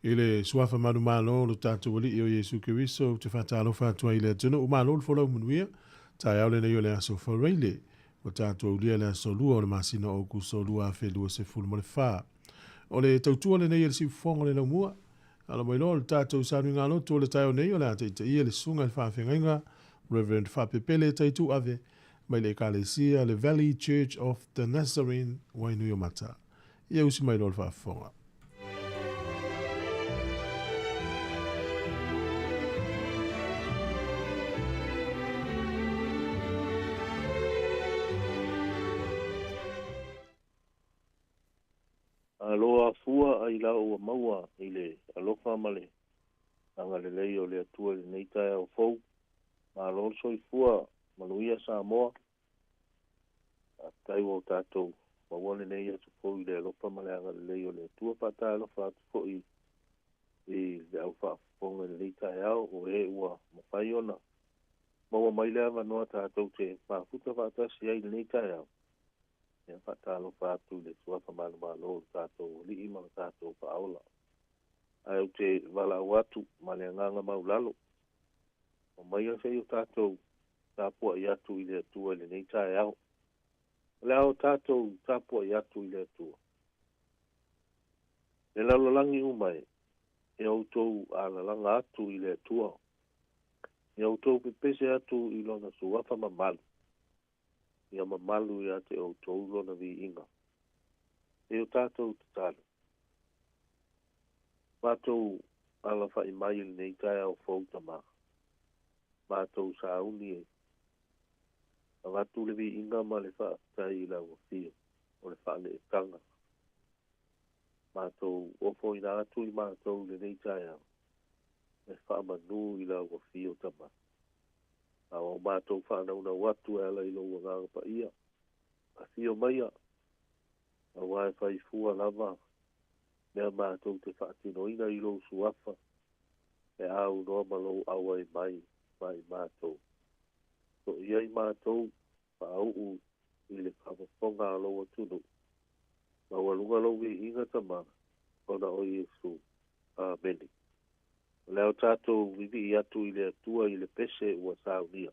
I le Suafa manumalo o lo tatou Alii o Iesu Keriso, ou te faatalofa atu ai i le atunuu. Malo le folau manuia. Taeao lenei o le aso Faraile, ua tatou aulia le aso 2 o le masina o Aokuso 2024. O le tautua lenei a le siufofoga o le laumua. Alo mai loa o le tatou sanuigalotu o le taeao nei o le a taitaia le susuga i le faafeagaiga Reverend Faapepele Taituave mai le Ekalesia le Valley Church of the Nazarene, Wainuiomata. Ia usi mai loa le faafofoga. Malo afua ailao ua maua i le alofa ma le agalelei o le Atua i lenei taeao fou. Malo le soifua, manuia Samoa. Faafetai ua tatou maua lenei aso fou i le alofa ma le agalelei o le Atua. Faatalofa atu foi i le au faafofoga i lenei taeao, o e ua mafai ona maua mai le avanoa tatou te mafuta faatasi ai i lenei taeao. Ia, faatalofa atu i le Suafa manumalo o le tatou Alii ma le tatou Faaola. Ae ou te valaau atu ma le agaga maulalo, omaia se i o tatou tapuai atu i le Atua i lenei taeao. O le a o tatou tapuai atu i le Atua. Le lalolagi uma e, e outou alalaga atu i le Atua. Ia outou pepese atu i lona suafa mamalu. Ia mamalu ia te outou lona viiga. E o tatou tatalo. Matou alafai mai i lenei taeao fou Tama. Matou sauni e avatu le viiga ma le faafetai i lau afio o le faaleetaga. Matou ofoina atu i matou i lenei taeao e faamanu i lau afio Tama. A o matou faanaunau atu e ala i lou agaga paia, afio maia, aua e fai fua lava mea matou te faatinoina i lou suafa, e aunoa ma lou auai mai ma i matou. Soia i matou faauu i le faafofoga a lou atunuu. Maualuga lou viiga Tama, ona o Iesu. Amene. O le a o tatou vivii atu i le Atua i le pese ua saunia.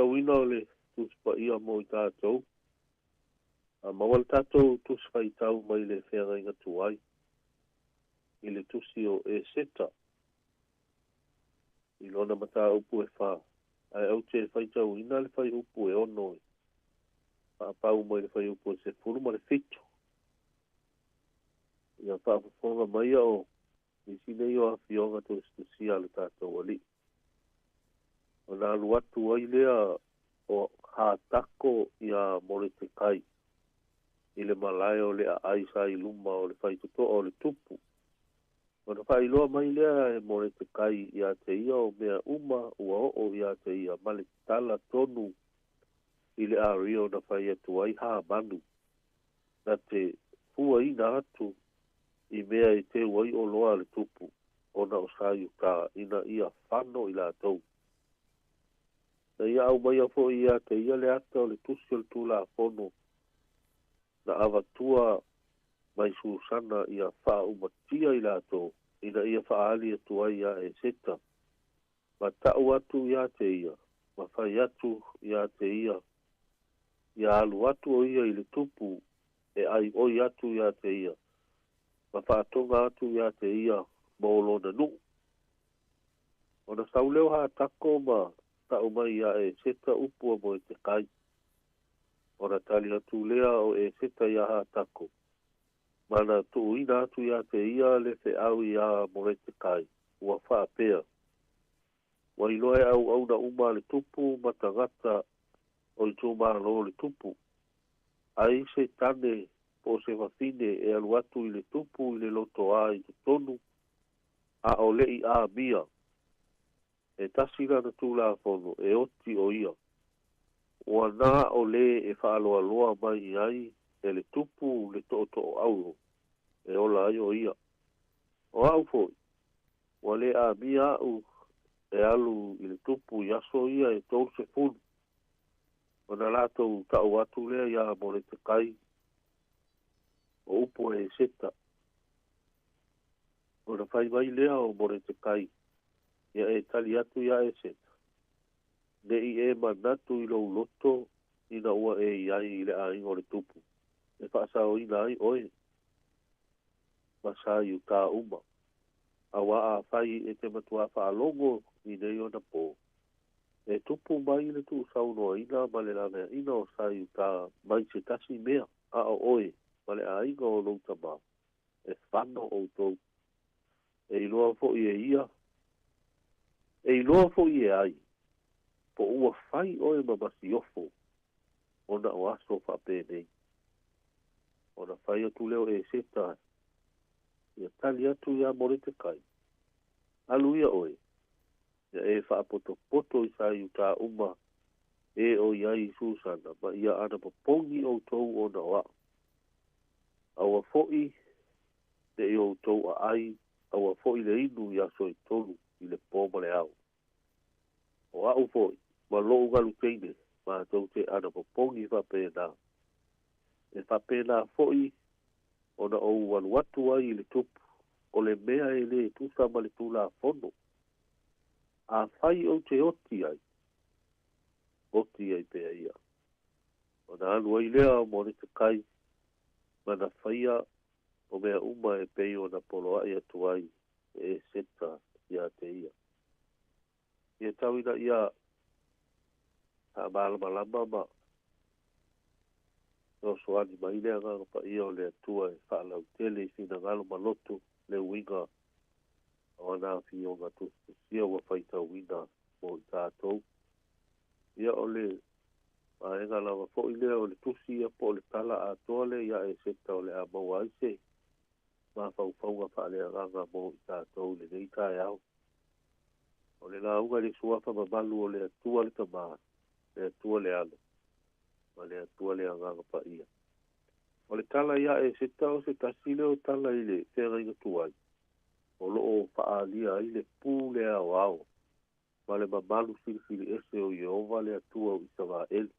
faitauina o le Tusi Paia mo i tatou, a maua le tatou Tusi Faitau mai le Feagaiga Tuai i le Tusi o Eseta i lona mataupu e 4, ae ou te faitauina le fuaiupu e 6 e faapau mai le fuaiupu e 17. Ia faafofoga maia o nisi nei o afioga tusitusia a le tatou Alii. Ona alu atu ai lea o Hatako iā Moretekai i le malae o le aai sa i luma o le faitotoa o le tupu. Ona faailoa mai lea e Moretekai iā te ia o mea uma ua oo iā te ia ma le tala tonu i le ario na fai atu ai Hamanu na te fuaina atu i mea e teu ai oloa a le tupu ona o sa Iutā ina ia fano i latou. Na ia aumaia foi ia te ia le ata o le tusi o le Tulafono na avatua mai Susana ia faaumatia i latou ina ia faaali atu ai iā Eseta, ma tau atu ia te ia, ma fai atu ia te ia, ia alu atu o ia i le tupu e aioi atu ia te ia, ma faatoga atu ia te ia mo lona nuu. Ona sau lea o Hatako ma tau mai iā Eseta upu a Moetekai. Ona tali atu lea o Eseta iā Hatako, ma na tuuina atu ia te ia le feau iā Moretekai, ua faapea, Ua iloa e auauna uma a le tupu ma tagata o itumalo o le tupu, ai se tane po o se fafine e alu atu i le tupu i le lotoā i totonu, a o le i amia, e tasi lana tulafono e oti o ia, ua na o lē e faaloaloa mai i ai e le tupu le tootoo auro e ola ai o ia. O au foi, ua le amia au e alu i le tupu i aso ia e 30. Ona latou tau atu lea iā Moretekai o upu a Eseta. Ona fai mai lea o Moretekai ia e tali atu iā Eseta, Ne i e manatu i lou loto ina ua e i ai i le aiga o le tupu, e faasaoina ai oe ma sa Iutā uma, auā afai e te matuā faalogo i nei ona pō, e tupu mai le tuusaunoaina ma le laveaina o sa Iutā mai se tasi mea, a o oe ma le aiga o lou tama, e fano outou. E iloa foi e ia, e iloa foi e ai, po ua fai oe ma masiofo ona o aso faapenei. Ona fai atu lea o Eseta ia tali atu iā Moretekai, Alu ia oe, ia e faapotopoto i sa Iutā uma e o i ai i Susana, ma ia anapopogi outou ona o au. Aua foi ne i outou aai, aua foi le inu i aso e tolu i le pō ma le ao. O au foi, ma lou galu teine, matou te anapopogi faapena. E faapena foi ona ou alu atu ai i le tupu, o le mea e lē tusa ma le Tulafono. Afai ou te oti ai, oti ai pea ia. Ona alu ai lea o Moretekai ma na faia o mea uma e pei ona poloai atu ai e Eseta ia te ia. Ia tau ina ia faamalamalama ma fesoasoani mai le Agaga Paia o le Atua e faalautele i finagalo ma loto le uiga o ana afioga tusitusia ua faitauina mo i tatou. Ia o le vaega lava foi lea o le tusi ia po o le tala atoa lea iā Eseta o le a maua ai se mafaufauga faaleagaga mo i tatou i lenei taeao. O le lauga i le Suafa mamalu o le Atua le Tama, le Atua le Alo, ma le Atua le Agaga Paia. O le tala iā Eseta o se tasi lea o tala i le feagaiga tuai o lo o faaalia ai le pule aoao ma le mamalu silisili ese o Ieova le Atua o Isaraelu.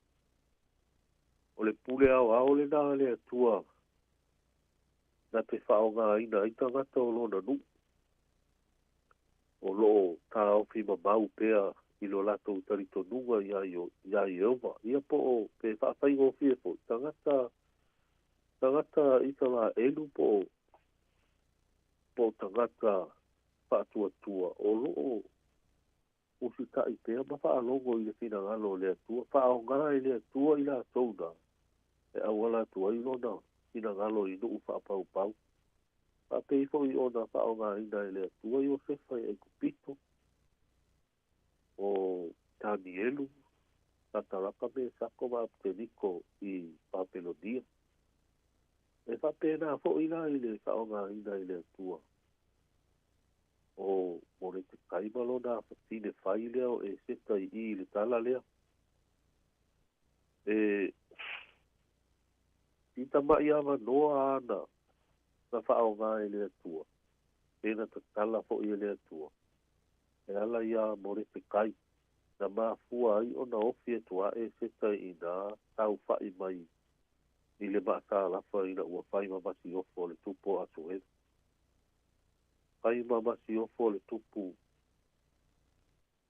O le pule aoao lena a le Atua na te faaaogaina ai tagata o lona nuu o lo o taofi mamau pea i lo latou talitonuga iā Ieova. Ia po o pe faafaigofie foi tagata Isaraelu po o tagata faatuatua o loo usitaʻi pea ma faalogo i le finagalo o le Atua, faaaogā e le Atua i latou na e auala atu ai lona finagalo i nuu faapaupau. Faapei foi ona faaaogāina e le Atua Iosefa i Aikupito, o Tanielu, Sataraka, Mesako ma Apeteniko i Papelonia. E faapena foi la i le faaaogāina e le Atua o Moretekai ma lona afafine fai lea o Eseta i i le tala lea. E i tamaʻi avanoa ana na faaaogā e le Atua, pe na tatala foʻi e le Atua e ala iā Moretekai, na mafua ai ona ofi atu a Eseta i inā taufaʻi mai i le maasalafa ina ua fai ma masiofo o le tupu o Asuelu. Fai ma masiofo o le tupu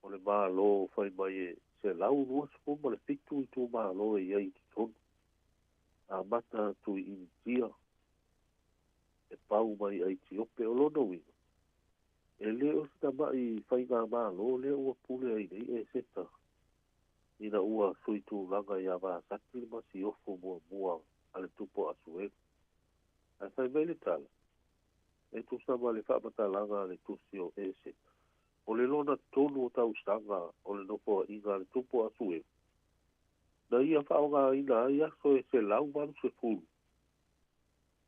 o le Mālō fai mai e 127 itumālō e iai i totonu, amata atu i Initia e pau mai Aitiope. O lona uiga, e lē o se tamaʻi faigamālō lea ua pule ai nei Eseta ina ua sui tulaga iā Vasati le masiofo muamua a le tupu o Asuelu. Ae fai mai le tala e tusa ma le faamatalaga a le tusi o Eseta, o le lona tolu o tausaga o le nofoaʻiga a le tupu o Asuelu, na ia faaaogāina ai aso e 180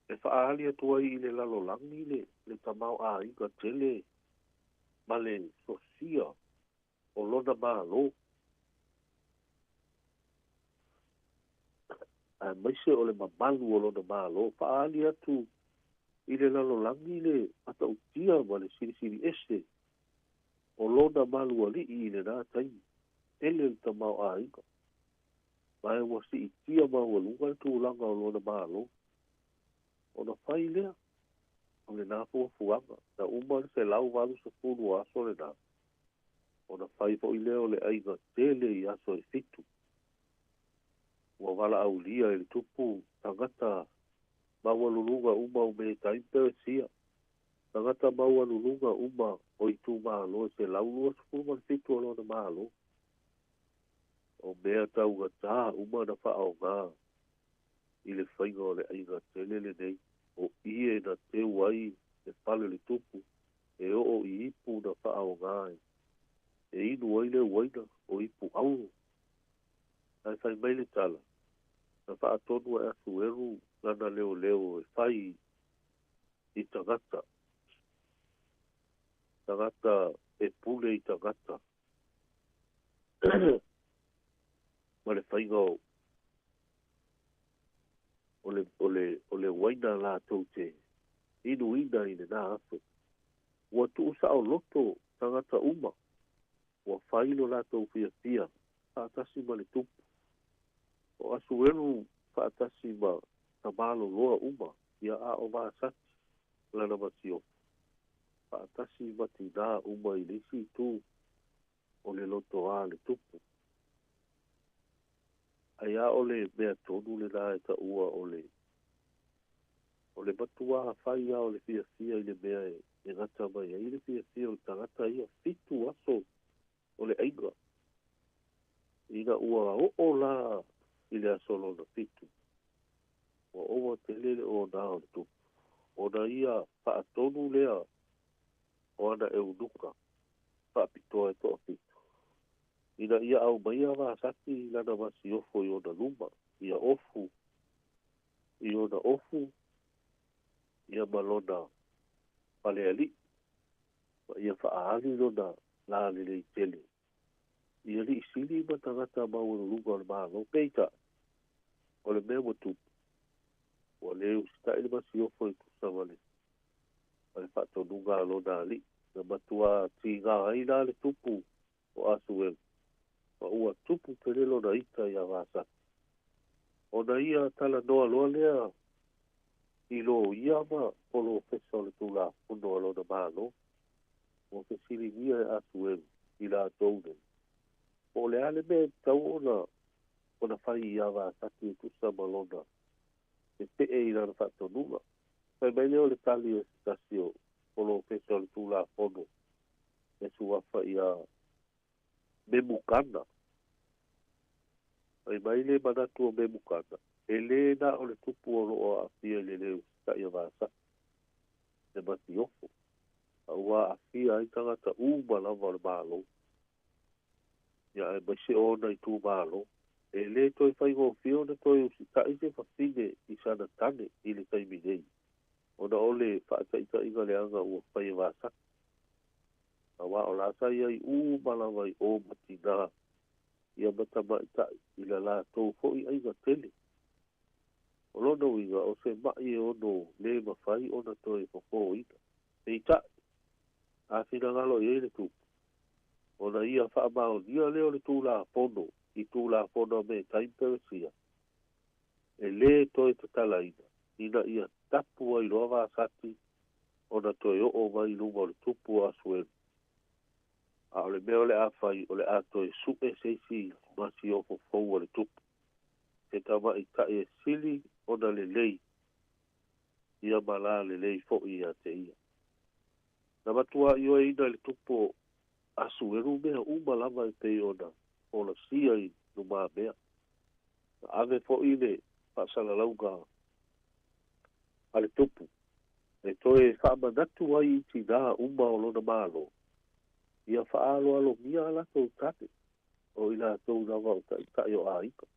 e faaali atu ai i le lalolagi le tamaoaiga tele ma le sosia o lona Mālō, aemaise o le mamalu o lona Mālō. Faaali atu i le lalolagi le matautia ma le silisili ese o lona malualii i lenā taimi. Tele le tamaoaiga, ma e ua siitia maualuga le tulaga o lona Mālō. Ona fai lea o lenā fuafuaga, na uma le 180 o aso lenā, ona fai foʻi lea o le aiga tele i aso e 7. Ua valaaulia e le tupu tagata maualuluga uma o Metai Peresia, tagata maualuluga uma o itumālo e 127 o lona Mālō. O mea taugatā uma na faaaogā i le faiga o le aiga tele lenei, o ie na teu ai le fale o le tupu e oo i ipu na faaaogā e inu ai le uaina, o ipu auro. Ae fai mai le tala, na faatonu e Asuelu lana leoleo e fai i tagata e pule i tagata ma le faiga o le uaina latou te inuina i lenā aso. Ua tuusaoloto tagata uma, ua fai lo latou fiafia faatasi ma le tupu o Asuelu faatasi ma tamaloloa uma ia, a o Vasati lana masiofo faatasi ma tinā uma i le isi itu o le lotoā le tupu. Ai a o le mea tonu lenā e taua o le matuā fai a o le fiafia i le mea e gata mai ai le fiafia o le tagata ia. 7 aso o le aiga, ina ua oo la i le aso lona 7, ua ova tele le onā o le tupu, ona ia faatonu lea o ana eunuka faapitoa e 7, ina ia aumaia Vasati lana masiofo i ona luma, ia ofu i ona ofu ia ma lona falealiʻi, ma ia faaali lona lalelei tele i alii sili ma tagata maualuluga o le Mālō. Peitai, o le mea ua tupu, ua lē usitaʻi le masiofo e tusa ma le faatonuga a lona alii. Na matuā tigā ai la le tupu o Asuelu, ma ua tupu tele lona ita iā Vasati. Ona ia talanoa loa lea i loia ma polofesa o le Tulafono a lona Mālō. Ua fesiligia e Asuelu i latou nei Po o le a le mea e tatau ona fai ia Vasati e tusa ma lona tetee i lana faatonuga. Fai mai lea o le tali a se tasi o polofesa o le Tulafono e suafa ia Memukana. Fai mai le manatu o Memukana, e lē na o le tupu o loo aafia i le lē usitai a Vasati le masiofo, a ua aafia ai tagata uma lava o le Malo, ia aemaise ona itumalo. E lē toe faigofie ona toe usitai se fafine i sana tane i le taimi nei, ona o le faataitaiga leaga ua fai e Vasati, auā o la sa i ai uma lava i o ma tinā ia ma tamaitai i la latou foʻi aiga tele. O lona uiga o se maʻi e ono lē mafai ona toe fofōina. Peitai, a finagalo i ai le tupu, ona ia faamaonia lea o le Tulafono i Tulafono a Metai ma Peresia, e lē toe tatalaina, ina ia tapu ai loa Vasati ona toe oo mai i luma o le tupu o Asuelu. A o le mea o le a fai, o le a toe suʻe se isi masiofo fou a le tupu, se tamaitai e sili ona lelei ia ma lalelei foʻi ia te ia. Na matuā ioeina e le tupu o Asuelu mea uma lava e pei ona folasia i lumamea. Na ave foʻi le faasalalauga a le tupu e toe faamanatu ai i tinā uma o lona Malo, ia faaaloalogia a latou tane, o i latou lava o taitai o aiga.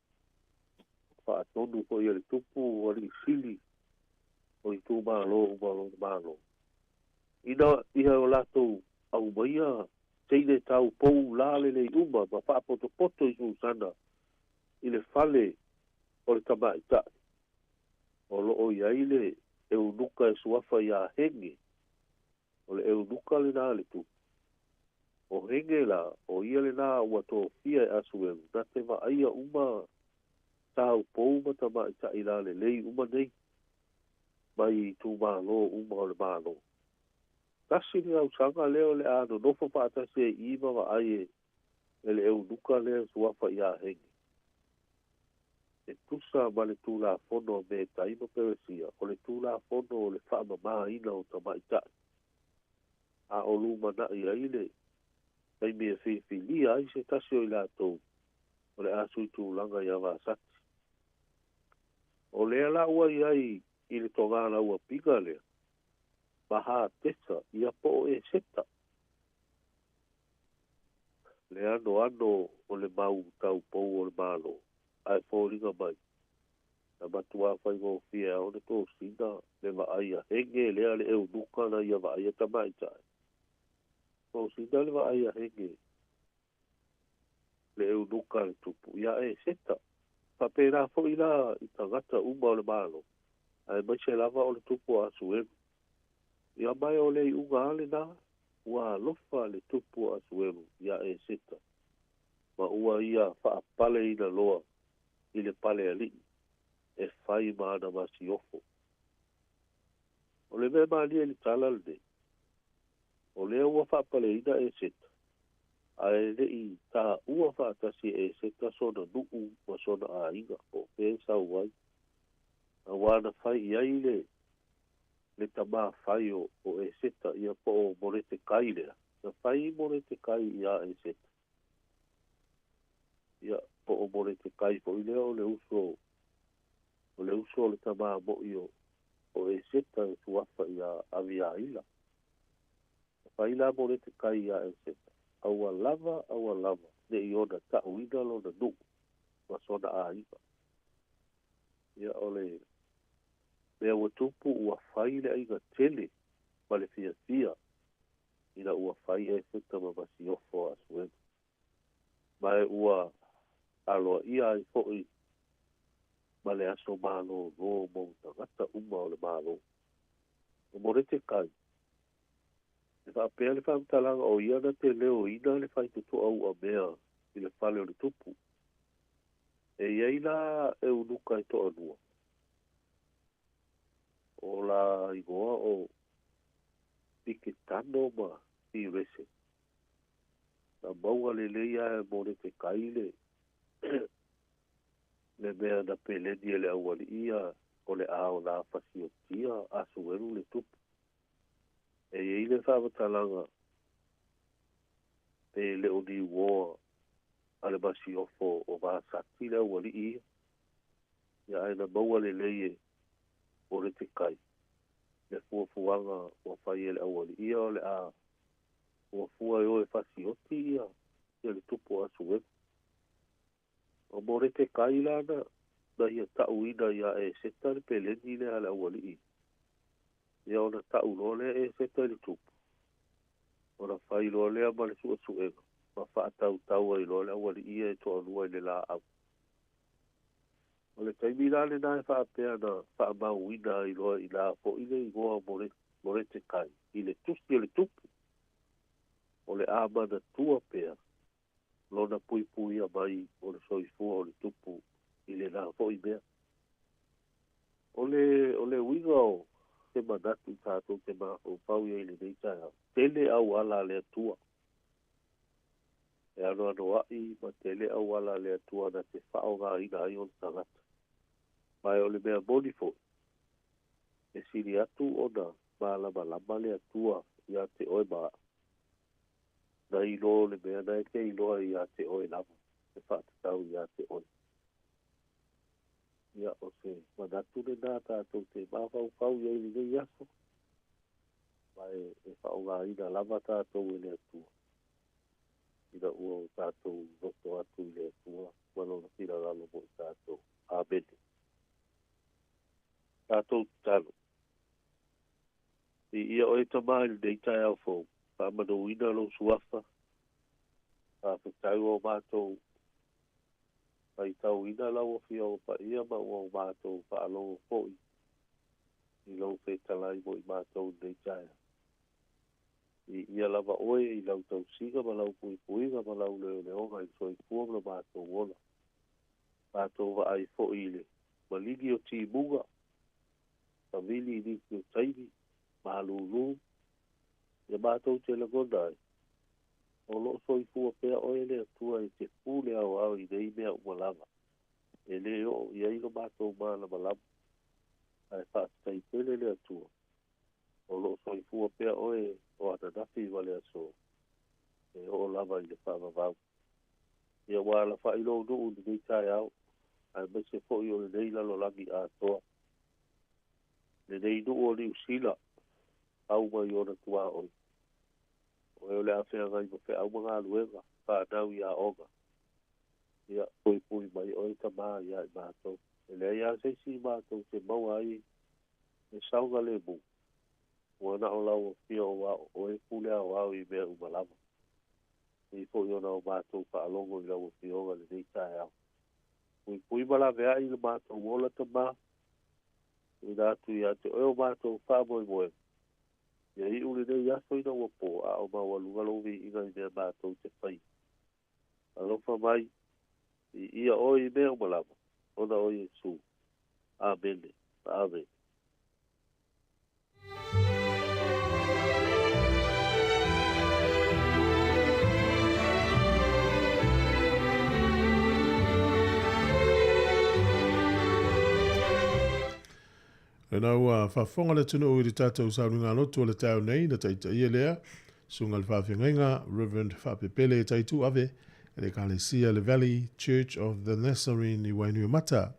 Faatonu foʻi e le tupu alii sili o itumalo uma o lona Malo, ina ia o latou aumaia teine taupou lalelei uma ma faapotopoto i Susana i le fale o le tamaitai o loo i ai le eunuka e suafa iā Hege. O le eunuka lenā a le tupu. O Hege la, o ia lenā ua tofia e Asuelu na te vaaia uma taupou ma tamaitai lalelei uma nei mai itumalo uma o le Malo. Tasi le tausaga lea o le a nonofo faatasi ai i i ma vaai e le eunuka lea e suafa iā Hege. E tusa ma le Tulafono a Metai ma Peresia, o le Tulafono o le faamamāina o tamaitai, a o lumanaʻi ai le taimi e filifilia ai se tasi o i latou o le a suitulaga iā Vasati. O lea la ua i ai i le togalauapiga lea ma Hatesa ia po o Eseta, le anoano o le mau taupou o le Malo, ae foliga mai na matuā faigofie lava ona tosina le vaai a Hege lea le eunuka na ia vaaia tamaitai. Tosina le vaai a Hege le eunuka a le tupu iā Eseta. Faapena foʻi la i tagata uma o le Malo, aemaise lava o le tupu o Asuelu. Ia mae o le iuga lava lenā, ua alofa le tupu o Asuelu iā Eseta, ma ua ia faapaleina loa i le palealii e fai ma ana masiofo. O le mea malie i le tala lenei, o lea ua faapaleina Eseta, ae le i taua faatasi e Eseta sona nuu ma sona aiga po o fea e sau ai, auā na fai i ai le le tamā fai o Eseta ia po o Moretekai lea, na fai Moretekai iā Eseta. Ia, po o Moretekai foi lea o le uso o le uso o le tamā moʻi o Eseta e suafa iā Aviaila. Na fai la Moretekai iā Eseta, aua lava, aua lava ne i ona taʻuina lona nuu ma sona aiga. Ia, o le mea ua tupu ua fai le aiga tele ma le fiafia ina ua fai Eseta ma masiofo a Asuelu, ma e ua aloaia ai foʻi ma le aso malōlō mo tagata uma o le Malo. O Moretekai, e faapea le faamatalaga o ia na te leoina le faitotoa uamea i le fale o le tupu. E i ai la eunuka e toalua, o la igoa o Piketano ma Tirese. Na maua lelei lava e Moletekai le le mea na peleni e le aualii ia o le a o le a fasiotia Asuelu le tupu. E i ai le faamatalaga pe le o ni uoa a le masiofo o Vasati le aualii ia. Ia ae na maua lelei e Moletekai le fuafuaga ua fai e le aualii ia o le a fuafua e o e fasioti ia le tupu o Asuelu. O Moletekai la na ia ta'uina iā Eseta le peleni lea a le aualii. Ia ona ta'u loa lea e Eseta i le tupu, ona fai loa lea ma le su'esu'ega ma fa'atautau ai loa le aualii ia e to'alua i le lā'au. O le taimi la lenā e faapea na fa'amauina ai loa inā fo'i le igoa o Moletekai i le tusi o le tupu, o le a manatua pea lona puipuia mai o le soifua o le tupu i lenā fo'i mea. O le uiga o se manatu tātou te mafaufau i ai i lenei taeao, tele auala a le Atua. E anoanoa'i ma tele auala a le Atua na te fa'aogaina ai ona tagata. Ma e o le mea moni fo'i, e sili atu ona malamalama le Atua iā te oe ma a'u, nai lo le mea na e te iloa iā te oe lava e fa'atatau iā te oe. Ia, o se manatu lenā tātou te mafaufau i ai i lenei aso, ma e fa'aogaina lava tātou e le Atua, ina ua o tātou loto atu i le Atua ma lona finagalo mo i tātou. Amene. Tātou tatalo. Viia oe Tamā i lenei taeao fou, faamanuina lou suafa, faafetai ua o matou faitauina lau Afioga Paia ma ua o matou faalogo foi i lou fetalai mo i matou i lenei taeao. Viia lava oe i lau tausiga ma lau puipuiga ma lau leoleoga i le soifua ma lo matou ola. Matou vaai foi i le maligi o timuga, savili i nisi o taimi, malūlū, ia matou te lagona ai, o lo'o soifua pea oe le Atua e te pule aoao i nei mea uma lava, e lē oo i ai lo matou malamalama, ae faafetai tele le Atua, o lo'o soifua pea oe o ananafi ma le asō, e oo lava i le faavavau. Ia ua alafa'i lou nuu i lenei taeao, aemaise foi o lenei lalolagi atoa, lenei nuu o Niu Sila, au mai ona tuaoi. O e o le a feagai ma feau ma galuega, fanau i aoga. Ia, puipui mai oe Tamā iā i matou. E leai lava se isi matou te maua ai e saogalemu, ua na o lau Afioga aua o oe e pule aoao i mea uma lava. Pei foi ona o matou faalogo i lau Afioga i lenei taeao. Puipui ma laveai i le matou ola Tamā, tuuina atu ia te oe o matou faamoemoega. Ia iu lenei aso ina ua po, a o maualuga lou viiga i mea matou te faia. Alofa mai, viia oe i mea uma lava, ona o Iesu. Amene. Amene. Lena ua faafofoga le atunuu i le tatou sauniga lotu o le taeao nei na taitaia lea susuga i le faafeagaiga Reverend Faapepele Taitu Ave e le Ekalesia le Valley Church of the Nazarene i Wainuiomata.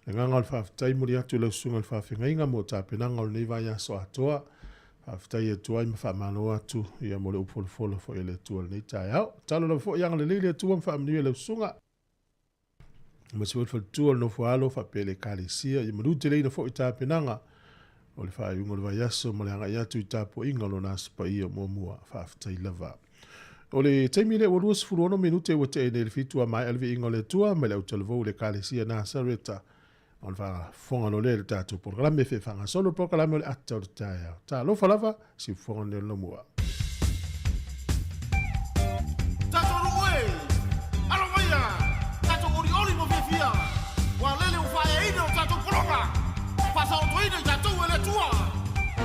Le agaga o le faafetai muli atu i lau susuga i le faafeagaiga mo tapenaga o lenei vaiaso atoa. Faafetai atu ai ma faamalo atu ia mo le upu folafola foi a le Atua i lenei taeao. Tatalo lava foi ia agalelei le Atua ma faamanuia i lau susuga. Ma se foi le faletua o le nofo alo faapea le Ekalesia ia manuteleina foi tapenaga o le faaiuga o le vaiaso ma le agai atu i tapuaiga o lona Aso Paia o muamua. Faafetai lava. O le taimi lea ua 26 minute ua tea nei le 7 a maea le viiga o le Atua mai le autalavou i le Ekalesia Nasareta ona faafofoga loa lea i le tatou polokalame e faagasolo le polokalame o le ata o le taeao. Talofa lava, siufofoga nei o le Laumua. Tatou nuu e! Alo maia! Tatou olioli ma fiafia, ua lele ua faaeaina o tatou pologa, faasaotoina i tatou e le Atua.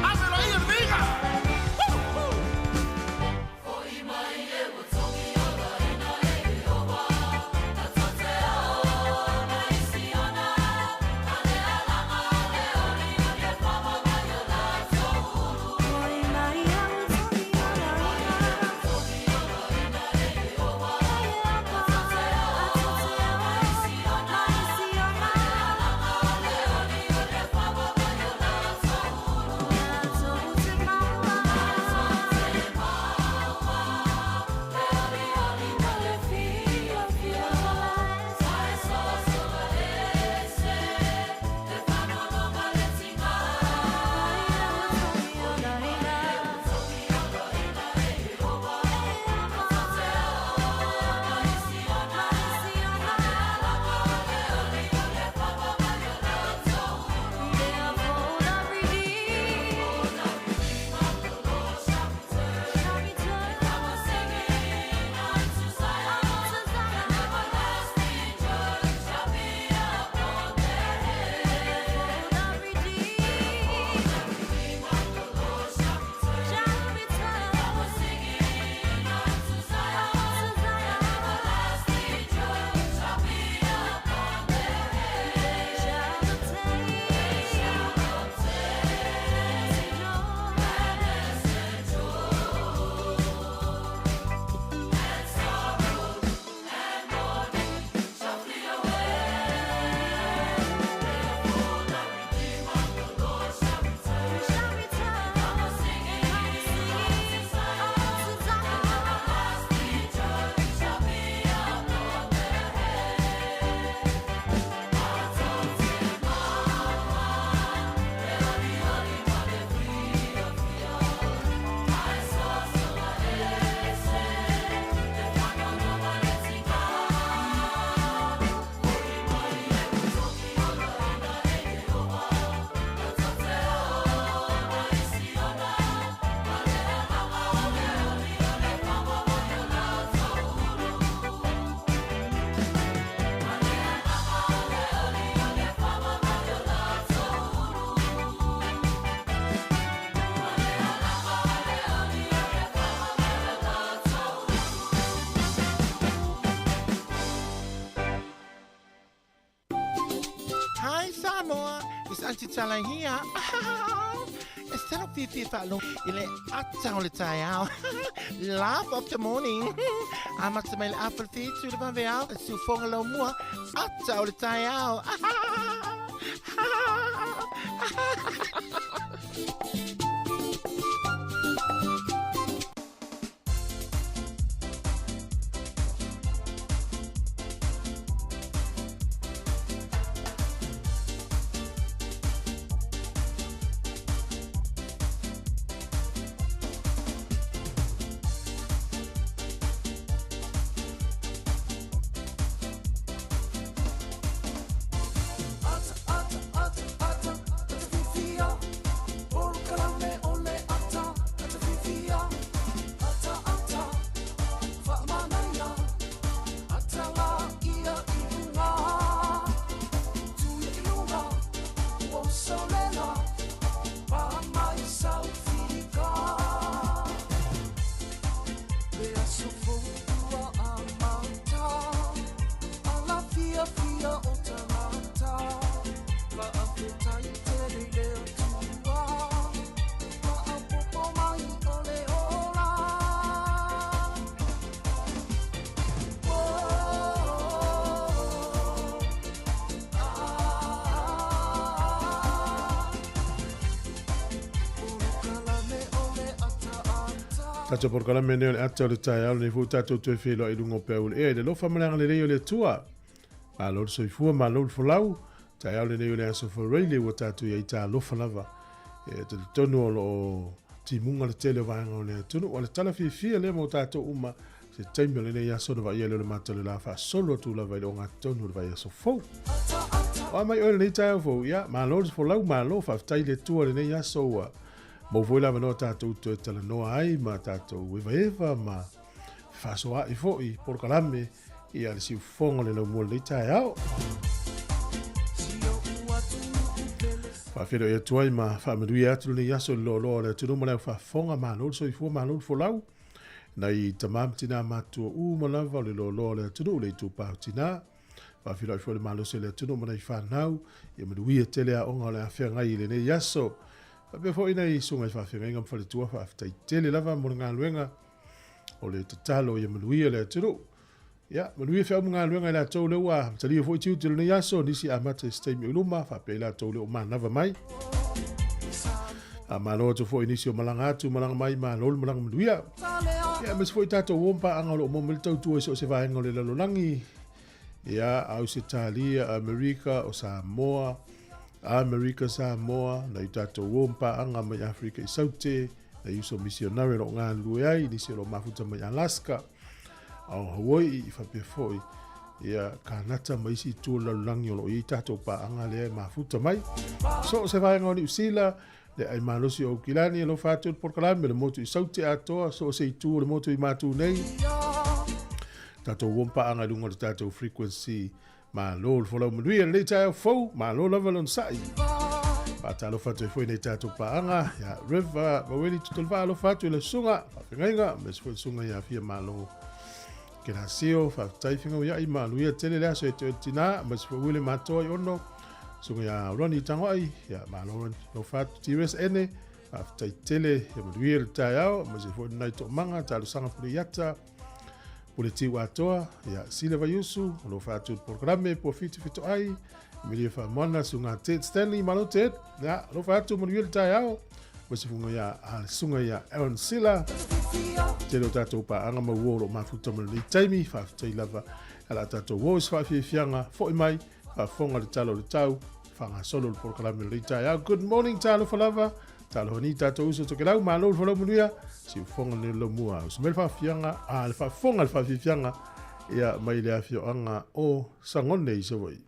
Ave laia le viiga! Woo! Woo! Hi Samoa, it's Aunty Tala here. E tala fiafia faalogo i le ata o le taeao. Laugh of the morning. Amata mai le afa le fitu le vaveao, e siufoga laumua, ata o le taeao. Tatou polokalame lenei o le ata o le taeao lenei foi tatou toe feiloai i luga o peau o le ea i le alofa ma le agalelei o le Atua. Malo le soifua, malo le folau. Taeao lenei o le aso Faraile ua tatou i ai talofa lava. E talitonu o lo o timuga le tele o vaega o le atunuu. O le tala fiafia lea mo tatou uma se taimi o lenei aso na vaaia lea o le mata o le la faasolo atu lava i le ogatotonu o le vaiaso fou. O a mai oe lenei taeao fou, ia, malo le folau, malo, faafetai le Atua lenei aso ua maua foi le avanoa tatou toe talanoa ai ma tatou evaeva ma fefaasoaai foi polokalame ia le siufofoga o le laumua lenei taeao. Faafeiloai atu ai ma faamanuia atu lenei aso i le loaloa o le atunuu ma le aufaafofoga, malo le soifua, malo le folau. Nai tama ma tina matua uma lava o le loaloa o le atunuu le itupa o tina. Faafeiloai foi le malosi o le atunuu ma nai fanau, ia manuia tele aoga o le a feagai i lenei aso. Faapea foi nai susuga i faafeagaiga ma faletua, faafetai tele lava mo le galuega o le tatalo ia manuia le atunuu. Ia, manuia feau ma galuega i latou lea ua amatalia foi tiute o lenei aso, nisi amata i se taimi o i luma, faapea i latou lea ua manava mai. Faamalo atu foi i nisi o malaga atu, malaga mai, malo le malaga manuia. Ia, aemaise foi tatou uo ma paaga o lo o maua mai le tautua i so o se vaega o le lalolagi. Ia, Ausetalia, Amerika, o Samoa, Amerika Samoa, nai tatou uo ma paaga mai Afrika i Saute, nai uso misionare o lo o galulue ai, nisi o lo o mafuta mai Alaska, ao Hawaii, i faapea foi, ia, Kanata ma isi itu o le lalolagi o lo o i ai tatou paaga lea e mafuta mai. So o se vaega o Niu Sila, le ai malosi o Aukilani, alofa atu i le polokalame, le motu i Saute atoa, so o se itu o le motu i Matu nei. Tatou uo ma paaga i luga o le tatou frequency. Malo le folau manuia lenei taeao fou, malo lava le onosai. Faatalofa atu ai foi nei tatou paaga ia River Maweli Tutulivaa, alofa atu i le susuga faafeagaiga, aemaise foi le susuga ia Fia Malo Kenasio, faafetai fegauiai ma aluia tele le aso e te oe le tina, aemaise foi Wile Matoa i Ono, susuga ia Ronnie Tangoai, ia malo Ronnie, alofa atu Tires Ene, faafetai tele ia manuia le taeao, aemaise foi lenai toomaga, talosaga Puleiata, Pule Tiu Atoa, ia Sila Vaiusu, o lo o faatu le polokalame Pua Fitu Fetoai, Emilia Faamoana, Suga Ted Stanley, malo Ted, ia, o lo o faatu manuia le taeao, ma se funga ia, a le susuga ia Aaron Sila, tele o tatou paaga ma uo o lo o mafuta ma lenei taimi, faafetai lava, ala a tatou uo i se faafiafiaga, foi mai, faafofoga le tala o le tau, faagasolo le polokalame o lenei taeao. Good morning, talofa lava, Talofa ni tatou uso Tokelau, malo le folau manuia, siufofoga lenei o le laumua. Uso mai le faafiafiaga, a le faafofoga le faafiafiaga, ia mai le afioaga o Sagone i Savaii.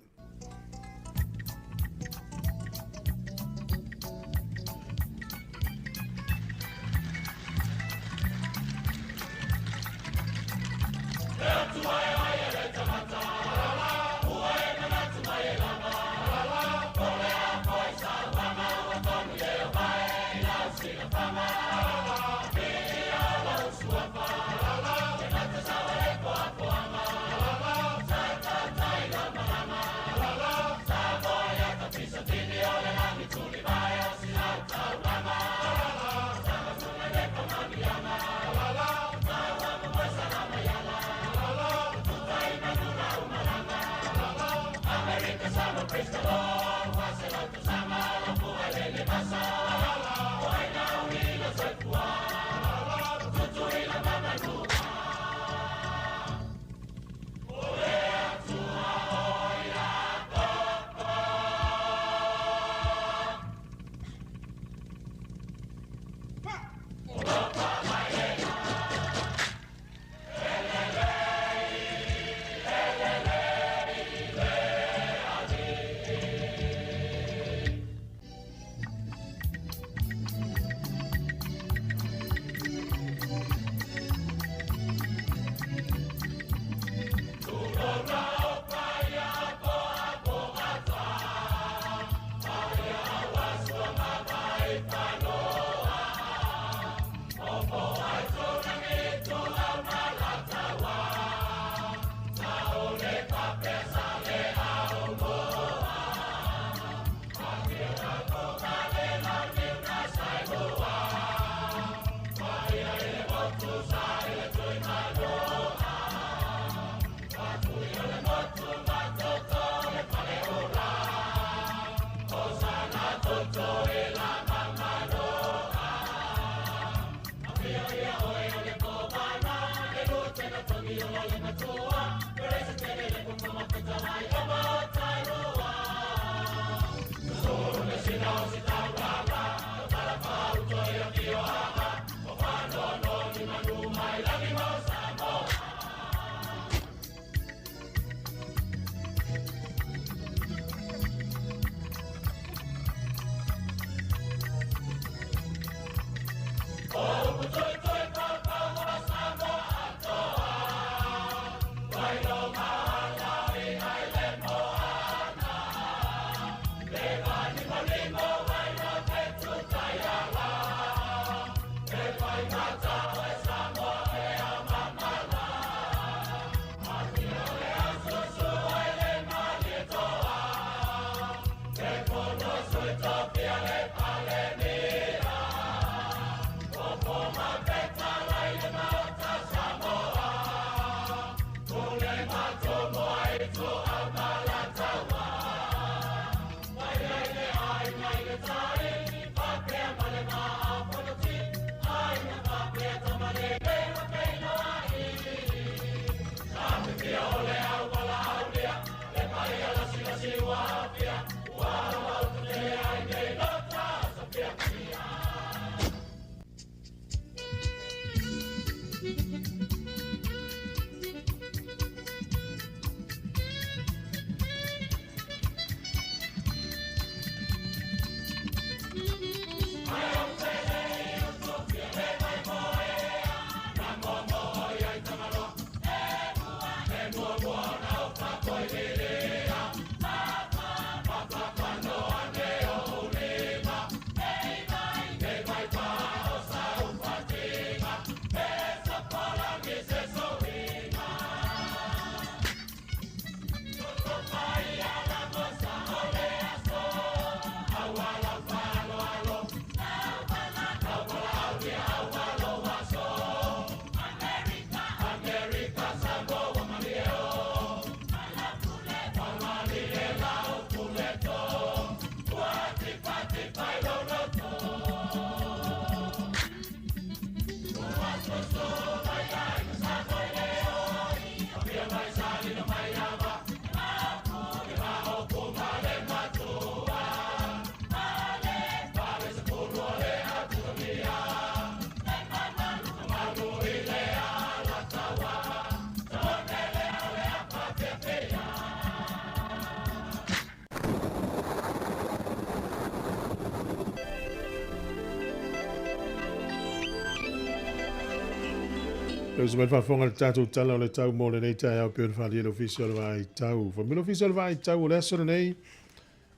Leusa mai le faafofoga i le tatou Tala o le Tau mo lenei taeao e pei ona faaalia e le Ofisa o le Vaai Tau. Fai mai le Ofisa o le Vaai Tau o le aso lenei,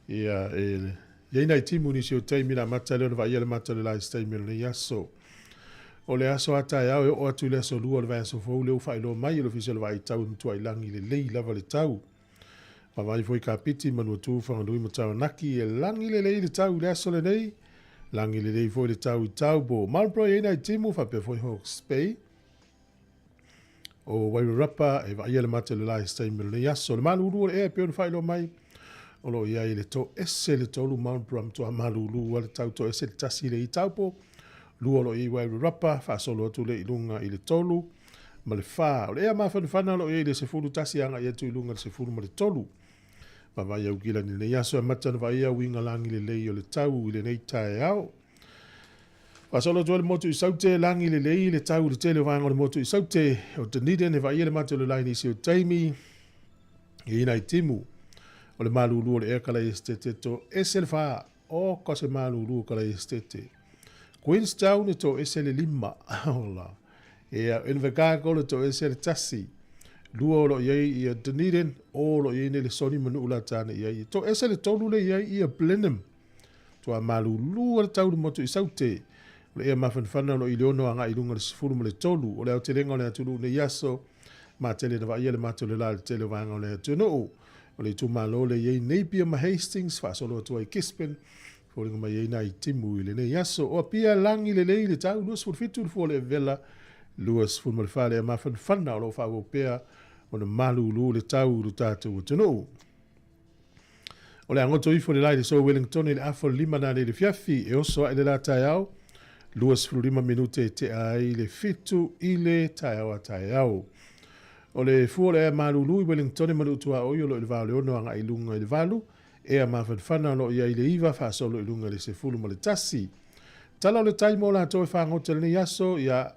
ia, e i ai nai timu i nisi o taimi le amata lea ona vaaia le mata o le la i se taimi o lenei aso. O le aso a taeao e oo atu i le aso Lua o le vaiaso fou lea ua faailoa mai e le Ofisa o le Vaai Tau e matuai lagi lelei lava le tau. Vaavaai foi Kapiti, Manuatu, Whanganui ma Taranaki, e lagi lelei le tau i le aso lenei. Lagi lelei foi le tau i Taupo. Marlborough e i ai nai timu, faapea foi Hawke's Bay. O Wairarapa e vaaia le mata o le la i se taimi o lenei aso. Le malulu o le ea e pei ona faailoa mai. O lo o i ai i le 3 le 3 Mount Brum toa malulu a le tau 3 le 1 le i Taupo. 2 o lo o i ai Wairarapa, faasolo atu le i luga i le 3 ma le 4. O le ea mafanafana o lo o i ai i le 11 agai atu i luga i le 13. Vaavaai au kilani i lenei aso e amata ona vaaia uiga lagi lelei o le tau i lenei taeao. Faasolo atu ai le motu i Saute, lagi lelei le tau i le tele o vaega o le motu i Saute. O Dunedin e vaaia le mata o le la i nisi o taimi i ina i timu. O le malulu o le ea kalai esetete to ese le 4. O ka se malulu kalai esetete. Queenstown e to ese le 5. Ola. Ia Invercargill e to ese le 1. 2 o lo o i ai ia Dunedin, o lo o i ai nei le Sony ma Nu'u la tāne i ai. To ese le 3 le i ai ia Blenheim. Toa malulu a le tau le motu i Saute. O le ea mafanafana o lo o i le 6 agai i luga i le 13. O le aotelega o le atunuu nei aso, matele na vaaia le mata o le la i le tele o vaega o le atunuu. O le itumalo le i ai Napier ma Hastings, faasolo atu ai Gisborne, foliga mai ai nai timu i lenei aso. O Apia lagi lelei le tau 27 le fua o le vela 24 le ea mafanafana o lo o faaauau pea ona malulu le tau i lo tatou atunuu. O le agoto ifo le la i le so Wellington i le afa o le 5 na le fiafi e oso ae le la taeao 25 minute e tea ai le 7 i le taeao a taeao. O le fua o le ea malulu i Wellington e manu tuaoi o lo o i le va o le 6 agai i luga i le 8, ea mafanafana o lo o i ai i le 9 faasolo i luga i le 11. Tala o le tai mo latou e fagota i lenei aso, ia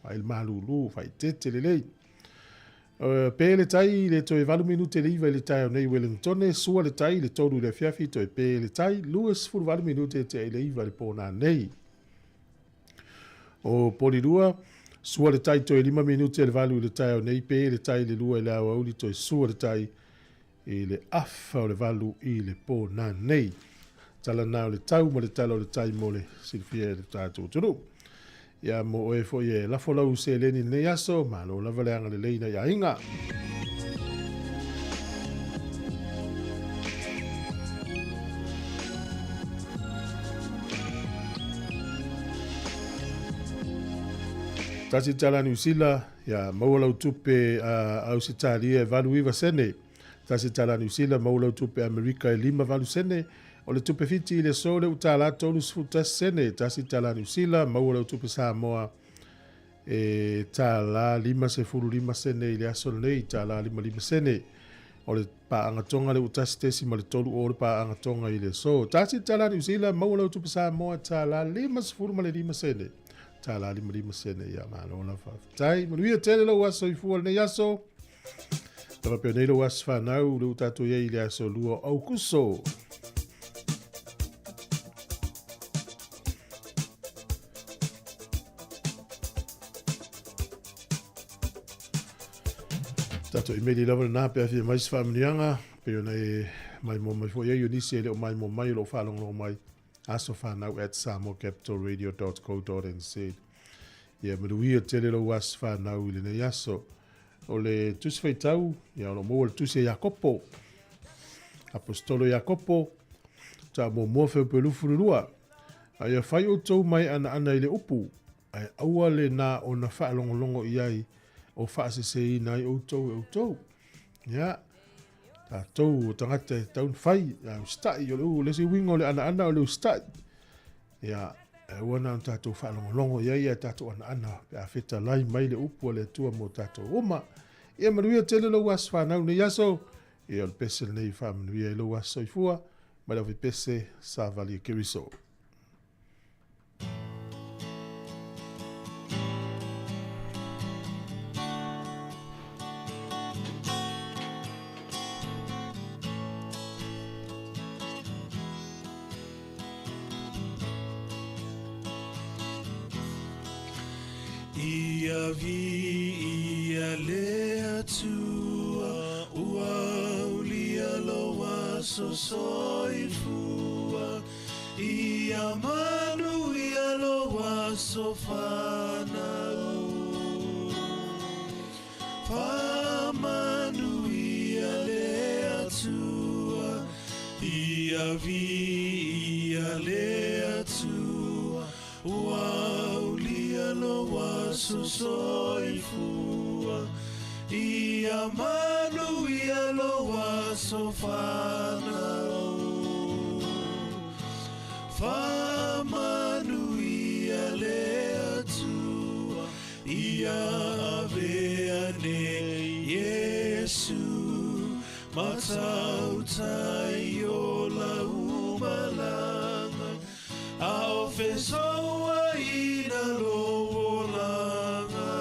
vaai le malulu, faaeteete lelei. Pe le tai i le toe 8 minute le 9 i le taeao nei i Wellington, sua le tai i le 3 i le afiafi, toe pe le tai 28 minute e tea i le 9 i le pō nei. O Polirua, sua le tai toe 5 minute le 8 i le taeao nei, pe le tai le 2 i le aoauli, toe sua le tai i le afa o le 8 i le pō nei. Tala nā o le tau ma le tala o le tai mo le silafia e le tatou atunuu. Ia mo oe foi e lafo lau seleni lenei aso, malo lava le agalelei nai aiga. Tasi tala Niu Sila, ia maua lau tupe Ausetalia e 89 sene. Tasi tala Niu Sila, maua lau tupe Amerika e 58 sene. O le tupe Fiti i le aso le $1 31 sene. Tasi tala Niu Sila, maua lau tupe Samoa e tala 55 sene i le aso lenei, tala 55 sene. O le paaga Tonga le ua 1.3 o le paaga Tonga i le aso. Tasi tala Niu Sila, maua lau tupe Samoa tala 55 sene. Tala 55 sene, ia malo la faafetai. Manuia tele lou aso i fua lenei aso. Tapa pea nei lou aso whanau, le utato ia i le aso 2 Aukuso. Tatou imeli lava lena pe afia mai se faamanuiaga pei ona e maimoa mai foi ai o nisi e le o maimoa mai o loo faalogologo mai asofanau at samoacapitalradio.co.nz. Ia manuia tele lou aso fanau i lenei aso. O le tusi faitau, ia o lo o maua le tusi a Iakopo, Apostolo Iakopo, ta muamua Feupelufu 2. A ia fai outou mai anaana i le upu, ae aua le na ona faalogologo i ai o faaseseina ai outou e outou. Ia, tatou o tagata e tau na fai, a usitai, o le u, le isi uiga o le anaana o le usitai. Ia, e aua na ona tatou faalogologo i ai ae tatou anaana pe a fetalai mai le upu a le Atua mo tatou uma. Ia manuia tele lou aso fanau nei aso. Ia o le pese lenei e faamanuia ai lou aso soifua mai le aufai-pese Savali e Keriso. Ia viia le Atua, ua aulia lou aso soifua. Ia manuia lou aso fanau. Faamanuia le Atua, ia viia le Atua, ua aulia lou aso soifua. Ia manuia lou aso fanau. Faamanuia le Atua, ia avea nei Iesu, matautai o lau malaga, a o fesouaina lou olaga.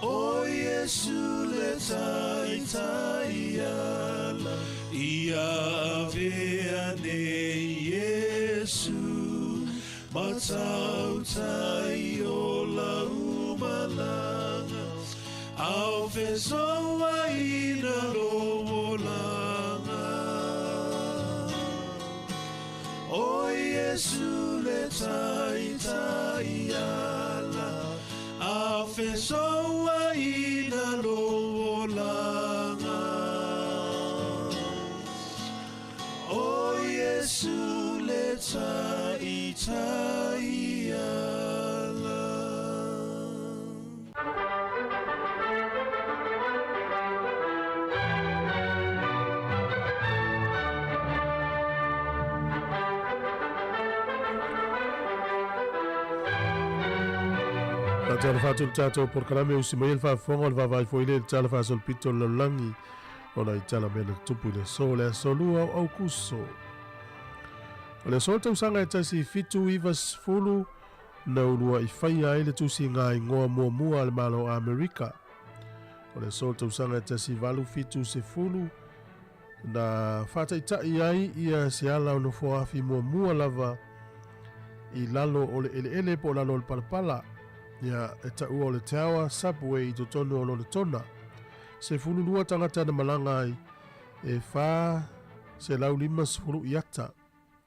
O Iesu le taitai ala, ia avea nei Iesu, matautai o lau malaga, a o fesouaina lou olaga. O Iesu le taitai ala, a o fesouaina lou olaga. O Iesu le taitai ala. Tala fatu le tatou polokalame usi mai le faafofoga o le vaavaai foi lea i le tala faasolopito o le lalolagi ona i tala mea na tutupu i le aso le aso lua o Aukuso. O le aso tausaga e 1790 na ulua'i faia ai le tusiga igoa muamua a le Malo o Amerika. O le aso tausaga e 1870 na faataita'i ai ia se ala o nofoaafi muamua lava i lalo o le eleele po o lalo o le palapala, ia e taua o le Tower Subway i totonu o Lonetona. 12 tagata na malaga ai e 450 iata,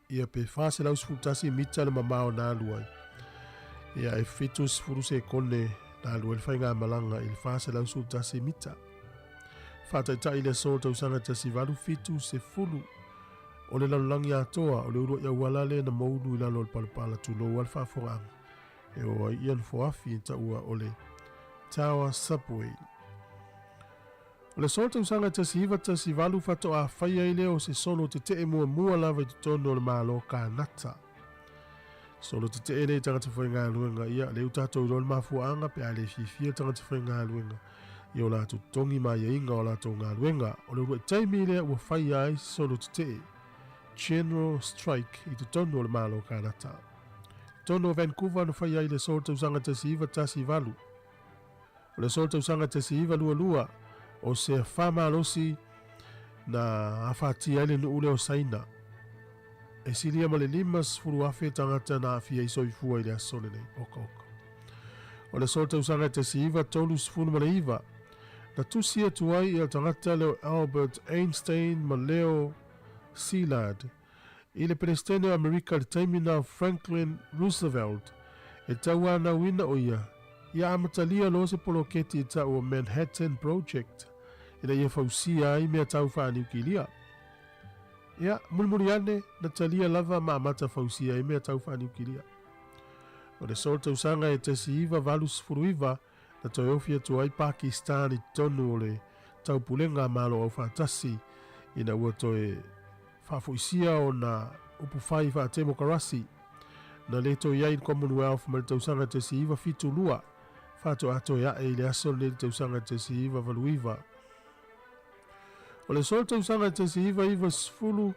ia pe 411 mita le mamao na alu ai. Ia e 70 sekone na alu ai le faigamalaga i le 411 mita. Faataitai le aso tausaga 1870 o le lalolagi atoa o le uluai auala lea na moulu i lalo o le palapala tulou a le faafogaaga e o ai ia nofoafi e taua o le Tower Subway. O le aso tausaga 1918 faatoa faia ai lea o se solo tetee muamua lava i totonu o le Malo Kanata. Solo tetee lea i tagata faigaluega, ia lea ua tatou iloa le mafuaaga pe a le fiafia tagata faigaluega i o latou totogi ma aiaiga o latou galuega. O le uluai taimi lea ua faia ai se solo tetee, General Strike, i totonu o le Malo Kanata. Totonu o Vancouver na faia ai le aso tausaga 1918. O le aso tausaga 1922, o se afa malosi na afatia ai le nuu lea o Saina. E silia ma le 50,000 tagata na aafia ai soifua i le aso lenei. Oka oka. O le aso tausaga 1939, na tusi atu ai ia tagata lea o Albert Einstein ma Leo Szilard i le Peresetene o Amerika i le taimi na o Franklin Roosevelt e tauanauina o ia ia amatalia loa se poloketi e tau o Manhattan Project ina ia fausia ai mea tau faaniukilia. Ia, mulimuli ane, na talia lava ma amata fausia ai mea tau faaniukilia. O le aso tausaga e 1989 na toe ofi atu ai Pakistan i totonu o le Taupulega a Malo Aufaatasi ina ua toe faafoisia ona upufai faatemokarasi na le toe i ai i le Commonwealth mai le tausaga 1972 faatoa toe ae i le aso lenei i le tausaga 1989. O le aso tausaga 1990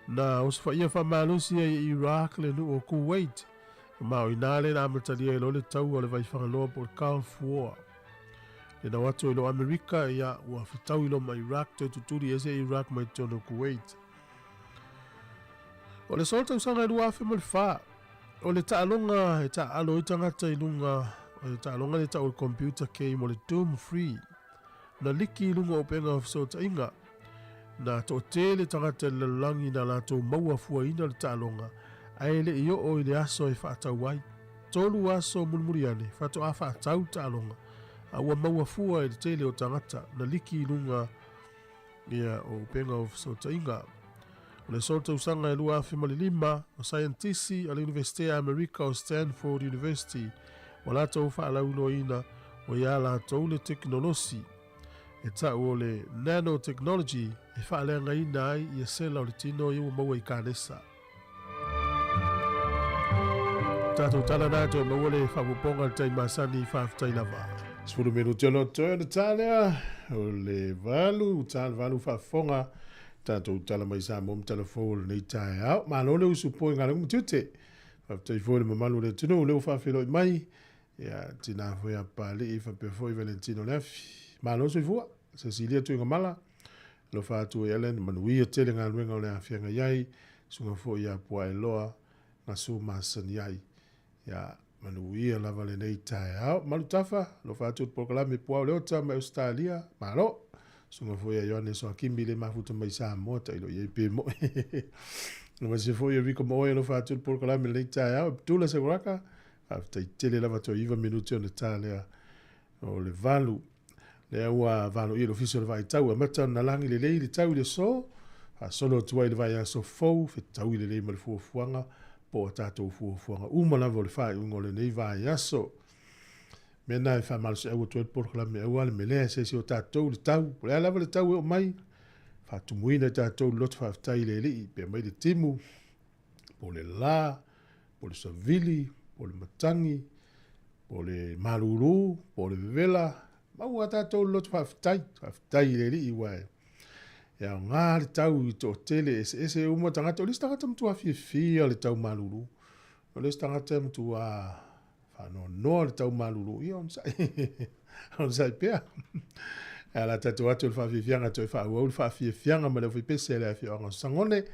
na osofaia faamalosi ai e Iraq le nuu o Kuwait ma o inā lea na amatalia ai loa le taua o le Vaifagaloa po o le Gulf War. Le nao atu ai loa Amerika, ia ua fetaui loa ma Iraq, toe tutuli ese Iraq mai totonu o Kuwait. O le aso tausaga e 2004, o le taaloga e taaalo ai tagata i luga, o le taaloga lea e tau o le computer game o le Doom 3, na liki i luga o upega o fesootaiga. Na toatele tagata i le lalolagi na latou maua fuaina le taaloga, ae le i oo i le aso e faatau ai. 3 aso mulimuli ane, faatoa faatau le taaloga, a ua maua fua e le tele o tagata na liki i luga ia o upega o fesootaiga. O le aso tausaga e 2005, o saienitisi a le Iunivesite a Amerika o Stanford University ua latou faalauiloaina Ua iā latou le tekonolosi e ta'u o le nanotechnology e faaleagaina ai ia sela o le tino ia ua maua i kanesa. Tatou tala na toe maua le faaopoopoga i le taimi masani, faafetai lava. 10 minute ona toe ona ta lea o le 8, ta le 8 faafofoga tatou tala mai Samoa ma tala fou o lenei taeao. Malo le usupo i galuega ma tiute. Faafetai foi i le mamalu o le atunuu o lea ua faafeiloai mai. Ia, tina foi a Papalii faapea foi Valentino Leafi. Malo soifua. Cecilia Tuigamala, alofa atu i Ellen, manuia tele galuega o le a feagai ai, susuga foi ia Puaeloa, Gasu masani ai. Ia, manuia lava lenei taeao. Malutafa, alofa atu i le polokalame Puao Leota mai Ausetalia, malo. Susuga foi ia Ioane Soakimi le mafuta mai Samoa, tailo i ai pe moe. Aemaise foi ia Rika Moe, alofa atu i le polokalame lenei taeao. Abdullah Sekoraka, faafetai tele lava toe 9 minute ona ta lea o le 8. Lea ua valoia le Ofisa o le Vaitau, amata ona lagi lelei le tau i le aso, faasolo atu ai i le vaiaso fou, fetaui lelei ma le fuafuaga, po o a tatou fuafuaga uma lava o le faaiuga o lenei vaiaso. Mea na e faamalosiau atu ai le polokalame aua le melea e se isi o tatou le tau, po o le a lava le tau e oo mai, faatumuina i tatou le loto faafetai i le Alii, pe aumai le timu, po o le la, po o le savili, po o le matagi, po o le malulu, po o le vevela, maua tatou le loto faafetai, faafetai i le Alii ua e e aoga le tau i toatele eseese uma tagata. O le isi tagata matua fiafia le tau malulu, o le isi tagata matua faanoanoa le tau malulu, ia onosai, onosai pea. E ala tatou atu le faafiafiaga toe faaauau le faafiafiaga ma le aufaipese a le afioaga o Sagone.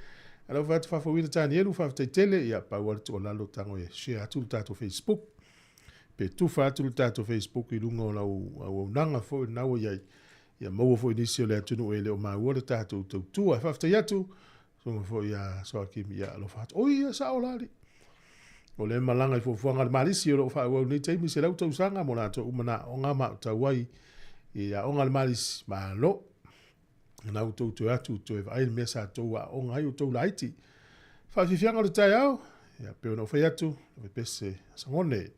Alo fai atu faafouina Tanielu, faafetai tele, ia pau lava le tuualalo tago e share atu le tatou Facebook. Pe tufa atu le tatou Facebook i luga o lau auaunaga foi lena ua i ai. Ia maua foi nisi o le atunuu e le o maua le tatou tautua. E faafetai atu, susuga foi ia Soakimi, ia alofa atu. Oi, ia sao la alii. O lea e malaga i fuafuaga a le Malisi o lo o faaauau nei taimi 100 tausaga mo latou uma na aoga ma aotau ai i aoga a le Malisi. Malo! Na outou toe atu toe vaai le mea sa outou aoga ai outou laiti. Faafiafiaga o le taeao, ia pei ona ou fai atu, le pese Sagone.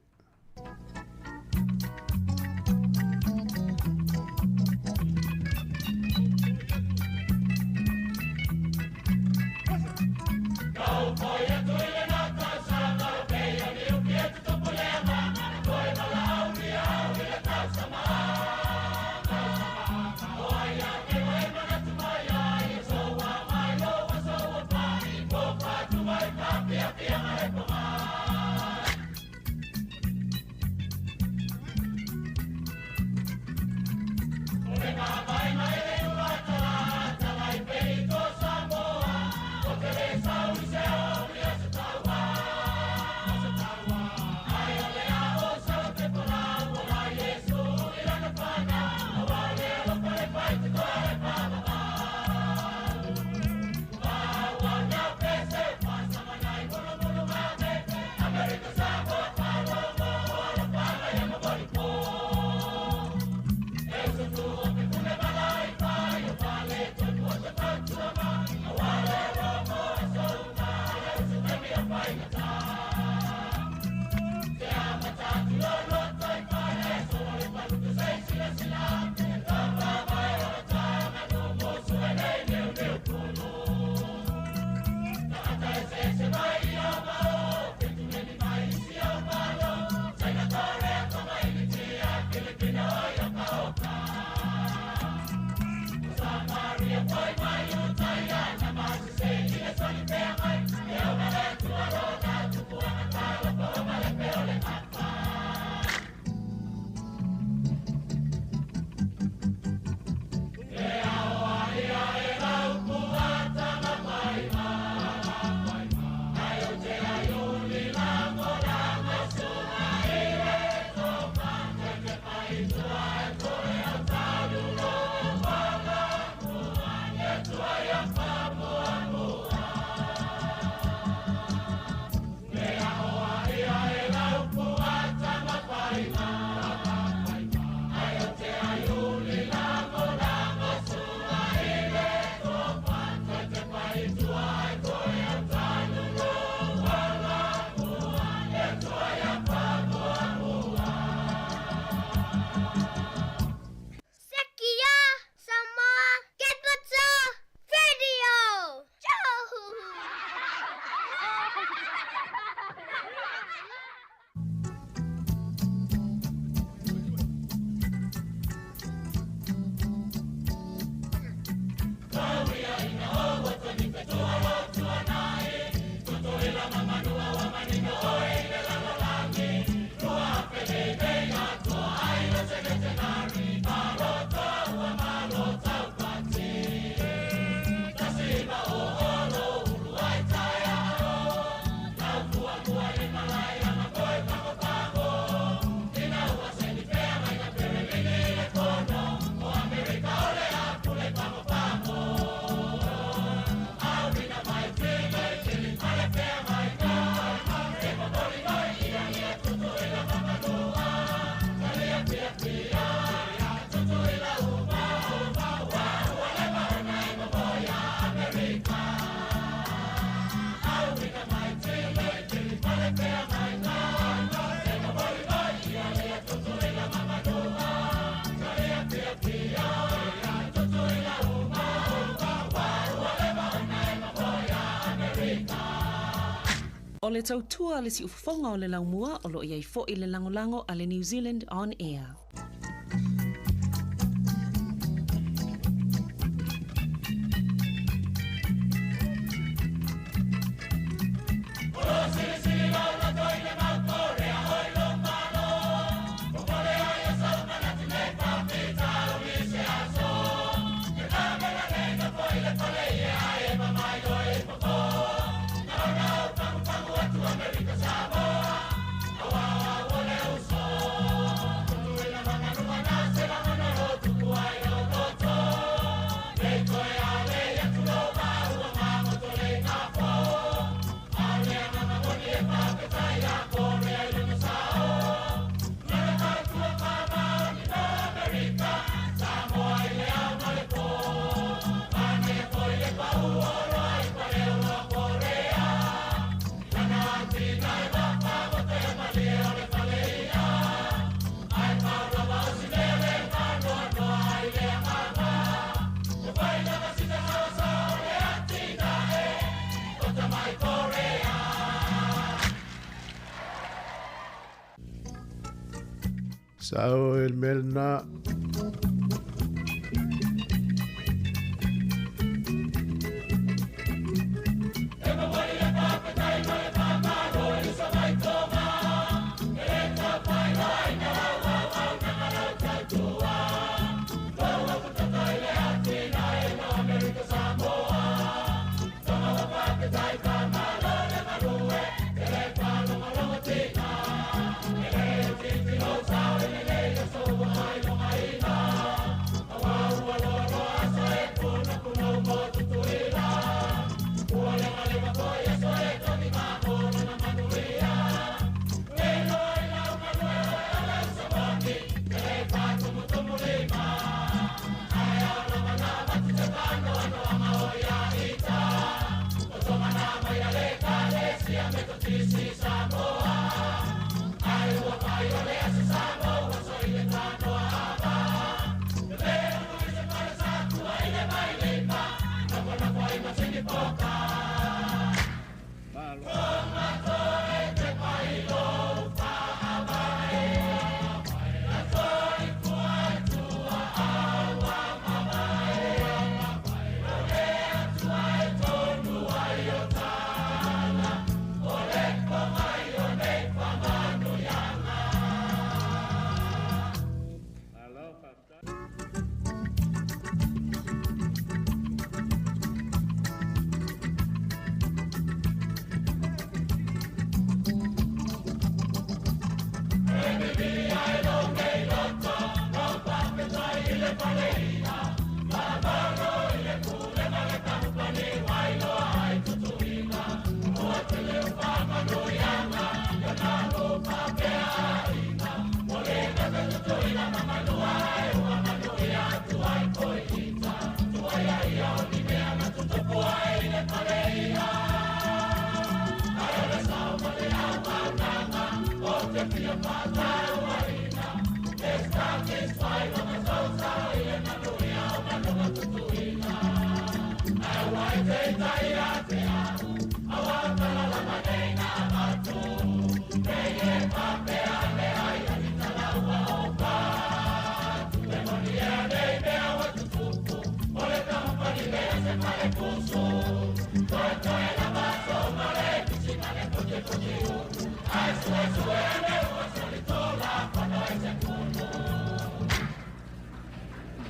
O le tautua a le siufofoga o le laumua o lo o i ai foi le lagolago a le New Zealand On Air. Sao el melna.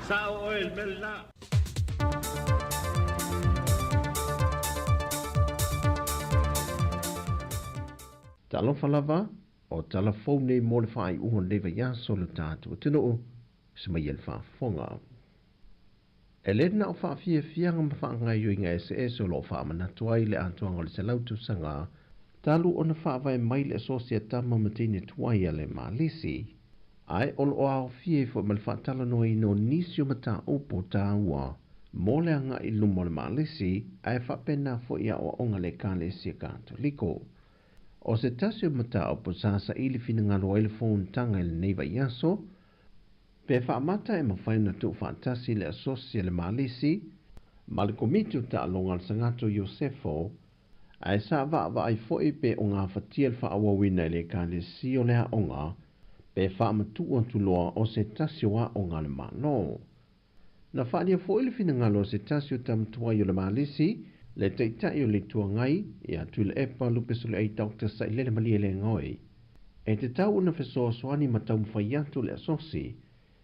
Sao el melna. Talofa lava o tala fou nei mo le faaiuga o lenei vaiaso o le tatou atunuu se mai ai le faafofoga. E le na o faafiafiaga ma faagaoioiga eseese o lo o faamanatu ai le atoaga o le selau tausaga talu ona faavae mai le asosi a tama ma teine tuai a le Malisi, ae o lo o aofia ai foi ma le faatalanoaina o nisi o mataupu taua mo le agai i luma o le Malisi, ae faapena foi aoaoga a le Ekalesia Katoliko. O se tasi o mataupu sa saili finagalo ai le fonotaga i lenei vaiaso, pe faamata e mafai ona tuufaatasi le asosi a le Malisi ma le Komiti o Taaloga a le Sagato Iosefo Ae sa vaavaai foʻi pe o gafatia le faaauauina e le ekalesia o le aoga pe faamatuʻu atu loa o se tasi o aoga a le Malo. Na faaalia foʻi le finagalo o se tasi o tamatuai o le Malisi, le Taitai o le Itu Agai, ia Tuilaepa Lupesoliai Dr Sailele Malielegaoi, e tatau ona fesoasoani ma taumafai atu le asosi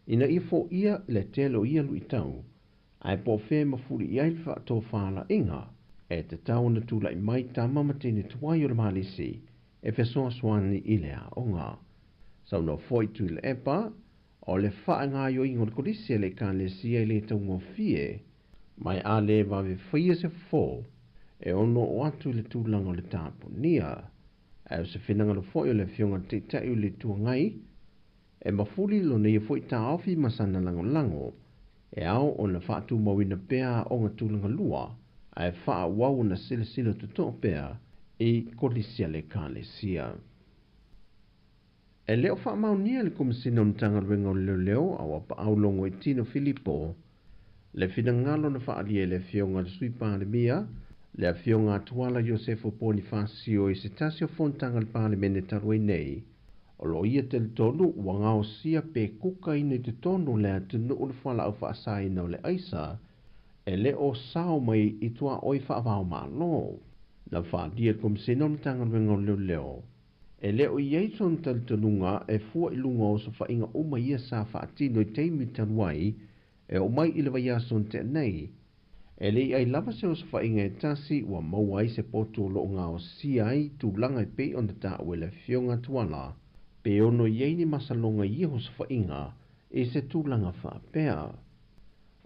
ina ia foia le tele o ia luitau, ae po o fea e mafuli i ai le faatofalaiga, e tatau ona tulai mai tama ma teine tuai o le Malisi e fesoasoani i le aoga. Saunoa foi Tuilaepa, o le faagaoioiga o le kolisi a le Ekalesia e le taugofie, ma e a le vave faia se fofo e ono oo atu i le tulaga o le tapunia. Ae o se finagalo foi o le Afioga i le Taitai o le Itu Agai, e mafuli lona ia foi taofi ma sana lagolago, e ao ona faatumauina pea aoga tulaga lua, ae faaauau ona silasila totoa pea i kolisi a le Ekalesia. E le o faamaonia e le Komesina o Matagaluega o Leoleo a ua paau Logoitino Filipo le finagalo na faaalia e le Afioga i le Sui Palemia, le Afioga a Tuala Iosefo Ponifasio i se tasi o fonotaga a le Palemene talu ai nei, o lo o ia talitonu ua gaosia pe kukaina i totonu o le atunuu le fualaau faasaina o le aisa e le o sao mai i tuaoi faavaomalo. Na faaalia e le Komesina o Matagaluega o Leoleo, e le o i ai sona talitonuga e fua i luga o osofaiga uma ia sa faatino i taimi talu ai e oo mai i le vaiaso na tea nei. E le i ai lava se osofaiga e tasi ua maua ai se potu o lo o gaosia ai tulaga e pei ona taua e le Afioga Tuala, pe ono i ai ni masaloga i ia osofaiga i se tulaga faapea.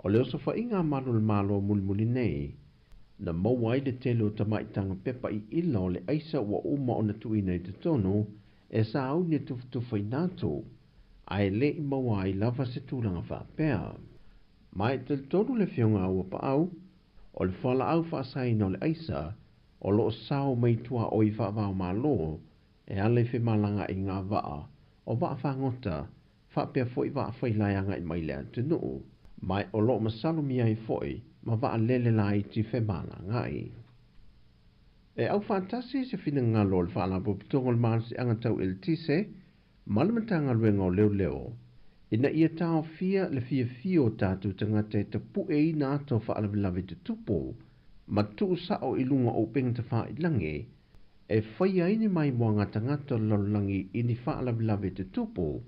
O le osofaiga a Malu o le Malo mulimuli nei, na maua ai le tele o tamaitaga pepa iila o le aisa ua uma ona tuuina i totonu e sauni e tufatufaina atu, ae le i maua ai lava se tulaga faapea. Ma e talitonu le Afioga a Uapaau, o le fualaau faasaina o le aisa o lo o sao mai tuaoi faavaomalo e ala i femalagaaiga a vaa, o vaa fagota, faapea foi vaa failae agai mai le atunuu, ma o lo o masalomia ai foi ma vaalele laiti femalagaai. E aufaatasi se finagalo o le Faalapotopotoga o le Malosiaga Tau Eletise ma le Matagaluega o Leoleo ina ia taofia le fiafia o tatou tagata e tapueina ata o faalavelave tutupu ma tuusao i luga o upega tafailagi e faia ai ni maimoaga tagata o le lalolagi i ni faalavelave tutupu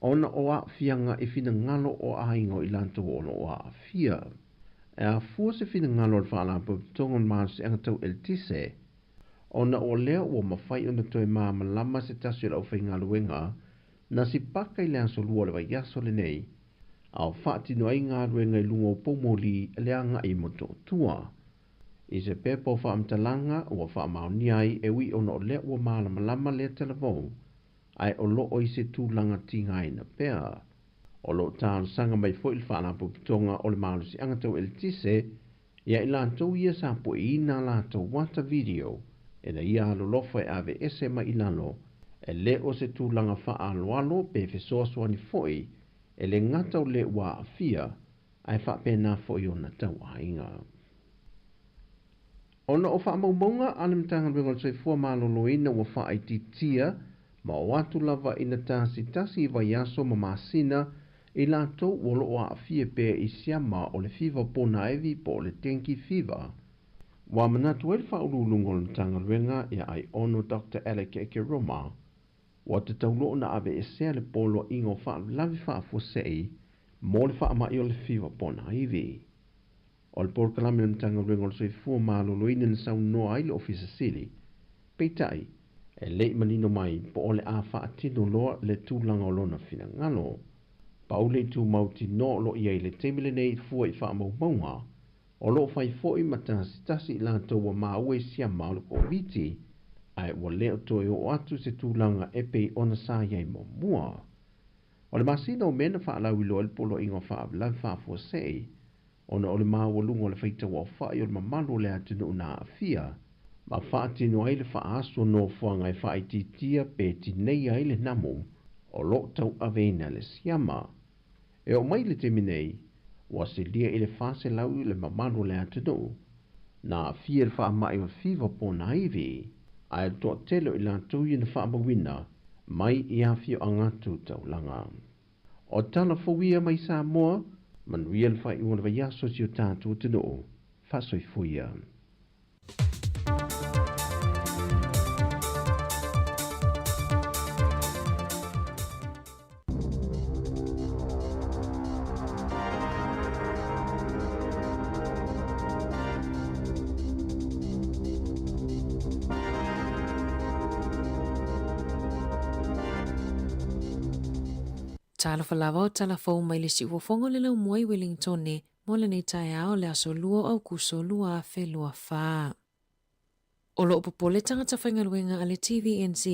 ona o aafiaga i finagalo o aiga o i latou o lo o aafia. E afua se finagalo o le Faalapotopotoga o le Malosiaga Tau Eletise ona o lea ua mafai ona toe malamalama se tasi o le aufaigaluega na sipaka i le aso lua o le vaiaso lenei, a o faatino ai galuega i luga o poumoli le agai i Motootua. I se pepa o faamatalaga ua faamaonia ai e ui ona o lea ua malamalama lea talavou, ae o lo o i se tulaga tigaina pea. O lo o talosaga mai foi le Faalapotopotoga o le Malosiaga Tau Eletise ia i latou ia sa pueina a latou ata video ina ia alolofa e aveese mai i lalo, e le o se tulaga faaaloalo pe fesoasoani foi e le gata o le ua aafia, ae faapena foi ona tauaiga. Ona o faamaumauga a le Matagaluega o le Soifua Maloloina ua faaitiitia ma oo atu lava ina tasitasi i vaiaso ma masina i latou o lo o aafia pea i siama o le fiva ponaevi po o le dengue fever, ua manatu ai le Faauluuluga o le Matagaluega ia Aiono Doctor Alec Ekeroma, ua tatau loa ona aveesea le poloaiga o faalavelave faafuasei mo le faamai o le fiva ponaivi. O le polokalame a le Matagaluega o le Soifua Maloloina na saunoa ai le Ofisa Sili, peitai, e le i manino mai po o le a faatino loa le tulaga o lona finagalo. Pau le itu mautinoa o lo o i ai i le taimi lenei fua i faamaumauga, o lo o fai foi ma tasitasi i latou ua maua i siama o le Koviti, ae ua le o toe oo atu se tulaga e pei ona sa i ai muamua. O le masina o Me na faalauiloa ai le Poloaiga o Faalavelave Faafuasei, ona o le maualuga o le faitauaofai o le mamalu o le atunuu na aafia, ma faatino ai le faaaso nofoaga e faaitiitia pe tineia ai le namu o lo o tauaveina le siama. E oo mai i le taimi nei, ua silia i le 400 le mamalu o le atunuu na aafia i le faamai o le fiva po o le HIV, ae o le toatele o i latou ia na faamauina mai i afioaga tu taulaga. O tala fou ia mai Samoa, manuia le faaiuga o le vaiaso i si o tatou atunuu. Faasoifua ia. Talofa lava o tala fou mai le siufofoga o le laumua i Wellingtone mo lenei taeao o le aso 2 o Aukuso 2024. O lo o popole tagata faigaluega a le TVNZ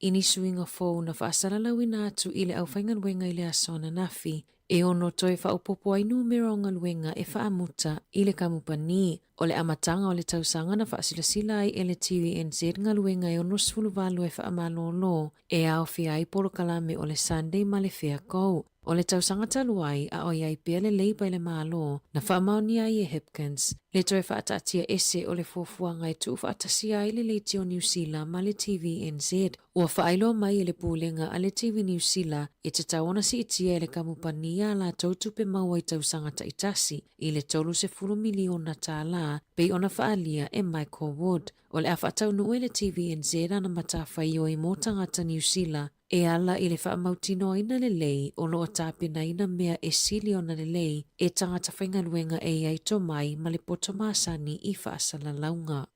i ni suiga fou na faasalalauina atu i le aufaigaluega i le aso ananafi, e ono toe faaopoopo ai numera o galuega e faamuta i le kamupani. O le amataga o le tausaga na faasilasila ai e le TVNZ galuega e 68 e faamalolo e aofia ai polokalame o le Sunday ma le Fair Go. O le tausaga talu ai, a o i ai pea le Labour i le Malo, na faamaonia ai e Hipkins le toe faataatia ese o le fuafuaga e tuufaatasia ai le Leitio Niu Sila ma le TVNZ. Ua faailoa mai e le Pulega a le TV Niu Sila e tatau ona siitia e le kamupani ā latou tupe maua i tausaga taitasi i le $30 miliona tālā pei ona faaalia e Michael Wood. O le a faataunuu e le TVNZ ana matafaioi mō tagata Niu Sila E ala i le faamautinoaina lelei o lo o tapenaina mea e sili ona lelei e tagata faigaluega e i ai tomai ma le poto masani i faasalalauga.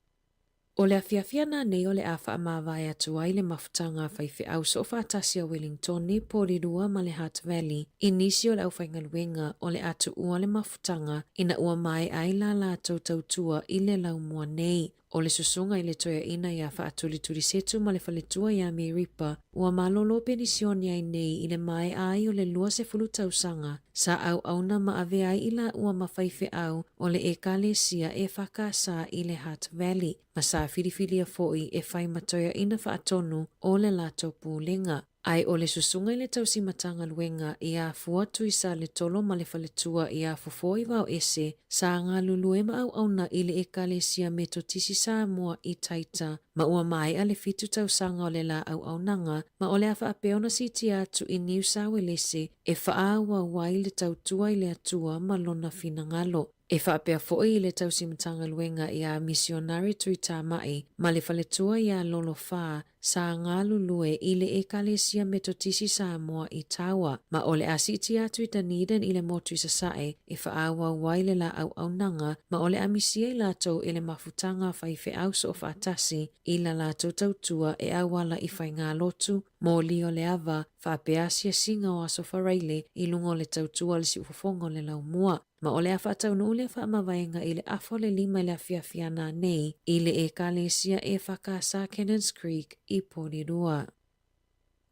O le afiafi ana nei o le a faamavae atu ai le mafutaga a faifeau soofaatasi a Wellingtone, Porirua ma le Hutt Valley i nisi o le aufaigaluega o le a tuua le mafutaga ina ua maea ai la latou tautua i le laumua nei. O le susuga i le toeaina iā Faatulitulisetu ma le faletua iā Meripa, ua malolo penisione ai nei i le maea ai o le 20 tausaga sa auauna ma avea ai i laua ma faifeau o le Ekalesia EFKS i le Hutt Valley, ma sa filifilia foi e fai ma toeaina faatonu o le latou pulega. Ae o le susuga i le tausi Matagaluega iā Fua Tuisaletolo ma le faletua iā Fofo i Vaoese sa galulue ma auauna i le Ekalesia Metotisi Samoa i Taita ma ua maea le 7 tausaga o le la auaunaga ma o le a faapea ona siitia atu i Niu Sawelese e faaauau ai le tautua i le Atua ma lona finagalo. E faapea foi i le tausi Matagaluega iā Misionare Tuitamai ma le faletua iā Lolo Fa sa galulue i le Ekalesia Metotisi Samoa i Tawa, ma o le a siitia atu i Dunedin i le motu i Sasae e faaauau ai le la auaunaga ma o le a misia i latou i le mafutaga a faifeau soofaatasi i la latou tautua e auala i faigalotu, moli o le ava, faapea asiasiga o aso faraile i luga o le tautua a le siufofoga o le laumua. Ma o le a faataunuu lea faamavaega i le afa o le 5 i le afiafi ana nei i le Ekalesia EFKS Cannons Creek i Porirua.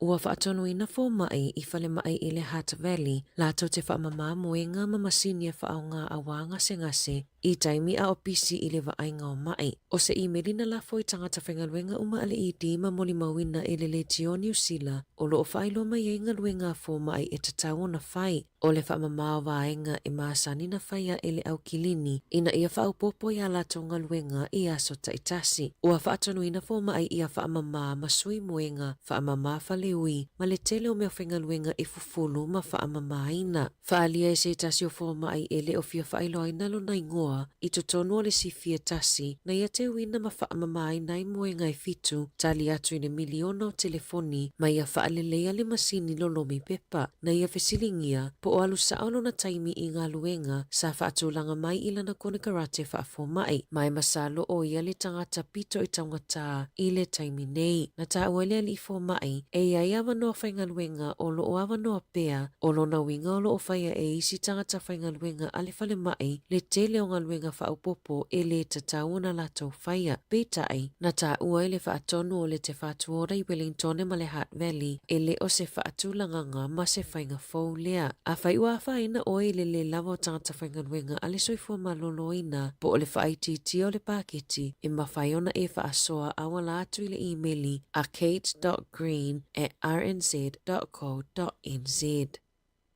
Ua faatonuina fomai i falemai i le Hutt Valley latou te faamamā moega ma masini e faaaoga auā gasegase i taimi a o pisi i le vaaiga o maʻi. O se imeli na lafo i tagata faigaluega uma a le ED ma molimauina i le Leitio Niu Sila o lo o faailoa mai ai galuega a fomai e tatau ona fai. O le faamamā o vaega e masani na faia e le au kilini ina ia faaopoopo i a latou galuega i aso taitasi. Ua faatonuina fomai ia faamamā ma sui moega, faamamā faleui, ma le tele o mea faigaluega e fufulu ma faamamāina. Faaalia e se tasi o fomai e le o fia faailoaina lona igoa i totonu o le sifi e tasi na ia teuina ma faamamāina ai moega e 7 tali atu i le miliona o telefoni ma ia faaleleia le masini lolomi pepa. Na ia fesiligia po o alu sao lona taimi i galuega sa faatulaga mai i lana konekarate faafomai, ma e masalo o ia le tagata pito i taugatā i le taimi nei. Na taua e le alii fomai, e i ai avanoa faigaluega o lo o avanoa pea, o lona uiga o lo o faia e isi tagata faigaluega a le falemai le tele o galuega faaopoopo e lē tatau ona latou faia. Peitai, na taua i le faatonu o le Te Whatu Ora i Wellingtone ma le Hutt Valley, e le o se faatulagaga ma se faiga fou lea. Afai ua afaina ʻoe i le lē lava o tagata faigaluega a le soifua maloloina po o le faaitiitia o le paketi, e mafai ona e faasoa auala atu i le imeli a kate.green@rnz.co.nz.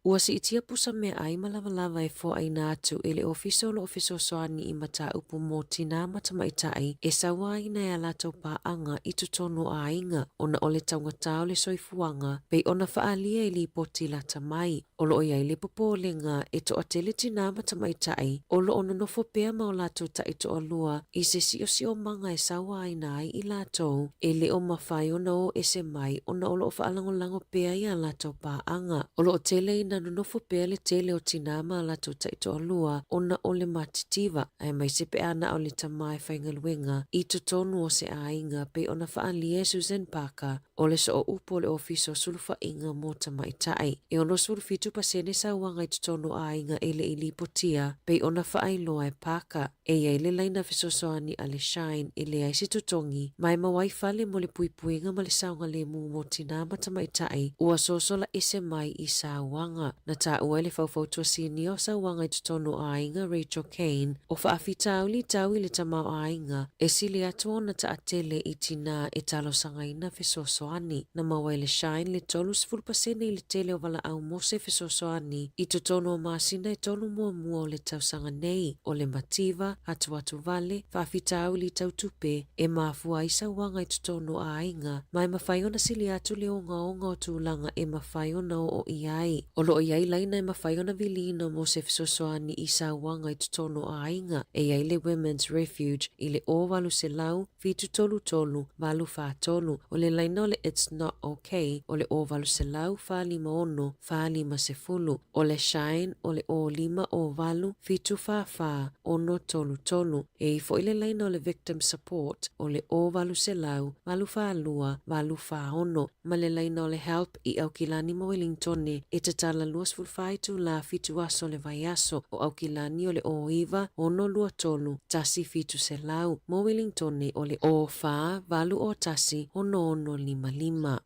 Ua siitia pusa meaai ma lavalava e foaina atu e le Ofisa o loo fesoasoani i mataupu mo tinā ma tamaitai e sauaina e a latou paaga i totonu o aiga ona o le taugata o le soifuaga pei ona faaalia i lipoti lata mai. O loo i ai le popolega e toatele tinā ma tamaitai o loo nonofo pea ma o latou taitoalua i se siosiomaga e sauaina ai i latou e le o mafai ona o ese mai ona o loo faalagolago pea i a latou paaga. O loo tele ina nonofo pea le tele o tinā ma a latou taitoalua ona o le matitiva, aemaise pe a na o le tamā e faigaluega i totonu o se aiga pei ona faaalia e Susan Parker o le sooupu o le Ofisa o Sulufaiga mo Tamaitai. E 67% sauaga i totonu o aiga e le i lipotia pei ona faailoa e Parker. E i ai le laina fesoasoani a le Shine e leai se totogi, ma e maua ai fale mo le puipuiga ma le saogalemu mo tinā ma tamaitai ua sosola ese mai i sauaga. Na taua e le faufautua sinia o sauaga i totonu o aiga Rachel Kane, o faafitauli tau i le tamaoaiga e sili atu ona taatele i tinā e talosagaina fesoasoani. Na maua e le Shine le 30% i le tele o valaau mo se fesoasoani i totonu o masina e tolu muamua o le tausaga nei, o le mativa, atuatuvale, faafitauli tau tupe e mafua ai sauaga i totonu o aiga, ma e mafai ona sili atu le ogaoga o tulaga e mafai ona oo i ai. O loo i ai laina e mafai ona viliina mo se fesoasoani i sauaga i totonu o aiga, e i ai le Women's Refuge i le 0800 733 843, o le laina o le It's Not OK o le 0800 456 450, o le Shine o le 05 08 744 633. E i ai foi le laina o le Victim Support o le 0800 842 846 ma le laina o le Help i Aukilani ma Wellingtone e tatala 24 itulā fitu aso o le vaiaso. O Aukilani o le 09 623 1700, mo Wellingtone o le 04 801 6655.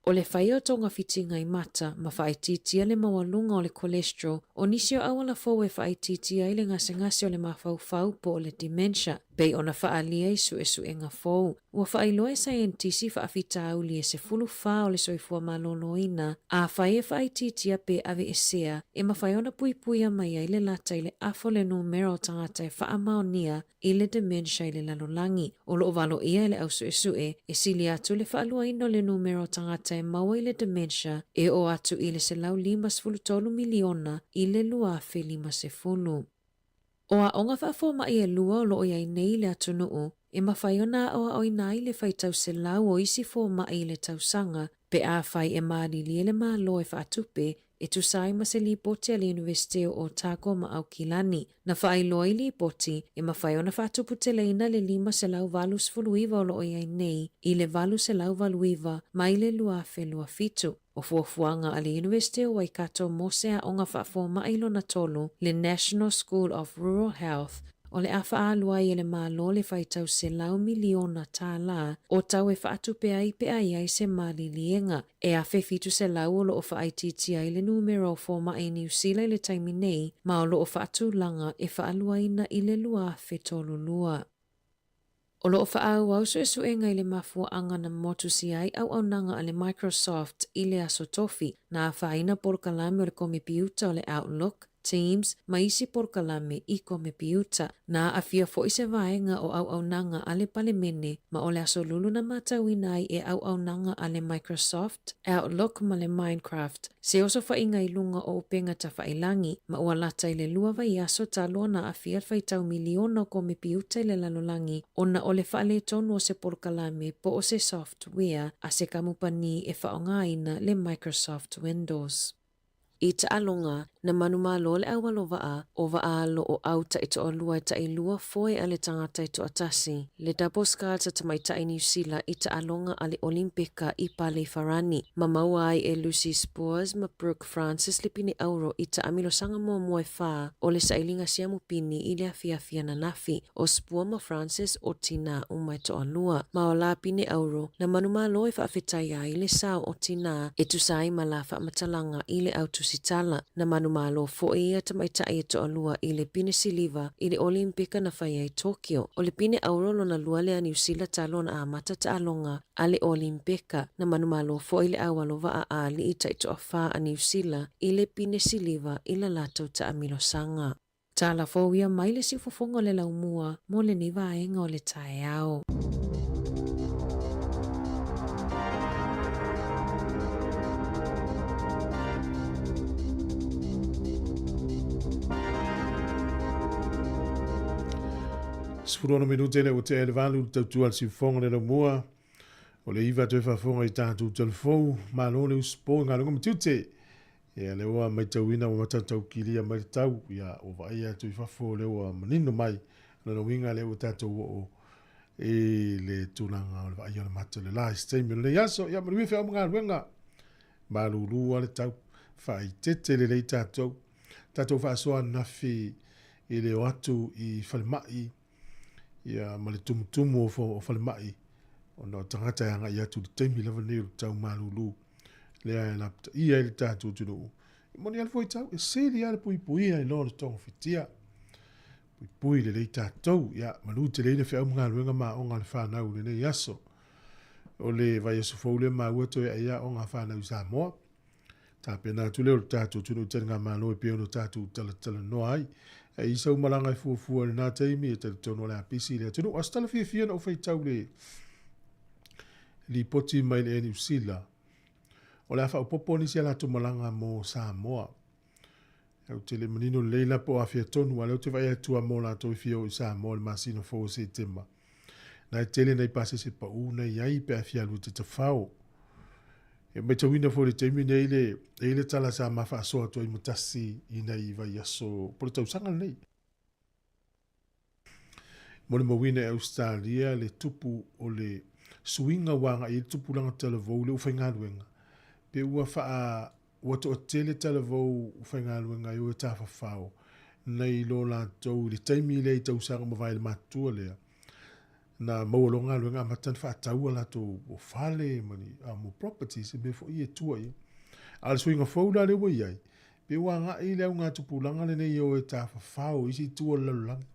O le fai o togafitiga i mata ma faaitiitia le maualuga o le cholesterol o nisi o auala fou e faaitiitia ai le gasegase o le mafaufau po o le dementia, pei ona faaalia i suesuega fou. Ua faailoa e saienitisi faafitauli e 14 o le soifua maloloina, afai e faaitiitia pe aveesea, e mafai ona puipuia mai ai le lata i le afa o le numera o tagata e faamaonia i le dementia i le lalolagi. O loo valoia e le ausuesue e sili atu le faaluaina o le numera o tagata e maua i le dementia e oo atu i le 153 miliona i le 2050. O aoga faafomai e lua o loo i ai nei i le atunuu e mafai ona aoaoina ai le faitau selau o isi fomai i le tausaga pe afai e malilie le Malo e faatupe e tusa ai ma se lipoti a le Iunivesite o Otago ma Aukilani. Na faailoa i lipoti, e mafai ona faatuputeleina le 589 o loo i ai nei i le 889 mai le 2027. O fuafuaga a le Iunivesite o Waikato mo se aoga faafomai lona tolu, le National School of Rural Health, o le a faaalu ai e le Malo le faitau $100 miliona o tau e faatupe ai pe a i ai se maliliega. E 1700 o loo faaitiitia ai le numera o fomai i Niu Sila i le taimi nei, ma o loo faatulaga e faaluaina i le 2032. O loo faaauau suesuega i le mafuaaga na motusia ai auaunaga a le Microsoft i le aso Tofi, na afaina polokalame o le komepiuta o le Outlook, Teams, ma isi polokalame i komepiuta. Na aafia foi se vaega o auaunaga a le Palemene ma o le aso Lulu na matauina ai e auaunaga a le Microsoft, Outlook ma le Minecraft, se osofaiga i luga o upega tafailagi, ma ua lata i le lua vaiaso talu ona aafia le faitau miliona o komepiuta i le lalolagi ona o le faaletonu o se polokalame po o se software a se kamupani e faaaogaina le Microsoft Windows. I taaloga, na manumalo le aualovaa o vaa alo o au taitoalua e tailua foe a le tagata e toatasi, le double sculls a tamaitai Niu Sila i taaloga a le Olimpika i Paleifarani, ma maua ai e Lucy Spores ma Brooke Francis le pine auro i taamilosaga muamua e fa o le sailiga siamu pini i le afiafi ananafi. O Spoor ma Francis o tinā uma e toalua, ma o la pine auro na manumalo e faafetai ai le sao o tinā e tusa ai ma la faamatalaga i le autusitala. Na manumalo manumalo foʻi ia tamaitai e toalua i le pine siliva i le Olimpika na fai ai Tokyo. O le pine auro lona lua lea a Niu Sila talu ona amata taaloga a le Olimpika. Na manumalo foʻi le au alo vaa a alii taitoafā a Niu Sila i le pine siliva i la latou taamilosaga. Tala fou ia mai le siufofoga o le laumua mo lenei vaega o le taeao. 16 minute le ua tea i le 8 le tautua a le siufofoga o le laumua. O le 9 toe faafofoga i tatou talafou. Malo le usupo i galuega ma tiute. Ia lea ua maitauina ua mataukilia mai le tau, ia ua vaaia atu i fafo lea ua manino mai. O lona uiga lea ua tatou oo i le tulaga o le vaaia o le mata o le la i se taimi o lenei aso. Ia manuia feau ma galuega. Malulu lava le tau. Faaeteete lelei tatou. Tatou faasoa ananafi i le o atu i falemai ia ma le tumutumu o falemai ona o tagata e agai atu i le taimi lava lenei o le tau malulu lea e lapataia ai le tatou atunuu. E moni lava le fuaitau, e sili lava le puipuia i lo le togafitia. Puipui lelei tatou, ia malu tele feau ma galuega ma aoga a le fanau i lenei aso. O le vaiaso fou lea maua toe ai aoga a fanau i Samoa. Tapena atu lea o le tatou atunuu i taligamalo e pei ona tatou talatalanoa ai. E i sau malaga e fuafua i lena taimi, e talitonu o le a pisi le atunuu. A o se tala fiafia na ou faitau le lipoti mai le Air Niu Sila, o le a faaopoopo nisi a latou malaga mo Samoa. Ou te le manino lelei la po o afea tonu, a o lea ou te vaai atu lava mo latou e fia o i Samoa i le masina fou o Setema. Na e tele nai pasese pau na i ai pe a fia alu i te tafao. E matauina foi i le taimi nei le, e i le tala sa ma faasoa atu ai ma tasi i nai vaiaso po o le tausaga lenei. Molimauina e Ausetalia le tupu o le suiga ua agai ai le tupulaga talavou i le ufaigaluega, pe ua faa ua toatele talavou ufaigaluega e o e tafafao nai lo latou i le taimi lea i tausaga mavae i le matutua lea na maua loa galuega amata ona faatau a latou fale ma ni mo properties e mea foi ia e tua i ai. A o le suiga fou la lea ua i ai, Pe ua agai le augatupulaga lenei e o e tafafao i isi itu o le lalolagi.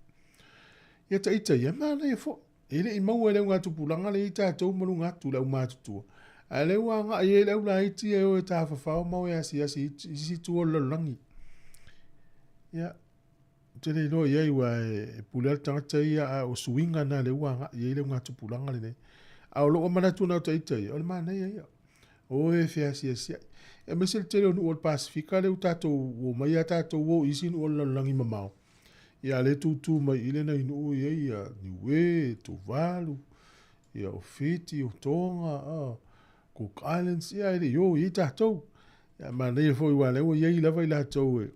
Ia taita ia, e manaia foi. E le i maua e le augatupulaga lea i tatou ma luga atu le aumatutua. Ae lea ua agai ai le aulaiti e o e tafafao ma o e asiasi i isi itu o le lalolagi. Ia, ou te le iloa i ai, aua e pule lava le tagata ia, a o suiga na lea ua agai ai le augatupulaga lenei. A o lou manatu na o taita ia, o le manaia ia. O e feasiasiai. Aemaise le tele o nuu o le Pasefika lea ua tatou omai lava tatou o i isi nuu o le lalolagi mamao. Ia a o lea e tutu mai i i nai nuu ia ia Niue, Tuvalu, ia o Fiti, o Tonga, Cook Islands, ia e le i o i ai tatou. Ia manaia foi aua o lea ua i ai lava i latou e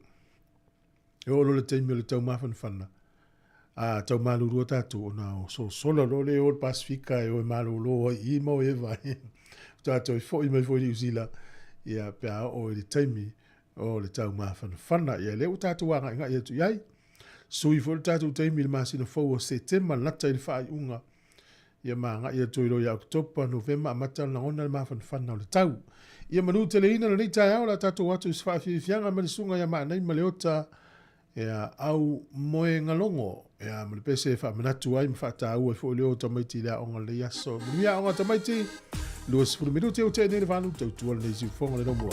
E oo loa i le taimi o le taumafanafana, a tau malulu tatou, ona o sosola loa lea e o i le Pasefika e o e malolo ai i i ma o e vai. Tatou e foi mai foi i Niu Sila, ia, pe a oo i le taimi o le taumafanafana. Ia, lea ua tatou agaigai atu i ai. Sui foi le tatou taimi i le masina fou o Setema, lata i le faaiuga. Ia ma agai atu ai loa ia Oketopa, Novema, amata ona lagona le mafanafana o le tau. Ia manuteleina lenei taeao o le a tatou atu i se faafiafiaga ma le susuga ia Maanai Maleota ia au Moegalogo ia ma le pese e faamanatu ai ma faataua ai foi le o tamaiti i le aoga o lenei aso. Manuia aoga tamaiti, 20 minute ua tea nei le 8 tautua lenei siufofoga le Laumua.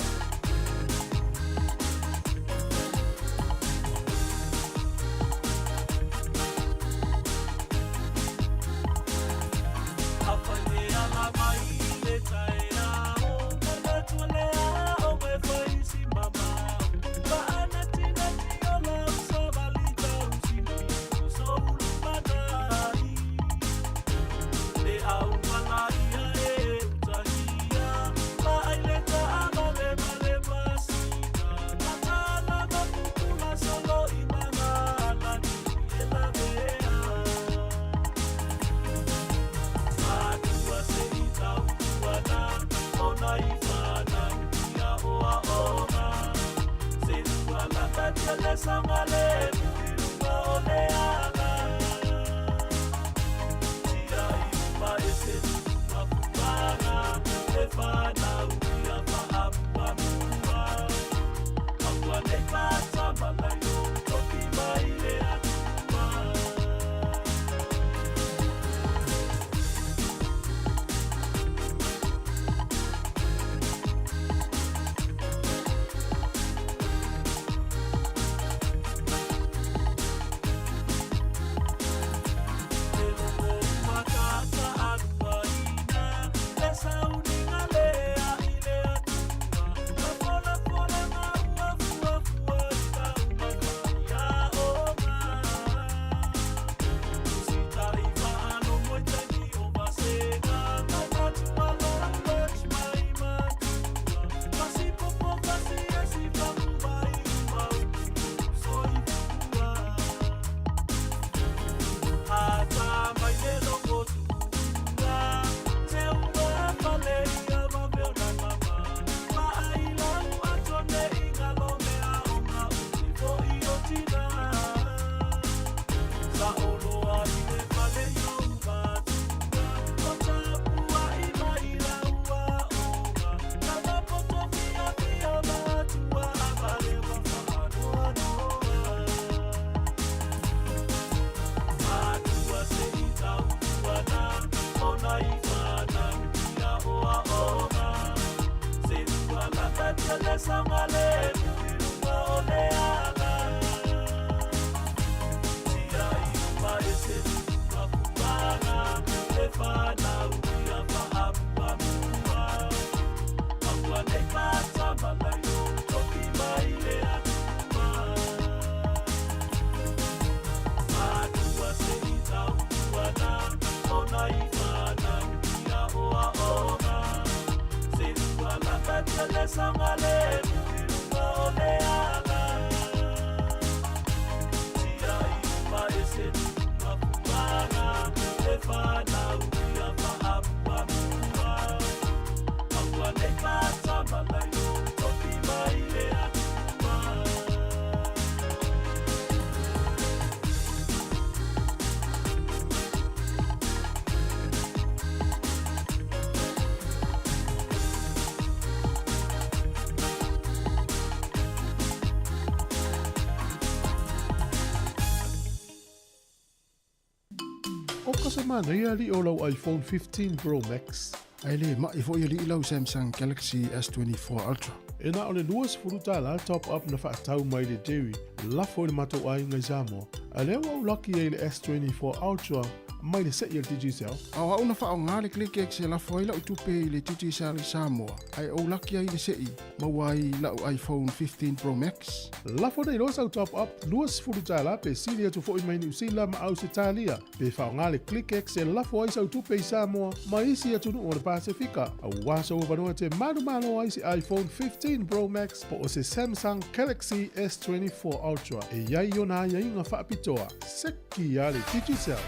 Oka se manaia alii o lau iPhone 15 Pro Max. Ae le ma'i foi alii lau Samsung Galaxy S24 Ultra. E na o le $20 le top up na fa'atau mai le Jerry lafo i le matou aiga i Samoa, a lea ua ou laki ai i le S24 Ultra mai le se'i a le Digicel. A o a'u na fa'aaogā le ClickX e lafo ai la'u tupe i le Digicel i Samoa, ae ou laki ai i le se'i, maua ai la'u iPhone 15 Pro Max. Lafo nei loa sau top up $20 pe sili atu foi mai Niu Sila ma Ausetalia, pe faaaoga le ClickX e lafo ai sau tupe i Samoa ma isi atunuu o le Pasefika, auā sou avanoa e te manumalo ai se iPhone 15 Pro Max po o se Samsung Galaxy S24 Ultra e i ai ona aiaiga faapitoa. Seki a le Digicel!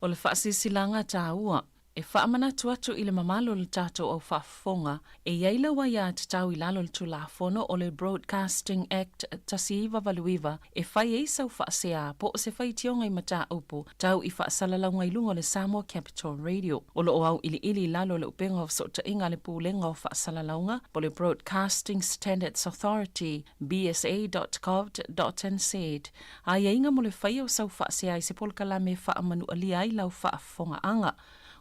O le faasilasilaga taua E faamanatu atu i le mamalu o le tatou au faafofoga, e i ai lau aiatatau i lalo o le Tulafono o le Broadcasting Act 1989 e fai ai sau faasea po o se faitioga i mataupu tau i faasalalauga i luga o le Samoa Capital Radio. O lo o auiliili i lalo o le upega o fesootaiga a le Pulega o Faasalalauga po o le Broadcasting Standards Authority, bsa.govt.nz, aiaiga mo le faia o sau faasea i se polokalame e faamanualia ai lau faafofogaaga.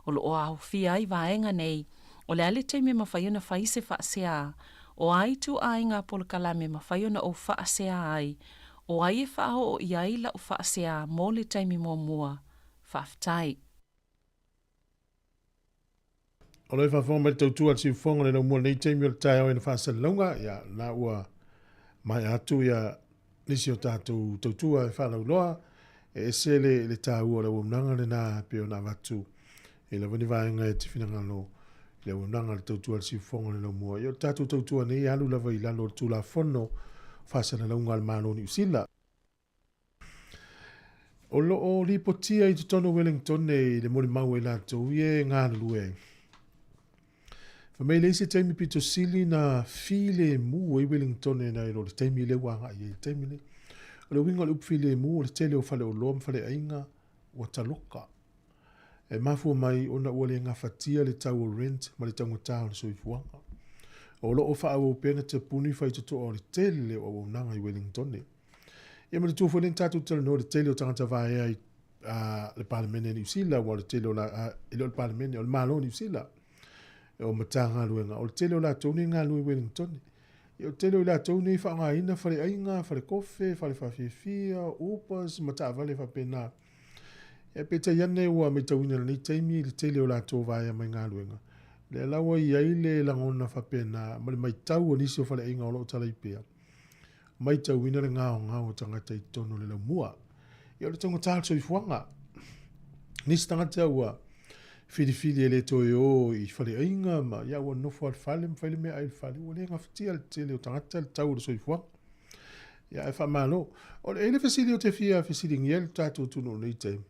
O lo o aofia ai vaega nei, o le a le taimi e mafai ona fai se faasea, o a ituaiga polokalame e mafai ona ou faasea ai, o ai e faaoo i ai lau faasea mo le taimi muamua. Faafetai. O lo e faafofoga mai le tautua a le siufofoga le laumua lenei taimi o le taeao ina faasalalauga, ia, na ua maea atu ia nisi o tatou tautua e faalauiloa, e ese le, le taua o le auaunaga lena e pei ona avatu i lava ni vaega e te finagalo i le auaunaga a le tautua a le siufofoga le laumua. Ia o le tatou tautua nei e alu lava i lalo o le Tulafono Faasalalauga a le Malo o Niu Sila. O lo o lipotia i totonu o Wellington i le molimau a i latou ia e galulue ai. Fai mai le isi taimi pito sili na filemu ai Wellington nai lo le taimi lea ua agai ai i le taimi lenei. O le uiga o le upu filemu o le tele o faleoloa ma faleaiga ua taloka. E mafua mai ona ua le gafatia le tau o rent ma le taugata o le soifuaga. O lo o faaauau pea na tapuni faitotoa o le tele o auaunaga i Wellington. Ia manatua foi lea na tatou talanoa i le tele o tagata vaea i le Palemene a Niu Sila, aua o le tele o la, e le o le Palemene, o le Malo o Niu Sila, o Matagaluega, o le tele o latou nei galulue i Wellington. Ia, o le tele o i latou nei faaaogaina faleaiga, falekofe, fale faafiafia, Ubers ma taavale faapena. Ia, peitai ane ua matauina i lenei taimi le tele o latou vaea mai galuega, lea la ua i ai le lagona faapena ma le matau o nisi o faleaiga o lo o talai pea. Matauina le gaogao o tagata i totonu o le laumua. Ia o le taugata o le soifuaga. Nisi tagata ua filifili e le toe o i faleaiga ma ia ua nofo lava i le fale ma fai le meaai i le fale, ua le gafatia le tele o tagata le tau o le soifuaga. Ia ae faamalo. O le, e le fesili ou te fia fesiligia le tatou atunuu i lenei taimi.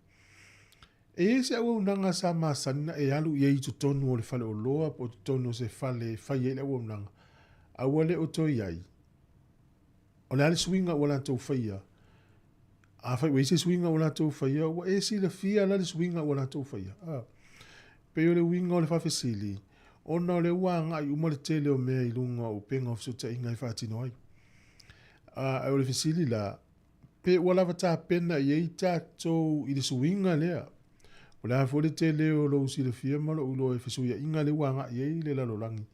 E i ai se auaunaga sa masani na e alu i ai i totonu o le faleoloa po o totonu o se fale e fai ai le auaunaga, a ua le o toe i ai? O le a le suiga ua latou faia? Afai ua i ai se suiga ua latou faia, ua e silafia la le suiga ua latou faia? A. Pei o le uiga o le faafesili, ona o lea ua agai uma le tele o mea i luga o upega o fesootaiga e faatino ai. A, o le fesili la, Pe ua lava tapena i ai tatou i le suiga lea? O le a foi le tele o lou silafia ma lou iloa i fesuiaiga lea ua agai ai le lalolagi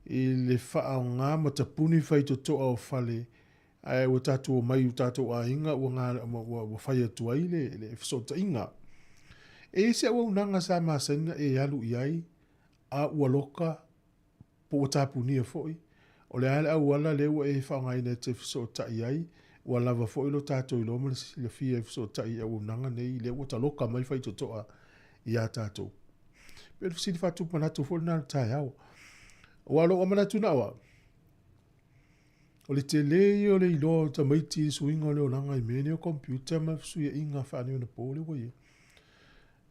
i le faaaoga ma tapuni faitotoa o fale ae ua tatou omai i o tatou aiga ua fai atu ai le fesootaiga. E i ai se auaunaga sa masani ona e alu i ai a ua loka po ua tapunia foi, o le a le auala lea ua e faaaogaina e te fesootai ai, ua lava foi lo tatou iloa ma le silafia e fesootai i auaunaga nei lea ua taloka mai faitotoa iā tatou. Pei o le fesili faatupu manatu foi lena o le taeao. Aua o lou manatu na o au, o le tele ia o le iloa o tamaiti i le suiga o le olaga i mea nei o computer ma fesuiaiga faaneionapo lea ua i ai.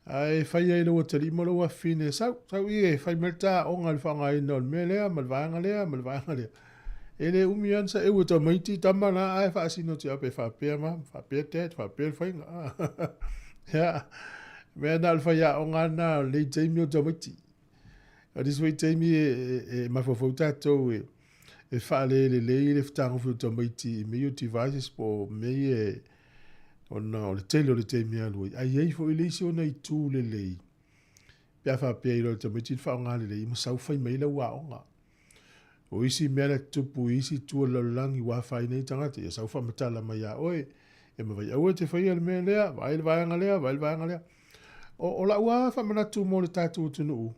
Ae fai ai lou atalii ma lou afafine, Sau, sau i e, fai mai le ta aoga i le faaaogaina o le mea lea ma le vaega lea ma le vaega lea. E le umi lava ona saeu e tamaiti tama la ae faasino atu ia pe faapea mama, faapea dad, faapea le faiga. Ia, mea na o le faiaoga lena o lenei taimi o tamaiti. O nisi foi taimi e mafaufau tatou e faalelelei le fetagofi o tamaiti i mea ia o devices po o mea ia e, ona o le tele o le taimi e alu ai. Ae i ai foi le isi ona itu lelei pe a faapea e iloa e le tamaiti le faaaoga lelei ma sau fai mai lau aoga. O isi mea la e tutupu i isi itu o le lalolagi ua afaina ai tagata, ia sau faamatala mai ia oe, ia ma vai aua e te faia le mea lea, vaai le vaega lea, vaai le vaega lea. O lau lava faamanatu mo le tatou atunuu,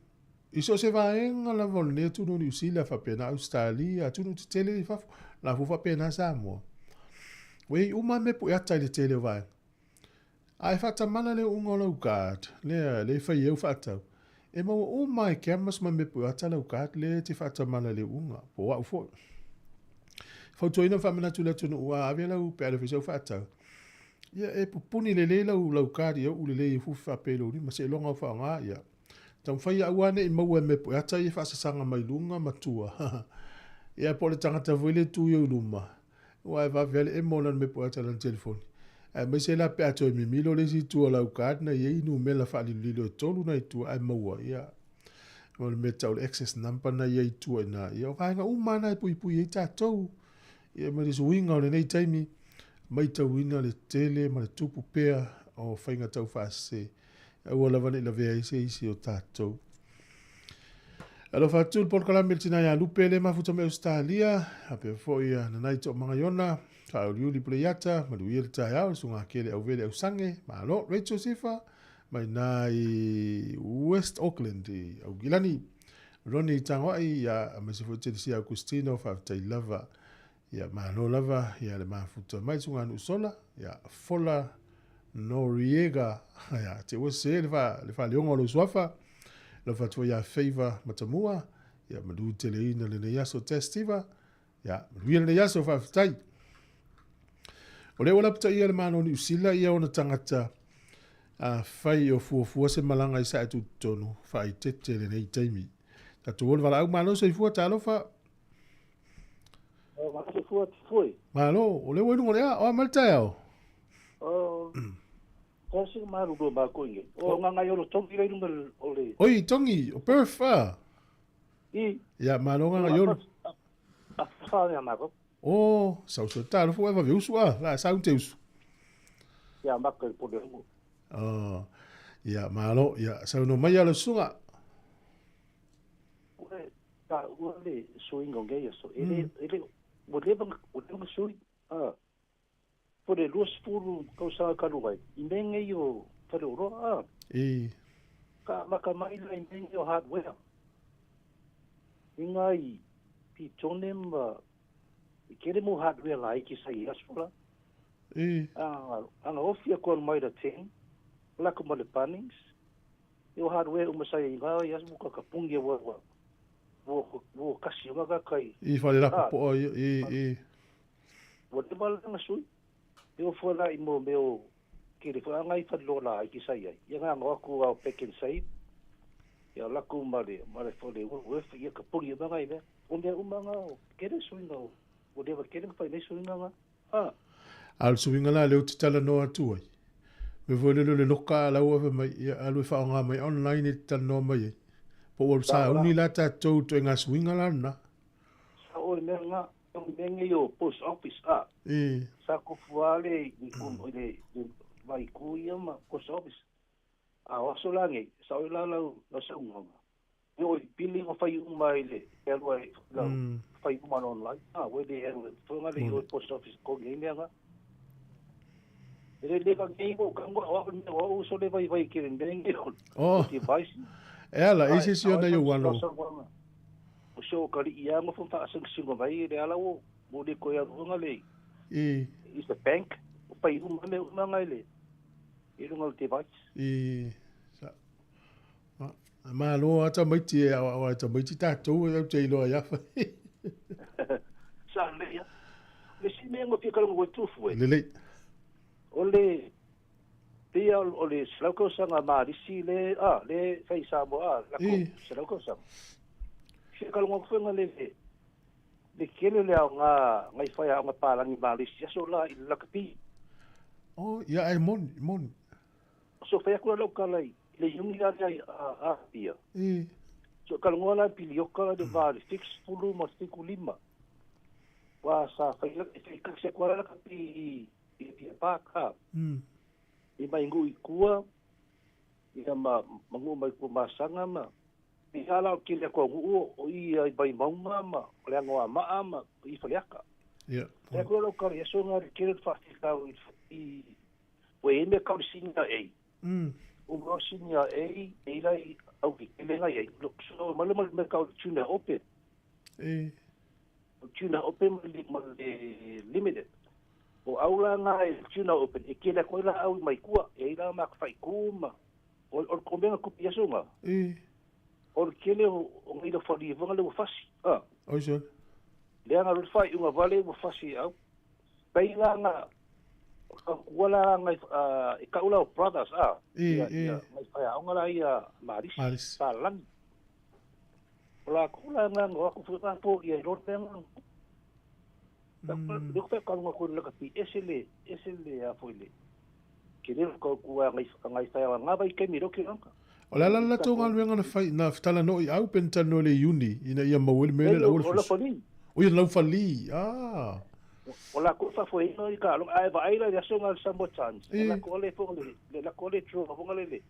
i so o se vaega lava o lenei atunuu o Niu Sila, faapena Ausetalia, atunuu tetele i fafo, la foi faapena Samoa. Ua i ai uma lava mea pueata i le tele o vaega. A e faatamala le uuga o lau card, lea, lea e fai ai au faatau, e maua uma lava e cameras ma mea pueata lau card lea e te faatamala i le uuga, po o au foi. Fautuaina ma faamanatu i le atunuu, a ave lau, pe a le fai sau faatau, ia e pupuni lelei lau, lau card ia uu lelei e fufi faapea i lou lima, seiloga o faaaoga, ia. Taumafai ia aua ne i maua e mea pueata ia faasasaga mai luga ma tua. Ia po o le tagata foi lea e tu i ou luma, aua e vave lava le emo o lana mea pueata i lana telefoni. Aemaise la pe a toe mimilo le isi itu o lau card na i ai numera faalilolilo e tolu na i tua ae maua, ia, o le mea e tau o le access number na i ai i tua i ina. Ia o vaega uma lava na e puipui ai tatou. Ia ma le suiga o lenei taimi, maitauina le tele ma le tupu pea o faiga taufaasese, aua lava ne i lavea ai se isi o tatou. Alofa atu le polokalame i le tina ia Lupe le mafuta mai Ausetalia, faapea foi ia Nanai Toomagaiona, Faaoliuli Puleiata, manuia le taeao, le susuga Kele Auvele Ausange, malo, Rachel Sifa, mai na i West Auckland i Aukilani, Ronnie Tagoai, ia, aemaise foi Telesia Augustino, faafetai lava. Ia, malo lava, ia le mafuta mai susuga Nuusola, ia, Fola Noriega, ia, te ua se le, fa, le faaleoga o lou suafa, alofa atu foi ia Favor Matamua, ia, malu teleina lenei aso Testiva, ia, manuia lenei aso, faafetai. O lea ua lapataia le Malo o Niu Sila ia ona tagata afai o fuafua se malaga i sae tutotonu, faaitete lenei taimi. Tatou o le valaau, malo soifua, talofa. Malo soifua foi. Malo, o lea ua i luga o le ea, o a mai le taeao? O, tasi o malu lua mākou i O ngā ngai olo tongi lei lunga o le... Oi, tongi, o Perth, a? I. Ia, malo ngā ngai olo. A wha mea mākou. O, sau so talo fo e vave usu a, la sau te usu. Ia, maka i pole rungu. O, ia, malo, ia, sau no mai a le susuga. Ue, ta ua le suiga o nei aso. E le, e le, ua leva, ua leva na sui. A, po le 20 tausaga talu ai, i mea nei o faleoloa, a. I. Ka amata mai la i mea nei o hardware. I ngā i Pitone ma i kele mo hardware la i ki sa i aso la. I. A, anga ofi a koan mai la ten, lako ma le Bunnings, i o hardware uma sa i ngā i aso ka kapungi ua ua ua ua kasi o ngā kai. I whare rapa poa i, i, i. Ua leva la nga sui. E o fua la i mo mea o kele fua anga i whare loa la ai ki sa i ai. Ia ngā ngā aku au pack and save. Ia laku ma le, ma le whare Woolworth, ia kapungi o ngā i mea. O mea uma ngā o kele sui ngā o. Ua leva kele nga whai nei sui ngā ngā. A. A o le suiga la lea ou te talanoa atu ai, mea foi lele o le loka a lau ave mai, ia alu e faaaoga mai online e te talanoa mai ai. Po ua sauni la tatou i ituaiga suiga la lena. Sa o le mea lena, o le mea nei o post office a. I. Sa kofu lava le i le vai ku ia ma post office. A o aso la nei, sa o la lau lau saunoaga, e oo i pili ma fai uma i le e alu ai lau fai uma online. A ua le alu e fofoga le i o i post office ko nei mea nga. E le le ka nei mo ka mo o me o so le vai vai ke le mea nei o Oh. device. E ala, e Ai, se si ona ai i o fa alo. saunoaga. O so ka li ia mo fa fa mai le ala o mo le ko ia runga le I, is the bank o fai uma me uma ngai le i runga o device. i, sa, ma, malo ata maiti e awa awa ta maiti tātou e au te iloa ia whai. Sa le ia. Le si mea ngo fia kalongo koe tufu e. Lelei. O le pia o le selaukausaga malisi le a le fai Samoa a lako I. selaukausaga. Fia kalongo kuenga le le kele le au ngā ngai whai au ngā pālangi malisi aso la i lakapi. Oh, ia e moni, moni. So whai aku lau kalai le yungi la ai a a pia. I, So kalongo la pili oka la de vale fix fulu ma fiku lima. Wa sa whai la whai kakse kwa la lakapi i i pia pāka. I mai ngu i kua, ia ma mangu mai kua masanga ma. I ala o kile kua ngu o, o i ai bai maunga ma, o le angoa maa ma, o i whaleaka. Ia. Te kua lau kare, eso ngā re kere whawhikau i, i, o e me kau sinia e. O mea sinia e, e ila i au ki kele ngai e. Look, so malu malu me kau tuna ope. E. O tuna ope ma le, ma le limited. O au la ngā e tuna open, e kele koe la au i mai kua, e ila ma ka whai kuma. O, o kombenga kupi aso ngā. E. O le kele o, o ngai la whali vanga le wafasi. Ah. Oi so. Le anga le whai unga vale wafasi au. Pei la ngā, ka kua la ngai, e kaula o brothers, ah. E, Ia, e. ia, ngai whai aonga la ia Marisi. Marisi. Pa langi. O la kula ngā ngā aku whai po ia i rote ngā. Le kupe ka ngā kua laka pi ese le, ese le a foi le. Ke le ka kua ngai, ngai whai aonga ngā vai kemi roki ranga. O la la la tō ngā luenga na whai, na whtala no i au pen tano le iuni, ina ia mauele mele la O ua la le fusi. whali. O ia lau whali, ah. O la ko fa foi no i ka lo ai va ai la so ngal sa mo chance. E. La ko le fo le le la ko le tro fo le le.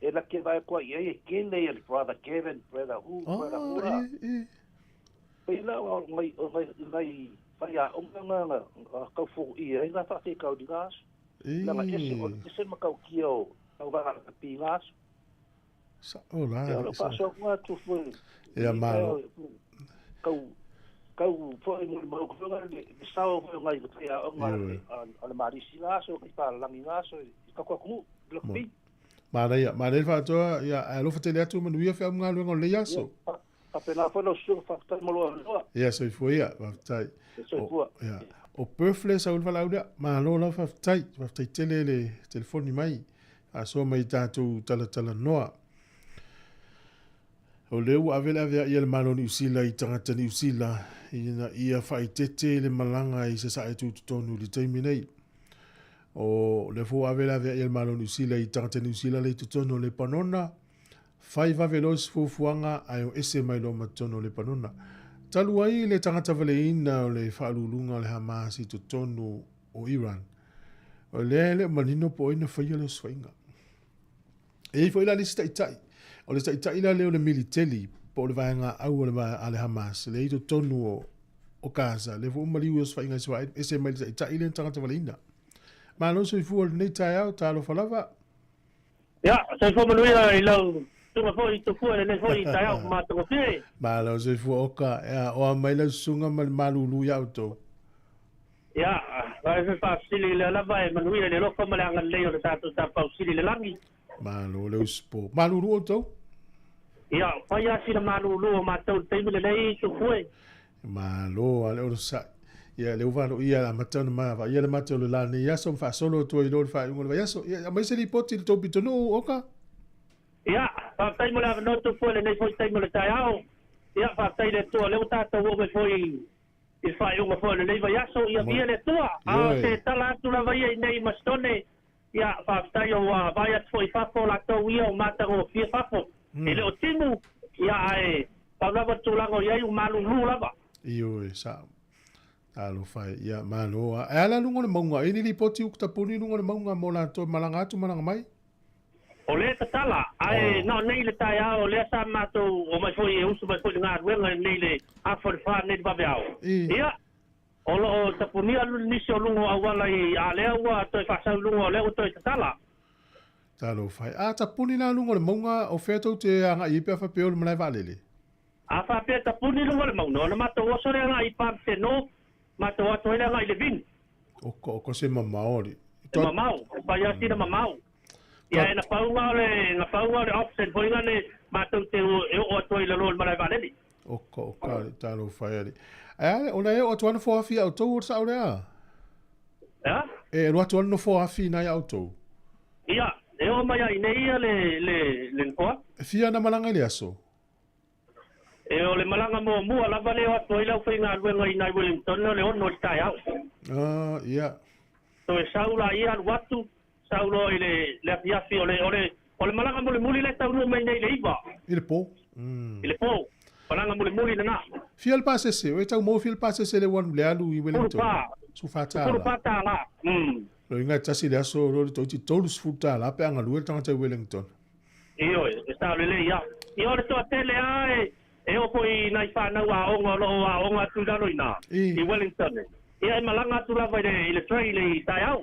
E la ke va ko ia e ke le le brother Kevin brother who brother who la. E, e. Pe la o ngai o ngai ngai fa ya o nga nga ka fo i ai la fa fe ka di gas. E. La nga ese o ese ma ka ki o ka va ka pi gas. Sa, o la. Ya lo sa. pa so nga tu fo. Ia malo. Kau kau fo i mo mo ko nga le sa o fo ngai ko ya o nga Ioe. a le marisi la so ki pa langi la so i ka ko ku blok pi. Mana ia, mana i whaatoa, ia, a alofa tele atu manu ia whia mga luenga o le iaso. Pa pena fo no su fa ta mo lo lo. Ia, so i fua ia, whaftai. So i fua. Ia. O Perfle sa ulfa laulia, malo lau whaftai, whaftai tele le telefoni mai, a soa mai tātou tala tala noa. O leu ua avele avea ia le malo ni usila i tangata ni usila, ina ia whaitete le malanga i sa sa e tūtutonu li taimi nei. O le fo avele avea ia le malo ni usila i tangata ni usila le tutonu le panona, whai vavelos fufuanga ai o ese mai lo matono le panona. Talu ai le tangata valeina o le whaalulunga o le Hamas i totonu o Iran. O le le manino po ina whaia le oswainga. E i fo ila le sita itai. O le sita ila le o le militeli po o le vaenga au o le vaenga a le Hamas. Le i totonu o Gaza. Le fo umaliu o oswainga swa ese mai le sita itai le tangata valeina. Malo soifua lenei taeao, talofa lava. Ia, soifua manuia i lau tunga foi tufua lenei foi taeao matagofie. Malo soifua oka, ia, o a mai lau susuga ma le malulu iā outou. Ia, vae fe faafesili i lea lava e manuia le alofa ma le agalelei o le tatou tapausili i le lagi. Malo le usupo. Malulu outou? Ia, fai a sina malulu o matou le taimi lenei tufue. Malo, a le olosa'i. Ia, le uvalo ia la matau na ma, ia le matau le la nei aso, mfaasolo tua i lo le faaiuga o le vaiaso. Ia, aumai se lipoti i le tou pitonuu, oka. Ia, faafetai mo le avanoa tufue lenei foi taimi o le taeao. Ia, faafetai le Atua, lea ua tatou oo mai foi i le faaiuga foi o lenei vaiaso, ia via le Atua. A o Ioe. se tala atu lava ia i nei Masitone, ia, faafetai o ua vaai atu foi i fafo latou ia o matagofie fafo. E le o timu, ia, ae pau lava tulaga o i ai ua malulu lava. Ioe, sa'o. Talofa e, ia, malo a. E ala luga o le mauga, e ni lipoti ukutapuni luga o le mauga mo latou e malaga atu malaga mai? O lea e tatala, ae na o nei i le taeao o lea sa matou omai foi e usu mai foi i le galuega nei le afa o le fa nei le vaveao. Ia, o lo o tapunia nisi o luga o auala i a lea ua toe faasau i luga o lea ua toe tatala. Talofa e. A tapuni la luga o le mauga o fea tou te agai ai pe a faapea o le malae vaalele? A faapea tapuni luga o le mauga, ona matou oso lea agai i Palmston North, matou ato ai lea agai i Levin. Oka, oka se mamao alii. E mamao, e fai lava sina mamao. Ia e na pau nga o le, na pau nga o le option foi nga le matou te e oo atu ai i lalo o le malae vaalele. Oka, oka alii, talofa e alii. Ae a, ona e oo atu lava nofo afi ia outou o le sao lea? Ea? E alu atu lava le nofo afi ina ia outou? Ia, e oo mai lava i inei ia le, le, le nofo afi. E fia ana malaga i le aso? E o le malaga muamua lava lea o atu ai le aufaigaluega i nai Wellington o le 6 i le taeao. Ah, ia. Toe sau laia alu atu, sau loa i le, le afiafi o le, o le, o le malaga mulimuli lea e taunuu mai nei i le 9. I le po. I le po. Malaga mulimuli lena. Fia le pasese, o e tau maua fia le pasese le ua le alu i Wellington? 14. 14 tala. 14 tala. Lo inga e tasi le aso, lo le toiti 30 tala pe a galue le tagata i Wellington. Ioe, e sao lelei lava. Ia o le toatele lava e, e oo foi i nai fanau aoga o lo o aoga atu i lalo i ina, i Wellington. Ia e malaga atu lava i le, i le train i taeao.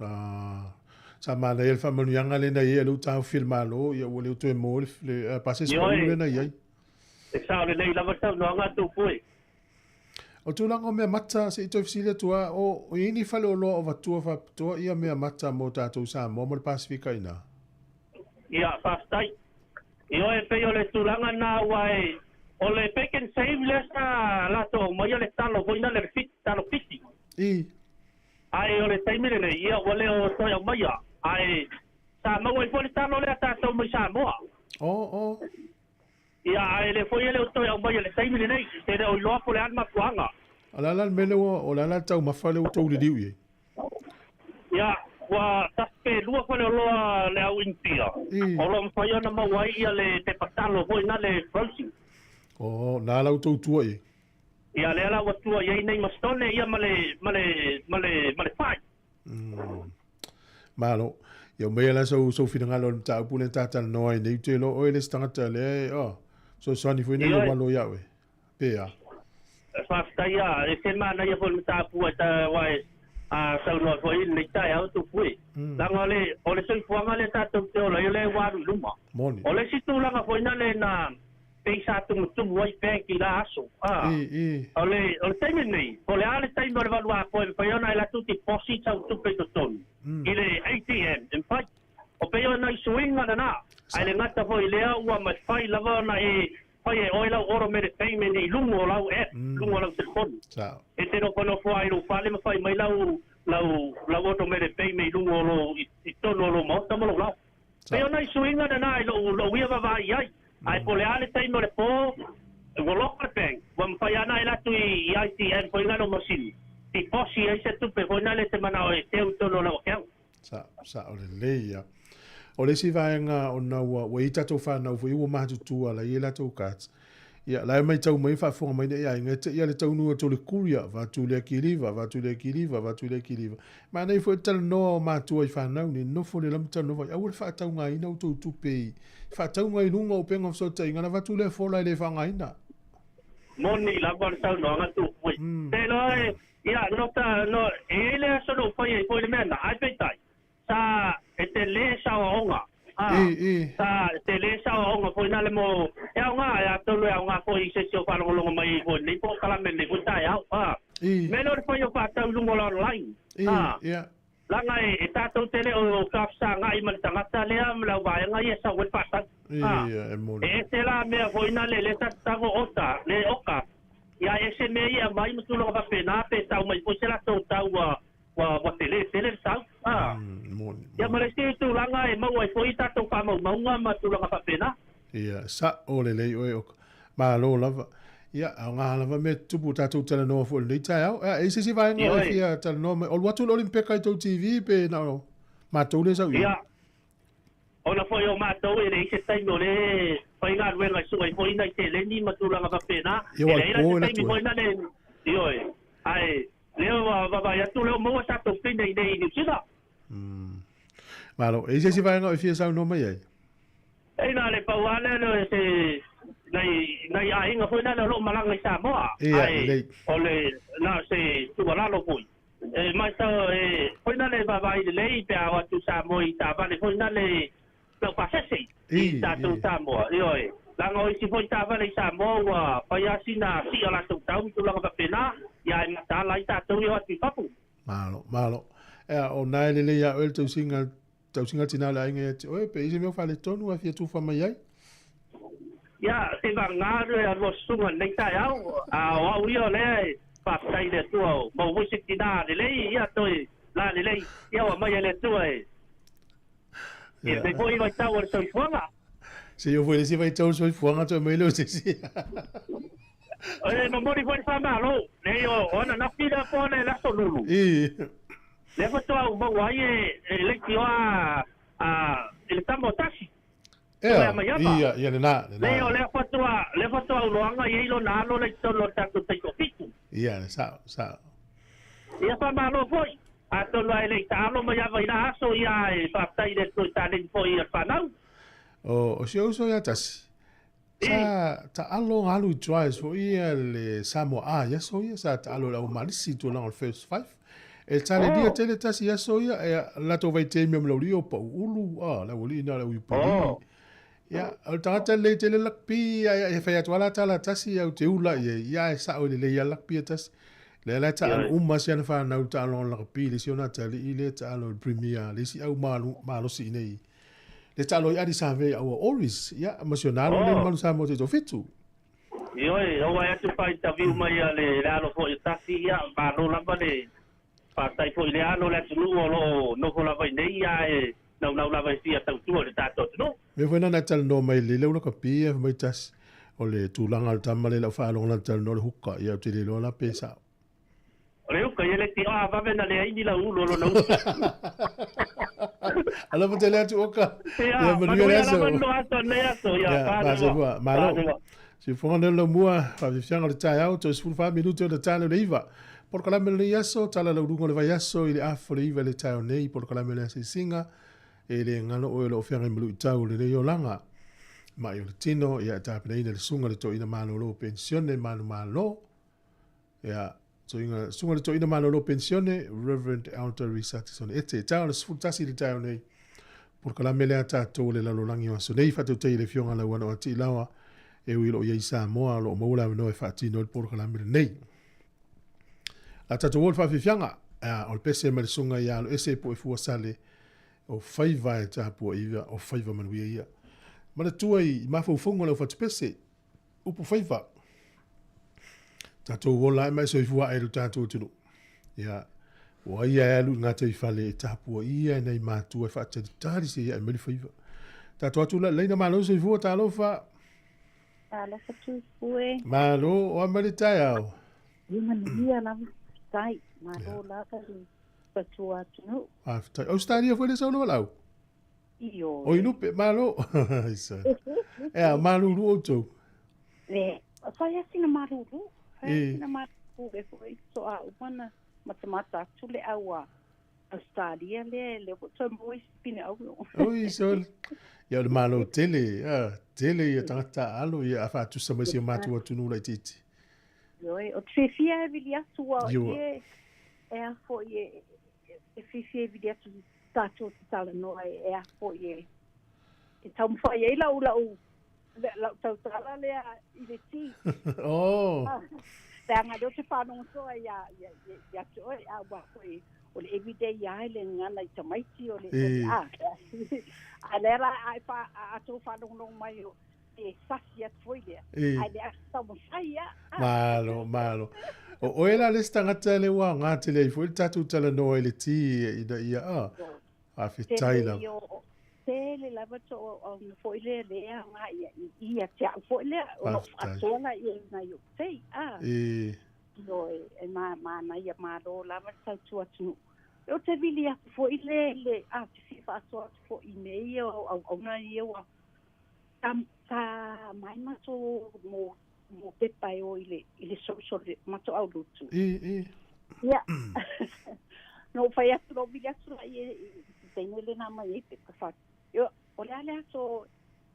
Ah, sa manaia le faamanuiaga lea na i ai a lea ua taofi e le Malo, ia ua le toe maua le, le pasese pau lea na i ai. E sao lelei lava le saunoaga a Tupue. O tulaga o mea mata, se i toe fesili atu lava, o, o i ai ni faleoloa o avatua faapitoa ia mea mata mo tatou i Samoa ma le Pasefika i ina? Ia, faafetai. Ioe, e pei o le tulaga lena aua e, o le Pick and Save lea sa latou aumaia le talo foi lena le fit, talo fiti. I. Ae o le taimi lenei, ia ua le o toe aumaia. Ae sa maua ai foi le talo lea tatou mai Samoa. O, o. Ia, ae le foi e le o toe aumaia i le taimi lenei, e le o iloa po o le a le mafuaaga. O le a la le mea lea ua, o le a la le taumafa lea ua tou liliu i ai? Ia, ua tasi pe lua faleoloa le au India, o lo o mafai ona maua ai ia le pepa talo foi na le frozen. Oh, na la ua tou tua i ai? Ia, lea la ua tua i ai nei ma Stone ia ma le, ma le, ma le, ma le fai. Malo. Ia aumaia la sau, sau finagalo o le mataupu lea ta talanoa ai nei, ou te iloa oe le isi tagata lea e, oh, fesoasoani foi nei lou alo ia oe. Pe a? Faafetai a, e se manaia foi le mataupu ai ta, aua e, a saunoa foi i lenei taeao tupu e. Leaga o le, o le soifuaga lea tatou te ola ai o lea ua alu i luma. Moni. O le isi tulaga foi na le na, pei sa tumutumu ai bank i la aso. A, o le, o le taimi lenei, po o le a le taimi o le valu apo e mafai ona e latou deposit sau tupe i totonu i le ATM, e mafai. O pei o nai suiga lena, ae le gata foi i lea ua mafai lava ona e fai e oe lau automatic payment i luga o lau app, luga o lau telefoni. E te nofonofo lava i lou fale ma fai mai lau, lau, lau automatic payment i luga o lou, i totonu o lou maota ma lou laoa. Pei o nai suiga lena i lou, lou ia vaavaai i ai. Ae po o le a le taimi o le po, ua loka le bank, ua mafai lava ona e alu atu i ITM foi lena lou masini, deposit ai se tupe foi lena e te manao e teu i totonu o lau account. Sa, sao lelei ia. O le isi vaega ona ua, ua i ai tatou fanau foi ua matutua la i ai latou cards. Ia, la e matau mai faafofoga mai nei aiga e te ia le taunuu atu o le courier, avatu lea kiliva, avatu lea kiliva, avatu lea kiliva. Manaia foi le talanoa o matua i fanau nei, nofo lelei ma talanoa fai, aua le faataugaina outou tupe i faatauga i luga o upega o fesootaiga, ona avatu lea fola e le faaaogaina. Moni lava le saunoaga Tupui. Te iloa e, ia, no ta, no, e i ai le aso na ou fai ai foi le mea lena, ae peitai, sa, e tele saoaoga, a, sa, e tele saoaoga foi na le mo, e aoga, e atonu e aoga foi i se isi o faalogologo mai ai foi i lenei polokalame i lenei foi taeao, a. Mea lea o le fai o faatau i luga o le online, a, leaga e tatou te le o tafesagai ma le tagata lea ma le auvaega ia e sau ai le faatau, a. E ese la mea foi na le lea sa tago ota, le oka, ia e ese mea ia e aumai ma tulaga faapena pe tau mai foi se latou tau ua Ua, ua tele tele le tau. A. Ia ma le isi tulaga e maua ai foi tatou faamaumauga ma tulaga faapena. Ia, sa'o lelei oe o Malo lava. Ia, aoga lava mea tutupu tatou talanoa foi i lenei taeao. Ia, e i ai se isi vaega o e fia talanoa mai? O alu atu le Olimpeka i tou TV pe na o matou lea e sau i ai? Ia, ona foi o matou e leai se taimi o lea e faigaluega e sue ai foi nai seleni ma tulaga faapena. Ia, E leai la ua se le taimi po e foi lale, ioe, ae Lea ua vaavaai atu lea ua maua tatou pine i nei i Niu Sila. Malo, e se si vaenga o e fia saunoa mai ai? E na le pau ale le se nai nai aiga foi lale o loo malaga i Samoa. Ia, Ae lelei. o le na o se tuualalo foi. E matau e foi lale vaavaai lelei pe a o atu Samoa i taavale foi lale laupasese i tatou Samoa. Ioe, leaga o isi foi taavale i Samoa ua fai lava sina si'a latou tau ma tulaga faapena, ia ae mataala ai tatou ia o atu i fafo. Malo, malo. Ea, o na e lelei ia oe le tausiga, tausiga tina o le aiga ia te oe, pe i se mea o faaletonu e fia tufa mai ai? Ia, se vagana le lua susuga i lenei taeao, a o au ia o lea e faafetai i le Atua o maua foi se tina lelei, ia toe la lelei, ia ua aumai e le Atua e i lenei foi vaitau o le soifuaga. Se i oo foi i le isi vaitau o le soifuaga toe aumai lea o se isi. E momoli foi le faamalo, leai o ananafi lea po o le aso lulu. Lea faatoa ou maua ai e leitioa a i le tama o Tasi. Ea, ia, ia lena, lena. Leai o lea faatoa, lea faatoa ou loaga i ai lona alo la i totonu o le tatou taitoafitu. Ia, sao, sao. Ia faamalo foi. Atonu lava e le i taalo mai lava i la aso, ia e faafetai i le Atua i taleni foi a le fanau. O si ou uso ia Tasi, sa taalo galu i tries foi ia le Samoa A i aso ia, sa taalo i le aumalisi i tulaga o le first five. E talelia tele Tasi i aso ia, e latou vaitaimi o Melauli o pau ulu, a, le aualii na o le au UPD. Ia, o le tagata lelei tele lakpi, ia, e fai atu lava la tala Tasi au te ula i ai, ia e sao lelei lava lakpi a Tasi. Lea la e taalo uma si ana fanau i le taaloga o le lakapi, le isi ona atalii lea e taalo i le Premier, le isi au malosi i nei. Le taalo i Adi Save aua Oris, ia, ma si ona alo lea i le Manu Samoa taitoafitu. Ioe, ua e atu faitauviu mai a le alo foi o Tasi, ia, malo lava le faafetai foi i le alo o le atunuu o lo o nofo lava i nei, ae naunau lava e fia tautua i le tatou atunuu. Mea foi na talanoa mai i le ula kapi, ia, fai mai Tasi, o le tulaga o le tama lea i lau faalogo lana talanoa o le huka, ia, ou te le iloa la pe sao. O le uka, ia le ti oa vave na leai ni lau ulu o lona uso. Alofa tele atu oka. Ia, manuia lava lo aso nei aso. Ia, pa Malo. Sifofoga lea lau mua, faafiafiaga o le taeao, toe 14 minute o le tale o le 9. Polokalame o lenei aso, tala lauluga o le vaiaso i le afa o le 9 i le taeao nei, polokalame o le asiasiga, e le galo oe o lo o feagai ma luitau o lenei olaga. Mai o le tino, ia e tapenaina le susuga i le toeaina malolo penisione manumalo, Ia, toeaina, susuga i le toeaina malolo penisione, Reverend Elder Risa Tisone Ete. Taeao o le 11 i le taeao nei, polokalame lea a tatou o le lalolagi o aso nei, faatautai i le Afioga Lauana o Atiilaoa, e ui o lo o i ai i Samoa, o lo o maua le avanoa e faatino ai le polokalame lenei. La tatou o le faafiafiaga, o le pese mai le susuga ia Aloese Puefua Sale, o faiva e tapua iva, o faiva manuia ia. Manatua i mafaufauga o lau fatupese, upu faiva. Tatou ola ae ma e soifua ae i lo tatou atunuu. Ia, ua ia e alu i gata i fale e tapua ia e nei matua e faatalitali se ia e mai le faiva. Tatou atu la leina malo soifua talofa. Talofa tuifue. Malo o a mai le taeao. Ia manuia lava faafetai. Malo lava le tautua atunuu. Faafetai. Australia foi le saunoa lau. Ioe. Oi lupe, malo. Ea, malulu outou. Le, fai a sina malulu. Fai a sina malulu e foi so a uma na matamata atu le au a Australia le le ko toe mo isi pine au. Oi sol. Ia o le malo tele, a tele ia tagata alo ia a faatusa mai si o matou atunuu laitiiti. Ioe, o te fiafia e vili atu a ie e a foi e e fiafia e vili atu tatou te talanoa e a foi e e taumafai ai lau lau lau tautala lea i le ti. Oh. Leaga lea ou te faalogo ia ia ia te oe a ua foi o le everyday ia le gagana i tamaiti o le a a lea la a fa a tou faalogologo mai o e sasi atu foi lea ae le atu taumafai ia. Malo, malo. O oe la le isi tagata lea ua aoga tele ai foi le tatou talanoa i le ti ina ia a faafetai lava. Tele lava to auauna foi lea le aoga ia ia te au foi lea o lou faasoa la ia i nai ou tei a. Ioe, e manaia malo lava le tautua atunuu. Ou te vili atu foi le le a te fia faasoa atu foi i mea ia o auauna ia ua ta ta mai matou mo mo pepa e o i le i le social le matou au lotu. I, i. Ia. No ou fai atu, no ou vili atu la i teine le na mai e pepa fa. Io, o le a le aso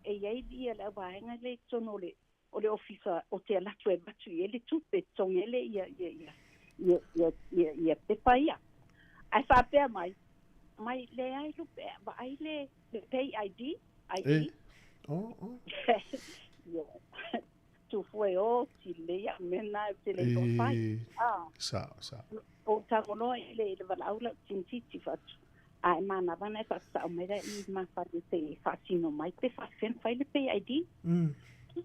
e iai ia le auvaega le i totonu o le o le ofisa o te alu atu e avatu i ai le tupe, totogi ai le ia ia ia ia ia ia ia pepa ia. Ae faapea mai, mai leai lupe, vaai le le pay ID, ID. E. Oh, oh. Io. Tufua e o ti le ia mea na e te le i fai. E. Ah. Sa, sa. O tago loa i le i le valaau lau tinititi fatu. A e manava na e faasasao mai la i mafai te i faatino mai pe faafefea ona fai le pay ID.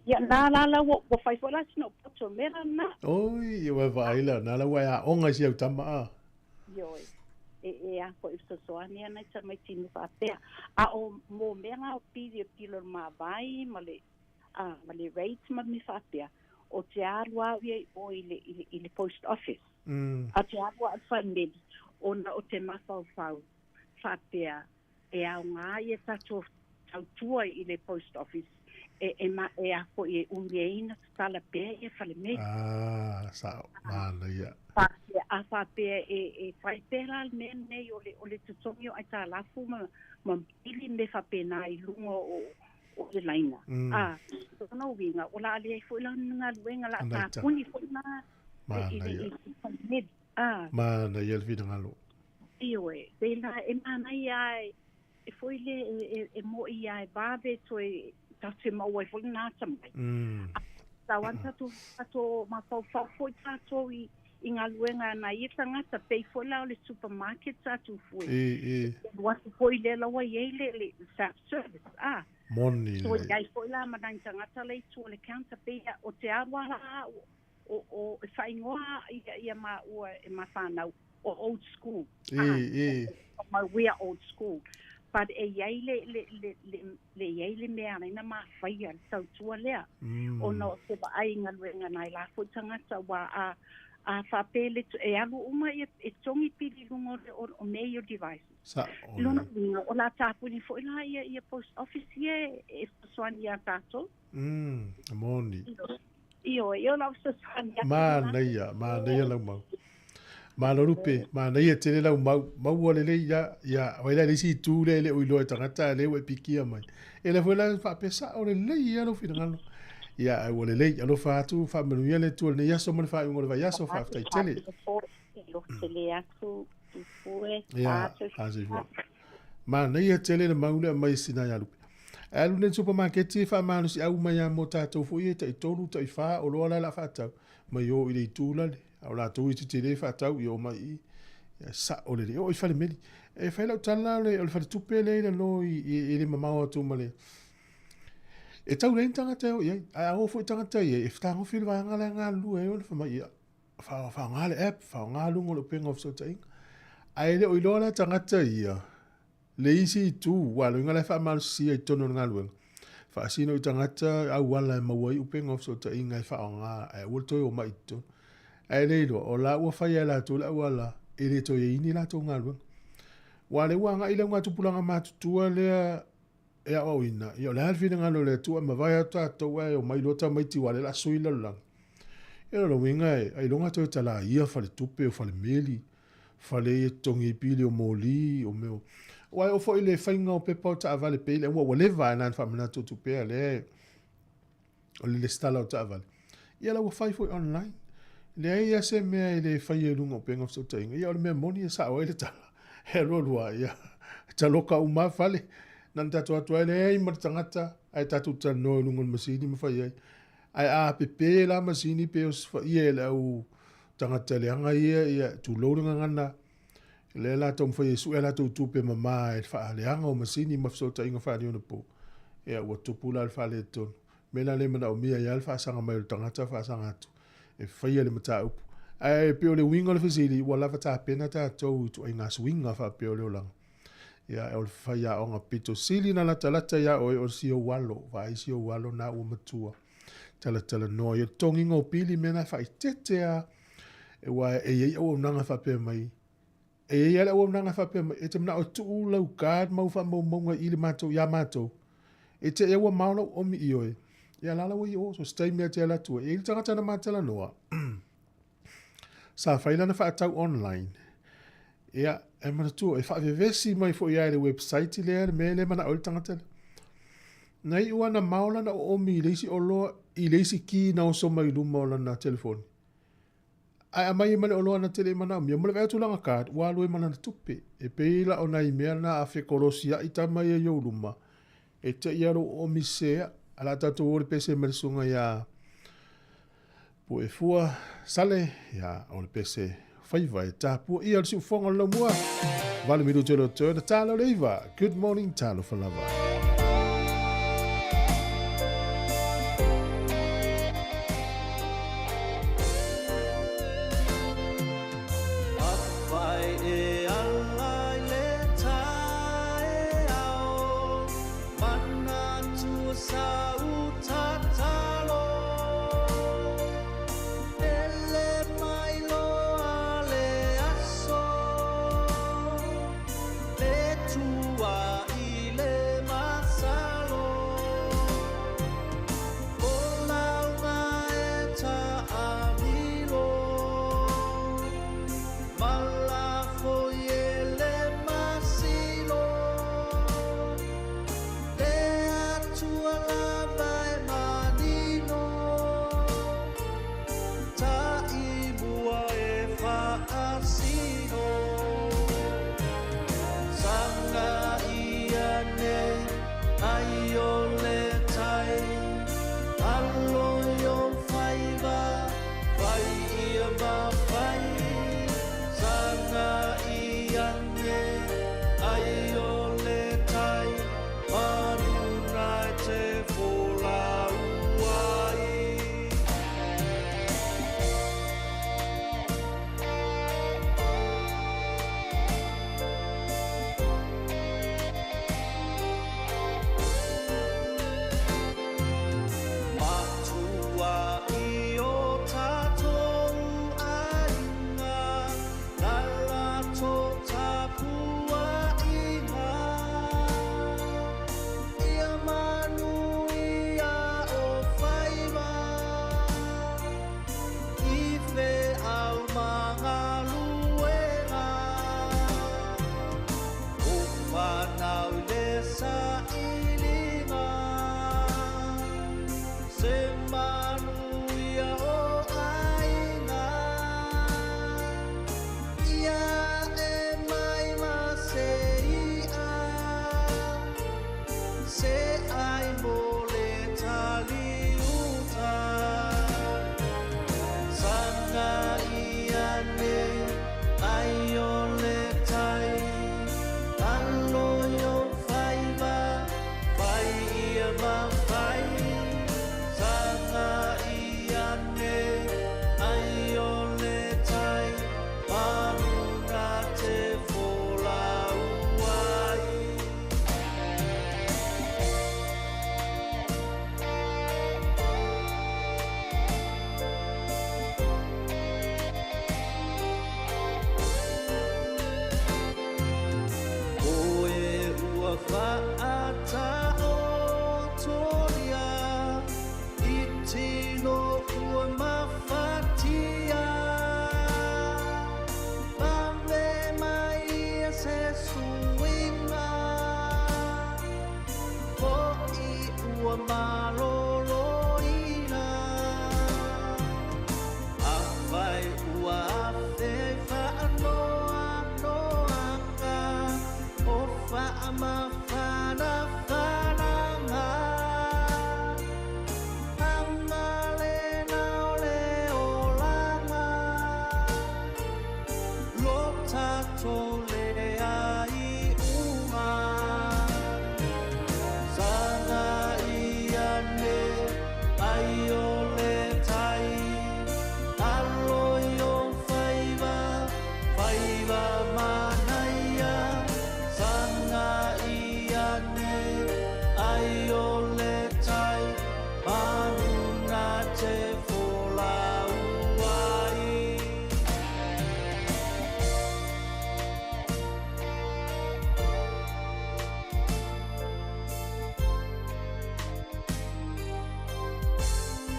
Ia na la la ua ua fai foi la sina o poto mea la na. Oi, ia ua vaai la, na la ua e aoga i si au tama a. Ioe. E e a foi fesoasoani ana i tamaiti i mea faapea. A o mo mea la o pili o pili o le mavae ma le a ma le rate ma mea faapea, o te alu au ia i o i le i le i le post office. A te alu au i le falemeli, ona o te mafaufau faapea e aoga ia tatou tautua i le post office e e ma e a foi e umiaina tatala pea ia falemeli. Ah, sao, manaia. Faapea, a faapea e e fai pea la le mea lenei o le o le totogi o aitalafu ma ma pili mea faapena i luga o o le laina. A, lona uiga, o le a leai foi lana galuega, o le a tapuni foi la i le i le falemeli. A. Manaia le finagalo. Ioe, pēlā e manaia ai, e foi le e e moʻi ia e vave toe tatou te maua ai foi lena atamai. A tau ana tatou tatou mafaufau foi tatou i i galuega a nai ia tagata, pei foi la o le supermarket sa tufue. E, e. Alu atu foi lea la ua i ai le le self service, a. Moni Toe lelei. i ai foi la ma nai tagata la i tua o le counter, pei o te alu a la au o o e faaigoa ia ia maua e ma whanau o old school. E, e. Ma we are old school. But e iai le le le le le iai le mea ala ai na mafaia le tautua lea. Ona o te vaai i galuega nai la foi tagata ua a a faapea le e alu uma ia e togi pili i luga o le o mea ia o devices. Sao Lona lelei. uiga o le a tapuni foi la ia ia post office ia e fesoasoani ia tatou. Moni. Ioe, ioe lau fesoasoani atu lena. Manaia, manaia lau mau. Malo lupe, manaia tele lau mau, maua lelei ia, ia, o ai la le isi itu lea e le o iloa e tagata a lea ua e pikia mai. E le foi la faapea sao lelei ia lou finagalo. Ia, ae ua lelei, alofa atu, faamanuia le Atua i lenei aso ma le faaiuga o le vaiaso, faafetai tele. Ia, a soifua. Manaia tele le mau lea mai sina ia lupe. Ae alu nei i le supamaketi e faamalosiau mai lava mo tatou foi ia tai tolu tai fa oloa la e la faatau mai o i le itu lale. A o latou ia tetele e faatau ia omai i i. Ia sao lelei. Oo i falemeli. E fai lau tala o le, o le faletupe lea i lalo i, i, i le mamao atu ma le E tau leai ni tagata e o i ai. Ae a o foi tagata i ai, e fetagofi le vaega la e galulue ai ona fai mai, ia, faaaoga le app, faaaoga luga o le upega o fesootaiga. Ae le o iloa la tagata ia, le isi itu, aua o le uiga la e faamalosisia i totonu o le galuega, faasino i tagata auala e maua ai upega o fesootaiga e faaaoga ae aua le toe omai i totonu. Ae le iloa, o la ua faia e latou le auala e le toe i ai ni latou galuega. Aua o lea ua agai le augatupulaga matutua lea e aoaoina, ia o le a le finagalo o le Atua e mavae atu tatou ae omai loa tamaiti aua o lea o le a sui le lalolagi. Ia o lona uiga e ailoga toe talaia faletupe o falemeli, fale ia e totogi ai pili o moli, o mea o... Aua e oo foi i le faiga o pepa o taavale pei le ua ua leva lava na ona faamanatu atu pea lea o le lesitala o taavale. Ia la ua fai foi online. Leai lava se mea e le faia i luga o upega o fesootaiga. Ia o le mea moni e sao ai le tala. E alualu lava, ia taloka uma lava fale. Na ona tatou atu ai leai ma le tagata ae tatou talanoa i luga o le masini ma fai ai. Ae a pepe la masini pe osofaia e le au tagata leaga ia, ia tulou le gagana, lea la taumafai e sue a latou tupe mama e le faaleaga o masini ma fesootaiga faaneionapo, ia ua tupu la le faaletonu. Mea la lea e manaomia ai lava le faasaga mai o le tagata faasaga atu e faia le mataupu. Ae pei o le uiga o le fesili, ua lava tapena tatou i ituaiga suiga faapea o le olaga. Ia, o le faiaoga pito sili na latalata ia oe o si ou alo, vaai si ou alo na ua matua. Talatalanoa ia totogiga o pili mea na faaeteete lava. Aua e i ai auaunaga faapea mai, e i ai lava le auaunaga faapea mai, e te manao e tuu lau card ma au faamaumauga i le matou, ia matou, e te i ua mao lau omi i oe, ia la la ua i o, so se taimi lava e te alu atu ai. E i ai le tagata na ma talanoa, sa fai lana faatau online, ia, E manatua, e faavevesi mai foi lava i le website lea le mea lea e manao ai le tagata lea. Na iu lava na mao lana oomi i le isi oloa i le isi ki na oso mai luma o lana telefoni. Ae aumai ai ma le oloa na te le i manaomia ma le vaai atu i lana card ua alu ai ma lana tupe. E pei la o nai mea na a fekolosiai tama ia i ou luma, e te i lava lou oomi sese a le a tatou o i le pese ma le susuga ia Puefua Sale, ia o le pese faiva e tapua ia le siufoga o le laumua. 8 minuti o le toe na tala o le iva. Good morning, talofa lava.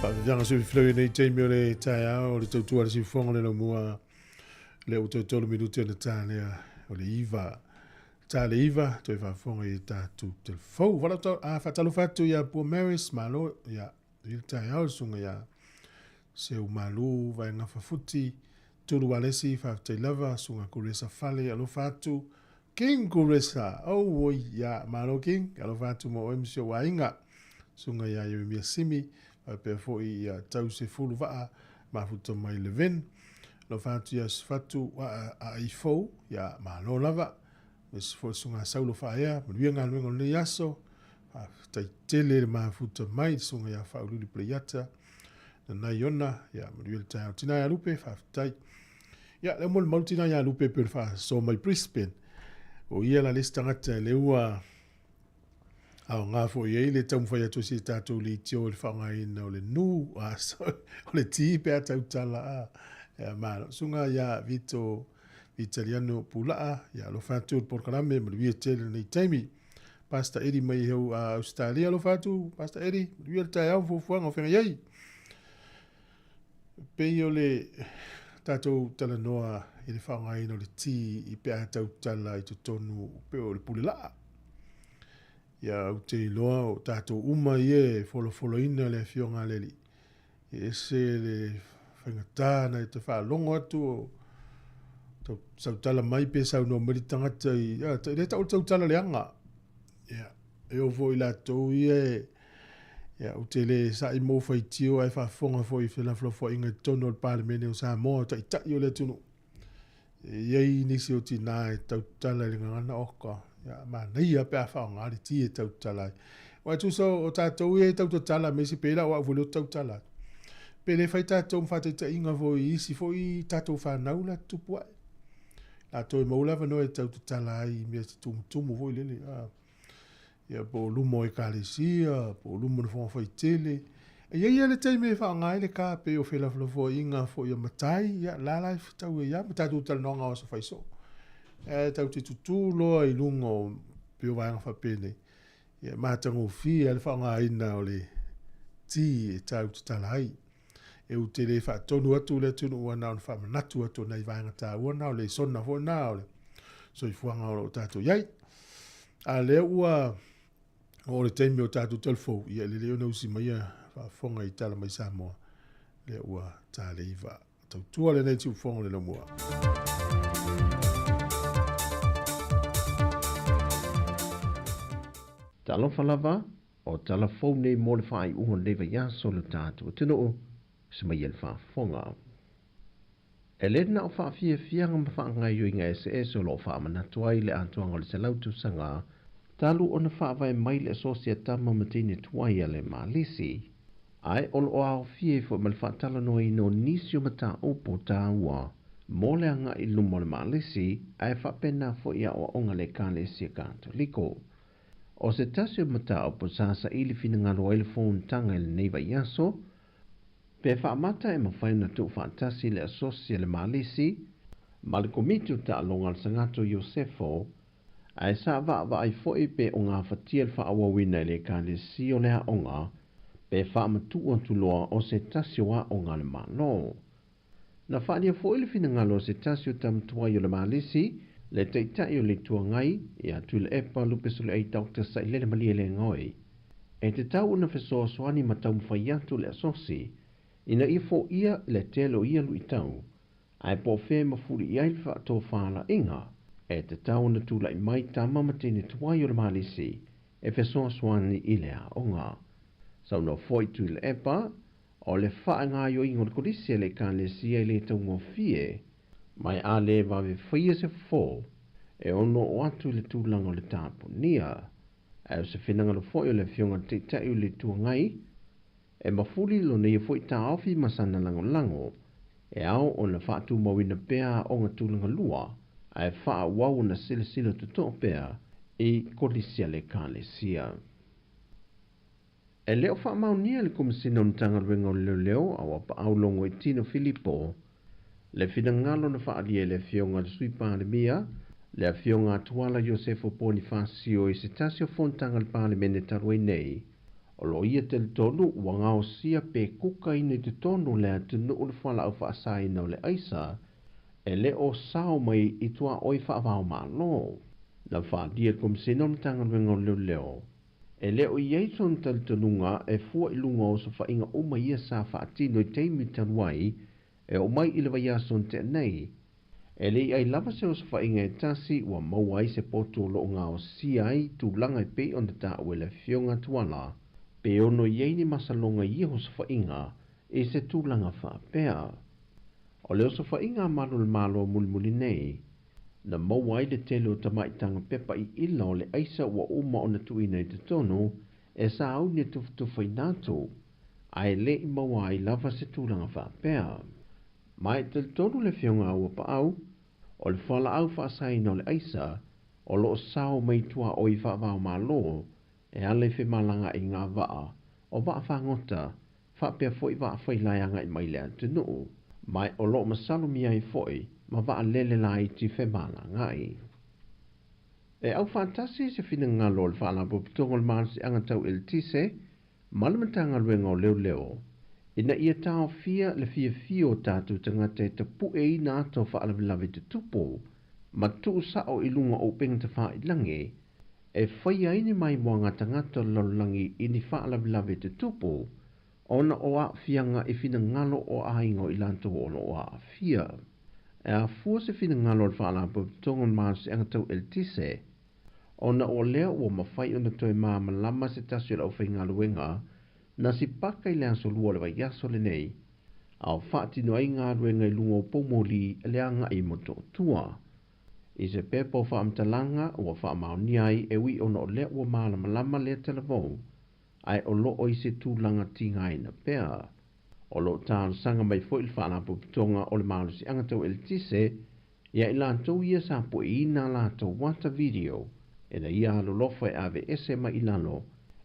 Faafetai se filo nei taimi o le taeao o le tautua le siufoga le laumua le ua toe tolu minute ona ta lea. o le 9 ta le 9 toe faafofoga i tatou telefou. Faatalofa atu ia Pua Maris, malo ia i le taeao le susuga ia Seu Malu Vaega Fafuti, Tulu Alesi, faafetai lava, susuga Kuresa Fale, alofa atu, King Kuresa, oh oi, ia, malo King, alofa atu mo oe ma si ou aiga, susuga ia Ieremia Simi, faapea foi ia Tause Fuluvaa, mafuta mai Levin, alofa atu ia Sefatu Aaifou, ia, malo lava, aemaise foi le susuga Saulo Faaea, manuia galuega o lenei aso, faafetai tele le mafuta mai, le susuga ia Faaululi Pleiata, Nanai Ona, ia, manuia le taeao. Tina ia Lupe, faafetai. Ia, lea molimau tina ia Lupe pe o le faasoa mai Brisbane. O ia la le isi tagata lea ua aoga foi i ai le taumafai atu o si tatou leitio i le faaaogaina o le nu, a, so, o le ti pe a tautala, a. Ia, malo. Susuga ia Vito Vitaliano Pulaa, ia, alofa atu i le polokalame, manuia tele lenei taimi. Pastor Eddie mai heu a Australia, alofa atu, Pastor Eddie, manuia le taeao fuafuaga o feagai ai. Pei o le tatou talanoa i le faaaogaina o le ti i pe a tautala i totonu pe o le pule laa. Ia ou te iloa o tatou uma ia e folafolaina le Afioga a le Alii. E ese le faigata na te faalogo atu o tau sautala mai pe saunoa mai le tagata i, a, e le tau le tautala leaga. Ia, e oo foi i latou ia e, ia, ou te le sa'i mou faitio ae faafofoga foi i felafolafoaiga i totonu o le Palemene o Samoa, o taitai o le atunuu. E i ai nisi o tinā e tautala i le gagana oka, ia, manaia pe a faaaoga le ti e tautala ai. Aua e tusa o tatou ia e tautatala ma isi pei la o au foi lea ou te tautala atu. Pe le fai tatou ma faataitaiga foi i isi foi tatou fanau la tutupu ae. Latou e maua le avanoa e tautatala ai i mea se tumutumu foi lele. A, ia po o luma o ekalesia, po o luma o le fofoga faitele. E i ai lava le taimi e faaaoga ai le ka pei o felafolafoaiga foi a matai, ia la la e fetau ai lava ma tatou talanoaga o aso faisoo. Ae tatou te tutū loa i luga o pei o vaega faapenei, ia e matagofie lava le faaaogaina o le ti e tau tatala ai. E ou te le faatonu atu le atunuu ua na ona faamanatu atu o nai vaega taua na o le lesona foi na o le soifuaga o lo o tatou i ai. A lea ua oo le taimi o tatou telefou, ia e lelei ona usi mai ia faafofoga i Tala Mai Samoa, lea ua taleiva. Tautua lenei tiufofoga o le laumua. Talofa lava, o tala fou nei mo le faaiuga o lenei vaiaso o le tatou atunuu, se mai e le faafofoga. E le na o faafiafiaga ma faagaoioiga eseese o lo o faamanatu ai le atoaga o le 100 tausaga talu ona faavae mai le asosi a tama ma teine tuai a le Malisi, ae o lo o aofia ai foi ma le faatalanoaina o nisi o mataupu taua mo le agai i luma o le Malisi ae faapena foi aoaoga a le Ekalesia Katoliko. O se tasi o mataupu sa saili finagalo ai le fonotaga i lenei vaiaso, Pe faamata e mafai ona tuufaatasi le Asosi a le Malisi ma le Komiti o Taaloga a le Sagato Iosefo, ae sa vaavaai foi pe o gafatia le faaauauina e le Ekalesia o le aoga pe faamatuu atu loa o se tasi o aoga a le Malo. Na faaalia foi le finagalo o se tasi o tama tuai o le Malisi, le Taitai o le Itu Agai, ia Tuilaepa Lupesoliai Doctor Sailele Malielegaoi, e tatau ona fesoasoani ma taumafai atu le asosi ina ia foia le tele o ia luitau, ae po o fea e mafuli i ai le faatofalaiga, e tatau ona tulai mai tama ma teine tuai o le Malisi e fesoasoani i le aoga. Saunoa foi Tuilaepa, O le faagaoioiga o le Kolisi a le Ekalesia e le taugofie, ma e a le vave faia se fofo e ono oo atu i le tulaga o le tapunia. Ae o se finagalo foi o le Afioga i le Taitai o le Itu Agai, e mafuli lona ia foi taofi ma sana lagolago, e ao ona faatumauina pea aoga tulaga lua, ae faaauau ona silasila totoa pea i Kolisi a le Ekalesia. E le o faamaonia e le Komesina o Matagaluega o Leoleo a ua paau Logoitino Filipo le finagalo na faaalia e le Afioga i le Sui Palemia, le Afioga a Tuala Iosefo Ponifasio i se tasi o fonotaga a le Palemene talu ai nei. O lo o ia talitonu ua gaosia pe kukaina i totonu o le atunuu le fualaau faasaina o le aisa. e le o sao mai i tuaoi faava-o-Malo. Na faaalia e le Komesina o le Matagaluega o Leoleo, e le o i ai sona talitonuga e fua i luga o osofaiga uma ia sa faatino i taimi talu ai e oo mai i le vaiaso na tea nei. E le i ai lava se osofaiga e tasi ua maua ai se potu o lo o gaosia ai tulaga e pei ona taua e le Afioga Tuala, pe ono i ai ni masaloga i ia osofaiga i se tulaga faapea. O le osofaiga a Malu o le Malo mulimuli nei, na maua ai le tele o tamaitaga pepa i ila o le aisa ua uma ona tuuina i totonu e sauni e tufatufaina atu, ae le i maua ai lava se tulaga faapea. Ma e talitonu le Afioga a Uapaau, o le fualaau faasaina o le aisa o lo o sao mai tuaoi faava-o-Malo e ala i femalagaaiga a vaa, o vaa fagota, faapea foi vaa failae agai mai le atunuu, ma o lo o masalomia ai foi ma vaalele laiti femalagaai. E aufaatasi se finagalo o le Faalapotopotoga o le Malosiaga Tau Eletise ma le Matagaluega o Leoleo ina ia taofia le fiafia o tatou tagata e tapueina ata o faalavelave tutupu ma tuusao i luga o upega tafailagi e faia ai ni maimoaga tagata o le lalolagi i ni faalavelave tutupu ona o aafiaga i finagalo o aiga o i latou o lo o aafia. E afua se finagalo o le Faalapotopotoga o le Malosiaga Tau Eletise, ona o lea ua mafai ona toe malamalama se tasi o le aufaigaluega na sipaka i le aso Lua o le vaiaso lenei, a o faatino ai galuega i luga o poumoli le agai i Motootua. I se pepa o faamatalaga ua faamaonia ai e ui ona o lea ua malamalama lea talavou, ae o lo o i se tulaga tigaina pea. O lo o talosaga mai foi le Faalapotopotoga o le Malosiaga Tau Eletise ia i latou ia sa pueina a latou ata video ina ia alolofa e aveese mai i lalo,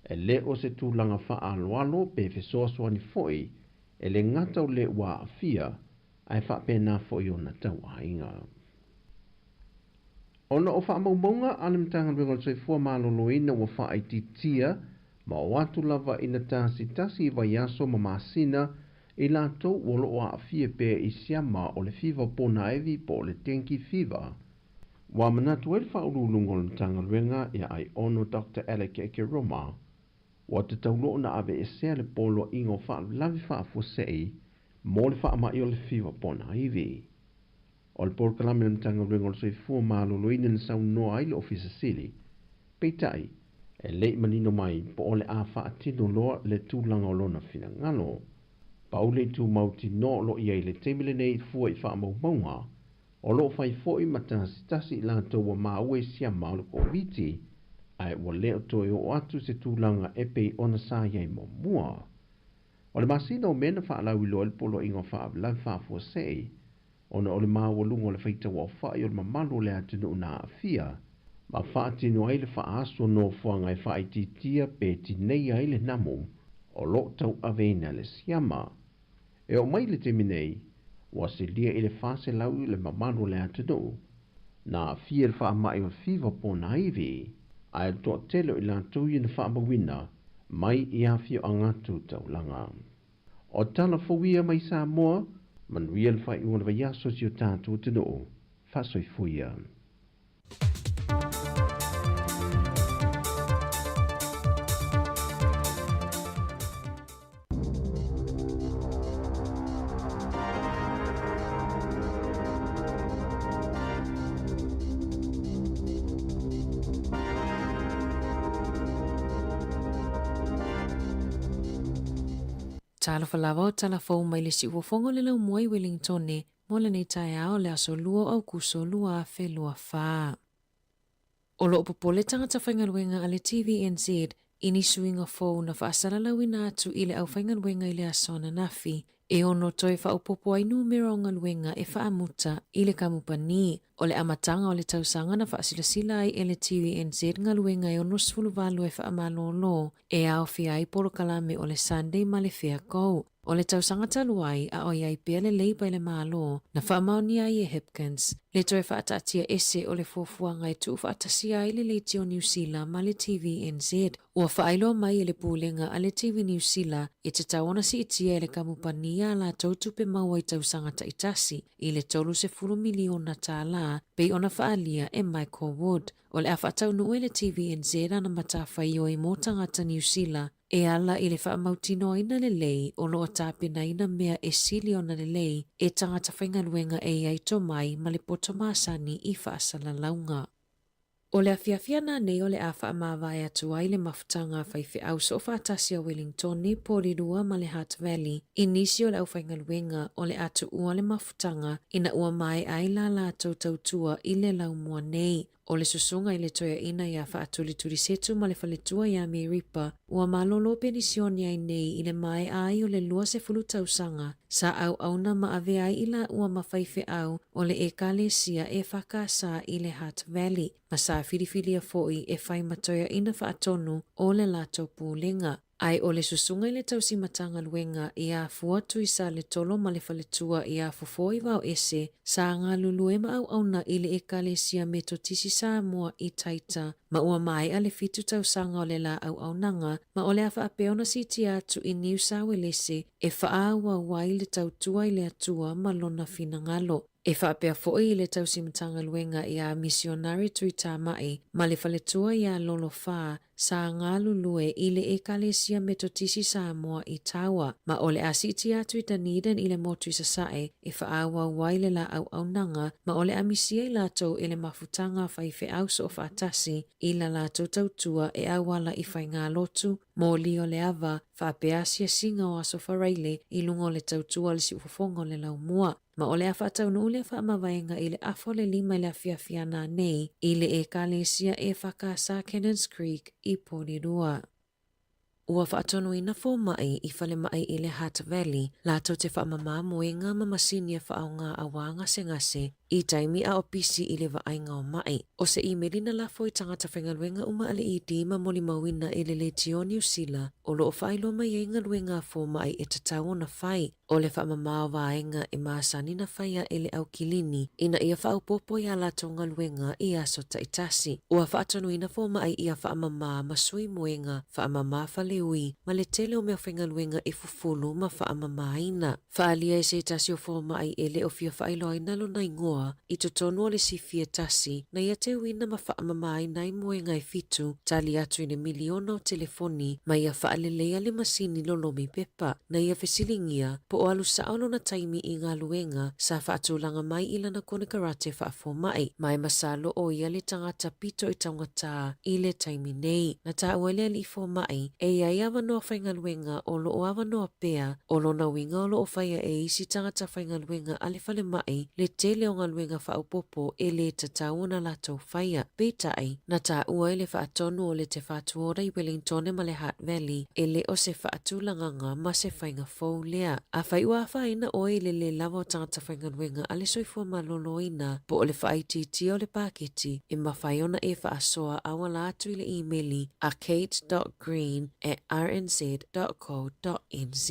e le o se tulaga faaaloalo pe fesoasoani foi e le gata o le ua aafia ae faapena foi ona tauaiga. Ona o faamaumauga a le Matagaluega o le Soifua Maloloina ua faaitiitia ma oo atu lava ina tasitasi i vaiaso ma masina i latou o lo o aafia pea i siama o le fiva ponaivi po o le dengue fever. Ua manatu ai le Faauluuluga o le Matagaluega ia Aiono Doctor Alec Ekeroma ua tatau loa ona aveesea le poloaiga o faalavelave faafuasei mo le faamai o le fiva ponaivi. O le polokalame a le Matagaluega o le Soifua Maloloina na saunoa ai le Ofisa Sili. Peitai, e le i manino mai po o le a faatino loa le tulaga o lona finagalo. Pau le itu mautinoa o lo o i ai i le taimi lenei fua i faamaumauga, o lo o fai foi ma tasitasi i latou ua maua i siama o le Koviti, ae ua le o toe oo atu se tulaga e pei ona sa i ai muamua. O le masina o Me na faalauiloa ai le Poloaiga o Faalavelave Faafuasei ona o le maualuga o le faitauaofai o le mamalu o le atunuu na aafia, ma faatino ai le faaaso nofoaga e faaitiitia pe tineia ai le namu o lo o tauaveina le siama. E oo mai i le taimi nei, ua silia i le 400 le mamalu o le atunuu na aafia i le faamai o le fiva ponaivi, ae o le toatele o i latou ia na faamauina mai i afioaga tu taulaga. O tala fou ia mai Samoa, manuia le faaiuga o le vaiaso i si o tatou atunuu. Faasoifua ia. Talofa lava o tala fou mai le siufofoga o le laumua i Wellingtone mo lenei taeao le aso 2 o Aukuso 2024. O lo o popole tagata faigaluega a le TVNZ i ni suiga fou na faasalalauina atu i le aufaigaluega i le aso ananafi e ono toe faaopoopo ai numera o galuega e faamuta i le kamupani. O le amataga o le tausaga na faasilasila ai e le TVNZ galuega e 68 e faamalolo e aofia ai polokalame o le Sunday ma le Fair Go. O le tausaga talu ai, a o i ai pea le Labour i le Malo, na faamaonia ai e Hipkins le toe faataatia ese o le fuafuaga e tuufaatasia ai le Leitio Niu Sila ma le TVNZ. Ua faailoa mai e le Pulega a le TV Niu Sila e tatau ona siitia e le kamupani a latou tupe maua i tausaga taitasi i le $30 miliona tālā, pei ona faaalia e Michael Wood. O le a faataunuu e le TVNZ ana matafaioi mo tagata Niu Sila e ala i le faamautinoaina lelei o lo o tapenaina mea e sili ona lelei e tagata faigaluega e i ai tomai ma le poto masani i faasalalauga. O le afiafi ana nei o le a faamavae atu ai le mafutaga a faifeau soofaatasi a Wellingtone, Porirua ma le Hutt Valley i nisi o le aufaigaluega o le a tuua le mafutaga ina ua maea ai la latou tautua i le laumua nei. O le susuga i le toeaina iā Faatulitulisetu ma le faletua iā Meripa, ua malolo penisione ai nei i le maea ai o le 20 tausaga sa auauna ma avea ai i laua ma faifeau o le Ekalesia EFKS i le Hutt Valley, ma sa filifilia foi e fai ma toeaina faatonu o le latou pulega. Ae o le susuga i le tausi Matagaluega iā Fua Tuisaletolo ma le faletua iā Fofo i Vaoese, sa galulue ma auauna i le Ekalesia Metotisi Samoa i Taita, ma ua maea le fitu tausaga o le la auaunaga, ma o le a faapea ona siitia atu i Niu Sawelese e faaauau ai le tautua i le Atua ma lona finagalo. E faapea foi i le tausi Matagaluega iā Misionare Tuitama'i ma le faletua iā Lolo Fa sa galulue i le Ekalesia Metotisi Samoa i Tawa, ma o le a siitia atu i Dunedin i le motu i Sasae e faaauau ai le la auaunaga, ma o le a misia i latou e le mafutaga a faifeau soofaatasi i la latou tautua e auala i faigalotu, moli o le ava, faapea asiasiga o aso faraile i luga o le tautua a le siufofoga o le laumua. Ma o le a faataunuu lea faamavaega i le afa o le 5 i le afiafi ana nei i le Ekalesia EFKS Cannons Creek i Porirua. Ua faatonuina fomai i falemai i le Hutt Valley latou te faamamā moega ma masini e faaaoga auā gasegase i taimi a o pisi i le vaaiga o maʻi. O se imeli na lafo i tagata faigaluega uma a le ED ma molimauina e le Leitio Niu Sila o lo o faailoa mai ai galuega a fomai e tatau ona fai. O le faamamā o vaega e masani na faia e le au kilini ina ia faaopoopo i a latou galuega i aso taitasi. Ua faatonuina fomai ia faamamā ma sui moega, faamamā faleui, ma le tele o mea faigaluega e fufulu ma faamamāina. Faaalia e se tasi o fomai e le o fia faailoaina lona igoa i totonu o le sifi e tasi na ia teuina ma faamamāina ai moega e fitu tali atu i le miliona o telefoni ma ia faaleleia le masini lolomi pepa. Na ia fesiligia po o alu sao lona taimi i galuega sa faatulaga mai i lana konekarate faafomai, ma e masalo o ia le tagata pito i taugatā i le taimi nei. Na taua e le alii fomai, e i ai avanoa faigaluega o lo o avanoa pea, o lona uiga o lo o faia e isi tagata faigaluega a le falemai le tele o galuega faaopoopo e lē tatau ona latou faia. Peitai, na taua e le faatonu o le Te Whatu Ora i Wellingtone ma le Hutt Valley, e le o se faatulagaga ma se faiga fou lea. Afai ua afaina ʻoe i le lē lava o tagata faigaluega a le soifua maloloina po o le faaitiitia o le paketi, e mafai ona e faasoa auala atu i le imeli a kate dot green at rnz dot co dot nz.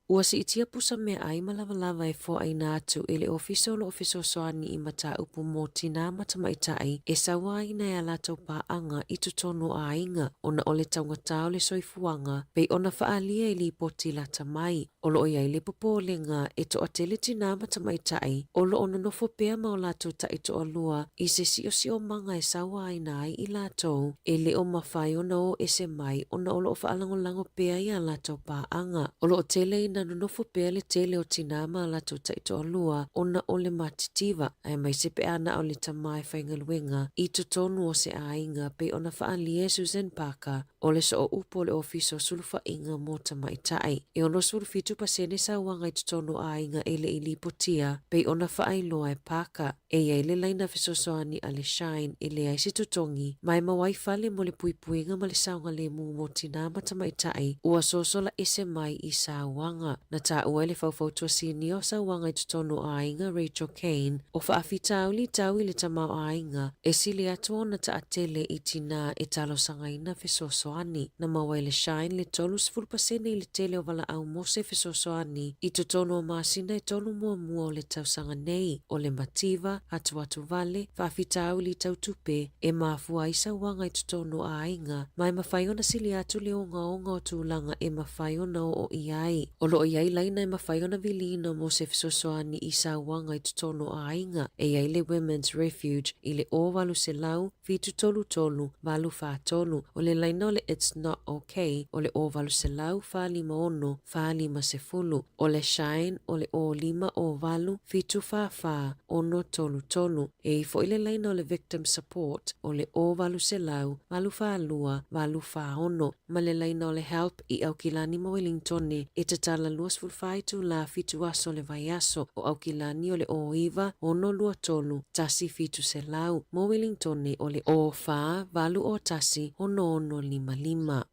Ua siitia pusa meaai ma lavalava e foaina atu e le Ofisa o lo o fesoasoani i mataupu mo tinā ma tamaitai e sauaina e a latou paaga i totonu o aiga ona o le taugatā o le soifuaga pei ona faaalia i lipoti lata mai. O lo o i ai le popolega e toatele tinā ma tamaitai o lo o nonofo pea ma o latou taitoalua i se siosiomaga e sauaina ai i latou e le o mafai ona o ese mai ona o lo o faalagolago pea i a latou paaga. O lo o tele ina nonofo pea le tele o tinā ma a latou taitoalua ona o le matitiva, aemaise pe a na o le tama e faigaluega i totonu o se aiga pei ona faaalia e Susan Parker o le sooupu o le Ofisa o Sulufaiga mo Tamaitai. E 67% sauaga i totonu o aiga e le i lipotia pei ona faailoa e Parker. E i ai le laina fesoasoani a le Shine e leai se totogi, ma e maua ai fale mo le puipuiga ma le saogalemu mo tinā ma tamaitai ua sosola ese mai i sauaga. Na taua e le faufautua sinia o sauaga i totonu o aiga Rachel Kane, o faafitauli tau i le tamaoaiga e sili atu ona taatele i tinā e talosagaina fesoasoani. fesoasoani. Na maua ai le Shine le 30% i le tele o valaau mo se fesoasoani i totonu o masina e tolu muamua o le tausaga nei. O le mativa, atuatuvale, faafitauli tau tupe e mafua ai sauaga i totonu o aiga, ma e mafai ona sili atu le ogaoga o tulaga e mafai ona oo i ai. O lo o i ai laina e mafai ona viliina mo se fesoasoani i sauaga i totonu o aiga, e i ai le Women's Refuge i le 0800 733 843, o le laina o le It's Not OK o le 0800 456 450, o le Shine o le 0508 744 633. E i foi le laina o le Victim Support o le 0800 842 846 ma le laina o le Help i Aukilani ma Welingtone e tatala 24 itulā fitu aso o le vaiaso. O Aukilani o le 09 623 1700, mo Welingtone o le 04 801 6655.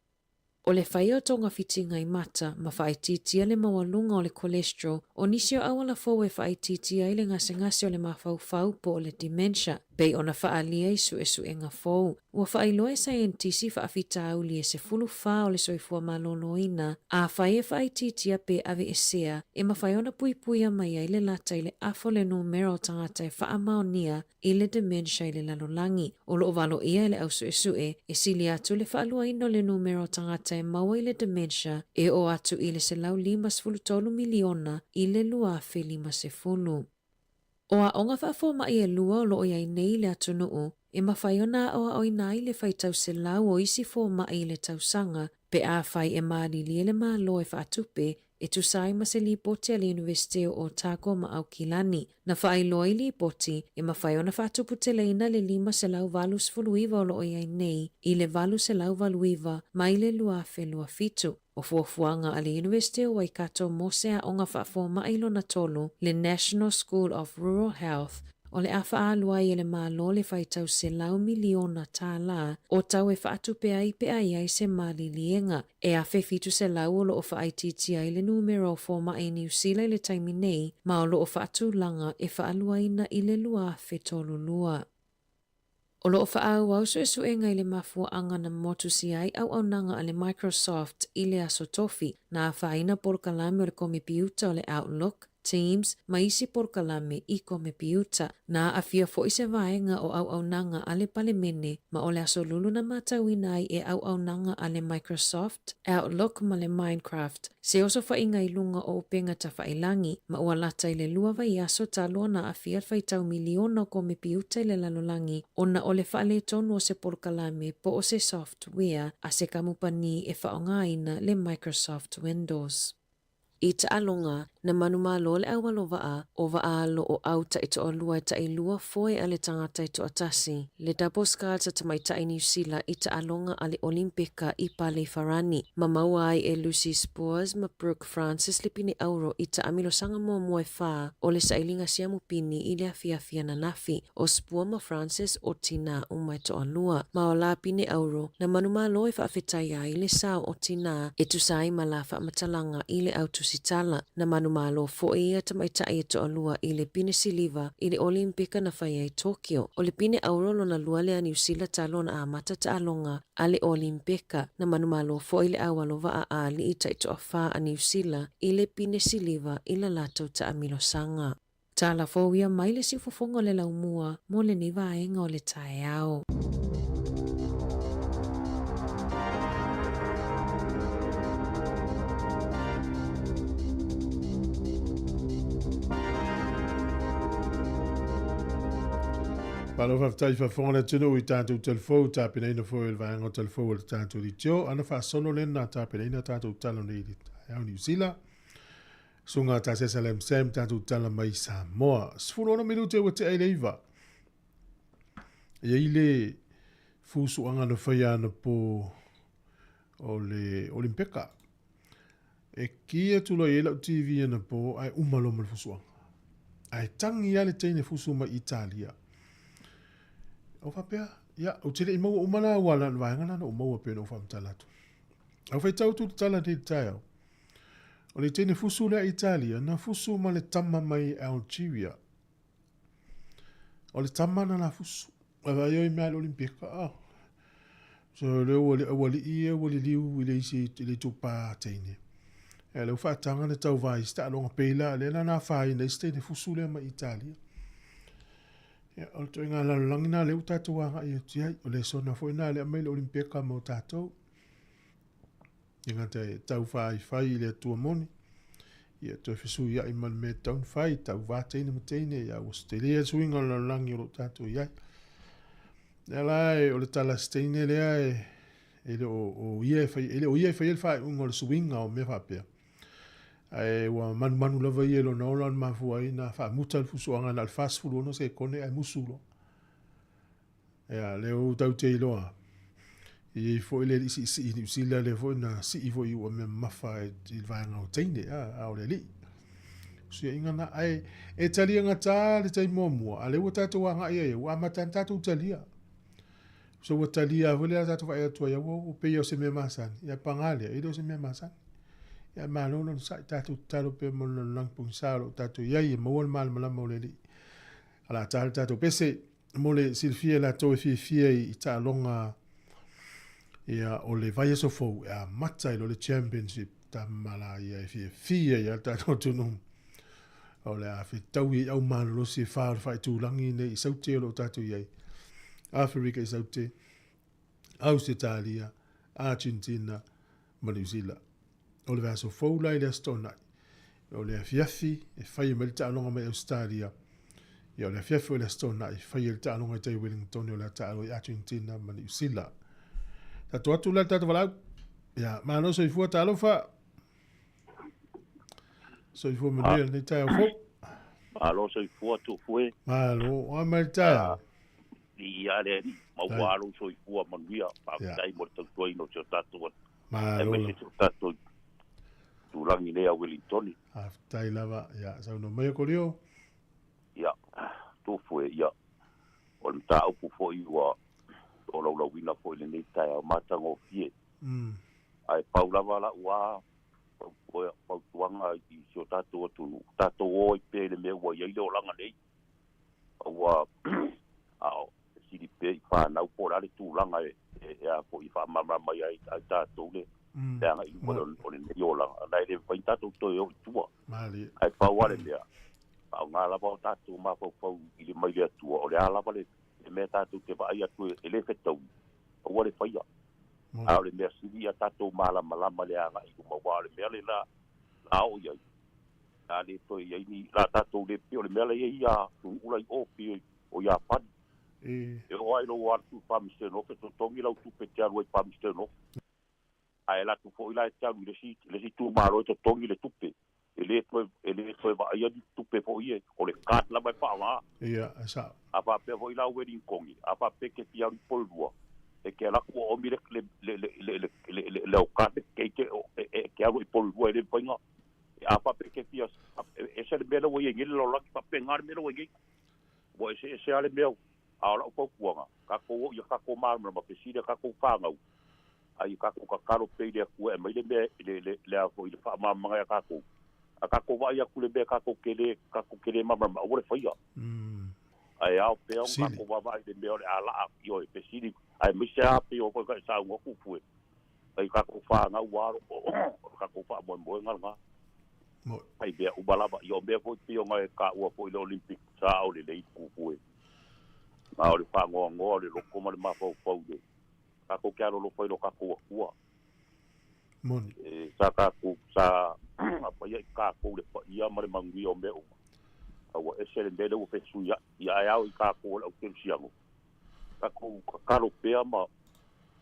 O le whaia o togafitiga i mata ma faaitiitia le maualuga o le cholesterol o nisi o auala fou e faaitiitia ai le gasegase o le mafaufau po o le dementia, pei ona faaalia i suesuega fou. Ua faailoa e saienitisi faafitauli e 14 o le soifua maloloina, afai e faaitiitia pe aveesea, e mafai ona puipuia mai ai le lata i le afa o le numera o tagata e faamaonia i le dementia i le lalolagi. O lo o valoia e le au suesue, e sili atu le faaluaina o le numera o tagata e maua i le dementia e oo atu i le 153 miliona i le 2050. O aoga faafomai e lua o lo o i ai nei i le atunuu e mafai ona aoaoina ai le faitau selau o isi fomai i le tausaga pe afai e malilie le Malo e faatupe e tusa ai ma se lipoti a le Iunivesite o Otago ma Aukilani. Na faailoa i lipoti, e mafai ona faatuputeleina le 589 o lo o i ai nei i le 889 mai le 2027. O fuafuaga a le Iunivesite o Waikato mo se aoga faafomai lona tolu, le National School of Rural Health, o le a faaalu ai e le Malo le faitau $100 miliona o tau e faatupe ai pe a i ai se maliliega. E 1700 o lo o faaitiitia ai le numera o fomai i Niu Sila i le taimi nei, ma o lo o faatulaga e faaluaina i le 2032. O lo o faaauau suesuega i le mafuaaga na motusia ai auaunaga a le Microsoft i le Aso Tofi, na afaina polokalame o le komepiuta o le Outlook, Teams, ma isi polokalame i komepiuta. Na aafia foi se vaega o auaunaga a le Palemene ma o le aso Lulu na matauina ai e auaunaga a le Microsoft, Outlook ma le Minecraft, se osofaiga i luga o upega tafailagi, ma ua lata i le lua vaiaso talu ona aafia le faitau miliona o komepiuta i le lalolagi ona o le faaletonu o se polokalame po o se software a se kamupani e faaaogaina le Microsoft Windows. I taaloga, na manumalo le aualovaa o vaa-alo o au taitoalua e tailua foe a le tagata e toatasi, le double sculls a tamaitai Niu Sila i taaloga a le Olimpika i Pale Farani, ma maua ai e Lucy Spoors ma Brooke Francis le pine auro i taamilosaga muamua e fa o le sailiga siamu pini i le afiafi ananafi. O Spoor ma Francis o tinā uma e toalua, ma o la pine auro na manumalo e faafetai ai le sao o tinā e tusa ai ma la faamatalaga i le au tusitala. Na manumalo foi ia tamaitai e toalua i le pine siliva i le Olimpika na fai ai Tokyo. O le pine auro lona lua lea a Niu Sila talu ona amata taaloga a le Olimpika. Na manumalo foi le au alovaa a alii taitoafa a Niu Sila i le pine siliva i la latou taamilosaga. Tala fou ia mai le siufofoga o le laumua mo lenei vaega o le taeao. Malo faafetai faafofoga le atunuu i tatou telefou tapenaina foi o le vaega o telefou o le tatou litio ana faasolo lena tapenaina tatou tala nei i le taeao Niu Sila. Susuga Tasesa Lam Sam tatou tala mai Samoa. 16 minute ua tea i le iva. E i le fusuaga na faia anapo o le Olimpeka. E ki atu loa i ai lau TV anapo ae uma loa ma le fusuaga. Ae tangi lava le teine fusu mai Italia. O faapea, ia, ou te le i maua uma la ua la vaega la na ou maua pei ona ou faamatala atu. Au faitau atu le tala nei i le taeao. O le teine fusu lea Italia, na fusu ma le tama mai Algeria. O le tama na la fusu. A vai oi mea le Olimpika. Oh. So le ua le auali'i ia ua liliu i le isi i le itupa teine. Ia le ua faataga le tauva i isi taaloga pei la lea na na afaina ai si teine fusu lea mai Italia. Ia o le ituaiga lalolagi lena lea ua tatou agai atu i ai. O le lesona foi lena lea aumai le Olympeka mo tatou. E gata e tau faaifai i le Atua moni, ia toe fesuiai ma le mea e tatau ona fai, tauva teine ma teine, ia ua tele le suiga o le lalolagi o lo o tatou i ai. Lea la e, o le tala a se teine lea e, e le o, o ia e fai, e le o ia e faia le faaiuga o le suiga o mea faapea. Ae ua manumanu lava ia i lona ola ona mafua ai na faamuta le fusuaga na o le 46 sekone ae musu loa. Ia, lea ua tau te iloa, e i ai foi le alii siisii i Niu Sila lea foi na sii foi ua mea mamafa i le vaega o teine, a, a o le alii. Suiaiga na, ae e talia gata le taimi muamua, a lea ua tatou agai ai, ua amata ona tatou talia. So ua talia foi lea tatou vaai atu ai, ua ua pei o se mea masani, ia paga lea, e le o se mea masani. Ia malo le onosai, tatou tatalo pea mo le lalolagi pogisa o lo o tatou i ai, e maua le malamalama o le Alii. O le a ta le tatou pese. Mo le silafia e latou e fiafia i taaloga ia o le vaiaso fou e amata ai loa le championship tama la ia e fiafia ia le tatou atunuu. O le a fetaui ai au malolosi e whā o le whaitūrangi nei i Saute o lo o tatou i ai. Aferika i Saute, Ausetalia, Argentina ma Niu Sila. O le vaiaso fou la i le Aso Toonai, o le afiafi e fai mai le taaloga mai Ausetalia, ia o le afiafi o le Aso Toonai e fai ai le taaloga i tai Wellington o le a taalo ai Argentina ma Niu Sila. Tatou atu la le tatou valaau. Ia, malo soifua talofa. Soifua manuia lenei taeao fou. Malo soifua tuufue. Malo, o a mai le taeao. Viia le Alii, ma ua alo soifua manuia, faafetai mo le tautuaina o si o tatou atunuu. Malo. Aemaise si o tatou itulagi nei a Wellingtoni. Faafetai lava, ia saunoa mai e Kolio. Ia, tuufue, ia, o le mataupu foi ua tolaulauina foi i lenei taeao matagofie. Ae pau lava lau a fautuaga i si o tatou atunuu, tatou o ai pea i le mea ua i ai le olaga nei. Ua a o fesili pea i fanau po o le a le tulaga e e a foi e faamalamalama mai ai ai tatou le le agai i luma o lenei olaga, ona e le mafai ona tatou toe o i tua. Ae pau lava le mea, faaaoga lava o tatou mafaufau i le mai le Atua, o le a lava le mea tatou te vaai atu e le fetaui, aua le faia. A o le mea sili ia tatou malamalama i le agai i luma, aua o le mea lena la oo i ai, la le toe i ai ni, la tatou le pei o le mea la i ai ia atunuu la i o, pei o Iapani. E oo lava i lou alu i Palmerston North e totogi lau tupe e te alu ai i Palmerston North. Ae alu atu foi la e te alu i le isi, le isi itumalo e totogi le tupe. E le toe, e le toe vaaia ni tupe foi ia, o le card lava e faaaoga. Ia, e sao. A faapea foi la Welington, a faapea e te fia alu i Porirua, e te alu atu ua omi le, le, le, le, le, le, le, le, le au card e te, e te alu ai i Porirua e le mafai ona A faapea e te fia, e ese le mea lea ua i ai nei le lalolagi, faapena le mea lea ua i ai nei. Ua eseese lava le mea, a o lau fautuaga, tatou o ia tatou malamalama, fesili a tatou fanau, a ia tatou tatalo pea i le Atua e aumai le mea, le, le, le a foi, le faamalamalamaga ia tatou. A tatou vaai atu i le mea tatou te le, tatou te le malamalama, aua le faia. Ae ao pea ona tatou vaavaai i le mea o le a laa, ioe, fesili, aemaise lava pei o foi na e saunoa Tupue, Nai tatou fanau ua alo, o le tatou faamoemoega lena. Ai mea uma lava. Ia o mea foi pei ona e taua foi le Olympic, sa o lelei Tupue. A o le faanoanoa o le loto ma le mafaufau i le tatou te alolofa i lo tatou Atua. Moni. E, sa tatou, sa apaia i tatou le paia ma le manuia o mea uma. A ua ese le mea lea ua fesuiai. Ia ae ao i tatou o le aukerisiano, tatou tatalo pea ma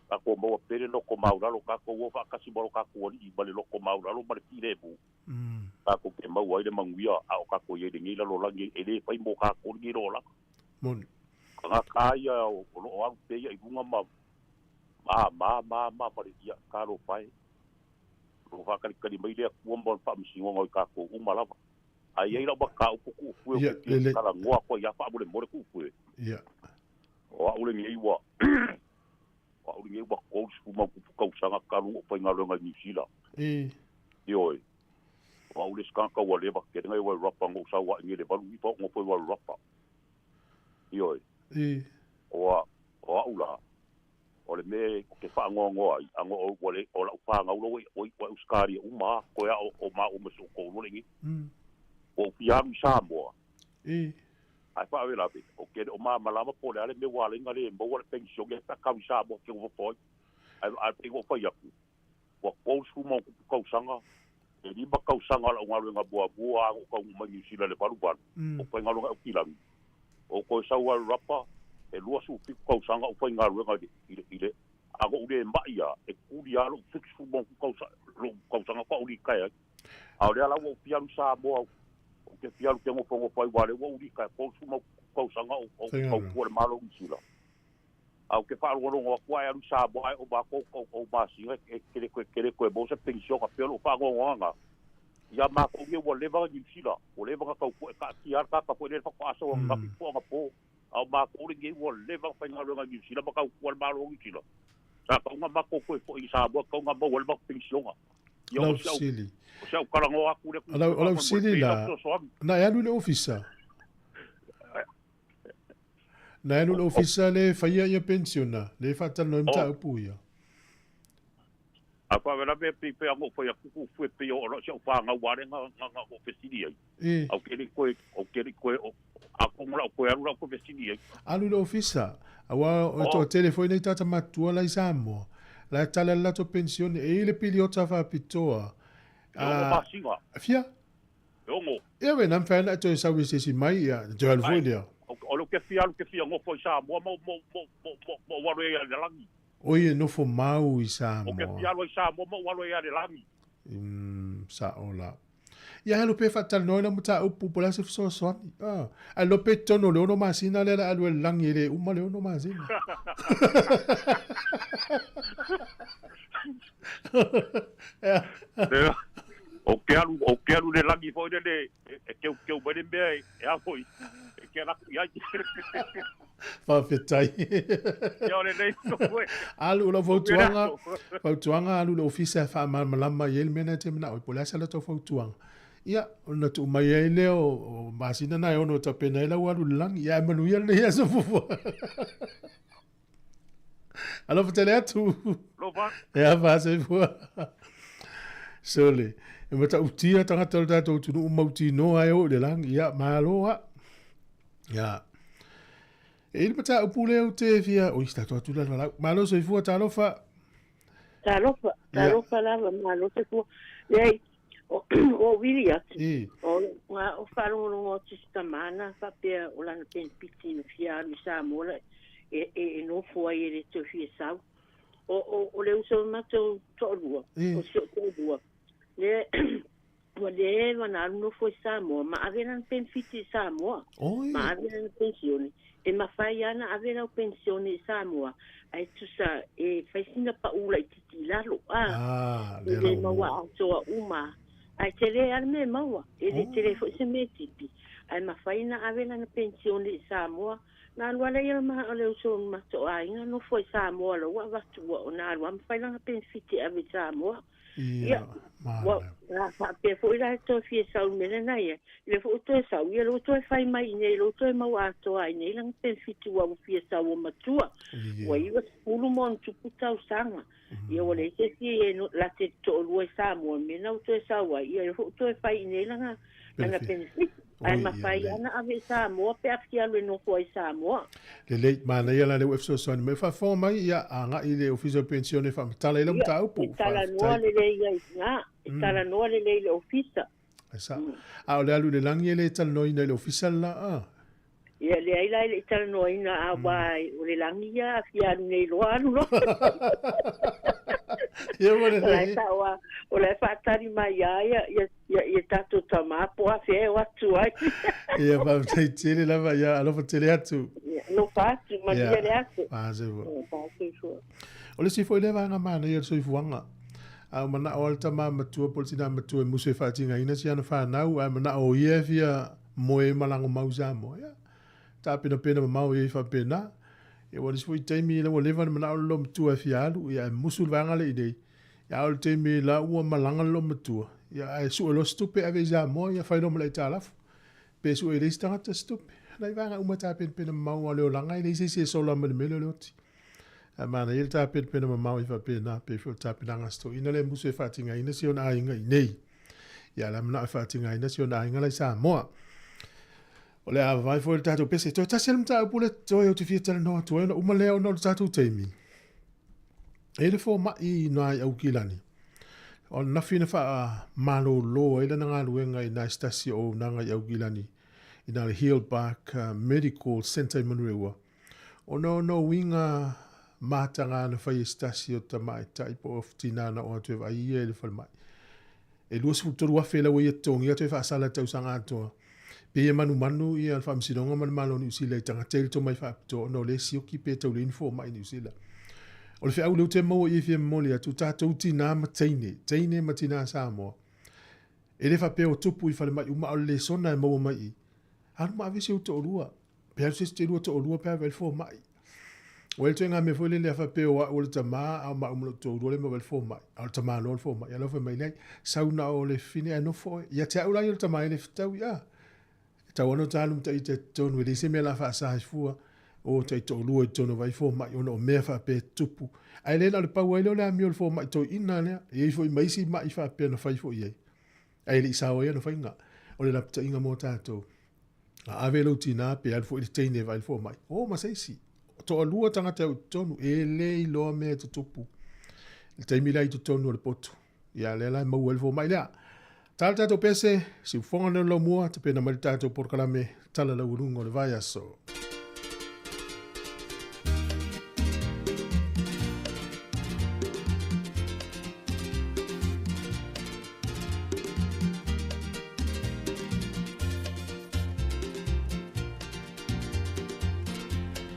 tatou maua pea le loto maulalo, tatou o faatasi ma lo tatou Alii ma le loto maulalo ma le filemu, tatou te maua ai le manuia a o tatou i ai i lenei lalolagi e le fai mo tatou lenei lalolagi. Moni. Tagata lava ia o lo o alu pea ia i luga ma ma ma ma ma ma le ia talofa e. O lo o faatalitali mai le Atua ma le faamasinoga o i tatou uma lava. Ae i ai lau mataupu Tuufue ou Ia, te fia lelei. talanoa atu ai lava faamolemole Tuufue. Ia. O au lenei ua O au lenei ua 30 ma ono tupu tausaga talu ona ou faigaluega i Niu Sila. E. Ioe. O au le isi tagata ua leva tele na i Wairarapa na ou sau ae nei i le 89 ou nofo i Wairarapa. Ioe. E. O a, o au la, O le mea o ke whaangoangoa ai, anga o ua le o lau whāngau lo o i ua uskaria uma koe a o ma o maso ko lo lengi. O fia alu i Samoa. Ai whaawelawe, o ke o ma malama po le ale me wale nga le maua le pension e pa kau i Samoa ke ua foi. Ai ai pe o whai aku. Ua kou su mau kupu kausanga. E lima kausanga la ungalu nga bua bua o kau mai New Zealand le valu valu. O whai ngalo nga ukilangi. O koe sau alu rapa, e lua su fiku kausanga o whai ngalu nga i le a go ule mai ia, e kuli a lo fix fu mo kausa lo kausanga kwa uli kai. A o le ala ua fialu Samoa, o ke fialu ke ngofo ngofo ai wale ua uli kai, ko su mo kausanga o kau kua le malo i sila. A o ke whaalongo aku ai alu Samoa ai o ma ko o masinga e kere koe mo se pension ka pelo o whaangongoanga. Ia ma ko nge ua leva New Zealand, ua leva ka kau koe ka tia ka ka koe le whakaasa o ngapi po nga po. A o ma ko nge ua leva whai ngā New Zealand ma kau kua le malo i sila. Sa kau ngā mako koe fo i Samoa, kau ngā mau le mako pensionga. Ia o sili. O siau karango aku le O lau sili la, na e alu le ofisa. Na e alu le ofisa le whaia ia pensiona, le whaatalo e mta upu ia. A wha me pe pe ango whai aku ku fue pe o ro siau whanga ware nga nga nga o fesili ai. Au kere koe, au kere koe, o a kongola o koe alu la ko fesili ai. Alu le ofisa, awa o to telefoni nei tata matua la i Samoa. La tala la to pensione e ile pili o ta pitoa. E ongo masinga. Fia? E ongo. Ia we nam whana to sa we se si mai ia, te alu foi lea. O lo ke fia alu ke fia ngofo i Samoa mo mo mo mo mo mo walo e le langi. O ie nofo mau i Samoa. O ke fia alu i Samoa mo walo e le langi. Sa ola. Ia helo pe whatal noina mo ta upu po la se fesoasoani. Ah, a lo pe tono le ono masina le la alu e langi le uma le ono masina. O ke alu le langi foi le e keu keu mai le mea e a foi. E ke ala ku iai. Whawhetai. Ia o le nei koe. Alu la fautuanga, fautuanga alu le ofisa e whaamalamalama i ele mena te mena oi po le asa la tau fautuanga. Ia, ona tu mai ai leo o masina na e ono tapena e lau alu le langi. Ia e manu ia le ia sa fufua. Alofa tele atu. Lofa. Ia wha fua. Sole. E mata utia tangata o tātou tunu umauti noa e o le langi. Ia, maloa. Ia. E ile mata upu leo te fia. Oi, sta atu la lau. Malo soifua, talofa. Talofa, talofa lava, malo soifua. Nei, o William. O ngā o whalongongo o tisi tamana, whapea o lana penpiti no fia alu i Samoa e nofo ai e le tau fia sau. O le uso matou to'alua, o si o to'alua. Le, ua le wana alu nofo i Samoa, ma ave lana penfiti i Samoa. Ma ave lana pensione. E mawhai ana ave lau pensione i Samoa. Ai tusa e whaisina pa ula i titi lalo. Ah, le le maua atoa uma. Ai te le ale me maua. E le te le fo se me tipi. Ai mawhai na ave lana pensione i Samoa. Nā alua le ia maha o le uso mato ainga no foi Samoa lo wa vatua o nā alua mawhai lana penfiti ave Samoa. Ia, wa fa pe fo ila to fie sau mele na ia. Le fo to sau ia lo to fai mai nei lo to mau atoa nei lana penfiti wa fie sau o matua. Wa iwa ulu mon tupu tau sanga. Ia wa le se si e no la te to lua Samoa me na to sau ia le fo to fai nei lana penfiti. Ai mawhai ana ave Samoa pe awhi alu e nofo ai Samoa. Le leit mana ia la le ufso son me fa fo mai ia anga i le ofisa pensione fa matala ila mta upu. E tala noa le le ia i ngā, e tala noa le le i le ofisa. Sa. A o le alu le langi e le tala noa ina i le ofisa la a. Ia le ai la i le tala noa ina a wai o le langi ia awhi alu nei loa alu loa. Ia mo le nei. O le whaatari mai ia ia ia tātou tamapo a whea o atu ai. Ia whaatai tele lava ia alofa tele atu. Ia alofa atu, manuia le atu. Wha O le sifo i le vaanga mana ia le soifuaga. A o mana o alta ma matua po le tina matua e musu e whaatinga ina si ana whanau a mana o ia fia moe malango mau Samoa. Ia. Tā pena pena mamau ia i whapena. Ia wa le sifo i taimi le wa leva le mana o lo matua e fia alu. Ia e musu le vaanga le i nei. Ia o le taimi la ua malanga lo matua. Ia e su e lo stupe ave i Samoa ia whailo mala i tālafu. Pe su e leisi tangata stupe. Nai vaanga uma tā pena pena mamau a leo langa i leisi se sola ma le mele le oti. Ae manaia le tapenapena mamao i faapena, pei foi o le tapenaga a si toeaina lea e musu e faatigaina si ona aiga i inei. Ia a o le a manao e faatigaina si ona aiga la i Samoa. O le a vavae foi le tatou pese. Toe tasi lava le mataupu lea toe ou te fia talanoa atu ai ona uma lea ona o le tatou taimi. E i ai le fomai i ina i Aukilani, o ananafi na faamalolo ai lana galuega i nai se tasi o auaunaga i Aukilani i na le Hill Park Medical Centre i Manurewa, ona o na uiga mataga na fai e se tasi o tamaitai po o tina na oo atu e vaai ia i le falemai. E 23,000 la ua ia totogia toe faasala i le tausaga atoa. Pei e manumanu ia le Faamasinoga ma le Malo o Niu Sila i tagata i le tomai faapitoa ona o lea e sioki pe tau leai ni fomai i Niu Sila. O le feau lea ou te maua i e fia momoli atu, tatou tina ma teine, teine ma tina Samoa, e le faapea o tupu i falemai uma a o le lesona e maua mai i i, alu ma ave si ou toalua. Pe alu se isi toelua toalua pe a vaai le fomai. Ua i ai le ituaiga mea foi lele a faapea o au o le tama a o maau ma lou toalua lea e vaai le fomai. A o le tama loa le fomai. A o la e fai mai leai, sau na o le fine ae nofo oe. Ia te au la ia o le tama e le fetaui a. E tatau lava ona ta alu ma ita i totonu e leai se mea o le a faasa ai fua o taitoalua i totonu o vaai fomai ona o mea faapea e tutupu. Ae le na o le pau ai lea o le amio o le fomai toeaina lea. E i ai foi ma isi mai faapea na fai foi i ai. Ae le i sao ai ana faiga. O le lapataiga mo tatou. A ave lou tina pe alu foi le teine e vaai le fomai. O ma se isi. Toalua tagata e o i totonu, e le iloa mea e tutupu. I le taimi la i totonu o le potu. Ia lea la e maua ai le fomai lea. Ta le tatou pese, siufoga lea o le laumua, tapena mai le tatou polokalame Tala Laualuga o le Vaiaso.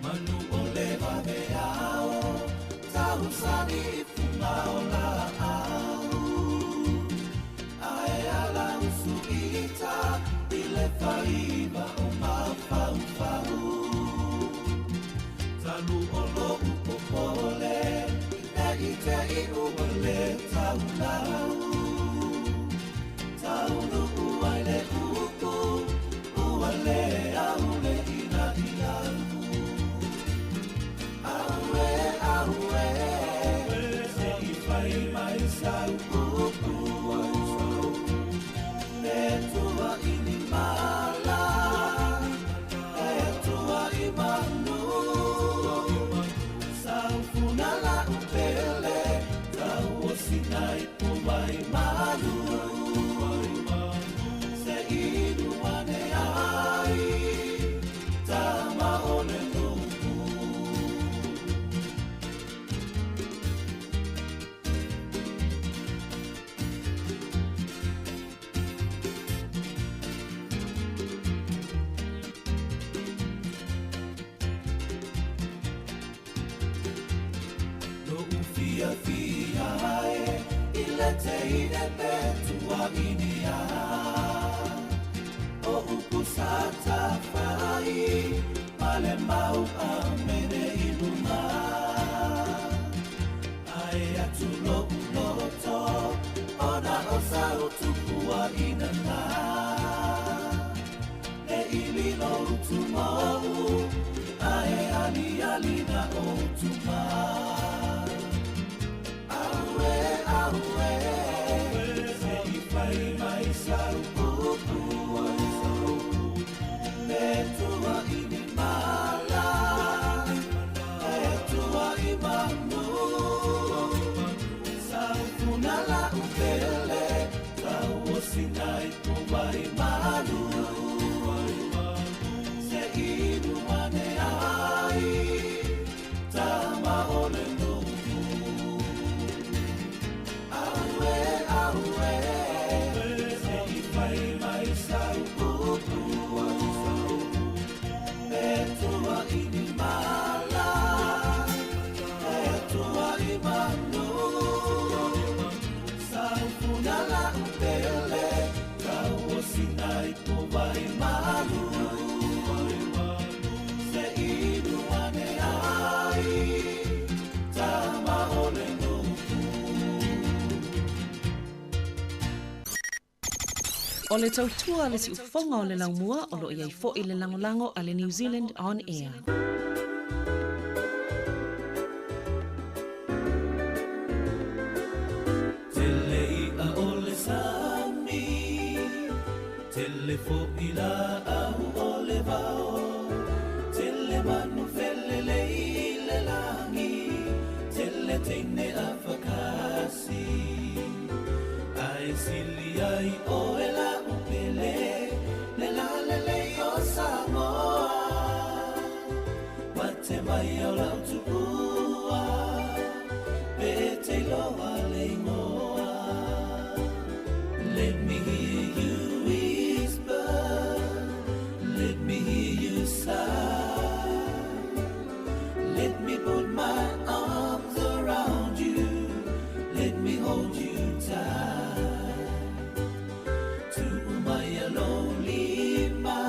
Manu o le vaveao, tausani i fuga o laau. Ae ala usu ita i le faiva o mafaufau. Talu o lo'u popole, ne i te i ua le taulau. Taunuu ai le upu, ua le au le ina au. Auē, auē, se i fai mai sau upu. E tua i ni mala, e tua i manu. Saufuna la'u pele, tauosina i pumai malu. Se inu ane ai, tama o le nu'u. Lo'u fiafia e i le teine pe tuaʻinia O upu sa tafai ma le mau amene i luga Ae atu lo'u loto ona o sau tupuaʻina na Ne i lilo utu mo'u ae aliali na utu mai. Auē, auē, se i fai mai sau upu. E tua i ni mala, e tua i manu. Saufuna la'u pele, tauosina i pumai malu. Se inu ane ai, tama o le nu'u. Auē, auē, se i fai mai sau upu. E tua i ni mala, e tua i manu. Saufuna la'u pele, tauosina i pumai malu. Se inu ane ai, tama o le nu'u. O le tautua a le siufofoga o le laumua o lo o i ai foi le lagolago a le New Zealand On Air. Tele foʻi laau o le vao, tele manu felelei i le lagi, tele teine afakasi. Ae sili ai oe laʻu pele, le lalelei o Samoa. Ua te mai o lau tuua, pe e te iloa le igoa. Let me hear you whisper, let me hear you sigh. Let me put my arms around you, let me hold you tight. Tuu maia lou lima,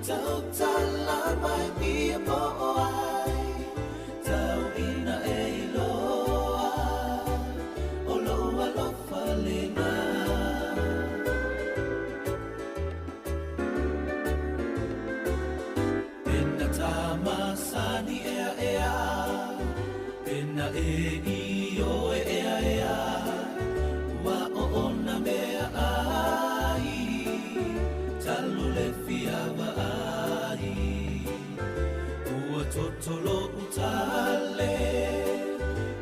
tautala mai ia po o ai, tau ina e iloa, o lou alofa lena. Pena ta masani ea ea, pena e i oe ea ea, ua o ona mea ai, talu le fiava ai. Ua toto loʻu tale,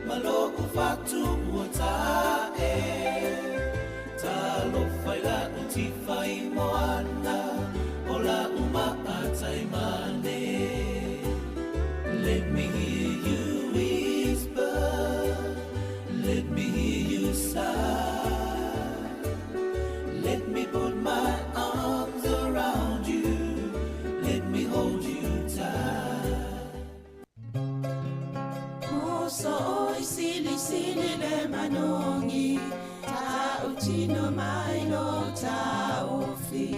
ma loʻu fatu ua taʻe, talofa i laʻu tifa i moana, o laʻu maa taimane. Let me hear you whisper, let me hear you sigh. Let me put my arms around you, let me hold you tight. Moso oi sili sili le manogi, Ta'utino mai lo ta'ofi,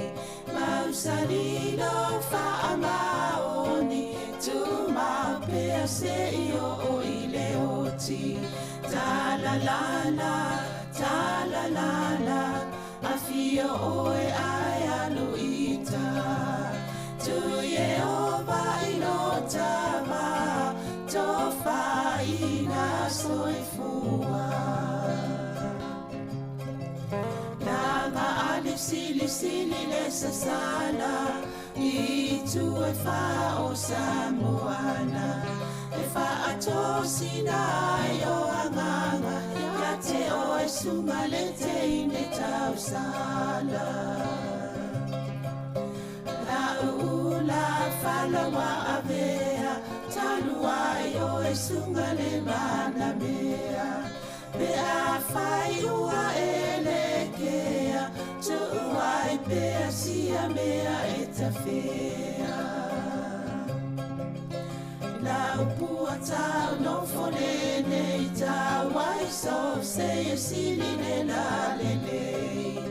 Mausali lo fa'amaoni, Tumau pea se'i o'o i le oti. Ta la la la, ta la la la, Afio oe ae alu ita. Tu Iehova i lo tava, Tofaina soifua. Laga ali sili sili le sasala, I tu e fa o Samoana, E fa'atosina ai o agaga, Ia te oe suga le teine tausala. La'u ula falaua avea, Talu ai oe suga le manamea, Pe afai ua e lekea, Tuu ai pea sia mea e tafea. Lau pua tau nofo lenei tau ai so se e sili le lalelei.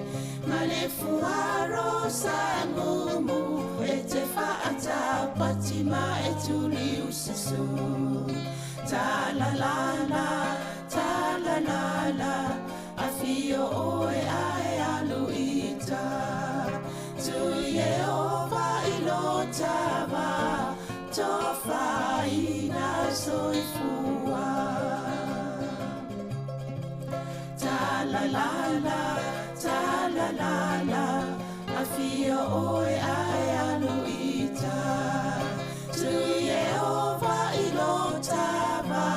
Ma le fuaro sa mumu e te fa'atau pati ma e tuli ususu. Ta la la la, ta la la la, Afio oe ae alu ita. Tu Iehova i lo tava, Tofaina soifua. Ta la la la, ta la la la, Afio oe ae alu ita. Tu Iehova i lo tava,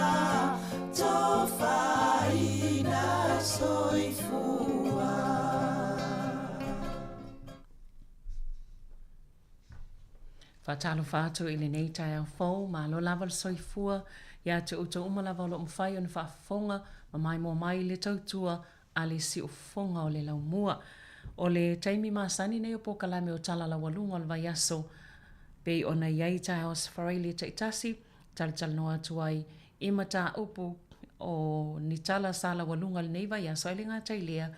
Tofaina soifua. Faatalofa atu i lenei taeao fou, malo lava le soifua ia te outou uma lava o lo o mafai ona faafofoga ma maimoa mai i le tautua a le siufofoga o le laumua. O le taimi masani nei o polokalame o Tala Laualuga o le Vaiaso pei ona i ai taeao Aso Faraile taitasi, talatalanoa atu ai i mataupu o ni tala sa laualuga i lenei vaiaso ae le gata i lea,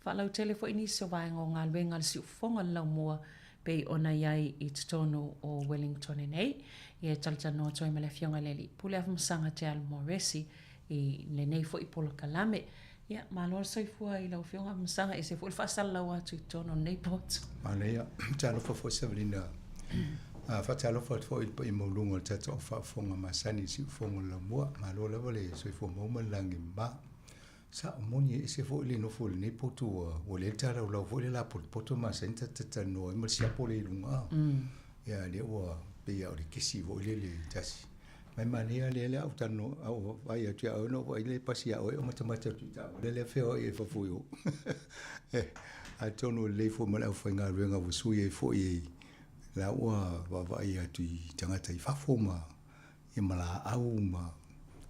faalautele foi nisi o vaega o galuega a le siufofoga o le laumua pei ona i ai i totonu o Wellington nei. Ia e talatalanoa atu ai ma le Afioga i le Alii Pule Afamasaga Te Alu Moresi i lenei foi polokalame. Ia, malo le soifua i lau Afioga Afamasaga, ese foi le faasalalau atu i totonu o lenei potu. Manaia. Talofa foi Savalina. Faatalofa atu foi i le paia maualuga o le tatou au faafofoga masani i siufofoga o le laumua. Malo lava le soifua maua ma le lagi mama. Sa'o moni e ese foi le nofo i lenei potu ua ua lē le talaulau foi le lapotopoto ma masani ta tatalanoa ai ma le siapo lea i luga a. Ia lea ua pei a o le kesi foi lele tasi. Ma e manaia lea le a ou talanoa a ou vaai atu ia oe na ou vaai lea e pasi ia oe o matamata atu i taavale lea feoai ai i fafo i o. Atonu e lelei foi ma le aufaigaluega ua sui ai foi e la ua vaavaai atu i tagata i fafo ma ia ma laau ma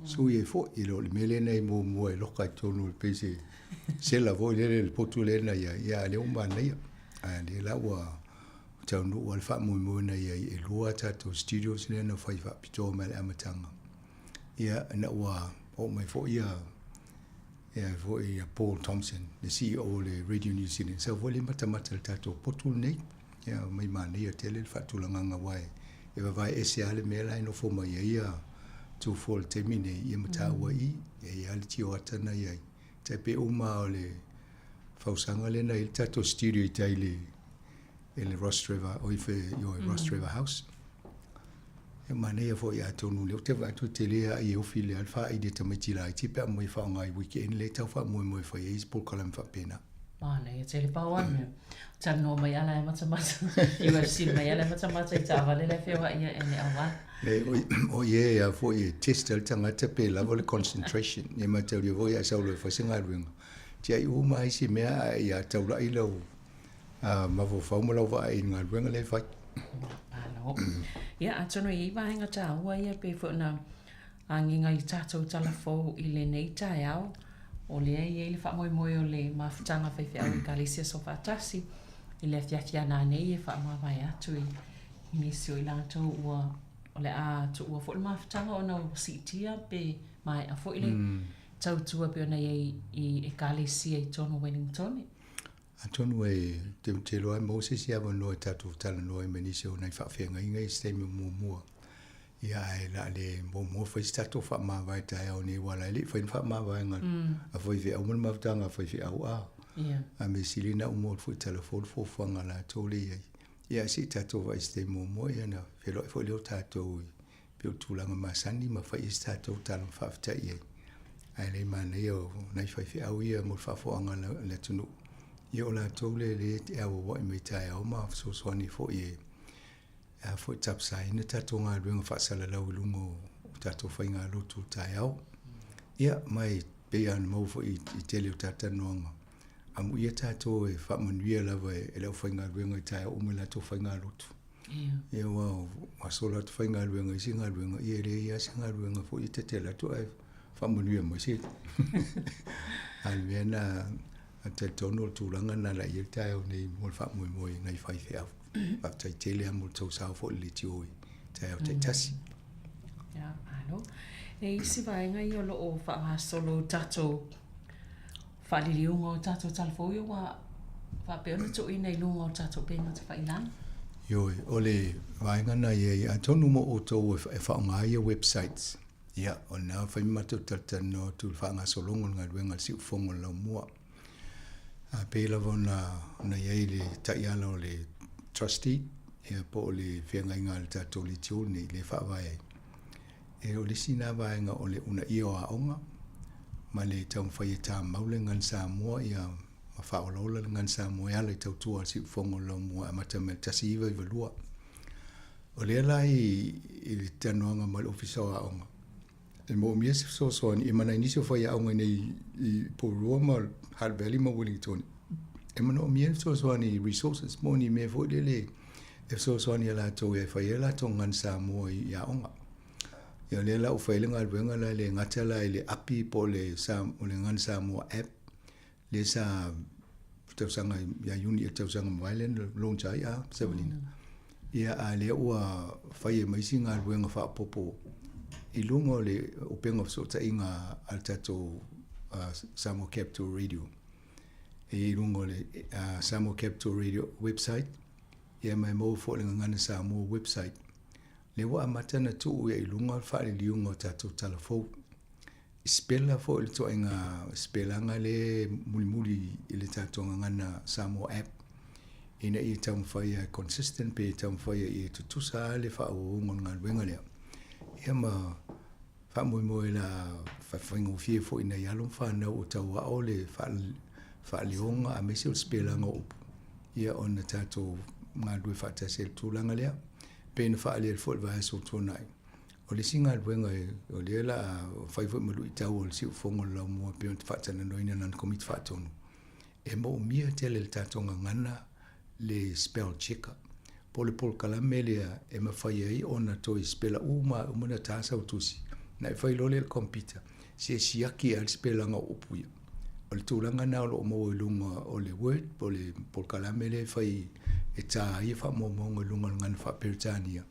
sui ai foi i lo le mea lea e muamua e loka i totonu e pei se sela foi lele le potu lea na i ai, ia a lea ua manaia. A lea la ua taunuu lava le faamoemoe na i ai e lua a tatou studios lea na fai faapitoa mai le amataga. Ia ina ua oo mai foi ia ia foi ia Paul Thompson, le CEO o le Radio New Zealand, sau foi lea matamata i le tatou potu lenei. Ia mai manaia tele le faatulagaga aua e vavae ese lava le mea la e nofo mai ai ia Tufua i le taimi nei ia ma taua i i. E i ai lava le tioata na i ai. Tai pei uma lava o le fausaga lea na i ai le tatou studio i tai i le i le Rostrevor, oi fe, ioe, Rostrevor House. E manaia foi atonu o lea ou te vaai atu e tele lava i e ofi lea le faaili e tamaiti laiti pe a aumai e faaaoga i weekend lea e tau faamoemoe e fai ai isi polokalame faapena. Manaia tele pau a le mea. Talanoa mai ala e matamata. UFC mai ala e matamata i taavale la e feoai ai le auala. Le, o ie a foi e test ai le tagata pe lava le concentration. E mataulia foi a sau loa e fai se galuega. Tiai uma ai si mea ae ia taulai lau mafaufau ma lau vaai i le galuega lea e fai. Malo. Ia, atonu e i ai vaega taua ia pei foi ona agiga i tatou tala fou i lenei taeao, o lea e i ai le faamoemoe o le mafutaga faifeau Ekalesia Soofaatasi i le afiafi a nanei e faamavae atu i nisi o i latou ua o le a tuua foi le mafutaga ona ua siitia pe maea foi le tautua pei ona i ai i Ekalesia i totonu o Wellingtone. Atonu e te te iloa e maua se isi avanoa e tatou talanoa ai ma nisi o nai faafeagaiga i se taimi o muamua. Ia ae o le a le muamua fai se tatou faamavae taeao nei aua o la e le i fai ni faamavaega a faifeau ma le mafutaga a faifeau a. A mea sili na uma atu foi i tala fou le fuafuaga a latou lea i ai. Ia ae se i tatou vaai i se taimi muamua ia ona feiloai foi lea o tatou i pei o tulaga masani ma fai ai se tatou tala faafetai i ai. Ae le manaia o nai faifeau ia mo le faafofoga a le atunuu. Ia o latou lea lea e auauai mai taeao ma fesoasoani foi e a foi tapasaina tatou galuega faasalalau i luga o tatou faigalotu taeao. Ia ma e pei lava ona maua foi i tele o talatalanoaga, amuia tatou e faamanuia lava e le aufaigaluega i taeao uma i latou faigalotu. Ia aua ua sola atu faigaluega i isi galuega, ia e leai lava se galuega foi e ta te alu atu ae faamanuia mai se. A o le mea lena, e talitonu o le tulaga lena o le a i ai le taeao nei mo le faamoemoe i nai faifeau. Faafetai tele lava mo le tou sao foi i le leitio i taeao taitasi. Ia, malo. E isi vaega ia o lo o faagasolo tatou faaliliuga o tatou tala fou ia ua faapea ona tuuina i luga o tatou upega tafailagi. Ioe, o le vaega lena e i ai, atonu mo outou e faaaoga ai ia websites, ia, o lena e fai ma matou talatalanoa atu i le faagasologa o le galuega a le Siufofoga o le Laumua. A pei lava ona, ona i ai le taiala o le trustee, ia po o le feagaiga a le tatou leitio lenei lea e faavae ai. E o le isi lena vaega o le uunaia o aoga ma le taumafai e tamau le gagana Samoa ia ma faaolaola le gagana Samoa e ala i tautua a le Siufofoga o le Laumua e amata mai i le 1992. O lea la i, i le talanoaga ma le Ofisa o Aoga, e moomia se fesoasoani e mana i nisi o faiaoga i nei i Porirua ma Hutt Valley ma Wellington. E manaomia le fesoasoani i resources mo ni mea foi lele e fesoasoani iā latou e fai ai latou gagana Samoa i aoga. Ia o lea la ua fai ai le galuega la e le gata la i le api po o le o le Gagana Samoa app lea sa tausaga ia Iuni i le tausaga mavae lea na launch ai a Sevelina. Ia a lea ua fai ai ma isi galuega faaopoopo i luga o le upega o fesootaiga a le tatou Samoa Capital Radio. E i luga o le Samoa Capital Radio website, ia ma e maua foi i le Gagana Samoa website. Lea ua amata ona tuu ia i luga le faaliliuga o tatou tala fou. I sipela foi le ituaiga sipelaga lea e mulimuli i le tatou Gagana Samoa app ina ia taumafai ia consistent pe taumafai ia tutusa lava le faaauauga o le galuega lea. Ia ma. Faamoemoe o le a faafaigofie foi i nai alo ma fanau o tauao le faaleoga aemaise o le sipelaga o upu, ia ona tatou galulue faatasi ai i le tulaga lea. E pei ona faaaliali foi i le vaiaso ua tuanai, o le isi galuega o lea o le a fai foi ma luitau o le siufofoga o le laumua e pei ona faatalanoaina e lana Komiti Faatonu, e moomia tele e le tatou gagana le spell checker po o le polokalame lea e mafai ai ona toe sipela uma uma na ta sau tusi, na e fai loa lea i le computer, se siaki lava le sipelaga o upu ia. O le tulaga lena o lo o maua i luga o le Word po o le polokalame lea e fai e ta ai faamaumauga i luga o le gagana faa-Peretania.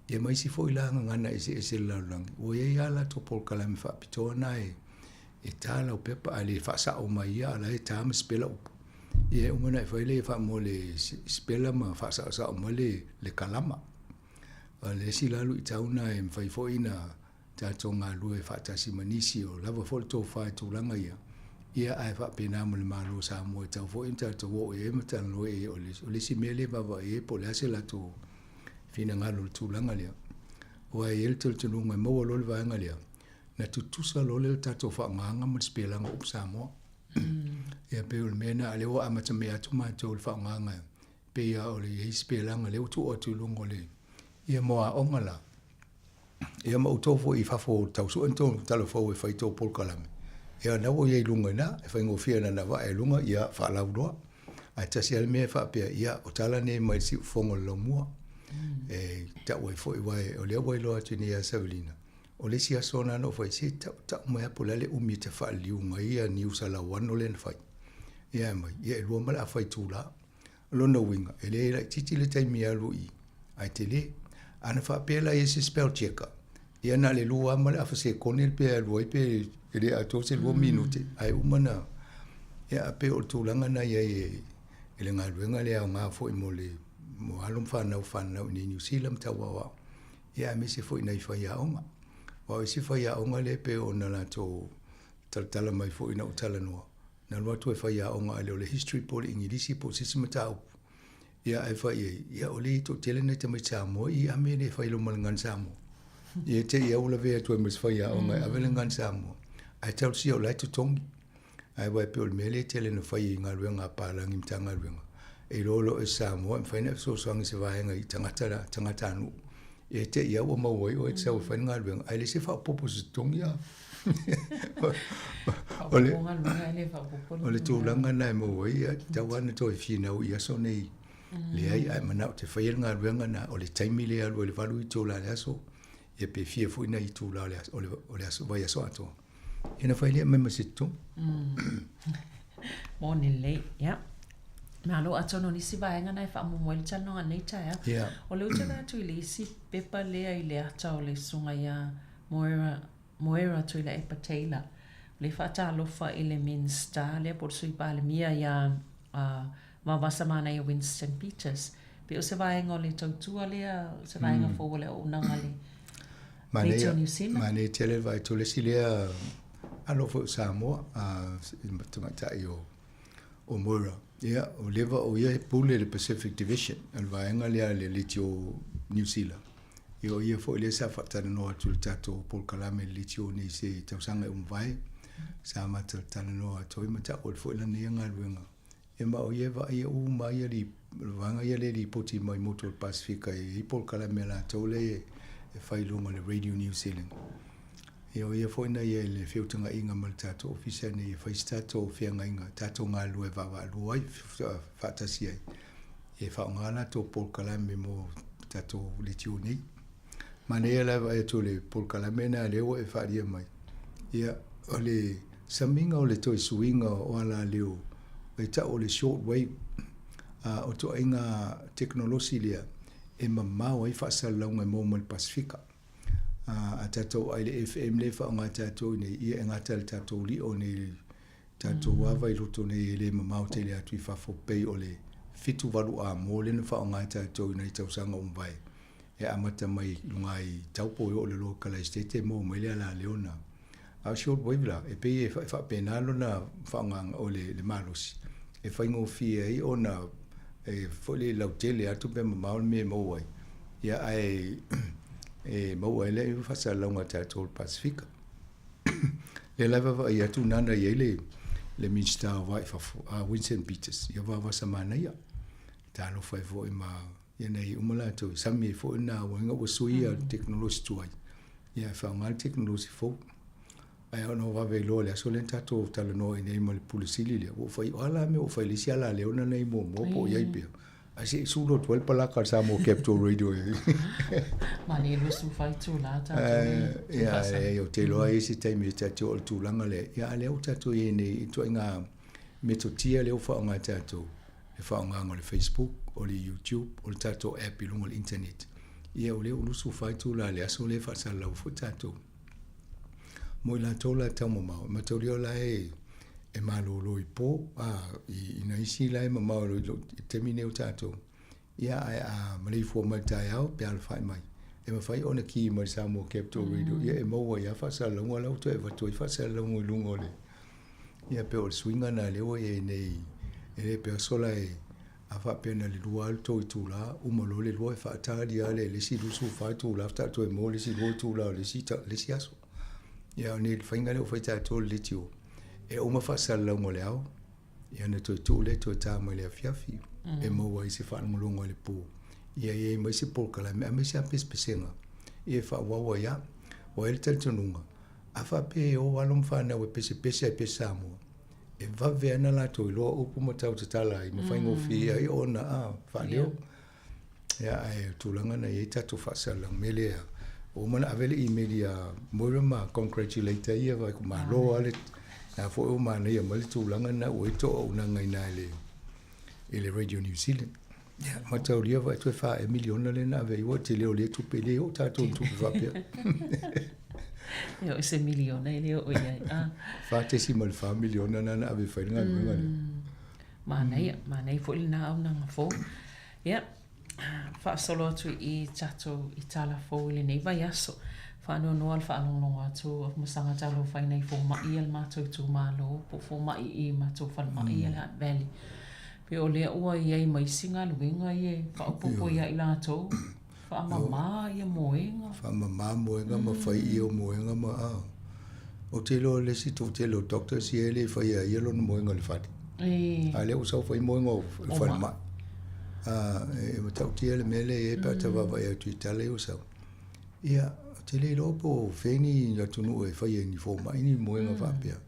Ia ma isi foi la gagana eseese o le lalolagi, ua i ai lava latou polokalame faapitoa na e ta lau pepa ae le faasao mai ia, a o la e ta ma sipela upu. Ia e uma ona e fai lea faamoa le sipela ma faasaosao mai le kalama. O le isi la luitau lena e mafai foi ona tatou galulue faatasi ma nisi o lava foi le tofa i tulaga ia, ia ae faapena ma le Malo o Samoa e tatau foi ona tatou oo i ai ma talanoa i ai. O le isi mea lea e vaavaai i ai po o le a se latou finagalo i le tulaga lea. Aua e i ai le talitonuga e maua loa le vaega lea, na tutusa loa lea o le tatou faaaogaga ma le sipelaga o upu Samoa. Ia pei o le mea lena, a o lea ua amatamea atu matou i le faaaogaga, pei lava o le i ai sipelaga lea ua tuu atu i luga o le, ia mo aoga la. Ia ma outou foi i fafo tau sue ni tou tala fou e fai tou polokalame, ia na ua i ai i luga i ina, e faigofie na ona vae i luga, ia faalauiloa. Ae tasi lava le mea e faapea, ia o tala nei mai le siufofoga o le laumua. E tau ai foi, aua o lea ua iloa atu nei ia Savelina, o le isi aso lena na ou fai, se tau, tau mai lava po o le a le umi e te faaliliuga ai ia niusa lauano lea na fai. Ia ae mai, ia e lua ma le afa itula. O lona uiga, e le laitiiti le taimi e alu i i, ae tele. Ana faapea la e i ai se spell checker, ia na o le lua lava ma le afa sekone pe alu ai pe e le atoa se lua minute, ae uma ona, ia pei o le tulaga lena e i ai i le galuega lea e aoga foi mo le mo alo ma fanau fananau i inei i Niu Sila ma tau aoao, ia aemaise foi i nai faiaoga. Aua o isi faiaoga lea e pei ona latou talatala mai foi ina ua talanoa, na alu atu e faiaoga ae le o le history po o le igilisi po o se isi mataupu. Ia ae fai i ai, ia o lea e toatele nai tamaiti Samoa i ame le fai loa ma le gagana Samoa. Ia te i au lavea atu ai ma se faiaoga e ave le gagana Samoa, ae talosia o la e totogi. Ae aua e pei o le mea lea e tele ina fai i galuega a palagi Matagaluega, e iloa loa e Samoa e mafai ona e fesoasoani i se vaega i tagata la, tagatanuu. Ia te i au ua maua ai oe e te sau e fai le galuega, ae leai se faaopoopo o se totogi a. O le, o le tulaga lena e maua ai, e tatau lava ona toe finau i aso nei. Leai, ae manao e te faia le galuega lena, o le taimi lea e alu ai i le 8 itula i le aso, ia pe fia foi nai itula o le aso, o le aso, vaiaso atoa. Ia ona fai lea mai ma se totogi. Moni lelei, ia. Malo, atonu o nisi vaega na e faamuamua ai le talanoaga i lenei taeao. Yeah. O lea ou te vaai atu i le isi pepa lea i le ata o le susuga ia Moera, Moera Tuilaepa Taylor, o lea e faatalofa i le Minisita lea po o le Sui Palemia ia uh, Vaovasamanaia Winston Peters. Pei o se vaega o le tautua lea, o se vaega fou o le auaunaga a le Radio New Zealand. Manaia tele le vaai atu o le isi lea alo foi o Samoa, tamaitai o Moira. Ia, ua leva o ia e pule i le Pacific Division, o le vaega lea a le Leitio New Zealand. Ia o ia foi lea sa faatalanoa atu i le tatou polokalame i le Leitio nei i se tausaga e uma vae. Sa matou talanoa atu ai ma taua foi lana ia galuega. Ia ma o ia e vaaia uma ai ia vaega ia lea e lipoti mai motu o le Pasefika e i ai polokalame a latou lea e fai i luga o le Radio New Zealand. Ia o ia foi na ia i le feutagaiga ma le tatou ofisa nei e fai se tatou feagaiga, tatou galulue vaavaalua ai, faatasi ai, e faaaoga latou polokalame mo tatou leitio nei. Manaia la le vaai atu o le polokalame lena lea ua e faaalia mai. Ia, o le samiga o le toe suiga o alaleo e tau o le short wave, o ituaiga tekonolosi lea e mamao ai faasalalauga e maua mai le Pasefika. A tatou vaai i le FM lea e faaaoga e tatou i inei, ia e gata i le tatou lio nei i le tatou ava i loto nei e le mamao tele atu i fafo pei o le 78 amo lea na faaaoga e tatou i nai tausaga ua mavae e amata mai i luga i Taupo e oo i le Lokalaisetete e maua mai le alaleo lena. A o short wave la, e pei e faapena lona faaaogaga o le malosi e faigofie ai ona e foi le lautele atu pe mamao le mea e maua ai. Ia ae E maua ai le faasalalauga a tatou o le Pasefika. Lea la e vaavaai atu nana i ai le le Minisita o Va i Fafo, a Winston Peters, ia vavasa manaia. Talofa ai foi ma ia nei uma latou i sami ai foi na uiga ua suia le tekonolosi tuai, ia e faaaoga le tekonolosi fou. Ae ona o vave iloa i le aso lea na tatou talanoa ai nei ma le Pule Sili lea, ua ou fai, o a la mea ua fai i le isi alaleo na nei muamua po o i ai pea. Ae se i sulu atu ai le palaka a le Samoa Capital Radio e. Malie 24 itula tatou i Ia, leai, ou te iloa e i ai se taimi e ta te oo i le tulaga lea. Ia, a o lea ua tatou i ai nei i ituaiga metotia lea ua faaaoga e tatou, le faaaogaina o le Facebook, o le YouTube, o le tatou app i luga o le internet. Ia, o lea ua 24 itula i le aso lea e faasalalau ai foi tatou. Mo i latou la e taumamao, e mataulia o la e e malolo i po, a, i, i nai isi la e mamao i le taimi nei o tatou. Ia, ae a maleifua mai i le taeao pe alafai mai, e mafai ona ki mai i le Samoa Capital Radio, ia e maua ai lava faasalalauga la ua toe avatu ai faasalalauga i luga o le, ia pei o le suiga lena lea ua i ai nei, e le pei o sola e, a faapea na o le lua lava le tou itula, uma loa le lua e faatali lava le isi 24 itula faatoa toe maua le isi lua itula o le isi, le isi aso. Ia o le faiga lea ua fai tatou le leitio, e uma faasalalauga o le ao, ia ona toe tuu lea toe ta mai le afiafi, e maua ai se faalogologo i le po. Ia i ai ma isi polokalame aemaise lava pesepesega, ia e faaauau ai lava. Ua i ai le talitonuga, a faapea e o alo ma fanau e pesepese ai pea Samoa, e vave lava ona latou iloa upu ma tau tatala ai ma faigofie ai ona faaleo. Ia, ae o le tulaga na i ai tatou faasalalauga. O le mea lea, ua uma ona ave le email ia Moira ma congratulate ai ia, fai malo lava le, la foi ua manaia mai le tulaga lena ua i ai le toauaunaga i ina i le Radio New Zealand. Ia, mataulia foi toe 4 miliona lea na ave ai, ua tele o lea tupe, e le oo tatou i tupe faapea. E oo i se miliona e le oo i ai. Ah. 4.4 miliona na na ave e fai le galuega lea. Manaia, manaia foi lena auaunaga fou. Ia, faasolo atu i tatou i tala fou i lenei vaiaso. Faanoanoa le faalogologo atu o Masaga Talofa i nai fomai a le matou itumalo po o fomai i matou falemai ia le Hutt Valley. Pei o lea ua i ai ma isi galuega ia e faaopoopo ia i latou, faamama ia moega. Faamama moega ma fai ia o moega ma a. Ou te iloa le isi toatele o doctors ia e le faia e ia lona moega i le fale. A lea ua sau fai moega o le falemai. A, e matautia le mea lea e i ai pe a ta vaavaai atu i tala ia ua sau. Ia, ou te le iloa po o fea ni atunuu e fai ai ni fomai ni moega faapea.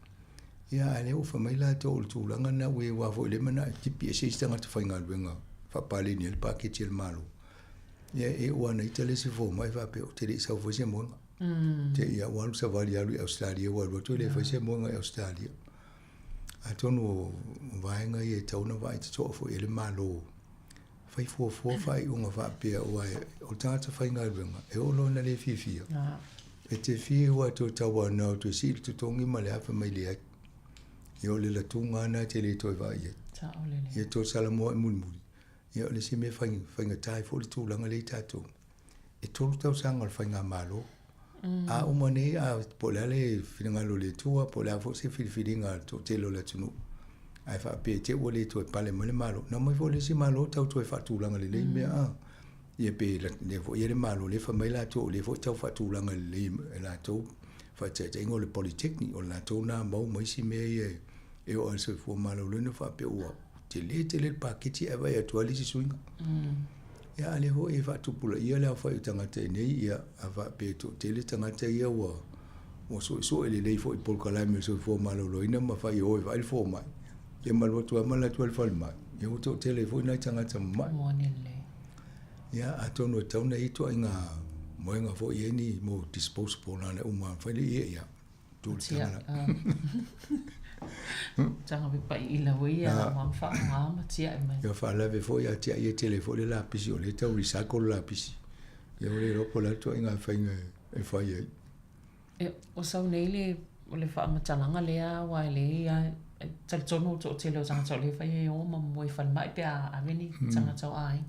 Ia, a o lea ua fai mai latou o le tulaga lena ua i ai aua foi o lea e manao e tipi ese isi tagata faigaluega e faapaleni ai le paketi a le Malo. Ia, e iu lava ina ita le isi fomai faapea, ou te le i sau fai se moega. Te i ua alu savali alu i Ausetalia ua alu atu e le fai se moega i Ausetalia. Atonu o vaega ia e tatau ona vaai totoa foi i ai le Malo, fai fuafua faaiuga faapea aua o le tagata faigaluega e oo loa ina le fiafia, e te fiu lava e toe tauanau e toe sii le totogi ma le a, fai mai leai. Ia o le latuga lava lena e te le toe vaai i ai. Ia toe salamoa i mulimuli. Ia o le isi mea faigata ai foi le tulaga lea i tatou. E 3 tausaga o le faigamalo. A uma nei, a, po o le a le finagalo o le Atua, po o le a foi se filifiliga a le toatele o le atunuu, ae faapea i te i ua le toe pale mai le Malo, na omai foi le isi Malo tau toe faatulaga lelei mea, a. Ia pe lea foi i ai le Malo lea fai mai latou o lea foi e tau faatulaga lelei e latou faataitaiga o le Polytechnic, o le latou lena mau ma isi mea ia e oo lava i le soifua maloloina faapea ua tele tele le paketi ae vaai atu lava le isi suiga. Ia a o lea foi e faatupulaia le aofai o tagata i inei, ia a faapea e toatele tagata ia ua ua suesue lelei foi i polokalame o le soifua maloloina ma fai e o e vaai le fomai, ia ma alu atu lava ma alu atu i le falemai, ia ua toatele ai foi nai tagata mamai. Ia atonu e tatau ona i ai ituaiga moega foi e i ai ni mo disposable na ona uma lava fai lea ia tu le taga la. Taga pe pai i lau ia la ma wha ngā ma tia e mai. Ia whaalave foi a tia ia tele foi le lapisi o le tau recycle le lapisi. Ia o le iloa po o le a le ituaiga faiga e fai ai. E, o sau nei le, o le faamatalaga lea aua e leai a, e talitonu o toatele o tagata o lea e fai e o ma moe i falemai pe a ave ni tagata o aiga.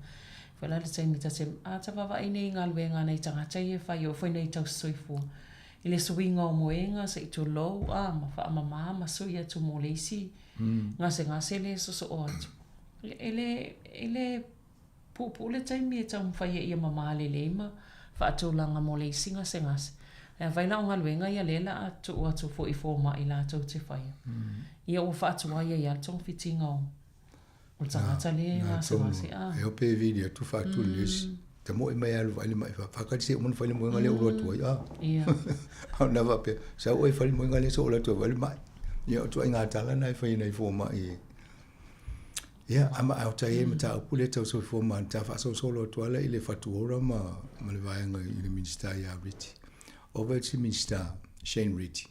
Foi la le taimi ta te, a ta vaavaai nei i galuega a nai tagata ia e fai, e oo foi nei tausisoifua i le suiga o moega se i tulou a ma faamama ma sui atu mo le isi gasegase lea e sosoo atu. E le, e le puupuu le taimi e taumafai ai ia mama lelei ma. Faatulaga mo le isi gasegase. Ae afai la o galuega ia lea la a tuu atu foi i fomai latou te faia, ia ua faatuai ai lava le togafitiga o le tagata lea e gasegase a. E o pe vili atu faatu le isi. Tamoe mai alu vaai le mai faakali se uma na fai le moega lea ulu atu ai a. Ia. A na faapea, sau oe fai le moega lea so o atu ai vaai le mai. Ia o ituaiga tala na e fai ai nai fomai. Ia, a ma a o tai ai mataupu lea tau soifua ma ta faasolosolo atu ala i le fatuora ma, ma le vaega i le Minista ia Reti. O vai si Minista Shane Reti,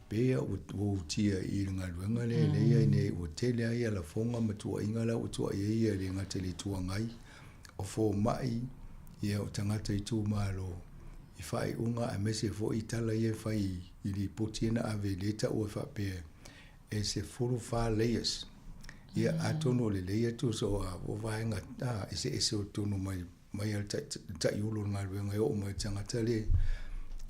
pe ia ua ua utia i le galuega lea lea i ai nei ua tele ai ia lafoga ma tuuaiga la ua tuuai ai ia e le gata i le Itu Agai, o fomai, ia o tagata itumalo i faaiuga aemaise foi tala ia e fai i lipoti ia na ave i lea taua faapea e 14 layers. Ia, atonu o le layer tusa o a o vaega a eseese o totonu mai mai a le taiulu o le galuega e oo mai i le tagata le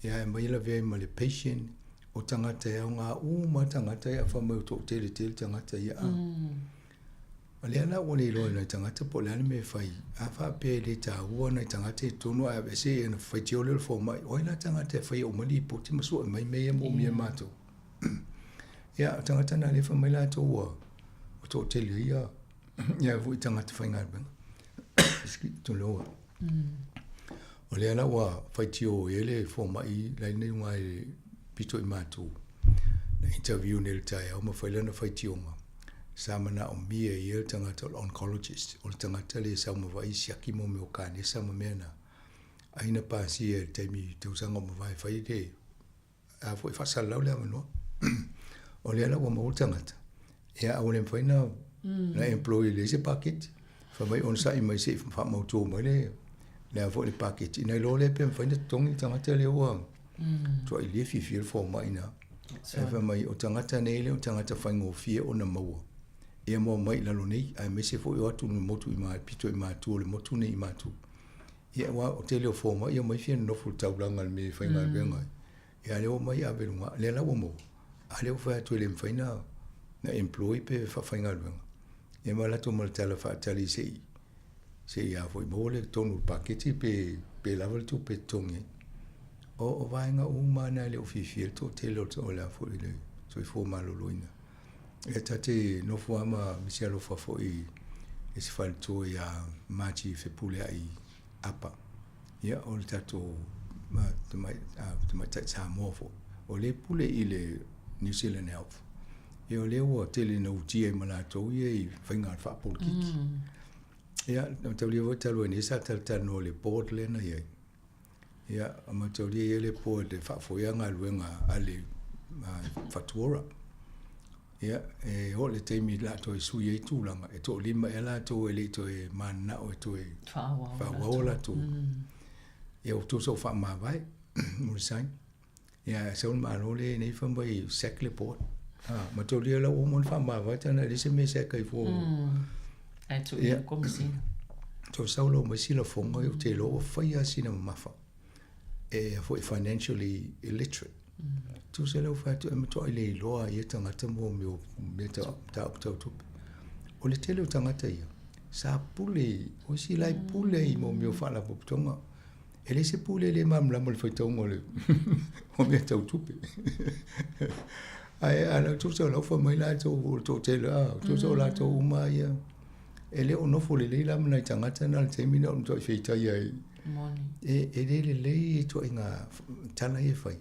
ia e aumai lavea ai ma le patient o tagata e aoga uma tagata ia fai mai ua toatele tele tagata ia a. O lea la ua le iloa e nai tagata po o le a le mea e fai. A faapea e le taua nai tagata i totonu ae aveese ia ona faitio lea o le fomai, o ai la tagata e faia uma lipoti ma sue mai mea ia moomia e matou. Ia, o tagata na lea fai mai latou ua ua toatele ai ia ia foi tagata faigaluega. Tuloa. O lea la ua faitio ai le fomai la i luga i le pito i matou. Na interview nei i le taeao ma fai lana faitioga. Sa manaomia e ia le tagata o le oncologist, o le tagata lea e sau ma vaai siaki mo mea o kanesa ma mea na. Ai na pasia i le taimi tausaga ua mavae fai le a foi faasalalau le avanoa. O lea la ua maua le tagata, ia a ua le mafai na, na employ e leai se paketi. Fai mai onosai mai se i faamautu mai le, le a foi le paketi. Ina iloa lea pe mafai na totogi le tagata lea ua tuai le fiafia le fomai na. Ae fai mai o tagata nei le o tagata faigofie ona maua. Ia ma omai i lalo nei, aemaise foi o atu i le motu i pito i matu o le motu nei i matu. Ia aua o tele o fomai e omai fia nonofo i le taulaga i le mea e faigaluega ai. Ia a lea ua omai ave i luga, lea la ua maua, a lea ua fai atu e le mafai na na employ pe faafaigaluega. Ia ma latou ma le tala faatali se i se i a foi maua le tonu o le paketi pe pe lava le tupe e totogi ai. O o vaega uma na e le o fiafia le toatele o le a foi le soifua maloloina. Ia ta te nofo lava ma misi alofa foi i se faletua ia Margie Fepuleai Apa. Ia o le tatou tamaitai Samoa foi. O lea e pule i le New Zealand Health. Ia o lea ua tele ina utia ai ma latou ia i faiga faapolokiki. Ia, na mataulia foi talu ai nei sa talatalanoa i le board lea na i ai. Ia, mataulia e i ai le board e faafoea galuega a le Fatuora. Ia, e oo i le taimi o le a toe sui ai tulaga, e toalima ea latou e le i toe mananao e toe faaauau latou. Ia, ua tusa ua faamavae, ua resign. Ia, ae sau le Malo lea nei fai mai sack le board. Mataulia la ua uma ona faamavae tana e leai se mea e sack ai fua. Ae tuu i le Komesina. Toe sau loa ma isi lafoga ou te iloa ua fai lava sina mamafa e foi financially illiterate. Tusa lea ua fai atu e matuai le iloa ia tagata mo mea o mea mataupu tau tupe. O le tele o tagata ia, sa pule, o isi la e pule i mo mea o faalapotopotoga. E leai se pule le malamalama i le faitauga o le o mea tau tupe. Ae a lau tusa o lau fai mai latou o le toatele, a, tusa o latou uma ia, e le o nofo lelei la ma nai tagata na i le taimi na o matuai feitaia ai. E, e le lelei ituaiga tala ia e fai.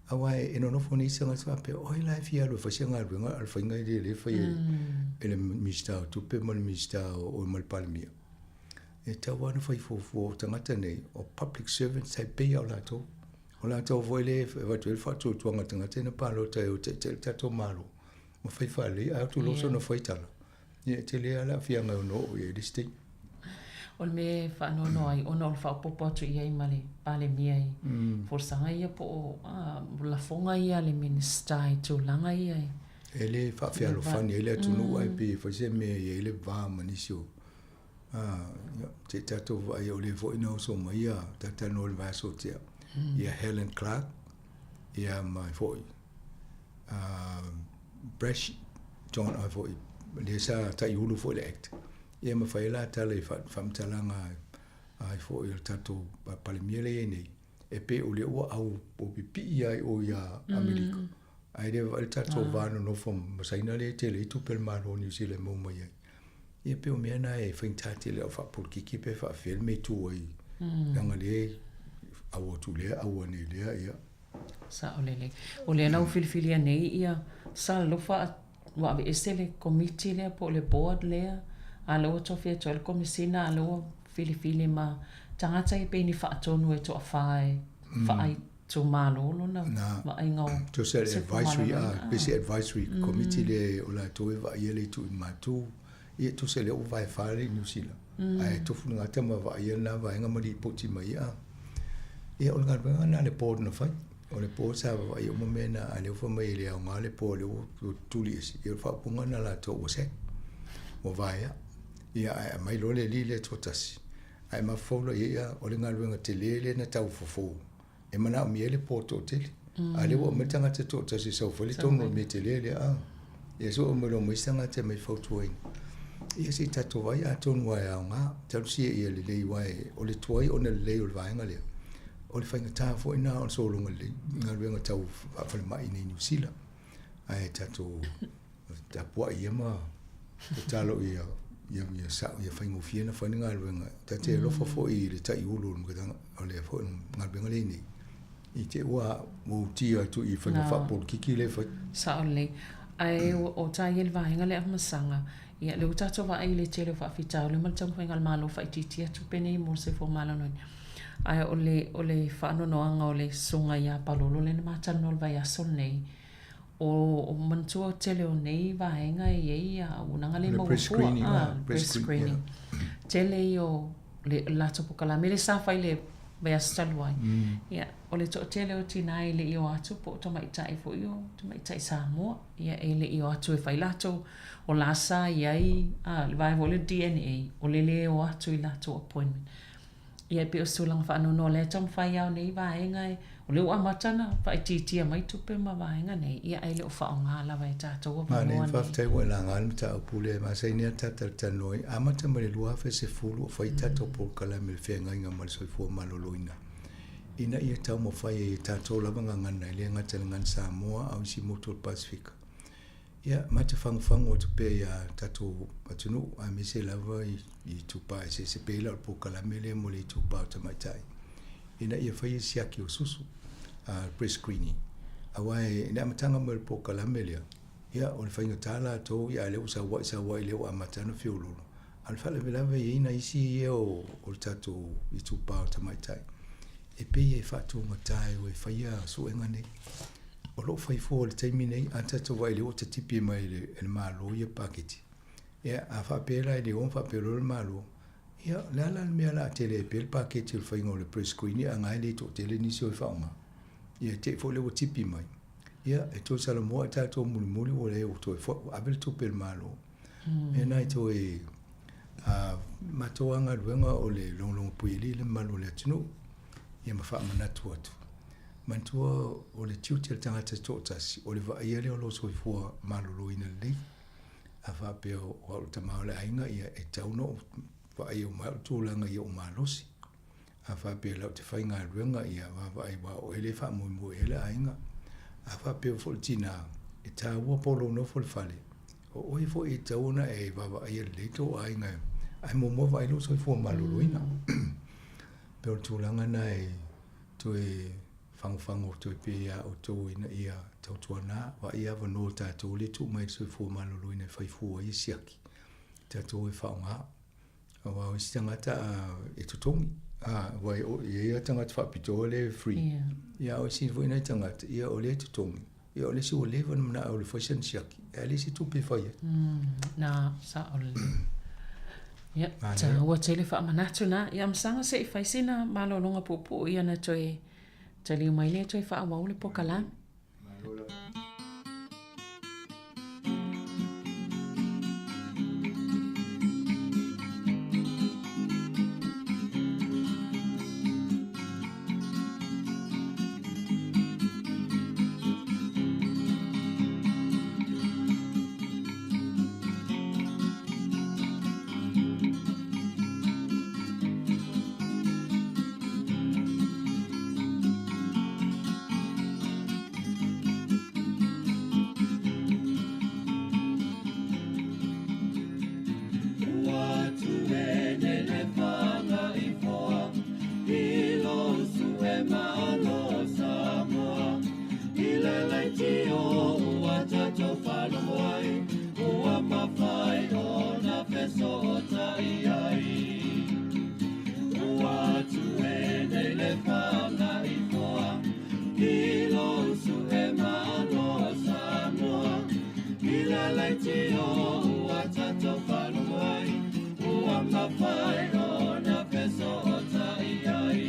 Aua e nonofo nei isi tagata faapea, o ai la e fia alu e fai se galuega, a o le faiga e le fai e le Minisita o Tupe ma le Minisita o ma le Palemia. E tatau lava ona fai fuafua o tagata nei, o public servants tai pei lava o latou. O latou foi lea e avatu ai le faatuatuaga a tagata ina palota e o taitai le tatou Malo ma fai faalelei, ae atu loa sona fai tala, ia e tele lava le aafiaga e ono oo i ai i le isi taimi. O le mea e faanoanoa ai, ona o le faaopoopo atu i ai ma le Palemia i folasaga ia po o lafoga ia a le Minisita i tulaga ia e E le faafealofani ai le atunuu ae pei e fai se mea e i ai le va ma nisi o Se i tatou vaai o lea foi na oso mai ia talatalanoa i le vaiaso ua tea ia Helen Clark ia ma foi Brash John ai foi lea sa taiulu foi le act ia ma fai la tala i faamatalaga. Ai foʻi o le tatou Palemia lea e i ai nei, e pei o lea ua au pipii ai o ia Amerika. Ae le vaai le tatou va nonofo ma Saina lea e tele ai tupe a le Malo o Niu Sila e maua mai ai. Ia pei o mea na e faigata tele au faapolokiki pe faafefea le mea e tu ai. Leaga lea e au atu lea, au ane lea, ia. Sao lelei. O lea la ua filifilia nei ia Sa Alofa ua aveese le Komiti lea po o le Board lea, a o lea ua tofia atu ai le Komesina, a o lea ua filifili ma tagata ia pei ni faatonu e toafa e faaitumalo lona vaaiga o Tusa le advisory, a pei se advisory committee lea o latou e vaaia le itu i matu, ia tusa lea ua vae fa le i Niu Sila, ae tofu le gata ma vaaia lena vaega ma lipoti mai ia. Ia o le galuega lena a le board na fai. O le board sa vaavaai uma mea na, a o lea ua fai mai e le aoga le board lea ua tuli ese, ia o le faaupuga lena a latou ua sack, ua vaea. Ia ae aumai loa le alii lea toatasi, ae mafaufau loa i ai, ia, o le galuega tele lea na tau fofo e manaomia ai le board toatele. A o lea ua aumai le tagata toatasi e sau e fai le tonu o le mea tele lea, a. Ia se ua aumai loa ma isi tagata e aumai e fautuaina. Ia se i tatou vaai atonu lava e aoga, talusia ia lelei aua o le tuai ona lelei o le vaega lea, o le faigata foi lena o le sologa lelei i galuega tau faafalemai i inei i Niu Sila. Ae tatou tapuai ia ma tatalo ia ia sao ia faigofie ona fai le galuega. Ta te alofa foi i le taiulu o le foi galuega lea i inei, i te i ua utia atu i faiga faapolokiki lea e fai. Sao lelei. Ae o ta ia le vaega lea Masaga, ia lea ua tatou vaai i le tele o faafitauli ma le taumafaiga a le Malo e faaitiitia tupe nei mo le soifua maloloina. Ae o le o le faanoanoaga o le susuga ia Palolo lea na ma talanoa i le vaiaso lenei, o manatua o tele o nei vaega e i ai auaunaga le maua fua, a, breast screening. Tele ia o le latou polokalame lea sa fai i le vaiaso talu ai. Ia, o le toatele o tinā e le i o atu po o tamaitai foi o tamaitai Samoa, ia e le i o atu e fai latou, o la sa i ai a, le vaega foi lea o le DNA, o le le o atu i latou appointment. Ia e pei o se tulaga faanoanoa lea e taumafai lava o nei vaega e, o lea ua amata ona faaitiitia mai tupe ma vaega nei, ia ae le o faaaoga lava e tatou avanoa nei. Manaia, faafetai ua e laga le mataupu lea e masani lava ta talatalanoa ai. Amata mai le 2010 o fai tatou polokalame i le feagaiga ma le soifua maloloina ina ia taumafai ai e tatou lava gagana e le gata i le gagana Samoa a o isi motu o le Pasefika. Ia, ma te fagufagu atu pea i a tatou atunuu, aemaise lava i itupa eseese, pei la o le polokalame lea mo le itupa o tamaitai, ina ia faia siaki o susu, breast screening. Aua i le amataga mai o le polokalame lea, ia, o le faigata latou, ia a o lea ua saua'i saua'i lea ua amata ona feoloolo. A o le faalavelave e i ai nai isi ia o le tatou itupa o tamaitai, e pei e faatugata e o e faia suega nei. O lo o fai fua i le taimi nei, a tatou vaai lea ua tatipi mai e le Malo ia paketi. Ia, a faapea la e le ono faapea loa le Malo, ia, o le a la le mea o le a tele ai pea le paketi o le faiga o le breast screen a na e le toatele nisi o e faaaoga. Ia, te i foi lea ua tipi mai. Ia, e toe salamo ai tatou mulimuli ua le ua toe ave le tupe i le Malo. Mea na e toe matou lava galuega o le logologo puialii le mamalu o le atunuu, ia ma faamanatu atu. Manatua o le tiute o le tagata toatasi, o le vaaia lea o lou soifua maloloina lelei. A faapea o au le tama o le aiga, ia e tatau ona ou vaaia uma ai ou tulaga ia ou malosi. A faapea lau te faigaluega, ia vaavaai aua o oe lea e faamoemoe i ai le aiga. A faapea foi le tina, e taua po o lou nofo i le fale, o oe foi e tatau ona e vaavaaia lelei tou aiga, ae muamua vaai lou soifua maloloina. Pei o le tulaga lena e toe fagofago toe pea ia outou ina ia tautuana, vaai avanoa o tatou lea e tuu mai e le soifua maloloina e fai fua ai e siaki, tatou e faaaoga. Aua o isi tagata e totogi, aua e i ai lava tagata faapitoa lea e free. Ia a o isi foi nai tagata, ia o lea e totogi, ia o le isi ua leva ona manao e fai sana siaki, ae leai se tupe e fai ai. Na, sao lelei. Ia, taua tele faamanatu na. Ia, Masaga se i fai sina malologa puupuu ia na toe taliu mai lea toe faaauau le polokalame. mafai ona feso'ota'i ai.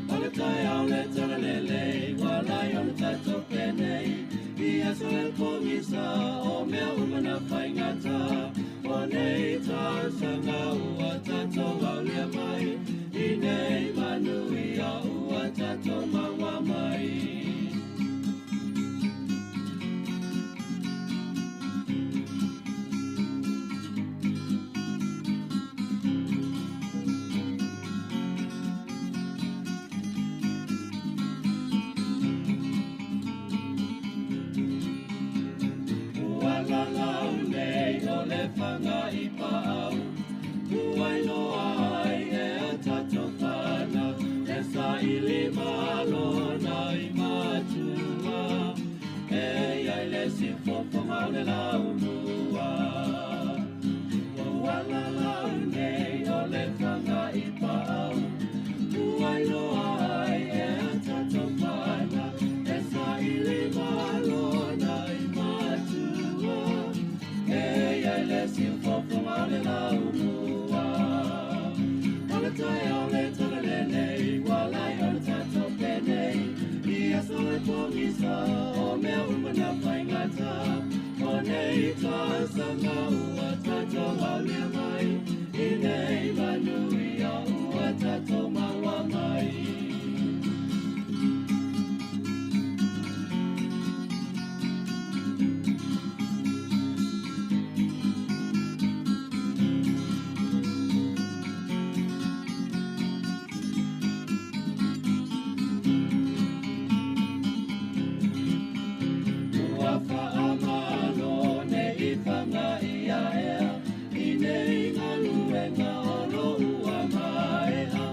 O le taeao le talalelei ua lai ona tatou penei i aso e pogisa o mea uma na faigata. O nei tausaga ua tatou aulia mai i nei manuia ua tatou maua mai. Ua lalau nei o le fanga i paau, ua iloa ai e a tatou fanau, e saili malo na i matua, e iai le sifofoga o le laumua. Ua lalau nei o le fanga i paau, ua iloa ai e a tatou fanau, e saili malo na i matua, e iai le sifofoga o le laumua. O le taeao le talalelei, ua lai ona tatou penei, i aso e pogisa o mea uma na faigata. O nei tausaga ua tatou aulia mai, i nei manuia ua tatou maua mai. Ua faamalo nei fanga ia ea, i nei galuega o lo ua maea.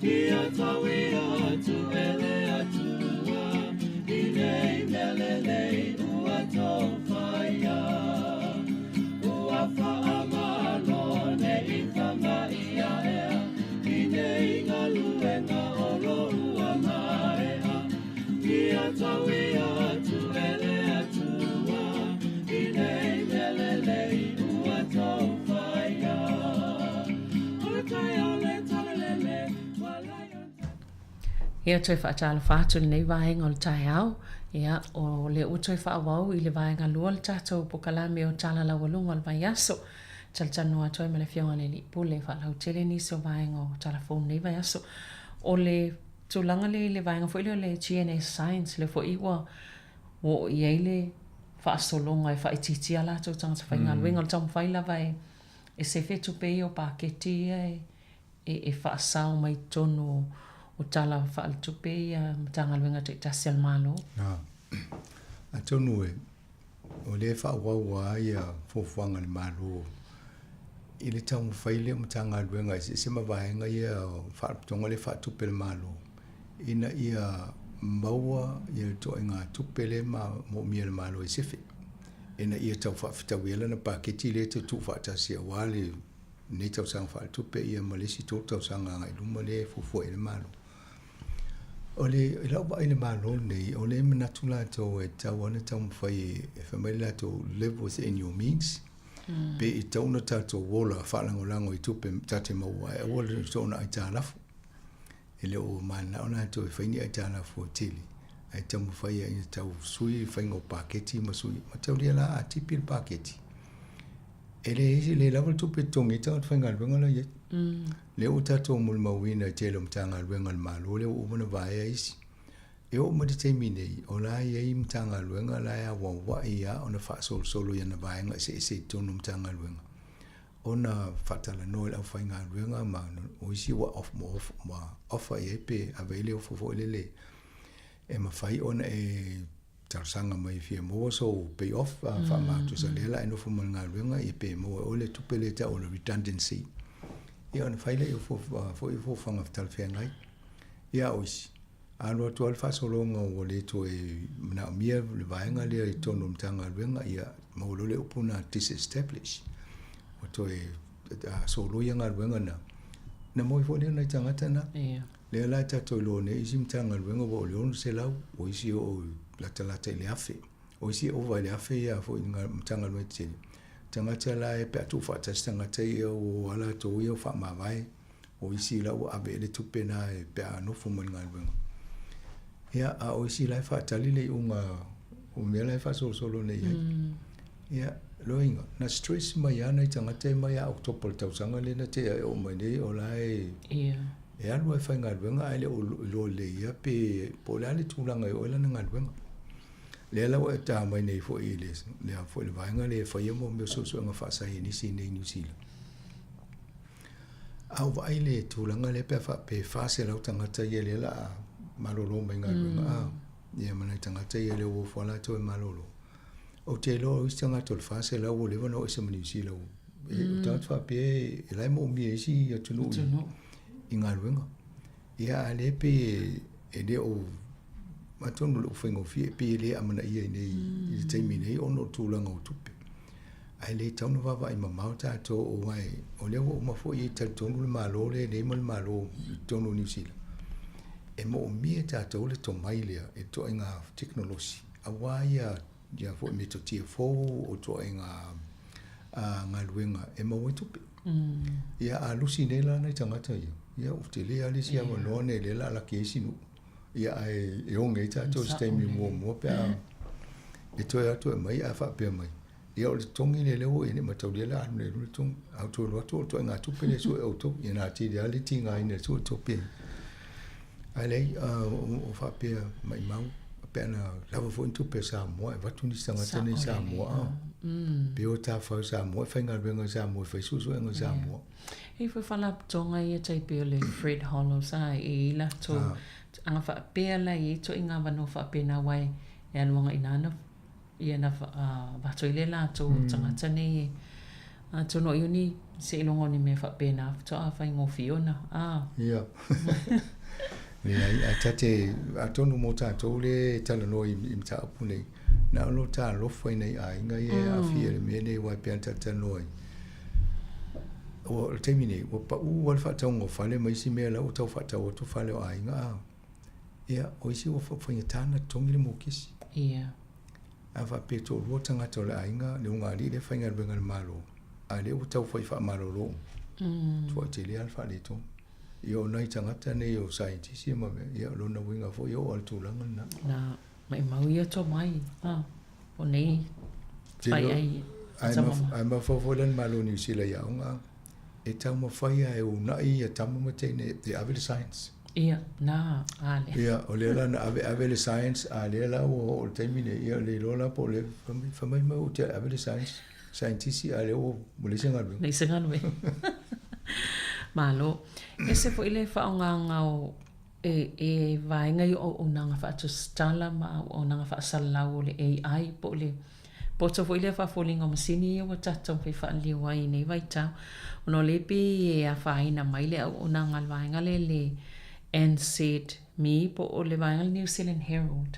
Ia tau ia atu e le Atua, i nei mea lelei ua tou faia. Ua faamalo nei fanga ia ea, i nei galuega o lo ua maea. Ia tau ia atu e le Atua, i nei mea lelei ua tou faia. O le taeao le talalelei, ua lai ona Ia toe faatalofa atu i lenei vaega o le taeao. Ia, o lea ua toe faaauau i le vaega lua le tatou pokalame o Tala Laualuga o le Vaiaso. Talatalanoa atu ai ma le Afioga i le Alii Pule e faalautele nisi o vaega o Tala Fou lenei vaiaso. O le tulaga lea i le vaega foi lea o le GNS Science, lea foi ua oo i ai le faasologa e faaitiitia latou tagata faigaluega. O le taumafai lava e sefe tupe ia o paketi ia e faasao mai totonu o tala faaletupe ia Matagaluega taitasi a le Malo. Atonu e o lea e faaauau lava ia fuafuaga a le Malo i le taumafai lea o Matagaluega eseese ma vaega ia o Faalapotopotoga lea e faatupe e le Malo ina ia maua ia le ituaiga tupe lea ma moomia e le Malo e sefe ina ia tau faafetaui ai lana paketi lea e tau tuufaatasi aua le lenei tausaga faaletupe ia ma le isi 3 tausaga agai luma lea e fuafua i ai le Malo. O le i lau vaai i le Malo lenei, o lea e manatu latou e tatau lava ona taumafai e fai mai le latou live within your means, pe i tatau ona tatou ola faalagolago i tupe ta te maua ai, aua le soona aitalafu. E le o mananao latou e fai ni aitalafu e tele, ae taumafai ai ina tau sui le faiga o paketi ma sui, mataulia la a tipi le paketi, e le, le lava le tupe e totogi ai tagata faigaluega la i ai. Lea ua tatou molimauina i tele o Matagaluega a le Malo lea ua uma ona vaea isi. E oo mai le taimi nei, o la e i ai Matagaluega la e auauai lava ona faasolosolo i ana vaega eseese i totonu o Matagaluega ona faatalanoa i le aufaigaluega ma o isi ua off, ua offer i ai pe ave i ai le ofo foi lele e mafai ona e talosaga mai e fia maua sou pay off faamatusa lea la e nofo ma le galuega ia pe maua e oe le tupe lea e tau o le redundancy ia ona fai lea o foi o fofoga talafeagai. Ia o isi alu atu lava le faasologa ua le toe manaomia le vaega lea i totonu o le Matagaluega ia maua loa le upu lena disestablish ua toe soloia galuega na na moe foi lea nai tagata na. Lea la e tatou iloa nei isi Matagaluega ua oo i le 600, o isi e oo latalata i le 1,000, o isi e ova i le 1,000 ia foi Matagaluega tetele. Tagata la e pe a tuufaatasi tagata ia ua o a latou ia faamavae, o isi la ua ave i ai le tupe lena e pe a nofo ma le galuega. Ia, a o isi la e faatali le iuga o mea la e faasolosolo nei i ai. Ia, loiga, na stress mai lava nai tagata ia mai ia October o le tausaga lea na tea e oo mai nei o la e e alu lava e faigaluega ae le o iloa lelei lava pe po o le a le tulaga e oo i ai lana galuega. Lea la ua e ta mai nei foi i le, le, foi le vaega lea e faia mo mea o suesuega faasaienisi nei i Niu Sila. A ou vaai i le tulaga lea pe a faapea e 400 tagata ia lea la a malolo mai galuega mm. a ia ma nai tagata ia lea ua ofo latou e malolo. Ou te iloa o isi tagata o le 400 ua leva ona oo ese ma Niu Sila. E, o tagata faapea e la e moomia e isi atunuu i galuega. Ia a lea pei e le o atonu le faigofie e pei e le amanaia i nei i le taimi nei ona o tulaga o tupe. Ae le tatau ona vaavaai mamao tatou aua o lea ua uma foi e talitonu le Malo lenei ma le Malo i totonu o Niu Sila e moomia e tatou le tomai lea i le ituaiga tekonolosi aua ia ia foi metotia fou o ituaiga galuega e maua ai tupe. Ia a lusi nei la nai tagata ia, ia ua tele lava le isi avanoa nei lea o le a laki ai isi nuu. Ia ae e oge ai tatou i se taimi muamua pe a e toe atu e aumai ae faapea mai, ia o le totogi lea lea ua i ai nei mataulia o le a alu nei i luga le totogi. A ou toe alu atu o le ituaiga tupe lea e sue e outou. Ia na atili lava le tigaina e sue tupe. Ae leai, o faapea maimau pe ana lava foi ni tupe a Samoa e avatu nisi tagata nei i Samoa a. Pe o tafau i Samoa e faigaluega i Samoa e fai suesuega i Samoa. E i ai foi faalapotopotoga ia tai pei o le Fred Hollows a e i ai latou aga faapea la e i ai ituaiga avanoa faapena aua e alu agai ina ana ia na avatu ai le latou tagata nei e atonu ai o ni seiloga o ni mea faapena faatoa faigofie ona a. Ia. Leai, ae ta te, atonu mo tatou lea e talanoa i mataupu nei, na o lo ta alofa i nai aiga ia e aafia i le mea nei aua e pei ona ta talanoa ai, o le taimi nei, ua pau lava le faatauga o fale ma isi mea la ua tau faatau atu fale o aiga a. Ia, o isi ua faigata ona totogi le mokisi. Ia. A faapea e toalua tagata o le aiga, le ulugalii lea e faigaluega i le Malo, a lea ua tau fai faamalolo uma. Tuai tele lava le faaletonu. Ia o nai tagata nei o saienitisi ma mea, ia o lona uiga foi e oo lava i le tulaga lena. Na, maimau ia tomai, a, o nei fai ai Ae mafaufau foi la le Malo o Niu Sila i aoga, e taumafai lava e uunai ia tama ma teine e ave le science. Ia, na, a lea. Ia, o lea la na ave ave le science, a lea la ua oo i le taimi nei, ia le iloa la po o le, fai mai ou te ave le science, scientist, a lea ua leai se galuega. Leai se galuega. Malo. Ese foi le faaaogaga o e, e vaega i o auaunaga faatusitala ma auaunaga faasalalau o le AI po o le poto foi lea faafoliga o masini ia ua tatou mafai faaliliu ai i nei vaitau. Ona o lea e pei e afaina mai le auaunaga a le vaega lea le NZME po o le vaega le New Zealand Herald.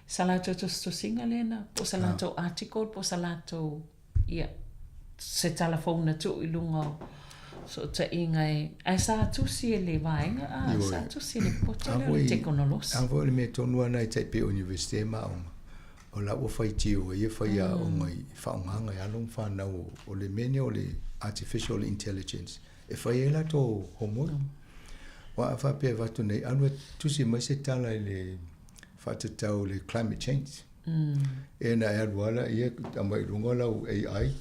Sa latou tusitusiga lea na, po o sa latou article po o sa latou Ia, se tala fou na tuu i luga o sootaiga e, ae sa tusi e le vaega, a, sa tusi e le poto lea o le tekonolosi. A foi o le mea tonu lava lena e tai pei o Universite ma aoga, o la ua faitio ai ia faiaoga i faaaogaga e alo ma fanau o le mea lenei o le artificial intelligence e fai ai latou homework. Aua a faapea e avatu nei, alu e tusi mai se tala i le faatatau i le climate change. E na e alu lava laia aumai i luga lau AI,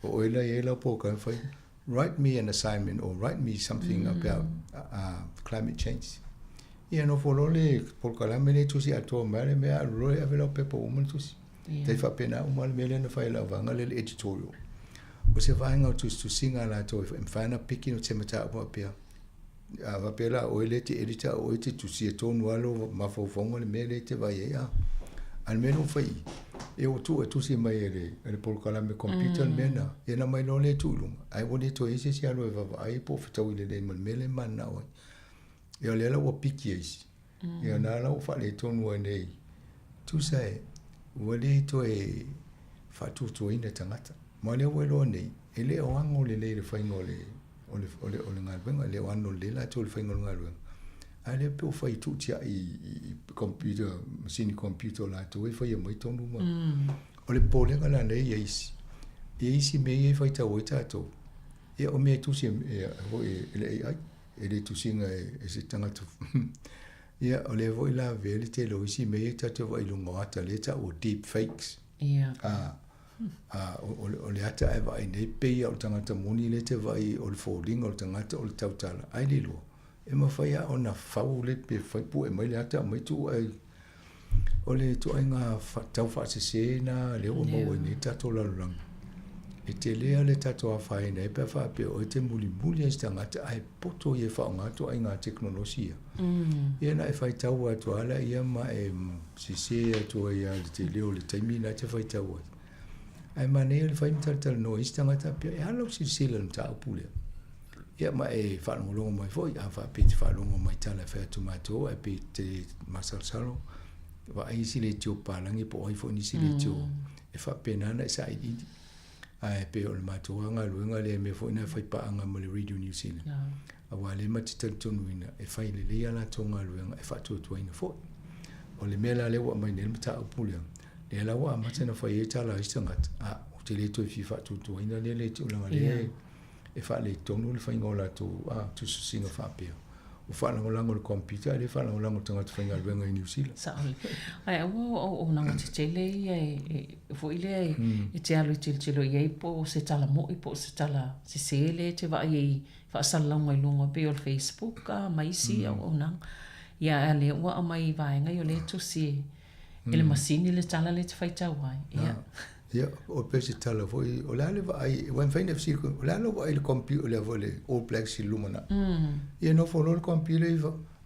o oe la e i ai lau polokalame fai, write me an assignment or write me something about climate change. Ia nofo loa le polokalame lea e tusi atoa mai le mea, alu loa e ave lau pepa ua uma ona tusi. Tai faapena uma le mea lea na fai e lau vaega lea le editorial. O se vaega o tusitusiga a latou e mafai ona piki se mataupu faapea, A faapea la o oe lea e te edit a o oe e te tusia tonu lava lou mafaufauga le mea lea e te vaai ai a. A o le mea lea ua fai i, ia ua tuu e tusi mai e le, e le polokalame computer le mea lena, ia ona aumai loa lea e tuu i luga, ae ua le toe i ai se isi alu e vaavaai po o fetaui lelei ma le mea lea e mananao ai. Ia o lea la ua piki e isi, ia na la ua faaletonu ai nei, tusa e, ua le toe faatuatuaina tagata. Ma o lea ua iloa nei, e le o ano lelei le faiga o le o le, o le, o le galuega, e le o ano lelei latou i le faiga o le galuega. A lea pe ua fai tuutiai i computer, masini computer o latou e faia mai tonu ma. O le popolega la lea i ai isi. Ia isi mea ia e faitau ai tatou, ia o mea e tusi e foi e le AI, e le tusiga e se tagata. Ia o lea foi la avea le tele o isi mea ia tatou te vaai i luga o ata lea e tau o deep fakes. Ia. A, a, o, o le ata e vaai nei pei lava o le tagata moni lea e te vaai o le foliga o le tagata o le tautala, ae le iloa. E mafai lava ona fau le pe fai pue mai le ata aumai tuu ai. O le ituaiga tau faasese na lea ua maua ai nei le tatou lalolagi. E tele lava le tatou afaina ai pe a faapea o e te mulimuli ai i se tagata ae poto ia e faaaoga ituaiga tekonolosi ia. Ia na e faitau atu lava laia ma e sese atu ai lava i le tele o le taimi lena e te faitau ai. Ae manaia le fai ma talatalanoa i isi tagata faapea, e a lau silasila i le mataupu lea? Ia ma e faalogologo mai foi, a faapea e te faalogo mai i tala e fai atu matou ae pei e te masalosalo, vaai isi leitio papalagi po o ai foi nisi leitio e faapena ona e sailiili. Ae pei o le matou lava galuega lea i mea foi na e fai paaga ma le Radio New Zealand. Aua o lea ma te talitonuina e fai lelei a latou galuega e faatuatuaina foi. O le mea la lea ua aumai nei le mataupu lea, lea la ua amata ona fai ai tala a isi tagata, a, ou te le toe fia faatuatuaina lea leitio leaga o lea e faaletonu le faiga o latou tusitusiga faapea. Ua faalagolago i le computer ae le faalagolago i le tagata faigaluega i Niu Sila. Sao. Ae aua o auaunaga tetele ia e foi lea e te alu e tilotilo i ai po o se tala mo'i po o se tala sese lea e te vaai ai i faasalalauga i luga pei o le Facebook a ma isi auaunaga. Ia a o lea ua aumai i vaega ia o lea e tusi e le masini le tala lea e te faitau ai. Ia. Ia, o pei se tala foi, o le a le vaai, ua mafai ona fesili koe, o le a lou vaai i le computer lea foi le All Blacks i le lumanai? Ia nofo loa le computer i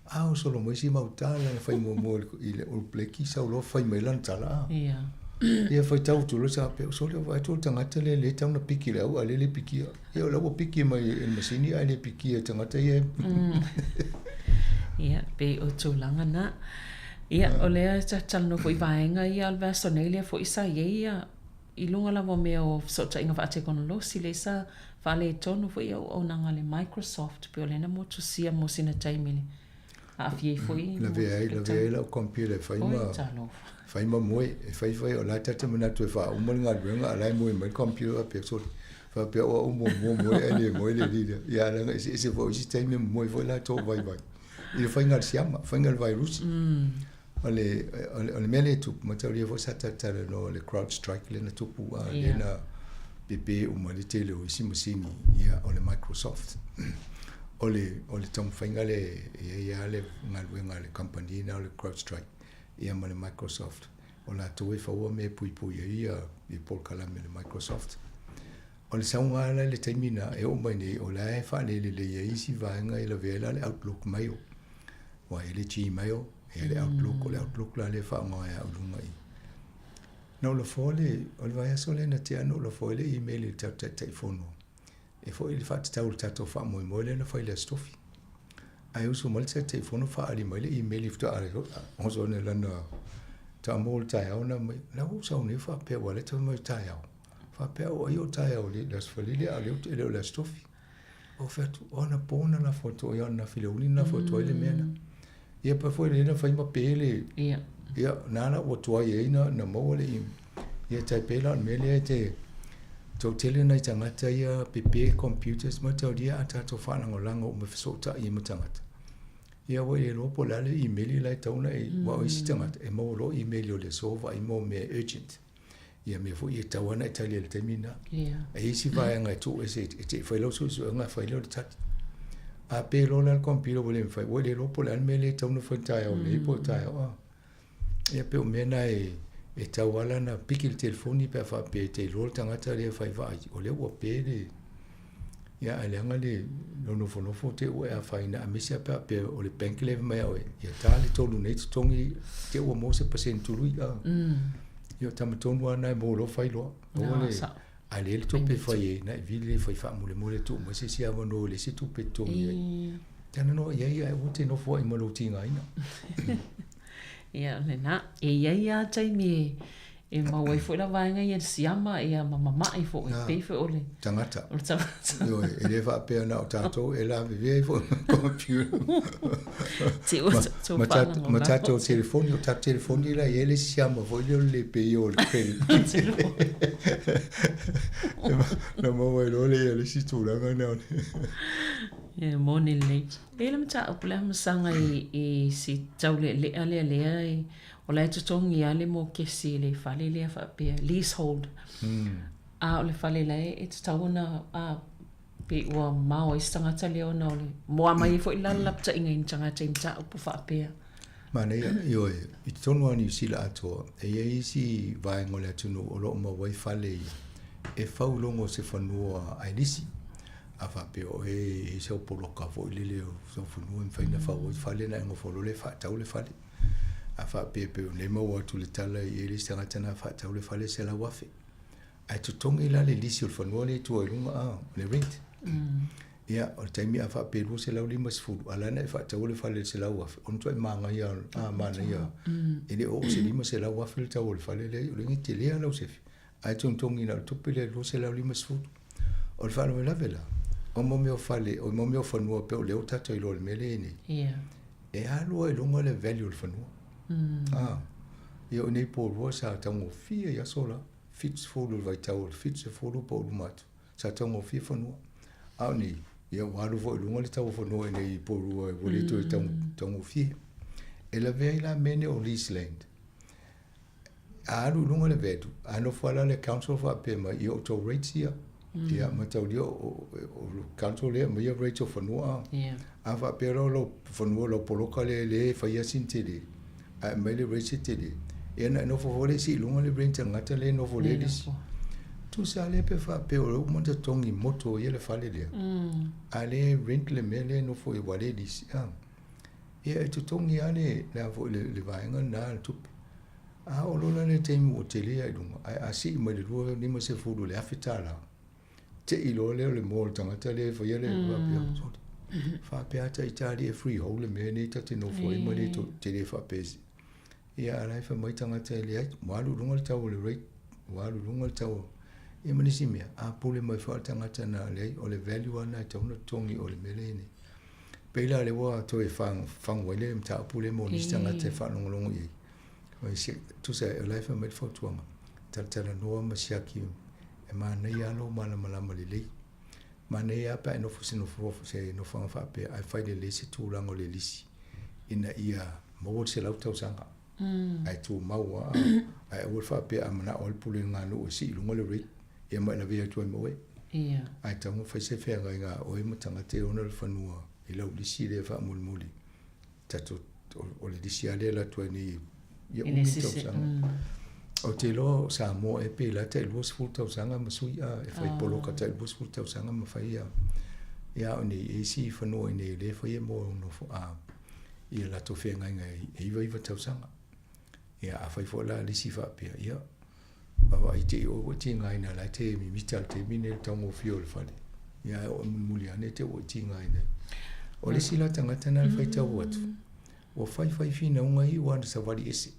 a o solo mai si mau tala na fai muamua i le All Blacki sau loa fai mai lana tala a. Ia. Ia faitau atu loa sa faapea, sole vaai atu le tagata lea lea e tatau ona piki i le au a o lea e le pikia. Ia o la ua piki mai e le masini ae le pikia e tagata ia. Ia, pei o tulaga na. Ia, o lea ta te talanoa foi i vaega ia o le vaiaso nei lea foi sa i ai ia i luga lava o mea o fesootaiga faatekonolosi lea sa faaletonu foi ia auaunaga a le Microsoft pei o lea na motusia mo sina taimi le aafia ai foi Lavea ai, lavea ai lau computer e fai ma, fai ma moe, e fai fai o la ta te manatu e faauma le galuega a o la e moe mai le computer faapea sole, faapea o au muamua moe ae le moe le alii lea. Ia leaga eseese foi o isi taimi e moe foi latou vaivai. I le faiga a le siama, faiga a le vairusi. O le, o le, o le mea lea e tupu, mataulia foi sa talatalanoa le CrowdStrike lea na tupu, a, lea na pepe uma le tele o isi masini, ia, o le Microsoft. O le, o le taumafaiga lea e i ai lava le galuega a le kamupani lena o le CrowdStrike, ia ma le Microsoft. O latou e faua mea e puipui ai ia, ia polokalame a le Microsoft. O le sauga la i le taimi na e oo mai nei, o la e faalelelei ai isi vaega e lavea ai la le Outlook mail. Aua e i ai le Gmail, e i ai le Outlook, o le Outlook la lea e faaaoga e au i luga i. Na ou lafoa le, o le vaiaso lea na tea na ou lafoa ai le email i le tatou Taitaifono e foi le faatatau i le tatou faamoemoe lea na fai i le Aso Tofi. Ae usu mai le Taitaifono faaali mai le email faatoa oso ane lana taamo o le taeao na mai, la ua ou sau nei faapea ua leta mai taeao. Faapea o ai o taeao i le Aso Faraile a o lea e le o le Aso Tofi. Ou fai atu, o anapo na lafo atu ai, o ananafi i le aoauli na lafo atu ai le mea lena. Ia pei foi lea na fai ma pe le, ia, na la ua tuai ai na, na maua le email. Ia tai pei la o le mea lea e te, toatele nai tagata ia pepe computers ma taulia a tatou faalagolago uma fesootai ai ma tagata. Ia ua le iloa po o le a le email la e tatau ona e, aua o isi tagata e maua loa email o le aso vaai mo mea urgent. Ia mea foi e tatau lava ona e tali i le taimi lena. E i ai isi vaega e tuu ese e te i fai lau suesuega e fai lea o le tali. A pe loa la le computer ua le mafai, ua le iloa po o le a le mea lea e tatau ona fai i le taeao nei po o le taeao a. Ia pei o mea na e tatau lava la ona piki le telefoni pe a faapea e te iloa le tagata lea e fai vaai, o lea ua pe le Ia ae leaga le lou nofonofo te i ua e afaina aemaise lava pe a faapea o le bank lea e fai mai ia oe, ia ta le tolu nei totogi te i ua maua se pasene tului. Ia o tama tonu lava na e maua loa fai loa. Aua le a leai le tupe e fai ai, na e vili le fai faamolemole tuu mai se isi avanoa i le isi tupe e totogi ai. Talanoa i ai ae aua te nofo ai ma lou tigaina. Ia, lena. E i ai lava taimi e. E maua ai foi la vaega ia i le siama ia ma mama'i foi, Na, pei foi o le tagata. O le tagata. Ioe, e le faapea na o tatou e lavevea ai foi ma computer. Te ua Ma, tatou ma, ta, ma faalagolago. tatou telefoni, o tatou telefoni la e i ai le isi siama foi lea o le le pay o le credit. Na maua ai loa lea ia le isi tulaga na o le E moni lelei. E i ai le mataupu lea masaga i, i si taulealea lea lea e O la e totogi lava le mokesi i le fale lea faapea, leasehold. A o le fale la e tatau ona a pei ua mao ai se tagata lea ona o le moa mai ai foi la le lapataiga i ni tagata i mataupu faapea. Manaia, ioe, i totonu lava o Niu Sila atoa, e i ai isi vaega o le atunuu o lo o maua ai fale ia e fau i luga o se fanua ailisi. A faapea o e i ai sau poloka foi lele o sau fanua e mafai ona fau ai fale ona e nofo loa lea e faatau le fale. A faapea pei o nei maua atu le tala i ai le isi tagata na faatau le fale $100,000. Ae totogi la le lisi o le fanua lea i tua i luga a, le rent. Ia, o le taimi a faapea e $250, a la na e faataua le fale i le $100,000, ona matuai manaia, a, manaia. E le o oo i se $500,000 le tau o le fale lea, o le igi tele lava lau sefe. Ae togitogi na o le tupe lea e $250. O le faalavelave la, o mo mea o fale, o mo mea o fanua pei o lea ua tatou iloa i le mea lea e i ai nei. E alu lava i luga le value o le fanua. Ah, ia o nei Porirua sa taugofie i aso la, 70 i le vaitau o le 70 po o luma atu, sa taugofie fanua. A o nei, ia ua alu foi i luga le tau o fanua i nei Porirua ua le toe taugofie. E lavea ai la mea nei o lease land. A alu i luga le value, a nofo lava la le council faapea mai, ia o tou rates ia. Ia, mataulia o le council lea e aumaia rates o fanua. A faapea loa lou fanua, lau poloka lea lea e faia sina tele, ae aumai le rates e tele, ia ona e nofo foi lea e sii i luga le rent a le tagata lea e nofo lea lisi. Tusa lava lea pe faapea o lea ua uma ona totogi moto ia le fale lea, a o lea e rent le mea lea e nofo ai aua o lea e lisi. Ia e totogi lava le, le, a foi, le, le vaega lena le tupe. A oo loa la le taimi ua tele ai i luga, ae a sii mai le $250 i le $1,000, tei loa lea o le moa o le tagata lea e faia le faapea, sole, faapea ata ita alii e freehold le mea lenei ta te nofo ai ma le te le faapea. Ia a la e fai mai tagata e leai, ua alu i luga le tau o le rate, ua alu i luga le tau o ia ma nisi mea, a pule mai foi le tagata na leai, o le value lava lena e tatau ona totogi o le mea lea e i ai nei. Pei la lea ua toe fagu ai le mataupu lea mo nisi tagata e faalogologo i ai. Tusa o la e fai mai le fautuaga, talatalanoa ma siaki e manaia lava lou malamalama lelei. Manaia lava pe a e nofo i se nofoaga faapea ae fai lelei se tulaga o le lisi ina ia maua le 100 tausaga ae tumau lava ae aua le faapea a manao lava le pulega nuu e sii i luga le rate ia ma e lavea atu ai ma oe. Ae tatau ona fai se feagaiga a oe ma tagata e ona le fanua i lau lisi lea faamolemole. Tatou, o le lisi lava lea e alu atu ai nei ia umi tausaga. Ou te iloa o Samoa ea pe la tai 20 tausaga ma sui a e fai poloka tai 20 tausaga ma fai ia ia o nei e isi fanua i nei le fai e mo nofo a ia latou feagaiga e 99 tausaga. Ia a fai foi la lisi faapea ia vaavaai te i oe ua tigaina la te mimita le taimi nei le taugofie o le fale. Ia e oo mulimuli ane te ua tigaina. O le isi la tagata na le faitau atu, ua faifai finauga iu lava na savali ese.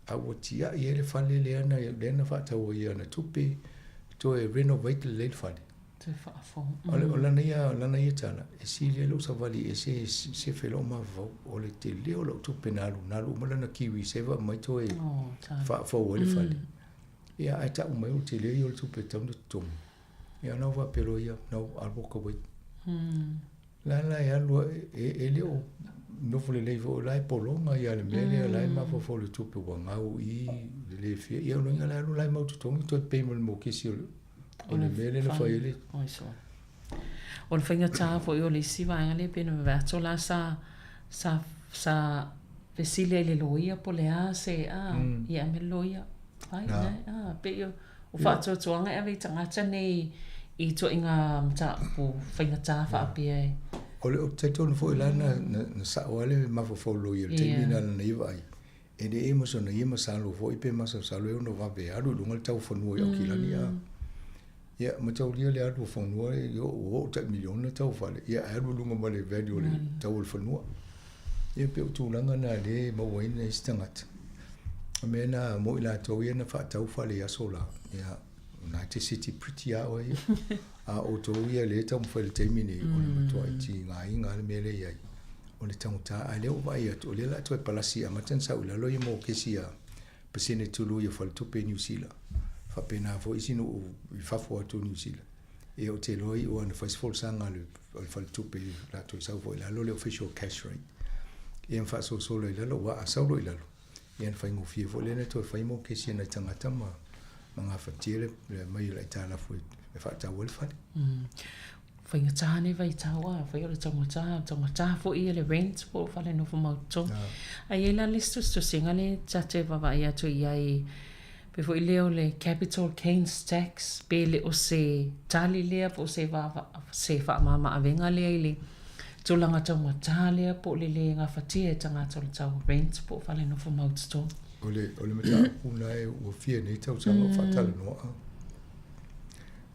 A ua tiai ai le fale lea na, lea na faatau ai i ana tupe, toe renovate lelei le fale. Toe faafou. O, le, o lana ia, lana ia tala, e sili ai lou savali ese e sefe lou mafaufau, o le tele o lau tupe na alu, na alu uma lana kiwi seva mai toe Oh, tala. faafou ai le fale. Ia, ae tau mai o le tele ia o le tupe e tatau ona totogi. Ia, ona ou faapea loa ia, no, I'll walk away. La la e alu e, e le o nofo lelei foi, o la e pologa ia le mea lea, la e mafaufau i le tupe ua gau i le le fia. Ia, o lona uiga la e alu la e mau totogi toe pay ma le mokesi o le, o le mea lea na fai ai le. Oi so. O le faigata foi o le isi vaega lea pei ona vave atu la sa sa sa fesili ai i le loia po o le a se a ia ame le loia ai na a pei o O faatuatuaga e ave i tagata nei i ituaiga mataupu faigata faapea e. O le, ou te talitonu foi la na, na, na sao lava le mafaufau loia i le taimi na lana ia vaai. E le e ma sona ia masalo foi pe masalosalo e ono vave alu i luga le tau fanua i Aukilani a. Ia, mataulia le alu o fanua ua oo tai miliona tau fale, ia ae alu i luga ma le value o le tau o le fanua. Ia pei o tulaga na lea e maua ai nai isi tagata. O mea na mo i latou ia na faatau fale i aso la, ia, United City Pretty a oe ia. A outou ia lea e taumafai i le taimi nei, o le matuai tigaina lava le mea lea e i ai. O le taugata, a o lea ua vaai atu, o lea o le a toe palasi e amata ona sau i lalo ia mokesi a pasene tulu ia faletupe i Niu Sila. Faapena foi isi nuu i fafo atu o Niu Sila. Ia ou te iloa i ua na fai se folasaga a le faletupe o le a toe sau foi i lalo le official cash rate. Ia ma faasolosolo i lalo, aua a sau loa i lalo, ia ona faigofie foi lea ona toe fai mokesi a nai tagata ma gafatia le aumai o le aitalafu e faatau ai le fale. Faigata nei vaitau a fai o le taugata, taugata foi ia le rent po o fale nofo mautotogi. Ae i ai la le isi tusitusiga lea ta te vaavaai atu i ai, pei foi lea o le capital gains tax, pe le o se tali lea po o se se faamama-avega lea i le tulaga taugata lea po o le le gafatia e tagata o le tau rent po o fale nofo mautotogi. O le o le mataupu lena ua fia nei tausaga o faatalanoa.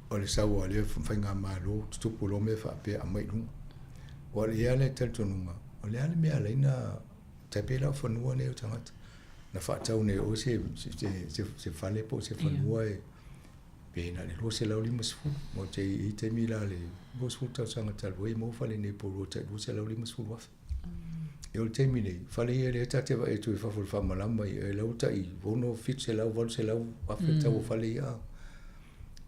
O le sau a lea faigamalo tutupu loa mea faapea aumai i luga. Ua i ai le talitonuga, o le a le mea e ala ai ona tai pei la o fanua nei o tagata. Na faatau nei oe se, se, se fale po o se fanua e pe na o le 250. Mo te i taimi la le 20 tausaga talu ai maua fale nei po o tai 250,000. E o le taimi nei, fale ia lea ta te vaai atu i fafo i le faamalama e lau tai 6, 700, 800 afe tau o fale ia.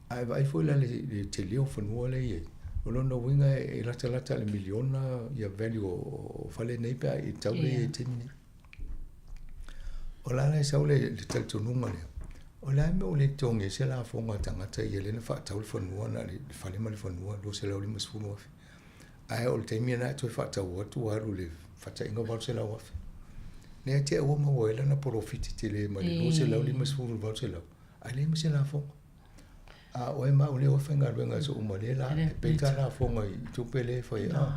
Ae vaai foi la le tele o fanua lea e i ai, o lona uiga e latalata i le miliona ia value o fale nei pe a i le tau lea e i ai i le taimi nei. O la e sau le talitonuga lea, o le a le mea ua le totogi ai se lafoga a tagata ia lea na faatau le fanua na o le fale ma le fanua $250,000. Ae o le taimi lena e toe faatau atu ua alu i le faataiga $800,000. Lea te i ua maua ai lana polofiti tele mai le 250 i le 800 ae leai ma se lafoga. A o oe ma au lea ua faigaluega aso uma lea la e pay ta lafoga i tupe lea e fai ai.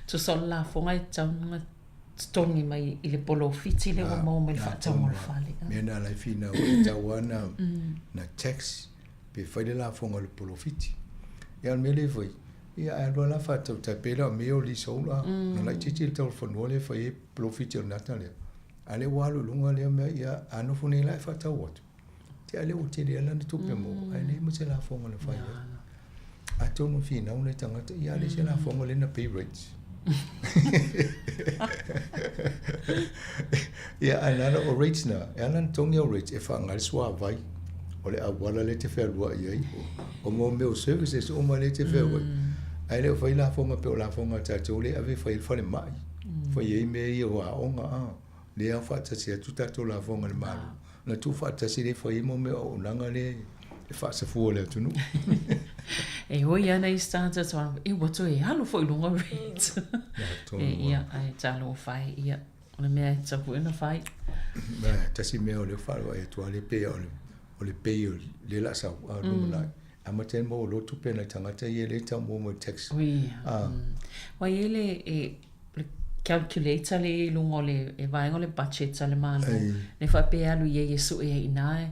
Tusa o le lafoga e tatau ona totogi mai i le polofiti lea ua maua mai le faatauga o le fale. Mea na ala ai finau e tatau lava ona na tax pe fai le lafoga i le polofiti. Ia o le mea lea e fai, ia ae alu lava la faatau tai pei la o mea ia o leasehold a, na laitiiti le tau o le fanua lea e fai ai polofiti o le gata lea. A o lea ua alu i luga lea mea, ia a nofo nei la e faatau atu, te a lea ua tele ai lana tupe maua, ae leai ma se lafoga na fai ai. Atonu e finau nai tagata, ia a leai se lafoga lea na pay rates. Ia, ae na o rates na, e ala ona togi au rates e faaaoga ai le suavai, o le auala lea e te fealuai ai, o mo mea o services uma lea e te fealuai. Ae le o fai lafoga pei o lafoga a tatou lea e ave e fai ai le falemai, fai ai mea ia o aoga, a, lea e faatasi atu tatou lafoga i le Malo, ona tuufaatasi lea e fai ai mo mea o auaunaga lea e faasafua i le atunuu. E oi ana isi tagata e e ua toe alu foi i luga rate. Ia, ae talofa e, ia, o le mea e tatau foi ona fai. Tasi mea o lea ua faaloai atu lava lea pei o le pay o lea o le a sau, a o le lumanai. Amata ai ona maua loa tupe a nai tagata ia lea e tau maua mai tax. Ui, ua i ai le, le calculator lea i luga o le e vaega o le budget a le Malo, lea faapea e alu i ai e sue ai i ina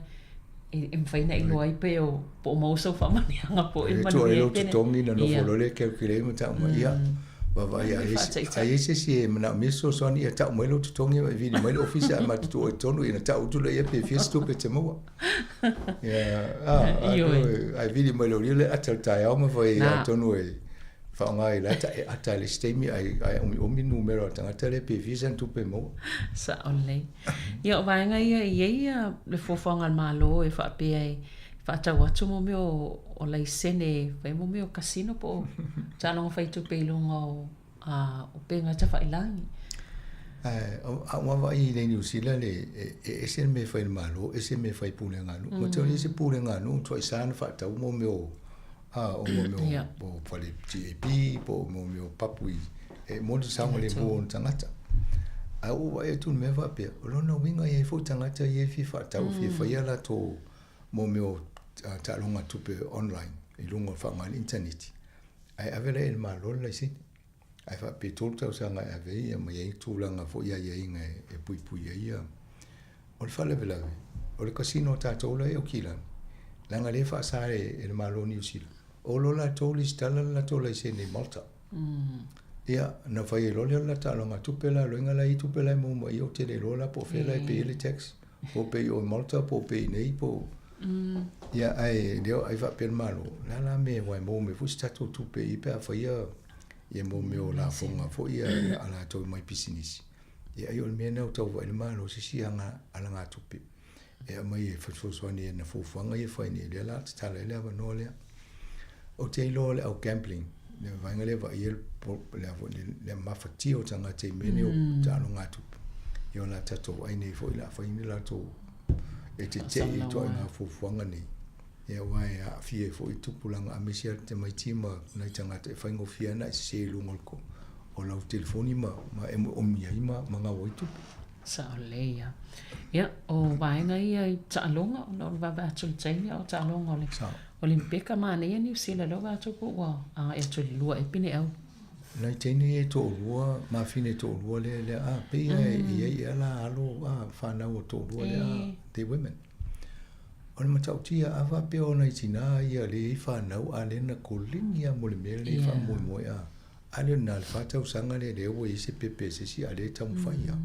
e mafai ona iloa ai pe o po o maua sou faamanuiaga po o e manuia ai pea. E totogi ona nofo loa lea calculate ma tau mai, ia, vaavaai a i ai se isi e manaomia se fesoasoani ia tau mai lou totogi ma e vili mai le ofisa ae matou tuu ai i totonu ia ona tau atu lea i ai pe fia se tupe e te maua. Ia, a, ae vili mai loa le ata o le taeao ma fai atonu e faaaoga ai la ta e ata i le isi taimi ae ae omiomi numera o le tagata lea pe fia sana tupe e maua. Sao lelei. Ia o vaega ia e i ai ia le fuafuaga a le Malo e faapea e faatau atu mo mea o laisene e fai mo mea o casino po o taaloga fai tupe i luga o upega tafailagi. Ae a ou vaavaai i nei Niu Sila le e ese le mea e fai e le Malo, ese le mea e fai e pulega a nuu. Ma te ese pulega a nuu matua sa ona faatau mo mea o a o mo mea o fale GAP po o mo mea o papu i e mo le saogalemu o ona tagata. Ae ua ou vaai atu i le mea faapea, o lona uiga e i ai foi tagata ia e fia faatau, fia fai a latou mo mea o taaloga tupe online i luga o le faaaoga i le initaneti. Ae ave la i le Malo le laisene. Ae faapea 3 tausaga e ave ai ma i ai tulaga foi aiaiga e puipui ai ia. O le faalavelave, o le casino a tatou la e i Aukilani, leaga lea e faasa e le Malo o Niu Sila, o lo latou lesitala le latou laisene i Malta. Ia, na fai ai loa lea o le la taaloga tupe la, loiga la e i ai tupe la e maua mai i i, ou te le iloa la po o fea la e pay ai le tax. Po pe i o Malta, po pe i nei, po... Ia, ai, leo, ai faapea le Malo, le a la mea aua e maua mai foi se tatou tupe i pe a faia ia mo mea o lafoga foi ia a latou mai pisinisi. Ia ai o le mea lena ua tau vaai le Malo se isi alagatupe e aumai e fesoasoani i ana fuafuaga ia e fai nei, lea la tatala ai le avanoa lea. Ou te iloa o le au gambling, le vaega lea e vaaia le, le mafatia o tagata i mea nei o taalogatupe. Ia o le a tatou vaai nei foi o le a fai ni latou e tetee i ituaiga fuafuaga nei. Ia aua e aafia ai foi tupulaga aemaise lava tamaiti ma nai tagata e faigofie lava ona e sese i luga o lau telefoni ma e omia ai ma gau ai tupe. Sao lelei lava. Ia, o vaega ia i taaloga, ona o le vaavaai atu i le taimi a o taaloga o le Olimpeka manaia Niu Sila lea ua vaai atu po ua agai atu i le 2 ea pineau. Nai teine ia e toalua, mafine e toalua lea, lea, a, pei lava e i ai ea la alo, a, fanau o toalua lea, a, they women. O le matautia, a faapea o nai tinā ia lea e i ai fanau, a lea na koleni lava mo le mea lenei e faamoemoe, a, a lea na o le fa tausaga lea lea ua i ai se pepe a se isi, a lea e taumafai lava.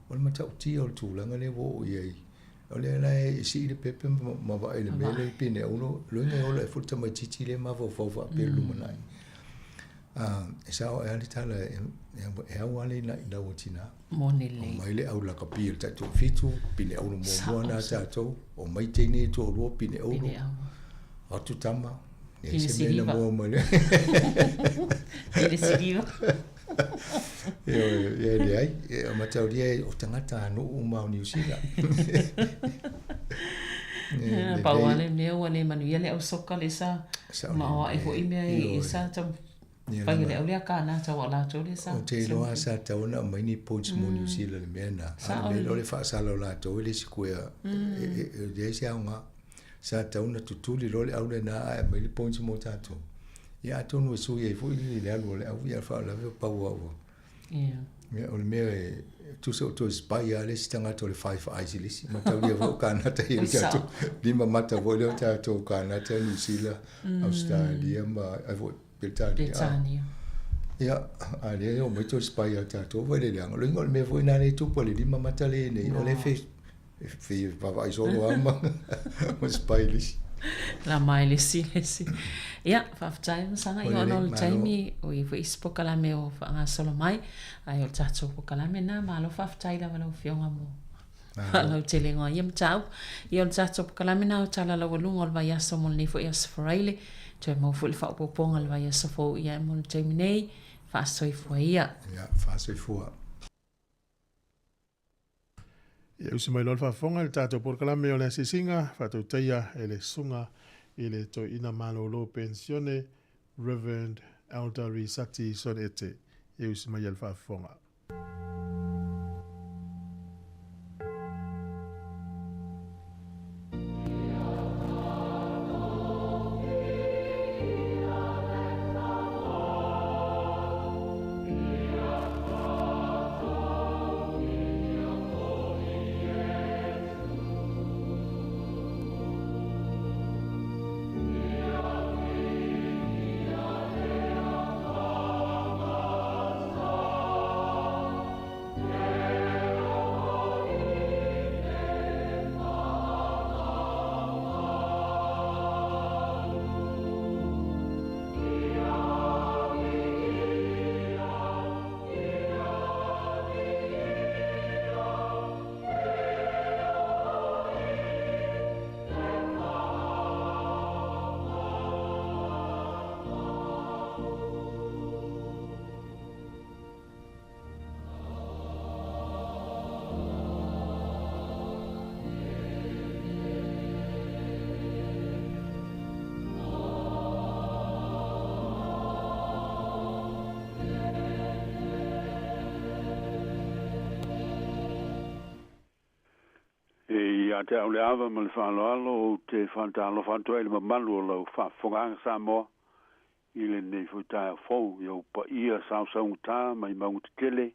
O le matautia o le tulaga lea ua oo i ai, O lea la e sii le pepe ma vaai i le mea lea i Pineaulo, loiga e ola ai foi le tamaitiiti lea e mafaufau faapea i le lumanai. E sao ai lava le tala, e au lava le inailau a tina. Moni lelei. Omai le au lakapi i le taitoafitu, Pineaulo muamua na tatou, omai teine e toalua Pineaulo, atu tama, leai se mea na maua mai le. Pine siliva. Ioe, e leai, e mataulia o tagata nuu uma o Niu Sila. Pau lava le mea ua le manuia le au soka lea sa maoae foi mea e sa taumafai e le au lea Kānata aua o latou lea sa. Ou te iloa sa tatau ona aumai ni points mo Niu Sila i le mea lena. A o le mea lea o le faasala o latou e le sikuea, e leai se aoga. Sa tatau ona tutuli loa le au lena ae aumai le points mo tatou. Ia atonu e sui ai foi le alu o le au, ia faalavelave o pau lava ua. Ia, o le mea e tusa o toe spy lava le isi tagata o le Five Eyes i le isi. Mataulia foi o Kanata ia tatou lima mata foi lea o tatou Kanata, Niu Sila, Ausetalia ma ai foi Peretania. Peretania. Ia, a lea e omai toe spy ia tatou foi le leaga. Loiga o le mea foi lena lea e tupu a le lima mata lea e nei, o lea e E vaavaai solo lava ma, ma spy i le isi. La mai le isi le isi. Ia, faafetai Masaga, ia ona o le taimi, o i foi isi polokalame o faagasolo mai, ae o le tatou polokalame lena, malo faafetai lava lau Afioga mo faalautelega o ia mataupu. Ia o le tatou polokalame lena o Tala Laualuga o le Vaiaso mo lenei foi aso Faraile, toe maua foi le faaopoopoga o le vaiaso fou ia mo le taimi nei, faasoifua ia. Ia, faasoifua. Ia usi mai loa le faafofoga i le tatou polokalame o le asiasiga faatautaia e le Susuga i le Toeaina Malolo Penisione Rev. Elder Risati Sonete. Ia usi mai ia le faafofoga. E ia te au le ava ma le faaaloalo ou te faatalofa atu ai i le mamalu o lau faafofogaaga Samoa i lenei foi taeao fou i ou paia saosaugata mai mauga tetele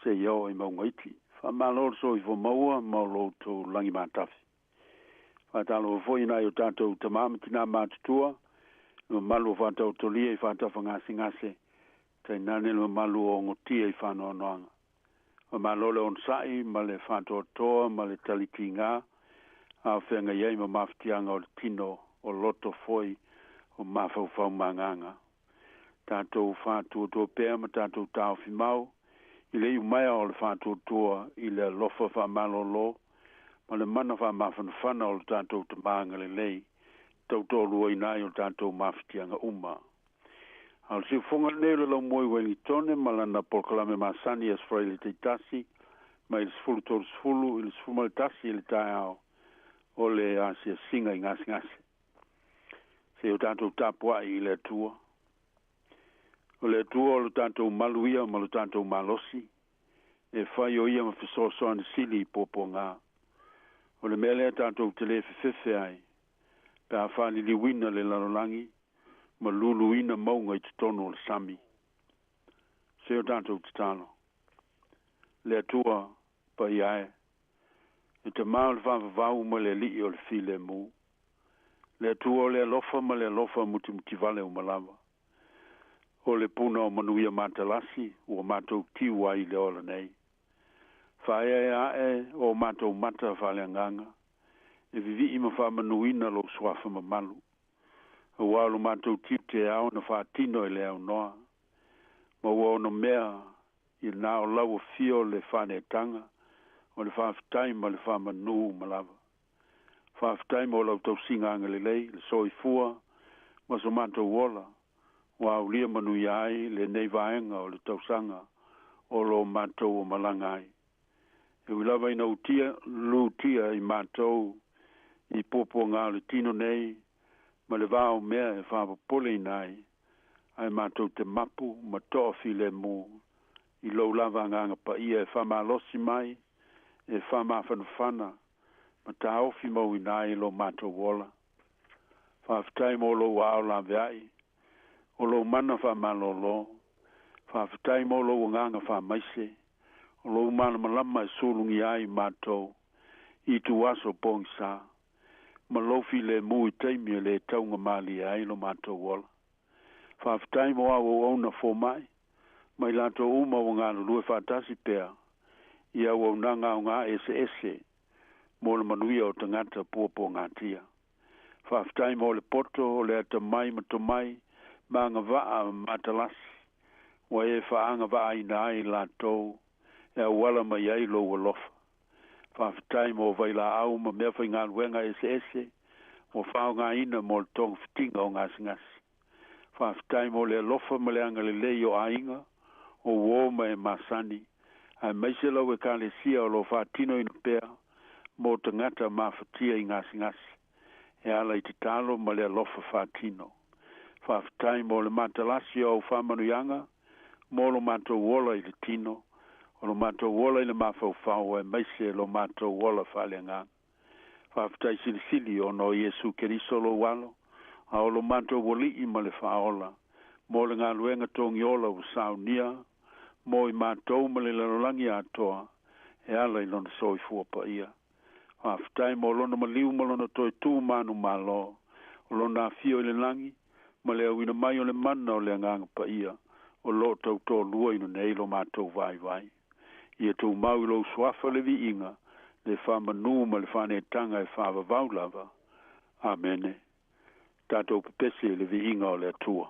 seia oo i mauga iti. Faamalo le soifua maua ma o lo outou lagi matafi. Faatalofa foi i nai o tatou tama ma tina matutua, le mamalu o faataotolia i faatafa gasegase, tainane le mamalu o ogotia i faanoanoaga. Faamalo le onosa'i ma le faatoatoa ma le talitigā a o feagai ai ma mafatiaga o le tino o loto foi o mafaufau ma agaga. Tatou faatuatua pea ma tatou taofi mau i le iumaea o le faatuatua i le alofa faamalōlō ma le mana faamafanafana o le tatou Tamā agalelei tautoaluaina ai o tatou mafatiaga uma. A o le siufofoga lenei o le laumua i Ueligitone ma lana polokalame masani i Aso Faraile taitasi mai le 10:30 i le 11 i le taeao o le asiasiga i gasegase. Se i o tatou tapua'i i le Atua. O le Atua o lo tatou malu ia ma lo tatou malosi, e fai o ia ma fesoasoani sili i puapuagā. O le mea lea tatou te lē fefefe ai, pe a faaliliuina le lalolagi ma luluina mauga i totonu o le sami. Se o tatou tatalo. Le Atua, paia e, le Tamā o le faavavau ma le Alii o le filemu. Le Atua o le alofa ma le alofa mutimutivale uma lava. O le puna o manuia matalasi ua matou tiu ai i le ola nei. Faaeaea ae o matou mata faaleagaga, e vivii ma faamanuina lou suafa mamalu. Auā o lo matou tiute e ao ona faatino e le aunoa, ma ua onomea i na o lau afio le faaneetaga o le faafetai ma le faamanū uma lava. Faafetai mo lau tausiga agalelei, le soifua ma so matou ola, ua aulia manuia ai lenei vaega o le tausaga o lo matou o malaga ai. E ui lava ina utia, lutia i matou i puapuagā o le tino nei ma le va o mea e faapopoleina ai, ae matou te mapu ma toafilemu i lou lava agaga paia e faamalosi mai, e faamafanafana ma taofi mauina ai lo matou ola. Faafetai mo lou aao laveai, o lou mana faamalōlō. Faafetai mo lou agaga faamaise, o lou malamalama e sulugia ai matou i ituaso pogisā, ma lou filemu i taimi e lē taugamalie ai lo matou ola. Faafetai mo au auauna foma'i ma i latou uma ua galulue faatasi pea i auaunaga aogā eseese mo le manuia o tagata puapuagatia. Faafetai mo le poto o le atamai ma tomai ma agavaa matalasi ua e faaagavaaina ai latou e auala mai ai lou alofa. Faafetai mo vailaau ma meafaigaluega eseese ua faaaogaina mo le togafitiga o gasegase. Faafetai mo le alofa ma le agalelei o aiga, o uō ma e masani, aemaise lau Ekalesia o lo o faatinoina pea mo tagata mafatia i gasegase, e ala i tatalo ma le alofa faatino. Faafetai mo le matalasi o au faamanuiaga mo lo matou ola i le tino, o lo matou ola i le mafaufau aemaise lo matou ola faaleagaga. Faafetai silisili ona o Iesu Keriso lou Alo, a o lo matou Alii ma le Faaola, mo le galuega togiola ua saunia mo i matou ma le lalolagi atoa e ala i lona soifua paia. Faafetai mo lona maliu ma lona toe tu manumalo, o lona afio i le lagi ma le auina mai o le mana o le Agaga Paia o lo o tautoaluaina nei lo matou vaivai. Ia tumau i lou suafa le viiga, le faamanū ma le faaneetaga e faavavau lava. Amene. Tatou pepesi i le viiga o le Atua.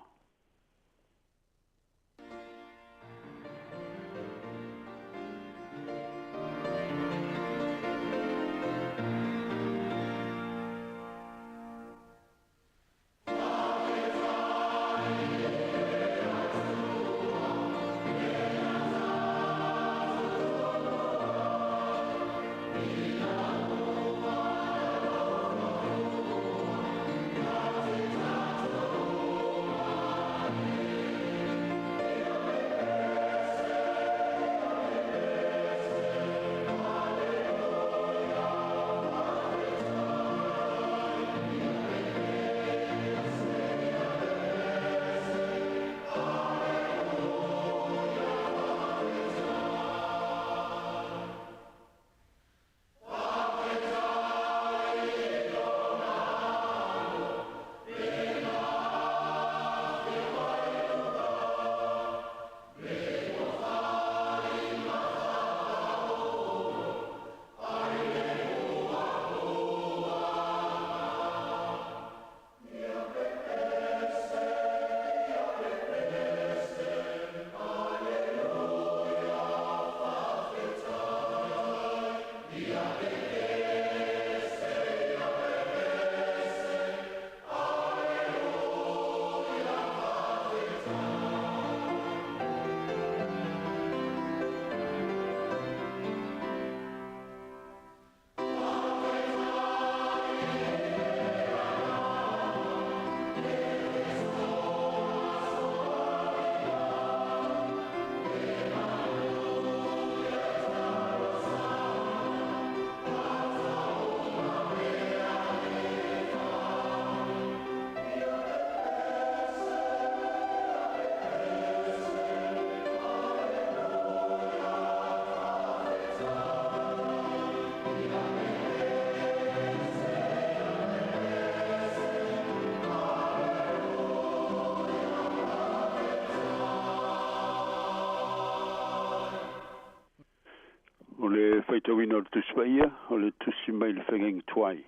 Faitauina o le Tusi Paia, o le tusi mai le Feagaiga Tuai.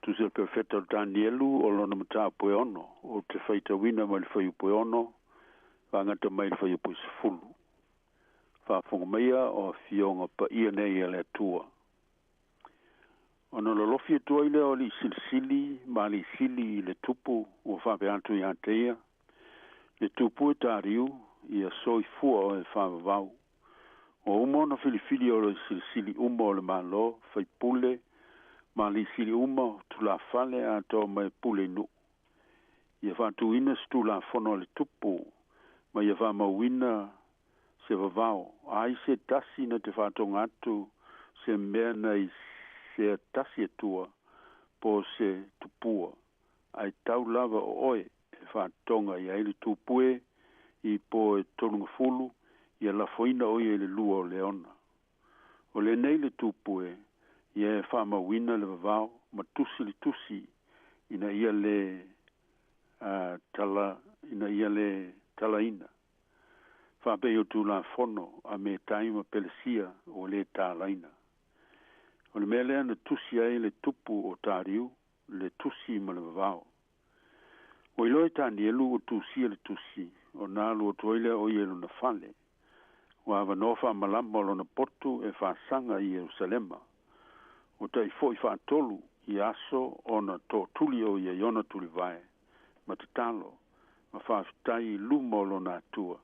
Tusi a le Perofeta o Tanielu o lona mataupu e 6, ou te faitauina mai le fuaiupu e 6, faagata mai le fuaiupu e 10. Faafofoga maia o afioga paia nei a le Atua. Ona lolofi atu ai lea o alii silisili ma alii sili i le tupu ua faapea atu ia te ia, Le tupu e Tariu, ia soifua oe faavavau. Ua uma ona filifili o le silisili uma o le Malo, faipule ma alii sili uma o tulafale atoa ma e pule i nuu. Ia faatuina se tulafono a le tupu ma ia faamauina se vavao, ai se tasi na te faatoga atu se mea na i sea tasi atua po o se tupua, ae tau lava o oe e faatoga i ai le tupu e i po e tolugafulu ia lafoina o ia i le lua o leona. O lenei le tupu e ia e faamauina le vavao ma tusi le tusi ina ia le tala ina ia le talaina. Faapei o Tulafono a Metai ma Pelesia ua le talaina. O le mea lea na tusi ai le tupu o Tariu le tusi ma le vavao. Ua iloa e Tanielu ua tusia le tusi, ona alu atu ai lea o ia i lona fale. Ua avanoa faamalama o lona potu e faasaga i Ierusalema. Ua tai foi faatolu i aso ona tootuli o ia i ona tulivae, ma tatalo, ma faafetai i luma o lona Atua,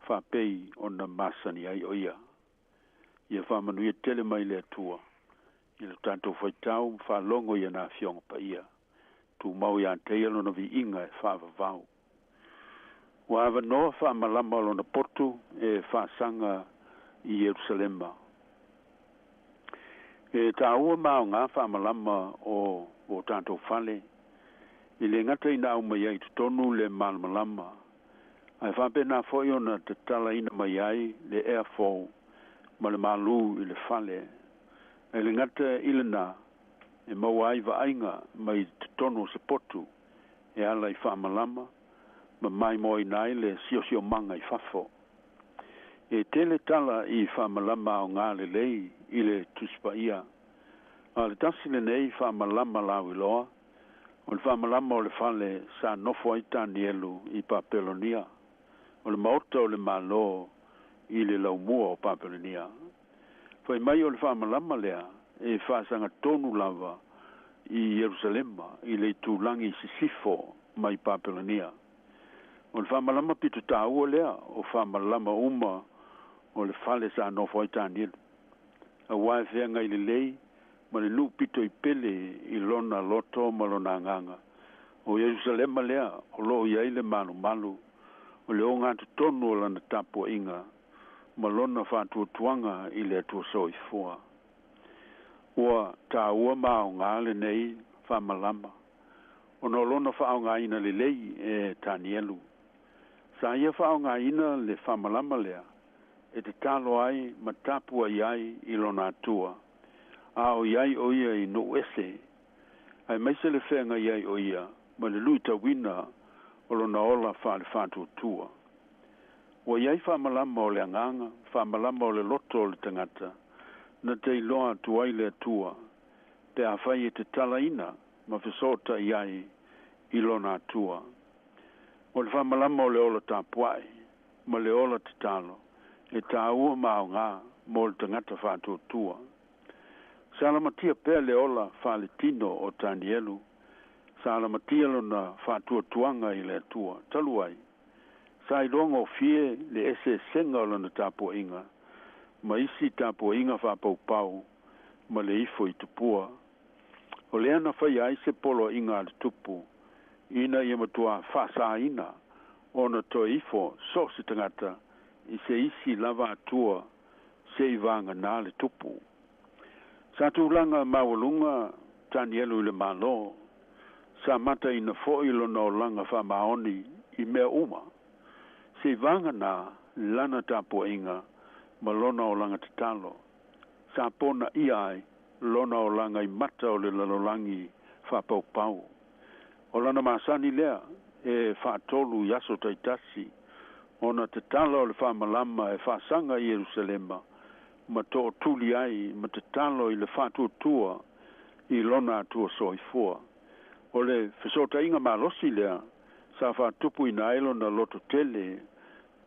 faapei ona masani ai o ia. Ia faamanuia tele mai le Atua i lo tatou faitau ma faalogo i ana Afioga Paia. Tumau ia te ia lona viiga e faavavau. Ua avanoa faamalama o lona potu e faasaga i Ierusalema. E taua ma aoga faamalama o o tatou fale, i le gata ina aumai ai i totonu le malamalama, ae faapena foi ona tatalaina mai ai le ea fou ma le malū i le fale. Ae le gata i lena, e maua ai vaaiga mai totonu o se potu e ala i faamalama ma maimoaina ai le siosiomaga i fafo. E tele tala i faamalama aoga lelei i le Tusi Paia, a o le tasi lenei faamalama lauiloa, o le faamalama o le fale sa nofo ai Tanielu i Papelonia, o le maota o le Malo i le laumua o Papelonia. Fai mai o le faamalama lea e faasagatonu lava i Ierusalema i le itulagi sisifo mai Papelonia. O le faamalama pito taua lea o faamalama uma o le fale sa nofo ai Tanielu, auā e feagai lelei ma le nuu pito i pele i lona loto ma lona agaga. O Ierusalema lea o loo i ai le malumalu o le ogatotonu o lana tapuaiga ma lona faatuatuaga i le Atua Soifua. Ua taua ma aoga lenei faamalama ona o lona faaaogaina lelei e Tanielu. Sa ia faaaogaina le faamalama lea e tatalo ai ma tapuai ai i lona Atua, a o i ai o ia i nuu ese, aemaise le feagai ai o ia ma le luitauina o lona ola faale-faatuatua. Ua i ai faamalama o le agaga, faamalama o le loto o le tagata, na te iloa atu ai le Atua, pe afai e tatalaina ma fesootai ai i lona Atua. O le faamalama o le ola tapuai ma le ola tatalo e taua ma aoga mo le tagata faatuatua. Sa lamatia pea le ola faaletino o Tanielu, sa lamatia lona faatuatuaga i le Atua, talu ai, sa iloa gofie le eseesega o lana tapuaiga ma isi tapuaiga faapaupau ma le ifo i tupua. O lea na faia ai se poloaiga a le tupu, ina ia matuā faasaina ona toe ifo so o se tagata i se isi lava atua se i vaganā le tupu. Sa tulaga maualuga Tanielu i le Malo, sa mataina foi lona olaga faamaoni i mea uma, se i vaganā lana tapuaiga ma lona olaga tatalo, sa ponaia ai lona olaga i mata o le lalolagi faapaupau. O lana masani lea e faatolu i aso taitasi, ona tatala o le faamalama e faasaga i Ierusalema ma to'otuli ai ma tatalo i le fa'atuatua i lona atua soifua. O le feso'ota'iga malosi lea sa fa'atupuina ai lona loto tele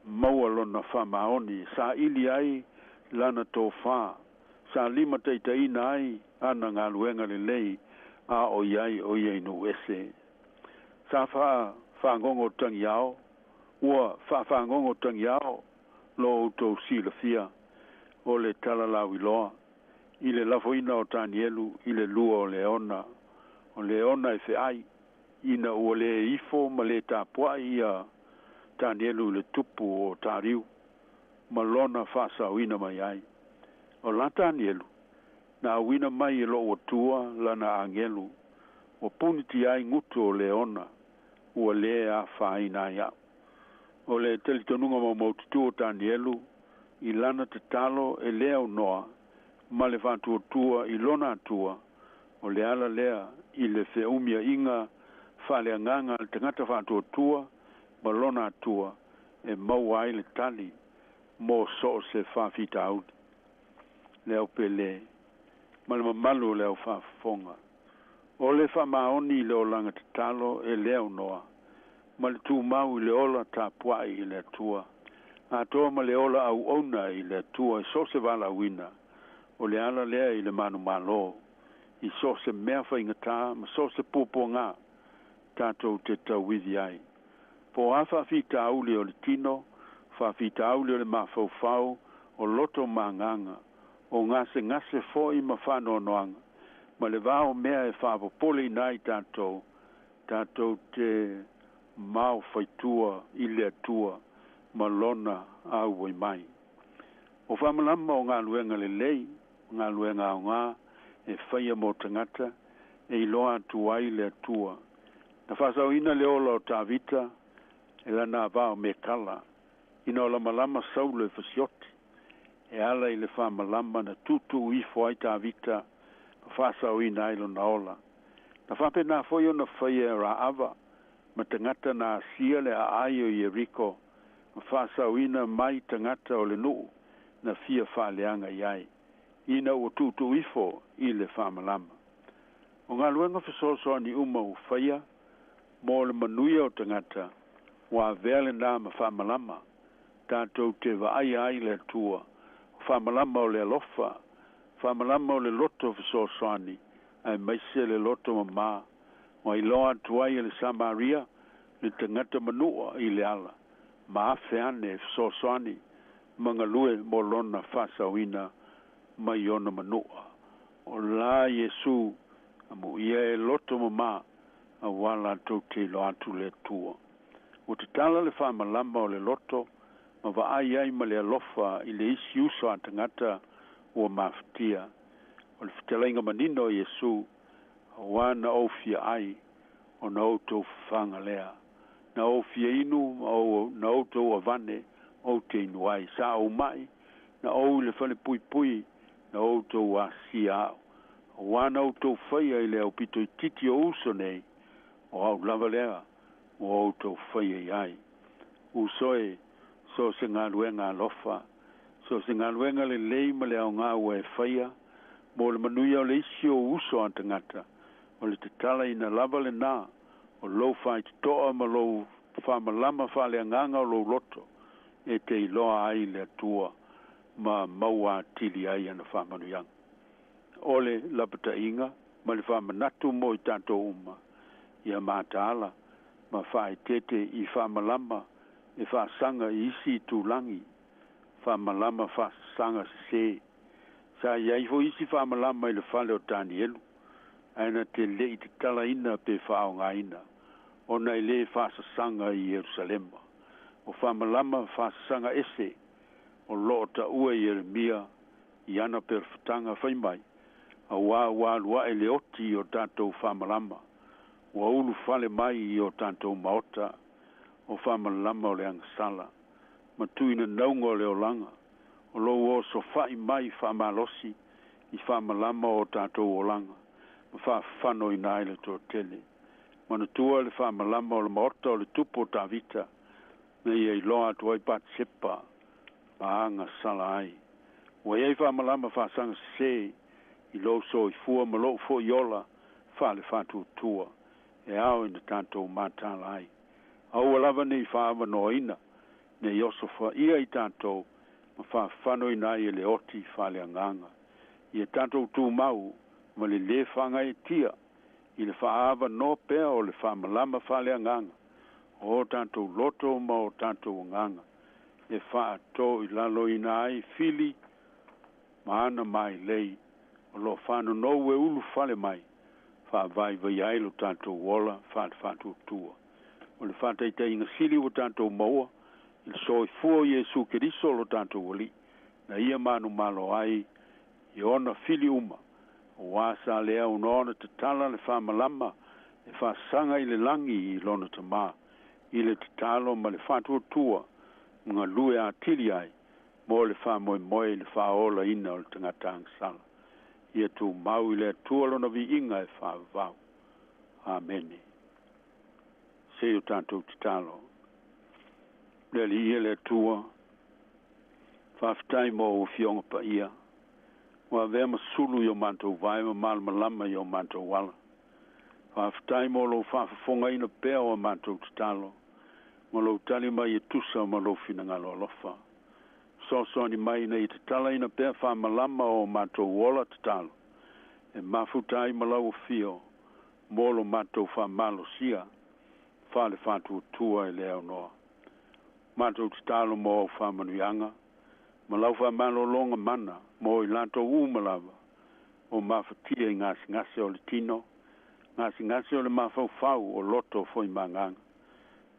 maua lona fa'amaoni sa'ili ai lana tofā sa lima ta'itaʻina ai ana galuega lelei a o iai o ia i nu'u ese. Sa fa'afagogo tagiao ua fa'afagogo tagiao lo outou silafia o le talalauiloa i le lafoina o Tanielu i le lua o le ona o le ona e fe'ai ina ua lē ifo ma lē tapua'i ia Tanielu i le tupu o Tariu ma lona fa'asaoina mai ai. O la Tanielu na auina mai e lo'u atua lana agelu ua puniti ai gutu o le ona ua lē afāina ai a'u. O le talitonuga maumaututu o Tanielu i lana tatalo e lē aunoa ma le fa'atuatua i lona atua o le ala lea i le fe'aumia'iga fa'aleagaga a le tagata fa'atuatua ma lona atua e maua ai le tali mo so o se fa'afitauli. Le au pele ma le mamalu o le au fa'afofoga o le fa'amaoni i le olaga tatalo e lē aunoa ma le tumau i le ola tapua'i i le atua atoa ma le ola au'auna i le atua i so o se valauina o le ala lea i le manumālō i so o se mea faigatā ma so o se puapuagā tatou te tauivi ai. Po a fa'afitauli o le tino fa'afitauli o le mafaufau o loto magaga o gasegase fo'i ma fa'anoanoaga ma le vao mea e fa'apopoleina ai tatou tatou te mao faitua i le atua ma lona auai mai. O fa'amalama o galuega lelei galuega aogā e faia mo tagata e iloa atu ai le atua. Na fa'asaoina le ola o Tavita e lana avao mekala ina o lamalama Saulo e fasioti e ala i le fa'amalama na tutu'u ifo ai Tavita ma fa'asaoina ai lona ola. Na fa'apenā foi ona faia e Ra'ava ma tagata na asia le a'ai o Ieriko ma fa'asaoina mai tagata o le nu'u na fia fa'aleaga i ai ina ua tu'utu'u ifo i le fa'amalama. O galuega fesoasoani uma ua faia mo le manuia o tagata ua avea lenā ma fa'amalama tatou te va'aia ai le atua. O fa'amalama o le alofa fa'amalama o le loto fesoasoani ae maise le loto mamā ua iloa atu ai e le Samaria le tagata manu'a i le ala ma afe ane e fesoasoani ma galue mo lona fa'asaoina mai ona manu'a. O la Iesu amu'ia e loto mamā auā latou te iloa atu le atua. Ua tatala le fa'amalama o le loto ma va'ai ai ma le alofa i le isi uso a tagata ua mafatia. O le fetalaiga manino o Iesu auā na ou fia ai ona outou fafaga lea. Na ou fia inu ma na outou avane ou te inu ai. Sa ou ma'i na ou i le fale puipui na outou asia a'u. Auā na outou faia i le aupito itiiti o uso nei o a'u lava lea ua outou faia i ai. Uso e so se galuega alofa so se galuega lelei ma le aogā ua e faia mo le manuia o le isi o uso a tagata o le tatala ina lava lenā o lou fa'aitoto'a ma lou fa'amalama fa'aleagaga o lou loto e te iloa ai le atua ma maua atili ai ana fa'amanuiaga. O le lapata'iga ma le fa'amanatu mo i tatou uma ia mataala ma fa'aetete i fa'amalama e fa'asaga i isi itulagi fa'amalama fa'asasaga sesē. Sa iai fo'i isi fa'amalama i le fale o Tanielu ae na te le'i tatalaina pe fa'aogāina ona e lē fa'asasaga i Ierusalema. O fa'amalama fa'asasaga ese o lo'o ta'ua i Ieremia i ana perofetaga fai mai auā ua alu a'e le oti i o tatou fa'amalama ua ulu fale mai i o tatou maota o fa'amalama o le agasala ma tuina nauga o le olaga o lou osofa'i mai fa'amalosi i fa'amalama o tatou olaga ma fa'afanoina ai le toatele. Manatua le fa'amalama o le maota o le tupu o Tavita na ia iloa atu ai Patisepa ma agasala ai. Ua iai faamalama faasaga sesē i lou soifua ma lo'u fo'i ola faale-faatuatua e ao ina tatou matala ai. Aua lava nei faaavanoaina nei oso fa'ia i tatou ma faafanoina ai e le oti faaleagaga. Ia tatou tumau ma le lē faagaeetia i le faaavanoa pea o le faamalama faaleagaga o tatou loto ma o tatou agaga e faato i laloina ai fili ma ana mailei o loo faanonou e ulufale mai faavaivaia ai lo tatou ola faalefaatuatua. O le faataitaiga sili ua tatou maua i le soifua o Iesu Keriso lo tatou Alii na ia manumalo ai i ona fili uma auā sa le aunoa ona tatala le faamalama e faasaga i le lagi i lona tamā i le tatalo ma le faatuatua ma galue atili ai mo le faamoemoe i le faaolaina o le tagata agasala. Ia tumau i le Atua lona viiga e faavavau. Amene. Se o tatou tatalo. Le Alii e le Atua, faafetai mo ou Afioga paia, ua avea ma sulu i o matou vae ma malamalama i o matou ala. Faafetai mo lou faafofogaina pea o a matou tatalo, ma lou tali mai e tusa ma lou finagalo alofa. Fesoasoani mai ina ia tatalaina pea faamalama o matou ola tatalo, e mafuta ai ma lau afio mo lo matou faamalosia faale-faatuatua e le aunoa. Matou tatalo mo au faamanuiaga ma lau faamalologa mana mo i latou uma lava o mafatia i gasegase o le tino, gasegase o le mafaufau o loto foimagaga.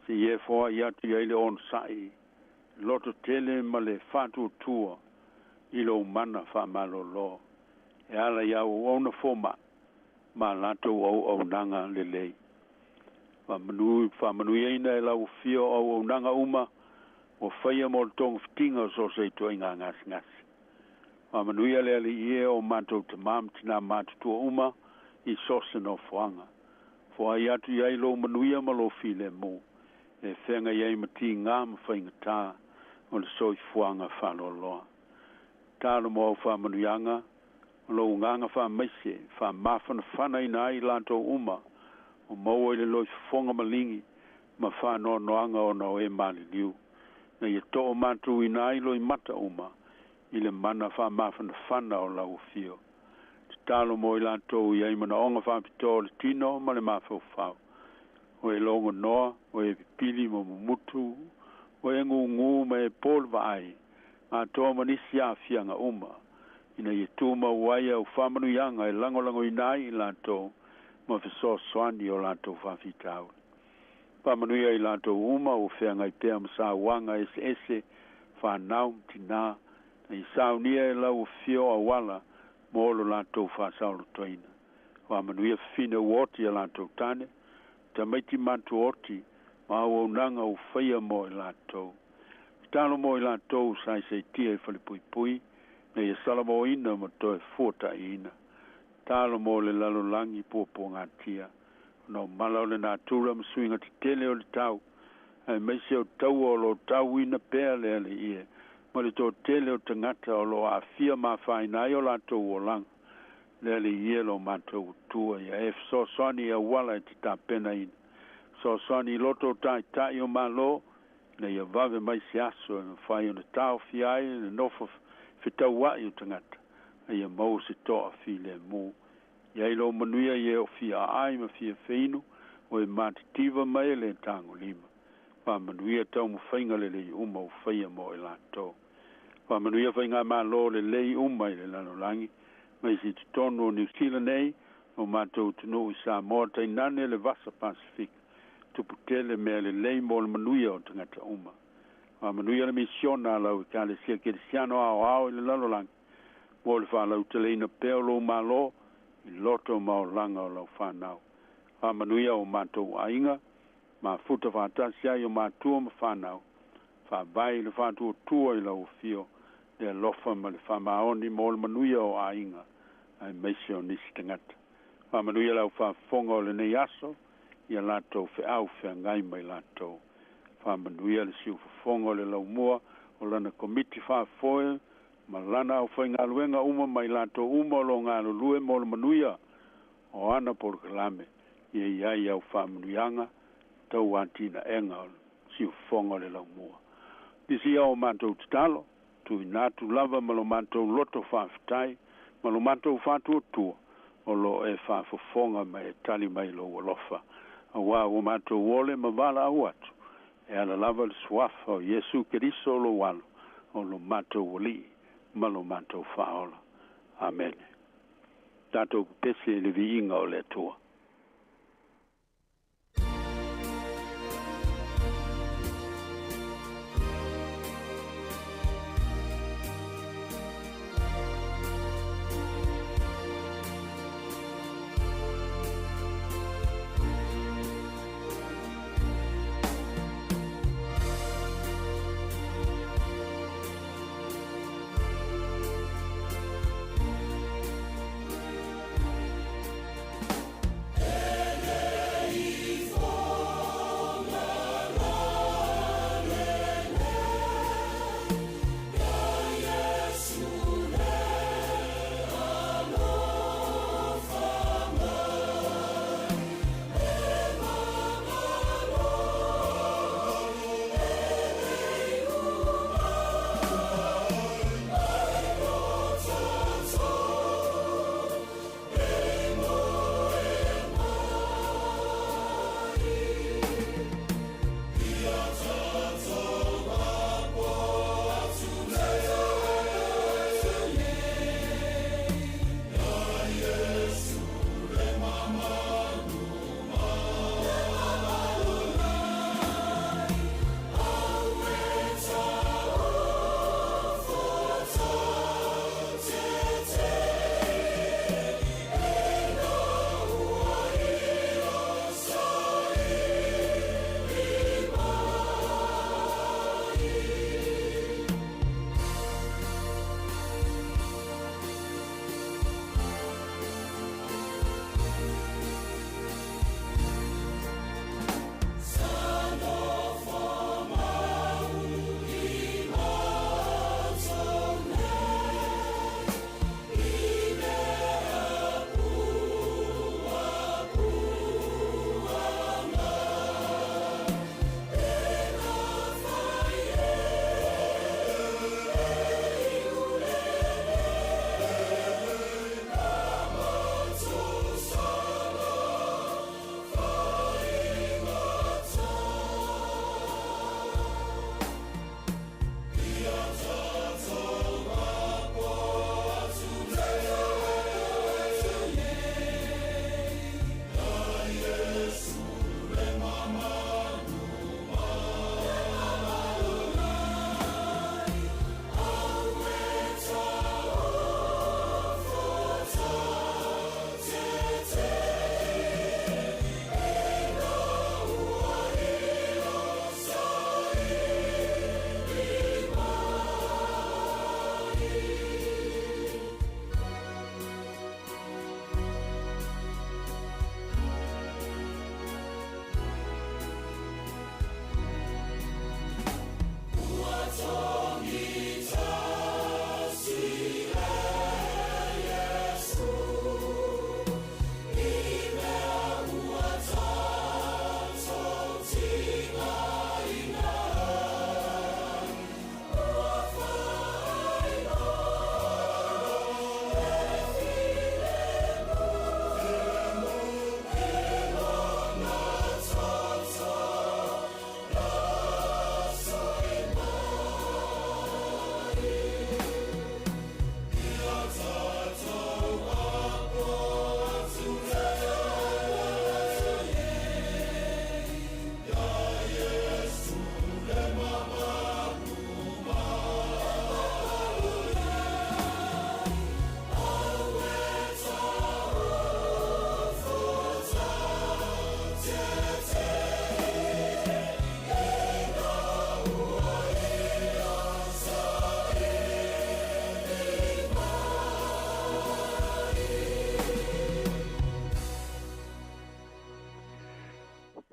Seia e foai atu i ai le onosai, loto tele ma le faatuatua i lou mana faamalolo e ala i au auauna foma'i ma a latou auaunaga lelei. Faamanuiaina e lau afio o auaunaga uma ua faia mo le togafitiga o so o se ituaiga gasegase. Faamanuia le Alii e o matou tamā ma tinā matutua uma i so o se nofoaga. Foai atu i ai lou manuia ma lou filemu e feagai ai ma tigā ma faigatā o le soifuaga faaloaloa. Tatalo mo au faamanuiaga ma lou agaga faamaise e faamafanafanaina ai i latou uma o maua i le loifofoga maligi ma faanoanoaga ona o e maliliu, ina ia toomatuina ai loimata uma i le mana faamafanafana o lau afio. Tatalo mo i latou i ai manaoga faapitoa o le tino ma le mafaufau, o e logonoa, o e pipili ma mumutu, o e gūgū ma e po le vaai, atoa ma nisi aafiaga uma, ina ia tumau ai au faamanuiaga e lagolagoina ai i latou ma fesoasoani o latou faafitauli. Faamanuia i latou uma ua feagai pea ma sauaga eseese, fanau ma tinā, na ia saunia e lau afio auala mo lo latou faasaolotoina. Faamanuia fafine ua oti a latou tane, tamaiti matuaoti ma auaunaga ua faia mo i latou. Tatalo mo i latou sa isaitia i falepuipui, ina ia salamoina ma toe fuata'iina. Tatalo mo le lalolagi puapuagatia, ona o mala o le natura ma suiga tetele o le tau, aemaise o taua o loo tauina pea le Alii e, ma le toatele o tagata o loo aafia ma afaina ai o latou olaga. Le Alii e lo matou Atua, ia e fesoasoani i auala e te tapenaina. Fesoasoani i loto o ta'ita'i o Malo, ina ia vave mai se aso e mafai ona taofia ai le nofo fetaua'i o tagata, a ia maua se to'a filemu. I ai lou manuia i e o fia aai ma fia feinu, o e matitiva ma e lē tagolima. Faamanuia taumafaiga lelei uma ua faia mo i latou. Faamanuia faigamālō lelei uma i le lalolagi, maise i totonu o Niu Sila nei, o matou atunuu i Samoa tainane le Vasa Pasefika, tupu tele mea lelei mo le manuia o tagata uma. Faamanuia le misiona a lau Ekalesia Kerisiano aoao i le lalolagi, mo le faalauteleina pea o lou Malo i loto ma olaga o lau fanau. Faamanuia o matou aiga, mafuta faatasi ai o matua ma fanau, faavae i le faatuatua i lau afio, le alofa ma le faamaoni mo le manuia o aiga, aemaise o nisi tagata. Faamanuia lau faafofoga o lenei aso, ia latou feau feagai ma i latou. Faamanuia le siufofoga o le laumua o lana komiti faafoe Ma lana aufaigaluega uma ma i latou uma o lo galulue mo le manuia o ana polokalame ia i ai au faamanuiaga tau atinaega o siufofoga o le laumua. Nisi ao matou tatalo tuuina atu lava ma lo matou loto faafetai ma lo matou faatuatua o lo e faafofoga ma e tali mai lou alofa auā ua matou ole ma valaau atu e ala lava le suafa o Iesu Keriso lou alo o lo matou alii ma lo matou faaola. Amene. Tatou pepese i le viiga o le Atua.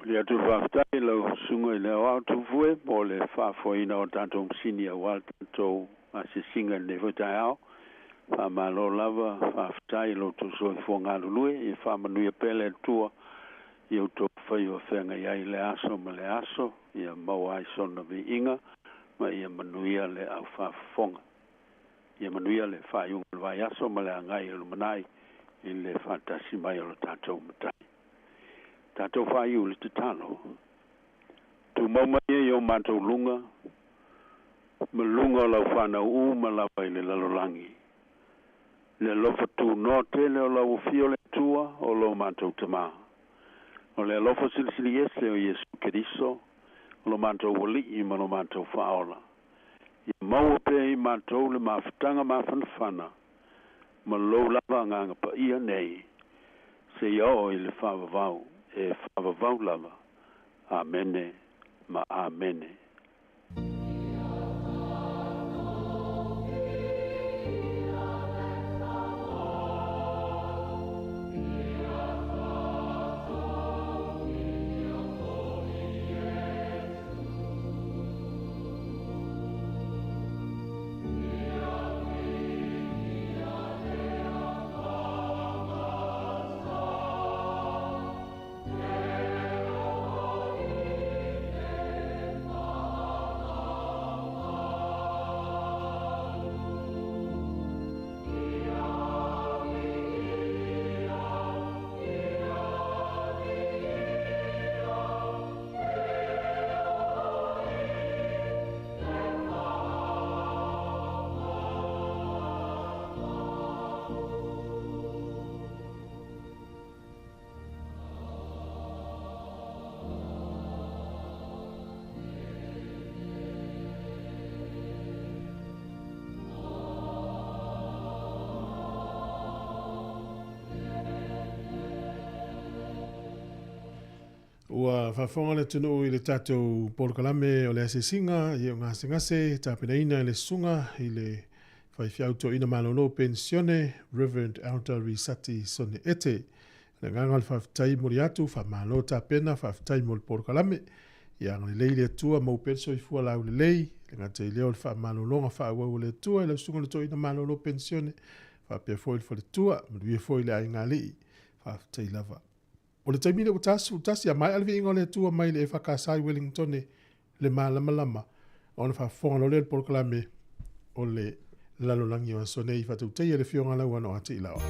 Le atu faafetai lau susuga i le aoao tufue mo le faafoeina o tatou masini auā le tatou Asiasiga i lenei foi taeao. Faamālō lava, faafetai i lo outou soifua galulue, ia faamanuia pea le Atua i outou faiva feagai ai i le aso ma le aso, ia maua ai sona viiga ma ia manuia le aufaafofoga. Ia manuia le faaiuga o le vaiaso ma le agai i le lumanai i le faatasi mai o lo tatou Matai. Tatou faaiu i le tatalo. Tumau mai e i o matou luga ma luga o lau fanau uma lava i le lalolagi. Le alofa tunoa tele o lau Afio le Atua o lo matou Tamā. O le alofa silisili ese o Iesu Keriso, o lo matou Alii ma lo matou Faaola. Ia maua pea i matou le mafutaga mafanafana ma lou lava Agaga Paia nei, seia oo i le faavavau e faavavau lava. Amene ma Amene. Ua faafofoga le atunuu i le tatou polokalame o le asiasiga i o gasegase tapenaina e le susuga i le faifeau toeaina malolo penisione Reverend Elder Risati Sone Ete. O le agaga o le faafetai momoli atu, faamalo tapena, faafetai mo le polokalame. Ia agalelei le Atua, maua pea le soifua laulelei, le gata i lea o le faamalologa faaauau a le Atua i lau susuga i le toeaina malolo penisione, faapea foi le faletua, manuia foi le aigaalii. Faafetai lava. O le taimi lea ua ta 11, a maea le viiga o le Atua mai le EFKS i Wellington, le malamalama, ona faafofoga loa lea i le polokalame o le lalolagi o aso nei, faatautaia le Afioga Lauano a Tiilaoa.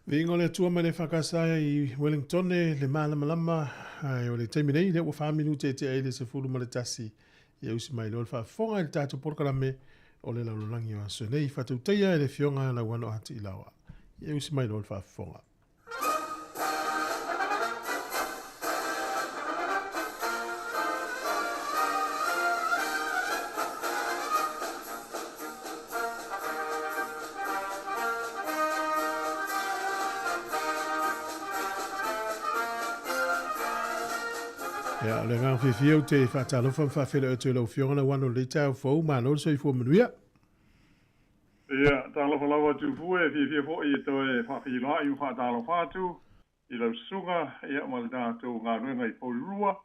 Viiga o le Atua mai le EFKS i Wellington le malamalama ai o le taimi nei lea ua 4 minute e tea ai le 11 ia usi mai loa le faafofoga i le tatou polokalame o le lalolagi o aso nei faatautaia e le Afioga Lauano a Tiilaoa. Ia usi mai loa le faafofoga. Ia, o le agaga fiafia ou te faatalofa ma faafeiloai atu i lau Afioga Lauano i lenei taeao fou, malo le soifua manuia. Ia, talofa lava Tufue, e fiafia foi e toe faafeiloai ma faatalofa atu i lau susuga ia ma le tatou galuega i Porirua.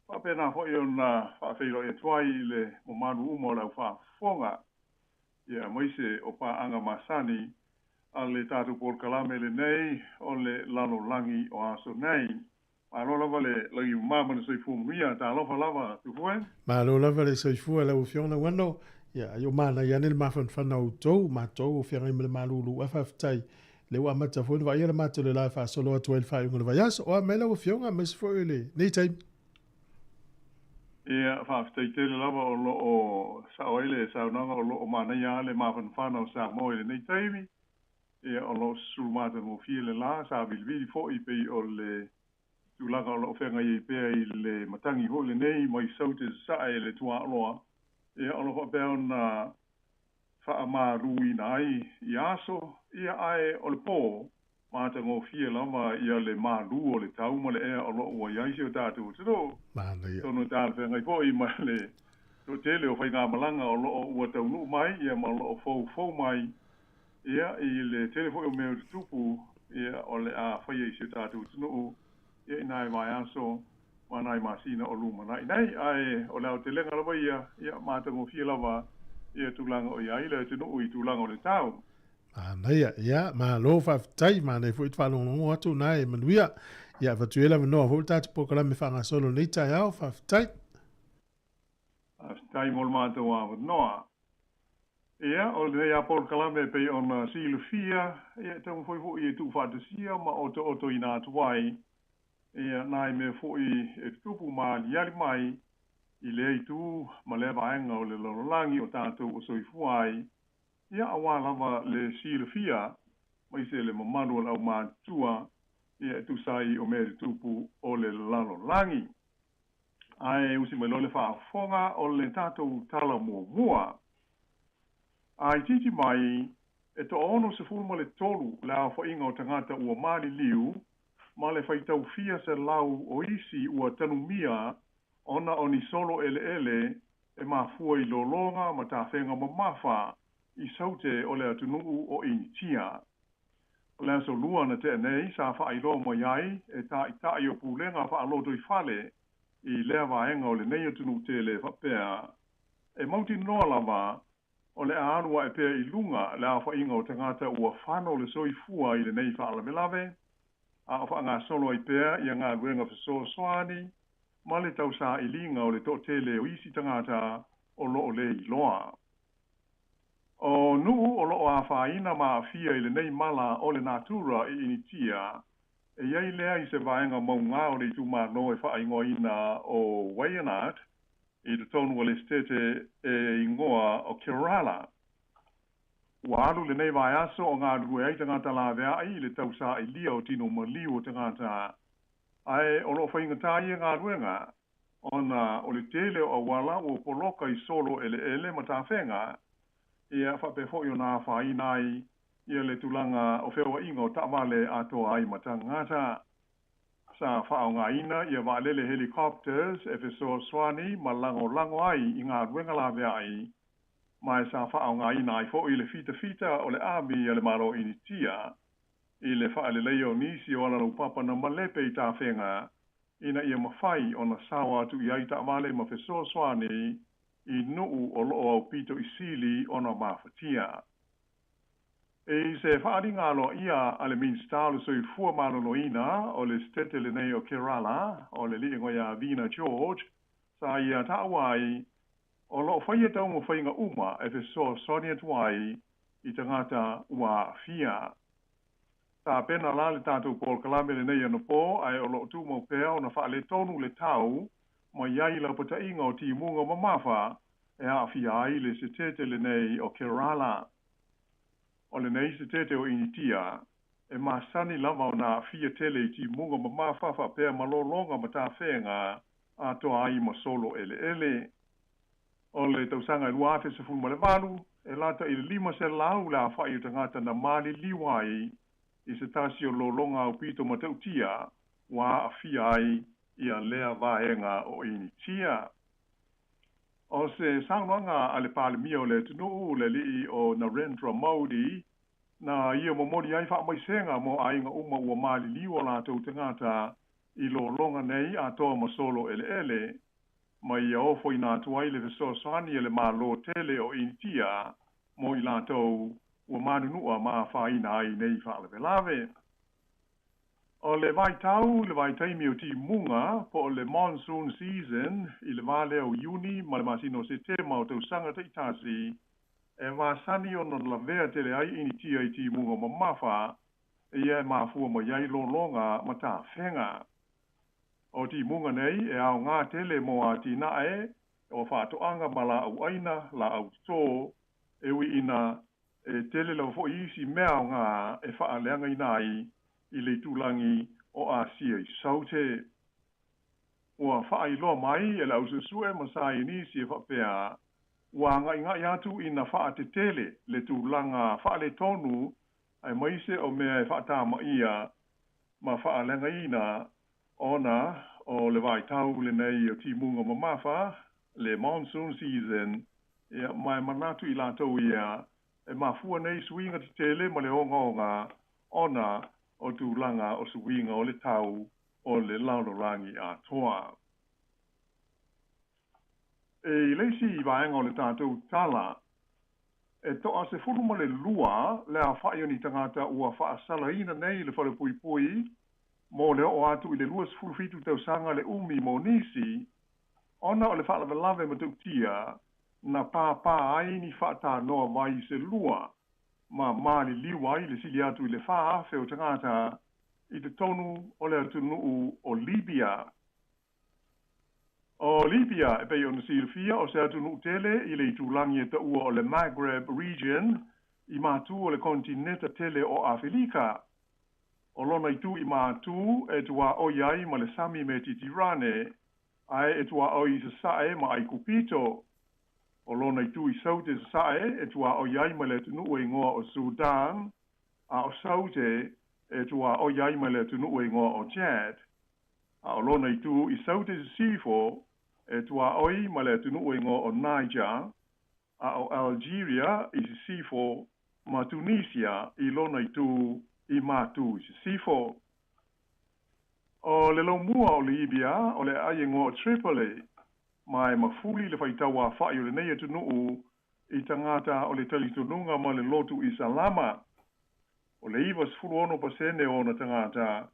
Faapena foi ona faafeiloai atu ai i le mamalu uma o le au faafofoga ia aemaise o paaga masani a le tatou polokalame lenei o le lalolagi o aso nei. Malo lava le lagi mama ma le soifua manuia. Talofa lava Tufue. Malo lava le soifua lau Afioga Lauano. Ia, ai o manaia ane le mafanafana o outou, matou o feagai ma le malulu. Ae faafetai, lea ua amata foi ona vaaia le matou le la e faasolo atu ai le faaiuga o le vaiaso. O a mai lau Afioga, aemaise foi o lenei taimi. Ia, faafetai tele lava o lo o sao ai le saunoaga o lo o manaia lava le mafanafana o Samoa i lenei taimi. Ia, o lo o susulu matagofie le la, sa vilivili foi pei o le tulaga o lo o feagai ai pea i le matagi foi lenei mai Saute sasae le tuaoloa. Ia, o lo o faapea ona faamaluina ai i aso, ia ae o le po, matagofie lava ia le malu o le tau ma le ea o lo o ua i ai si o tatou atunuu. Manaia. Atonu e talafeagai foi ma le toatele o faigamalaga o lo o ua taunuu mai ia ma o lo o foufou mai ia i le tele foi o mea o tutupu ia o le a faia i si o tatou atunuu ia i nai vaiaso ma nai masina o lumanai nei. Ae o le aotelega lava ia, ia matagofie lava ia tulaga o i ai le atunuu i tulaga o le tau. Manaia, ia, malo faafetai, manaia foi te faalogologo atu na e manuia. Ia, avatu ai le avanoa foi le tatou polokalame faagasolo i lenei taeao, faafetai. Faafetai mo le matou avanoa. Ia, o lenei lava polokalame e pei ona silafia, ia, e taumafai foi e tuufaatasia ma otootoina atu ai, ia, nai mea foi e tutupu ma aliali mai i lea itu ma lea vaega o le lalolagi o tatou o soifua ai, ia, aua lava le silafia aemaise le mamalu o le aumatutua, ia, e tusa ai o mea e tutupu o le lalolagi. Ae usi mai loa le faafofoga o le tatou tala muamua. A itiiti mai, e 63 le aofaiga o tagata ua maliliu ma le faitau fia selau o isi ua tanumia ona o ni solo eleele e mafua i lologa ma tafega mamafa i Saute o le atunuu o Initia. O le aso Lua na tea nei sa faailoa mai ai e taitai o pulega faalotoifale i lea vaega o lenei atunuu tele faapea, e mautinoa lava o le a alu ae pea i luga le aofaiga o tagata ua fano le soifua i lenei faalavelave, a o faagasolo ai pea ia galuega fesoasoani ma le tausailiga o le toatele o isi tagata o lo o le iloa. O nuu o lo o afaina ma aafia i lenei mala o le natura i Initia, e i ai lea i se vaega mauga o le itumalo e faaigoaina o Wayanad i totonu o le setete e igoa o Kerala. Ua alu lenei vaiaso o galulue ai tagata laveai i le tausailia o tino maliu o tagata, ae o lo o faigata ia galuega ona o le tele o auala ua poloka i solo eleele ma tafega, ia faapea foi ona afaina ai ia le tulaga o feoaiga o taavale atoa ai ma tagata. Sa faaaogaina ia vaalele helicopters e fesoasoani ma lagolago ai i galuega laveai, ma e sa faaaogaina ai foi le fitafita o le ami a le Malo Initia i le faaleleia o nisi o alalaupapa na malepe i tafega ina ia mafai ona sao atu i ai taavale ma fesoasoani i nuu o lo o aupito i sili ona mafatia. I se faaaliga aloaia a le Minisita o le Soifua Maloloina o le setete lenei o Kerala, o le alii ia Veena George, sa ia taua ai o lo o faia taumafaiga uma e fesoasoani atu ai i tagata ua aafia. Tapena la le tatou polokalame lenei anapo ae o loo tumau pea ona faaletonu le tau ma iai lapataiga o timuga mamafa e aafia ai le setete lenei o Kerala. O lenei setete o Initia e masani lava ona aafia tele i timuga mamafa faapea malologa ma tafega atoa ai ma solo eleele. O le tausaga e 2018 e lata i le 500 le afa'i o tagata na maliliu ai i se tasi o lologa aupito matautia ua aafia ai ia lea vaega o Initia. O se saunoaga a le Palemia o le atunuu le alii o Narendra Modi na ia momoli ai faamaisega mo aiga uma ua maliliu o latou tagata i lologa nei atoa ma solo eleele ma ia ofoina atu ai le fesoasoani e le Malo tele o Initia mo i latou ua manunua ma afaina ai nei faalavelave. O le vaitau le vaitaimi o timuga po o le monsoon season i le va lea o Iuni ma le masina o Setema o tausaga taitasi e masani ona lavea tele ai Initia i timuga mamafa ia e mafua mai ai lologa ma tafega. O timuga nei e aogā tele mo atinae o faatoaga ma laau aina laau totō e ui ina e tele lava foʻi isi mea aogā e faaleagaina ai i le itulagi o Asia i Saute. Ua faailoa mai e le ausuesue ma saienisi e faapea ua agaigai atu ina faatetele le tulaga faaletonu aemaise o mea e faatamaia ma faaleagaina ona o le vaitau lenei o timuga mamafa le monsoon season ia ma e manatu i latou ia e mafua nei suiga tetele ma le ogaoga ona o tulaga o suiga o le tau o le lalolagi atoa. E i le isi vaega o le tatou tala e toa 12 le afa'i o ni tagata ua faasalaina nei le falepuipui mo le oo atu i le 27 tausaga le umi mo nisi ona o le faalavelave matautia na pāpā ai ni faatanoa vai se lua ma maliliu ai le sili atu i le 4,000 o tagata i totonu o le atunuu o Libia. O Libia e pei ona silafia o se atunuu tele i le itulagi e taua o le Maghreb region i matu o le kontineta tele o Afelika. O lona itu i matu e tuaoi ai ma le sami Metitirane ae e tuaoi i sasae ma Aikupito. O lona itu i saute sasae e tuaoi ai ma le atunuu e igoa o Sudan, a o saute e tuaoi ai ma le atunuu e igoa o Chad. A o lona itu i saute sisifo e tuaoi ma le atunuu e igoa o Niger, a o Algeria i sisifo ma Tunisia i lona itu i matu i sisifo. O le laumua o Libia o le aai e igoa o Tripoli ma e mafuli le faitau afa'i o lenei atunuu i tagata o le talitonuga ma le lotu Isalama. O le 96% o ona tagata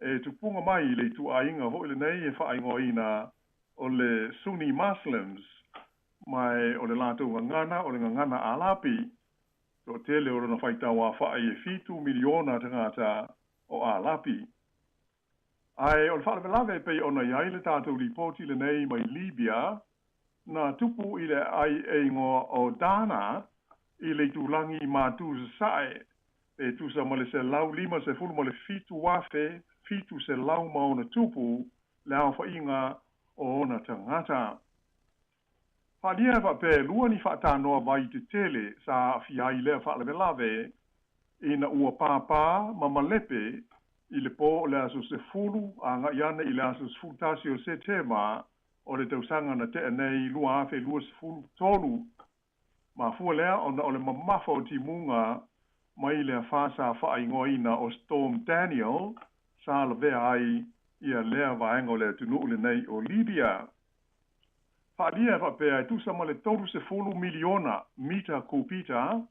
e tupuga mai i le ituaiga foʻi lenei e faaigoaina o le Sunni Muslims ma e o le latou gagana o le gagana Alapi. Toatele o lona faitau afa'i e 7 miliona tagata o Alapi. Ae o le faalavelave e pei ona i ai le tatou lipoti lenei mai Libia na tupu i le aai e igoa o Dana i le itulagi i matu sasae e tusa ma le 157,700 ma ona tupu le aofaiga o ona tagata. Faaalia e faapea e lua ni faatanoa vai tetele sa aafia ai lea faalavelave ina ua pāpā ma malepe i le po o le aso 10 agaʻi ane i le aso 11 o Setema o le tausaga na tea nei 2023. Mafua lea ona o le mamafa o timuga mai le afā sa faaigoaina o Storm Daniel sa lavea ai ia lea vaega o le atunuu lenei o Libia. Faaalia e faapea e tusa ma le 30 miliona mita kupita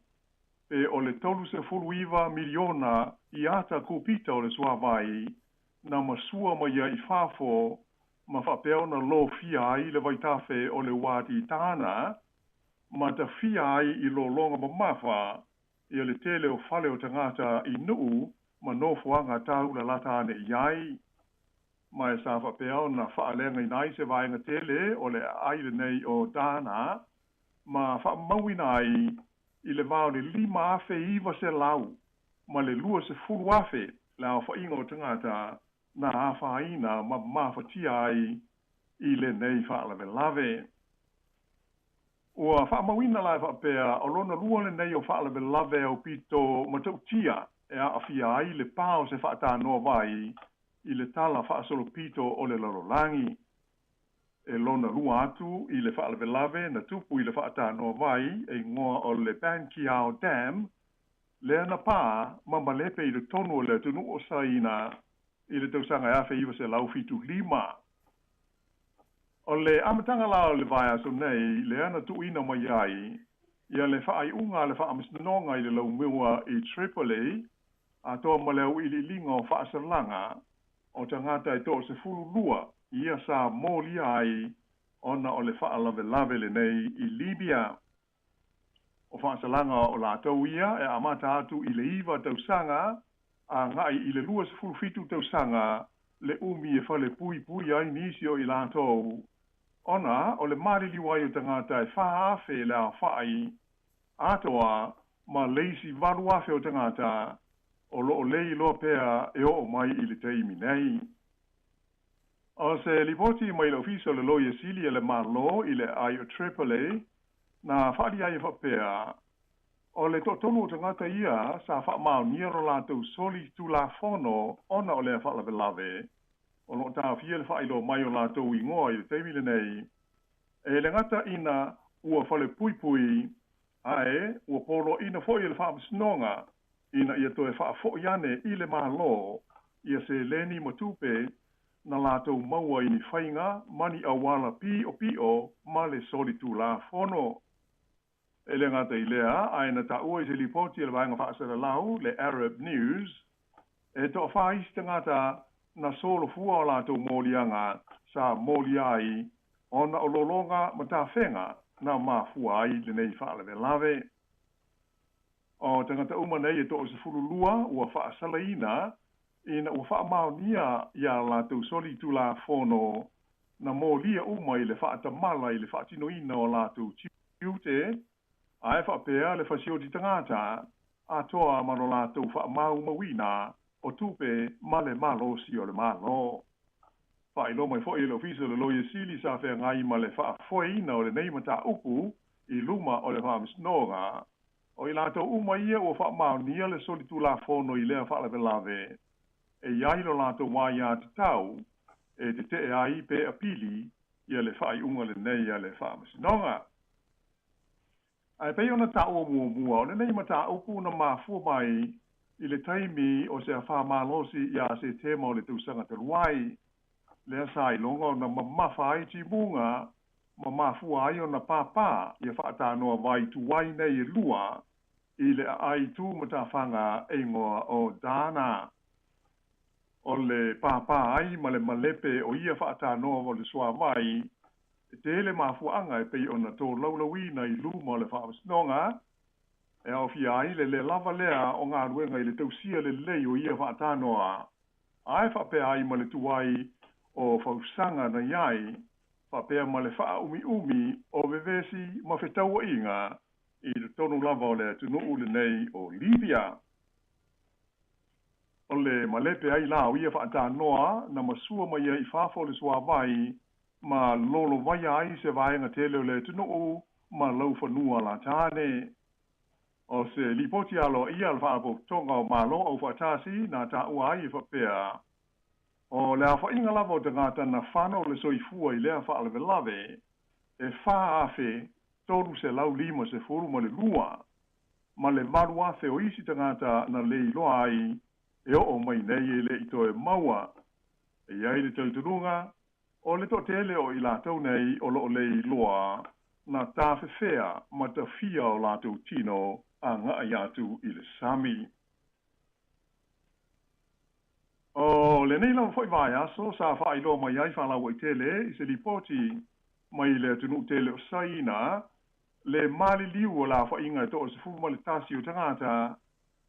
pe o le 39 miliona i ata kupita o le suavai na masua mai ai i fafo ma faapea ona lofia ai le vaitafe o le Wadi Dana ma tafia ai i lologa mamafa ia le tele o fale o tagata i Nuu ma nofoaga taulalata ane i ai. Ma e sa faapea ona faaleagaina ai se vaega tele o le aai lenei o Dana ma faamauina ai i le va o le 5,900 ma le 20,000 le aofaiga o tagata na afaina ma mafatia ai i lenei faalavelave. Ua faamauina la e faapea o lona lua lenei o faalavelave aupito matautia e aafia ai le pā o se faatanoa vai i le tala faasolopito o le lalolagi. E lona lua atu i le faalavelave na tupu i le faatanoa vai e igoa o le Banqiao Dam, lea na pā ma malepe i le tonu o le atunuu o Saina i le tausaga e 1975. O le amataga la o le vaiaso nei lea na tuuina mai ai ia le faaiuga a le faamasinoga i le laumua i Tripoli, atoa ma le auiliiliga o faasalaga o tagata e 12 ia sa molia ai ona o le faalavelave lenei i Libya. O faasalaga o latou ia e amata atu i le 9 tausaga agai i le 27 tausaga le umi e falepuipui ai nisi o i latou, ona o le maliliu ai o tagata e 4,000 le aofai atoa ma le isi 8,000 o tagata o loo le iloa pea e oo mai i le taimi nei. O se lipoti mai le Ofisa o le Loia Sili e le Malo i le aai o Tripoli na faaalia ai e faapea, o le 3 o tagata ia sa faamaonia lo latou soli tulafono ona o lea faalavelave, o loo taofia le faailoa mai o latou igoa i le taimi lenei, e le gata ina ua falepuipui ae ua poloaiina foi e le faamasinoga ina ia toe faafo'i ane i le Malo ia seleni ma tupe na latou maua i ni faiga ma ni auala pi'opi'o ma le soli tulafono. E le gata i lea, ae na taua i se lipoti a le vaega faasalalau le Arab News, e toafā isi tagata na solofua o latou moliaga sa molia ai ona o lologa ma tafega na mafua ai lenei faalavelave. O tagata uma nei e 12 ua faasalaina ina ua faamaonia ia latou soli tulafono na molia uma i le faatamala i le faatinoina o latou tiute, ae faapea le fasioti tagata atoa ma lo latou faamaumauina o tupe ma le malosi o le Malo. Faailoa mai foi e le Ofisa o le Loia Sili sa feagai ma le faafoeina o lenei mataupu i luma o le faamasinoga, o i latou uma ia ua faamaonia le soli tulafono i lea faalavelave, e i ai lo latou aiā tatau e tetee ai pe apili ia le faaiuga lenei a le faamasinoga. Ae pei ona taua muamua, o lenei mataupu na mafua mai i le taimi o se afā malosi ia Setema o le tausaga talu ai, lea sa iloga ona mamafa ai timuga ma mafua ai ona pāpā ia faatanoa vai tuai nei e lua i le aai tu matafaga e igoa o Dana. O le pāpā ai ma le malepe o ia faatanoa o le suavai, e tele mafuaaga e pei ona tolaulauina i luma o le faamasinoga, e aofia ai le lē lava lea o galuega i le tausia lelei o ia faatanoa, ae faapea ai ma le tuai o fausaga na i ai, faapea ma le faaumiumi o vevesi ma fetauaiga i totonu lava o le atunuu lenei o Libya. O le malepe ai la o ia faatanoa na masua mai ai i fafo o le suavai ma lolovaia ai se vaega tele o le atunuu ma laufanua latane. O se lipoti aloaia a le Faalapotopotoga o Malo Aufaatasi na taua ai e faapea, o le aofaiga lava o tagata na fano le soifua i lea faalavelave e 4,352 ma le 8,000 o isi tagata na le iloa ai e oo mai nei e le i toe maua. E i ai le talitonuga o le toatele o i latou nei o loo le iloa na tafefea ma tafia o latou tino agai atu i le sami. O lenei lava foi vaiaso sa faailoa mai ai faalauaitele i se lipoti mai le atunuu tele o Saina le maliliu o le aofaiga e 11 o tagata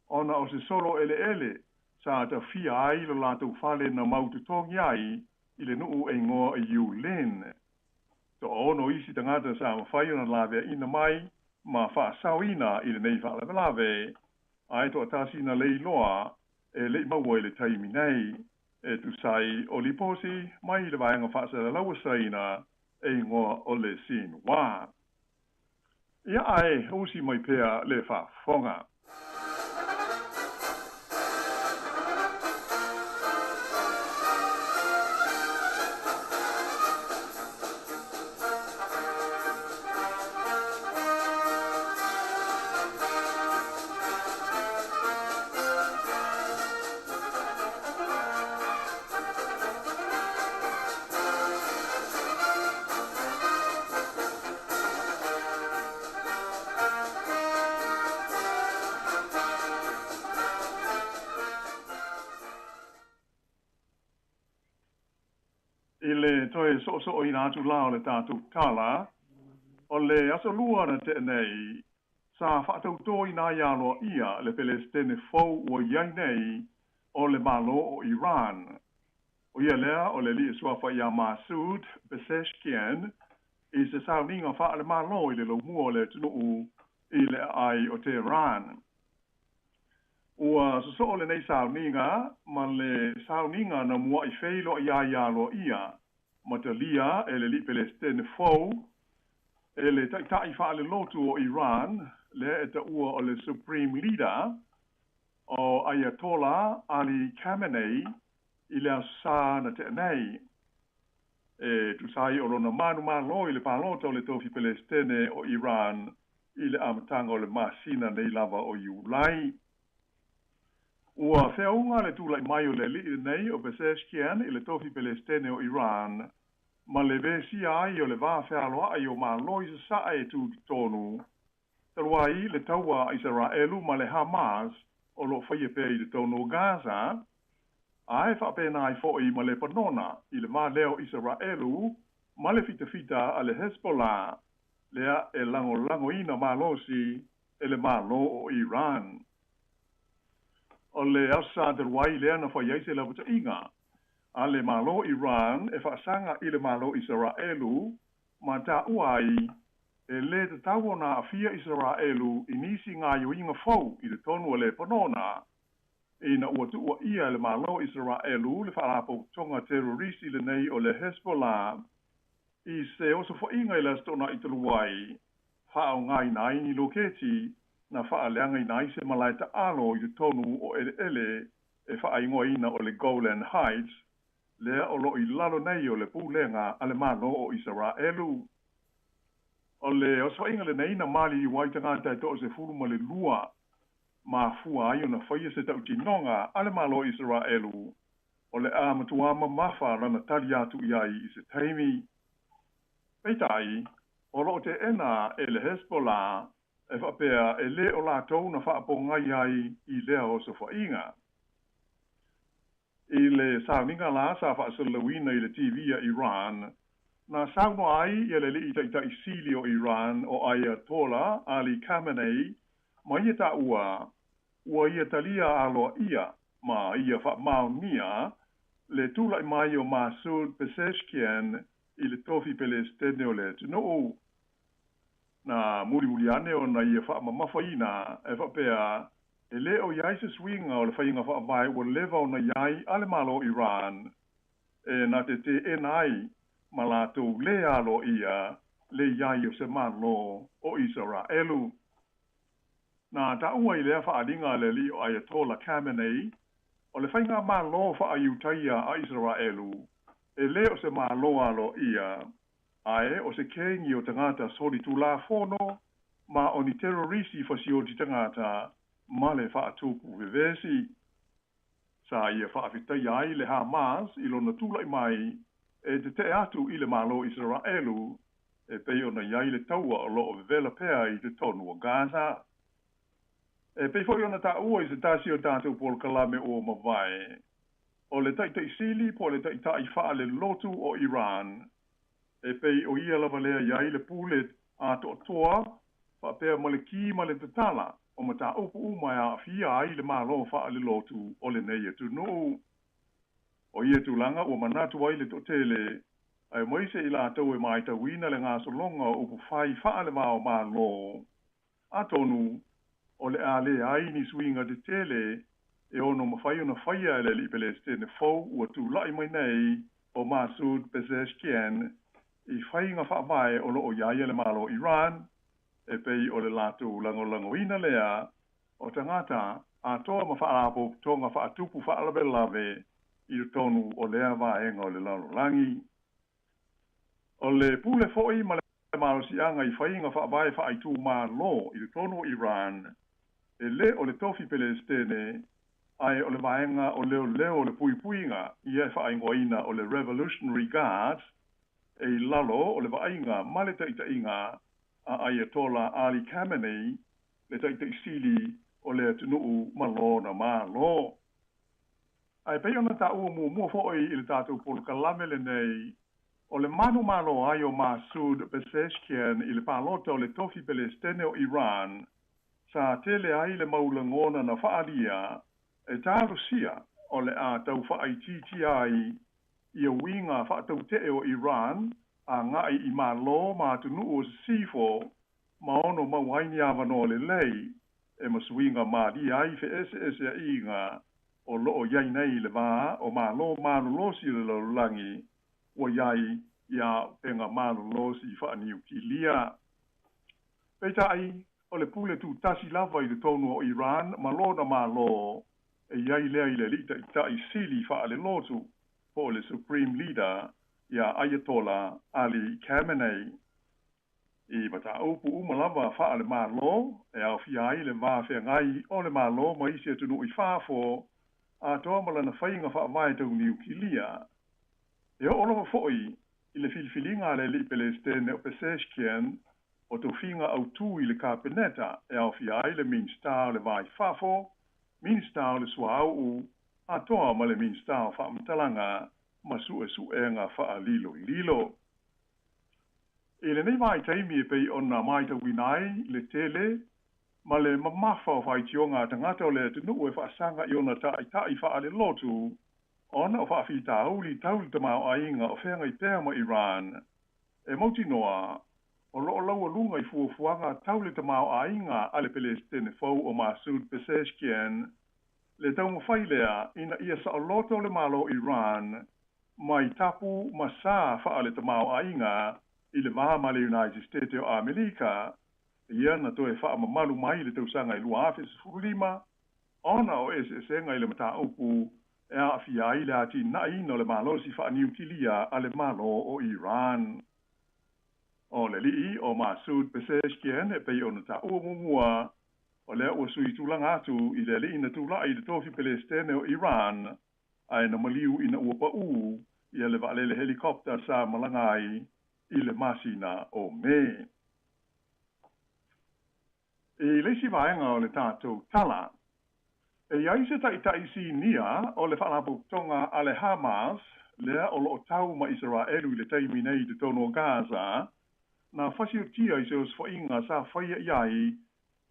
ona o se solo eleele Sa tafia ai lo latou fale na mautotogi ai i le nuu e igoa i Yulin. 60 isi tagata sa mafai ona laveaina mai ma faasaoina i lenei faalavelave, ae toatasi na le iloa e le'i maua i le taimi nei, e tusa ai o lipoti mai le vaega faasalalaua Saina e igoa o le Xinhua. Ia ae usi mai pea le faafofoga. I le toe soosooina atu la o le tatou tala, o le aso Lua na tea nei, sa faatautoina ai aloaia le Pelesitene fou ua i ai nei o le Malo o Iran. O ia lea o le alii suafa ia Masoud Pezeshkian i se sauniga faale-Malo i le laumua o le atunuu i le aai o Tehran. Ua sosoo lenei sauniga ma le sauniga na mua'i feiloai ai aloaia ma talia e le alii Pelesitene fou e le Taita'i faalelotu o Iran lea e taua o le Supreme Leader o Ayatollah Ali Khamenei i le Aso Sa na tea nei. E tusa ai o lona manumalo i le palota o le tofi Pelesitene o Iran i le amataga o le masina nei lava o Iulai. Ua feauga le tula'i mai o le ali'i lenei o Pezeshkian i le tofi Pelesitene o Iran ma le vesia ai o le va fealoa'i o Malo i Sasae e tutotonu, talu ai le taua a Isaraelu ma le Hamas o lo o faia pea i totonu o Gaza, ae faapena ai fo'i ma Lepanona i le va lea o Isaraelu ma le fitafita a le Hezbollah lea e lagolagoina malosi e le Malo o Iran. O le Aso Sa talu ai lea na fai ai se lapataiga a le Malo Iran e faasaga i le Malo Isaraelu ma taua ai e lē tatau ona aafia Isaraelu i nisi gaoioiga fou i totonu o Lepanona ina ua tuuaia e le Malo Isaraelu le faalapotopotoga terorisi lenei o le Hezbollah i se osofa'iga i le Aso Toonai talu ai faaaogaina ai ni loketi na faaleagaina ai se malae taalo i totonu o eleele e faaigoaina o le Golan Heights lea o loo i lalo nei o le pulega a le Malo o Isaraelu. O le osofa'iga lenei na maliliu ai tagata e 12, mafua ai ona faia se tautinoga a le Malo o Isaraelu o le a matuā mamafa lana tali atu i ai i se taimi. Peitai, o loo teena e le Hezbollah e faapea e lē o latou na faapogai ai i lea osofa'iga. I le sauniga la sa faasalalauina i le TV a Iran, na saunoa ai ia le alii Taita'i Sili o Iran o Ayatollah Ali Khamenei ma ia taua ua ia talia aloaia ma ia faamaonia le tula'i mai o Masoud Pezeshkian i le tofi Pelesitene o le atunuu. Na mulimuli ane ona ia faamamafaina e faapea e lē o i ai se suiga o le faiga faavae ua leva ona i ai a le Malo Iran e na te teena ai ma latou lē aloaia le i ai o se Malo o Isaraelu. Na taua i lea faaaliga a le alii o Ayatollah Khamenei, o le faigamalo faaiutaia a Isaraelu e lē o se Malo aloaia, ae o se kegi o tagata solitulafono ma o ni terorisi fasioti tagata ma le faatupu vevesi. Sa ia faafetaia ai le Hamas i lona tula'i mai e tete'e atu i le Malo Isaraelu e pei ona i ai le taua o loo vevela pea i totonu o Gaza. E pei foi ona taua i se tasi o tatou polokalame ua mavae, o le Taitaʻisili po o le Taitaʻi faalelotu o Iran, e pei o ia lava lea i ai le pule atoatoa faapea ma le ki ma le tatala. O mataupu uma e aafia ai le Malo faalelotu o lenei atunuu. O ia tulaga ua manatu ai le toatele, aemaise i latou e matauina le gasologa o upufai faale-va o Malo, atonu o le a leai ni suiga tetele e ono mafai ona faia e le alii Pelesitene fou ua tulai mai nei o Masoud Pezeshkian i faiga faavae o loo i ai le Malo Iran, e pei o le latou lagolagoina lea o tagata atoa ma faalapotopotoga faatupu faalavelave i totonu o lea vaega o le lalolagi. O le pule foi ma le malosiaga i faiga faavae faaitumalo i totonu o Iran, e lē o le tofi Pelesitene, ae o le vaega o leoleo o le puipuiga ia e faaigoaina o le Revolutionary Guards, e i lalo o le vaaiga ma le taitaiga a Ayatollah Ali Khamenei, le taitaisili o le atunuu ma lona Malo. Ae pei ona taua muamua foi i le tatou polokalame lenei, o le manumalo ai o Masoud Pezeshkian i le palota o le tofi Pelesitene o Iran, sa tele ai le mau lagona na faaalia e talosia o le a tau faaitiitia ai ia uiga faatautee o Iran agai i Malo ma atunuu o sisifo, ma ono maua ai ni avanoa lelei e masuiga malie ai feeseeseaiga o loo i ai nei le va o Malo malolosi o le lalolagi ua i ai ia auupega malolosi faaniukilia. Peitai, o le pule tutasi lava i totonu o Iran ma lona Malo e i ai lea i le alii taitai sili faalelotu, po o le Supreme Leader ia Ayatollah Ali Khamenei. I mataupu uma lava faale-Malo e aofia ai le va feagai o le Malo ma isi atunuu i fafo, atoa ma lana faiga faavae tau niukilia. E oo lava foi i le filifiliga a le alii Pelesitene o Pezeshkian o tofiga autū i le Kapeneta, e aofia ai le Minisita o le Va i Fafo, Minisita o le Suauu, atoa ma le Minisita o Faamatalaga ma Suesuega Faalilolilo. I lenei vaitaimi e pei ona matauina ai le tele ma le mamafa o faitioga a tagata o le atunuu e faasaga i ona taitai faalelotu ona o faafitauli tau le tamaoaiga o feagai pea ma Iran, e mautinoa o loo laualuga i fuafuaga tau le tamaoaiga a le Pelesitene fou o Masoud Pezeshkian le taumafai lea ina ia saoloto le Malo Iran mai tapu ma sa faale tamaoaiga i le va ma le United States o Amerika, ia na toe faamamalu mai i le tausaga i 2015 ona o eseesega i le mataupu e aafia ai le atinaeina o le malosi faaniukilia a le Malo o Iran. O le alii o Masoud Pezeshkian, e pei ona taua muamua, o lea ua sui tulaga atu i le alii na tulai i le tofi Pelesitene o Iran, ae na maliu ina ua paū ia le vaalele helicopter sa malaga ai i le masina o Me. I le isi vaega o le tatou tala, e i ai se taitai sinia o le faalapotopotoga a le Hamas, lea o loo tau ma Isaraelu i le taimi nei i totonu o Gaza, na fasiotia i se osofaiga sa faia i ai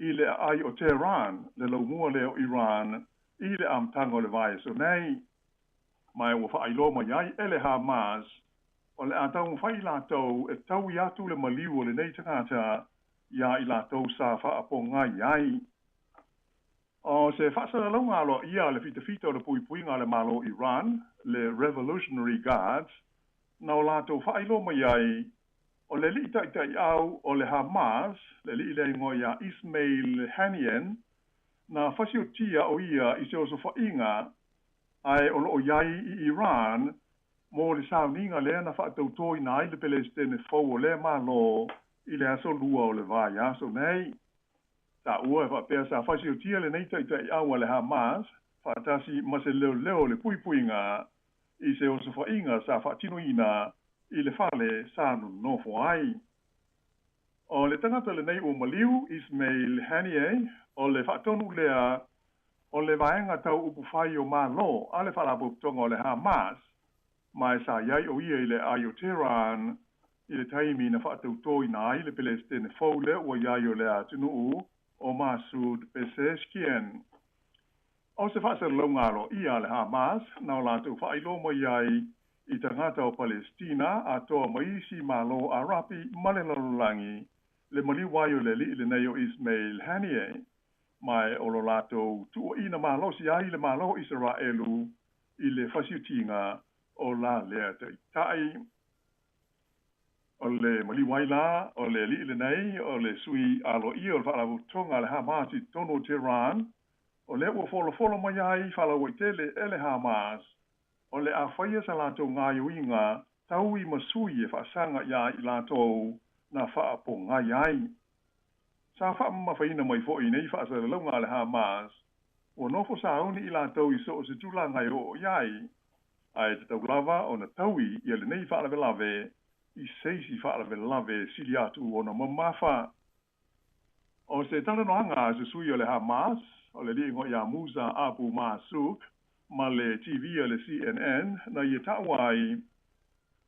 i le aai o Tehran, le laumua lea o Iran, i le amataga o le vaiaso nei. Ma ua faailoa mai ai e le Hamas o le a taumafai latou e taui atu le maliu o lenei tagata ia i latou sa faapogai ai. O se faasalalauga aloaia a le fitafita o le puipuiga a le Malo Iran, le Revolutionary Guards, na o latou faailoa mai ai o le alii taitaiau o le Hamas, le alii lea igoa ia Ismail Haniyeh, na fasiotia o ia i se osofaiga ae o loo i ai i Iran mo le sauniga lea na faatautoina ai le Pelesitene fou o lea Malo i le aso Lua o le vaiaso nei. Taua e faapea sa fasiotia lenei taitaiau a le Hamas faatasi ma se leoleo o le puipuiga i se osofaiga sa faatinoina i le fale sa nonofo ai. O le tagata lenei ua maliu, Ismail Haniyeh, o le faatonu lea o le vaega tau upufai o Malo a le faalapotopotoga o le Hamas, ma e sa i ai o ia i le aai o Tehran i le taimi na faatautoina ai le Pelesitene fou lea ua i ai o le atunuu o Masoud Pezeshkian. O se faasalalauga aloaia a le Hamas na o latou faailoa mai ai i tagata o Palestina atoa ma isi Malo Arapi ma le lalolagi le maliu ai o le ali'i lenei o Ismail Haniyeh, ma e o lo latou tuuaʻina malosi ai le Malo o Isaraelu i le fasiutiga o la lea ta'ita'i. O le maliu ai la o le ali'i lenei o le sui aloaia o le Faalapotopotoga a le Hamas i totonu o Tehran, o lea ua folafolo mai ai faalauaitele e le Hamas o le a faia sa latou gaioiga taui ma sui e faasaga iā i latou na faapogai ai. Sa faamamafaina mai foʻi nei faasalalauga a le Hamas ua nofo sauni i latou i so o se tulaga e oo i ai, ae tatau lava ona taui ia lenei faalavelave i se isi faalavelave sili atu ona mamafa. O se talanoaga a se sui o le Hamas, o le liigo iā Musa Abu Marzouk, ma le TV a le CNN na ia taua ai,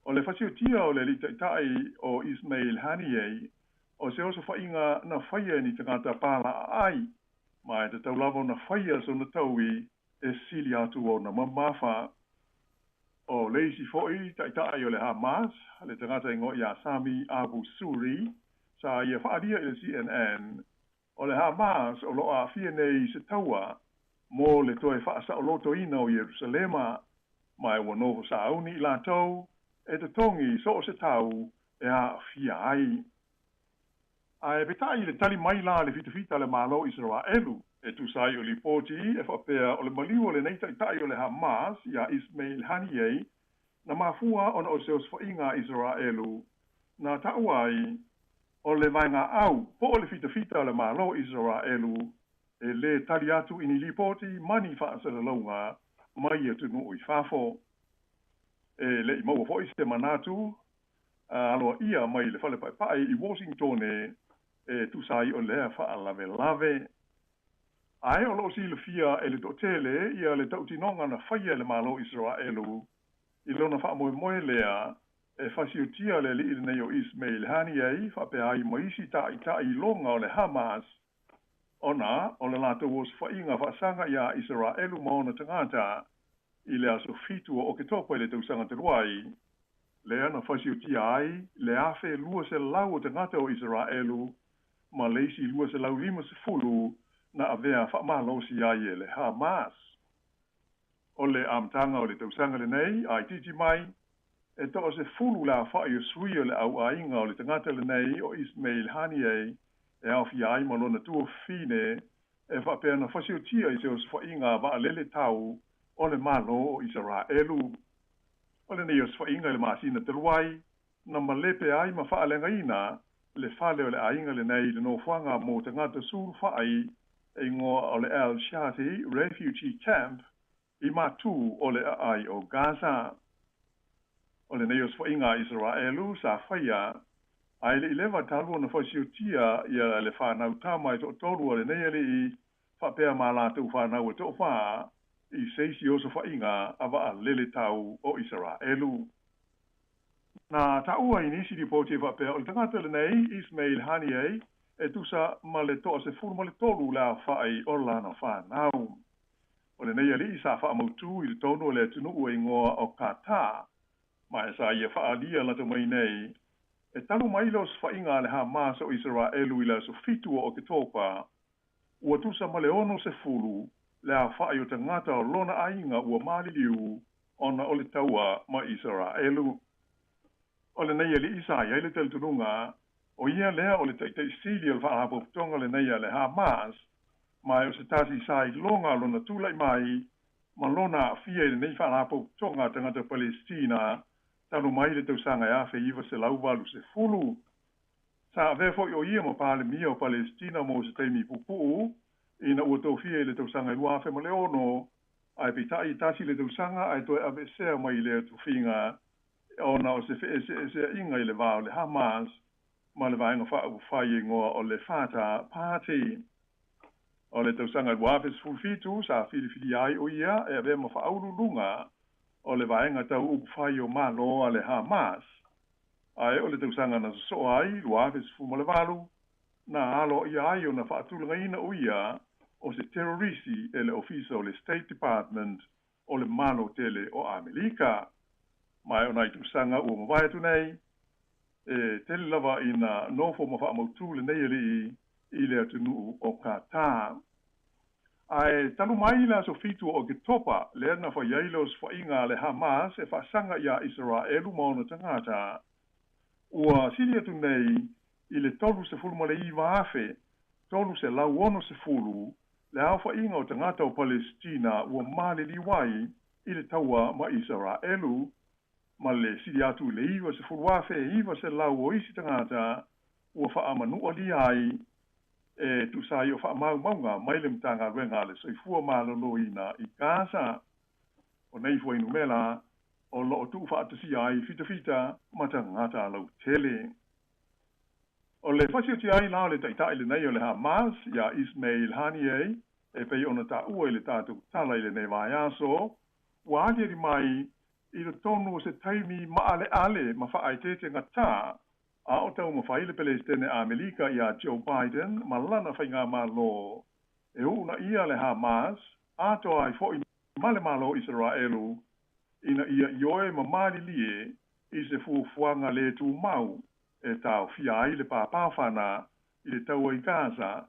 o le fasiutia o le ali'i ta'ita'i o Ismail Haniyeh o se osofaiga na faia e ni tagata palaaai, ma e tatau lava ona faia sona taui e sili atu ona mamafa. O le isi foʻi ta'ita'i o le Hamas, le tagata igoa iā Sami Abu Suri, sa ia faalia i le CNN, o le Hamas o loo aafia nei i se taua mo le toe faasaolotoina o Ierusalema, ma e ua nofo sauni i latou e totogi so o se tau e aafia ai. Ae peitai i le tali mai la a le fitafita a le Malo o Isaraelu e tusa ai o lipoti e faapea o le maliu o lenei ta'ita'i o le Hamas iā Ismail Haniyeh na mafua ona o se osofaiga a Isaraelu na taua ai o le vaegaau po o le fitafita a le Malo o Isaraelu e lē tali atu i ni lipoti ma ni faasalalauga mai atunuu i fafo. E leʻi maua foʻi se manatu aloaia mai le fale paepae i Washingtone e tusa ai o lea faalavelave. Ae o loo silafia e le toatele ia le tautinoga na faia e le Malo o Isaraelu i lona faamoemoe lea e fasiutia le ali'i lenei o Ismail Haniyeh faapea ai ma isi ta'ita'i iloga o le Hamas, ona o le latou osofaiga faasaga iā Isaraelu ma ona tagata i le aso 7 o Oketopa i le tausaga talu ai, lea na fasiutia ai le 1,200 o tagata o Isaraelu ma le isi 250 na avea faamalosi ai e le Hamas. O le amataga o le tausaga lenei a itiiti mai, e toasefulu le aofaʻi o sui o le auaiga o le tagata lenei o Ismail Haniyeh e aofia ai ma lona tuafafine e faapea na fasiutia i se osofaiga vaalele tau o le Malo o Isaraelu. O lenei osofaiga i le masina talu ai, na malepe ai ma faaleagaina le fale o le aiga lenei i le nofoaga mo tagata sulufai e igoa o le Al Shati Refugee Camp i matū o le aai o Gaza. O lenei osofaiga a Isaraelu sa faia ae leʻi leva talu ona fasiutia ia le fanau tama e toatolu a lenei aliʻi faapea ma latou fanau e toafā i se isi osofaiga a vaalele tau o Isaraelu. Na taua i nisi lipoti e faapea o le tagata lenei Ismail Haniyeh e tusa ma le 13 le aofaʻi o lana fanau. O lenei aliʻi sa faamautū i totonu o le atunuu e igoa o Qatar, ma e sa ia faaalia lata mai nei e talu mai le osofaiga a le Hamas o Isaraelu i le aso 7 o Oketopa, ua tusa ma le 60 le aofaʻi o tagata o lona aiga ua maliliu ona o le taua ma Isaraelu. O lenei aliʻi sa i ai le talitonuga o ia lea o le ta'ita'i sili o le Faalapotopotoga lenei a le Hamas, ma e o se tasi sa iloga lona tulaʻi mai ma lona aafia i lenei Faalapotopotoga a tagata Palesitina talu mai le tausaga e 1980. Sa avea foʻi o ia ma Palemia o Palesitina mo se taimi pupuu ina ua tofia i le tausaga e 2006, ae peitai tasi le tausaga ae toe aveesea mai lea tofiga ona o se feeseeseaiga i le va o le Hamas ma le vaega faaupufai e igoa o le Fatah Party. O le tausaga e 2017 sa filifilia ai o ia e avea ma faauluuluga o le vaega tau upufai o Malo a le Hamas, ae o le tausaga na sosoo ai 2018. na aloaia ai ona faatulagaina o ia o se terorisi e le Ofisa o le State Department o le Malo tele o Amelika. Ma e o nai tausaga ua mavae atu nei, e tele lava ina nofo ma faamautū lenei alii i le atunuu o Qatar. Ae talu mai le aso 7 o Oketopa lea na fai ai le osofaiga a le Hamas e faasaga iā Isaraelu ma ona tagata, ua sili atu nei i le 39,360 le aofaiga o tagata o Palesitina ua maliliu ai i le taua ma Isaraelu, ma le sili atu i le 90,900 o isi tagata ua faamanualia ai e tusa ai o faamaumauga mai le Matagaluega a le Soifua Maloloina i Gaza. O nei fuainumera o loo tuufaatasia ai fitafita ma tagata lautele. O le fasioti ai la o le taitai lenei o le Hamas iā Ismail Haniyeh e pei ona taua i le tatou tala i lenei vaiaso, ua aliali mai i totonu o se taimi maaleale ma faaeteetegatā a o taumafai le Peresetene Amerika iā Joe Biden ma lana faigamālō e uunaia le Hamas atoa ai foi ma le Malo o Isaraelu ina ia ioe ma malilie i se fuafuaga lē tumau e taofia ai le pāpāfana i le taua i Gaza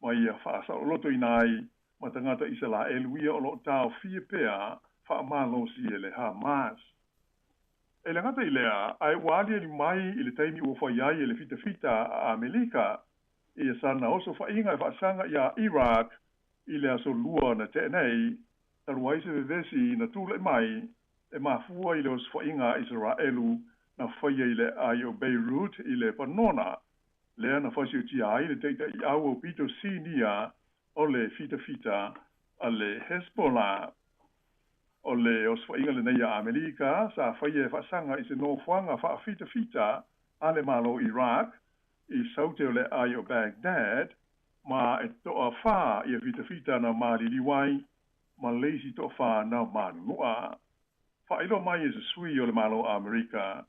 ma ia faasaolotoina ai ma tagata Isaraelu ia o loo taofia pea faamalosi e le Hamas. E le gata i lea, ae ua aliali mai i le taimi ua fai ai e le fitafita a Amelika ia sana osofaiga e faasaga iā Iraq i le aso Lua na tea nei, talu ai se vevesi na tula'i mai e mafua i le osofaiga a Isaraelu na faia i le aai o Beirut i Lepanona, lea na fasiotia ai le taita'iau aupito sinia o le fitafita a le Hezbollah. O le osofaiga lenei a Amelika sa faia e faasaga i se nofoaga faafitafita a le Malo Iraq i saute o le aai o Baghdad, ma e toafā ia fitafita na maliliu ai ma le isi toafā na manunu'a. Faailoa mai e se sui o le Malo Amerika,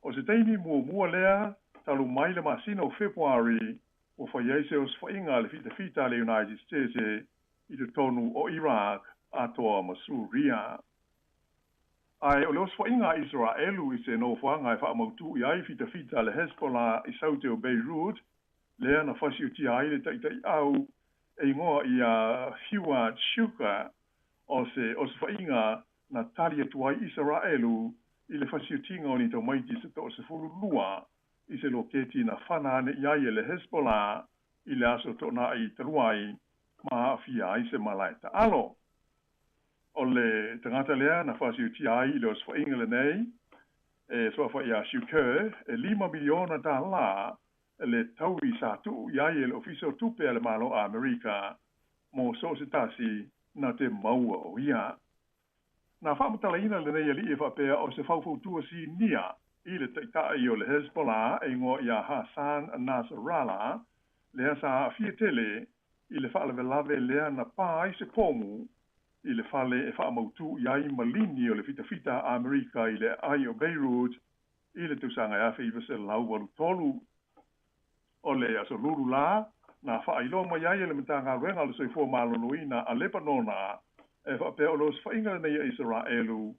o se taimi muamua lea talu mai le masina o Fepuari ua fai ai se osofaiga a le fitafita a le United States i totonu o Iraq atoa ma Suria. Ae o le osofaiga a Isaraelu i se nofoaga e faamautū i ai fitafita a le Hezbollah i saute o Beirut, lea na fasiotia ai le taitaiau e igoa ia Fuad Shukr, o se osofaiga na tali atu ai Isaraelu i le fasiotiga o ni tamaiti se 12 i se loketi na fana ane i ai e le Hezbollah i le aso toonai talu ai ma aafia ai se malae taalo. O le tagata lea na fasiotia ai i le osofaiga lenei e suafa iā Shukr, e $5 miliona le taui sa tuu i ai e le Ofisa o Tupe a le Malo Amerika mo so o se tasi na te maua o ia. Na faamatalaina lenei alii e faapea o se faufautua sinia i le taitai o le Hezbollah e igoa iā Hassan Nasrallah, lea sa aafia tele i le faalavelave lea na pā ai se pomu i le fale e faamautū i ai maligi o le fitafita a Amerika i le aai o Beirut i le tausaga e 1983. O le aso Lulu la, na faailoa mai ai e le Matagaluega o le Soifua Maloloina a Lepanona e faapea o le osofaiga lenei a Isaraelu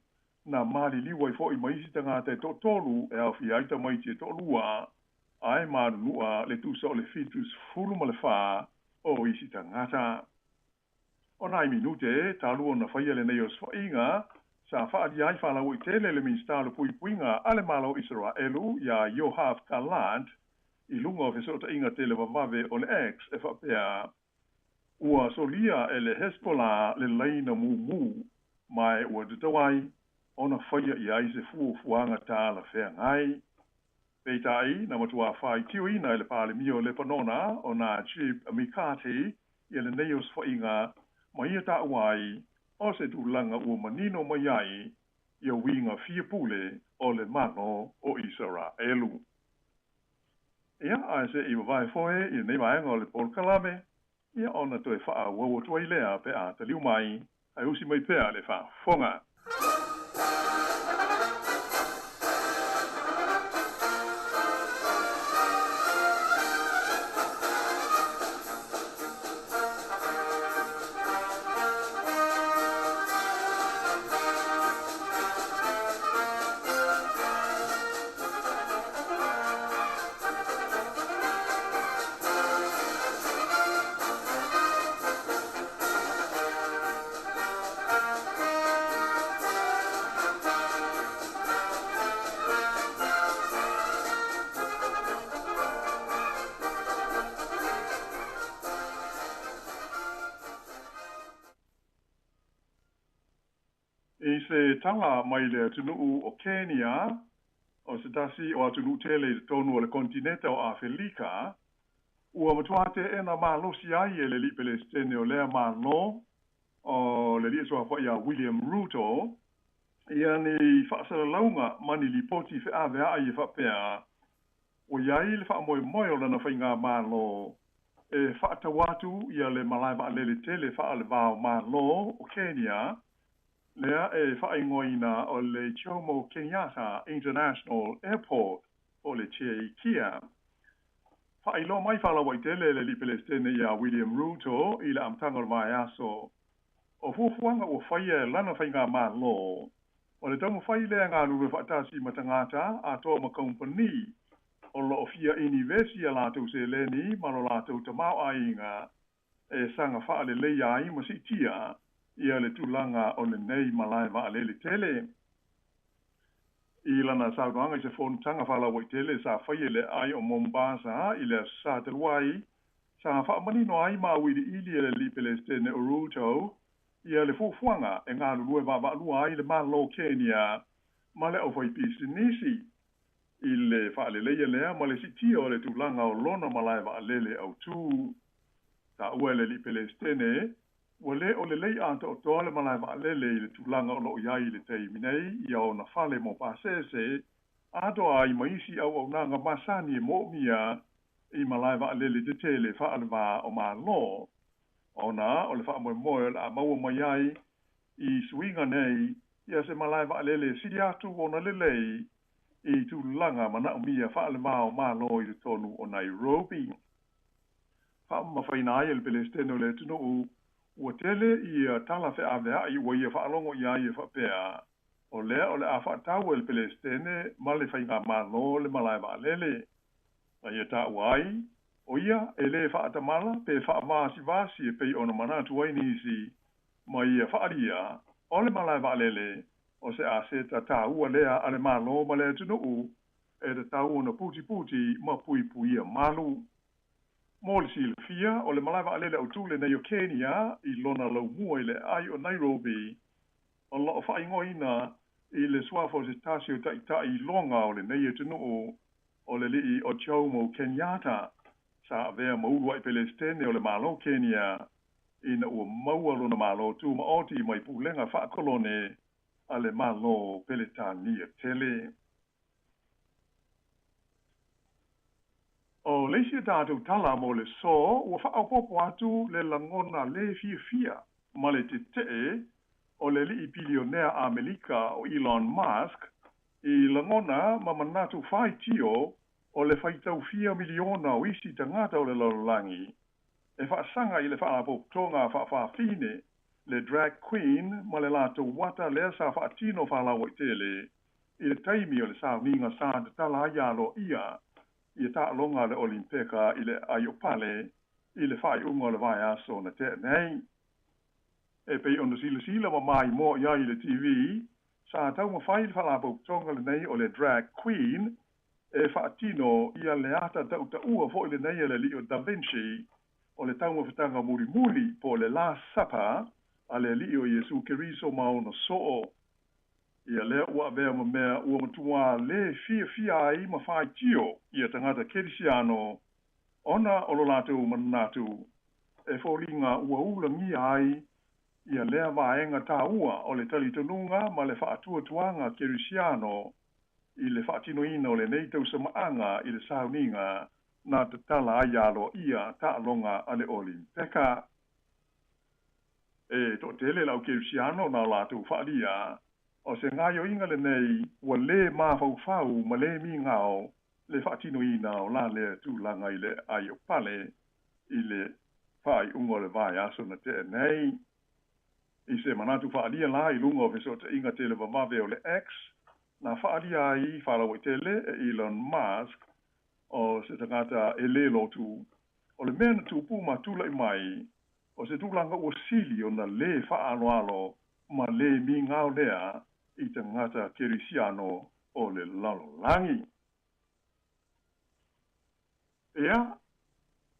na maliliu ai foi ma isi tagata e toatolu e aofia ai tamaiti e toalua, ae manunu'a le tusa o le 74 o isi tagata. O nai minute talu ona faia lenei osofaiga, sa faaalia ai faalauaitele le Minisita o le Puipuiga a le Malo Isaraelu iā Yoav Gallant i luga o fesootaiga televavave o le X e faapea, ua solia e le Hezbollah le laina mumū, ma e ua tatau ai ona faia i ai se fuafuaga talafeagai. Peitai, na matuā faitioina e le Palemia o Lepanona o Najib Mikati ia lenei osofaiga ma ia taua ai o se tulaga ua manino mai ai ia uiga fia pule o le Malo o Isaraelu. Ia, ae se'i vavae foe i lenei vaega o le polokalame, ia ona toe faaauau atu ai lea pe a taliu mai, ae usi mai pea le faafofoga. I se tala mai le atunuu o Kenya, o se tasi o atunuu tele i totonu o le konetineta o Afelika, ua matuā teena malosi ai e le ali'i Pelesitene o lea Malo, o le ali'i suafa'i ia William Ruto, ia ni faasalalauga ma ni lipoti feavea'i e faapea, ua i ai le faamoemoe o lana faigamalo e faatau atu ia le malae vaalele tele faale-va-o-Malo o Kenya, lea e faaigoaina o le Jomo Kenyatta International Airport po o le JKIA. Faailoa mai faalauaitele le ali'i Pelesitene ia William Ruto i le amataga o le vaiaso, o fuafuaga ua faia e lana faigamalo, o le taumafai lea e galulue faatasi ma tagata atoa ma kamupani o loo fia inivesi a latou seleni ma lo latou tamaoaiga e saga faaleleia ai ma siitia ia le tulaga o lenei malae vaalele tele. I lana saunoaga i se fonotaga faalauaitele sa faia i le aai o Mombasa i le Aso Sa talu ai, sa faamanino ai ma auiliili e le ali'i Pelesitene o Ruto ia le fuafuaga e galulue vaavaalua ai le Malo o Kenya ma le aufaipisinisi i le faaleleia lea ma le siitia o le tulaga o lona malae vaalele autū. Taua e le ali'i Pelesitene, ua lē o lelei atoatoa le malae vaalele i le tulaga o loo i ai i le taimi nei ia ona fale mo pasese atoa ai ma isi auaunaga masani e moomia i malae vaalele tetele faalevā o Malo, ona o le faamoemoe o le a maua mai ai i suiga nei ia se malae vaalele e sili atu ona lelei i tulaga manaomia faalevā o Malo i totonu o Nairobi. Faamamafaina ai e le Pelesitene o le atunuu, ua tele ia tala feavea'i ua ia faalogo i ai e faapea, o lea o le a faatau e le Pelesitene ma le faigamalo le malae vaalele. Na ia taua ai, o ia e lē faatamala pe faavasivasi e pei ona manatu ai nisi ma ia faaalia, o le malae vaalele o se aseta tāua lea a le Malo ma le atunuu e tatau ona putiputi ma puipuia malu. Mo le silafia, o le malae vaalele autū lenei o Kenya i lona laumua i le aai o Nairobi, o loo faaigoaina i le suafa o se tasi o ta'ita'i iloga o lenei atunuu, o le ali'i o Jomo Kenyatta, sa avea ma ulua'i Pelesitene o le Malo Kenya ina ua maua lona Malo tumaoti mai pulega faakolone a le Malo Peletania tele. O le isi a tatou tala mo le aso, ua faaopoopo atu le lagona lē fiafia ma le tetee o le ali'i pilionea Amelika o Elon Musk i lagona ma manatu faitio o le faitau fia miliona o isi tagata o le lalolagi e faasaga i le faalapotopotoga faafafine le drag queen ma le latou ata lea sa faatino faalauaitele i le taimi o le sauniga sa tatala ai aloaia ia taaloga a le Olimpeka i le aai o Pale i le faaiuga o le vaiaso na tea nei. E pei ona silasila ma maimoa i ai i le TV, sa taumafai le faalapotopotoga lenei o le drag queen e faatino ia le ata tautaua foi lenei a le ali'i o Da Vinci o le taumafataga mulimuli po o le Last Supper a le ali'i o Iesu Keriso ma ona soo. Ia lea ua avea ma mea ua matuā lē fiafia ai ma faitio ia tagata kerisiano ona o lo latou manatu e foliga ua ulagia ai ia lea vaega tāua o le talitonuga ma le faatuatuaga kerisiano i le faatinoina o lenei tausamaaga i le sauniga na tatala ai aloaia taaloga a le Olimpeka. E toatele le au kerisiano na o latou faaalia, o se gaoioiga lenei ua lē mafaufau ma lē migao le faatinoina o la lea tulaga i le aai o Pale i le faaiuga o le vaiaso na tea nei. I se manatu faaalia la i luga o fesootaiga televavave o le X, na faaalia ai faalauaitele e Elon Musk o se tagata e lē lotu, o le mea na tupu ma tula'i mai, o se tulaga ua sili ona lē faaaloalo ma lē migao lea i tagata kerisiano o le lalolagi. Ia,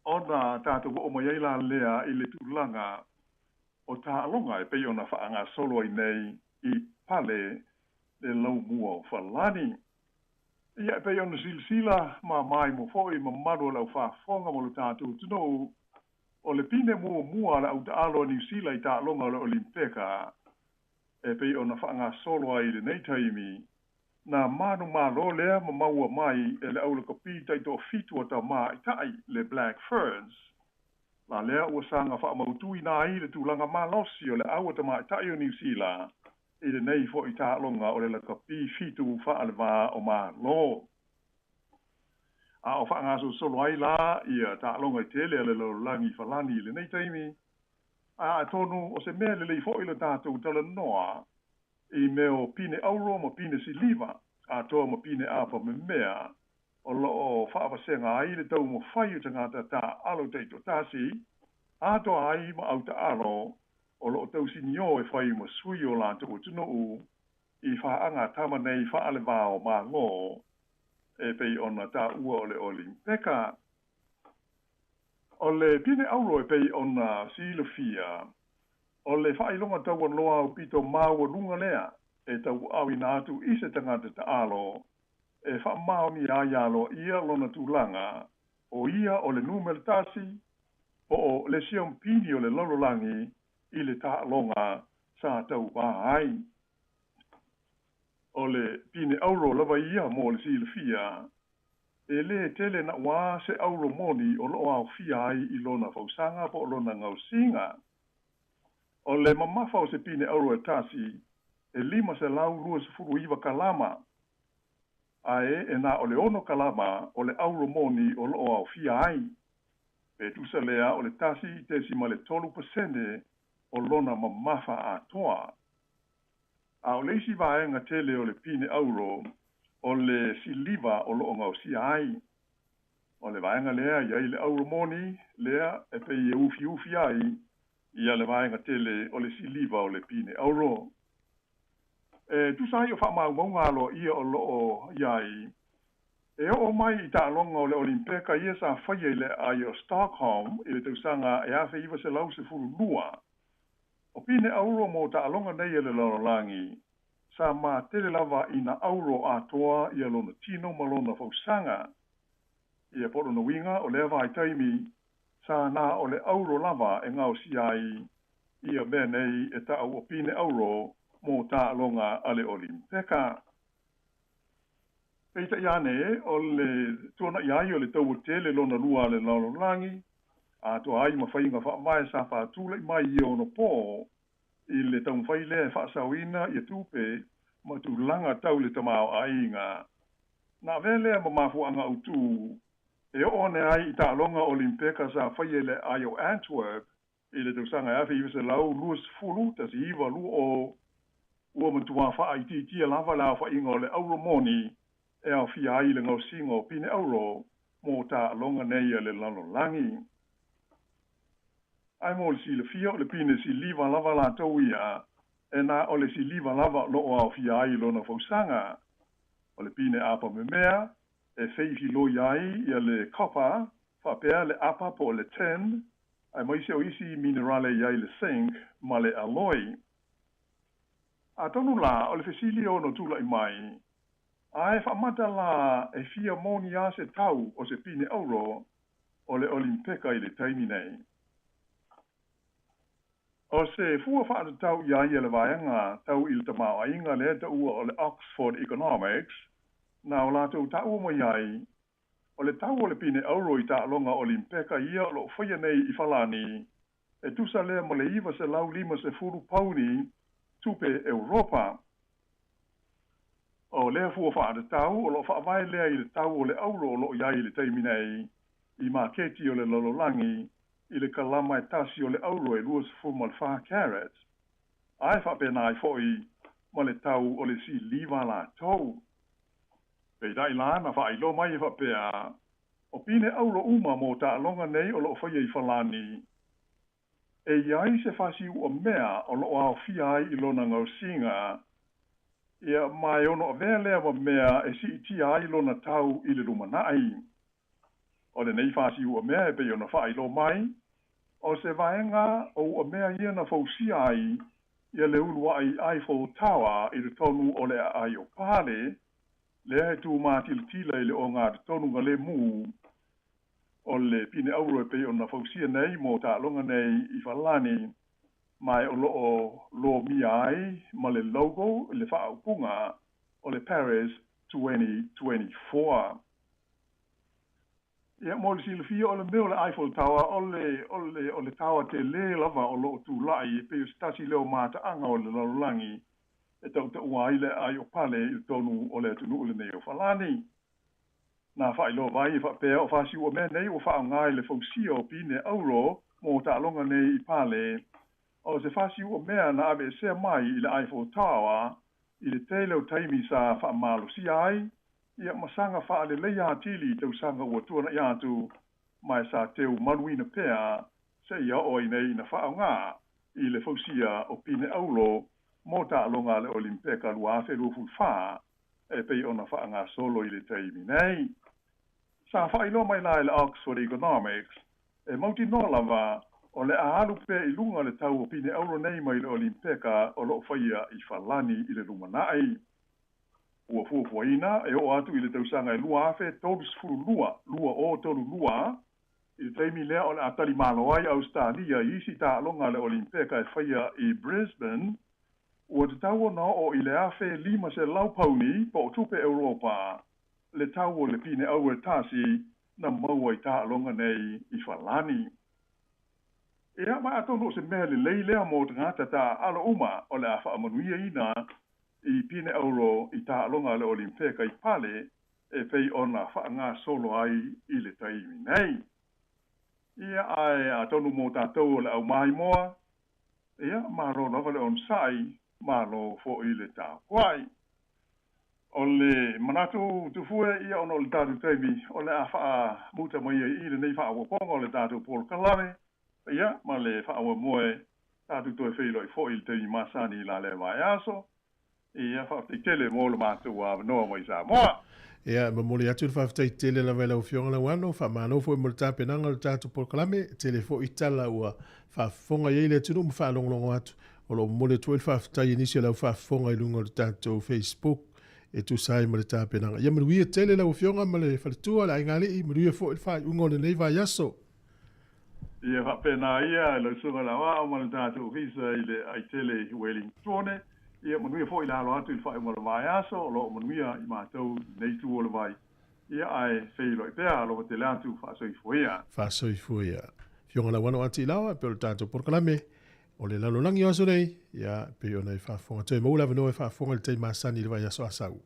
ona tatou oo mai ai la lea i le tulaga o taaloga e pei ona faagasolo ai nei i pale le laumua o Falani. Ia e pei ona silasila ma maimoa foi mamalu o le aufāfofoga ma lo tatou atunuu, o le pine muamua a le autaalo a Niusila i taaloga o le Olimpeka e pei ona faagasolo ai i lenei taimi, na manumalo lea ma maua mai e le aulakapi taitoafitu a tamaʻitaʻi le Black Ferns. La lea ua saga faamautuina ai le tulaga malosi o le au a tamaʻitaʻi o Niusila i lenei foʻi taaloga o le lakapi fitu faalevā o Mālō. A o faagasolosolo ai la ia taaloga i tele a le lalolagi falani i lenei taimi, a atonu o se mea lelei foʻi lo tatou talanoa i mea o pine auro ma pine siliva atoa ma pine apa memea o loo faavasega ai le taumafai o tagata taaalo taitoatasi atoa ai ma autaalo o loo tausiniō e fai ma sui o latou atunuu i faagatama nei faalevā o Mālō e pei ona taua o le Olimpeka. O le pine auro e pei ona silafia, o le faailoga taualoa aupito maualuga lea e tauaaoina atu i se tagata taalo e faamaonia ai aloaia lona tulaga o ia o le numera 1 po o le siompini o le lalolagi i le taaloga sa tauvā ai. O le pine auro lava ia mo le silafia, e lē tele naʻuā se auro moni o loo aofia ai i lona fausaga po o lona gausiga. O le mamafa o se pine auro e tasi e 529 kalama, ae e na o le 6 kalama o le auro moni o loo aofia ai. Pe tusa lea o le 1.3% o lona mamafa atoa. A o le isi vaega tele o le pine auro o le siliva o loo gausia ai. O le vaega lea i ai le auro moni lea e pei e ufiufi ai ia le vaega tele o le siliva o le pine auro. E tusa ai o faamaumauga aloaia o loo iai, e oo mai i taaloga o le Olimpeka ia sa faia i le aai o Stockholm i le tausaga e 1912. O pine auro mo taaloga nei e le lalolagi sa matele lava ina auro atoa ia lona tino ma lona fausaga. Ia po o lona uiga o lea vaitaimi sa na o le auro lava e gaosia ai ia mea nei e taʻau o pine auro mo taaloga a le Olimpeka. Peitaʻi ane o le tuanaʻi ai o le taua tele lona lua a le lalolagi atoa ai ma faiga faavae sa faatulaʻi mai ia ona pō i le taumafai lea e faasaoina ia tupe ma tulaga tau le tamaoaiga. Na avea lea ma mafuaaga autū e oo ane ai i taaloga Olimpeka sa faia i le aai o Antwerp i le tausaga e 1920 1920, ua matuā faaitiitia lava le aofaiga o le auro moni e aofia ai le gaosiga o pine auro mo taaloga nei a le lalolagi. Ae mo le silafia o le pine siliva lava latou ia e na o le siliva lava loo aofia ai lona fausaga. O le pine apa memea e feifiloi ai ia le copper faapea le apa po o le tin, aemaise o isi minerale i ai le zinc ma le alloy. Atonu la o le fesili ono tulaʻi mai, ae faamata la e fia moni a se tau o se pine auro o le Olimpeka i le taimi nei. O se fua faatatau ia ia le vaega tau i le tamaoaiga lea taua o le Oxford Economics, na o latou taua mai ai, o le tau o le pine auro i taaloga Olimpeka ia o loo faia nei i Falani, e tusa lea ma le 950 pauni tupe Europa. O lea fua faatatau o loo faavae lea i le tau o le auro o loo iai i le taimi nei i maketi o le lalolagi i le kalama e tasi o le auro e 24 carat. Ae faapena ai foʻi ma le tau o le siliva latou. Peitaʻi la na faailoa mai e faapea, o pine auro uma mo taaloga nei o loo faia i Falani, e iai se fasiuʻa mea o loo aofia ai i lona gausiga, ia ma e ono avea lea ma mea e siitia ai lona tau i le lumanaʻi. O lenei fasiuʻa mea e pei ona faailoa mai, o se vaega o ua mea ia na fausia ai Ia le ulua'i Eiffel Tower i totonu o le aai o Pale, lea e tumatilatila i le ogatotonu galemu o le pine auro e pei ona fausia nei mo taaloga nei i Falani, ma e o loo lomia ai ma le logo i le faaupuga o le Paris 2024. Ia, mo le silafia, o le mea o le Eiffel Tower, o le tower telē lava o loo tula'i e pei o se tasi lea o mataaga o le lalolagi e tautaua ai le aai o Pale i totonu o le atunuu lenei o Falani. Na faailoa mai e faapea o fasiuamea nei ua faaaoga i le fausia o pine auro mo taaloga nei i Pale, o se fasiuamea na aveesea mai i le Eiffel Tower i le tele o taimi sa faamalosia ai, ia ma saga faaleleia atili i tausaga ua tuana'i atu, ma e sa teu maluina pea seia oo ai nei ina faaaoga i le fausia o pine auro mo taaloga a le Olimpeka 2024 e pei ona faagasolo i le taimi nei. Sa faailoa mai la e le Oxford Economics e mautinoa lava o le a alu pea i luga le tau o pine auro nei mai le Olimpeka o loo faia i Falani i le lumana'i. Ua fuafuaina e oo atu i le tausaga e 2032, 2032, i le taimi lea o le a talimalo ai Ausetalia i isi taaloga a le Olimpeka e faia i Brisbane, ua tatau ona oo i le 1500 pauni po o tupe Europa le tau o le pine auro e tasi na maua i taaloga nei i Falani. Ia, ma atonu o se mea lelei lea mo tagata taaalo uma o le a faamanuiaina i pine auro i taaloga a le Olimpeka i Pale e pei ona faagasolo ai i le taimi nei. Ia, ae atonu mo tatou o le aumaimoa, ia, malo lava le onosai, malo fo'i le tapuai. O le manatu tufue, ia, ona o le tatou taimi o le a faamuta mai ai i lenei faaopoopoga o le tatou polokalame, ia, ma le faamoemoe tatou toe feiloai fo'i i le taimi masani i la lea vaiaso. Ia, faafetai tele mo le matou avanoa mai Samoa. Ia, momoli atu le faafetai tele lava i lau Afioga Lauano, faamalo foi mo le tapenaga o le tatou polokalame, tele foi tala ua faafofoga i ai le atunuu ma faalogologo atu. O lo o momoli atu foi le faafetai i nisi o le au faafofoga i luga o le tatou Facebook e tusa ai ma le tapenaga. Ia manuia tele lau Afioga ma le faletua, le aigalii, manuia foi le faaiuga o lenei vaiaso. Ia faapena ia lau susuga Lauao ma le tatou ofisa i le Aitele i Wellingtone. Ia manuia foi le alo atu i le faaiuga o le vaiaso, o lo o manuia i matou lenei itu o le vai. Ia ae feiloai pea, alofa tele atu, faasoifua ia. Faasoifua ia. Afioga Lauano Ati Ilaoa, e pei o le tatou polokalame o le lalolagi o aso nei, ia, e pei ona e faafofoga. Toe maua le avanoa e faafofoga i le taimi masani i le vaiaso a sau.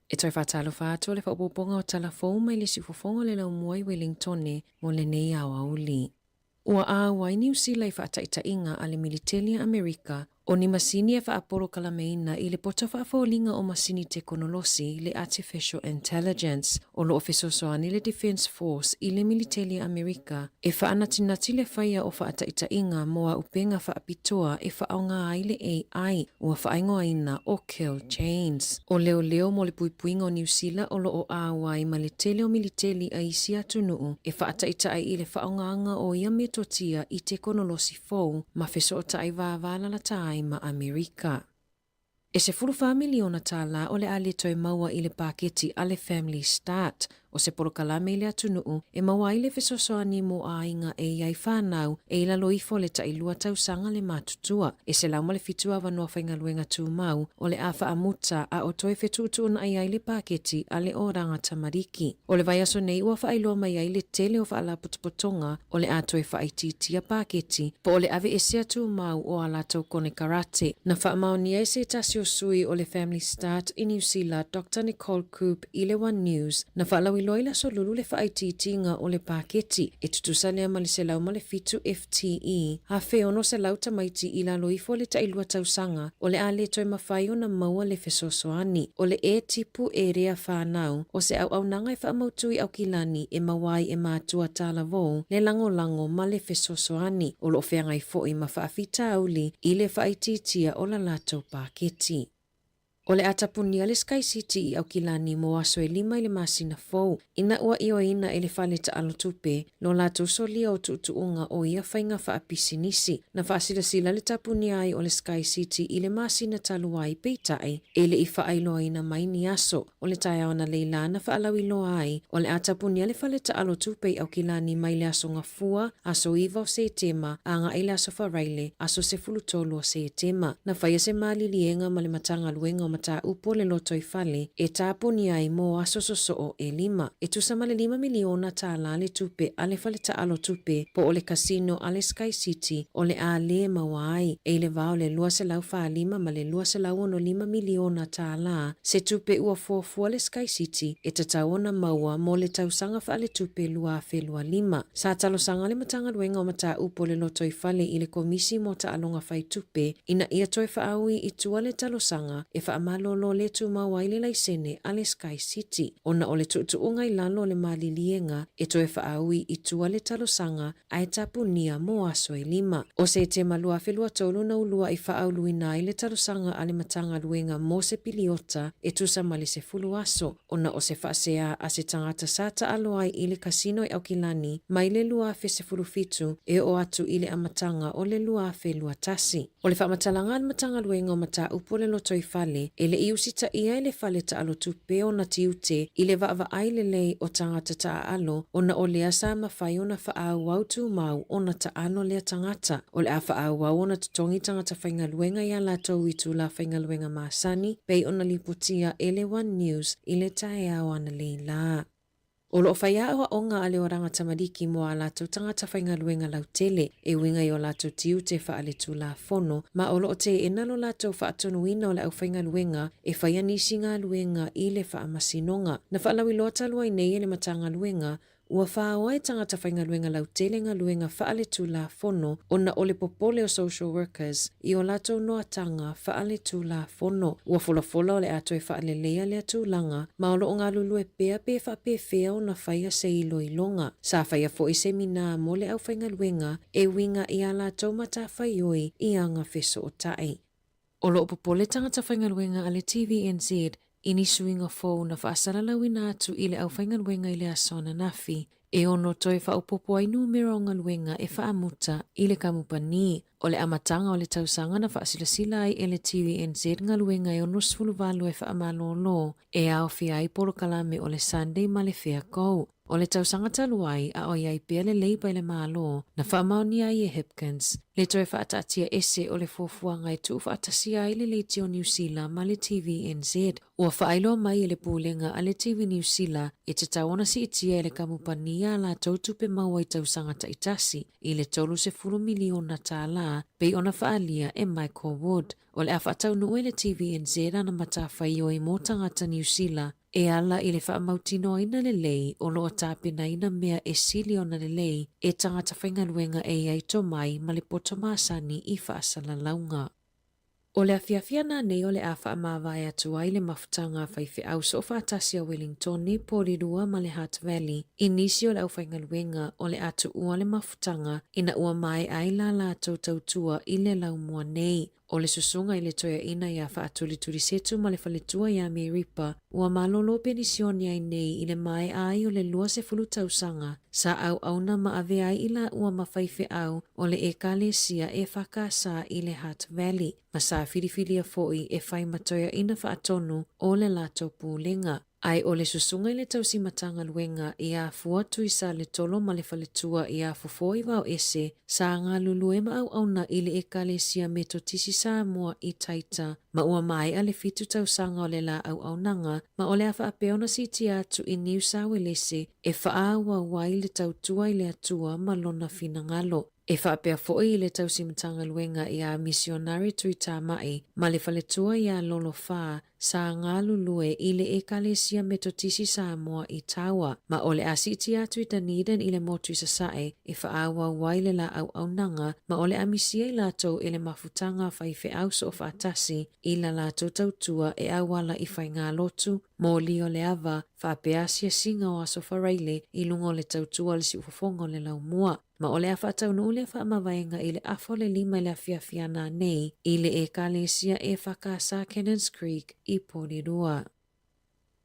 E toe faatalofa atu le faaopoopoga o tala fou mai le siufofoga o le laumua i Wellingtone mo lenei aoauli. Ua āu ai Niu Sila i faataitaiga a le militeli a Amerika O ni masini e faapolokalameina i le poto faafoliga o masini tekonolosi le Artificial Intelligence. O loo fesoasoani le Defence Force i le militeli a Amerika e faanatinati le faia o faataitaiga mo auupega faapitoa e faaaoga ai le AI ua faaigoaina o Kill Chains. O leoleo mo le puipuiga o Niu Sila o loo auai ma le tele o militeli a isi atunuu e faataitai i le faaaogaga o ia metotia i tekonolosi fou ma fesootai vavalalata ai ma Amerika. E $14 miliona o le a le toe maua i le paketi a le Family Start o se polokalame i le atunuu e maua ai le fesoasoani mo aiga e i ai fanau e i lalo ifo le tailua tausaga le matutua. E 107 avanoa faigaluega tumau o le a faamuta a o toe fetuutuunai ai le paketi a le Oranga Tamariki. O le vaiaso nei ua faailoa mai ai le tele o faalapotopotoga o le a toe faaitiitia paketi po o le aveesea tumau o a latou konekarate. Na faamaonia e se tasi o sui o le Family Start i Niu Sila, Dr Nicole Coupe i le One News, na faalauiloa i le Aso Lulu le faaitiitiga o le paketi e tutusa lea ma le 107 FTE, 1,600 tamaiti i lalo ifo o le tailua tausaga o le a le toe mafai ona maua le fesoasoani. O le E Tipu e Rea Whanau, o se auaunaga e faamautu i Aukilani e maua ai e matua talavou le lagolago ma le fesoasoani o loo feagai foi ma faafitauli i le faaitiitia o la latou paketi. O le a tapunia le Sky City i Aukilani mo aso e 5 i le masina fou, ina ua ioeina e le fale taalo tupe lo latou solia o tuutuuga o ia faiga faapisinisi. Na faasilasila le tapunia ai o le Sky City i le masina talu ai peitai e le i faailoaina mai ni aso. O le taeao analeila na faalauiloa ai o le a tapunia le fale taalo tupe i Aukilani mai le aso Gafua, aso 9 o Setema, agai i le aso Faraile, aso 13 o Setema. Na faia se maliliega ma le Matagaluega o Mataupu o le Lotoifale e tapunia ai mo aso sosoo e 5. E tusa ma le $5 miliona le tupe a le fale taalo tupe po o le casino a le Sky City o le a le maua ai e i le va o le 245 ma le $265 miliona se tupe ua fuafua le Sky City e tatau ona maua mo le tausaga faaletupe 2025. Sa talosaga le Matagaluega o Mataupu o le Lotoifale i le Komisi mo Taaloga Faitupe ina ia toe faaui i tua le talosaga e faamalolo le tumau ai le laisene a le Sky City ona o le tuutuuga i lalo o le maliliega e toe faaui i tua le talosaga ae tapunia mo aso e 5. O Setema 2023 na ulua i faauluina ai le talosaga a le Matagaluega mo se piliota e tusa ma le 10 aso ona o se faasea a se tagata sa taalo ai i le kasino i Aukilani mai le 2017 e oo atu i le amataga o le 2021. O le faamatalaga a le Matagaluega o Mataupu o le Lotoifale e le i usitaia e le fale taalo tupe ona tiute i le vaavaai lelei o tagata taaalo ona o lea sa mafai ona faaauau tumau ona taalo lea tagata. O le a faaauau ona totogi tagata faigaluega ia latou i tula faigaluega masani pei ona lipotia e le One News i le taeao analeila. O loo fai aoaoga a le Oranga Tamariki mo a latou tagata faigaluega lautele e uiga i o latou tiute faaletulafono ma o loo teena lo latou faatonuina o le aufaigaluega e faia nisi galuega i le faamasinoga. Na faalauiloa talu ai nei e le Matagaluega ua faoa e tagata faigaluega lautele galuega faaletulafono ona o le popole o social workers i o latou noataga faaletulafono. Ua folafola o le a toe faaleleia lea tulaga ma o loo galulue pea pe faapefea ona faia se iloiloga. Sa faia foi seminā mo le aufaigaluega e uiga i a latou matafaioi i aga fesootai. O loo popole tagata faigaluega a le TVNZ i ni suiga fou na faasalalauina atu i le aufaigaluega i le aso ananafi e ono toe faaopoopo ai numera o galuega e faamuta i le kamupani. O le amataga o le tausaga na faasilasila ai e le TVNZ galuega e 68 e faamalōlō e aofia ai polokalame o le Sunday ma le Fair Go. O le tausaga talu ai a o i ai pea le Labour i le Malo na faamaonia ai e Hipkins le toe faataatia ese o le fuafuaga e tuufaatasia ai le Leitio Niu Sila ma le TVNZ. Ua faailoa mai e le Pulega a le TV Niu Sila e tatau ona siitia e le kamupani a latou tupe maua i tausaga taitasi i le $30 miliona pei ona faalia e Michael Wood. O le a faataunuu e le TVNZ ana matafaioi mo tagata Niu Sila e ala i le faamautinoaina lelei o loo tapenaina mea e sili ona lelei e tagata faigaluega e i ai tomai ma le poto masani i faasalalauga. O le afiafi ananei o le a faamavae atu ai le mafutaga a faifeau soofaatasi a Wellingtone, Porirua ma le Hutt Valley i nisi o le aufaigaluega o le a tuua le mafutaga ina ua maea ai la latou tautua i le laumua nei. O le susuga i le toeaina iā Faatulitulisetu ma le faletua iā Meripa, ua malolo penisione ai nei i le maea ai o le 20 tausaga sa auauna ma avea ai i laua ma faifeau o le Ekalesia EFKS i le Hutt Valley, ma sa filifilia foi e fai ma toeaina faatonu o le latou pulega. Ae o le susuga i le tausi Matagaluega iā Fua Tuisaletolo ma le faletua iā Fofo i Vaoese, sa galulue ma auauna i le Ekalesia Metotisi Samoa i Taita, ma ua maea le fitu tausaga o le la auaunaga, ma o le a faapea ona siitia atu i Niu Sauelese e faaauau ai le tautua i le Atua ma lona finagalo. E faapea foi i le tausi Matagaluega iā Misionare Tuitama'i ma le faletua iā Lolo Fa sa galulue i le Ekalesia Metotisi Samoa i Tawa, ma o le a siitia atu i Dunedin i le motu i Sasae e faaauau ai le la auaunaga ma o le a misia i latou e le mafutaga a faifeau soofaatasi i la latou tautua e auala i faigalotu, moli o le ava, faapea asiasiga o Aso Faraile i luga o le tautua a le siufofoga o le laumua. Ma o le a faataunuu lea faamavaega i le afa o le 5 i le afiafi ana nei i le Ekalesia EFKS Cannons Creek i Porirua.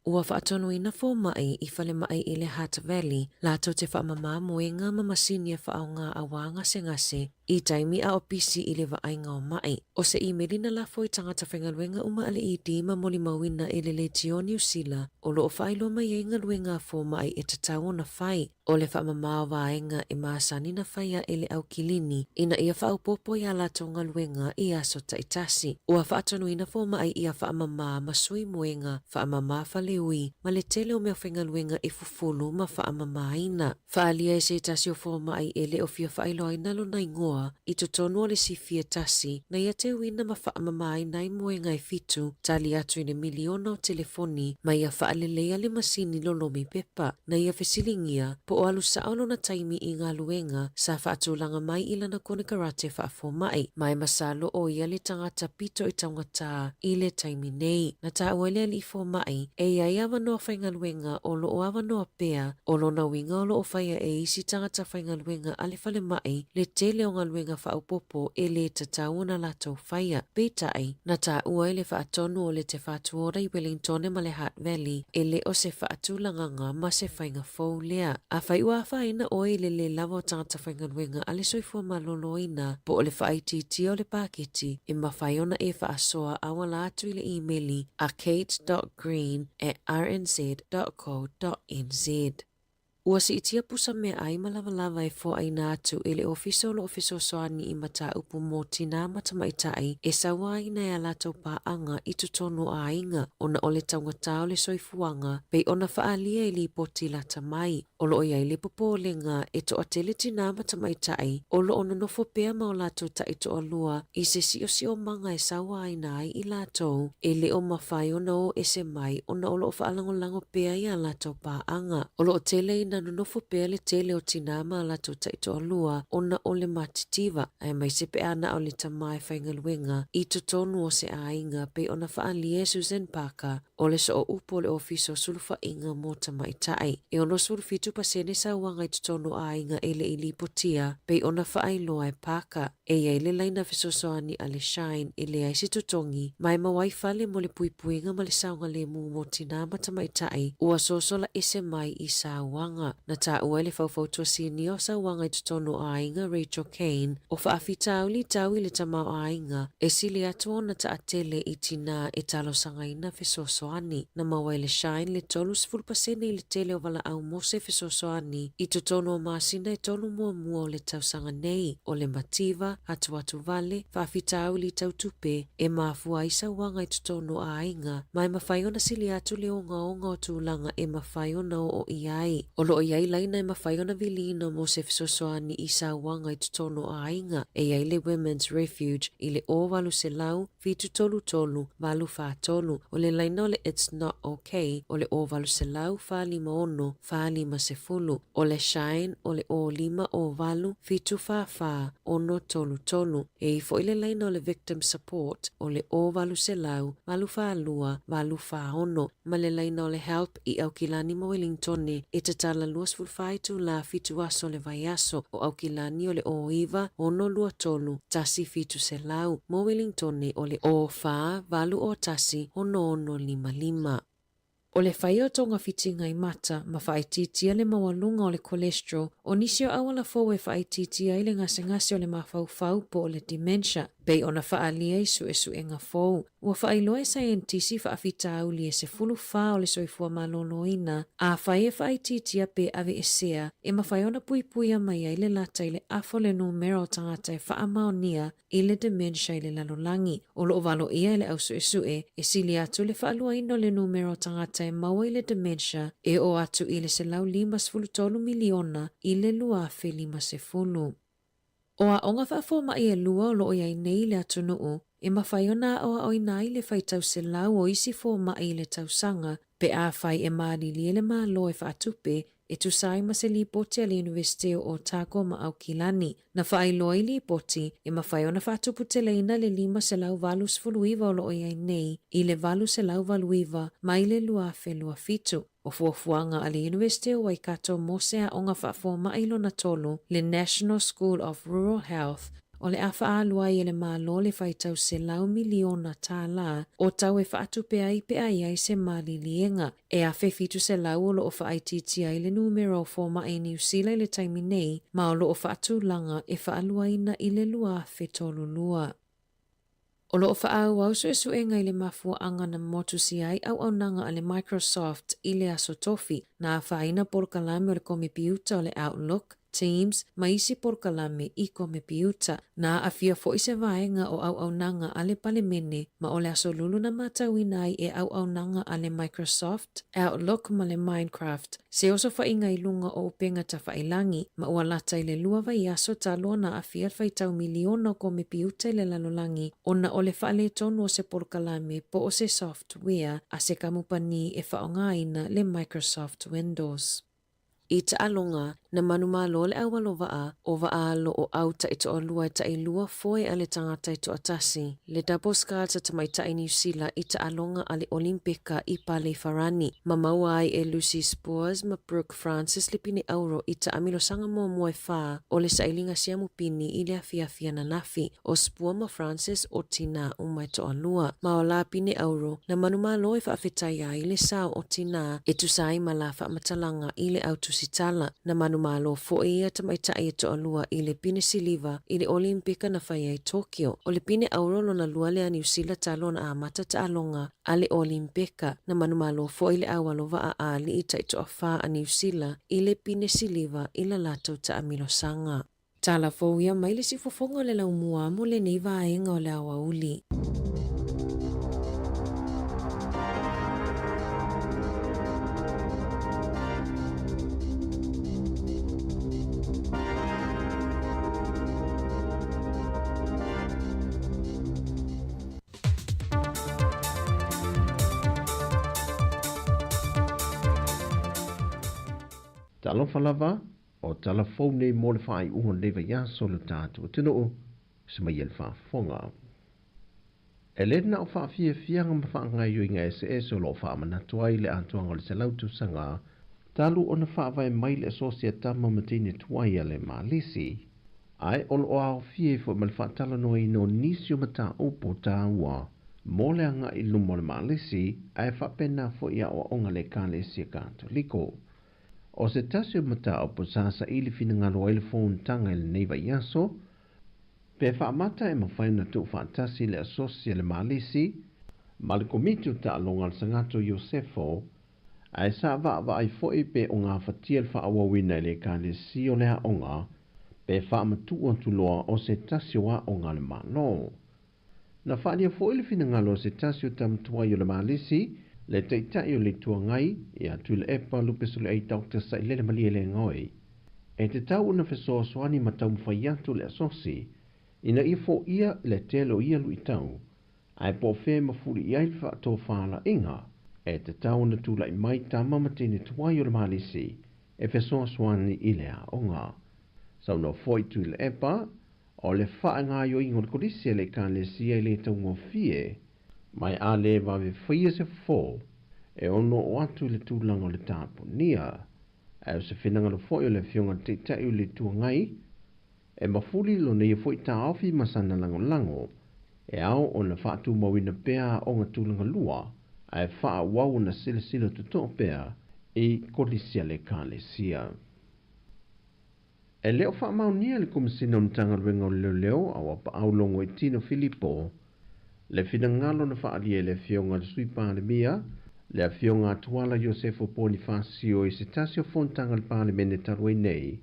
Ua faatonuina fomai i falemai i le Hutt Valley latou te faamamā moega ma masini e faaaoga auā gasegase i taimi a o pisi i le vaaiga o maʻi. O se imeli na lafo i tagata faigaluega uma a le ED ma molimauina i le Leitio Niu Sila o lo o faailoa mai ai galuega a fomai e tatau ona fai. O le faamamā o vaega e masani na faia e le au kilini ina ia faaopoopo i a latou galuega i aso taitasi. Ua faatonuina fomai ia faamamā ma sui moega, faamamā faleui, ma le tele o mea faigaluega e fufulu ma faamamāina. Faaalia e se tasi o fomai e le o fia faailoaina lona igoa i totonu o le sifi e tasi na ia teuina ma faamamāina ai moega e fitu tali atu i le miliona o telefoni ma ia faaleleia le masini lolomi pepa. Na ia fesiligia, po o alu sao lona taimi i galuega sa faatulaga mai i lana konekarate faafomai, ma e masalo o ia le tagata pito i taugatā i le taimi nei. Na taua e le alii fomai, e i ai avanoa faigaluega o lo o avanoa pea, o lona uiga o lo o faia e isi tagata faigaluega a le falemai le tele o galuega faaopoopo e lē tatau ona latou faia. Peitai, na taua e le faatonu o le Te Whatu Ora i Wellingtone ma le Hutt Valley, e le o se faatulagaga ma se faiga fou lea. Afai ua afaina ʻoe i le lē lava o tagata faigaluega a le soifua maloloina po o le faaitiitia o le paketi, e mafai ona e faasoa auala atu i le imeli a kate.green at rnz dot co dot nz. Ua siitia pusa meaai ma lavalava e foaina atu e le Ofisa o lo o fesoasoani i mataupu mo tinā ma tamaitai e sauaina e a latou paaga i totonu o aiga ona o le taugata o le soifuaga pei ona faaalia i lipoti lata mai. O lo o i ai le popolega e toatele tinā ma tamaitai o lo o nonofo pea ma o latou taitoalua i se siosiomaga e sauaina ai i latou e le o mafai ona o ese mai ona o lo o faalagolago pea i a latou paaga. O lo o tele ina nonofo pea le tele o tinā ma a latou taitoalua ona o le matitiva, aemaise pe a na o le tama e faigaluega i totonu o se aiga pei ona faaalia e Suzanne Parker o le sooupu o le Ofisa o Sulufaiga mo Tamaitai. E 67 pasene sauaga i totonu o aiga e le i lipotia pei ona faailoa e Parker. E i ai le laina fesoasoani a le Shine e leai se totogi, ma e maua ai fale mo le puipuiga ma le saogalemu mo tinā ma tamaitai ua sosola ese mai i sauaga. Na taua e le faufautua sinia o sauaga i totonu o aiga Rachel Kane, o faafitauli tau i le tamaoaiga e sili atu ona taatele i tinā e talosagaina fesoasoani. Na maua e le Shine le 30% i le tele o valaau mo se fesoasoani i totonu o masina e tolu muamua o le tausaga nei, o le mativa, atuatuvale, faafitauli tau tupe e mafua ai sauaga i totonu o aiga, ma e mafai ona sili atu le ogaoga o tulaga e mafai ona oo i ai. O lo o i ai laina e mafai ona viliina mo se fesoasoani i sauaga i totonu o aiga, e i ai le Women's Refuge i le 0800 733 843, o le laina o le It's Not OK o le 0800 456 450. O le Shine o le 05 08 744 633. E i ai foi le laina o le Victim Support o le 0800 842 846 ma le laina o le Help i Aukilani ma Welingtone e tatala 24 itulā fitu aso o le vaiaso. O Aukilani o le 09 623 1700, mo Welingtone o le 04 801 6655. O le faia o togafitiga i mata ma faaitiitia le maualuga o le cholesterol o nisi o auala fou e faaitiitia ai le gasegase o le mafaufau po o le dementia, pei ona faaalia i suesuega fou. Ua faailoa e saienitisi faafitauli e 14 o le soifua maloloina, afai e faaitiitia pe aveesea, e mafai ona puipuia mai ai le lata i le afa o le numera o tagata e faamaonia i le dementia i le lalolagi. O lo o valoia e le au suesue, e sili atu le faaluaina o le numera o tagata e maua i le dementia e oo atu i le 153 miliona i le 2050. O aoga faafomai e lua o lo o i ai nei i le atunuu, e mafai ona aoaoina ai le faitau selau o isi fomai i le tausaga pe afai e malilie le Malo e faatupe e tusa ai ma se lipoti a le Iunivesite o Otago ma Aukilani. Na faailoa i lipoti, e mafai ona faatuputeleina le 589 o lo o i ai nei i le 889 mai le 2027. O fuafuaga a le Iunivesite o Waikato mo se aoga faafomai lona tolu, le National School of Rural Health, o le a faaalu ai e le Malo le faitau $100 miliona o tau e faatupe ai pe a i ai se maliliega. E 1700 o lo o faaitiitia ai le numera o fomai i Niu Sila i le taimi nei, ma o lo o faatulaga e faaluaina i le 2032. O lo o faaauau suesuega i le mafuaaga na motusia ai auaunaga a le Microsoft i le Aso Tofi, na afaina polokalame o le komepiuta o le Outlook, Teams ma isi polokalame i komepiuta. Na aafia foi se vaega o auaunaga a le Palemene ma o le Aso Lulu na matauina ai e auaunaga a le Microsoft, Outlook ma le Minecraft, se osofaiga i luga o upega tafailagi, ma ua lata i le lua vaiaso talu ona aafia le faitau miliona o komepiuta i le lalolagi ona o le faaletonu o se polokalame po o se software a se kamupani e faaaogaina le Microsoft Windows. I taaloga, na manumalo le aualovaa o vaa alo o au taitoalua e tailua foe a le tagata e toatasi, le double sculls a tamaitai Niu Sila i taaloga a le Olimpika i Paleifarani, ma maua ai e Lucy Spores ma Brooke Francis le pine auro i taamilosaga muamua e fa o le sailiga siamu pini i le afiafi ananafi. O Spoor ma Francis o tinā uma e toalua, ma o la pine auro na manumalo e faafetai ai le sao o tinā e tusa ai ma la faamatalaga i le autusitala. Na manumalo foi ia tamaitai e toalua i le pine siliva i le Olimpika na faia i Tokyo. O le pine auro lona lua lea a Niu Sila talu ona amata taaloga a le Olimpika. Na manumalo foi le aualovaa a alii taitoafa a Niu Sila i le pine siliva i la latou taamilosaga. Tala fou ia mai le siufofoga o le laumua mo lenei vaega o le aoauli. Talofa lava, o tala fou nei mo le faaiuga o lenei vaiaso o le tatou atunuu, se mai e le faafofoga. E le na o faafiafiaga ma faagaoioiga eseese o lo o faamanatu ai le atoaga o le 100 tausaga talu ona faavae mai le asosi a tama ma teine tuai a le Malisi, ae o lo o aofia ai foi ma le faatalanoaina o nisi o mataupu taua mo le agai i luma o le Malisi, ae faapena foi aoaoga a le Ekalesia Katoliko. O se tasi o mataupu sa saili finagalo ai le fonotaga i lenei vaiaso, pe faamata e mafai ona tuufaatasi le asosi a le Malisi ma le Komiti o Taaloga a le Sagato Iosefo, ae sa vaavaai foi pe o gafatia le faaauauina e le Ekalesia o le aoga pe faamatuu atu loa o se tasi o aoga a le Malo. Na faaalia foi le finagalo o se tasi o tamatuai o le Malisi, le Taitai o le Itu Agai, ia Tuilaepa Lupesoliai Dr Sailele Malielegaoi, e tatau ona fesoasoani ma taumafai atu le asosi ina ia foia le tele o ia luitau, ae po o fea e mafuli i ai le faatofalaiga. E tatau ona tula'i mai tama ma teine tuai o le Malisi e fesoasoani i le aoga. Saunoa foi Tuilaepa, o le faagaoioiga o le kolisi a le Ekalesia e le taugofie, ma e a le vave faia se fofo e ono oo atu i le tulaga o le tapunia. Ae o se finagalo foi o le Afioga i le Taitai o le Itu Agai, e mafuli lona ia foi taofi ma sana lagolago, e ao ona faatumauina pea aoga tulaga lua, ae faaauau ona silasila totoa pea i kolisi a le Ekalesia. E le o faamaonia e le Komesina o Matagaluega o Leoleo a ua paau Logoitino Filipo le finagalo na faaalia e le Afioga i le Sui Palemia, le Afioga a Tuala Iosefo Ponifasio i se tasi o fonotaga a le Palemene talu ai nei,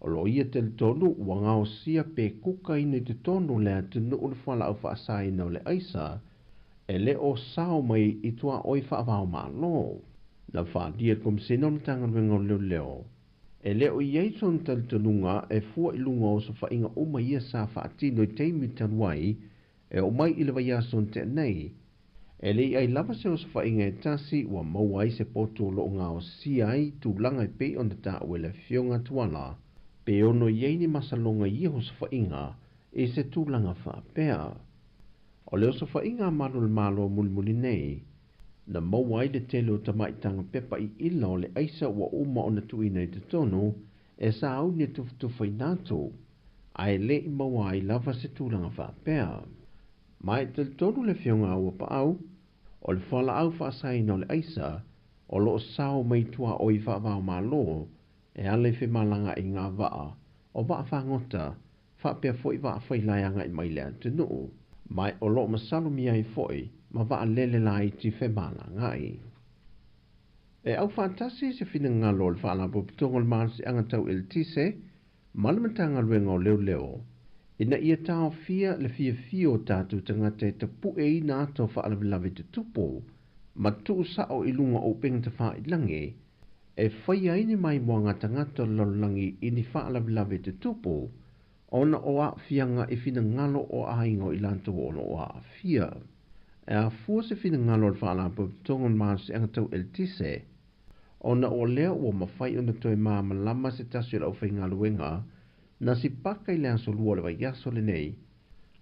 o lo o ia talitonu ua gaosia pe kukaina i totonu o le atunuu le fualaau faasaina o le aisa e le o sao mai i tuaoi faavaomalo. Na faaalia e le Komesina o le Matagaluega o Leoleo, e le o i ai sona talitonuga e fua i luga o osofaiga uma ia sa faatino i taimi talu ai e oo mai i le vaiaso na tea nei. E le i ai lava se osofaiga e tasi ua maua ai se poto o lo o gaosia ai tulaga e pei ona taua e le Afioga a Tuala, pe ono i ai ni masaloga i ia osofaiga i se tulaga faapea. O le osofaiga a Malu o le Malo mulimuli nei, na maua ai le tele o tamaitaga pepa iila o le aisa ua uma ona tuuina i totonu e sauni e tufatufaina atu, ae le i maua ai lava se tulaga faapea. Ma e talitonu le Afioga a Auapaau, o le fualaau faasaina o le aisa o lo o sao mai tuaoi faavaomalo e ala i femalagaaiga a vaa, o vaa fagota, faapea foi vaa failae agai mai le atunuu, ma o lo o masalomia ai foi ma vaalele laiti femalagaai. E aufaatasi se finagalo o le Faalapotopotoga o le Malosiaga Tau Eletise ma le Matagaluega o Leoleo ina ia taofia le fiafia o tatou tagata e tapueina ata o faalavelave tutupu ma tuusao i luga o upega tafailagi e faia ai ni maimoaga tagata o le lalolagi i ni faalavelave tutupu ona o aafiaga i finagalo o aiga o i latou o lo o aafia. E afua se finagalo o le Faalapotopotoga o le Malosiaga Tau Eletise ona o lea ua mafai ona toe malamalama se tasi o le aufaigaluega na sipaka i le aso Lua o le vaiaso lenei,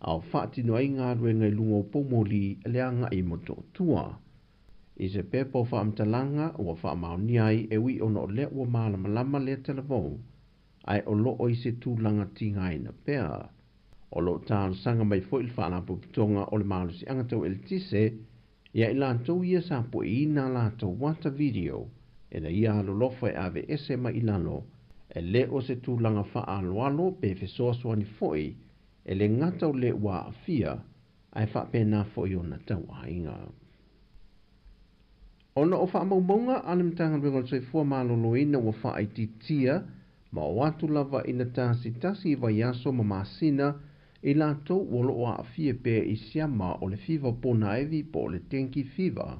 a o faatino ai galuega i luga o poumoli le agai i Motootua. I se pepa o faamatalaga ua faamaonia ai e ui ona o lea ua malamalama lea talavou, ae o lo o i se tulaga tigaina pea. O lo o talosaga mai foi le Faalapotopotoga o le Malosiaga Tau Eletise ia i latou ia sa pueina a latou ata video ina ia alolofa e aveese mai i lalo, e le o se tulaga faaaloalo pe fesoasoani foi e le gata o le ua aafia, ae faapena foi ona tauaiga. Ona o faamaumauga a le Matagaluega o le Soifua Maloloina ua faaitiitia ma oo atu lava ina tasitasi i vaiaso ma masina i latou o lo o aafia pea i siama o le fiva ponaevi po o le dengue fever.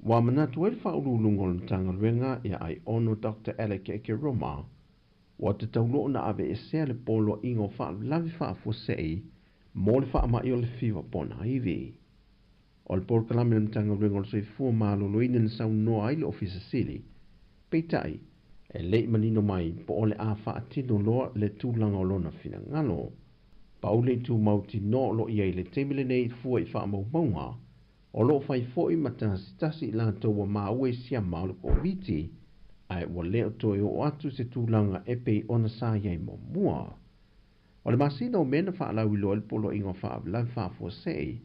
Ua manatu ai le Faauluuluga o le Matagaluega ia Aiono Doctor Alec Ekeroma, ua tatau loa ona aveesea le poloaiga o faalavelave faafuasei mo le faamai o le fiva ponaivi. O le polokalame a le Matagaluega o le Soifua Maloloina na saunoa ai le Ofisa Sili, peitai, e le i manino mai po o le a faatino loa le tulaga o lona finagalo. Pau le itu mautinoa o lo o i ai i le taimi lenei fua i faamaumauga, o lo o fai foi ma tasitasi i latou ua maua i siama o le Koviti, ae ua le o toe oo atu se tulaga e pei ona sa i ai muamua. O le masina o Me na faalauiloa ai le Poloaiga o Faalavelave Faafuasei,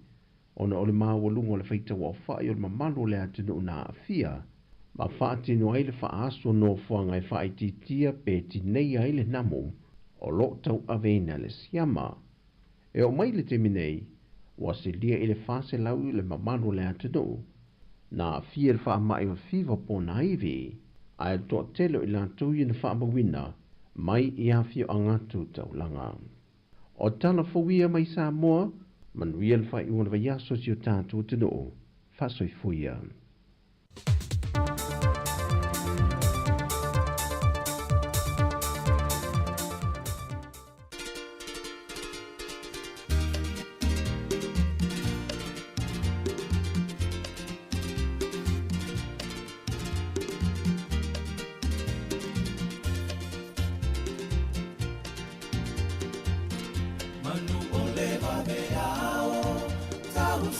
ona o le maualuga o le faitauaofai o le mamalu o le atunuu na aafia, ma faatino ai le faaasu o nofoaga e faaitiitia pe tineia ai le namu o lo o tauaveina le siama. E oo mai i le taimi nei, ua silia i le 400 le mamalu o le atunuu na aafia i le faamai o le fiva ponaivi, ae o le toatele o i latou ia na faamauina mai i afioaga tu taulaga. O tala fou ia mai Samoa, manuia le faaiuga o le vaiaso i si o tatou atunuu. Faasoifua ia.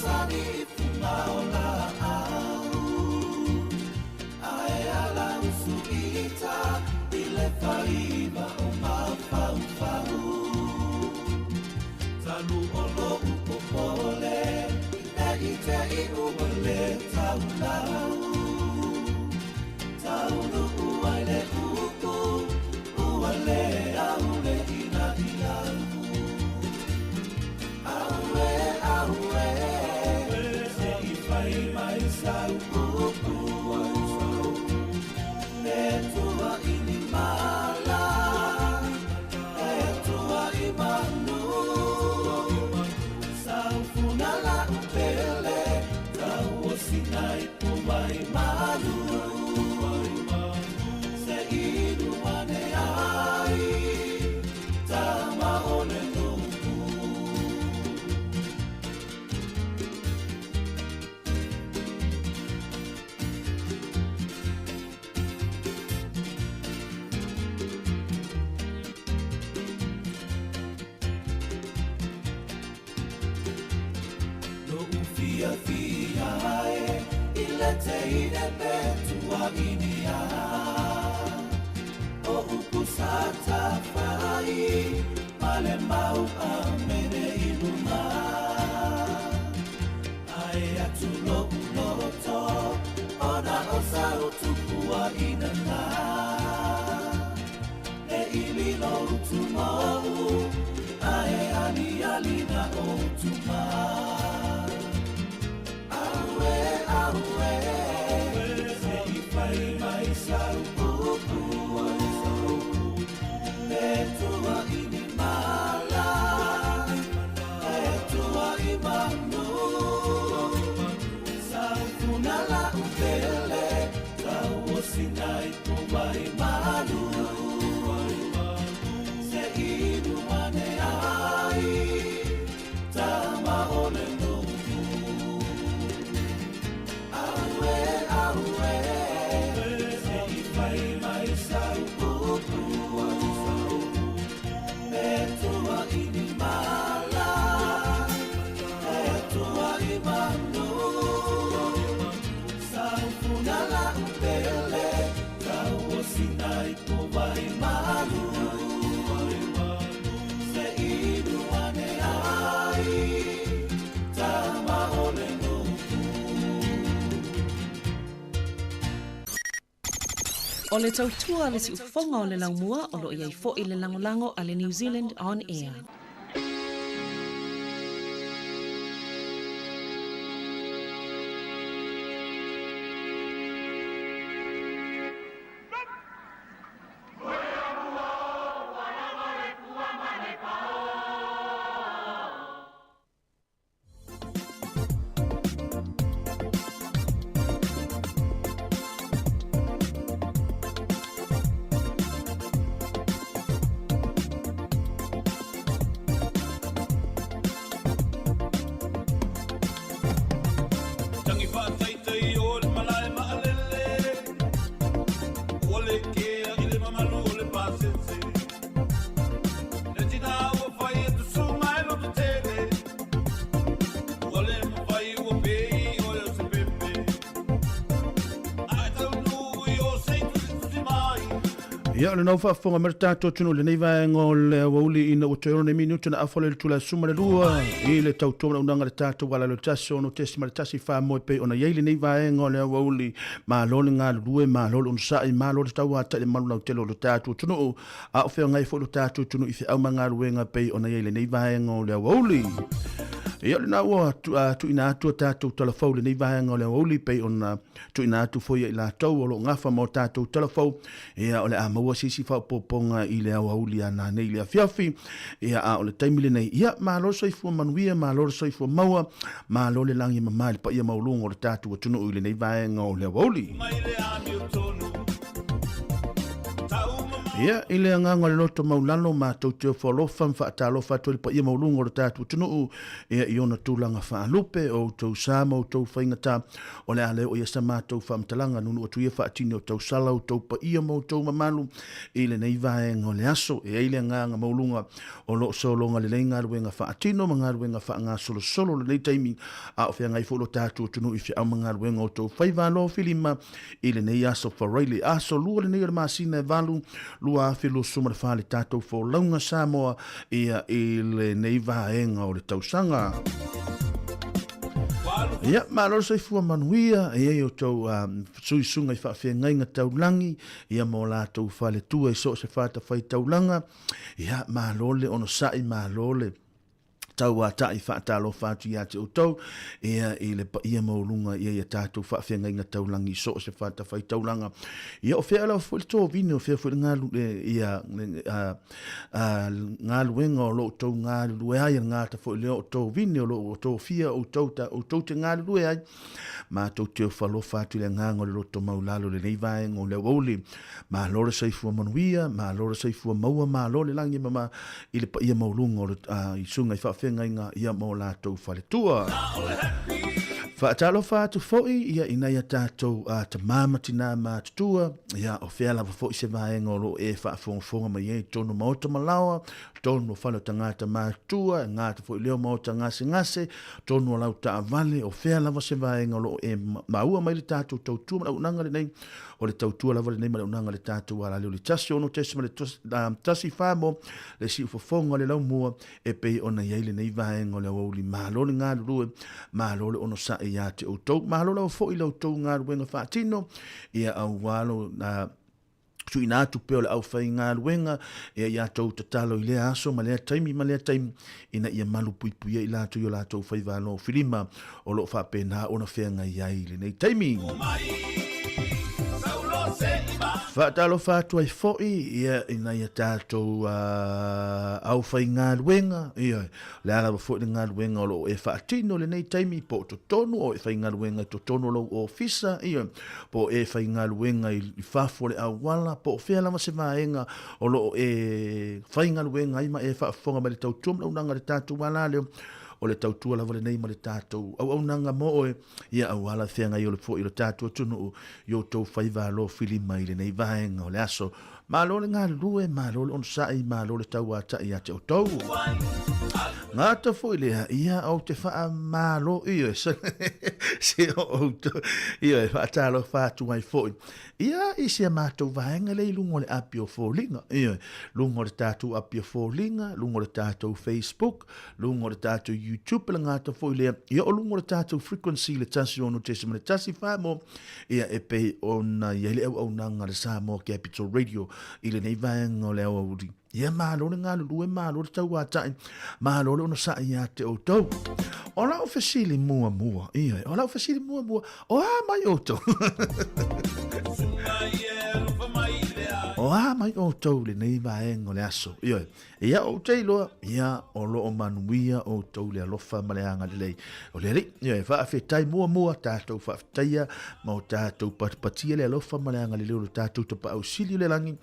sani i fuga o laau Ae ala usu ita i le faiva o mafaufau Talu o lo'u popole Ne i te i ua le taulau Taunuu ai le upu Ua le au le ina i au Aue, aue Se i fai mai sau upu E tua i ni mala E tua i manu Saufuna la upele Tau o sinai po mai malu Se inu ane ai Tama o le nuku Lo'u fiafia e i le teine pe tuaginia O upu sa tafai ma le mau a mene i luma Ae atu lo'u loto ona o sau tupua ina na E ili lo utu mau ae ali ali na o tuma Aue, aue, se i fai mai sau upu E tua i ni mala, e tua i manu Saufuna la upele, tau o sinai po mai malu Se inu ane ai, tama o le nuku Aue, aue, se i fai mai sau upu E tua i ni mala, e tua i manu Saufuna la upele, tau o sinai po vai malu Se inu ane ai, tama o le nuku O le tautua le siufofoga o le laumua o loo iai fo'i le lagolago a le New Zealand On Air. Tangi faataitai o le malae maalele Ua le kea i le mamalu o le pasese Le tina ua fai e tusu mai loto tele Ua le mawhai ua pei o e o se pepe Ae taunu i o sei tusi tusi mai Ia, o lenau faafofoga mai le tatou atunuu i lenei vaega o le aoauli ina ua toe ono nei minute na afa le itula e 12 i le tautua manaunauga le tatou ala le 1 6.1 whāmoe pei ona iai lenei vaega o le aoauli. Malo le galulue, malo le onosai, malo le tauātai le malu lautele o le tatou atunuu, a o feagai foi lo tatou atunuu i feau ma galuega pei ona iai lenei vaega o le aoauli. Ia, o lena ua tuuina atu a tatou talafou i lenei vaega o le aoauli pei ona tuuina atu foi ia i latou o lo o gafa ma o tatou talafou. Ia, o le a maua se isi faaopoopoga i le aoauli a nanei i le afiafi. Ia, a o le taimi lenei, ia, malo le soifua manuia, malo le soifua maua, malo le lagi e mama i le paia maualuga o le tatou atunuu i lenei vaega o le aoauli. Ia, i le agaga o le loto maulalo, matou te ofo alofa ma faatalofa atu ai le paia maualuga o le tatou atunuu, ia i ona tulaga faalupe, o outou sa ma outou faigata, o le a le oo i ai sa matou faamatalaga, nuunuu atu ia faatini o tausala outou paia ma outou mamalu i lenei vaega o le aso. E i ai le agaga maualuga o lo o sologa lelei galuega faatino ma galuega faagasolosolo i lenei taimi, a o feagai foi lo tatou atunuu i feau ma galuega o outou faiva alofilima i lenei aso Faraile, aso lua lenei o le masina e 8, 2024 le tatou folauga Samoa ia i lenei vaega o le tausaga. Ia, malo le soifua manuia, e i ai outou suisuga i faafeagaiga taulagi, ia ma o latou faletua i so o se fatafaitaulaga. Ia, malo le onosai, malo le tauata'i faatalofa atu ia te outou, ia i le paia maualuga ia ia tatou faafeagaiga taulagi i so o se fatafaitaulaga. Ia o fea lava foi le tovine, o fea foi le galu, ia, a, galuega o lo outou galulue ai, le gata foi lea o tovine o lo o tofia outou, ta, outou te galulue ai, Matou te ofo alofa atu i le agaga o le loto maulalo i lenei vaega o le aoauli. Malo le soifua manuia, malo le soifua maua, malo le lagi e mama i le paia maualuga o le i susuga i faafeagaiga ia ma o latou faletua. Faatalofa atu foi ia i nai a tatou tama ma tinā matutua, ia o fea lava foi se vaega o lo o e faafogafoga mai ai i totonu o maota ma laoa, totonu o fale o tagata matutua, e gata foi lea o maota gasegase, totonu o lau taavale, o fea lava se vaega o lo o e maua mai le tatou tautua ma le auaunaga lenei, o le tautua lava lenei ma le auaunaga a le tatou alale o le 16.14 mo le siufofoga o le laumua e pei ona i ai lenei vaega o le aoauli. Malo le galulue, malo le onosai ia te outou, malo lava foi la outou galuega faatino, ia aua lo tuuina atu pea o le aufaigaluega ia ia tou tatalo i lea aso ma lea taimi ma lea taimi ina ia malupuipuia i latou i o latou faiva alofilima o lo o faapena ona feagai ai i lenei taimi. Faatalofa atu ai foi ia i nai a tatou aufaigaluega, ioe, o le a lava foi le galuega o lo o e faatino i lenei taimi, po o totonu o e faigaluega i totonu o lou ofisa, ioe, po o e faigaluega i fafo o le auala, po o fea lava se vaega o lo o e faigaluega ai ma e faafofoga mai le tautua ma le auaunaga a le tatou alaleo, o le tautua lava lenei ma le tatou auaunaga mo oe, ia auala feagai ole foi o le tatou atunuu i outou faiva alofilima i lenei vaega o le aso. Malo le galulue, malo le onosai, malo le tauata'i ia te outou. Gata foi lea, ia ou te faamalo, ioe, se o outou, ioe, faatalofa atu ai foi. Ia, i si a matou vaega lea i luga o le api o foliga, ioe, luga o le tatou api o foliga, luga o le tatou Facebook, luga o le tatou YouTube, le gata foi lea, ia o luga o le tatou frequency le 16.1 mo Ia, e pei ona i ai le auaunaga a le Samoa Capital Radio i lenei vaega o le aoauli. Ia, malo le galulue, malo le tauata'i, malo le onosai ia te outou. O lau fesili muamua, ioe, o lau fesili muamua, o a mai outou? O a mai outou i lenei vaega o le aso? Ioe, Ia ou te iloa, ia, o lo o manuia outou i le alofa ma le agalelei o le Alii. Ia, e faafetai muamua tatou faafetaia ma o tatou patipatia le alofa ma le agalelei o lo tatou Tapaau Sili o le lagi,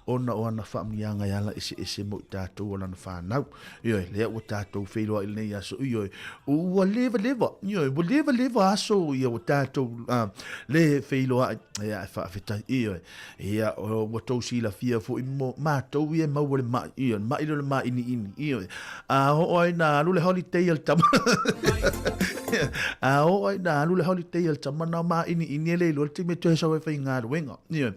ona o ana faamanuiaga e ala eseese mo i tatou o lana fanau. Ioe, lea ua tatou feiloai i lenei aso, ioe, ua leva leva, ioe, ua leva leva aso ia ua tatou le feiloai, ia, e faafetai, ioe. Ia, ua tou silafia foi mo matou ia e maua le ma'i, ioe, le ma'i lea o le māʻiniʻini, ioe. A oo ai ina alu le holiday a le tama, a oo ai ina alu le holiday a le tama, na o māʻiniʻini e le iloa le taimi e toe sau ai e faigaluega, ioe.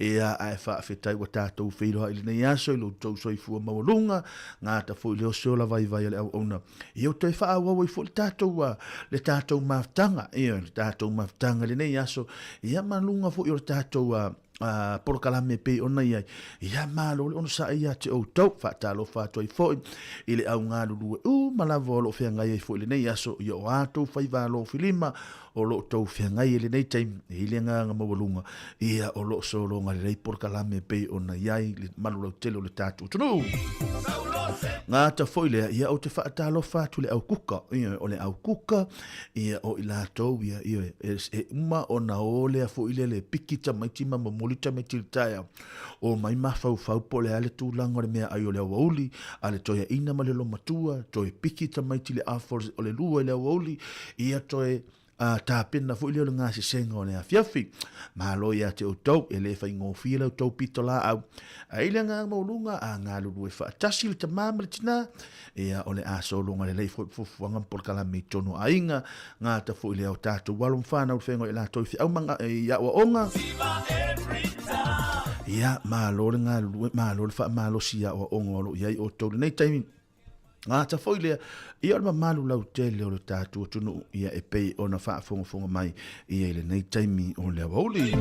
Ia, ae faafetai ua tatou feiloai i lenei aso i lo outou soifua maualuga, gata foi lea o se ola vaivai a le auauna. Ia ua toe faaauau ai foi le tatou, le tatou mafutaga, ioe, le tatou mafutaga i lenei aso, ia ma luga foi o le tatou polokalame e pei ona i ai. Ia malo le onosai ia te outou, faatalofa atu ai foi i le au galulue uma lava o lo o feagai ai foi i lenei aso, ia o a outou faiva alofilima o lo o tou feagai ai i lenei taimi, e i ai le agaga maualuga, ia o lo o sologa lelei polokalame e pei ona i ai le malu lautele o le tatou atunuu. Gata foi lea, ia ou te faatalofa atu i le au kuka, ioe, o le au kuka, ia o i latou ia, ioe, e, e uma ona o lea foi lele piki tamaiti ma momoli tamaiti i le taeao, o mai mafaufau po o le a le tulaga o le meaai o le aoauli, a le toeaina ma le olomatua, toe piki tamaiti i le afa o le lua i le aoauli, ia toe a tapena foi lea o le gasesega o le afiafi. Malo ia te outou, e le faigofie la outou pitolaau. Ae i le agaga maualuga, a galulue faatasi le tama ma le tina, ia o le a sologa lelei foi fuafuaga ma polokalame i totonu o aiga, gata foi lea o tatou alo ma fanau i le feagai latou i feau ma i aoaoga. Ia, malo le galulue, malo le faamalosi i aoaoga o lo o i ai outou i lenei taimi. Gata foi lea, ia o le mamalu lautele o le tatou atunuu, ia e pei ona faafogafoga mai ia i lenei taimi o le aoauli.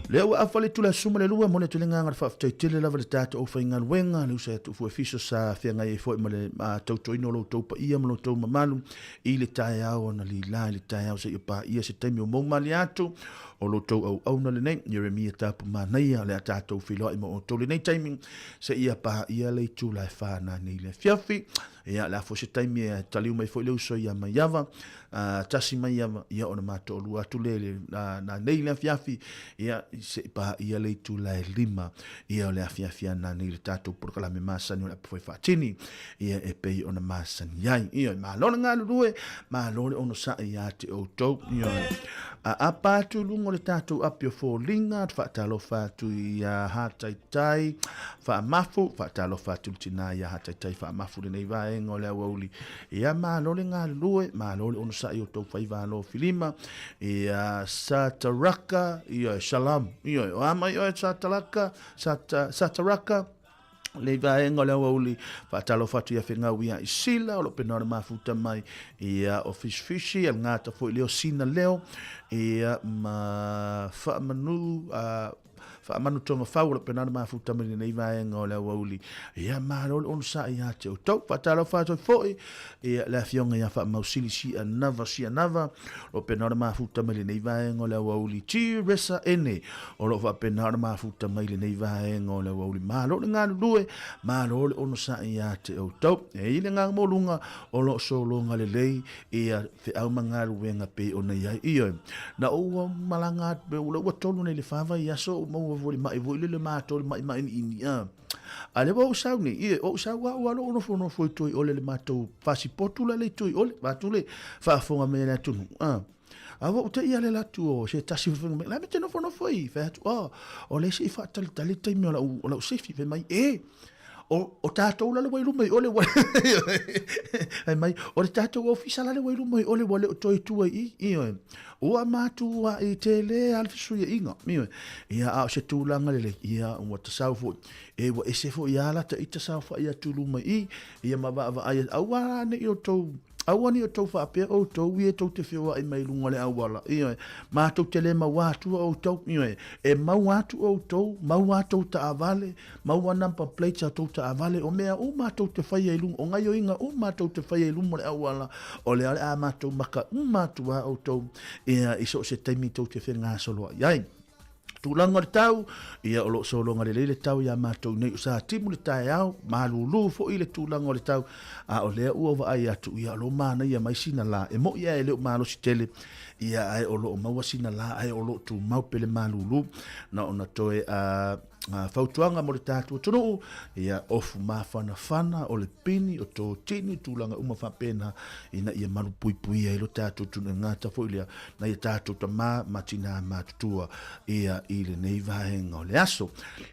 Lea ua afa le itula 12, momoli atu le agaga o le faafetai tele lava i le tatou aufaigaluega, le uso ia Tuufu Efiso sa feagai ai foi ma le tautoina o lo outou paia ma lo outou mamalu i le taeao analeila, i le taeao seia paia se taimi o maumalie atu o lo outou auauna lenei, Ieremia Tapu Manaia, o le a tatou feiloai ma outou lenei taimi, seia paia le itula e 4 nanei i le afiafi. Ia, o le a foi se taimi e taliu mai foi le uso ia Maiava, tasi Maiava, ia ona matou alua atu lea i le nanei i le afiafi, ia, se i paia le itula e 5, ia o le afiafi a nanei i le tatou polokalame masani o le Apu Fai Faatini, ia e pei ona masani ai. Ia, malo le galulue, malo le onosai ia te outou. Ia, a apa atu i luga o le tatou api o foliga, faatalofa atu ia Hataitai Faamafu, faatalofa atu i le tina ia Hataitai Faamafu lenei vaega o le aoauli. Ia, malo le galulue, malo le onosai o tou faiva alo filima. Ia, Sataraka, ia, Shalom. Ia, o a mai oe Sataraka, Sataraka, le vaega o le aoauli, faatalofa atu ia Fegau ia Isila, o lo o pena o le mafuta mai ia o Fisfishi, a le gata foi leo Sina Leo, ia ma Faamanu, Faamanu Tonga Fau, o lo o pena o le mafuta mai lenei vaega o le aoauli. Ia malo le onosai ia te outou. Faatalofa atu foi ia le afioga ia Faamausili Sia Nava Sia Nava, o lo o pena o le mafuta mai lenei vaega o le aoauli. Tiresa Ene, o lo o faapena ona mafuta mai lenei vaega o le aoauli. Malo le galulue, malo le onosai ia te outou. E i ai le agaga maualuga o lo o sologa lelei ia feau ma galuega pei ona i ai. Ioe, na ou malaga atu, ua 3 nei i le 4 vaiaso ou maua foi i le mai foi lele matou le maimai niini'a. A lea ua ou sau nei, ioe, ou sau lava ua lou nofonofo i Tuiole i le matou fasipotu la le i Tuiole, vaeatu le faafofoga mai a le atunuu. A ua ou te i alela atu o se tasi o faiga mai, la me te nofonofo i, fai atu, oh, o le se i faatalitali taimi o lau, o lau sifi, fai mai, e, o, o tātou lale wai luma i ole, wa, fai mai, o le tātou ofisa lale wai luma i ole, wa le o toi tua i, i, ioe, ua mātua i te le ale fisuia inga, ioe, ia a o se tūlanga lele, ia ua tasau foi, e ua ese foi ia lata i tasau whai atu luma i, ia ma vaa vaai, aua la nei o tou, Aua ne i outou faapea outou ia tou te feoai mai luga o le auala, ioe, matou te le maua atua outou, ioe, e maua atu outou, maua a tou taavale, maua number plates a tou taavale, o mea uma tou te faia i luga, o gaioiga uma tou te faia i luma o le auala, o lea o le a matou maka uma atu lava outou, ia, i so o se taimi tou te fegasoloai ai. Tulaga o le tau, ia o lo o sologa lelei le tau iā matou nei o Satimu le taeao, malūlū foi le tulaga o le tau, a o lea ua vaai atu, ia o lo o manaia mai sina lā, e moʻi ae le o malosi tele, ia ae o lo o maua sina lā, ae o lo o tumau pele malūlū, na ona toe a fautuaga mo le tatou atunuu, ia ofu mafanafana o le pini, o totini, tulaga uma faapena, ina ia malupuipuia ai lo tatou atunuu, e gata foi lea nai a tatou tama ma tinā matutua ia i lenei vaega o le aso.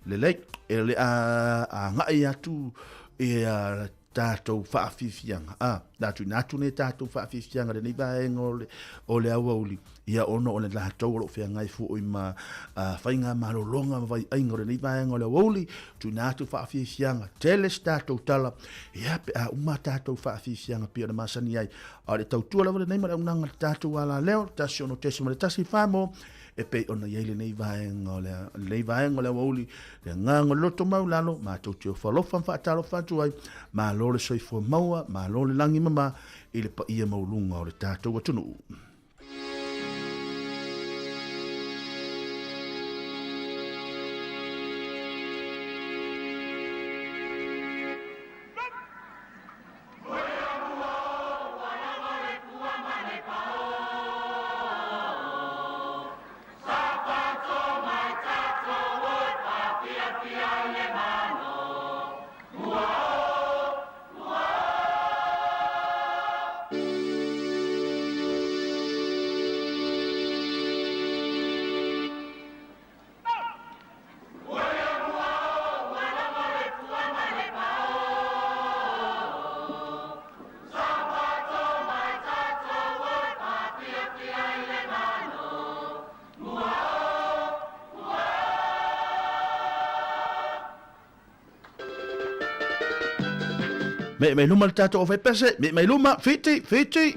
Lelei, e le a agai atu ia tatou faafiafiaga, a, na tuuina atu nei tatou faafiafiaga lenei vaega o le, o le aoauli, ia ona o le latou o lo o feagai foi ma faiga malologa ma vaiaiga o lenei vaega o le aoauli, tuuina atu faafiafiaga, tele se tatou tala, ia pe a uma tatou faafiafiaga pei ona masani ai. A o le tautua lava lenei ma le auaunaga a le tatou alaleo, 16.1 Samoa, e pei ona i ai lenei vaega o le, lenei vaega o le aoauli, le agaga o le loto maualalo, matou te ofo alofa ma faatalofa atu ai, malo le soifua maua, malo le lagi mama i le paia maualuga o le tatou atunuu. Me'e mai luma le tatou aufaipese, me'e mai luma, Fiti, Fiti!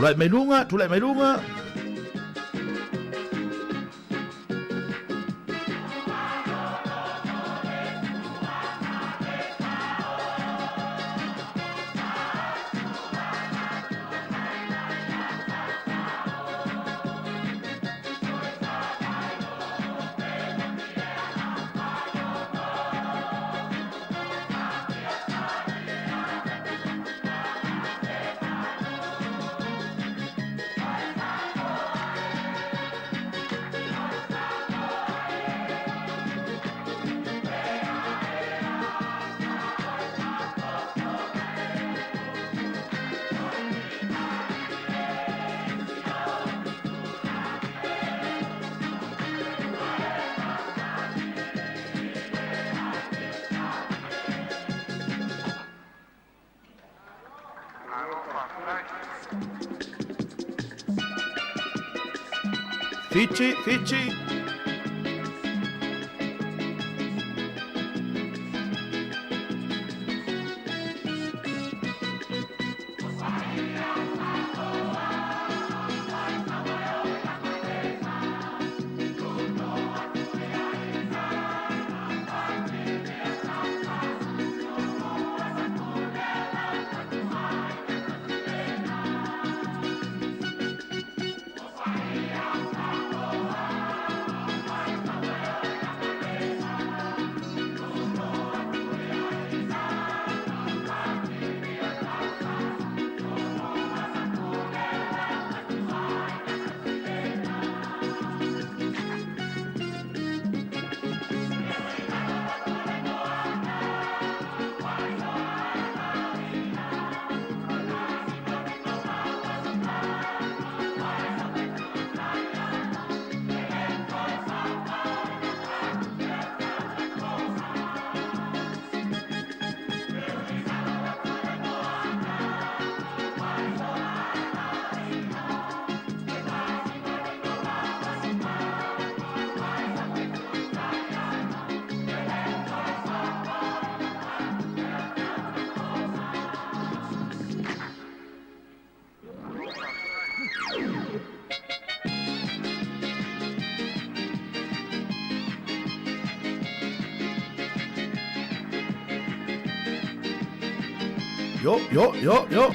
Tulai mai luga, tulai mai luga. Fiti, Fiti. Yo, yo, yo, yo.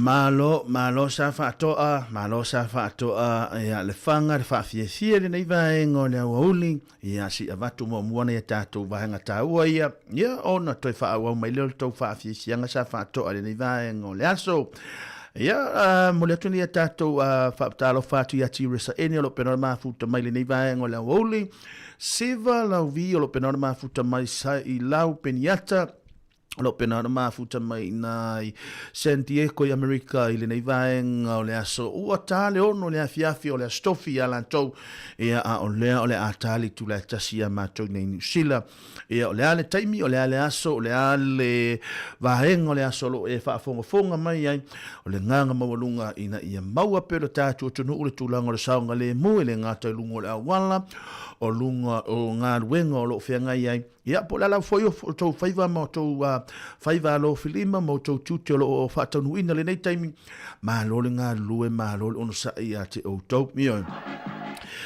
Malo, malo sa faatoa, malo sa faatoa, ia le fanga, le faafiafia lenei vaega o le aoauli, ia si avatu muamua nei a tatou vaega taua ia, ia ona toe faaauau mai lea o le tou faafiafiaga sa faatoa i lenei vaega o le aso. Ia, uh, momoli atu nei a tatou uh, faatalofa atu ia Tiresa Ene o lo o pena o le mafuta mai lenei vaega o le aoauli, Siva Lauvi o lo o pena o le mafuta mai sa i lau Peniata, o lo o pena ona mafuta mai ina i San Diego i Amerika i lenei vaega o le aso ua ta le 6 le afiafi o le Aso Tofi ia latou, ia a o lea o le a ta le itula e tasi ia matou nei Niu Sila. Ia o le a le taimi, o le a le aso, o le a le vaega o le aso o lo o e faafogafoga mai ai, o le agaga maualuga ina ia maua pea lo tatou atunuu le tulaga o le saogalemu e le gata i luga o le auala, o luga o galuega o lo o feagai ai, Ia, po o le a lava foi o outou faiva ma outou faiva alofilima ma outou tiute o lo o faataunuuina i lenei taimi, malo le galulue, malo le onosai ia te outou. Ioe.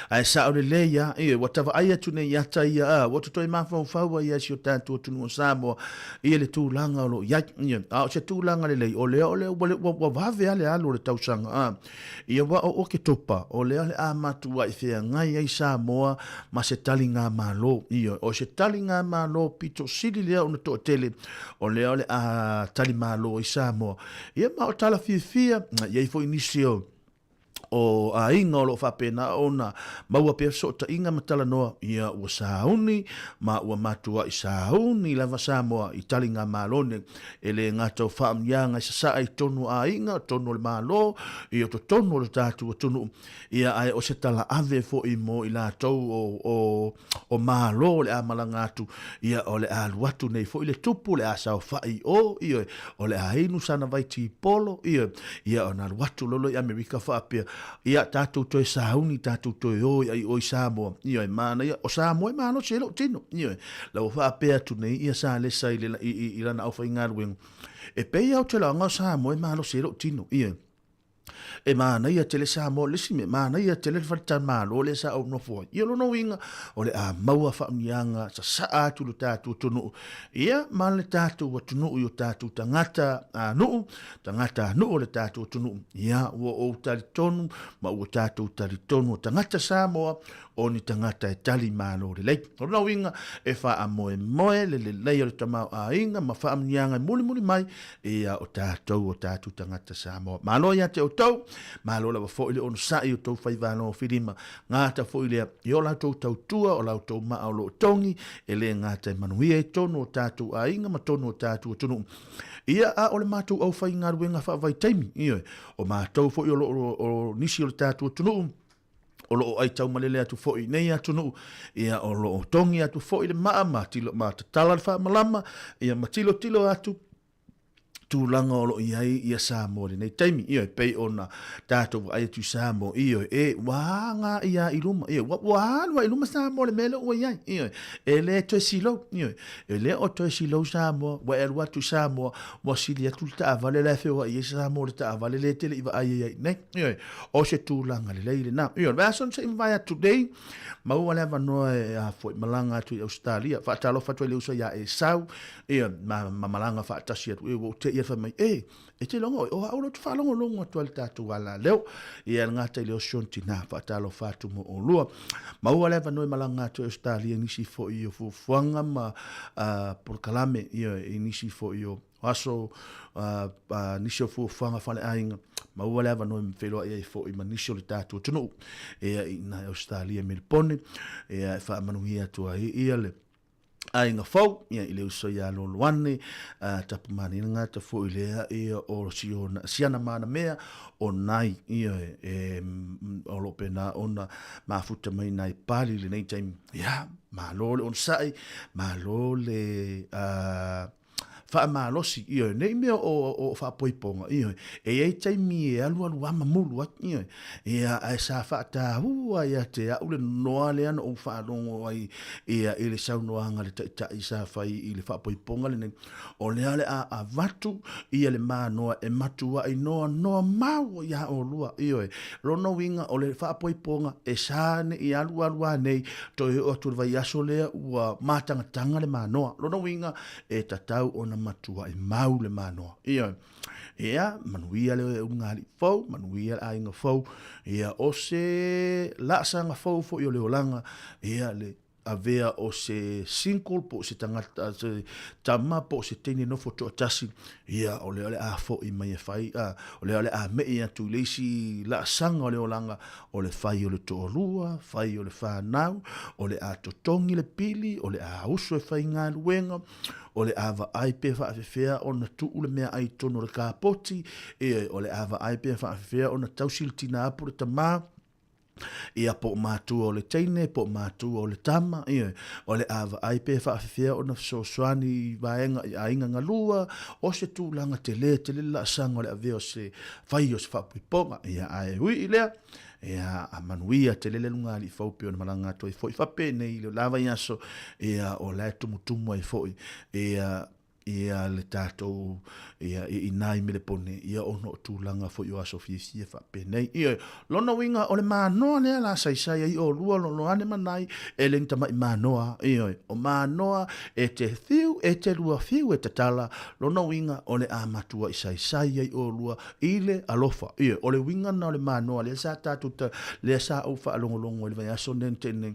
Ae sao lelei lava, ioe, ua ta vaai atu nei i ata ia, a, ua totoe mafaufau ai lava si o tatou atunuu o Samoa i le tulaga o lo o i ai. Ioe. A o se tulaga lelei, o lea o lea ua, ua, ua vave lava le alu o le tausaga, a. Ia ua o Oketopa, o lea o le a matuai feagai ai Samoa ma se taligamalo. Ioe, o se taligamalo pito sili lea ona toatele, o lea o le a talimalo ai Samoa. Ia ma o tala fiafia, e i ai foi nisi o o aiga o lo o faapena ona maua pea fesootaiga ma talanoa, ia ua sauni ma ua matuai sauni lava Samoa i taligamalo nei. E le gata o faamanuiaga i sasaa i totonu o aiga, o totonu o le Malo, ia o totonu o le tatou atunuu, ia ae o se tala ave foi mo i latou o, o, o Malo o le a malaga atu, ia o le a alu atu nei foi le tupu, o le a saofai i o, ioe, o le a inu sana vai tipolo, ioe, ia ona alu atu lolo i Amerika faapea, ia tatou toe sauni, tatou toe o i o i Samoa, ioe, manaia, o Samoa e malosi ai lou tino, ioe, La ua faapea atu nei ia Salesa i, le, i, i, i lana aufaigaluega, E pei lava ou te laga o Samoa e malosi ai lou tino, ioe. E manaia tele Samoa, le isi mea, manaia tele le faletalimalo lea sa ou nofo ai. Ia o lona uiga, o le a maua faamanuiaga sasaa atu i lo tatou atunuu, ia ma le tatou atunuu i o tatou tagata a nuu, tagata a nuu o le tatou atunuu. Ia ua ou talitonu ma ua tatou talitonu o tagata Samoa, o ni tagata e tali malo lelei. O lona uiga, e faamoemoe le lelei o le tamaoaiga ma faamanuiaga e mulimuli mai ia o tatou o tatou tagata Samoa. Malo ia te outou. outou. Malo lava foi le onosai o tou faivalo filima. Gata foi lea i o latou tautua, o latou maa o loo togi, e le gata e manuia i tonu o tatou aiga ma tonu o tatou atunuu. Ia, a o le matou aufaigaluega faavaitaimi, ioe, o matou foi o loo o nisi o le tatou atunuu, o lo o aitaumalele atu foi i nei atunuu, ia o lo o togi atu foi le maa ma, tilo, ma tatala le faamalama, ia ma tilotilo atu tulaga o lo o i ai ia Samoa i lenei taimi. Ioe, pei ona tatou vaai atu i Samoa, ioe, e ua agai lava i luma, ioe, ua alu lava i luma Samoa i le mea lea ua i ai, ioe, e le toe silou, ioe, e le o toe silou Samoa, ua e alu atu i Samoa, ua sili atu le taavale la e feoai ai Samoa i le taavale lea e te le i vaai ai nei, ioe, o se tulaga lelei lena. Ioe, o le vaiaso na se i mavae atu nei, maua le avanoa e a foi malaga atu i Ausetalia, faatalofa atu ai i le uso ia Esau, Ia, ma, ma malaga faatasi atu, e, ua ou te ia fai mai, e, e te iloga oe, o au lea ou te faalogologo atu ai i le tatou ala leo. Ia, le gata i le oso ni tinā, faatalofa atu mo olua. Maua le avanoa e malaga atu ai Ausetalia i nisi foi o fuafuaga ma polokalame, ia, i nisi foi o aso, nisi o fuafuaga faleaiga, maua le avanoa e feiloai ai foi ma nisi o le tatou atunuu, ia, i ina i Ausetalia i Melipone, ia, e faamanuia atu ai ia le aiga fou, ia, i le uso ia Loloane, Tapumani le gata foi lea, ia, o siona, siana mana mea, o nai, ia, e, o lo pena ona mafuta mai nai pali le nei taimi, ia, malo le onosai, malo le, faamalosi, ioe, ne i mea o, o faapoipoga, ioe, e i ai taimi e alualu lava ma mulu ai, ioe, ia, ae sa faataua ia te au le noa lea na ou faalogo ai, ia, i le saunoaga a le taitai sa fai i le faapoipoga lenei, o lea o le a avatu ia le manoa e matuai noanoa mau iā olua, ioe, lona uiga o le faapoipoga e sa ne i alualu lava nei, toe oo atu i le vaiaso lea ua matagataga le manoa, lona uiga e tatau ona matuai mau le manoa. Ioe. Ia, manuia le ulugalii fou, manuia le aiga fou, ia, o se laasaga fou foi o le olaga, ia, le avea o se single po o se tagata, se tama po o se teine nofo toatasi, ia, o lea o le a foi mai e fai, a, o lea o le a me'i atu i le isi laasaga o le olaga, o le fai o le toalua, fai o le fanau, o le a totogi le pili, o le a usu e faigaluega, o le a vaai pe faafefea ona tuu le meaai i totonu o le kapoti, ioe, o le a vaai pe faafefea ona tausi le tina po le tama, ia po o matua o le teine, po o matua o le tama, ioe, o le a vaai pe faafefea ona fesoasoani i vaega i aiga galua, o se tulaga tele tele le laasaga o le avea o se fai o se faapuipoga. Ia, ae ui i lea, ia, a manuia tele le luga alii fou pei ona malaga atu ai foi faapenei i le la vaiaso, ia, o la e tumutumu ai foi, ia, ia le tatou, ia, i inā i Melepone, ia, ona o tulaga foi o aso fiafia faapenei. Ia, lona uiga o le manoa lea la saisai ai olua Loloane ma Nai, e le ni tama'i manoa, ioe, o manoa e te fiu, e te lua fiu e tatala, Lona uiga o le a matuai saisai ai olua i le alofa. Ioe, o le uiga lena o le manoa lea sa tatou ta, lea sa ou faalogologo ai i le vaiaso lenei na tea nei,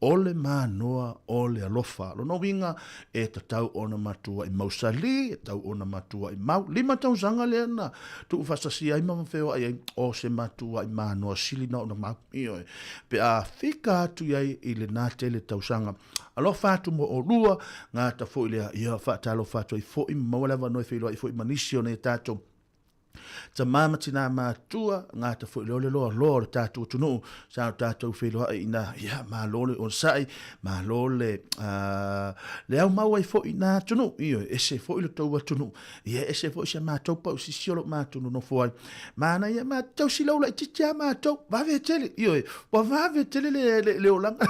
o le manoa o le alofa. Lona uiga e tatau ona matuai mausali, e tatau ona matuai mau. 5 tausaga lea na tuufaatasia ai ma feoai ai, o se matuai manoa sili na ona mau. Ioe, pe a fika atu i ai i lena tele tausaga. Alofa atu mo olua, gata foi lea, ia faatalofa atu ai foi ma maua le avanoa e feiloai foi ma nisi o nai a tatou tama ma tinā matua, gata foi lea o le loaloa o le tatou atunuu, sa o tatou feiloai ina, ia, malo le onosai, malo le, le aumau ai foi i nā atunuu, ioe, ese foi le tou atunuu, ia ese foi si a matou pausisi o lo o matou nonofo ai. Manaia, matou silau laitiiti lava matou, vave tele, ioe, ua vave tele le, le, le olaga.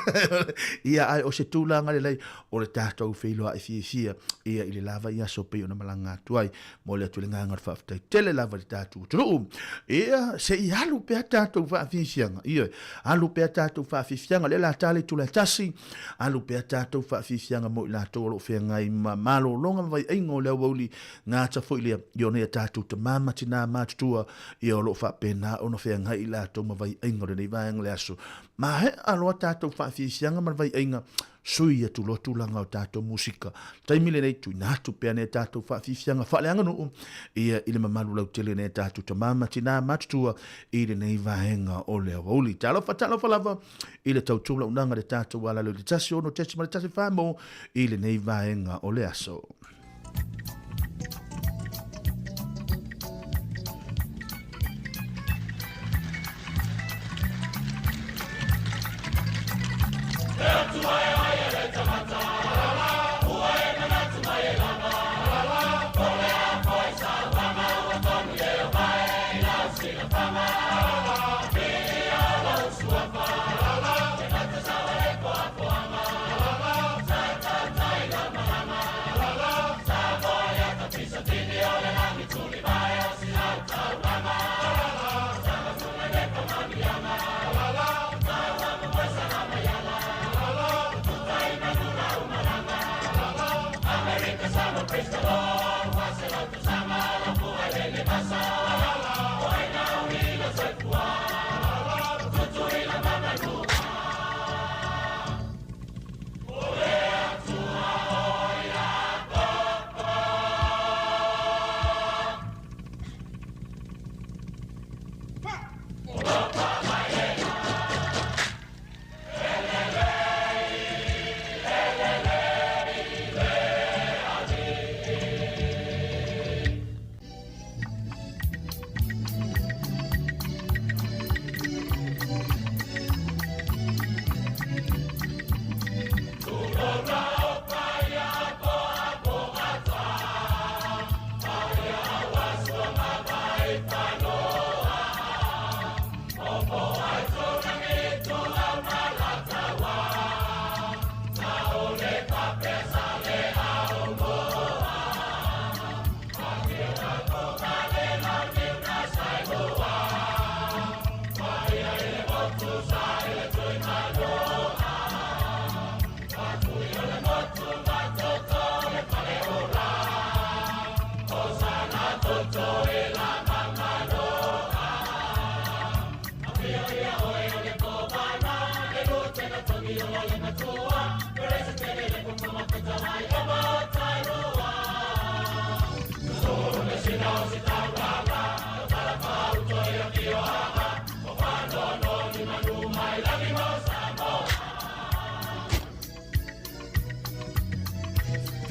Ia, ae o se tulaga lelei o le tatou feiloai fiafia, ia, i le la vaiaso pei ona malaga atu ai. Momoli atu le agaga o le faafetai tele lava i le tatou atunuu. Ia, se i alu pea tatou faafiafiaga, ioe, alu pea tatou faafiafiaga, o lea o le a ta le itula e tasi, Alu pea tatou faafiafiaga mo i latou o lo o feagai ma malologa ma vaiaiga o le aoauli, gata foi lea i ona ia tatou tama ma tinā matutua, ia o lo o faapena ona feagai i latou ma vaiaiga o lenei vaega o le aso. Maea loa tatou faafiafiaga ma le vaiaiga, sui atu loa tulaga o tatou musika. Taimi lenei, tuuina atu pea nai a tatou faafiafiaga faaleaganuu ia i le mamalu lautele nai a tatou tama ma tinā matutua i lenei vaega o le aoauli. Talofa, talofa lava i le tautua launaga le tatou alalo i le 16.14 mo i lenei vaega o le aso.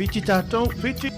Fiti tātou, Fiti.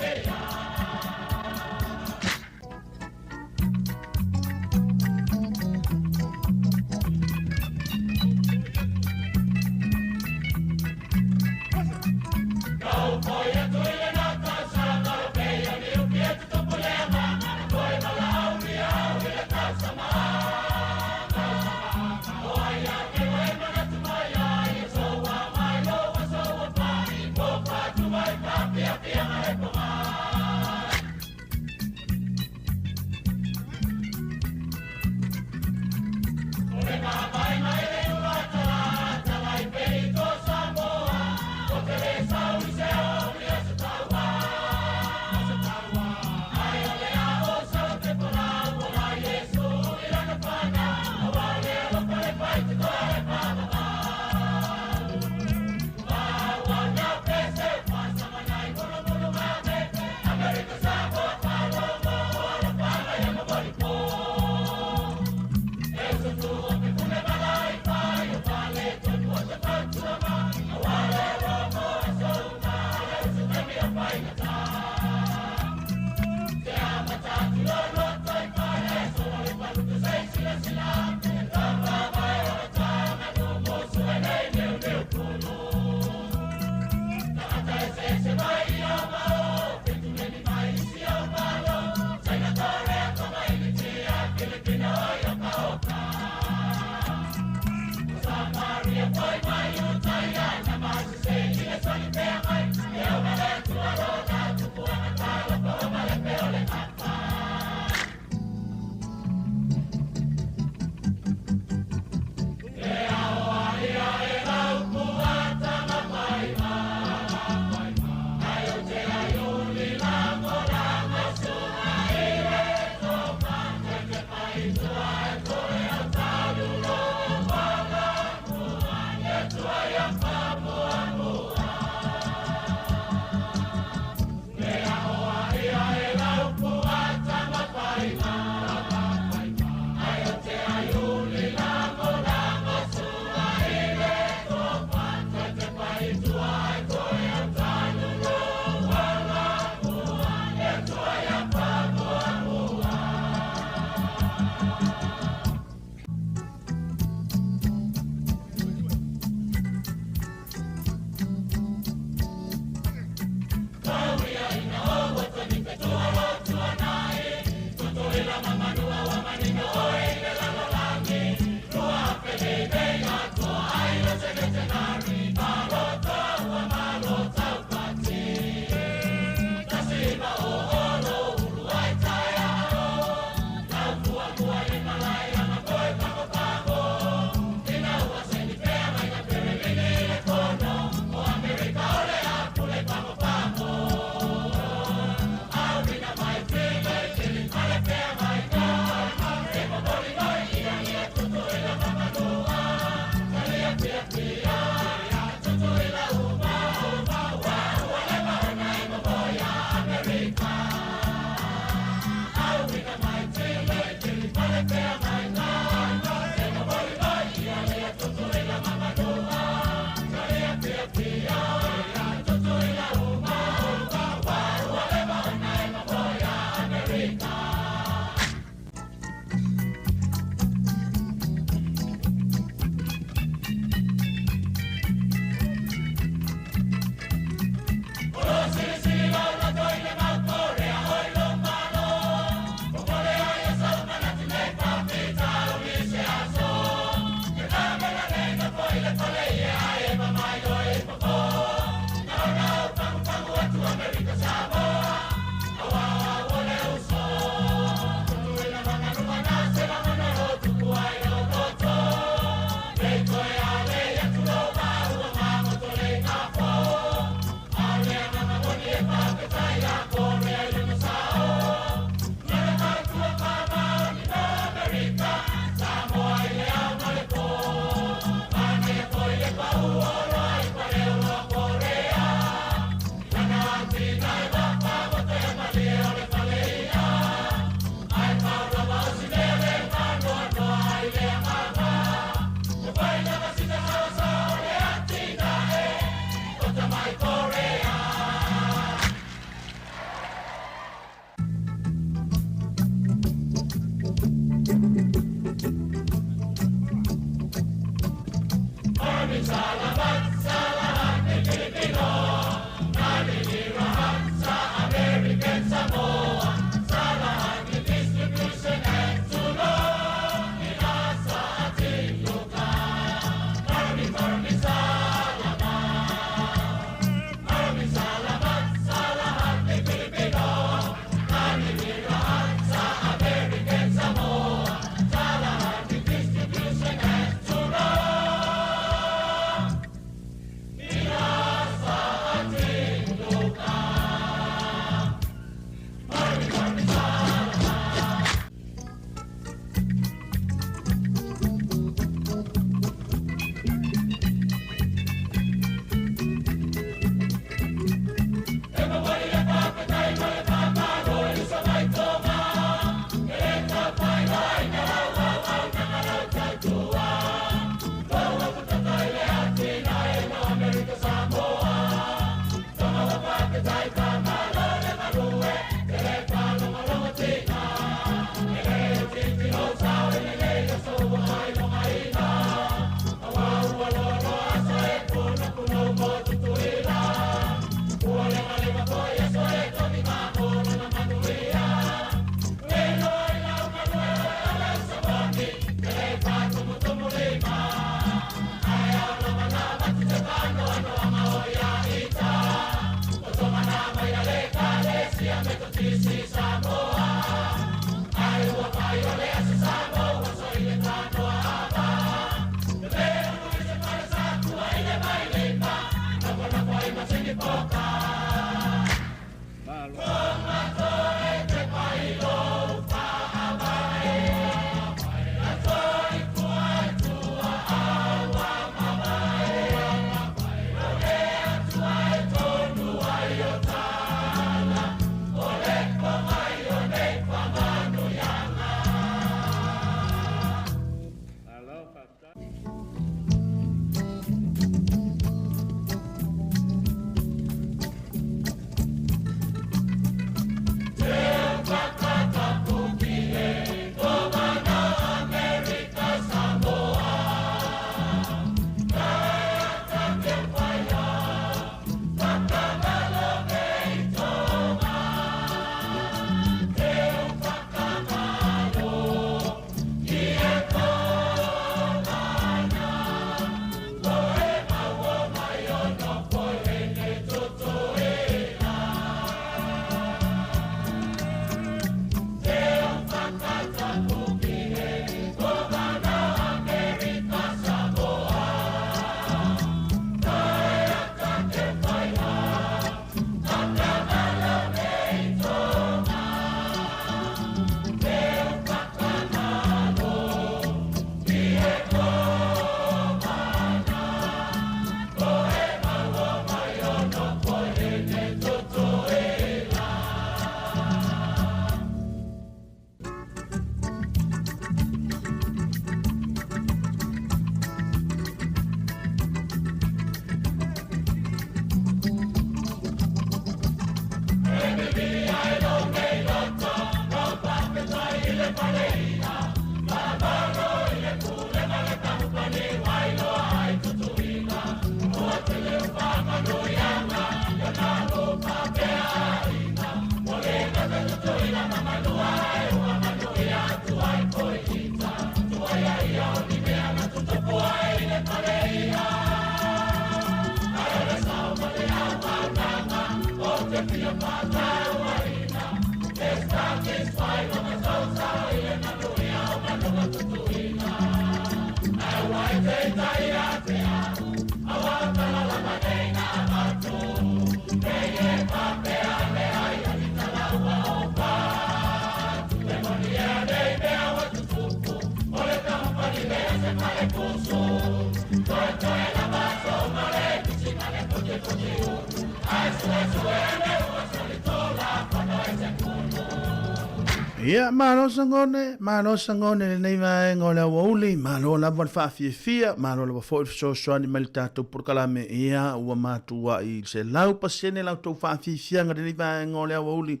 Ia, malo sagone, malo sagone lenei vaega o le aoauli, malo lava le faafiafia, malo lava foi le fesoasoani mai le tatou polokalame. Ia, ua matuai 100% la outou faafiafiaga lenei vaega o le aoauli.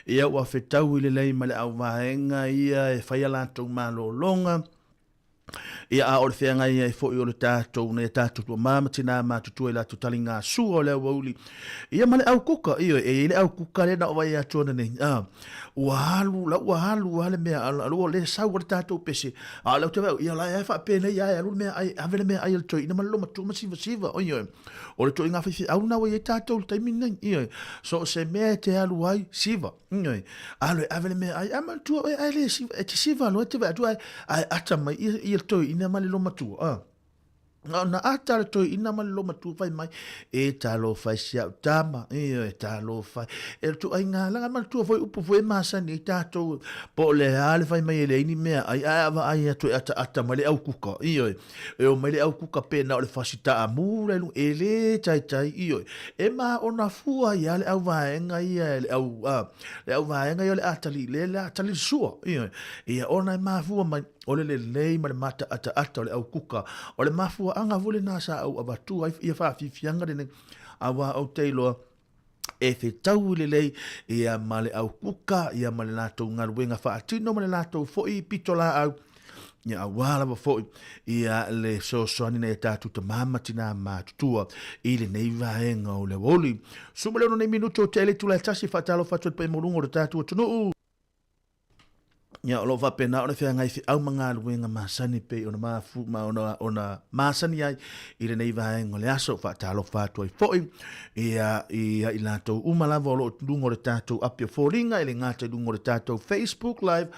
Ia, ua fetaui lelei ma le auvaega ia e fai a latou malologa. Ia, a o le feagai ai foi o le tatou, nai a tatou tama ma tinā matutua i latou taligasua o le aoauli. Ia ma le aukuka, ioe, e i ai le aukuka lea na ou vaai atu ananei, a, ua alu, la ua alu lava le mea, a ua le sau lava le tatou pese, a o lea ou te vaai, ia o la e faapenei lava e alu le meaai, ave le meaai a le toeaina ma le olomatua ma sivasiva, ioe. O le ituaiga faifeau lena ua i ai tatou i le taimi lenei, ioe. So o se mea e te alu ai, siva. Ioe. Alu e ave le meaai, a manatua oe ae le siva, e te siva loa e te vaai atu ae, ae ata mai ia, ia le toeaina ma le lomatua. Ah. Na ona ata le toeaina ma le lomatua fai mai, e talofa e si au tama, ioe, talofa. E le ituaiga laga manatua foi upu foi e masani ai tatou, po o le a le fai mai e leai ni meaai, ae a vaai atu e ataata mai le aukuka, ioe. E o mai le au kuka pena o le fasi taamu la i luga, e le taitai, ioe. E maona fua ai lava le au vaega ia, le au, a, le au vaega ia o le a tali, le, le a tali le sua, ioe. Ia, ona e mafua mai, o le lelei ma le mataataata o le au kuka. O le mafuaaga foi lena sa ou avatua ai ia faafiafiaga lenei, aua ou te iloa, e fetaui lelei ia ma le au kuka ia ma le latou galuega faatino ma le latou foi pitolaau ia aua lava foi ia le fesoasoani nai a tatou tama ma tinā matutua i lenei vaega o le aoauli. 16 nei minuto o tea i le itula e tasi, faatalofa atu i le paia maualuga o le tatou atunuu. Ia, o lo o faapena ona feagai feau ma galuega masani pei ona mafu, ma ona, ona masani ai i lenei vaega o le aso. Faatalofa atu ai foi ia, ia i latou uma lava o lo o luga o le tatou api o foliga, e le gata i luga o le tatou Facebook Live,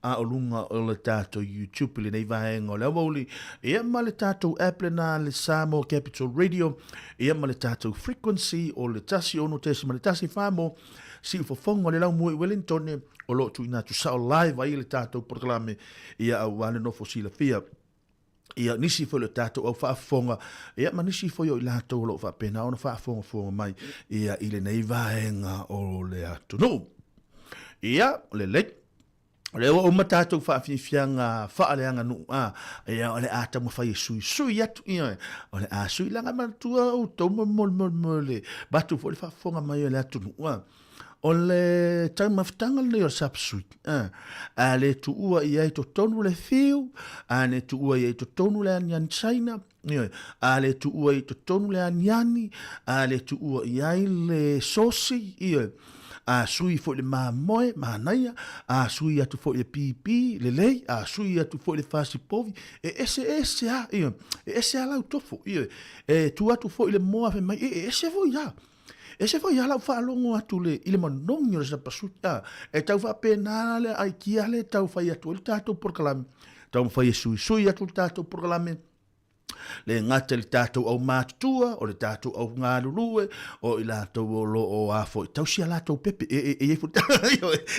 a o luga o le tatou YouTube i lenei vaega o le aoauli, ia ma le tatou app lena le Samoa Capital Radio, ia ma le tatou frequency o le 106.1 Samoa, siufofoga o le laumua i Wellington, o lo o tuuina atu sao live ai le tatou polokalame, ia aua le nofo silafia. Ia nisi foi o le tatou au faafofoga, ia ma nisi foi o i latou o lo o faapena ona faafogafoga mai ia i lenei vaega o le atunuu. Ia, lelei. O lea ua uma tatou faafiafiaga faaleaganuu, a, ia, o le a taumafai e suisui atu, ia, o le a sui laga manatua outou molemole, batu foi le faafofoga mai o le atunuu, a. O le taumafataga lenei o le sapsui, a, a le tuua i ai totonu le fiu, a le tuua i ai totonu le aniani China, ioe, a le tuua i totonu le aniani, a le tuua i ai le sosi, ioe, a sui foi le mamoe, manaia, a sui atu foi le pipi, lelei, a sui atu foi le fasi povi, e ese ese a, ioe, e ese a lau tofo, ioe, e tu atu foi le moa fai mai, e ese foi a. Ese foi a lau faalogo atu le, i le manogi o le sapasuti, a, e tau faapena le aikia le tau fai atu ai le tatou polokalame, taumafai e suisui atu le tatou polokalame, le gata i le tatou aumatutua, o le tatou au galulue, o i latou o lo o a foi tausi a latou pepe, e, e, e i ai foi,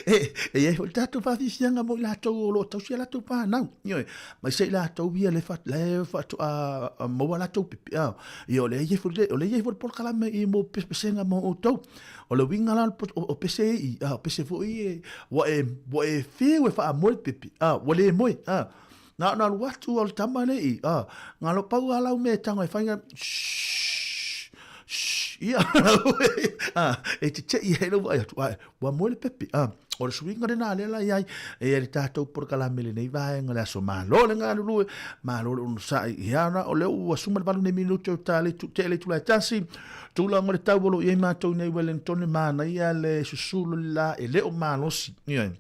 e, e i ai foi le tatou faafiafiaga mo i latou o lo o tausi a latou fanau, ioe, mai se i latou ia le, fa, le faatoa maua latou pepe, a, Ia, o lea i ai foi, o lea i ai foi le polokalame i mo pesepesega mo outou. O le uiga la o pese i, a, o pese foi e, ua e, ua e fiu e faamoe le pepe, a, ua le moe, a. Na ona alu atu o le tama le i, a, ngalo pau a lau mea e tago e fai, shhh, shhh, ia, a, e tetei ai lou vaai atu, a, Ua moe le pepe, a, o le suiga lena lea la i ai, e i ai le tatou polokalame lenei vaega le aso. Malo le galulue, malo le onosai. Ia ana, o lea ua 18 nei minute o ta le tu, tele itula e tasi, tulaga o le tau o lo o i ai matou nei Wellington, manaia le susulu le la e le o malosi. Ioe.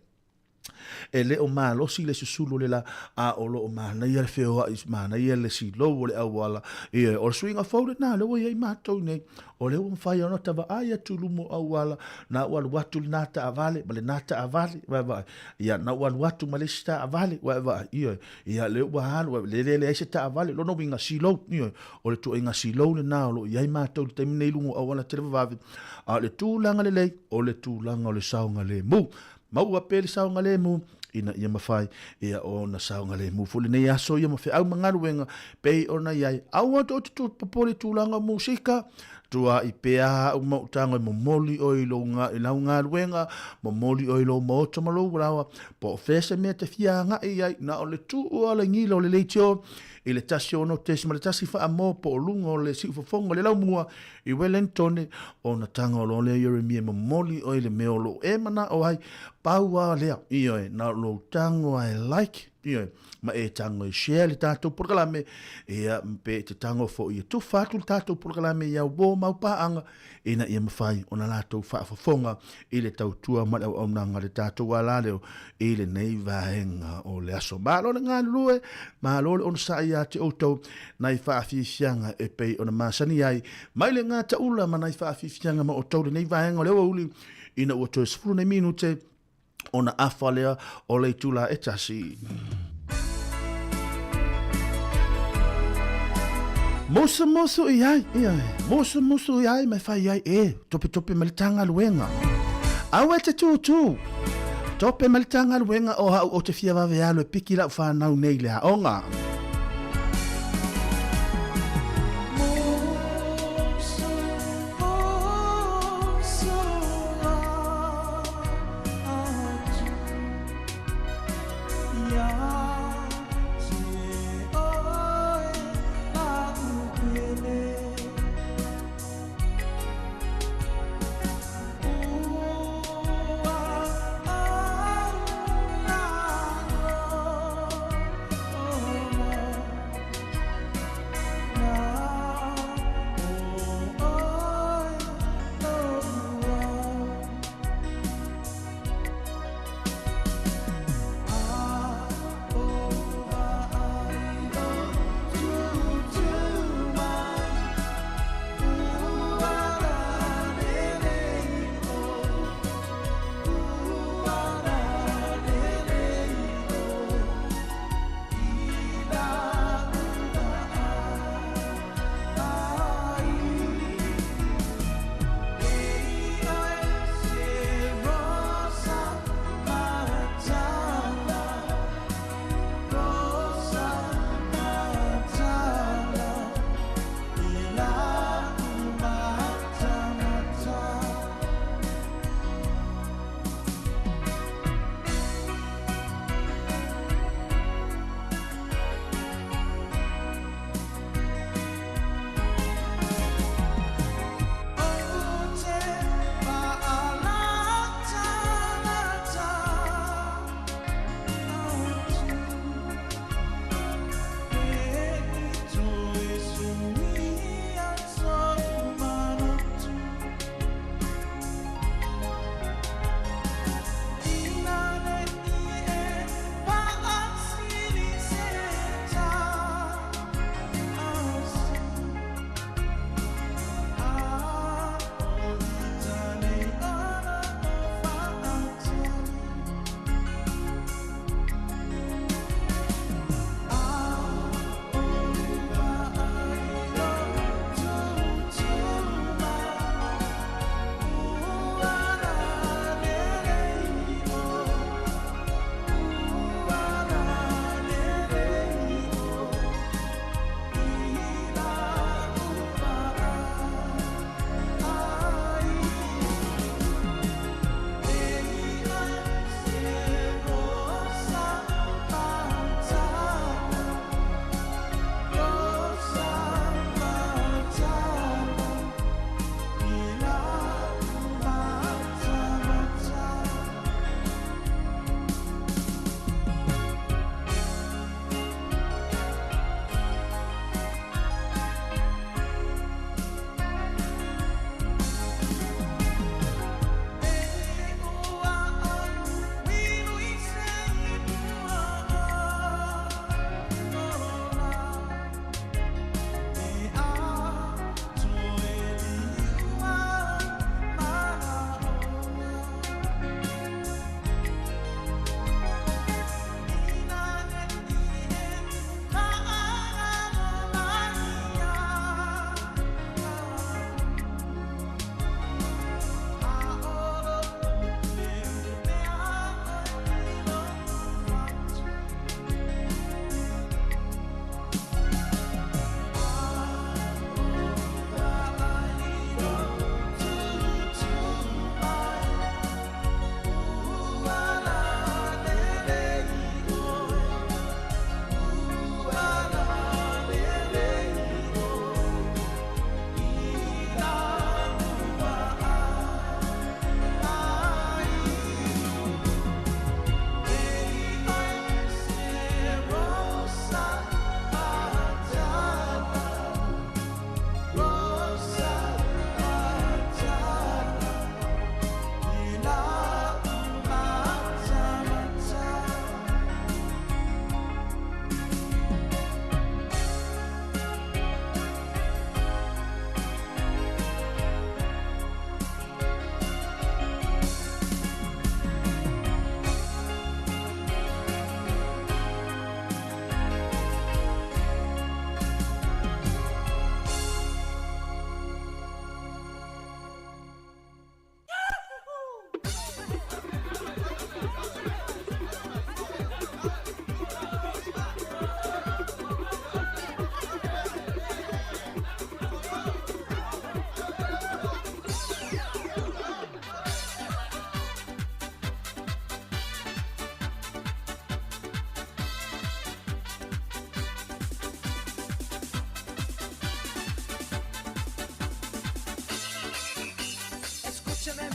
E le o malosi le susulu o le la, a o lo o manaia le feoai, manaia le silou o le auala. Ioe, o le suiga fou lena lea ua i ai matou nei, O lea ua mafai ona tavaai atu i luma o auala, na ua alu atu lena taavale ma lena taavale, vaevaai. Ia, na ua alu atu ma le isi taavale, vaevaai. Ioe. Ia, lea ua alu, le le leai se taavale, lona uiga silou, ioe. O le tuaiga silou lena o lo o i ai matou i le taimi nei i luga o auala televavave. A o le tulaga lelei, o le tulaga o le saogalemu. Maua pea le saogalemu ina ia mafai ia ona saogalemu foi lenei aso ia ma feau ma galuega pei ona i ai. Aua tou te popole i tulaga o musika, tuai pea au mautaga e momoli oe i lou i lau galuega, momoli oe i lou maota ma lou laoa, po o fea se mea te fia agai i ai, na o le tuu a le gila o le leitio i le 16.1 faamoa po o luga o le siufofoga o le laumua I Wellington, ona taga loa lea Ieremia e momoli oe i le mea o lo o e manao ai, pau lava lea, ioe, na o lou tago lava e like, ioe, ma e tago e share le tatou polokalame, ia, pe te tago foi e tufa atu le tatou polokalame i au uo ma au paaga, ina ia mafai ona latou faafofoga i le tautua ma le auaunaga a le tatou alaleo i lenei vaega o le aso. Malo le galulue, malo le onosai ia te outou nai faafiafiaga e pei ona masani ai mai le gataula ma nai faafiafiaga ma outou lenei vaega o le aoauli ina ua toe 10 nei minute ona afa lea o le itula e tasi. Musu musu i ai, ia, musu musu i ai me fai ai, e, tope tope ma le tagaluega. Aua e te tūtū, tope ma le tagaluega o au o te fia vave alu e piki lau whanau nei le aoga.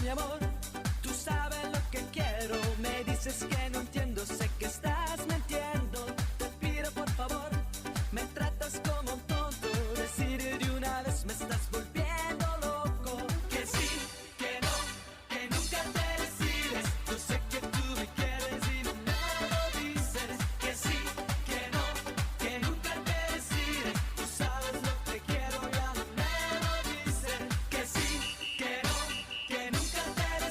Mi amor, tú sabes lo que quiero. Me dices que no entiendo, sé que estás mintiendo. Te pido por favor, me tratas como un tonto. Decir de una vez me estás volviendo loco. Que sí, que no, que nunca te decides. Yo sé que tú me quieres y no me lo dices. Que sí, que no, que nunca te decides. Tú sabes lo que quiero, ya no me lo dices. Que sí, que no, que nunca te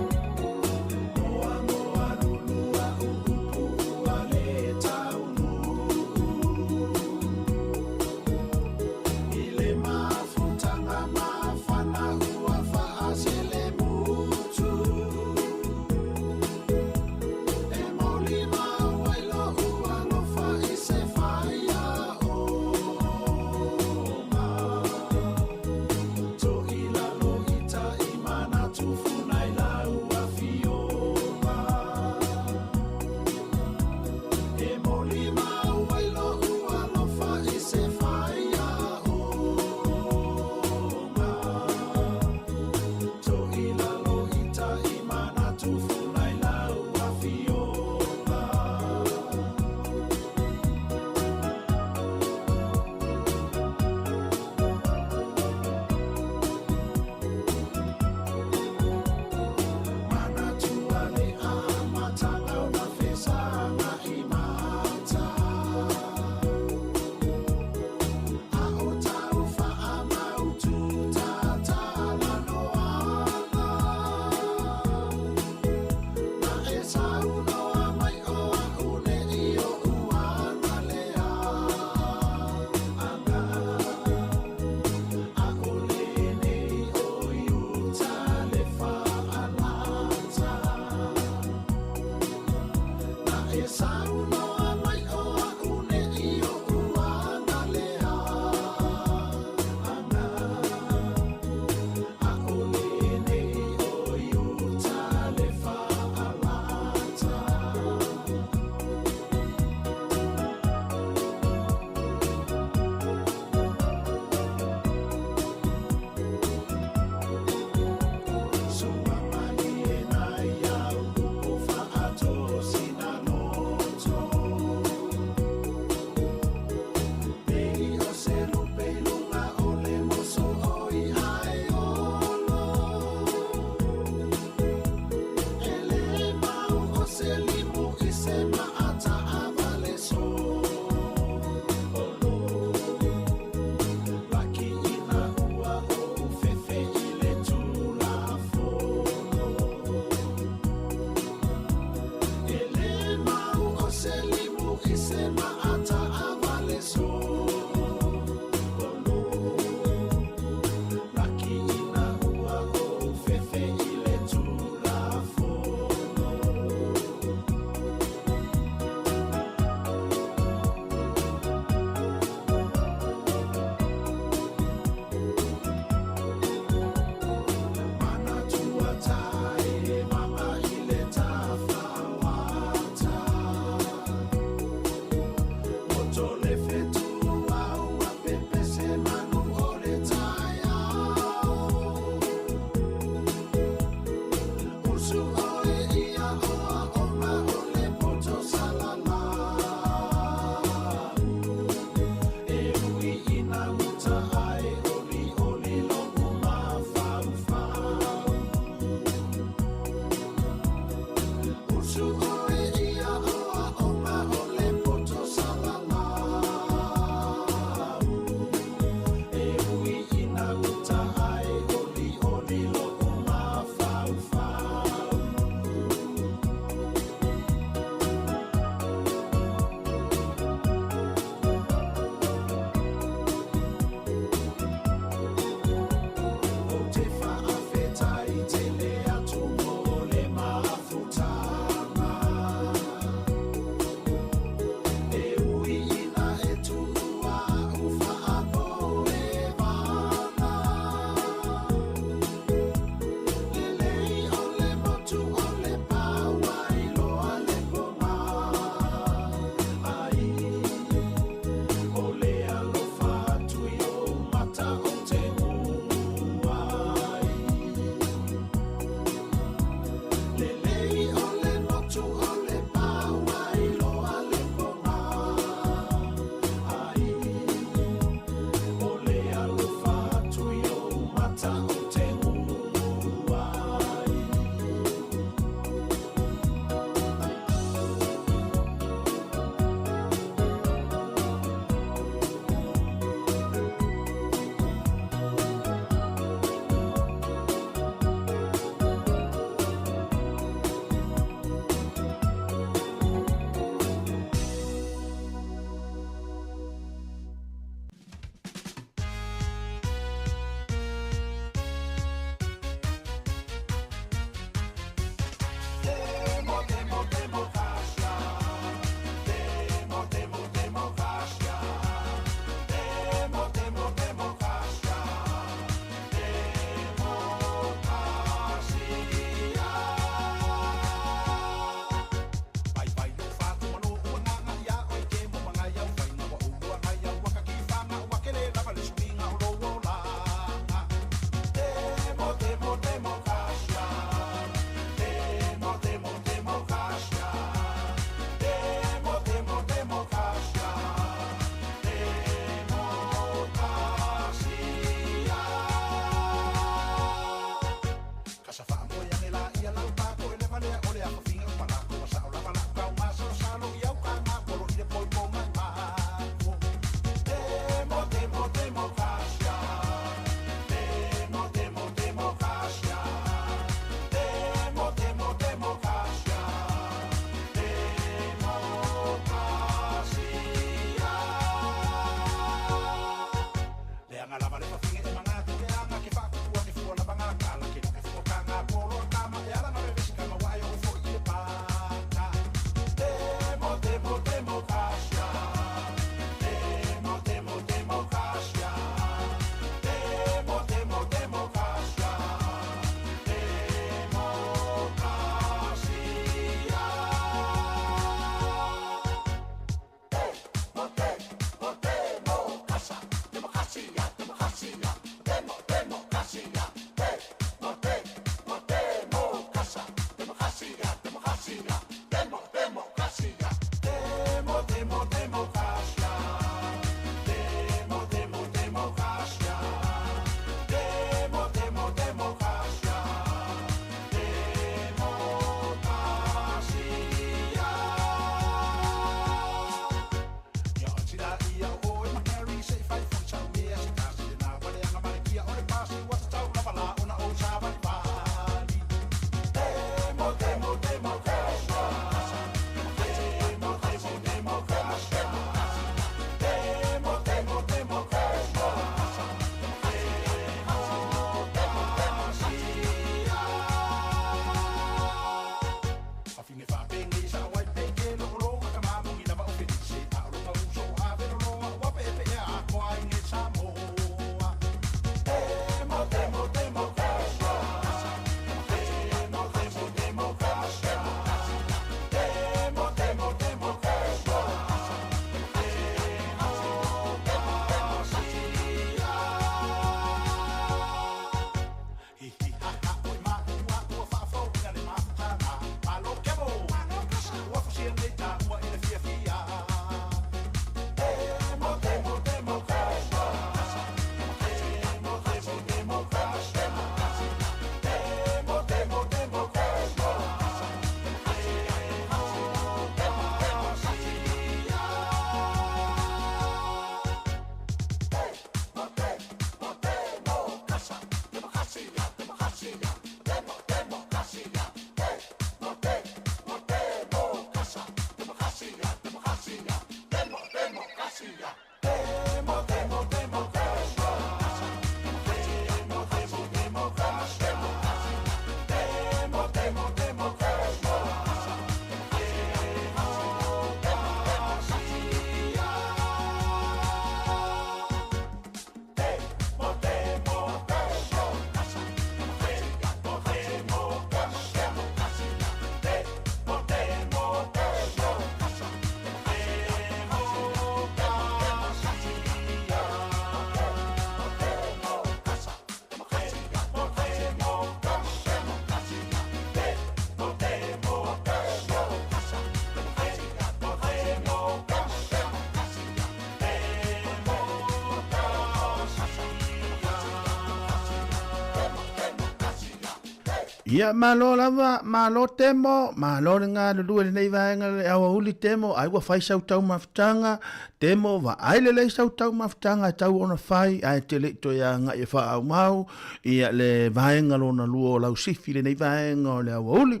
Ia, malo lava, malo Temo, malo le galulue i lenei vaega le aoauli Temo, ai ua fai sau taumafataga, Temo, vaai lelei sau taumafataga e tau ona fai, ae te le i toe agai e faaumau, ia le vaega lona lua o lau sifi i lenei vaega o le aoauli.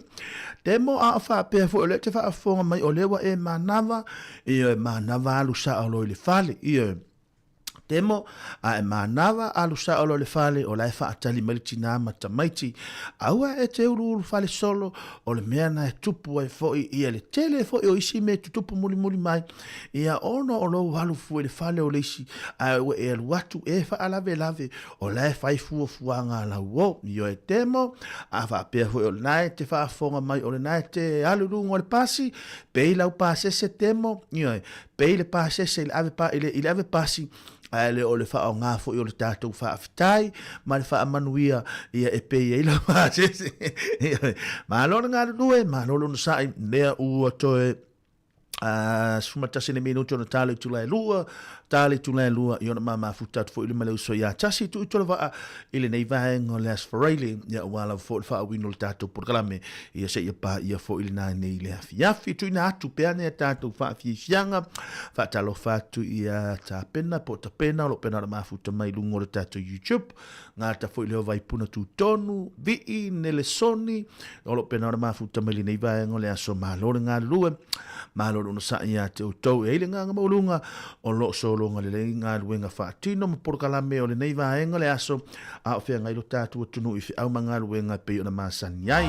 Temo, a o faapea foi o lea e te faafofoga mai o lea ua e manava, ioe, manava alu sao loa i le fale, ioe. Temo, a e manava alu sao loa i le fale, o la e faatali mai le tinā ma tamaiti. Aua e te uluulu fale solo, o le mea na e tupu ai foi ia le tele foi o isi mea e tutupu mulimuli mai, ia ona o lou alu fua i le fale o le isi, ae ua e alu atu e faalavelave, o la e fai fuafuaga a lau uo. Ioe Temo, a faapea foi o lena e te faafofoga mai o lena e te alu i luga o le pasi, pei lau pasese Temo, ioe, Pei le pasese i le ave pa, i le, i le ave pasi, ae le o le faaaoga foi o le tatou faafetai ma le faamanuia ia e pei ai lau pasese. Malo le galulue, malo le onosai, lea ua toe 11 le minuti ona tala i tula e lua, tala i tula e lua, i ona mamafuta atu foi le ma le uso ia tasi tu i tola vaa i lenei vaega o le Aso Faraile, ia ua lava foi le faauiina o le tatou polokalame, ia seia paia foi lena nei le afiafi. Tuuina atu pea nai a tatou faafiafiaga, faatalofa atu ia Tapena po o Tapena o lo o pena ona mafuta mai i luga o le tatou YouTube, gata foi lea o Vaipuna Tutonu, Vii, Nelesoni, o lo o pena ona mafuta mai lenei vaega o le aso. Malo le galulue, malo le onosai ia te outou. E ai le agaga maualuga o lo o sologa lelei galuega faatino ma polokalame o lenei vaega o le aso, a o feagai lo tatou atunuu i feau ma galuega e pei ona masani ai.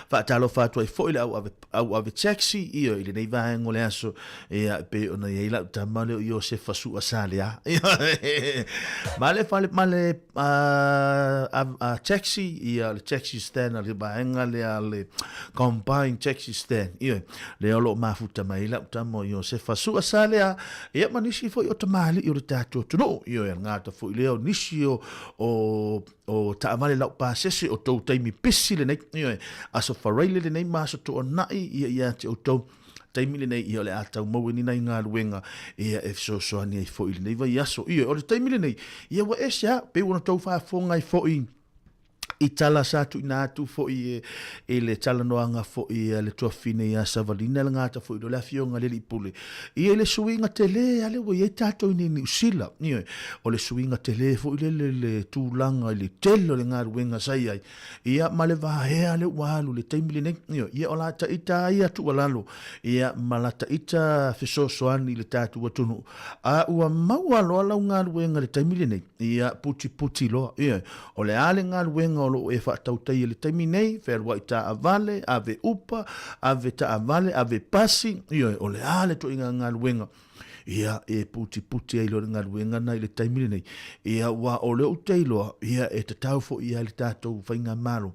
Faatalofa atu ai foi le au ave, au ave taxi ia i lenei vaega o le aso, ia e pei ona i ai lau tama lea o Iosefa Sua Salea. Ma le fale, ma le taxi, ia le taxi stand a le vaega lea le combined taxi stand, ia lea o lo o mafuta mai ai lau tama o Iosefa Sua Salea, ia ma nisi foi o tamalii o le tatou atunuu, ioe, e gata foi lea o nisi o, o, o taavale laupasese o tou taimi pisi lenei, ioe, Aso Faraile lenei ma Aso Toonai, ia ia te outou taimi lenei, ia o le a tau maua ni nai galuega, ia e fesoasoani ai foi i lenei vaiaso. Ioe, o le taimi lenei, ia ua ese lava, pei ua na tou faafofoga ai foi i tala sa tuuina atu foi i le talanoaga foi a le tuafafine ia Savalina le gata foi le afioga i le Alii Pule. Ia i le suiga tele lea ua i ai tatou i nei Niu Sila. Ioe, o le suiga tele foi lele le tulaga i le tele o le galuega sa i ai, ia ma le vaea lea ua alu i le taimi lenei. Ioe, ia o la ita ia tuualalo, ia ma la ita fesoasoani i le tatou atunuu. A ua maua loa lau galuega i le taimi lenei, ia putiputi loa. Ioe, O le a le galuega o lo o e faatautaia i le taimi nei, fealuai taavale, ave upa, ave taavale, ave pasi, ioe, o le a le ituaiga galuega, ia, e putiputi ai loa le galuega na i le taimi lenei. Ia, aua o lea ou te iloa, ia, e tatau foi ia i le tatou faigamalo,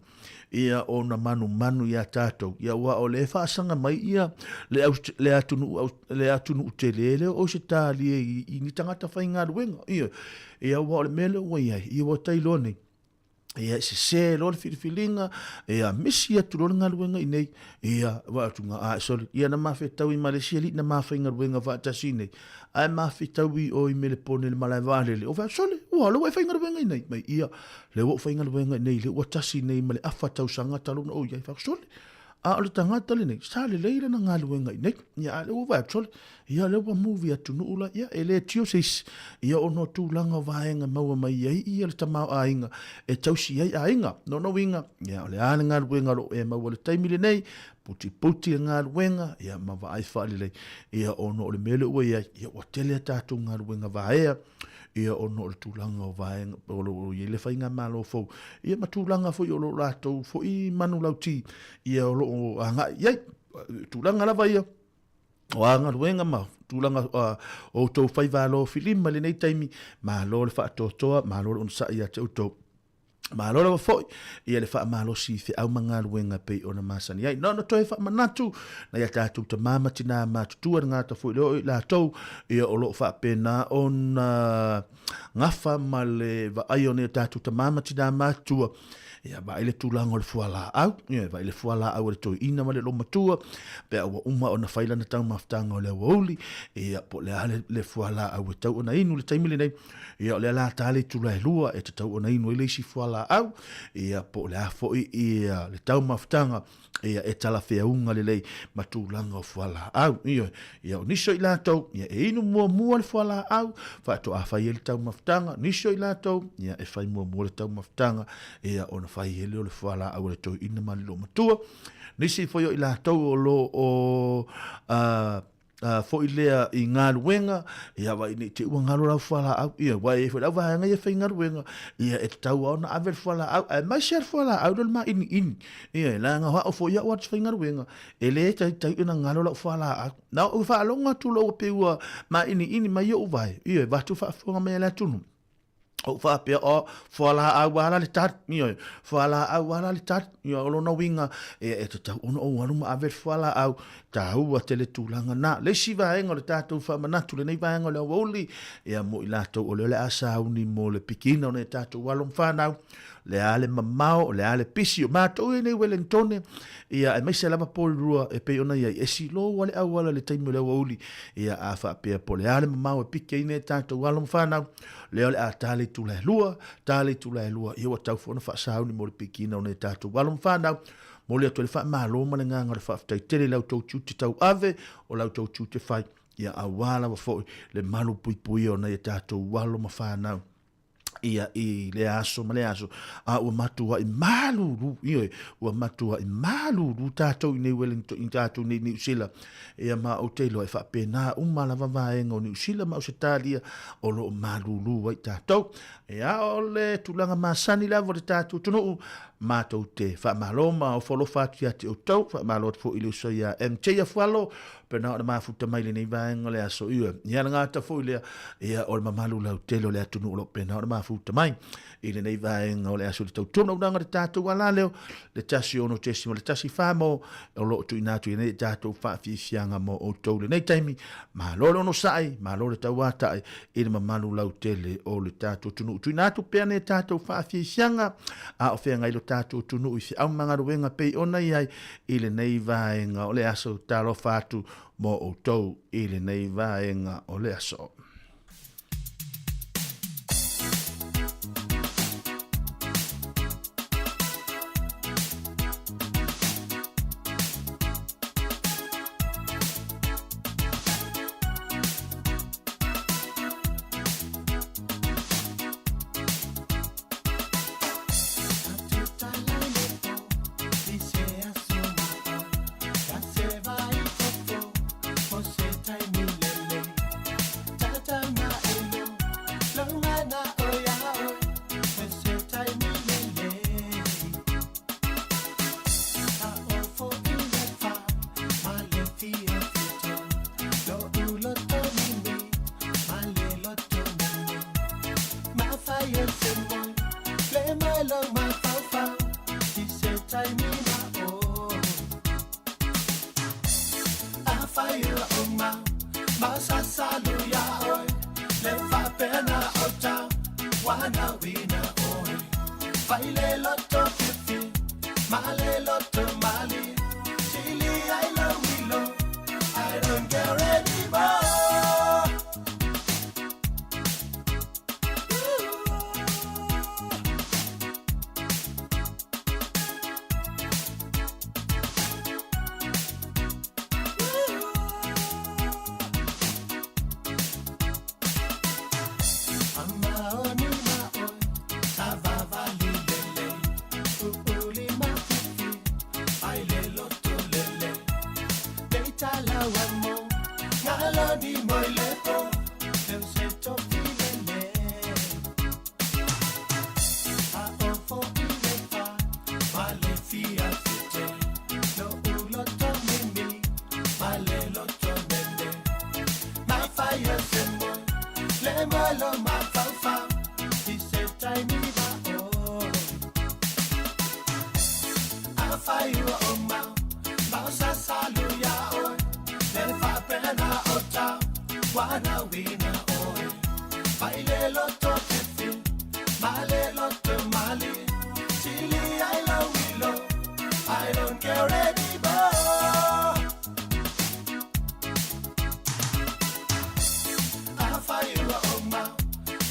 ia, ona manumanu iā tatou, ia, aua o lea e faasaga mai ia le, le atunuu, le atunuu tele lea o Ausetalia i, i ni tagata faigaluega, ioe. Ia, aua o le mea lea ua i ai, ia ua tailoa nei, ia e sese loa le filifiliga, ia misi atu loa le galuega i nei, ia vaai atu ga, a sorry, ia na ma fetaui ma le isi alii na ma faigaluega faatasi nei, ae ma fetaui i o i Melepone i le malae vaalele, o fai atu, sole, ua, o lea ua e faigaluega i nei, mai, ia, lea ua ou faigaluega i nei, lea ua tasi nei ma le afa tausaga talu ona ou i ai, fai atu, sole, a o le tagata lenei, sa lelei lana galuega i nei, ia a lea ua vaai atu, sole, Ia lea ua move i atunuu la, ia e le tio se isi, ia ona o tulaga o vaega e maua mai ai ia le tamaoaiga e tausi ai aiga. Lona uiga, ia o le a le galuega o lo o e maua i le taimi lenei, putiputi le galuega, ia ma vaai faalelei, ia ona o le mea lea ua i ai, ia ua tele a tatou galuega vaea, ia ona o le tulaga o vaega o lo o i ai le faigamalo fou, ia ma tulaga foi o lo o latou foi manulauti, ia o lo o agai i ai. Tulaga lava ia, o a galuega ma tulaga o outou faiva alofilima i lenei taimi, malo le faatoatoa, malo le onosai ia te outou. Malo lava foi ia le faamalosi i feau ma galuega e pei ona masani ai. Na ona toe faamanatu nai a tatou tama ma tina matutua le gata foi lea o i latou ia o lo o faapena ona gafa ma le vaai o nai a tatou tama ma tina matutua. Ia, vaai le tulaga o le fualaau, ia, vaai le fualaau a le toeaina ma le olomatua, pe a ua uma ona fai lana taumafataga o le aoauli, ia, po o le a le, le fualaau e tau ona inu i le taimi lenei, ia, o lea la ta le itula e lua e tatau ona inu ai le isi fualaau, ia, po o le a foi ia le taumafataga, ia e talafeauga lelei ma tulaga o fualaau. Ioe, ia o nisi o i latou, ia e inu muamua le fualaau, faatoa fai ai le taumafataga, nisi o i latou, ia e fai muamua le taumafataga, ia ona fai ai lea o le fualaau a le toeaina ma le loomatua. Nisi foi o i latou o lo o foi lea i galuega, ia vaai nei te ua galo lau fualaau, ia ua e foi lau vaega ia faigaluega, ia e tatau lava ona ave le fualaau, aemaise le fualaau lea o le mainiini, ia e leaga o au foi au atu faigaluega, e le taitai ona galo lau fualaau. Na ou faalogo atu loa ua pei ua mainiini mai ou vae, ia e vaeatu faafofoga mai a le atunuu. Ou faapea, o, fualaau lava la le tali, ioe, fualaau lava la le tali, ioe, o lona uiga, e, e tatau ona ou alu ma ave le fualaau, taua tele tulaga na. Le isi vaega o le tatou faamanatu, lenei vaega o le aoauli, ia mo i latou o lea o le a sauni mo le pikiina o nai tatou alo ma fanau, le a le mamao, le a le pisi, o matou ia nei Wellingtone, ia, aemaise lava Porirua e pei ona i ai, e silou lava le auala i le taimi o le aoauli, ia, a faapea po o le a le mamao e piki ai nai tatou alo ma fanau, lea o le a ta le itula e lua, ta le itula e lua, ia ua tau foi ona faasauni mo le pikiina o nai tatou alo ma fanau. Momoli atu ai le faamalo ma le agaga o le faafetai tele i la outou tiute tauave, o la outou tiute fai, ia aua lava foi le malupuipuia o nai a tatou alo ma fanau. Ia i lea aso ma lea aso, a ua matuai malulu, ioe, ua matuai malulu tatou i nei Wellington, i tatou nei Niu Sila. Ia ma ou te iloa e faapena uma lava vaega o Niu Sila ma Ausetalia o lo o malulu ai tatou. Ia o le tulaga masani lava o le tatou atunuu, matou te faamalo ma ofo alofa atu ia te outou, faamalo atu foi i le uso ia MJ Afualo, pena ona mafuta mai lenei vaega o le aso. Ioe, ia le gata foi lea, ia o le mamalu lautele o le atunuu o lo o pena ona mafuta mai i lenei vaega o le aso i le tautuana le tatou ala leo, le 1.1 mo o lo o tuuina atu i nei tatou faafiafiaga mo outou lenei taimi. Malo le onosai, malo le tauatai i le mamalu lautele o le tatou atunuu. Tuuina atu pea nei tatou faafiafiaga a o feagai lo tatou atunuu i feau ma galuega pei ona i ai i lenei vaega o le aso. Talofa atu mo outou i lenei vaega o le aso.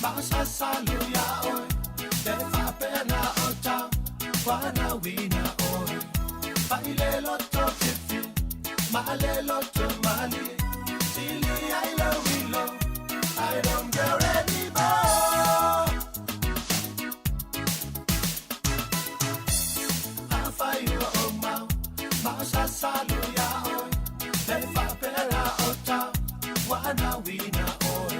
Masasalu ya oi, le faapena o tau Wanawina oi, faile loto fifi, male loto mali, tili ai lo wilo, I don't care anymore. Afai ua o mau, masasalu ya oi, le faapena o tau Wanawina oi,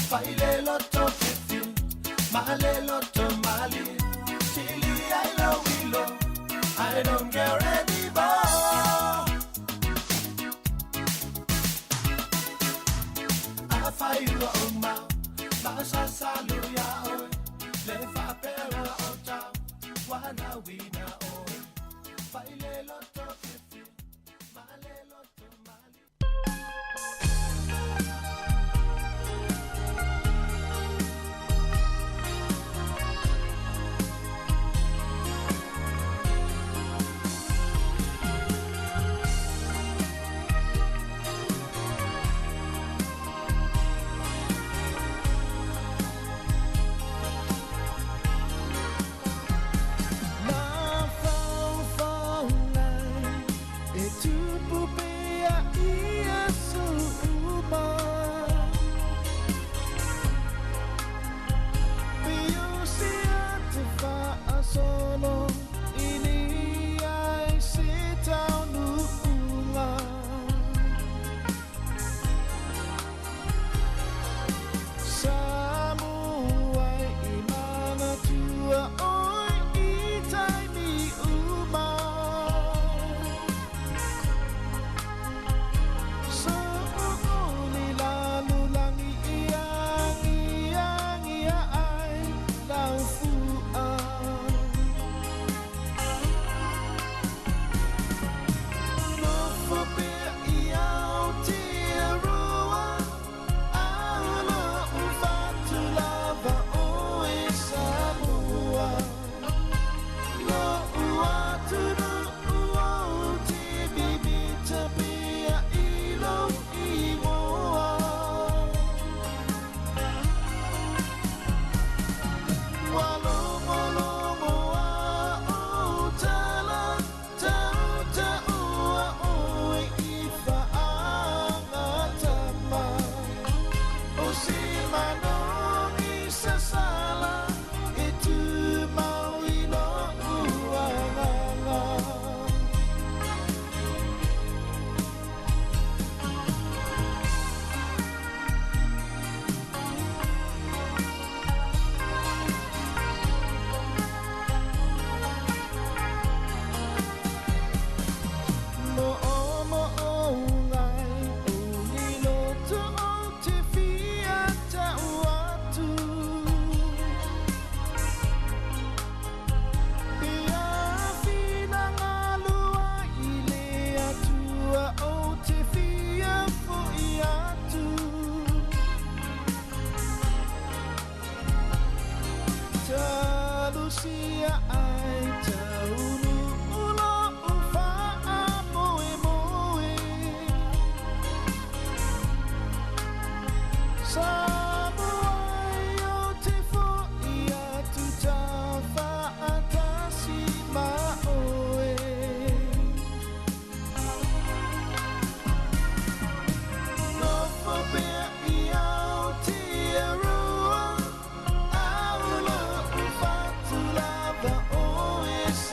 faile loto fifi, male loto mali, tili ai lo wilo, I don't care anymore. Afai ua o mau, masasalu ya oi, le faapena o tau Wanawina oi, faile loto fifi, male loto mali.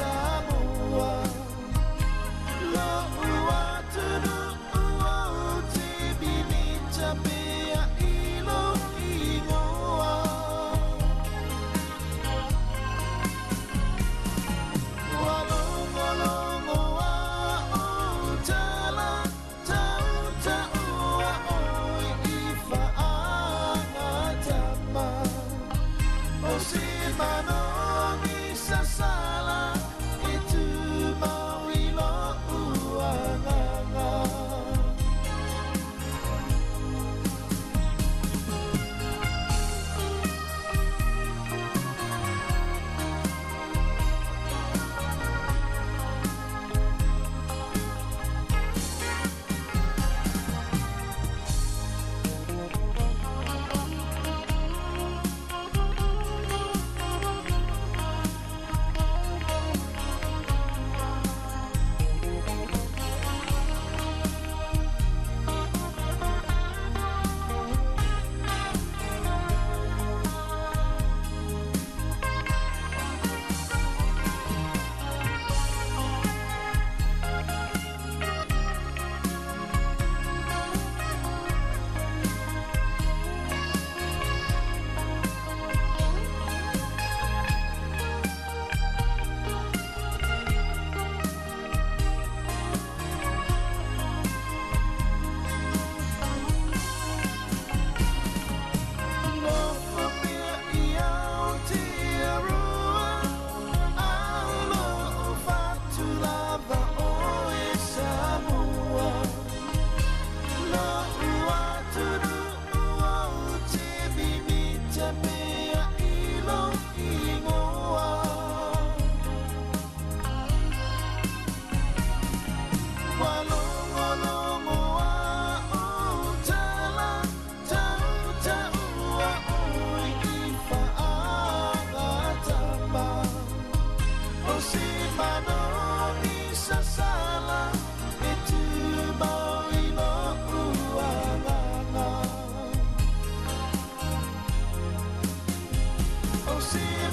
Samoa. E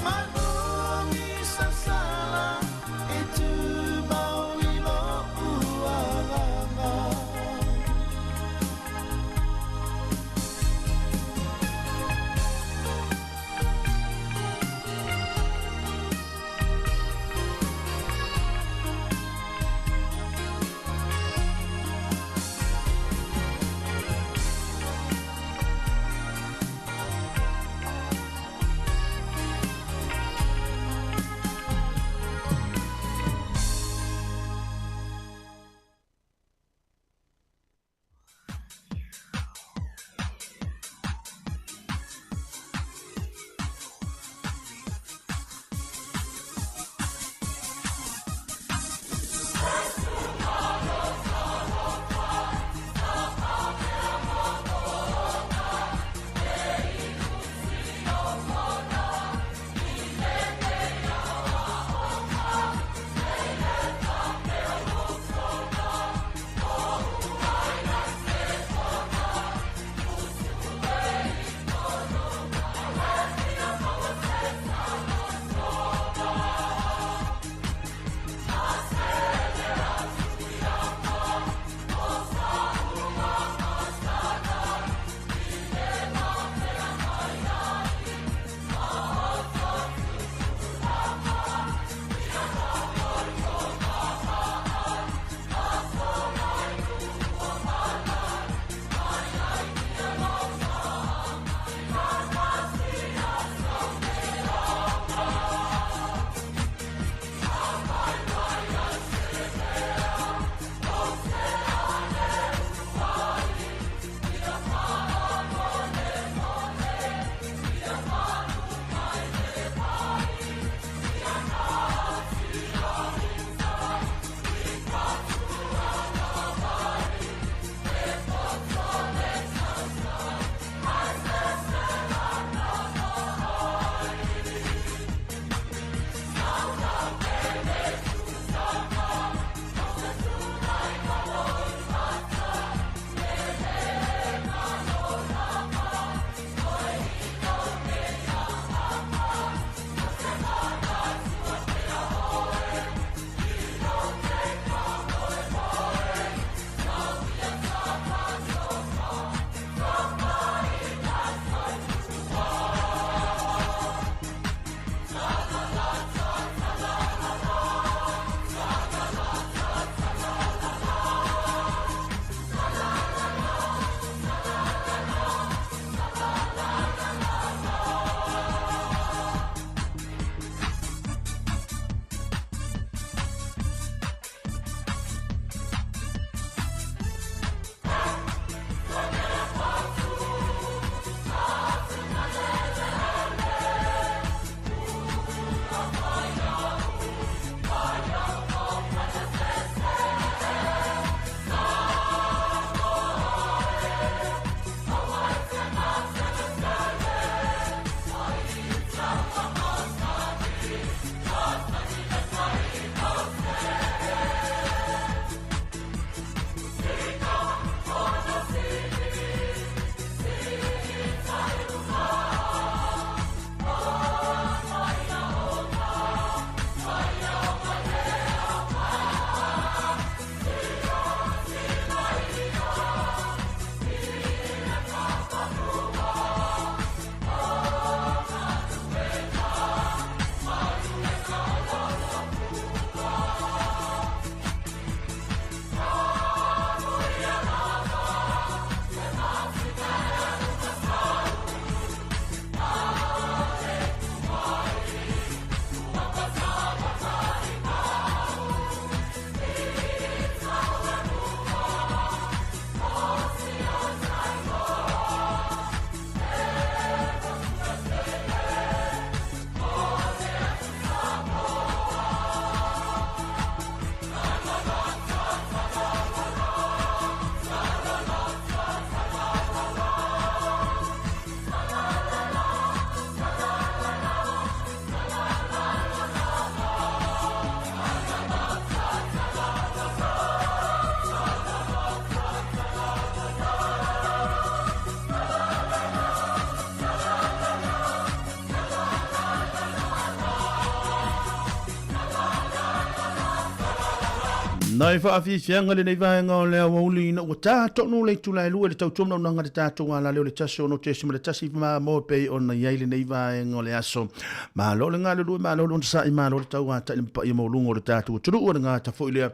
Nai faafiafiaga lenei vaega o le aoauli ina ua tatonu le itula e lua i le tautua manaonaga le tatou alale o le 16.1 ma mo e pei ona i ai lenei vaega o le aso. Malo le galulue, malo le onosai, malo le tauatai le paia maualuga o le tatou atunuu o le gata foi lea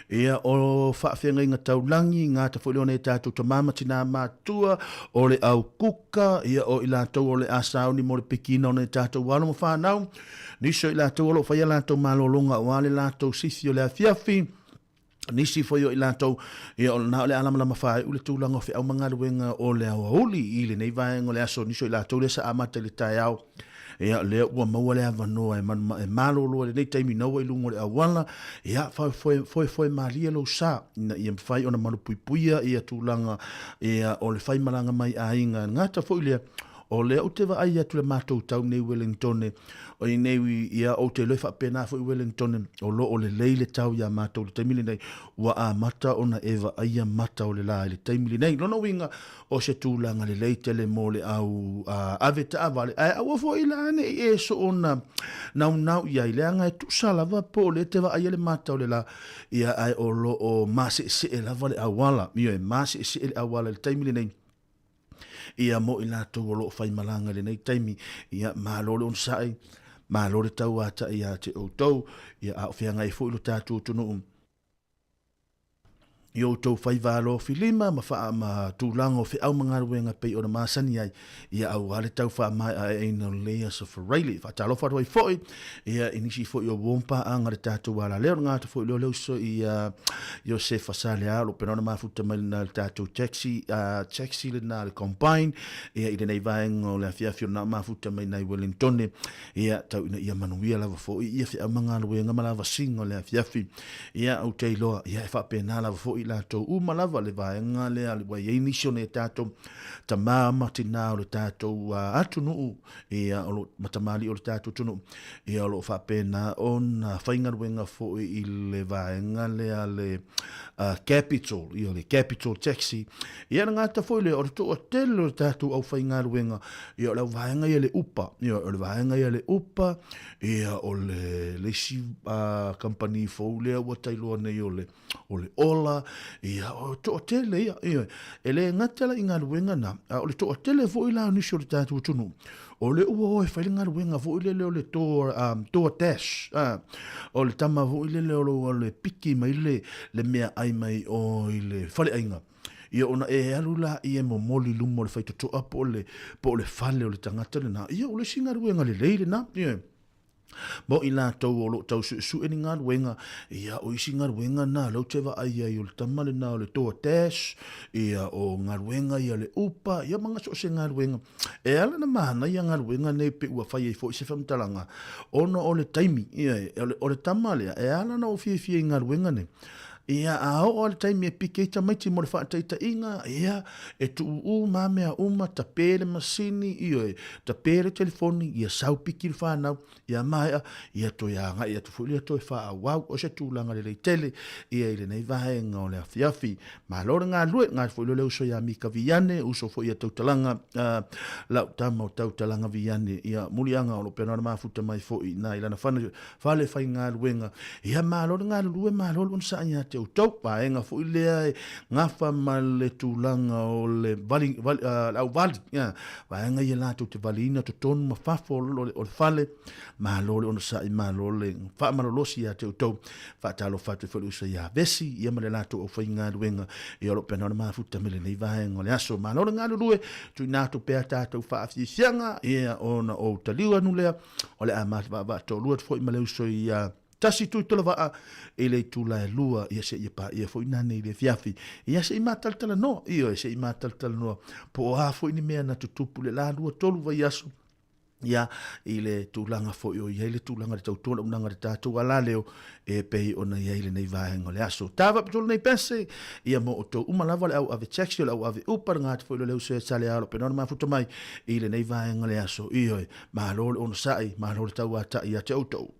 ia o faafeagaiga taulagi, gata foi lea o nai tatou tama ma tina matua o le au kuka, ia o i latou o le a sauni mo le pikina o nai tatou alo ma fanau. Nisi o i latou o lo o faia latou malologa aua le latou sifi o le afiafi, nisi foi o i latou, ia o lena o le a lamalama faaiu le tulaga o feau ma galuega o le aoauli i lenei vaega o le aso. Nisi o i latou lea sa amata i le taeao, ia lea ua maua le avanoa e, e malolo i lenei taimi ina ua i luga o le auala, ia foefoe malie lou sa ina ia mafai ona malupuipuia ia tulaga ia o le faimalaga mai aiga. Gata foi lea, O lea ou te vaai atu i le matou tau nei Wellingtone, o i nei ia ou te iloa e faapena foi Wellingtone, o lo o lelei le tau iā matou i le taimi lenei, ua amata ona e vaaia mata o le la i le taimi lenei. Lona uiga, o se tulaga lelei tele mo le au ave taavale, ae aua foi la ne i e soona naunau i ai, leaga e tusa lava po o lea e te vaaia le mata o le la, ia ae o lo o maseesee lava le auala, ioe, maseesee le auala i le taimi lenei. Ia mo i latou o lo o faimalaga i lenei taimi, ia malo le onosai, malo le tauatai ia te outou, ia a o feagai foi lo tatou atunuu i outou faiva alofilima ma faa ma tulaga o feau ma galuega e pei ona masani ai, ia aua le tau faamaeaina o lenei aso Faraile. Faatalofa atu ai foi ia i nisi foi o uo ma paaga le tatou alaleo, le gata foi lea o le uso i Iosefa Saleao, o lo o pena ona mafuta mai lena i le tatou taxi, taxi lena le combine, ia i lenei vaega o le afiafi o lena mafuta mai nai Wellingtone, ia tau ina ia manuia lava foi ia feau ma galuega ma lavasiga o le afiafi. Ia ou te iloa, ia e faapena lava foi i latou uma lava le vaega lea ua i ai nisi o nei tatou tama ma tina o le tatou atunuu, ia o lo ma tamalii o le tatou atunuu, ia o lo o faapena ona faigaluega foi i le vaega lea le capital, ia le capital taxi. Ia le gata foi lea o le toatele o le tatou aufaigaluega, ia o le vaega ia le upa, ia o le vaega ia le upa, ia o le le isi kamupani fou lea ua tailoa nei o le o le ola, ia o toatele ia, ia e le gata la i galuega na, a o le toatele foi la o nisi o le tatou atunuu, o le ua o e fai le galuega foi lele o le door, door dash, o le tama foi lele o lo le piki mai le, le meaai mai o i le faleaiga. Ia ona e alu la ia e momoli i luma o le faitotoa po o le, po o le fale o le tagata lena. Ia o le isi galuega lelei lena. Ia. Mo i latou o lo o tau suesue ni galuega, ia, o isi galuega na lea ou te vaai ai o le tama lena o le Door Dash, ia, o galuega ia le Uber, ia ma so o se galuega. E ala ona manaia galuega nei pe ua fai ai foi se faamatalaga, ona o le taimi, ia, o le tama lea, e ala ona ou fiafia i galuega nei, Ia, a oo lava le taimi e piki ai tamaiti mo le faataitaiga, ia, e tuuuu ma mea uma, tape le masini, ioe, tape le telefoni, ia sau piki le fanau, ia maea, ia toe agai atu foi lea toe faaauau. O se tulaga lelei tele ia i lenei vaega o le afiafi. Malo le galulue, galulue foi le uso ia Mika Viane, uso foi ia Tautalaga, lau tama o Tautalaga Viane, ia muliaga o lo o pena ona mafuta mai foi i ina i lana fale faigaluega. Ia malo le galulue, malo le onosai ia te outou. Vaega foi lea e gafa ma le tulaga o le vali, vali, le auvali. Ia, vaega ia latou te valiina totonu ma fafo o le fale. Malo le onosai, malo le faamalolosi ia te outou. Faatalofa atu foi i le uso ia Vesi, ia ma le latou aufaigaluega. Ia o lo o pena ona mafuta mai lenei vaega o le aso. Malo le galulue, tuuina atu pea tatou faafiafiaga, ia ona ou taliu anu lea. O le a vaavaa toalua atu foi ma le uso ia Tasi Tuitolovaa i le itula e 2, ia seia paia foi nanei i le afiafi. Ia se i matalatalanoa, ioe, se i matalatalanoa po o a foi ni mea na tutupu i le la 2, 3 vaiaso, ia, i le tulaga foi o i ai le tulaga i le tautua launaga i le tatou alaleo e pei ona i ai lenei vaega o le aso. Tava pitolo nei pese, ia mo outou uma lava le au ave taxi, o le au ave upa, le gata foi le uso e sale alo pena ona mafuta mai i lenei vaega o le aso. Ioe, Malo le onosai, malo le tauatai ia te outou.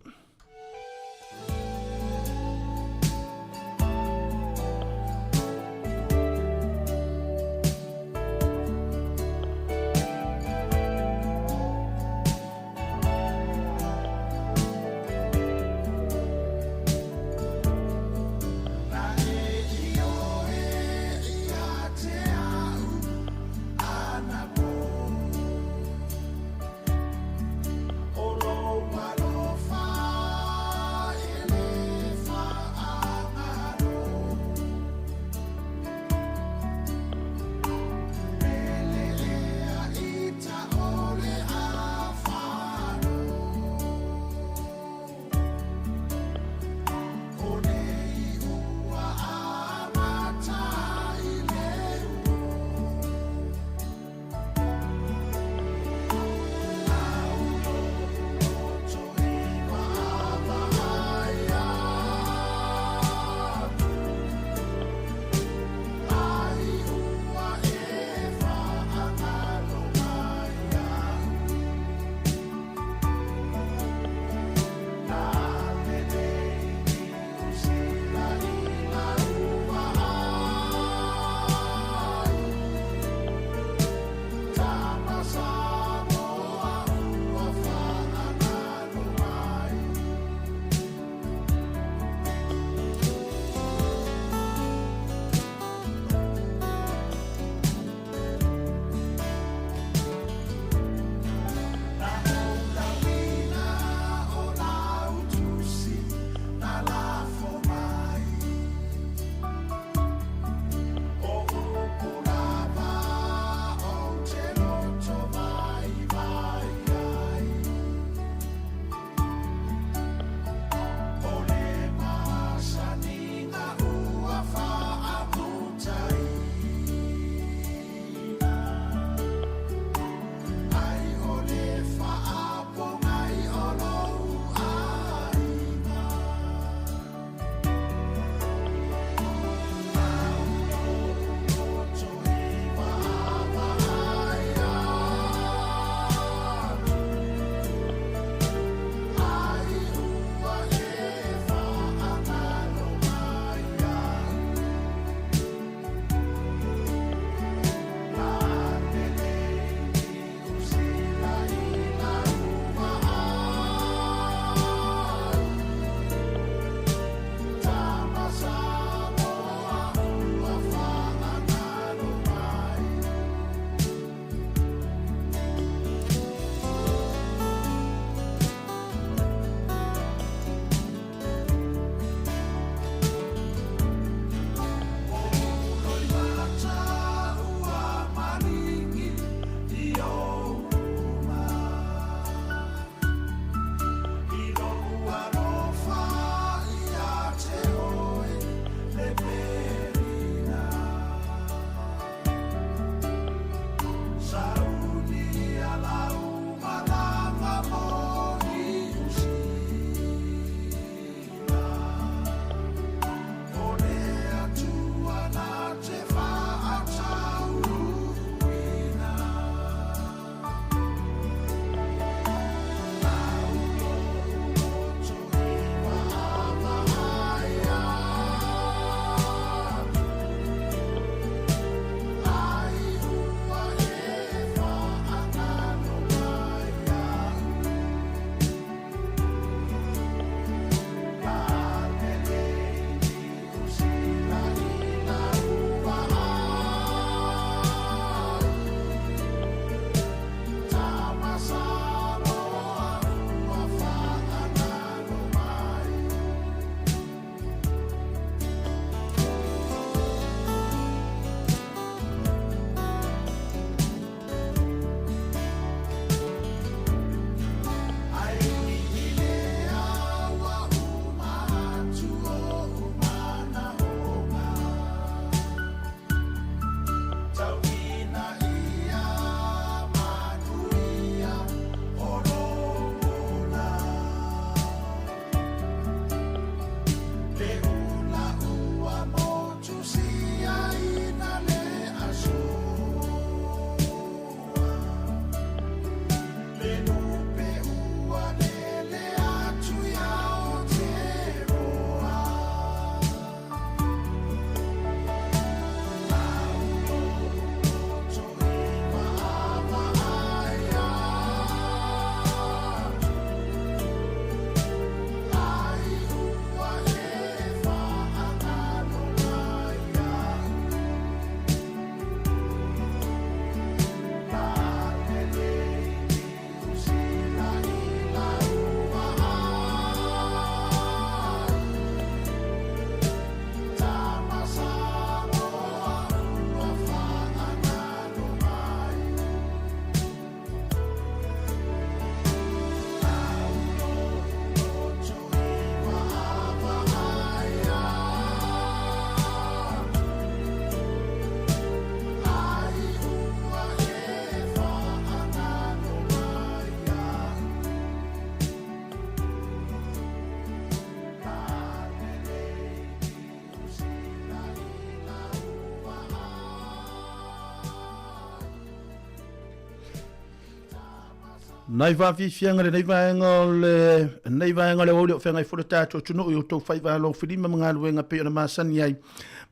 Nai faafiafiaga lenei vaega o le nei vaega o le aoauli o feagai foi le tatou atunuu i outou faiva alofilima ma galuega pei ona masani ai.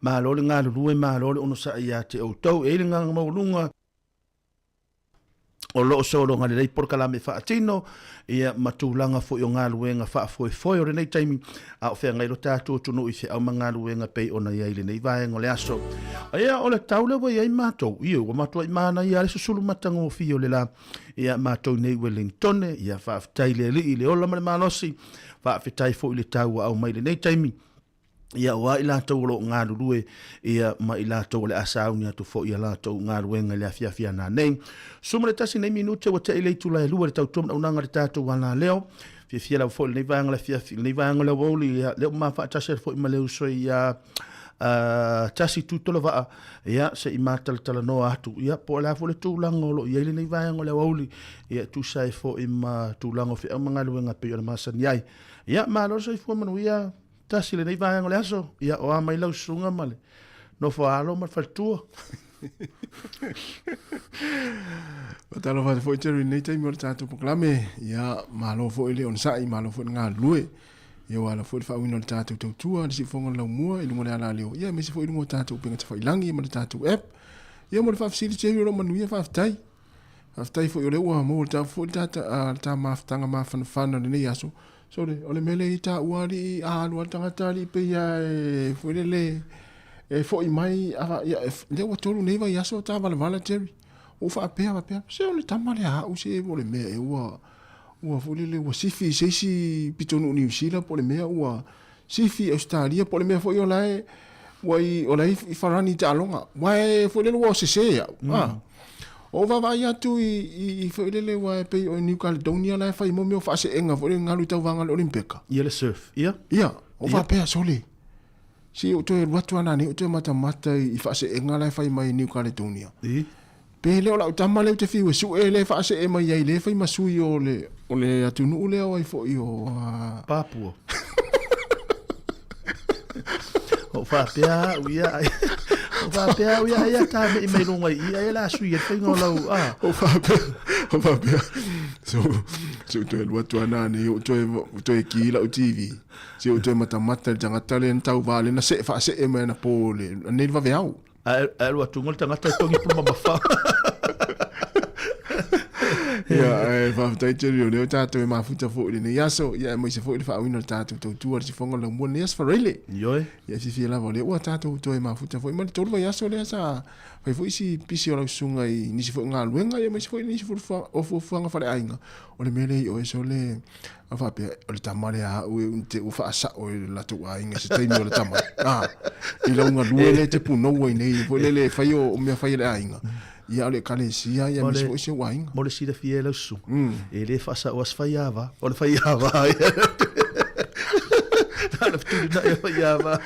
Malo le galulue, malo le onosai ia te outou. E i ai le agaga maualuga o lo o sologa lelei polokalame faatino ia ma tulaga foi o galuega faafoefoe o lenei taimi a o feagai lo tatou atunuu i feau ma galuega pei ona i ai i lenei vaega o le aso. Ia o le tau lea ua i ai matou, ia ua matuai manaia lava le susulu matagofie o le la ia matou nei Wellingtone, ia faafetai i le Alii i le ola ma le malosi, faafetai foi i le tau ua aumai i lenei taimi, ia aua i latou o lo o galulue, ia ma i latou o le a sauni atu foi i a latou galuega i le afiafi a nanei. 11 nei minute ua tea i le itula e 2 i le tautua manaonaga i le tatou alaleo. Fiafia lava foi i lenei vaega o le afiafi, lenei vaega o le aoauli, ia, lea ua ma faatasi atu foi ma le uso ia Tasi Tutolovaa, ia, se i matalatalanoa atu, ia, po o le a foi le tulaga o lo o i ai lenei vaega o le aoauli, ia, e tusa ai foi ma tulaga o feau ma galuega pei ona masani ai. Ia, malo le soifua manuia Tasi i lenei vaega o le aso. Ia, o a mai lau susuga ma le nofo a alo ma le faletua. Faatalofa atu foi Jerry i lenei taimi o le tatou polokalame. Ia, malo foi le onosai, malo foi le galulue. Ia ua ala foi le faauiina o le tatou tautua, le siufofoga o le laumua i luga o le alaleo, ia aemaise foi i luga o tatou upega tafailagi ma le tatou app. Ia mo le faafesili Jerry o lo o manuia, faafetai. Faafetai foi o lea ua maua le foi le ta, le ta mafutaga mafanafana o lenei aso. Sole, o le mea lea i taua alii, a alu lava le tagata alii pei lava e foi lele e foi mai, a, ia, lea ua tolu nei vaiaso o ta valavala Jerry. Ua ou faapea, faapea, se o le tama lea a au se o le mea ea ua, ua foi lele ua sifi i se isi pitonuu Niu Sila po o le mea ua sifi i Ausetalia po o le mea foi o la e ua i, o la e i Farani i taaloga. Aua e foi lele ua sese au. Ah. O vaavaai atu i, i, i foi lele ua e pei o New Caledonia la e fai mo mea o faaseega foi lele galu i tauvaga o le Olimpeka. Ia le surf. Ia. Ia, o faapea sole. Se ou toe alu atu lava nanei ou toe matamata i faaseega la e fai mai i New Caledonia. I. Pe le o lau tama lea ou te fiu e sue lea e faasee mai ai lea e fai ma sui o le, o le atunuu lea o ai foi o a... Papua. O faapea au ia ai. O faapea au ia ai a ta me i mai lunga i ai la sui e faiga o lau a. O faapea, o faapea. So, so toe alu atu lava nanei ou toe, toe ki lau TV. Se ou toe matamata i le tagata lea na tauva lea na see faasee mai anapo le, nei le vaveao. Ae alu atu le tagata e togi pulu mamafa. Ia, ae faafetai tele o lea o tatou e mafuta foi i lenei aso, ia aemaise foi le faauiina o le tatou tautua i le sifoga o le laumua i lenei aso faraile. Ioe. Ia fiafia lava o lea ua tatou toe mafuta foi ma le tolu vaiaso lea sa fai foi si pisi o lau susuga i nisi foi o galuega, ia aemaise foi nisi o fuafuaga faaleaiga. O le mea lea i oe sole, a faapea, o le tama lea a au e te ua faasao e le latou aiga i se taimi o le tama. A, i lau galue lea e te punou ai nei, foi lele e fai o mea fai a le aiga. Ia o le ekalesia, ia aemaise foi si ou aiga. Mo le silafia e lau susuga, e le faasao lava se faiava. O le faiava ia. Na o le fetulinai o faiava.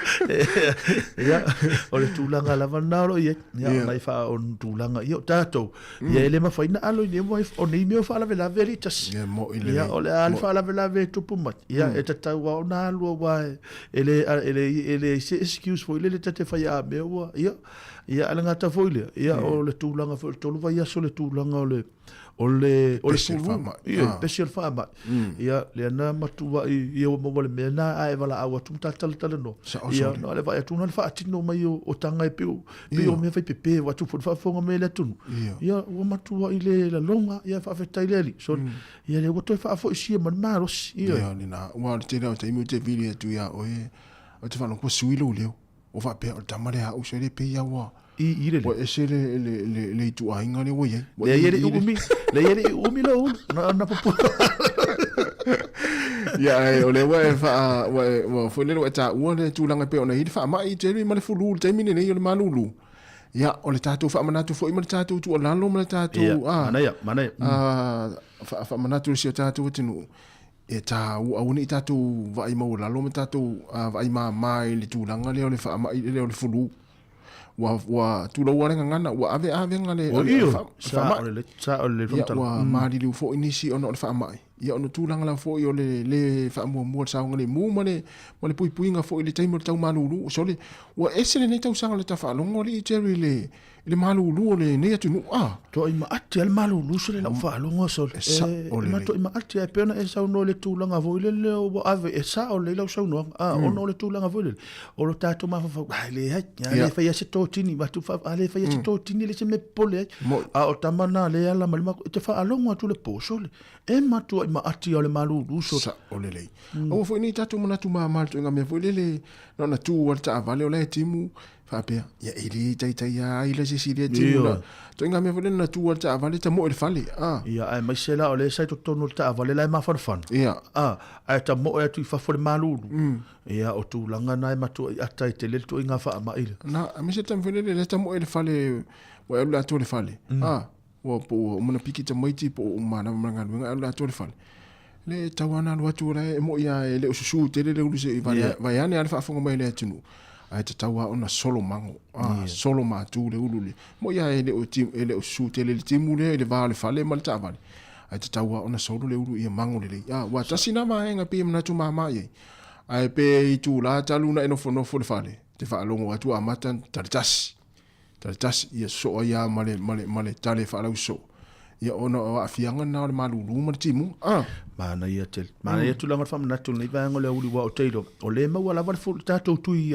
Ia, o le tulaga lava lena o lo o i ai. Ia, o nai faa, o tulaga, ia o tatou, Ia e le mafai na alo i nei mo o nei mea o faalavelave alii tasi. Ia mo'i lelei. Ia o le a le faalavelave e tupu mai. Ia e tatau lava ona alu aua e le e le e leai se excuse foi lele ta te fai a mea ua ia ia a le gata foi lea ia o le tulaga foi o le tolu vaiaso le tulaga o le o le o le fulu ia pesi o le faamai ia lea na matuai ia ua maua le mea na a e valaau atu ma ta talatalanoa ia na o le vaai atu na le faatino mai o taga e pei o Pei o mea fai pepe ua atu foi le faafofoga mai a le atunuu. Ia ua matuai le laloga, ia faafetai i le Alii. So, ia lea ua toe faafoisia ma le malosi. Ia. Ia lena, aua o le tele lava o taimi ou te vili atu ia oe, ou te faalogo ua sui lou leo. Ua faapea o le tama lea a au, se le pei lava ua I i le ua ese le le le le ituaiga lea ua i ai. Ua Leai e le i umi, leai e le i umi lou ulu, na ona pupula. Ia, ae o lea ua e faa, ua e, ua foi lele ua e taua le tulaga e pei ona i ai le faamai, Jerry, ma le fulu i le taimi lenei o le malulu. Ia, o le tatou faamanatu foi ma le tatou tuualalo ma le tatou, Ia, a, manaia, manaia. A, faamanatu i si o tatou atunuu, e taua, aua ne i tatou vaai maualalo ma tatou vaai mama i le tulaga lea o le faamai lea o le fulu. Ua, ua tulou lava le gagana, ua ave avega le, le faamai. Sa o le Ia, ua maliliu foi nisi ona o le faamai. Ia ona tulaga lava foi o le lē faamuamua le saogalemu ma le ma le puipuiga foi i le taimi o le tau malūlū. Sole, ua ese lenei tausaga i le tafaalogo alii Jerry i le i le malūlū o lenei atunuu a. Toai maati a le malūlū sole lau faalogo sole. E sa'o lelei. E matuai maati a e pei ona e saunoa i le tulaga foi lele ua ave e sa'o lelei lau saunoaga a ona o le tulaga foi lele o lo tatou mafaufau a leai a le faia se totini avatu a le faia se totini e le se mea popole ai a o tama na lea e ala mai le e te faalogo atu le po sole e matuai maati a o le malūlū sole. Sa'o lelei. Aua foi nei tatou manatu mama i le ituaiga mea foi lele na ona tu lava le taavale o la e timu faapea, ia e le taitai lava ai la se isi lea timu na. Ituaiga mea foi lele na tu lava le taavale tamoe i le fale. A. Ia, aemaise la o lea sa i totonu o le taavale la e mafanafana. Ia. A, ae tamoe atu i fafo i le malūlū. Ia, o tulaga na e matuai ata ai tele le ituaiga faamai lea. Na, aemaise le taimi foi lele lea tamoe i le fale, ua e alu le atoa i le fale. A, ua po ua uma ona piki tamaiti po ua uma lava ma le galuega ae alu le atoa i le fale. Le tau lava ona alu atu o la e moi lava e le o susu tele le ulu se i vaeane lava le faafofoga mai a le atunuu, ae tatau lava ona solo mago, a, solo matu le ulu le. Moi lava e le o e le o susu tele i le timu lea i le va o le fale ma le taavale, ae tatau lava ona solo le ulu ia mago lelei. A, ua tasi lena vaega e pei e manatu mama i ai. Ae pe itula talu ona e nofonofo i le fale, te faalogo atu ua amata ona tali tasi. Tali tasi, ia sosoo ai lava ma le, ma le, ma le tale faalausosoo. Ia ona o aafiaga na o le malūlū ma le timuga. Ah! Manaia tele. Manaia tulaga o le faamanatu i lenei vaega o le aoauli aua ou te iloa, o lea e maua lava le fu, le tatou tui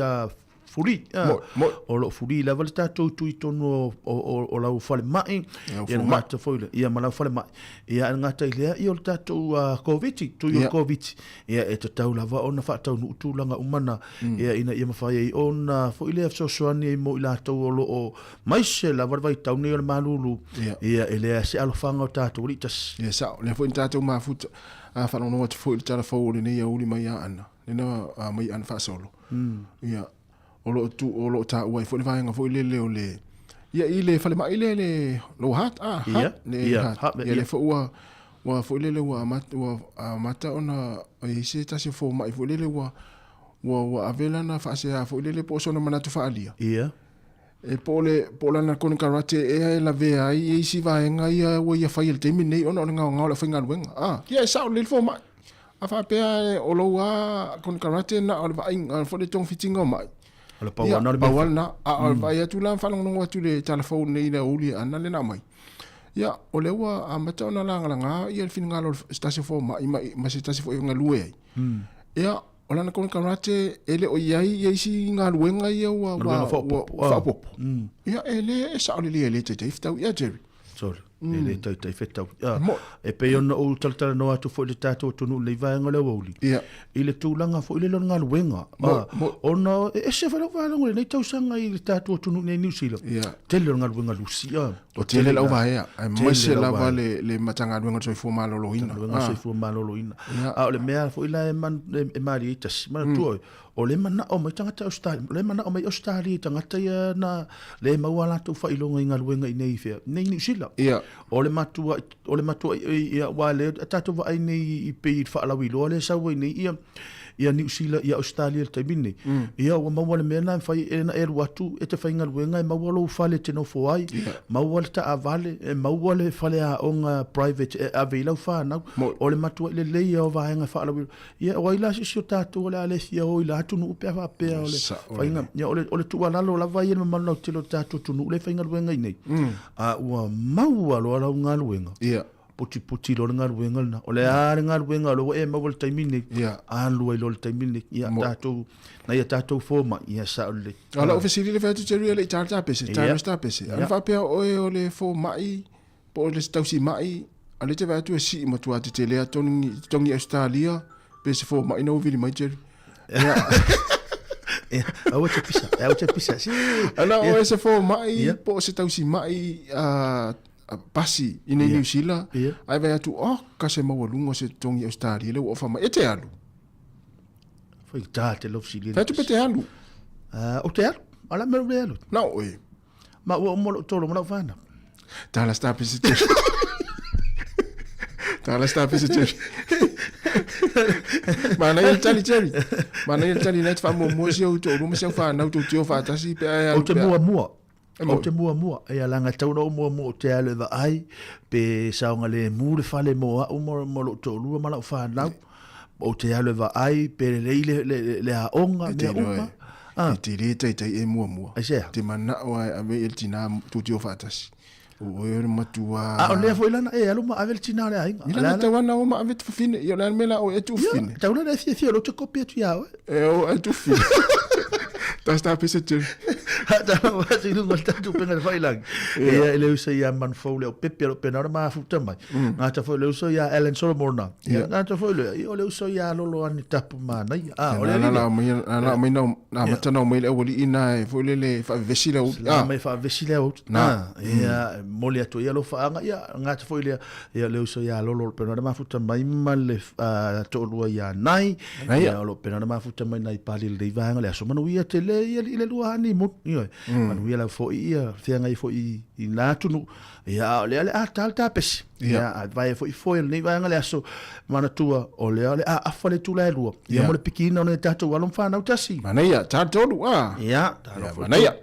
fuli. Mo, mo. O lo o fuli lava le tatou tui i totonu o, o, o, o lau falemai. Lau Ia le gata foi lea, ia ma lau falemai. Ia e le gata i lea, ia o le tatou Koviti, tui o le Koviti. Ia e tatau lava ona faataunuu tulaga uma na, ia ina ia mafai ai ona foi lea fesoasoani ai mo i latou o lo o maise lava le vaitau nei o le malūlū, ia e leai se alofaga o tatou alii tasi. Ia sao, lea foi na tatou mafuta a faalogologo atu foi i le tala fou o lenei aoauli mai ia Ana, lena mai Ana faasolo. Ia o lo o tu, o lo o taua ai foi le vaega foi lele o le ia i le falemai lea le Lower Hutt, ah, Hutt, le Hutt. Ia lea foi ua ua foi lele ua amata, ua amata ona i ai se tasi o fomai foi lele ua ua ua ave lana faasea foi lele po o sona manatu faaalia. E po o le po o lana konekarate ea e lavea ai e isi vaega ia ua ia faia i le taimi lenei ona o le gaogao o le aufaigaluega. Ah, ia e sao lelei le fomai. A faapea o lou lava konekarate na o le vaaiga foi le togafitiga o mai. O le pau lava lena o le mea. Pau lava lena. A o le vaai atu la ma faalogologo atu i le tala fou lenei i le aoauli e ana lea na aumai. Ia, o lea ua amata ona lagalaga ia le finagalo o se tasi o fomai ma se tasi foi e galue ai. Ia, o lana konekarate e le o i ai ia isi galuega ia ua faaopoopo. Ia, e le e sao lelei e le taitai fetau ia Jerry. Sorry. E le taitai fetau. E pei ona ou talatalanoa atu foi i le tatou atunuu i lenei vaega o le aoauli, i le tulaga foi lele o le galuega. Ona e ese foi lau faalogo i lenei tausaga i le tatou atunuu nei i Niu Sila, tele o le galuega lusi. O tele lau vaea, aemaise lava le Matagaluega o le Soifua Maloloina. Matagaluega o le Soifua Maloloina. A o le mea foi la e malie ai tasi, manatua oe, O lea e manao mai tagata Ausetalia, o lea e manao mai Ausetalia i tagata ia na le maua a latou faailoga i galuega i nei i fea, nei i Niu Sila. O le matua, o le matua ia aua lea a tatou vaai nei i pei i le faalauiloa lea e sau ai nei ia ia Niu Sila ia Ausetalia i le taimi lenei. Ia ua maua le mea lena e mafai ona e alu atu e te faigaluega e maua lou fale e te nofo ai, maua le taavale, e maua le faleaoga private e ave i lau fanau. O le matuai lelei ia o vaega faalauiloa. Ia, o ai la se isi o tatou o le a le fia o i la atunuu pe a faapea o le faiga. Ia, o le tuualalo lava ia i le mamalu lautele o le tatou atunuu lea e faigaluega i nei. A ua maua loa lau galuega, putiputi loa le galuega lena. O le a le galuega o lea ua e maua i le taimi lenei, alu ai loa i le taimi lenei. Ia, tatou, nai a tatou fomai, ia sao lelei. A o lau fesili lea fai atu Jerry e le i ta le tapese, ta le tapese. Ana faapea oe o le fomai Po o le tausimai, a lea e te vaai atu e sii matua tetele a togi, togi Australia, pe se fomai na ua vili mai Jerry. Ia. Ia, aua te pisa, aua te pisa. Si. Ana o e se fomai, po o se tausimai pasi i nei New Zealand, ai vaai atu, oh, ka se maualuga o se togi Australia lea ua ofa mai. E te alu. Faigata te lau fesili. Fai atu pe te alu. Ou te alu. A o le a mea ou le alu? Na oe. Ma ua uma lou tolo ma lau fanau. Tala sta pese Jerry. Tala sta pese Jerry. Mana ia le tali Jerry. Mana ia le tali nei te whamuamua si au toʻalua ma si au whanau tou te o faatasi pe a e alu. Ou te muamua. Ou te muamua, ia laga e tatau ona ou muamua ou te alu e vaai pe saogalemu le fale mo au ma lou toalua ma lau fanau. Ou te alu e vaai pe lelei le, le, le aoga, mea uma. E te le taitai e muamua. Aisea? Te manao lava e ave i le tina tou te o faatasi. O oe o le matua. A o lea foi lana e alu ma ave le tina o le aiga. Ia lana tau ana o ma ave te fafine. Ia o le a le mea la oe e tuufafine. Ia, tau lana e fiafia o lea ou te kopi atu ia oe. E o e tuufafine. Ta sta pese te. Ha ta wa si lunga le tatou penga le failangi. Ia e le uso ia Manfou le o Pepe o pena ora mafuta mai. Ngata foi le uso ia Alan Solomon na. Ia ngata foi le ia o le uso ia Lolo ani tapu manaia. Ah o le alii. La mai la mai na na mata na mai le awali ina e foi le le faavesi le au. La mai faavesi le au. Na. Ia moli atu ia lo faanga ia ngata foi le ia le uso ia Lolo pena ora mafuta mai ma le toalua ia Nai. Ia o lo pena ora mafuta mai nai pali le vaega le aso manuia tele ia i le lua honeymoon. Ia manuia lau foi ia feagai foi i nā atunuu. Ia, a o lea o le a ta le tapesi. Ia, a vaea foi foe o lenei vaega le aso manatua, o lea o le a afa le itula e lua. Ia, mo le pikiina o nai a tatou alo ma fanau tasi. Manaia, ta tolu, a. Ia, talofa. Manaia.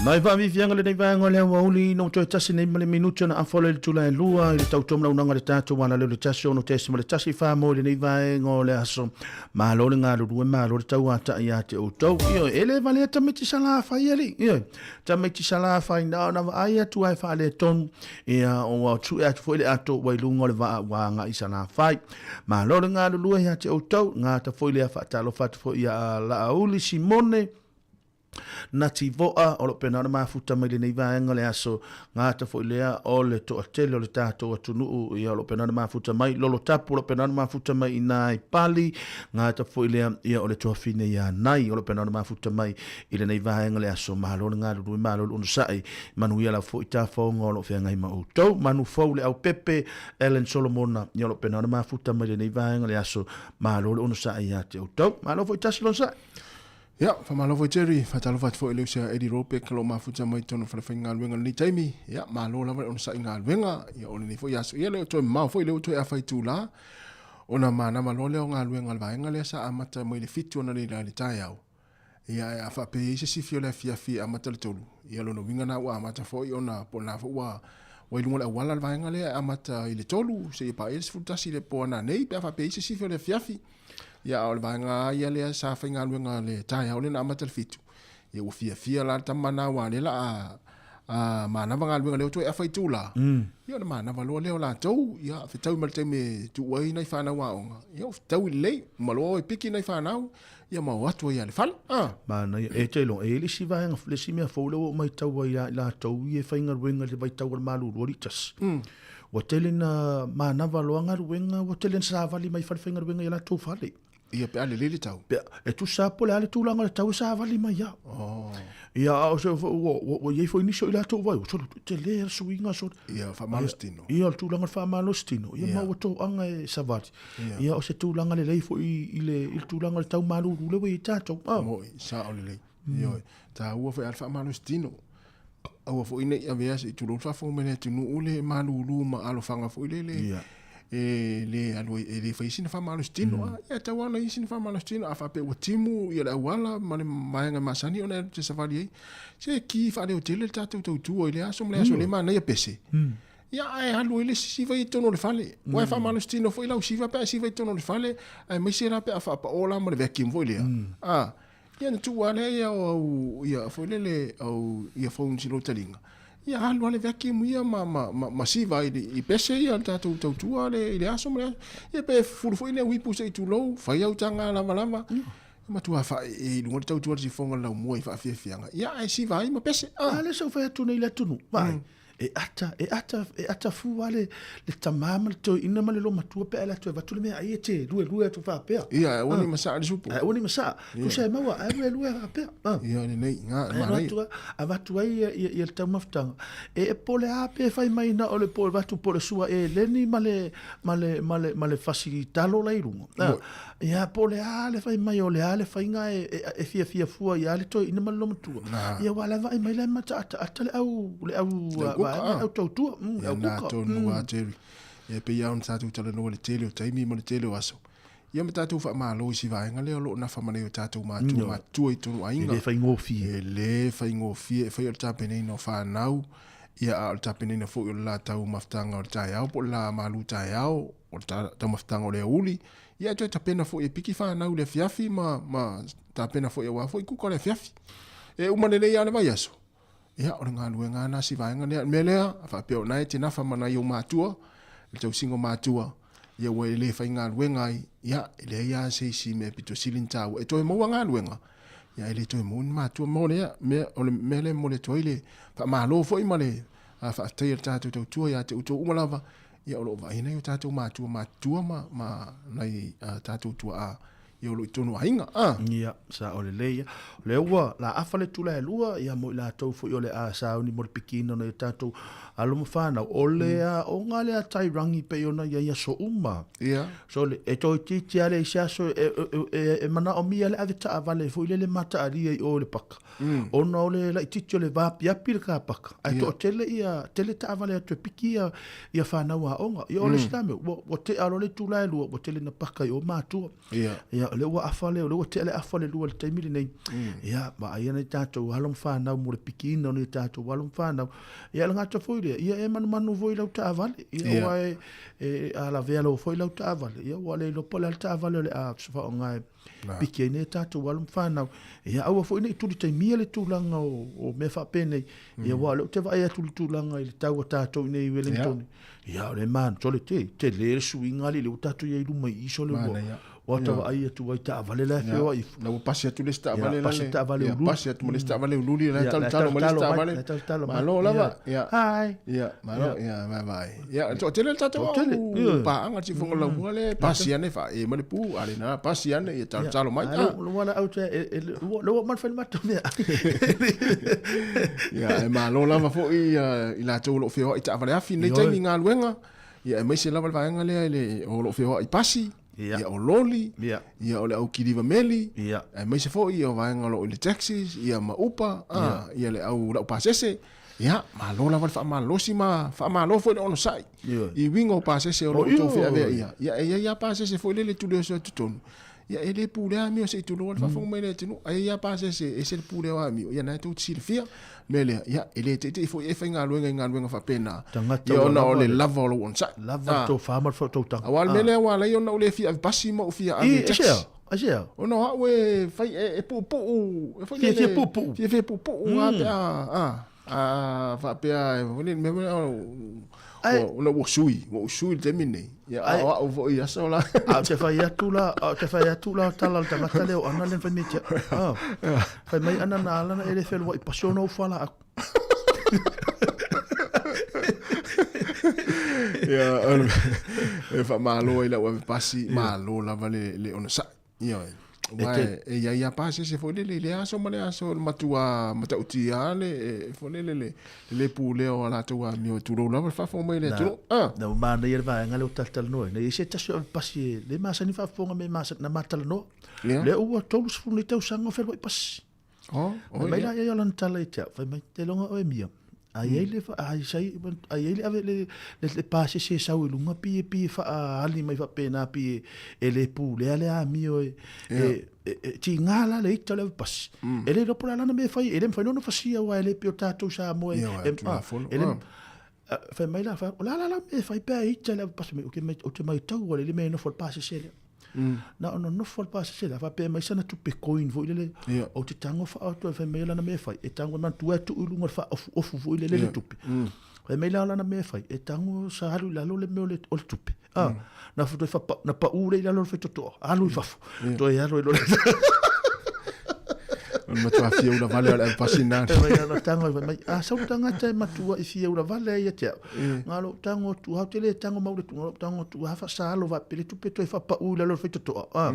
Mai faafiafiaga lenei vaega o le aoauli no toe tasi nei ma le minuti ona afa o le itula e lua i le tautua malaunaga le tatou ala leo le 1.1 mo lenei vaega o le aso. Malo le galulue, malo le tauata'i ia te outou. Ioe, e le valea tamaiti salafai alii. Ioe, tamaiti salafai na ona vaai atu lava e faaletonu, ia ua sue atu foi le ato ua i luga o le vaa ua agai i Salafai. Malo le galulue ia te outou, gata foi lea faatalofa atu foi ia Laauli Simone, Nati Voa, o lo o pena ona mafuta mai lenei vaega o le aso, gata foi lea o le toatele o le tatou atunuu, ia o lo o pena ona mafuta mai, Lolo Tapu o lo o pena ona mafuta mai i na i Pali, gata foi lea ia o le tuafine ia Nai, o lo o pena ona mafuta mai i lenei vaega o le aso, malo le galulue, malo le onosai, manuia lava foi tafaoga o lo o feagai ma outou. Manu fou le aupepe, Ellen Solomona, ia o lo o pena ona mafuta mai lenei vaega o le aso, malo le onosai ia te outou. Malo foi tasi le onosai. Ia, faamalo foi Jerry, faatalofa atu foi i le uso ia Eddie Robeck o lo o mafuta mai totonu o le falefaigaluega i lenei taimi. Ia, malo lava le onosai galuega, ia o lenei foi aso, ia le o toe mamao foi lea ua toe afa itula, ona manava loa lea o galuega a le vaega lea sa amata mai le 7 analeila i le taeao. Ia, ae a faapea e i ai se sifi o le afiafi e amata i le 3, ia lona uiga lena ua amata foi ona po o lena foi ua ua i luga o le auala le vaega lea e amata i le 3 seia paia le 11 i le po ananei pe a faapea e i ai se sifi o le afiafi. Ia, a o le vaega lava ia lea sa faigaluega le taeao lea na amata i le 7, ia ua fiafia la le tama lena aua o lea la a a manava galuega lea ua toe afa itula, ia ona manava loa lea o latou, ia fetaui ma le taimi e tuu ai nai fanau aoga, ia ua fetaui lelei, uma loa o e piki nai fanau, ia ma o atu ai lava i le fale. A. Manaia. E te iloa, e i ai le isi vaega, le isi mea fou lea ua ou matau ai ia i latou ia e faigaluega i le vaitau o le malulu alii tasi. Ua tele ina manava loa galuega, ua tele ina savali mai i falefaigaluega i a latou fale. Ia pe a lelei le tau. Pe, e tusa lava po o le a le tulaga o le tau e savali mai lava. Oh. Ia, a o se, ua, ua, ua i ai foi nisi o i latou vai, ua solo, tele le suiga solo. Ia, faamalosi tino. Ia, o le tulaga o le faamalosi tino. Ia, ma ua toaga e savali. Ia, o se tulaga lelei foi i le, i le tulaga o le tau malulu lea ua i ai tatou. Ah. Moi, sao lelei. Ioe, taua foi a le faamalosi tino. Aua foi ne i avea se i tulou le faafofoga mai le atunuu le malulu ma alofaga foi lele yeah. e le alu ai, e le fai sina faamalosi tino. Mm. Ia tau ana i sina faamalosi tino a faapea ua timu ia le auala ma le vaega masani ona e te savali ai. Se ki faaleo tele le tatou tautua i le aso ma le aso mm. le manaia pese. Mm. Ia ae alu ai le siva i totonu o le fale. Mm. Ua e faamalosi tino foi lau siva pe a siva i totonu o le fale, aemaise la pe a faapao la ma le vacuum foi lea. Mm. Ah, Ia ona tuu lava lea ia o au ia foi lele au earphones i lou taliga, ia alu lava le vacuum ia ma, ma, ma, ma siva i, i pese ia le tatou tautua le, i le aso ma le aso. Ia pe fufulu foi le uipu se i tulou, fai au taga lavalava. Mm. Matua faaee i luga le tautua le sifoga le laumua i faafiafiaga. Ia ae siva ai ma pese. Ah. A lea sa ou fai atu nei i le atunuu, vaai. Mm. E ata, e ata, e ata fu lava le, le tamā ma le toeaina ma le loomatua pe a alu atu e avatu le meaai e te luelue atu faapea. Ia, aua ne i masaa le supo. Aua ne i masaa. Tusa e maua, ae luelue faapea. Ia, lelei, ngā, e manaia. Avatu, avatu ai ia, ia, ia le taumafataga. E po o le a pe fai mai na o le po o le avatu po o le sua eleni ma le, ma le, ma le, ma le fasi talo la i luga. Ia, po o le a le fai mai, o le a le faiga e, e, e fiafia fua ia le toeaina ma le loomatua. Ia, aua o la e vaai mai la e mataataata le au, le au, Le au kuka, le au tautua, le au kuka. Ia, na tonu lava, Jerry. Ia, e pei lava ona tatou talanoa i le tele o taimi ma le tele o aso. Ia ma tatou faamalo i si vaega lea o lo o nafa ma nai o tatou matua matutua i totonu o aiga. E le faigofie. E le faigofie, e fai o le tapenaina o fanau, ia a o le tapenaina foi o le la taumafataga o le taeao po o le la malu taeao. o le taumafataga o le aoauli, ia e toe tapena foi e piki fanau i le afiafi ma, ma tapena foi aua foi kuka o le afiafi. E uma lelei lava le vaiaso, ia o le galuega lava lena si vaega lea. O le mea lea, faapea o lena e te nafa ma nai ou matua, le tausiga o matua, ia ua e le faigaluega ai, ia e leai lava se isi mea pito sili ona taua e toe maua galuega, ia e le toe maua ni matua mo lea mea. O le mea lea e momoli atu ai le faamalo foi ma le faafetai a le tatou tautua ia te outou uma lava, ia o lo o vaai nai o tatou matua matutua ma, ma nai tatou tuaa ia o lo o i totonu o aiga. Ah. Ia, sao lelei ia. O lea ua la afa le tula e lua, ia mo i latou foi o le a sauni mo le pikiina o nai o tatou alo ma fanau. O le aoga lea tai rangi pei ona i ai aso uma. Ia. So le, e toeitiiti lava le isi aso e, e, e, e manaomia le ave taavale foi lele mataalia i o i le paka. Ona o le laitiiti o le vaapiapi le kapaka, ae toatele ia, tele taavale atu e piki ia, ia fanau aoga. Ia o le isi la mea, ua, ua tea loa le itula e lua, ua tele ina paka i o matua. Ia, o lea ua afa le, o lea ua tea le afa le lua i le taimi lenei. Ia, vaaia nai tatou alo ma fanau mo le pikiina o nai tatou alo ma fanau. Ia, e le gata foi lea, ia e manumanu foi i lau taavale. Ia, aua e, e a lavea loa foi lau taavale, ia ua le iloa po o le a le taavale o le a faaaoga e piki ai nei tatou alo ma fanau. Ia aua foi ne i tuli taimia le tulaga o, o mea faapenei. Ia aua o lea ou te vaai atu i le tulaga i le tau a tatou i nei i Wellington. Ia o le man, sole te, tele le suiga alii lea ua tatou i ai i luma i i sole ua. Ua ta vaai atu ai taavale la e feoai ifo. La ua pasi atu le isi taavale la. Pasi taavale ululi. Pasi atu ma le isi taavale ululi la talotalo ma le isi taavale. Malo lava. Ia. Hi. Ia, malo. Ia, vai vai. Ia, toatele le tatou au paaga siufofoga laumua le pasi ane faaee ma le pu, a le na pasi ane ia talotalo mai. Ua la au te le ua mal fai matou mea. Ia, e malo lava foi i latou o lo o feoai i taavale afi i lenei taimi i galuega. Ia, aemaise lava le vaega lea i le o lo o feoai i pasi. Ia, o loli, ia, o le au kiliva meli, aemaise foi ia o vaega o lo o i le taxis, ia ma upa, ia le au laupasese. Ia, malo lava le faamalolosi ma faamalo foi le onosai i uiga o pasese o lo o outou feavea ia. Ia, e i ai lava pasese foi lele e tulioso atu totonu. Ia, e le pulea amio se i tulou le faafofoga mai le atunuu. Ae i ai lava pasese e ese le pulea o amio, ia na e tou te silafia. Mea lea, ia, e le teitei foi e faigaluega i galuega faapena, Tagata ia ua ona o lava le le lava o lou onosai. Lava le tofa ma le faautautaga. Aua o le mea lea ua ala ai ona ou le fia ave pasi ma ou fia ave i taxi. Aisea? Aisea? Ona o au e fai, e puupuu, e foi lele. Fiafia puupuu. Fiafia puupuu lava pe a, a, a faapea, e foi lele, mea foi lea, Ona ua sui, ua ou sui i le taimi lenei. Ia, a o au foi i aso la. A ou te fai atu la, a ou te fai atu la o tala a le tagata lea o Ana lea na fai mai ia te au. Ah, fai mai Ana na ala na e le feluai pasi ona ou fala aku. Ia, e faamalo ai lau ave pasi, malo lava le onosai. Ioe. Aua e i ai lava pasese foi lele i lea aso ma lea aso, o le matua matautia lava le foi lele le le pulea o a latou amio e tulou lava le faafofoga mai a le atunuu. Ah. Na ua manaia le vaega lea ua talatalanoa ai. Na i ai se tasi o ave pasi e le masani faafofoga me masani na ma talanoa. Lea ua 30 nei tausaga o feluai pasi. Oh, oh, fai mai la ia lana tala ia te au, fai mai, te iloga oe mia, a i ai le, a sai, a i ai le ave le, le, le pasese e sau i luga pi e pi e faali mai faapena pi e, e le pulea le amio e, e, e, e tiga la le ita o le ave pasi. E le iloa po o le a lana mea e fai, e le mafai ona fasia aua e le pei o tatou Samoa e, e, e le, fai mai la, o le a la la mea e fai pe a ita le ave pasi mai, ou te matau ua le mea e nofo i le pasese lea. Na ona nofo le pasese lea, faapea mai sana tupe coin foi lele, ou te tago faaoto ai, fai mai lana mea e fai, e tago manatua e tuu i luga o le faaofuofu foi lele le tupe. Fai mai la lana mea e fai, e tago sa alu i lalo le mea o le tupe. Na toe fapa, na pau lea i lalo o le faitotoa, alu i fafo, toe alu ai loa le O le matua fia ula vale o le ave nā. E mai ana tango fai mai, a sau tagata e matua i fia ula vale ai ia te au. Ngā lou tango atu, hau te le tango mau le tu, ngā lou tango atu, ha whasa alo wa pele tupe toe whapau i lalo le faitotoa.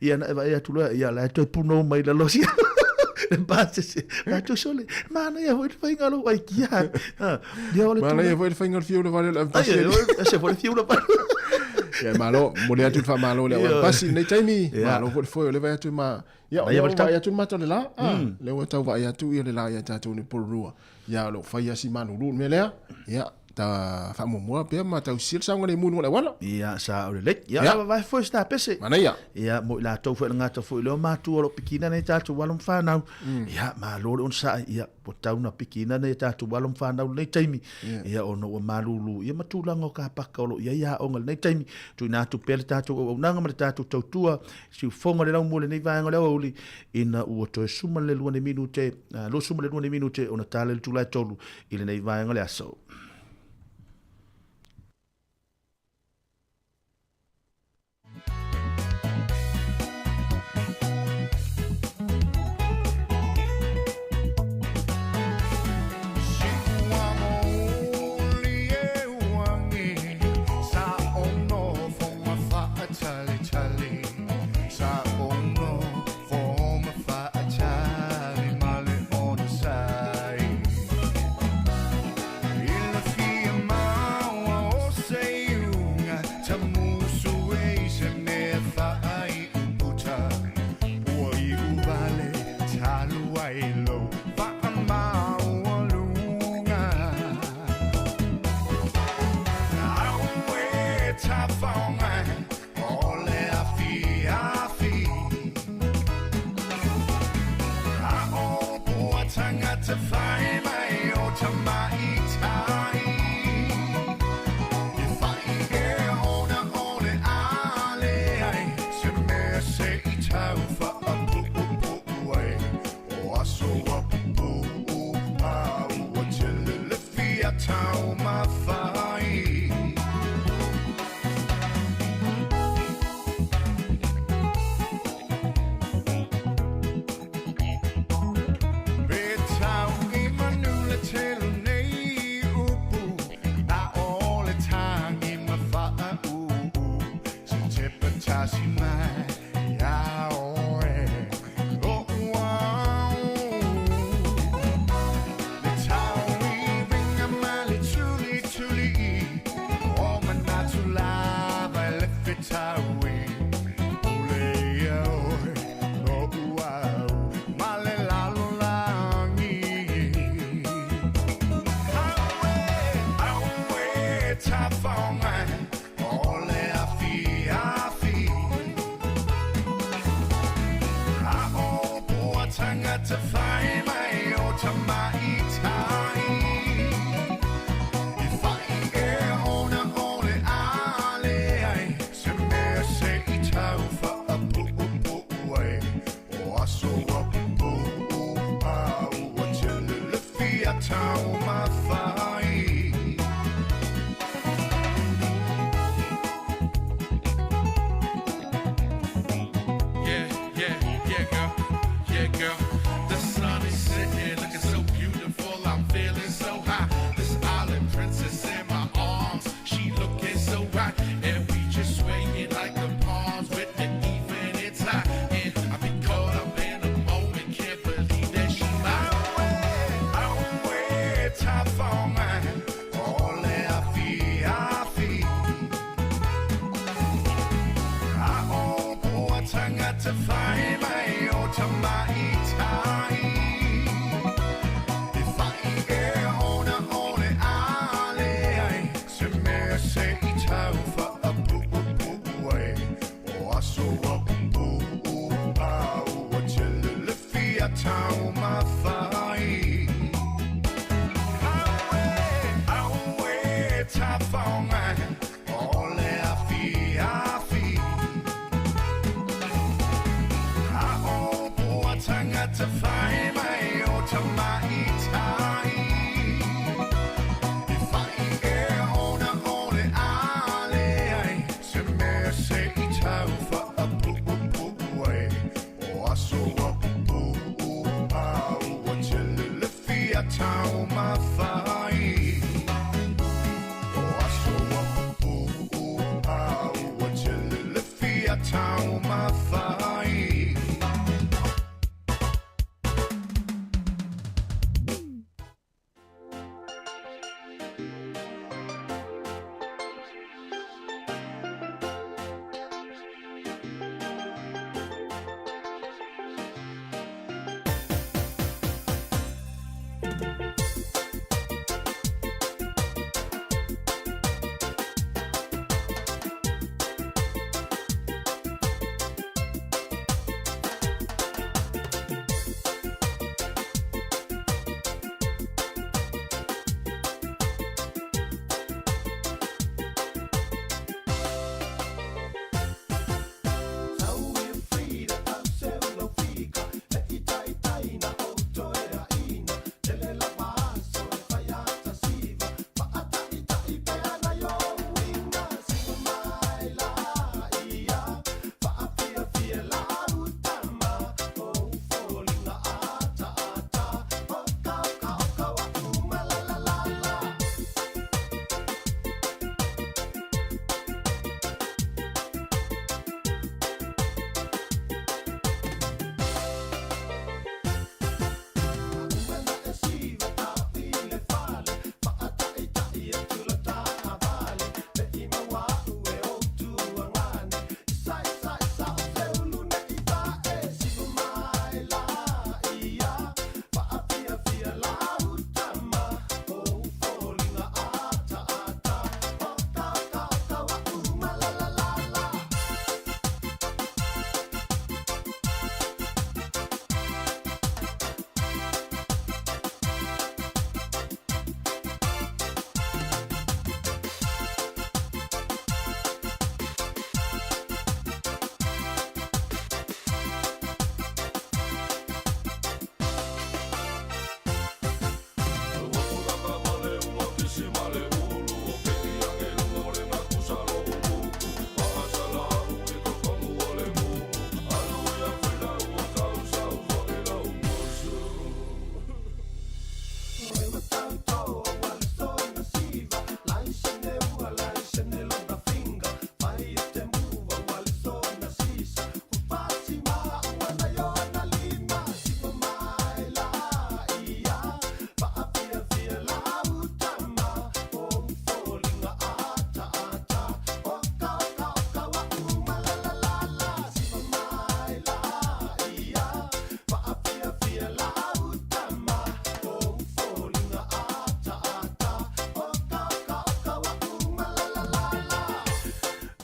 Ia na e vaai atu loa, ia la e toe punou mai lalo sia. Le pasese, la toe sole, mana ia foi le whainga lou ai kia. Ia o le Mana ia foi le whainga o le fia ula vale o le ave pasi. Ai, se foi le fia ula vale. Ia malo, momoli atu le faamalo i le au ave pasi i lenei taimi. Malo foi le foe o le vaai atu ma Ia, o lea ua vaai atu le matou le la, lea ua tau vaai atu ia le la ia tatou nei Porirua. Ia, o lo o fai lava si malulu i le mea lea. Ia, ta faamuamua pea ma tausia le saogalemu i luga o le auala. Ia, sa o lelei. Ia, yeah. vavae foi se tapese. Manaia. Ia, mo i latou foi le gata foi leo matua o lo pikina nei tatou alo ma whanau. Ia, malo le onosai. Ia, po tau na pikina nei tatou alo ma whanau lenei taimi. Yeah. Ia, ona ua malulu. Ia, ma tulaga o ka paka o lo ia ia onga lenei taimi. Tuina atu pea le tatou auaunaga ma le tatou tautua. Siufoga le laumua lenei vaega o le aoauli. Ina ua toe suma le lua nei minute, 22 nei minute ona tala i le tula e tolu i lenei vaega o le aso.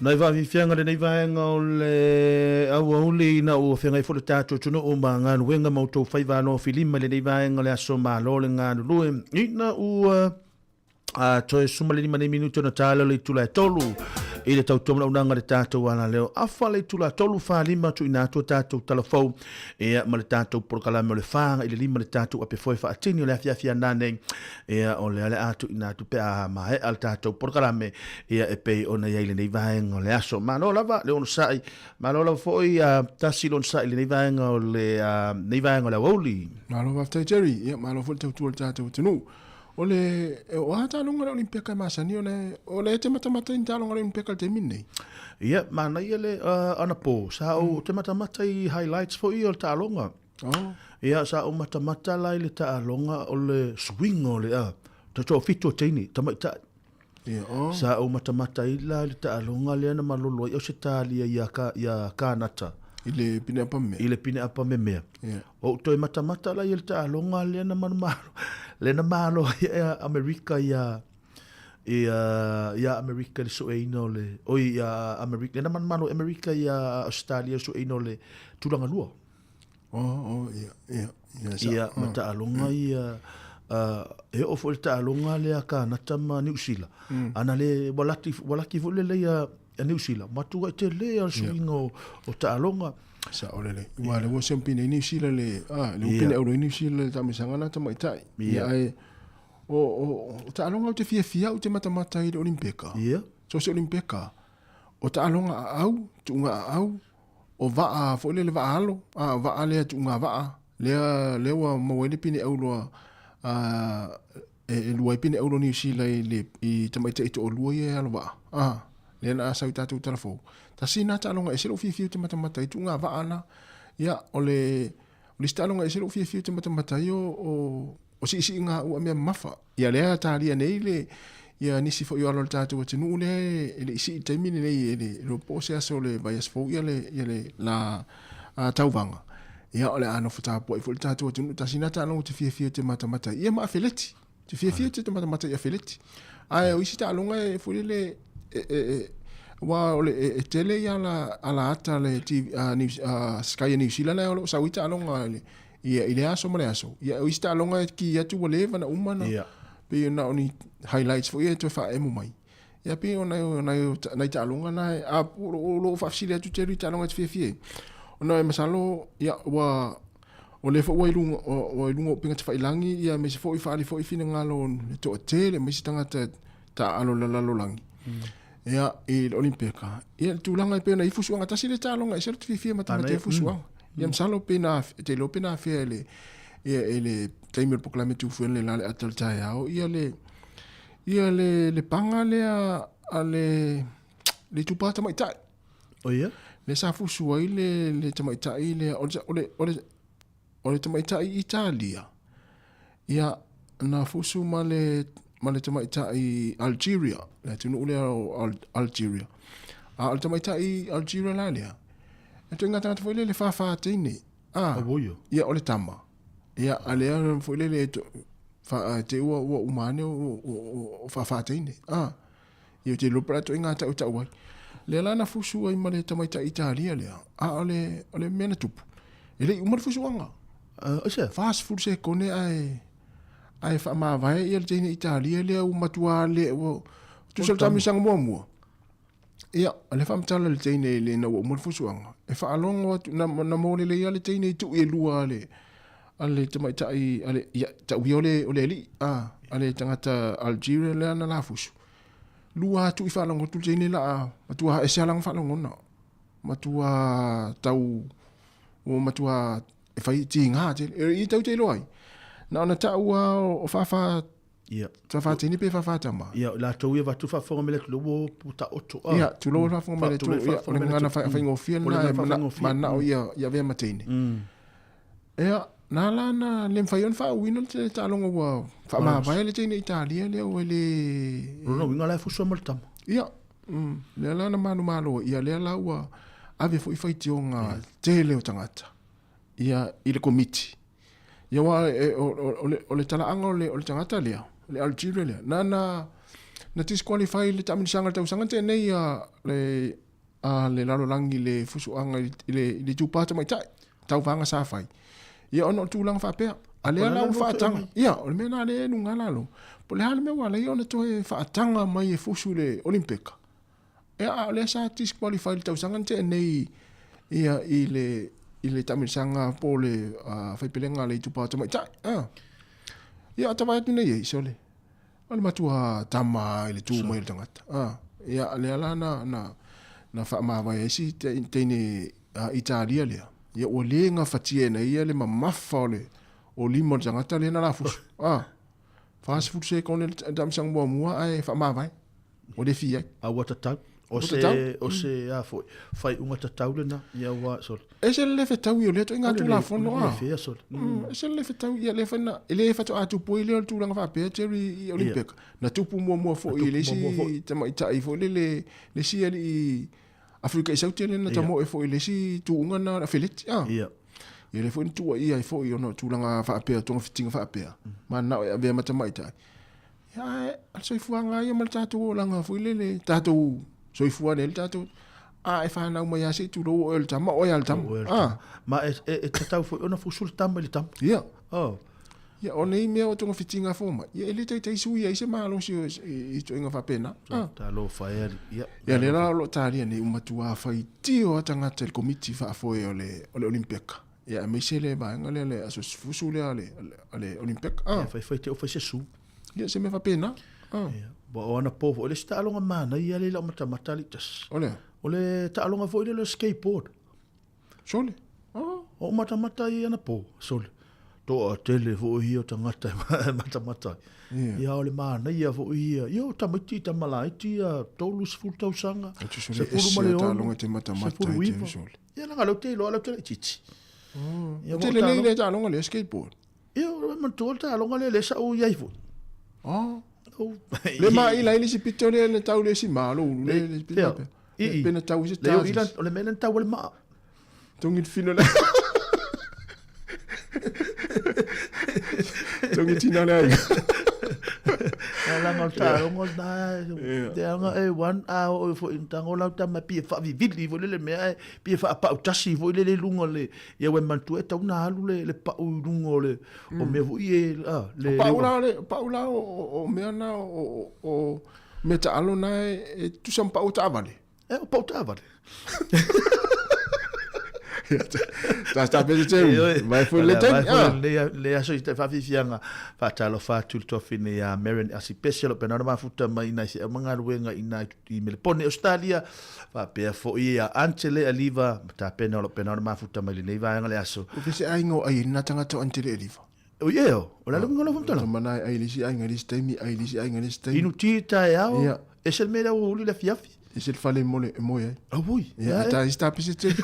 Nai faafiafiaga lenei vaega o le auauli ina ua feagai foi le tatou atunuu ma galuega ma outou faiva alofilima i lenei vaega o le aso malo le galulue ina ua a toe 15 nei minute ona tala le itula e 3 i le tautua manaunanga le tatou alaleo afa le itula 3 45 tuuina atu a tatou talafou ia ma le tatou polokalame o le 4 i le 5 le tatou ape foe faatini o le afiafi ana nei ia o lea le a tuuina atu pe a maea le tatou polokalame ia e pei ona i ai lenei vaega o le aso. Malo lava le onosai, malo lava foi a tasi le onosai i lenei vaega o le lenei vaega o le aoauli. Malo faafetai Jerry, ia malo foi le tautua i le tatou atunuu. O le o a taaloga le Olympeka e masani ona o le e te matamata i ni taaloga le Olympeka i le taimi lenei? Ia, manaia le anapo, sa ou te matamata i highlights foi o le taaloga. Oh. Ia, sa ou matamata la i le taaloga o le suiga o le a, toafitu o teine, tamaitai. Ia, oh. Sa ou matamata ai la i le taaloga lea na malolo ai Ausetalia ia, ia Kanata. I le pine apa memea. I le pine apa memea. Yeah. O ou toe matamata la i le taaloga lea na manumalo, lea na malo ai ia Amerika ia ia ia Amerika i le sueina o le oi ia Amerika lea na manumalo Amerika ia Australia i le sueina o le tulaga lua. Oh, oh, ia, ia, ia, sa, ia ma taaloga ia, e oo foi le taaloga lea Kanata ma Niu Sila. Ana le walaki, walaki foi le lei a Niu Sila, matuai tele a le suiga o, o taaloga. Sa o lele. Ua le ua siampine i Niu Sila le, a, le upine auro i Niu Sila le taamisaga na tamaitai. Ia, ai, o, o, o taaloga ou te fiafia au te matamata i le Olimpeka. Ia. So se Olimpeka, o taaloga aau, tuuga aau, o vaa foi lele vaa alo, a vaa lea tuuga vaa, lea, lea ua maua ai le pine auloa, a, e, e lua ai pine auloa Niu Sila i le, i tamaitai toalua ia e alo vaa. A, lea na asau i tatou talafou. Tasi na taaloga ese lou fiafia ou te matamata ai tuuga vaa na. Ia, o le, o le isi taaloga ese lou fiafia ou te matamata ai o, o, o siisiiga ua mea mamafa. Ia lea talia nei le ia nisi foi o alo o le tatou atunuu lea e le i sii i le taimi lenei e le iloa po o se aso o le vaiaso fou ia le ia le la a tauvaga. Ia o le a nofo tapuai foi le tatou atunuu tasi na taaloga ou te fiafia ou te matamata ai. Ia ma afeleti. Ou te fiafia ou te matamata i afeleti. Ae o isi taaloga e foi lele e, e, e aua o le e, e tele ia ala ala ata le TV, a, New, a Sky a New Zealand o lo o sau ai taaloga i le Ia, i le aso ma le aso. Ia, o isi taaloga e ki atu ua leva na uma na. Ia. Pei na o ni highlights foi e toe faaemo mai. Ia, pei o nai, nai, nai taaloga na, a, o lo o faafesili atu te alu i taaloga e te fiafia ai. Ona e masalo, ia, ua, o lea foi ua i luga, ua i luga o upega tafailangi, ia, aemaise foi faaali foi finagalo o le toatele ma isi tagata taaalo i le lalolagi. Ia, i le Olimpeka. Ia, le tulaga e pei ona i fusuaga, tasi le taaloga e ese le fiafia matamata ai fusuaga. Ia, masalo pe na, te iloa pe na afea e le, ia, e le taimi o le polokalame tufuena le la le ata o le taeao, ia le, ia le, le paga lea a le, le itupa tamaitai. O ia? Le sa fusu ai le, le tamaitai lea, o le, o le, o le, o le tamaitai Italia, ia, na fusu ma le, ma le tamaitai Algeria, le atunuu lea o Algeria. A o le tamaitai Algeria la lea, e toiga tagata foi lele whawhā teine. A, oh, ia, o le tama. Ia, a lea foi lele, wha, te ua, ua umane o, o, o, o whawhā teine. A, ia, te lopa la toiga tau tau ai. Lea la na fusu ai ma le tamaitai Italia lea. A o le, o le mea na tupu. E le i uma le fusuaga. Aisea? 40 sekone ae ae faamavae ia le teine Italia lea ua matua le ua tusa le taamilosaga muamua. Ia, o le faamatala le teine i le ina ua uma le fusuaga, e faalogo atu na, na mo lelei lava le teine i tui e lua a le a le tamaitai a le ia tau ia o le o le alii a a le tagata Algeria lea na lafusu. Lua atu i faalogo atu le teine la a matua ese lava lana faalogona. Matua tau ua matua e fai tiga tele. E i tau te iloa ai. Na ona tau a o whawha Ia. Whawha teine pe whawha tama. Ia, la tau ia watu whawhonga mele tu lo puta oto. Ia, tu lo whawhonga mele tu. Ia, o le ngana whaingofia na e mana o ia, ia vea mateine. Ia, nā la na le mwhai on wha uina le talonga ua whaamavae le teine Italia lea ua le... Rona winga la e fusua ma le tama. Ia, lea la na manumalo, ia lea la ua ave foi faitioga tele o tagata ia i le komiti. Ia aua o le talaaga o le tagata lea, le Algeria lea, na na. Na disqualify le taamilosaga le tausaga na te'a nei a le a le lalolagi i le fusuaga i le i le itupā tamaitai tauvaga sa fai. Ia ona o le tulaga faapea. A lea la ua faataga. Ia, o le mea lena lea e luga lalo. Po o le a le mea ua ala ai ona toe faataga mai e fusu i le Olympeka. Ia, a o lea sa disqualify i le tausaga na tea nei ia i le i le taamilosaga po o le faipelega a le itupa o tamaitai. Ah. Ia, a ta vaai atu nei ai, sole. O le matua tama i le tu mai o le tagata. Ah. Ia, lea la na na na faamavae ai si teine Italia lea. Ia ua le gafatia e ia le mamafa o le o lima o le tagata lea na lafusu. Ah. 40 sekone le taamilosaga muamua ae faamavae. Ua le fia ai. A ua tatau. O se, o se a foi, faaiuga tatau lena, ia ua, sole. E se le fetaui o lea ituaiga Tulafono a. Le fea, sole. E se le fetaui, ia lea foi na, e le faatoa tupu ai lea o le tulaga faapea Jerry i Olympic. Na tupu muamua foi i le isi tamaitai foi lele, le isi alii Afrika i Saute lea na tamoe foi i le isi tuuga na afeleti a. Ia. Ia lea foi na tuuaia ai foi ona o tulaga faapea, togafitiga faapea. Mananao e avea ma tamaitai. Ia, ae o le soifuaga lava ia ma le tatou olaga foi lele, tatou soifua nei le tatou, a e fanau mai lava se i tulou o oe o le tama, o oe lava o le tama. O oe le tama. Ma e tatau foi ona fusu le tama i le tama. Ia. Oh. Ia, o nei mea o togafitiga fomai, ia e le taitai sui ai se malosi i ituaiga faapena. Talofa e alii. Ia. Ia, lea la o lo o talia nei, ua matua faitio lava tagata i le Komiti Faafoe o le Olympeka. Ia, aemaise le vaega lea, le aso fusu lea a le Olympeka. Ia, faifai te o fai se su. Ia, se mea faapena. Ia, o anapo foi le isi taaloga manaia lea i lau matamata alii tasi. O le a? O le taaloga foi lea o le skateboard. Sole. O matamata i anapo, sole. Toatele foi ia o tagata e matamata ai. Ia, o le manaia foi ia. Ia, o tamaiti, tamalaiti ia 30 tausaga, 16, 19. Ia, leaga o lea ou te iloa o lea ou te laitiiti. Ia, te lelei le taaloga lea, skateboard. Ia, o le manatua le taaloga lea, lea sa ou i ai foi. Le maila ai le isi pito lea na tau le isi malo ulu le le pito. I pe na tau i se tasi. O le mea lea na tau ai le maa. Tongi le fino le. Tongi tina le aiga. Leaga o le taaloga lena, te aga e one a oo foi i tago lau tama pei e faavivili foi lele mea ae pei e faapautasi foi lele i luga o le ia ua e manatua e tatau ona alu le pau i luga o le o mea foi ia a le pau la le pau la o mea na o mea taalo na e tusa ma pau taavale. E o pau taavale. Ta ta pe te mai foi le taimi. Le le aso i te whawhiwhianga whaatalofa atu le tuafine ia Marion Asipesi o lo pena ona mafuta mai ina i se aumangaluega ina i Melepone Australia faapea foi ia Antele Aliva ma tapena o lo pena ona mafuta mai lenei vaega le aso. O fese aiga o ai na tagata o Antele Aliva. O ie o, o le ala uiga o lau faamatalaga. Mana e ai le isi aiga i le isi taimi, ai le isi aiga i le isi taimi. Inu ti taeao, ese le mea lea ua uli le afiafi. Ese le fale mo le e moe ai. Auoi. Ia, ta isi tapese tele.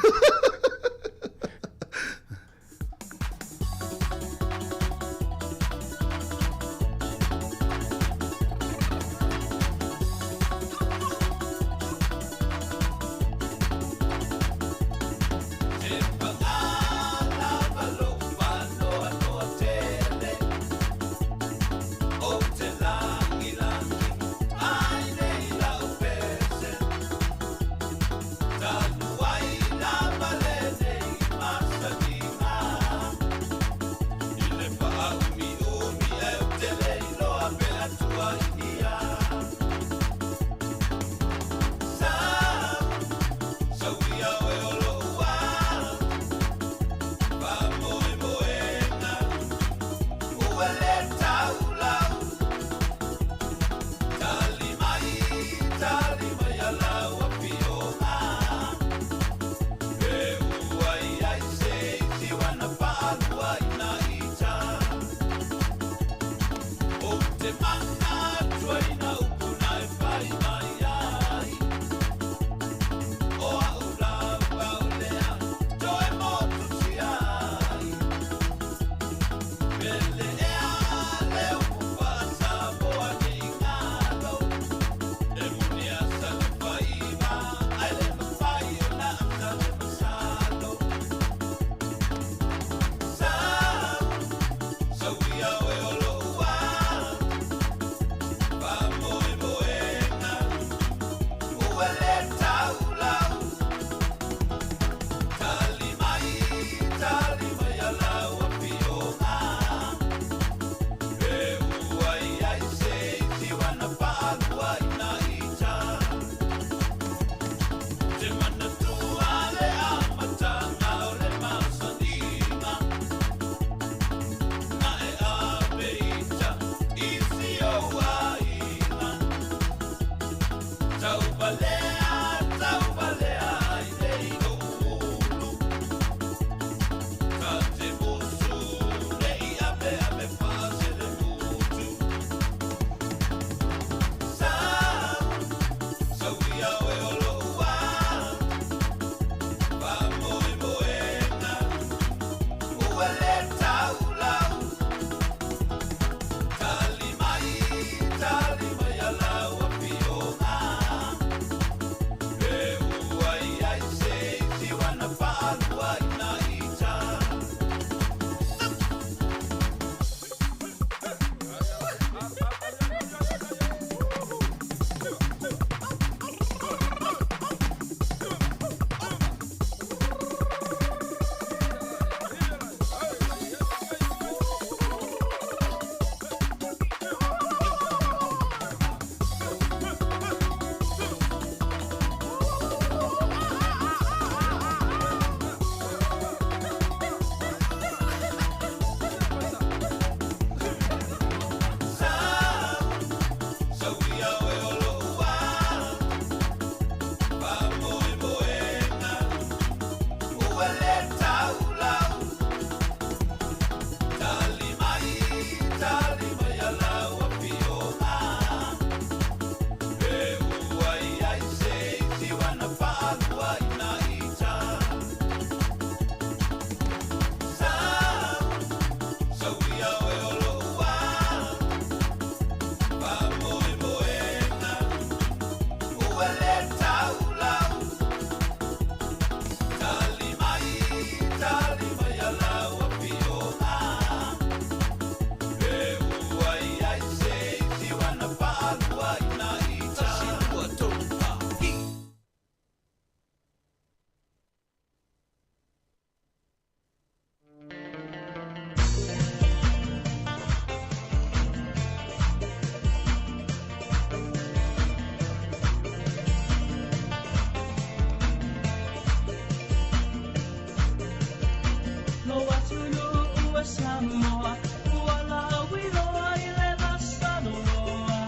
Samoa Ua lauiloa i le vasaloloa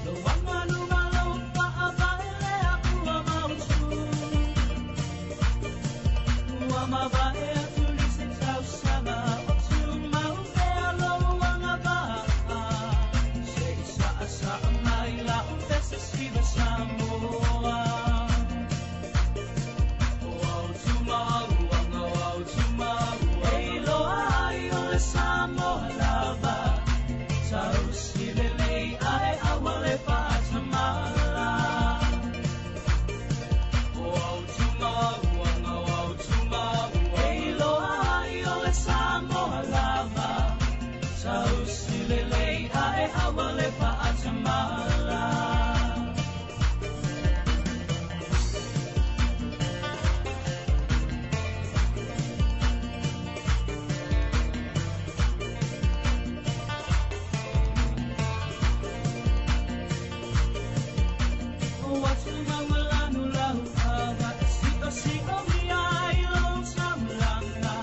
Lou aganu ma lou faavae lea ua mautu Ua mavae atu nisi tausaga O tumau pea lou agavaa Se i saasaa mai lau pese siva Samoa O au tumauanga, o au tumauanga E iloa ai o le Samoa lava Tausi lelei ae aua le faatamala O au tumauanga, o au tumauanga E iloa ai o le Samoa lava Tausi lelei ae aua le faatamala O atu maualanu lau ava E sio sio mia i lou taulaga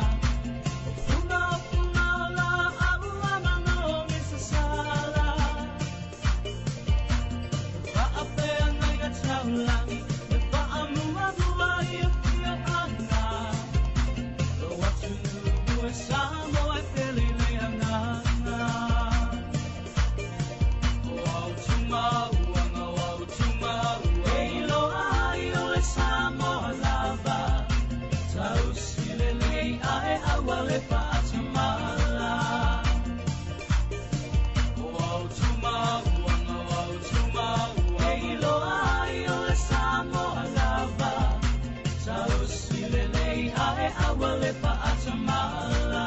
O puna o puna o la au a manogi sasala E faafeagaiga taulagi E faamuamua i afioaga Lou atunuu e Samoa e pele i le agaga O au tumauanga, o au tumauanga E iloa ai o le Samoa lava Tausi lelei ae aua le faatamala O au tumauanga, o au tumauanga E iloa ai o le Samoa lava Tausi lelei ae aua le faatamala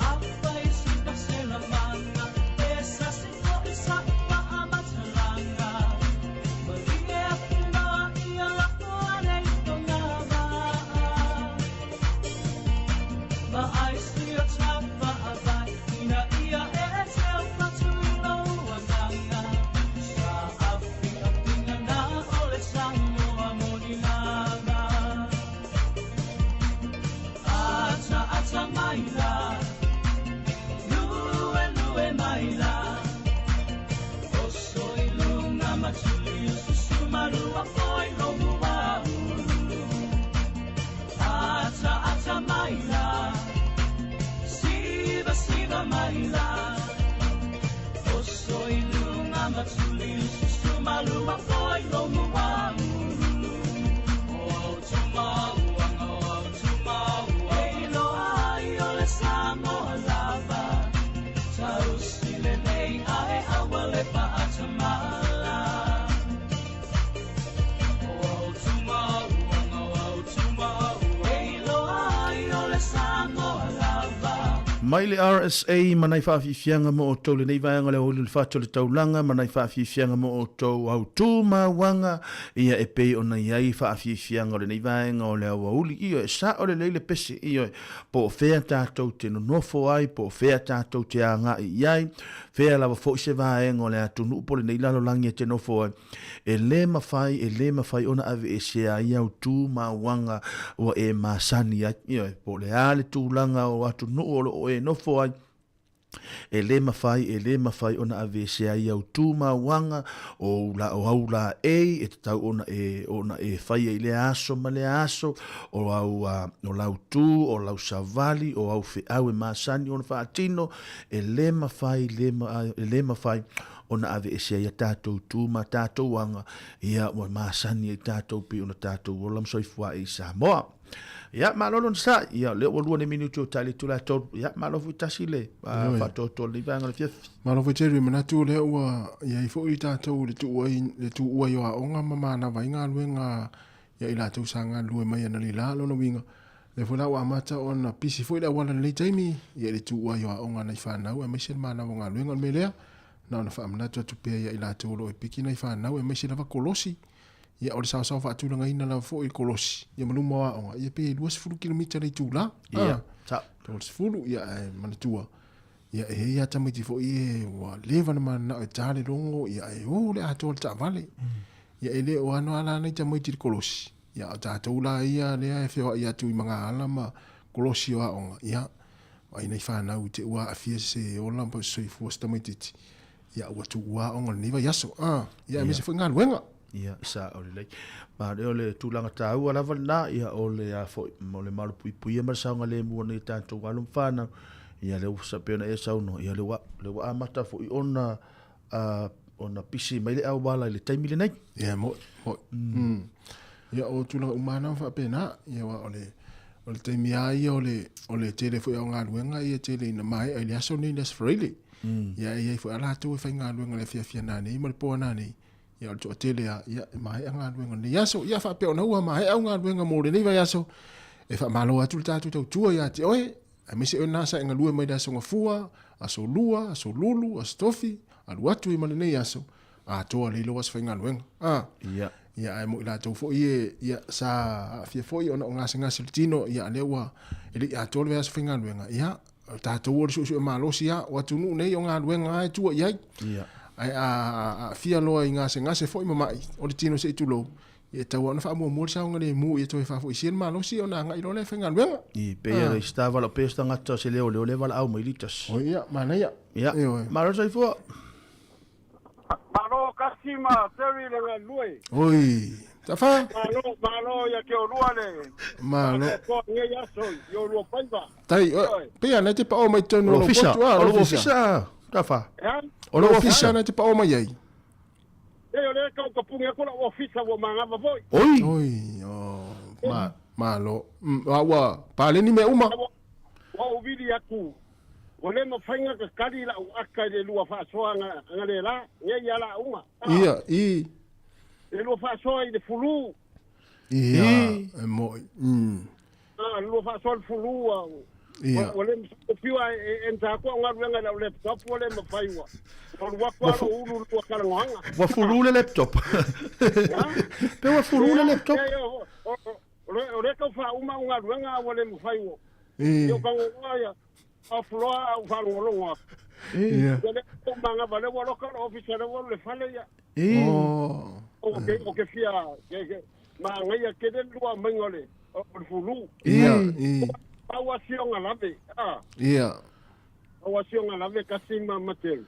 Afai se faaselamana E sasi fo'i sa'u faamatalaga Malie atu loa ia lako ane i fogavaa Ma ai sia taufaavae Ina ia e taufatu i lou agaga Sa afiafiga na o le Samoa moni lava Ata ata mai la Lue lue mai la Oso i luga matuli o susumalua foi lou muaulu Ata ata mai la Siva siva mai la Oso i luga matuli o susumalua foi lou muaulu O au tumauanga, o au tumauanga E iloa ai o le Samoa lava Tausi lelei ae aua le faatamala O au tumauanga, o au tumauanga E iloa ai o le Samoa lava Mai le RSA ma nai faafiafiaga mo outou lenei vaega o le aoauli o le fatu o le taulaga ma nai faafiafiaga mo outou autū mauaga ia e pei ona i ai faafiafiaga o lenei vaega o le aoauli. Ioe, sao lelei le pese, ioe, po o fea tatou te nonofo ai, po o fea tatou te agai i ai, fea lava foi se vaega o le atunuu po o lenei lalolagi e te nofo ai, E lē mafai, e lē mafai ona aveesea ai au tū mauaga ua e masani ai. Ioe, po o le a le tulaga o atunuu o lo o e nofo ai, e lē mafai, e lē mafai ona aveesea ai au tū mauaga o ou la, o au laei e tatau ona e, ona e faia i lea aso ma lea aso, o au, o lau tū, o lau savali, o au feau e masani ona faatino, e lē mafai, lē, e lē mafai ona aveesea ai a tatou tu ma tatou aga, ia ua masani ai tatou pei ona tatou ola ma soifua ai i Samoa. Ia, malo lona sa, ia, lea ua lua nei minuti o tali atu la tolu, ia, malo foi tasi le faatoatoa lenei vaega o le afiafi. Malo foi Jerry, manatu lea ua i ai foi tatou le tuua ai o aoga ma manava ai galuega ia i latou sa galulue mai analeila. Lona uiga, lea foi la ua amata ona pisi foi le auala i lenei taimi ia i le tuua ai o aoga a nai fanau aemaise le manava o galuega. O le mea lea, na ona faamanatu atu pea ia i latou o lo o e piki nai fanau aemaise lava kolosi. Ia, o le saosao faatulagaina lava foi i kolosi, ia ma luma o aoga, ia pe 20 kilomita le itulā. Ia, sa. 30, ia, ae manatua, ia, e i ai lava tamaiti foi e ua leva ona mananao e ta le logo, ia, ae o le atoa le taavale. Ia, e le o ano lava la nai tamaiti i le kolosi, ia, a o tatou la ia lea e feoai atu i magaala ma kolosi o aoga, ia, vaai nai fanau i te i ua aafia se ola po o se soifua o se tamaitiiti, ia ua tuua aoga i lenei vaiaso. Ah, ia aemaise foi galuega. Ia, sao lelei. Ma o le tulaga taua lava lena, ia o le a foi, o le malupuipuia ma le saogalemu o nei tatou alo ma fanau. Ia lea ua pei ona e saunoa, ia lea ua, lea ua amata foi ona ona pisi mai le auala i le taimi lenei. Ia, mo'i, mo'i. Ia, o tulaga uma lava na faapena. Ia, aua o le, o le taimi lava ia o le, o le tele foi o galuega ia tele ina maea i le aso lenei, le aso Faraile. Ia, e i ai foi lava latou e faigaluega i le afiafi a nanei ma le po a nanei. Ia, o le toatele lava, ia, e maea galuega o lenei aso. Ia, faapea ona ua maea au galuega mo lenei vaiaso, e faamalo atu le tatou tautua ia te oe, aemaise oe na sa e galue mai le aso Gafua, aso Lua, aso Lulu, aso Tofi, alu atu ai ma lenei aso, atoa lelei lou aso faigaluega. A, Ia. Ia, ae mo i latou foi e, ia, sa aafia foi ona o gasegase o le tino, ia, lea ua, e le i atoa le vaiaso faigaluega, ia, o tatou o le suesue malosi lava, o atunuu nei o galuega lava e tua i ai. Ia. Ae a aafia loa i gasegase foi ma mai, o le tino se i tulou, ia e tatau lava ona faamuamua le saogalemu ia toe faafoisia le malosi ona agai loa lea e faigaluega. I, pei e le isi valaau pea se tagata o se leoleo lea e valaau mai litas. Oi, ia, manaia. Ia, Ioe. malo le soifua. Malo kasi ma Terry le galulue. Oi, tafa. Malo, malo ia te olua le. Malo. Toa nei aso i olua faiva. Tai, pe ana te pao mai tonu o lo potu a, o lo ofisa, tafa. O lo ofisa na te pao mai ai. E o le kau kapungi aku la ofisa ua mangava foi. Oi. Oi, oh, ma, malo. A ua paleni me uma. Ua uvili aku Ua le mafai na kakali la'u aka i le lua faasoa analeila, nei ia la'uga. Ia, i. Le lua faasoa i le fulu. Ia, e mo'i. A, le lua faasoa i le fulu, a Ia. Ua le mafai, ua fiu a e enter atu au galuega i la'u laptop, ua le mafai ua. Ua alu atu a lo'u ulu lua talanoaga. Ua fulu le laptop. Pe ua fulu le laptop. O lea tau faauma au galuega a ua le mafai ua. Ia o tagoa ia. Off loa a ou faalogologo atu. Ia. Ia lea ua manava lea ua loka le ofisa lea ua alu i le fale ia. Oh. O ke o ke fia ke ke manaia tele le lua aumaiga o le o le fulu. Ia, i. Pau a sioga lave. Ah. Ia. Pau a sioga lave kasi ma ma tele.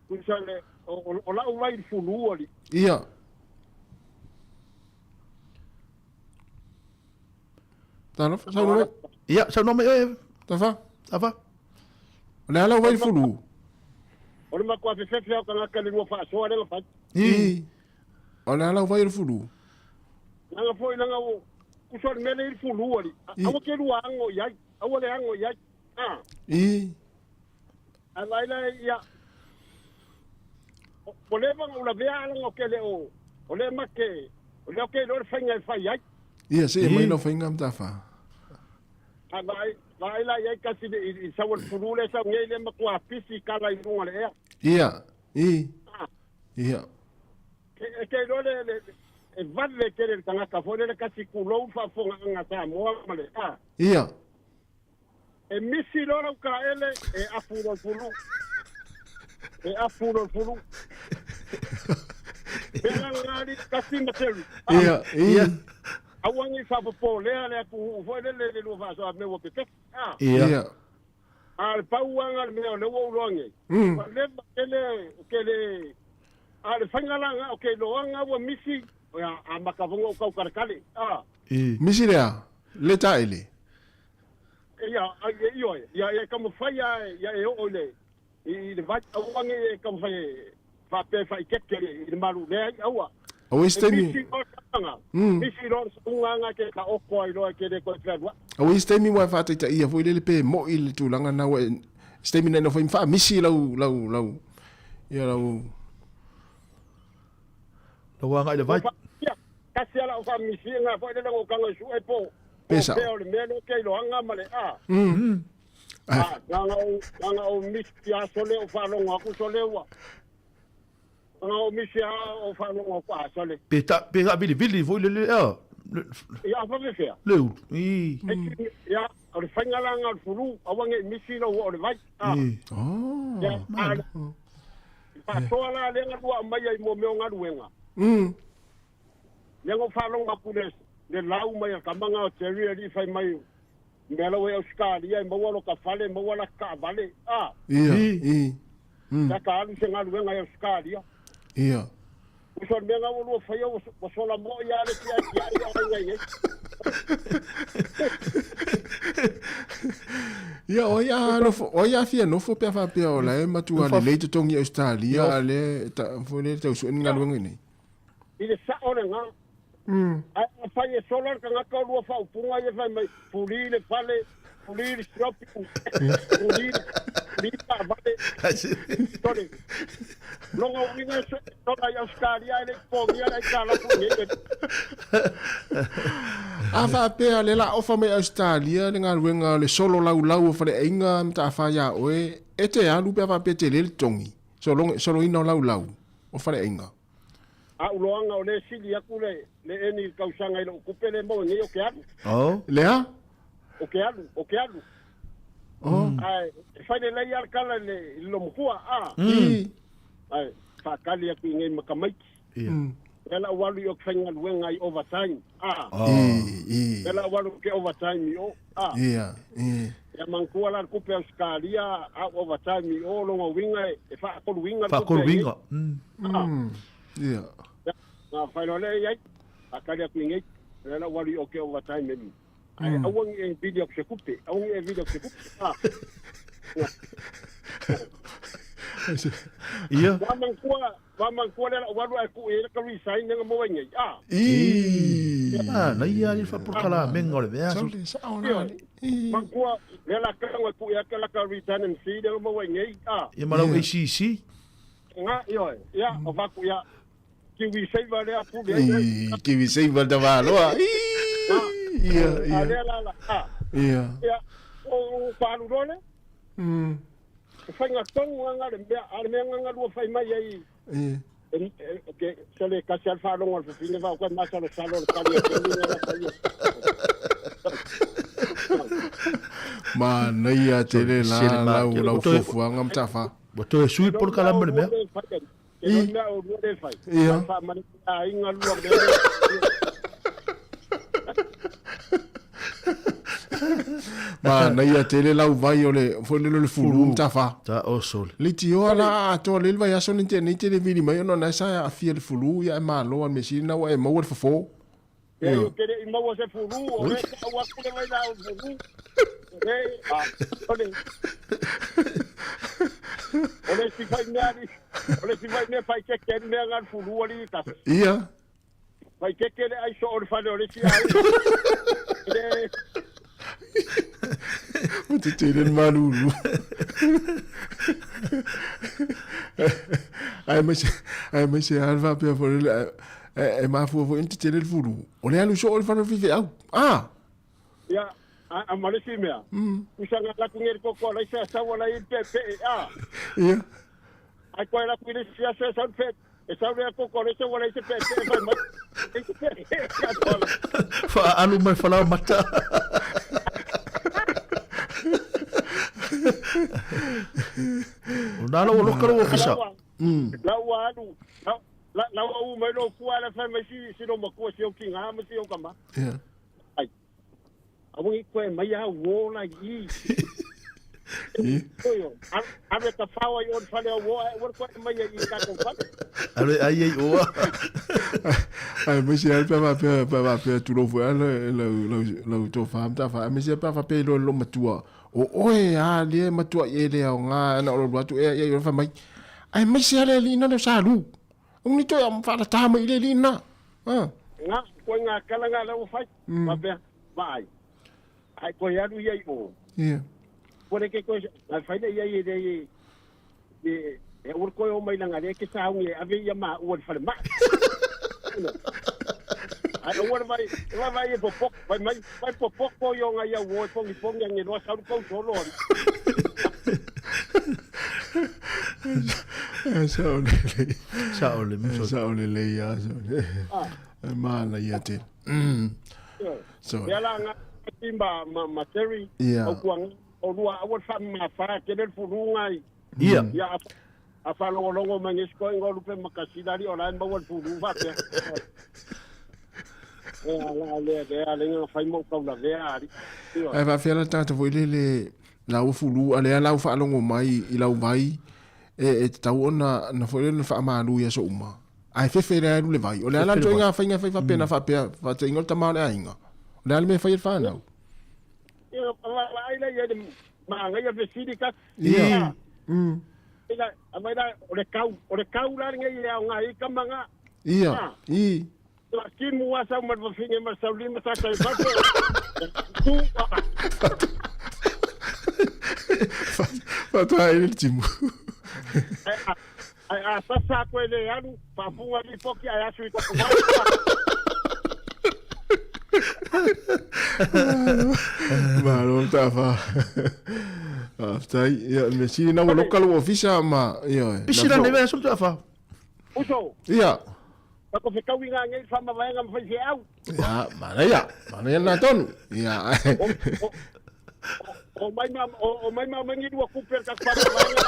Tusa le o o la'u vai i le fulu alii. Ia. Talofa, saunoa mai. Ia, saunoa mai oe. Tafa. Tafa. O le a lau vai fulu? O le matua fefefe o tagata le lua faasoa lea na fai. I. O le a lau vai le fulu? Langa foi langa o kuso le mele i le fulu ali. Aua ke lua ango i ai. Aua le ango i ai. Ah. I. A vai la ia. O le vanga ula vea langa o ke le o. O le make. O le o ke lo le fainga e fai ai. Ia, se i mai lau faiga Matafa. A vaai, vaai la i ai kasi i, i sau o le fulu lea sau nei lea matua pisi kala i luga o le ea. Ia, i, ia. E, e ke iloa le, le, e vave tele le tagata foi lele kasi tulou le faafofogaaga a Samoa ma le, a. Ia. E misi loa lau taele e afu loa le fulu. E afu loa le fulu. Pea ngali kasi ma Terry. Ia, ia. Aua ne i faapopolea le atunuu foi lele i le lua faasoa mea ua pepesi. A. Ia. A o le pau lava le mea o lea ua ou iloa nei. Ua leva tele ke le a o le faiga la lena o ke iloaga ua misi ia amata foi ona ou taukaletale. A. Misi lea, le taele. Ia, ioe, ia e taumafai lava ia e oo i le i le vai, aua ne i e taumafai e faapea e faaitete i le malu, leai, aua. Aua isi taimi. E misi loa le sauga, misi loa le sauga na ke taoto ai loa e te le toe fealuai. Aua isi taimi ua e faataitaia foi lele pe moi le tulaga na ua e, isi taimi na e nofo ai ma faamisi lau, lau, lau, ia lau. Lau agai i le vai. Ia, kasi lava lau faamisiga foi lele na ou tago i sue po Pe sao. pea o le mea lea ou te iloaga ma le a. A, na ona ou, na ona ou misi lava sole ou faalogo atu sole ua. Ona o misi a o whaanonga ko a sale. Pe ta pe ga vili vili foi le le a. Ia fa fe fea. Le ulu. I. Ia o le whainga la ngā furu awange i misi lo o le vai. Ah. Oh. Ia a Whaatoa la lenga lua mai ai mo meo ngaruenga. Lenga whalonga pule le lau mai a kamanga o Terry ali whai mai mea lau e Australia e maua lo ka fale maua la ka vale. Ah. Ia. I. Ya ka alu se ngaruenga e Australia. Ia. Uso mea ngā lua whai o sola mo ia le tia tia ia ia ia. Ia o ia nofo o ia fia nofo pe fa pe o la e matua le le totongi Australia le ta fo le tau su ngaluenga nei. I le sa o le ngā. Ai a fai e sola ka ngaka o lua whaupunga ia fai mai puli le fale, puli le shopping, puli puli ka vale. Sorry. Longa uinga sola i Australia e le pongia le ka la puni. A fa pe le la ofa mai Australia le ngaluenga le solo lau lau o fale inga mta fa ya oe e te alu pe fa pe te le tongi. Solo solo ina lau lau o fale inga. A uloanga o le sili aku le le eni kausanga i lo kupe le mo nei o ke alu. Oh. Lea? O ke alu, o ke alu. Oh. Ai, fai le lei al kala le lo mkua a. Ai, fa kali aku ngai makamaiki. Ia. Ela walu yo kfainga luenga i overtime. Ah. I. Ela walu ke overtime i o. Ah. Ia. I. Ya mankua la kupe Australia a overtime i o longa winga e fa kolu winga. Fa kolu winga. Ia. Ngā whailo le iai, a kari aku ngai, ela walu yo ke overtime e. Ai awangi e video se kupe, awangi e video se kupe. Ah. Ia. Wa mankua le walu ai ku e ka resign nga mo ngai. Ah. I. Ah, na ia ni fa purkala menga o le mea. Sole sa ona. Mankua le la ka ngoi ku e ka la ka resign and see nga mo ngai. Ah. Ia malau ACC. Nga io. Ia o va ku ia Kiwi Saver le apu le. I Kiwi Saver da valoa. Ia, ia. Ale la la. Ah. Ia. Ia. O palu role. Whainga tongu nga le mea, a le mea nga lua whai mai ai. Ia. Ke sele kasi al whalonga al fafine wau koe masa le salo le kali e tenu nga whai. Ma nei a tele la lau lau fufuanga mtafa. Bo toe sui por kala mo le mea. I. Mea o lua le whai. Ia. Wha mani a inga lua mea. Ma nei a tele lau vai o le fo le le fulu mtafa. Ta o sole. Le tio la a to le vai aso ni te ni te le vili mai ona na sa a fia le fulu ia e malo a mesi na wa e maua le fofo. Ia o kere i maua se fulu o le ka ua kule mai la o fulu. E a ole. Ole si fai mea ni. Ole si fai mea fai ke ken mea ngal fulu ali ka. Ia. Fai ke ke le ai so o le fale ole si ai. Le O te tele malulu. Ai mas se alva pe fo le e ma fu fo inte tele fulu. O le alu so o le fale fife au. Ah. Ia a malesi mea. Usanga la kungeri koko la isa sa wala i pe pe a. Ia. Ai ko la kuire sia sa sa pe. E sa le koko le sa wala i pe pe mai mai. Fa alu mai fala mata. O nalo o lokalo o fisa. La ua alu. La la u mai lo kua la fa mai si si lo makua si o kinga ma si o kama. Ia. Ai. Awangi koe mai a wo la i. Oyo, ave ka fawa i on fale o wo, wo koe mai i ka ko fale. Ave ai ai o. Ai me si alpa va pe va pe tu lo fo le le le to fa ta fa me si pa fa pe lo lo matua. O oe a le matua e le o nga na o lo atu e e fa mai. Ai me si ale li na le sa lu. Uni to am fa ta mai le li na. Ah. Nga koe nga kala nga la o fai. Va pe vai. Ai koe alu ia i o. Ia. Koe ke koe a fai le ia i le e ur koe o mai langa le ke sa ungi ave ia ma ua le fale ma. Ai ua vai vai vai e popok vai mai vai popok ko yo nga ia wo pongi pongi ngi lo sa ko solo. So le. Sao le muso. Sao le le ia so. E mana ia te. So. Ia la nga ma ma ma Terry. O kuanga o lua awa fa ma fa ke le fulunga i. Ia. Ia a fa longo longo mangi sko ngo lupe makasila li ola ma wal fulu fa ke. E ala le le ale nga fai mo kau la le ali. Ai va fia la tata foi le le lau fulu a le lau fa longo mai i lau vai e tau ona na foi le fa malu ia so uma. Ai fe fe le alu le vai. O le ala toi nga fai nga fai fa pena fa pea fa te ingol tama le ainga. O le ala me fai fa nau. Ia la ai le ia ma nga ia fesili ka. Ia. Ila amai la o le kau la ngai ia nga i kamanga. Ia. I. La kimu asa ma finge ma sauli ma sa kai fa. Tu. Fa ta ile timu. Ai a sa sa ko le alu fa funga li poki ai asu i ko. Malo ta fa. Tai ia me si na local officer ma ia. Pisi la neve asu ta fa. Uso. Ia. Ko fe kau inga ngai fa ma vaenga ma fai se au. Ia, mana ia. Mana ia na tonu. Ia. O mai ma o mai ma mangi dua kuper ka fa ma vaenga.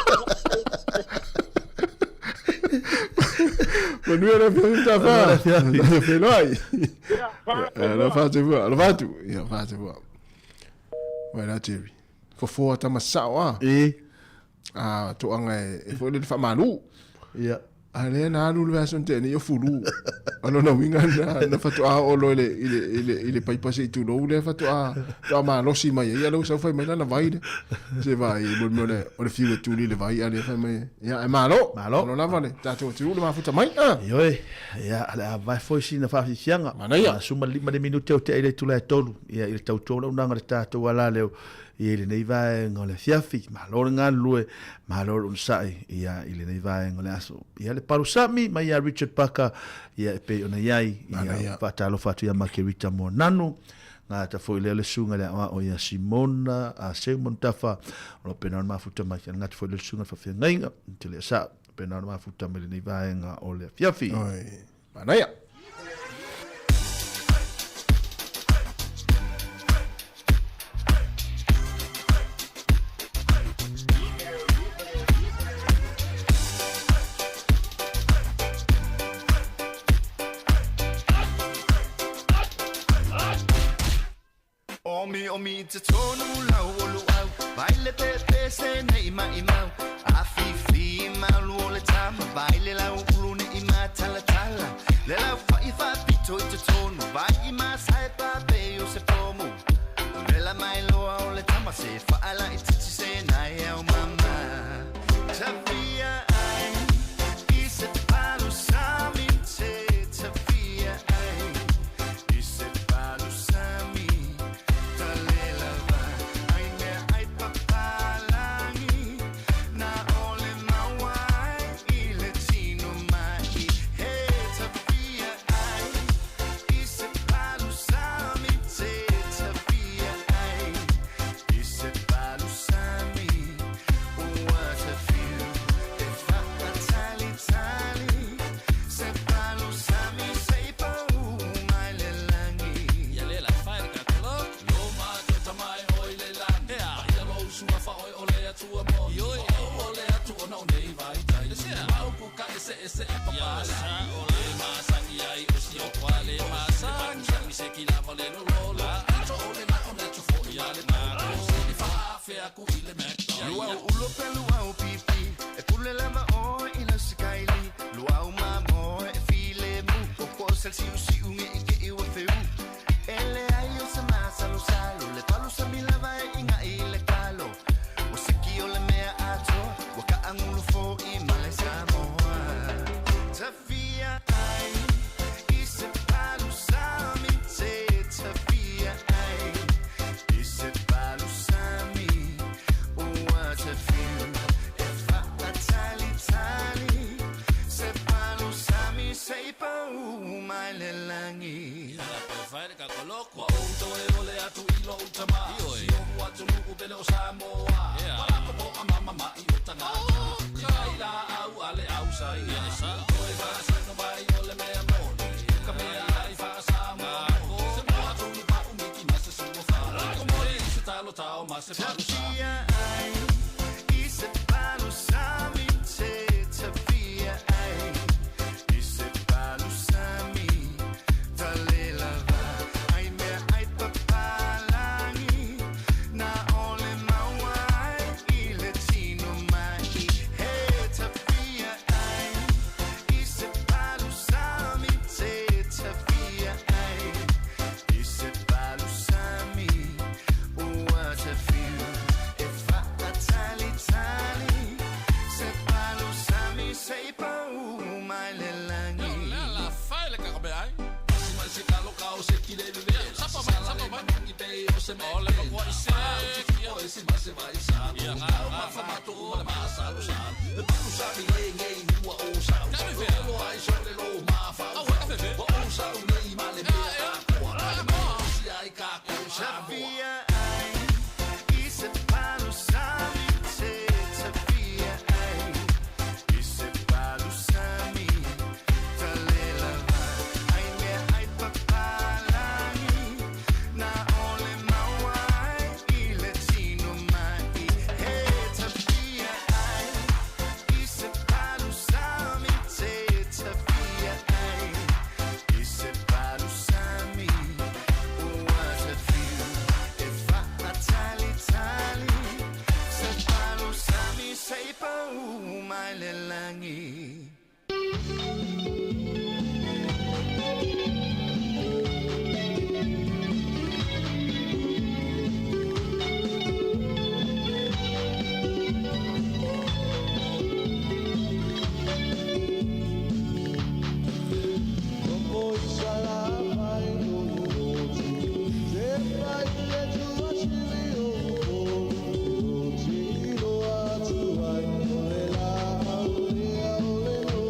Manuel la fi ta fa. La fi loi. La fa te voa, la fa tu. Ia fa te voa. Vai la Jerry. Fofo ta masao a. E. A to anga e fo le fa malu. Ia. A le na alu le aso te ni o fulu. Ano na winga na na fatu a olo ile ile ile ile paipa se tu lo le fatu a to ma losi mai ia lo sa fai mai na vai se vai mo mo le o le fiu tu le vai a le fai mai ia e malo malo no lava le ta tu tu le ma futa mai a oi ia le vai foi sina fa fianga mana ia suma lima le minute o te ile tu le tolu ia ile tau tolu na ngare ta tu ala le ia ile nei vai ngole fiafi malo nga lue malo un sai ia ile nei vai ngole aso ia le palusami mai ia Richard Parker ia pe ona iai ia fatalo fatu ia Margarita mo nanu ngā ta foi le le sunga le o ia Simona a Simon Tafa o pena ma futa mai ngā ta foi le sunga fa fengainga te le sa pena ma futa mai nei vai ngā o le fiafi oi manaia. Omi te tonu lau olu au Vai le pe pe se nei mai mau A fi fi malu o le tama Vai le lau ulu ne i ma tala tala Le lau fa i fa pito i te tonu Vai i ma sai pa pe o se pomu Vela mai loa o le tama se fa ala i titi se nai au mama Tafia ai I se palu sami te Tafia ai I se palu sami Mama, Tafia ai i se palu sami te tafia ai i se palu sami talelava ai mea ai papalangi na ole maua ai i le tino mai he tafia ai i se palu sami te tafia ai i se palu sami ua tafiu e faatalitali se palu sami se i pau mai le lagi. La fai le kakabe ai. Se kalo kao se kile le. Sapa mai, sapa mai. Ki pe o se me. O le kwa i se. O se ma se vai sa. Ia nga ma fa ma tu ma ma sa lo sa. Le palu sami le ngei ua o sa. Lo ai so le lo ma fa. O o sa o nei ma le mea a koa. Ma si ai ka ko sa. Tafia ai i se palu sami te tafia ai i se palu sami talelava ai mea ai papalangi na ole maua ai i le tino mai he tafia ai i se palu sami te tafia ai i se palu sami ua tafiu e faatalitali se palu sami se i pau mai le lagi. Ole la, ole, ole,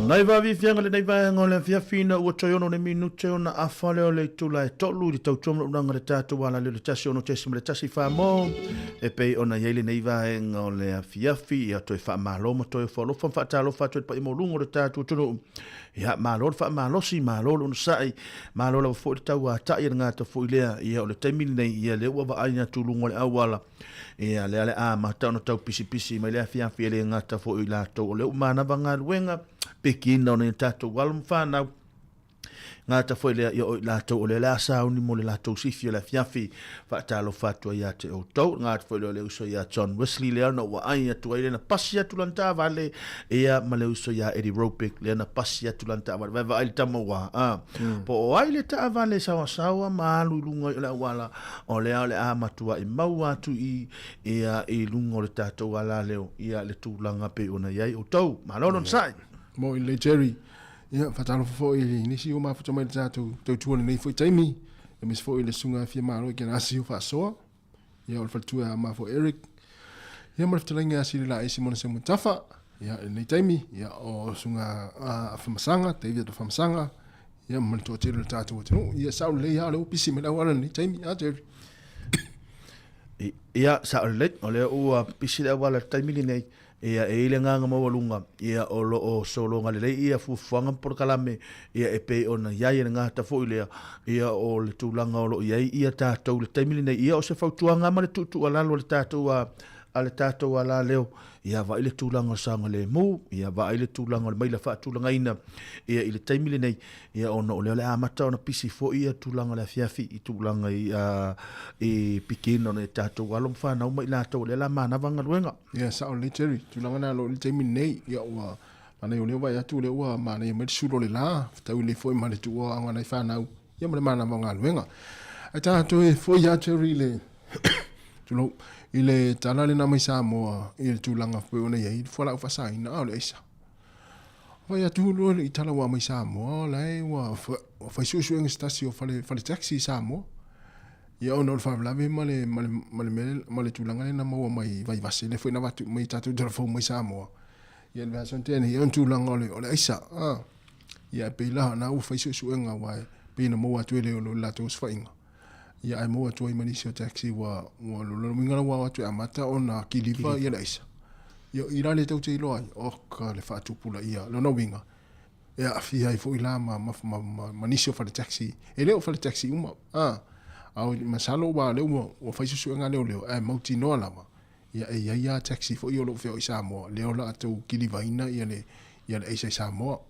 Nai vaaviafiaga lenei vaega o le afiafi ina ua toe ono le minute ona afa lea o le itula e tolu i le tautua manaʻunaga le tatou alali o le 16.14 mo e pei ona i ai lenei vaega o le afiafi ia toe faamalo ma toe ofo alofa ma faatalofa atu i le paia maualuga o le tatou atunuu. Ia malo le faamalosi, malo le onosai, malo lava foi le tauatai e le gata foi lea ia o le taimi lenei ia lea ua vaai atu i luga o le auala Ia, lea le amata ona tau pisipisi mai le afiafi e le gata foi o i latou o lea ua manava galuega, pekina o nai o tatou alo ma fanau, gata foi lea, ia o i latou o lea le a sauni mo le latou sifi o le afiafi. Faatalofa atu ai ia te outou, gata foi lea o le uso ia John Wesley lea na ua ai atu ai lea na pasi atu lana taavale, ia ma le uso ia Eddie Robic lea na pasi atu lana taavale. Vaevaai le tama ua, a, po o ai le taavale saoasaoa ma alu i luga o le auala, O lea o le a matuai maua atu i ia i luga o le tatou alaleo ia le tulaga pei ona i ai outou. Malo lona sai. Mo i le Jerry. Ia, faatalofa foi i nisi ua mafuta mai le tatou tautua lenei foi taimi. Aemaise foi le susuga Fia Malo i Kenasi o Faasoa. Ia, o le faletua ia ma foi Eric. Ia, ma le fetalaiga ia Sili Laisi Mona Semutafa. Ia, i lenei taimi, ia, o susuga Afamasaga, David Afamasaga. Ia, ma le toatele o le tatou atunuu. Ia, sao lelei lava o lea ua pisi mai le auala i lenei taimi, a Jerry? Ia, sao lelei, o lea ua pisi le auala i le taimi lenei. Ia, e i ai le agaga maualuga, ia, o lo o sologa lelei ia fuafuaga ma polokalame, ia, e pei ona i ai e le gata foi lea, ia, o le tulaga o lo o i ai ia tatou i le taimi lenei. Ia, o se fautuaga ma le tuutuualalo a le tatou, a le tatou alaleo, Ia vaai le tulaga o le saogalemu, ia vaai le tulaga o le maila faatulagaina ia i le taimi lenei, ia ona o lea o le a amata ona pisi foi ia tulaga o le afiafi i tulaga i, i pikina o tatou alo ma fanau ma i latou o lea la manava galuega. Ia sao lelei Jerry, tulaga na o lo o i le taimi lenei, ia ua manaia o lea ua vaai atu o lea ua manaia mai le sulu o le la, fetaui lelei foi ma le tuua o nai fanau, ia ma le manava o galuega. Ae tatou e foi lava Jerry i le tulou, i le tala lena mai Samoa i le tulaga foi ona i ai le fualaau faasaina, a o le aisa. Fai atu loa i tala ua mai Samoa, o la e ua fai suesuega se tasi o fale, fale taxi i Samoa. Ia ona o le faalavelave ma le, ma le, ma le, mea, ma le tulaga lea na maua mai Vaivase, lea foi na avatu mai tatou tala fou mai Samoa. Ia le vaiaso na tea nei, ia o le tulaga o le, o le aisa. Ah. Ia e pei la na ua fai suesuega aua e pei na maua atu e le o le latou osofaiga. Ia ae maua atu ai ma nisi o taxi ua ua lona uiga la ua o atu e amata ona kiliva ia le aisa. Ia i la le tou te iloa ai, oka le faatupulaia. Lona uiga, e aafia ai foi la ma, ma, ma, ma, ma nisi o fale taxi. E le o fale taxi uma, a, a o masalo ua lea ua, ua fai suesuega a leoleo, ae mautinoa lava, ia e i ai lava taxi foi o lo o feoai i Samoa, lea o le a tou kilivaina ia le, ia le aisa i Samoa.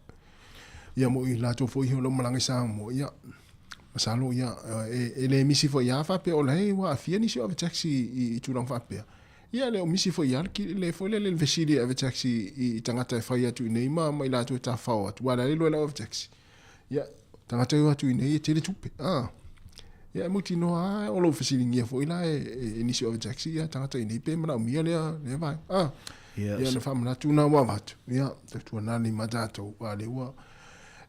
Ia mo i latou foi o lo o malaga i Samoa, ia, masalo ia, e, e le misi foi lava faapea o la e ua aafia nisi o ave taxi i, i tulaga faapea. Ia le o misi foi lava le foi lele le fesili e ave taxi i, i tagata e fai atu i nei ma, ma i latou e tafafao atu, aua o le a le iloa e lau ave taxi. Ia, tagata e o atu i nei e tele tupe. Ah. Ia, e mautinoa lava o lo o fesiligia foi la e, e, e nisi o ave taxi, ia, tagata i nei pe manaomia lea, lea vaega. Ah. Yes. Ia, na faamanatu na ua avatu. Ia, tautuana nei ma tatou, a lea ua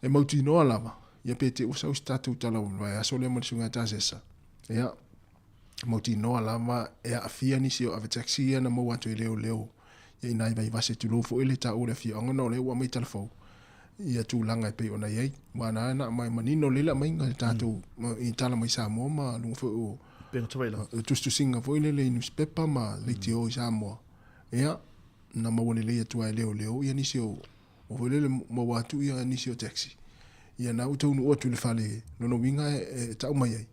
e mautinoa lava. Ia, pe te ua sau se tatou tala o le vaiaso lea ma le susuga ia Tasesa. Ia, mautinoa lava e aafia nisi o ave taxi ia na maua atu e leoleo ia i nai Vaivase tulou foi le taua o le afioaga ona o lea ua aumai tala fou ia tulaga e pei ona i ai. Aua na na aumai manino lelei le aumaiga i tatou i tala mai Samoa ma luga foi o Upega Tafailagi. Tusitusiga foi lele i nusipepa ma leitio i Samoa. Ia, na maua lelei atu lava e leoleo ia nisi o o foi lele maua atu ia nisi o taxi. Ia na ua taunuu atu i le fale lona uiga e tau mai ai.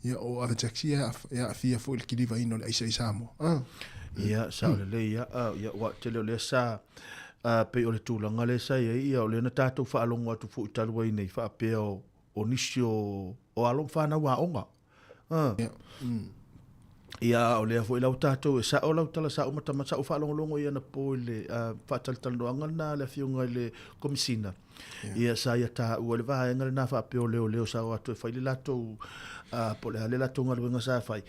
Ia o ave taxi e aafia foi i le kilivaina o le aisa i Samoa. Ah. Ia, sao lelei ia. Ia, ua tele o lea sa pei o le tulaga lea sa i ai, ia o lea na tatou faalogo atu foi talu ai nei faapea o nisi o alo ma fanau aoga. Ia. Ia, o lea foi la ua tatou, e sao lau tala sa ou matamata, sa ou faalogologo i anapo i le faatalatalanoaga lena a le Afioga i le Komesina. Ia, sa ia taua le vaega lena faapea o leoleo sa o atu e fai le latou, po o le a le latou galuega sa fai.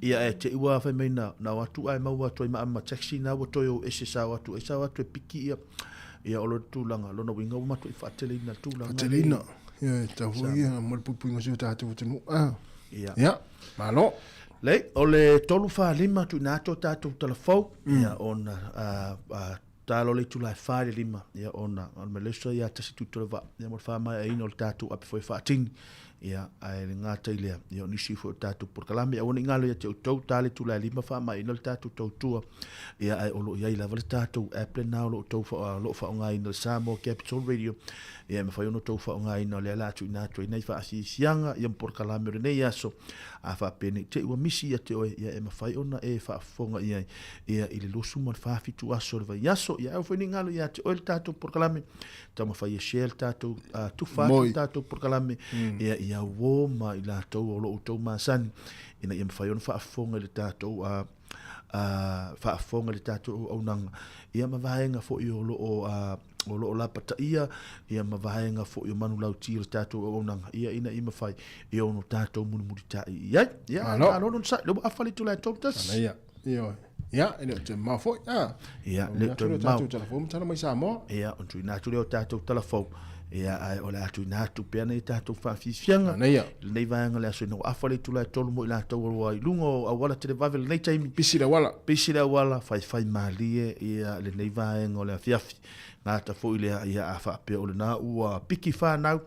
Ia, ae te i ua fai mai na, na o atu ae maua atu ai ma ma taxi na ua toe o ese sa o atu ai, sa o atu e piki ia, ia o lona tulaga, lona uiga ua matuai faateleina le tulaga. Faateleina. Ia, e tatau foi ia mo le puipuiga o si o tatou atunuu. Ah. Ia. Ia, malo. Lei, o le 345 tuuina atu o tatou talafou, ia ona Talo le itula e 4 i le 5, ia ona o le mea ia tasi tutu le vaa, ia mo le faamaeaina o le tatou ape foi faatini, ia ae le gata i lea, ia o nisi foi o tatou polokalame, aua ne i galo ia te outou, ta le itula e 5 faamaeaina le tatou tautua, ia ae o lo o i ai lava le tatou app lena o lo o outou o lo o faaaogaina le Samoa Capital Radio, ia e mafai ona outou faaaogaina o lea o le a tuuina atu ai nai faasiasiaga ia ma polokalame o lenei aso, a faapea nei te i ua misi ia te oe, ia e mafai ona e faafofoga i ai, ia i le 27 aso o le vaiaso. Ia aua foi ne i galo ia te oe le tatou polokalame, taumafai e share le tatou tufa atu le tatou polokalame, ia i au uo ma i latou o lo outou masani, ina ia mafai ona faafofoga i le tatou faafofoga i le tatou auaunaga, ia ma vaega foi o lo o o lo o lapataia, ia ma vaega foi o manulauti o le tatou auaunaga, ia ina ia mafai e ono tatou mulimulitai i ai. Ia, malo lona sai, lea ua afa le itula e 3:01. Manaia. Ioe. Ia, e le o toe mamao foi. Ah. Ia, le o toe mamao. Tatou tala fou ma tala mai Samoa. Ia, ona tuuina atu lea o tatou tala fou. Ia, ae o le a tuuina atu pea nei tatou faafiafiaga. Manaia. I lenei vaega o le aso ina ua afa le itula e 3 mo i latou o lo o i luga o auala televave i lenei taimi. Pisi le auala. Pisi le auala, faifai malie ia lenei vaega o le afiafi. Gata foi lea, ia a faapea o lena ua piki whanau,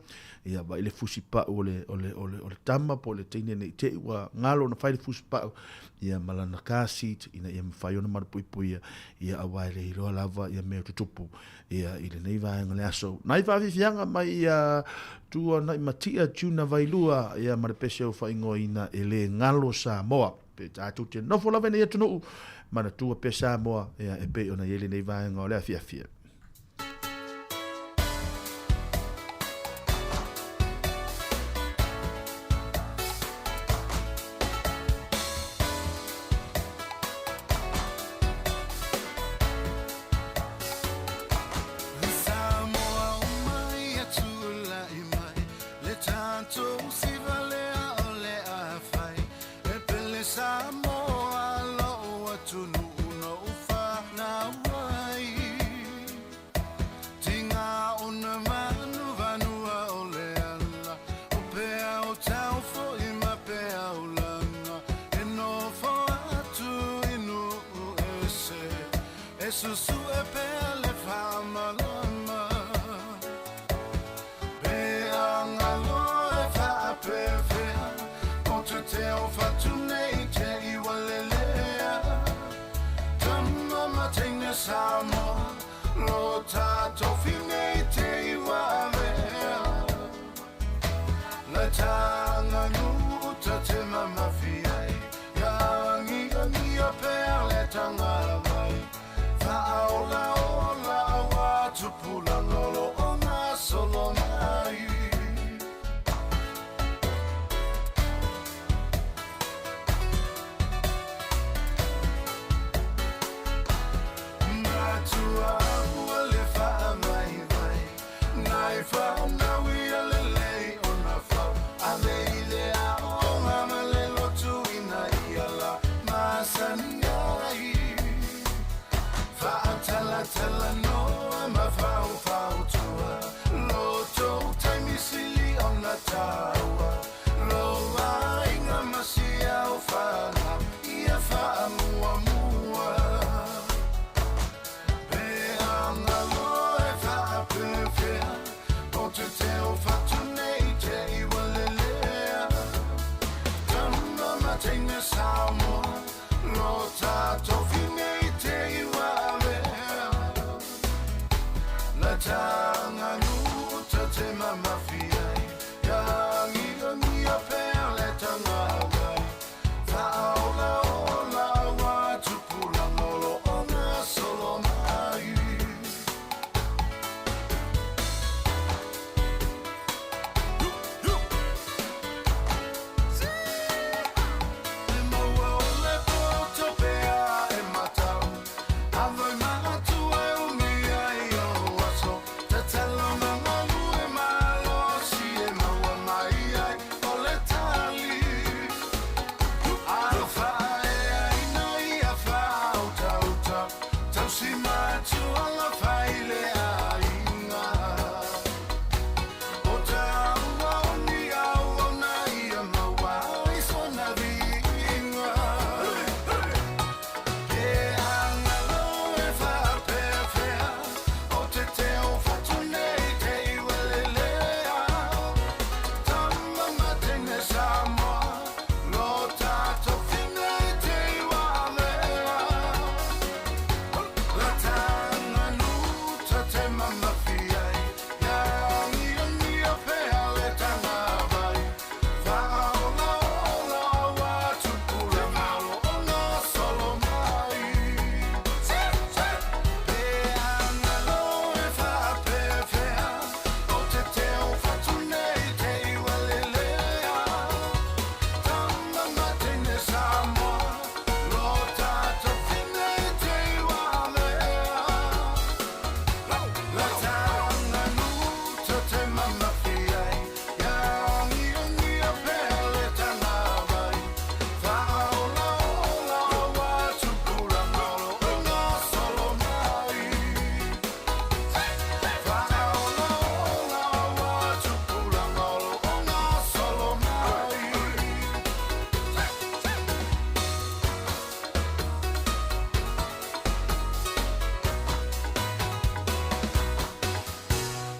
ia vai le fusi pau o le, o le, o le, o le tama po o le teine nei te i ua ngalo ona fai le fusi pau, ia ma lana car seat ina ia mafai ona malupuipuia, ia aua e le iloa lava ia mea o tutupu, ia i lenei vaega o le aso. Nai faafiafiaga mai ia tua nai matia Juna Vailua, ia ma le pese o faaigoaina e le galo Samoa. Pe tatou te nofo lava i nei atunuu, manatua pea Samoa, ia e pei ona i ai lenei vaega o le afiafi.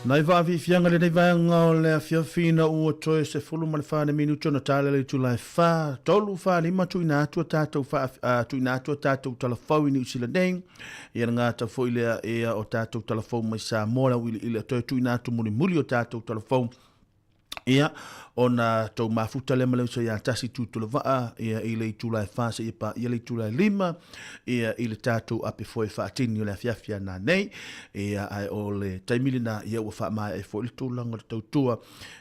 Nai faafiafiaga lenei vaega o le afiafi ina ua toe 14 minuti ona tala le itula e 4 3 4 5 tuuina atu a tatou tuuina atu a tatou talafou i Niu Sila nei. Ia le gata foi lea ia o tatou talafou mai Samoa le auiliili toe tuuina atu mulimuli o tatou talafou. Ia, ona tou mafuta lea ma le uso ia tasi Tutulavaa, ia i le itula e 4 seia paia le itula e 5, ia i le tatou ape foe faatini o le afiafi a nanei. Ia, ae o le taimi lena, ia ua faamaea ai foi le tulaga o le tautua,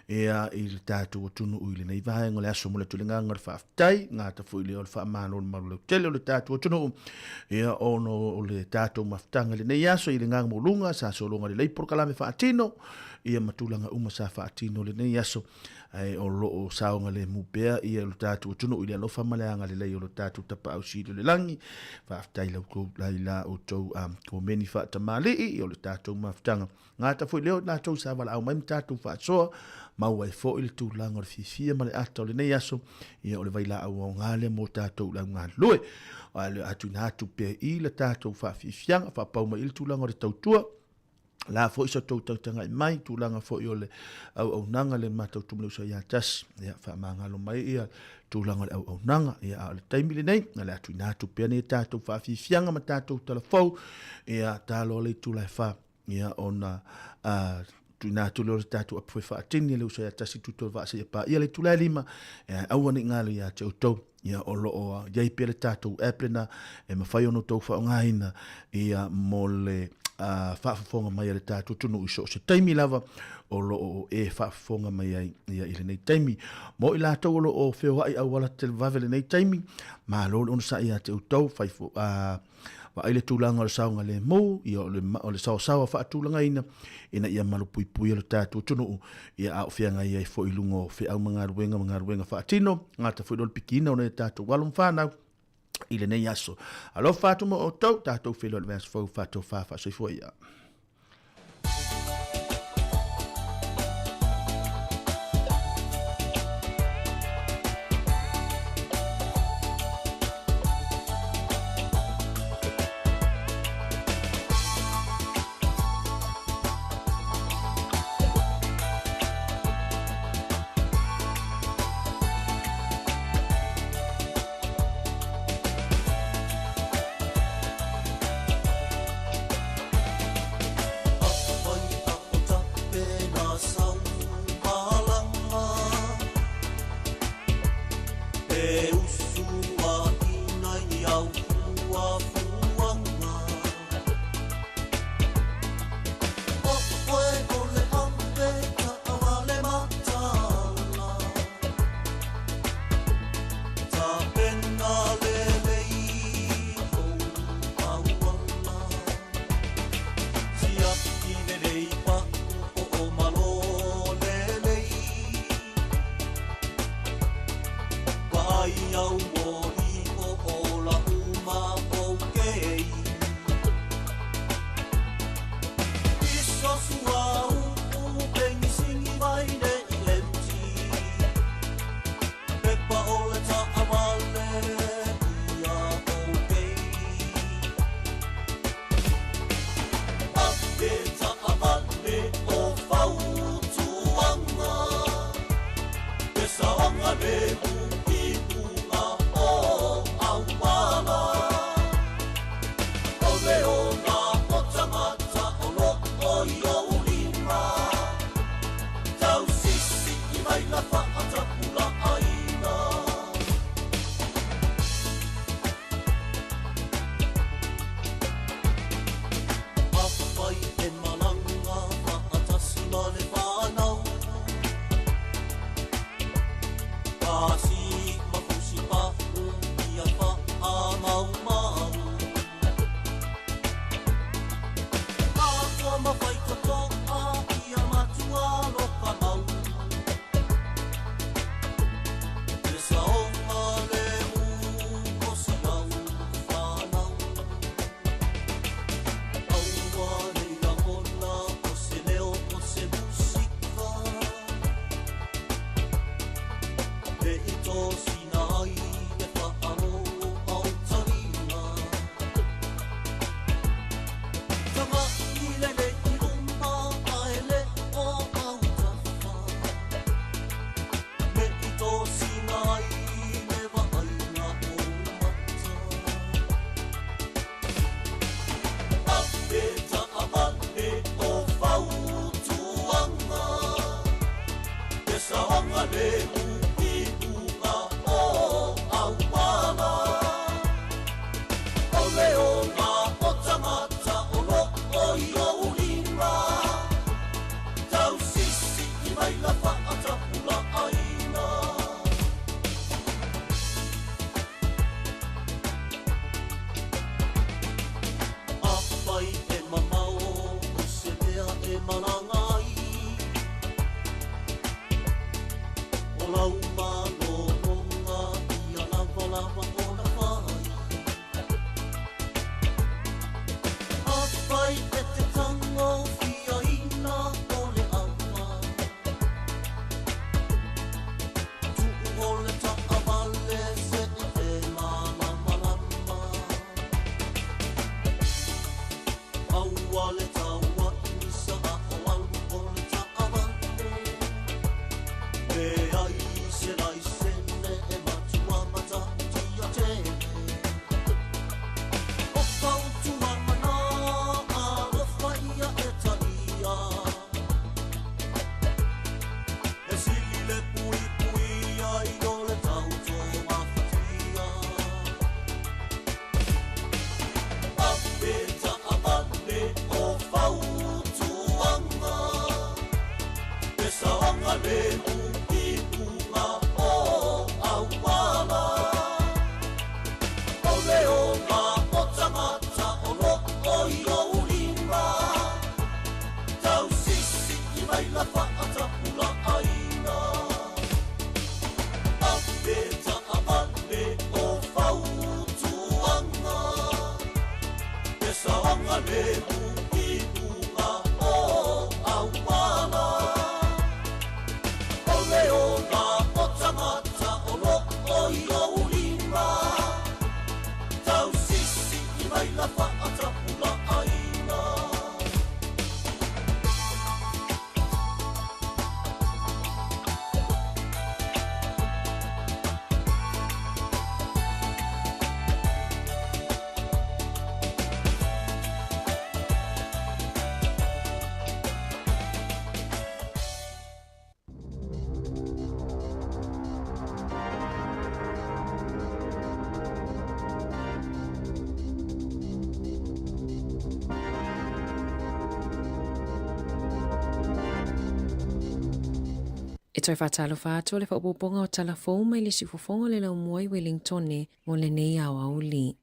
ia i le tatou atunuu i lenei vaega o le aso mo le atu le agaga o le faafetai, gata foi lea o le faamalo le malu lautele o le tatou atunuu, ia ona o le tatou mafutaga i lenei aso i le agaga maualuga sa sologa lelei polokalame faatino, ia ma tulaga uma sa faatino lenei aso, ae o loo saogalemu pea ia lo tatou atunuu i le alofa ma le agalelei o lo tatou Tapaau Sili o le lagi. Faafetai lau tou lai la outou komeni faatamalii o le tatou mafutaga. Gata foi lea o latou sa valaau mai ma tatou faasoa, maua ai foi le tulaga o le fiafia ma le ata o lenei aso, ia o le vailaau aoga lea mo tatou i le augalue. Ae le atuina atu pea i le tatou faafiafiaga, faapau mai i le tulaga o le tautua, la foi sa tou tautagai mai tulaga foi o le auaunaga le matou tumaleusa ia tasi, ia faamagalo mai ia tulaga o le auaunaga, ia a o le taimi lenei o le a tuuina atu pea nei tatou faafiafiaga ma tatou talafou, ia talo le itula e 4, ia ona tuuina atu lea o le tatou apu faatini le uso ia tasi tutu o le vaa seia paia le itula e 5, e aua ne i galo ia te outou. Ia o lo o iai pea le tatou app lena e mafai ona outou faaaogaina ia mo le faafofoga mai a le tatou atunuu i so o se taimi lava o lo o e faafofoga mai ai ia i lenei taimi. Mo i latou o lo o feoai auala televave lenei taimi, malo le onosai ia te outou, fai fo, vaai le tulaga o le saogalemu, ia o le, o le saosaoa faatulagaina ina ia malupuipuia lo tatou atunuu, ia a o feagai ai foi i luga o feau ma galuega ma galuega faatino, gata foi lea o le pikiina o nai a tatou alo ma fanau i lenei aso. Alofa atu mo outou, tatou feiloai i le vaiaso fou, faatofa faasoifua ia. O lau malologa ia lava lava ona fai. Afai e te tango fiaina o le ava. Tuu o le taavale se i te malamalama. Aua le taua i sa o alu o le taavale. Leai se laisene e matua matautia tele. O fautuaga na alofa ia e talia. E sili le puipuia i lo le tautogafatia. Ave taavale o fautuaga. E saogalemu i luga o auala. O le ola o tagata o loo i ou lima. Tausisi i mai la faatapulaaina. Ave taavale o fautuaga. E saogalemu i luga o auala. O le ola o tagata o loo i ou lima. Tausisi i mai la faatapulaaina. E toe faatalofa atu o le faaopoopoga o tala fou mai le siufofoga o le laumua i Wellingtone mo lenei aoauli.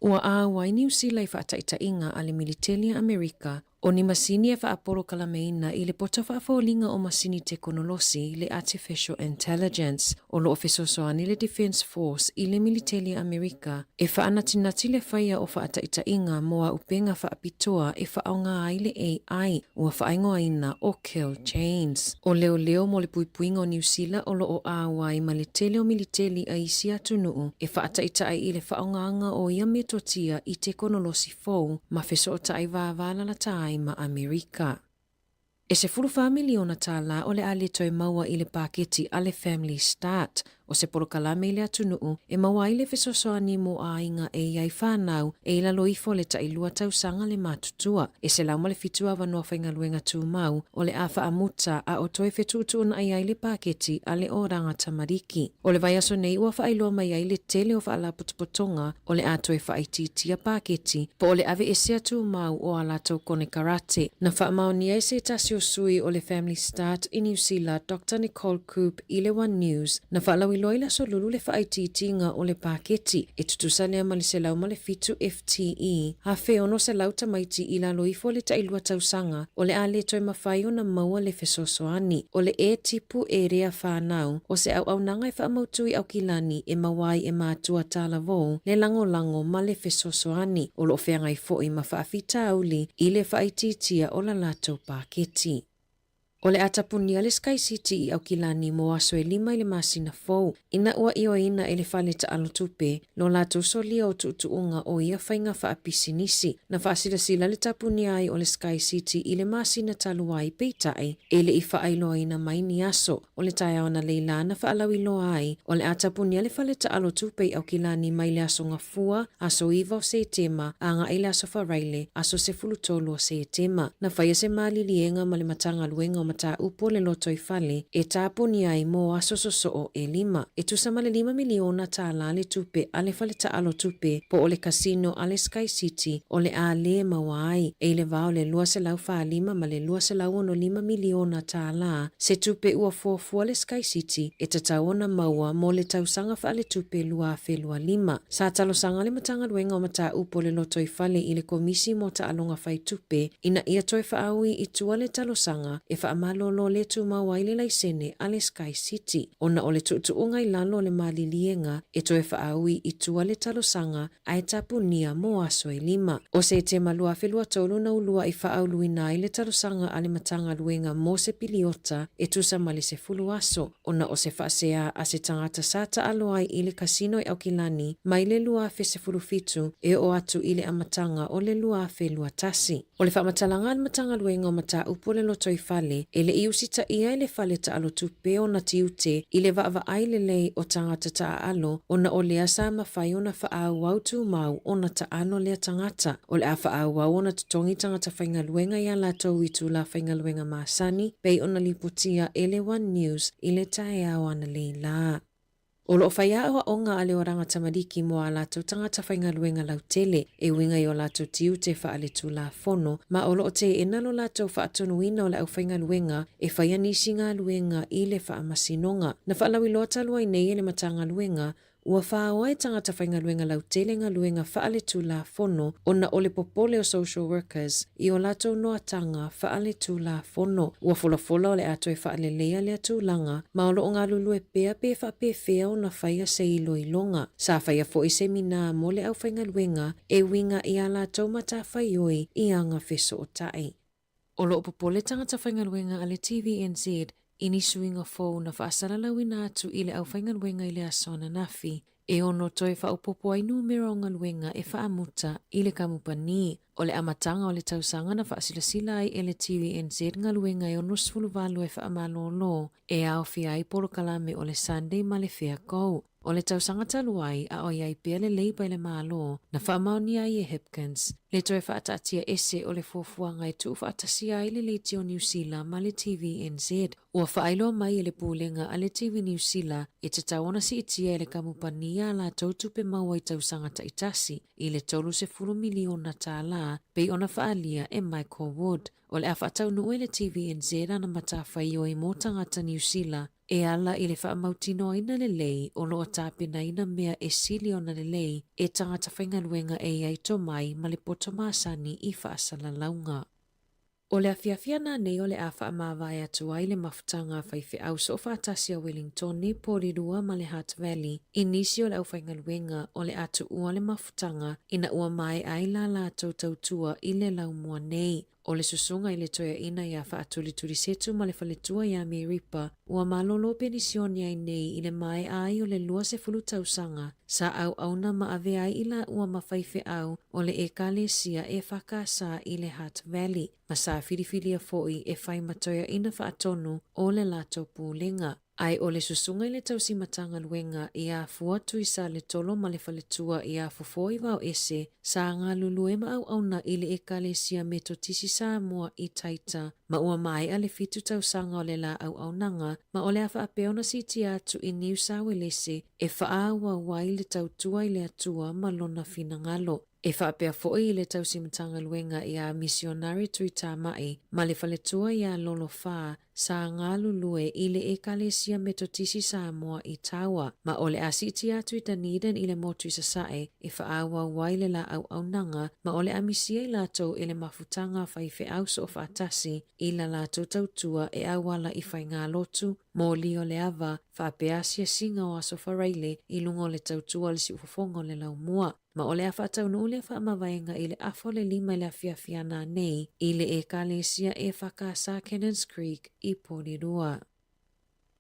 Ua auai Niu Sila i faataitaiga a le militeli a Amerika o ni masini e faapolokalameina i le poto faafoliga o masini tekonolosi le Artificial Intelligence o loo fesoasoani le Defence Force i le militeli a Amerika e faanatinati le faia o faataitaiga mo auupega faapitoa e faaaoga ai le AI ua faaigoaina o Kill Chains. O leoleo mo le puipuiga o Niu Sila o loo auai ma le tele o militeli a isi atunuu e faataitai i le faaaogaga o ia metotia i tekonolosi fou ma fesootai vavalalata ai ma Amerika. E 14 miliona tālā o le a le toe maua i le paketi a le Family Start o se polokalame i le atunuu e maua ai le fesoasoani mo aiga e i ai whānau e i lalo ifo le tailua tausaga le matutua. E 107 avanoa faigaluega tumau o le a faamuta a o toe fetuutuunai ai le paketi a le Oranga Tamariki. O le vaiaso nei ua faailoa mai ai le tele o faalapotopotoga o le a toe faaitiitia paketi po o le aveesea tumau o a latou konekarate. Na faamaonia e se tasi o sui o le Family Start i Niu Sila Dr Nicole Coupe i le One News na faalauiloa i le aso Lulu le faaitiitiga o le paketi e tutusa lea ma le 107 FTE 1,600 tamaiti i lalo ifo o le tailua tausaga o le a le toe mafai ona maua le fesoasoani. O le e tipu e rea whānau o se auaunaga e faamautu i Aukilani e maua ai e matua talavou le lagolago ma le fesoasoani o loo feagai foi ma faafitauli i le faaitiitia o la latou paketi. O le a tapunia le Sky City i Aukilani mo aso e 5 i le masina fou ina ua ioeina e le fale taalo tupe lo latou solia o tuutuuga o ia faiga faapisinisi. Na faasilasila le tapunia ai o le Sky City i le masina talu ai peitai e le i faailoaina mai ni aso o le taeao analeila na faalauiloa ai o le a tapunia le fale taalo tupe i Aukilani mai le aso Gafua aso 9 o Setema agai i le aso Faraile aso 13 o Setema. Na faia se maliliega ma le Matagaluega o Mataupu o le Lotoifale e tapunia ai mo aso sosoo e 5. E tusa ma le 5 miliona tālā le tupe a le fale taalo tupe po o le casino a le Sky City o le a lē maua ai e i le va o le 245 ma le 265 miliona tālā se tupe ua fuafua le Sky City e tatau ona maua mo le tausaga faaletupe 2025. Sa talosaga le Matagaluega o Mataupu o le Lotoifale i le Komisi mo Taaloga Faitupe ina ia toe faaui i tua le talosaga e faamalolo le tumau ai le laisene a le Sky City ona o le tuutuuga i lalo o le maliliega e toe faaui i tua le talosaga ae tapunia mo aso e lima. O Setema 2023 na ulua'i faauluina ai le talosaga a le Matagaluega mo se piliota e tusa ma le 10 aso ona o se faaseā a se tagata sa taalo ai i le kasino i Aukilani mai le 2017 e oo atu i le amataga o le 2021. O le faamatalaga a le Matagaluega o Mataupu o le Lotoifale e le i usitaia e le fale taalo tupe ona tiute i le vaavaai lelei o tagata taaalo ona o lea sa mafai ona faaauau tumau ona taalo lea tagata. O le a faaauau ona totogi tagata faigaluega iā latou itulā faigaluega masani pei ona lipotia e le One News i le taeao analeila. O lo o fai aoaoga a le Oranga Tamariki mo ā latou tagata faigaluega lautele e uiga i o latou tiute faaletulafono ma o lo o teena lo latou faatonuina o le aufaigaluega e faia nisi galuega i le faamasinoga. Na faalauiloa talu ai nei e le Matagaluega ua faoa e tagata faigaluega lautele galuega faaletulafono ona o le popole o social workers i o latou noataga faaletulafono. Ua folafola o le a toe faaleleia lea tulaga ma o lo o galulue pea pe faapefea ona faia se iloiloga. Sa faia foi seminā mo le aufaigaluega e uiga i a latou matafaioi i aga fesootai. O lo o popole tagata faigaluega a le TVNZ i ni suiga fou na faasalalauina atu i le aufaigaluega i le aso ananafi e ono toe faaopoopo ai numera o galuega e faamuta i le kamupani. O le amataga o le tausaga na faasilasila ai e le TVNZ galuega e 68 e faamalōlō e aofia ai polokalame o le Sunday ma le Fair Go. O le tausaga talu ai a o i ai pea le Labour i le Malo na faamaonia ai e Hipkins le toe faataatia ese o le fuafuaga e tuufaatasia ai le Leitio Niu Sila ma le TVNZ. Ua faailoa mai e le Pulega a le TV Niu Sila e tatau ona siitia e le kamupani a latou tupe maua i tausaga taitasi i le $30 miliona tālā pei ona faaalia e Michael Wood. O le a faataunuu e le TVNZ ana matafaioi mo tagata Niu Sila e ala i le faamautinoaina lelei o lo o tapenaina mea e sili ona lelei e tagata faigaluega e i ai tomai ma le poto masani i faasalalauga. O le afiafi ananei o le a faamavae atu ai le mafutaga a faifeau soofaatasi a Wellingtone, Porirua ma le Hutt Valley i nisi o le aufaigaluega o le a tuua le mafutaga ina ua maea ai la latou tautua i le laumua nei. O le susuga i le toeaina iā Faatulitulisetu ma le faletua iā Meripa, ua malolo penisione ai nei i le maea ai o le 20 tausaga sa auauna ma avea ai i laua ma faifeau o le Ekalesia EFKS i le Hutt Valley, ma sa filifilia foi e fai ma toeaina faatonu o le latou pulega. Ae o le susuga i le tausi Matagaluega iā Fua Tuisaletolo ma le faletua iā Fofo Vaoese sa galulue ma auauna i le Ekalesia Metotisi Samoa i Taita ma ua maea le 7 tausaga o le la auaunaga ma o le a faapea ona siitia atu i Niu Sauelese e faaauau ai le tautua i le Atua ma lona finagalo. E faapea foi i le tausi Matagaluega iā Misionare Tuitama'i ma le faletua iā Lolo Fa sa galulue i le Ekalesia Metotisi Samoa i Tawa ma o le a siitia atu i Dunedin i le motu i Sasae e faaauau ai le la auaunaga ma o le a misia i latou e le mafutaga a faifeau soofaatasi i la latou tautua e auala i faigalotu, moli o le ava, faapea asiasiga o aso faraile i luga o le tautua a le siufofoga o le laumua. Ma o le a faataunuu lea faamavaega i le afa o le 5 i le afiafi ananei i le Ekalesia EFKS Cannons Creek i Porirua.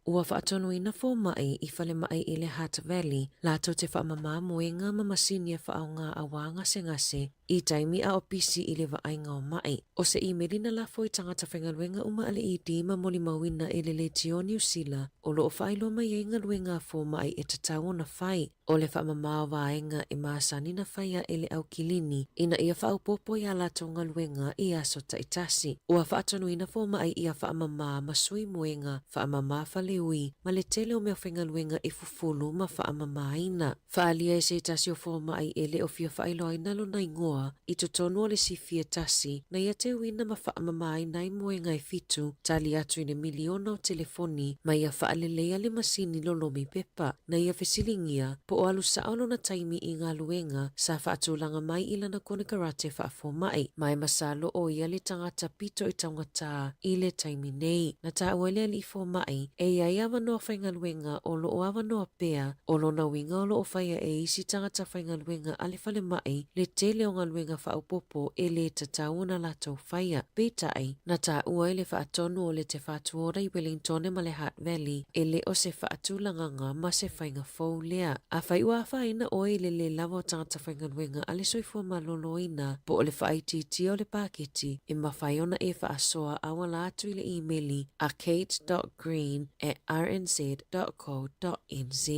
Ua faatonuina foma'i i falema'i i le Hutt Valley latou te faamamā moega ma masini e faaaogā auā gasegase i taimi a o pisi i le vaaiga o ma'i. O se imeli na lafo i tagata faigaluega uma a le ED ma molimauina e le Leitio Niu Sila o lo o faailoa mai ai galuega a foma'i e tatau ona fai. O le faamamā o vaega e masani na faia e le aukilini ina ia faaopoopo i a latou galuega i aso taitasi. Ua faatonuina foma'i ia faamamā ma sui moega, faamamā faleola, faleui ma le tele o meafaigaluega e fufulu ma faamamaina. Faaalia e se tasi o fomai e le o fia faailoaina lona igoa i totonu o le sifi e tasi na ia teuina ma faamamaina ai moega e fitu tali atu i le miliona o telefoni ma ia faaleleia le masini lolomi pepa. Na ia fesiligia po o alu sao lona taimi i galuega sa faatulaga mai i lana konekarate faafomai ma e masalo o ia le tagata pito i taugatā i le taimi nei. Na taua e le alii fomai e i ai avanoa faigaluega o lo o avanoa pea O lona uiga o lo o faia e isi tagata faigaluega a le falemai le tele o galuega faaopoopo e lē tatau ona latou faia. Peitai, na taua i le faatonu o le Te Whatu Ora i Wellingtone ma le Hutt Valley e le o se faatulagaga ma se faiga fou lea. Afai ua afaina ʻoe i le lē lava o tagata faigaluega a le soifua maloloina po o le faaitiitia o le paketi, e mafai ona e faasoa auala atu i le imeli a kate.green at rnz.co co.nz.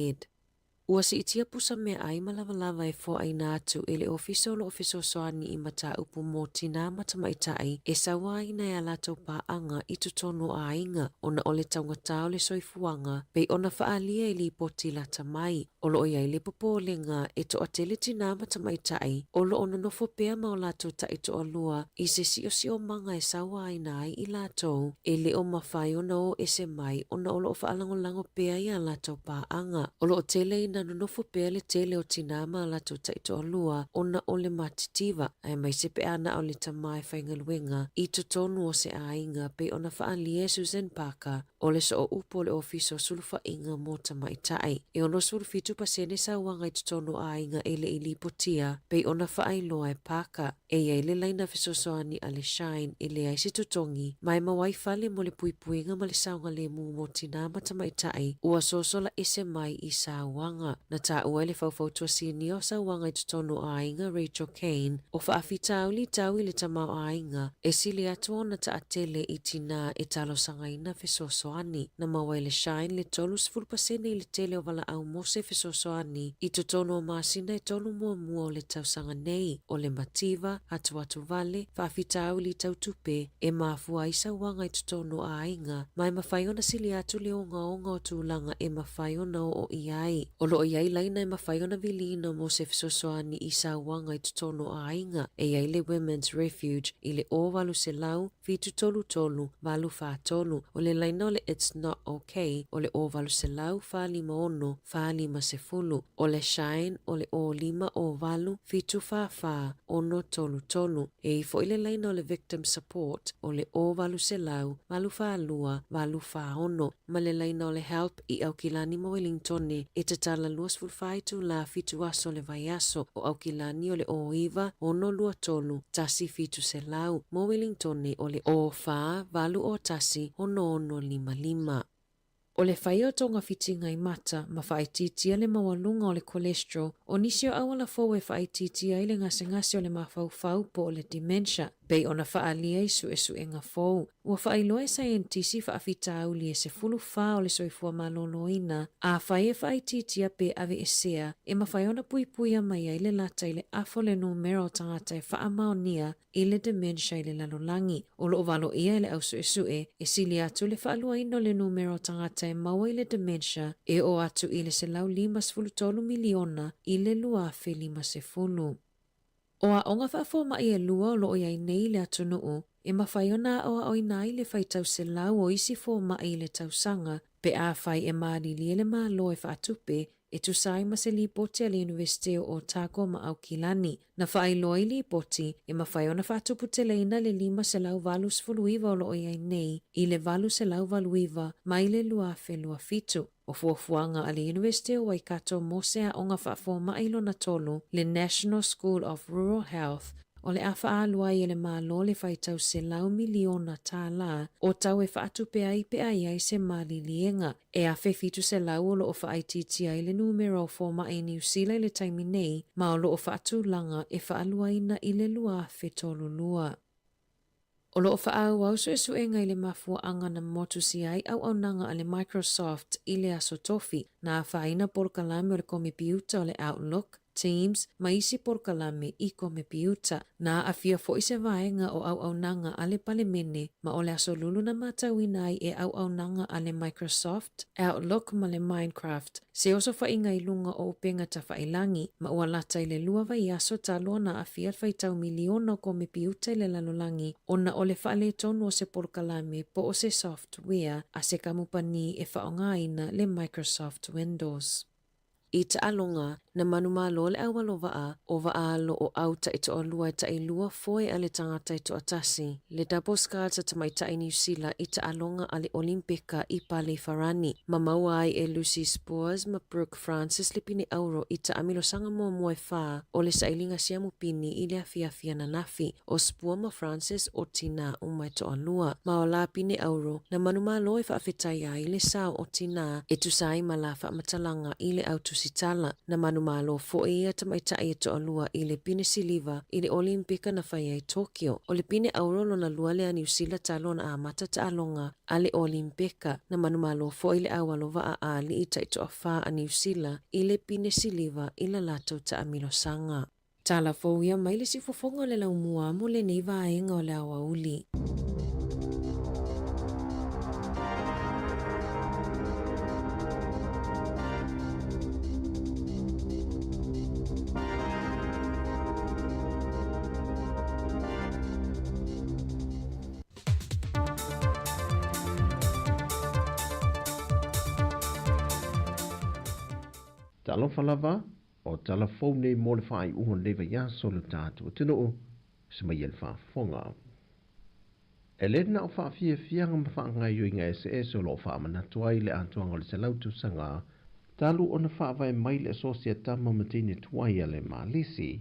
Ua siitia pusa meaai ma lavalava e foaina atu e le Ofisa o lo o fesoasoani i mataupu mo tinā ma tamaitai e sauaina e a latou paaga i totonu o aiga ona o le taugatā o le soifuaga pei ona faaalia i lipoti lata mai. O lo o i ai le popolega e toatele tinā ma tamaitai o lo o nonofo pea ma o latou taitoalua i se siosiomaga e sauaina ai i latou e le o mafai ona o ese mai ona o lo o faalagolago pea i a latou paaga. O lo o tele ina nonofo pea le tele o tinā ma a latou taitoalua ona o le matitiva, aemaise pe a na o le tama e faigaluega i totonu o se aiga pei ona faaalia e Susan Parker O le sooupu o le Ofisa o Sulufaiga mo Tamaitai. E 67 pasene sauaga i totonu o aiga e le i lipotia, pei ona faailoa e Parker. E i ai le laina fesoasoani a le Shine e leai se totogi, ma e maua ai fale mo le puipuiga ma le saogalemu mo tinā ma tamaitai ua sosola ese mai i sauaga. Na taua e le faufautua sinia o sauaga i totonu o aiga Rachel Kane, o faafitauli tau i le tamaoaiga e sili atu ona taatele i tinā e talosagaina fesoasoani. Na maua e le Shine le 30% i le tele o valaau mo se fesoasoani i totonu o masina e tolu muamua o le tausaga nei, o le mativa, atuatu vale, faafitauli tau tupe e mafua ai sauaga i totonu o aiga, ma e mafai ona sili atu le ogaoga o tulaga e mafai ona oo i ai. O lo o i ai laina e mafai ona viliina mo se fesoasoani i sauaga i totonu o aiga, e i ai le Women's Refuge i le 0800 733 843, o le laina o le It's Not OK o le 0800 456 450, o le Shine o le 05 08 744 633. E i ai foi le laina o le Victim Support o le 0800 842 846 ma le laina o le Help i Aukilani ma Wellingtone e tatala 24 itulā fitu aso o le vaiaso. O Aukilani o le 09 623 1700, mo Wellingtone o le 04 801 6655. O le faia o togafitiga i mata ma faaitiitia le maualuga o le cholesterol o nisi o auala fou e faaitiitia ai le gasegase o le mafaufau po o le dementia, pei ona faaalia i suesuega fou. Ua faailoa e saienitisi faafitauli e 14 o le soifua maloloina, afai e faaitiitia pe aveesea, e mafai ona puipuia mai ai le lata i le afa o le numera o tagata e faamaonia i le dementia i le lalolagi. O lo o valoia e le au suesue, e sili atu le faaluaina o le numera o tagata e maua i le dementia e oo atu i le 153 miliona i le 2050. O aoga faafomai e lua o lo o i ai nei i le atunuu e mafai ona aoaoina ai le faitau selau o isi fomai i le tausaga pe afai e malilie le Malo e faatupe e tusa ai ma se lipoti a le Iunivesite o Otago ma Aukilani. Na faailoa i lipoti e mafai ona faatuputeleina le 589 o lo o i ai nei i le 889 mai le 2027. O fuafuaga a le Iunivesite o Waikato mo se aoga faafomai lona tolu, le National School of Rural Health, o le a faaalu ai e le Malo le faitau $100 miliona o tau e faatupe ai pe a i ai se maliliega. E 1,700 o lo o faaitiitia ai le numera o fomai i Niu Sila i le taimi nei, ma o lo o faatulaga e faaluaina i le 2032. O lo o faaauau suesuega i le mafuaaga na motusia ai auaunaga a le Microsoft i le Aso Tofi, na afaina polokalame o le komepiuta o le Outlook, Teams ma isi polokalame i komepiuta. Na aafia foʻi se vaega o auaunaga a le Palemene ma o le aso lulu na matauina ai e auaunaga a le Microsoft, Outlook ma le Minecraft, se osofaiga i luga o upega tafailagi, ma ua lata i le 2 vaiaso talu ona aafia le faitau miliona o komepiuta i le lalolagi ona o le faaletonu o se polokalame po o se software a se kamupani e faaaogaina le Microsoft Windows. I taaloga, na manumalo le aualo vaa, o vaa alo o au taitoalua e tailua foe a le tagata e toatasi, le double sculls a tamaitai Niu Sila i taaloga a le Olimpika i pale Farani. Ma maua ai e Lucy Spores ma Brooke Francis le pine auro i taamilosaga muamua e 4 o le sailiga siamu pini i le afiafi ananafi. O Spore ma Francis o tinā uma e toalua. Ma o la pine auro, na manumalo e faafetai ai le sao o tinā e tusa ai ma la faamatalaga i le autusitala. Na manumalo foʻi ia tamaitai e toalua i le pine siliva i le Olimpika na fai ai Tokyo. O le pine auro lona lua lea a Niu Sila talu ona amata taaloga a le Olimpika. Na manumalo foʻi le aualo vaa a alii taitoafā a Niu Sila i le pine siliva i la latou taamilosaga. Tala fou ia mai le siufofoga o le laumua mo lenei vaega o le aoauli. Talofa lava, o tala fou nei mo le faaiuga o lenei vaiaso o le tatou atunuu, se mai ai le faafofoga. E le na o faafiafiaga ma faagaoioiga eseese o loo faamanatu ai le atoaga o le 100 tausaga talu ona faavae mai le asosi a tama ma teine tuai a le Malisi,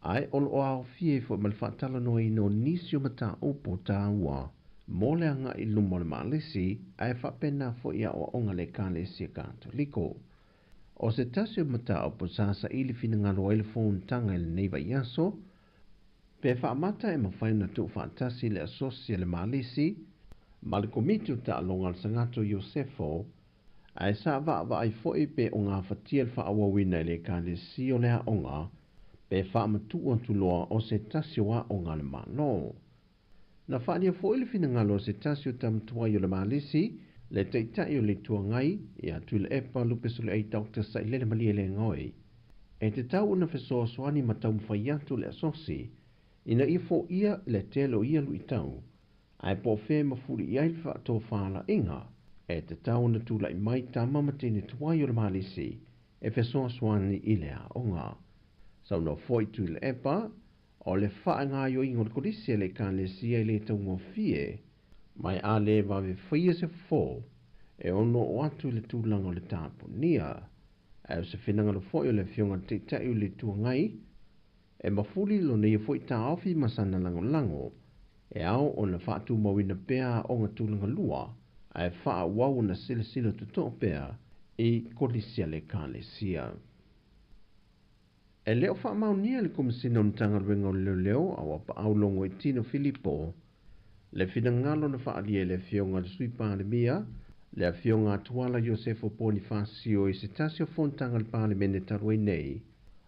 ae o loo aofia ai foi ma le faatalanoaina o nisi o mataupu taua mo le agai i luma o le Malisi, ae faapena foi aoaoga le Ekalesia Katoliko. O se tasi o mataupu sa saili finagalo ai le fonotaga i lenei vaiaso, pe faamata e mafai ona tuufaatasi le asosi a le Malisi ma le komiti o taaloga a le Sagato Iosefo, ae sa vaavaai foi pe o gafatia le faaauauina i le Ekalesia o le aoga, pe faamatuu atu loa o se tasi o aoga a le Malo. Na faaalia foi le finagalo o se tasi o tamatuai o le Malisi, le taitai o le Itu Agai, ia Tuilaepa Lupesoliai Dr. Sailele Malielegaoi, e tatau ona fesoasoani ma taumafai atu le asosi, ina ia foia le tele o ia luitau, ae po o fea e mafuli i ai le faatofalaiga, e tatau ona tulai mai tama ma teine tuai o le Malisi, e fesoasoani i le aoga. Saunoa foi Tuilaepa, o le faagaoioiga o le kolisi a le Ekalesia e le taugofie, mai a le vave faia se fofo, e ono oo atu i le tulaga o le tapunia. Ae o se finagalo foi o le afioga i le Taitai o le Itu Agai, e mafuli lona ia foi taofi ma sana lagolago, e ao ona faatumauina pea aoga tulaga lua, ae faaauau ona silasila totoa pea i kolisi a le Ekalesia. E le o faamaonia e le Komesina o Matagaluega o le Leoleo a ua paau Logoitino Filipo le finagalo na faaalia e le afioga i le Sui Palemia, le afioga a Tuala Iosefo Ponifasio i se tasi o fonotaga a le Palemene talu ai nei,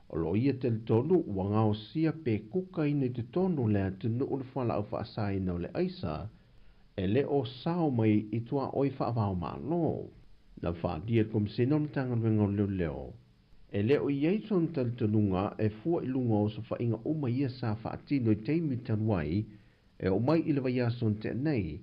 o loo ia talitonu ua gaosia pe kukaina i totonu o le atunuu le fualaau faasaina o le aisa, e le o sao mai i tuaoi faavaomalo. Na faaalia e le Komesina o Matagaluega o le Leoleo, e le o i ai sona talitonuga e fua i luga o osofaiga uma ia sa faatino i taimi talu ai, e oo mai i le vaiaso na tea nei,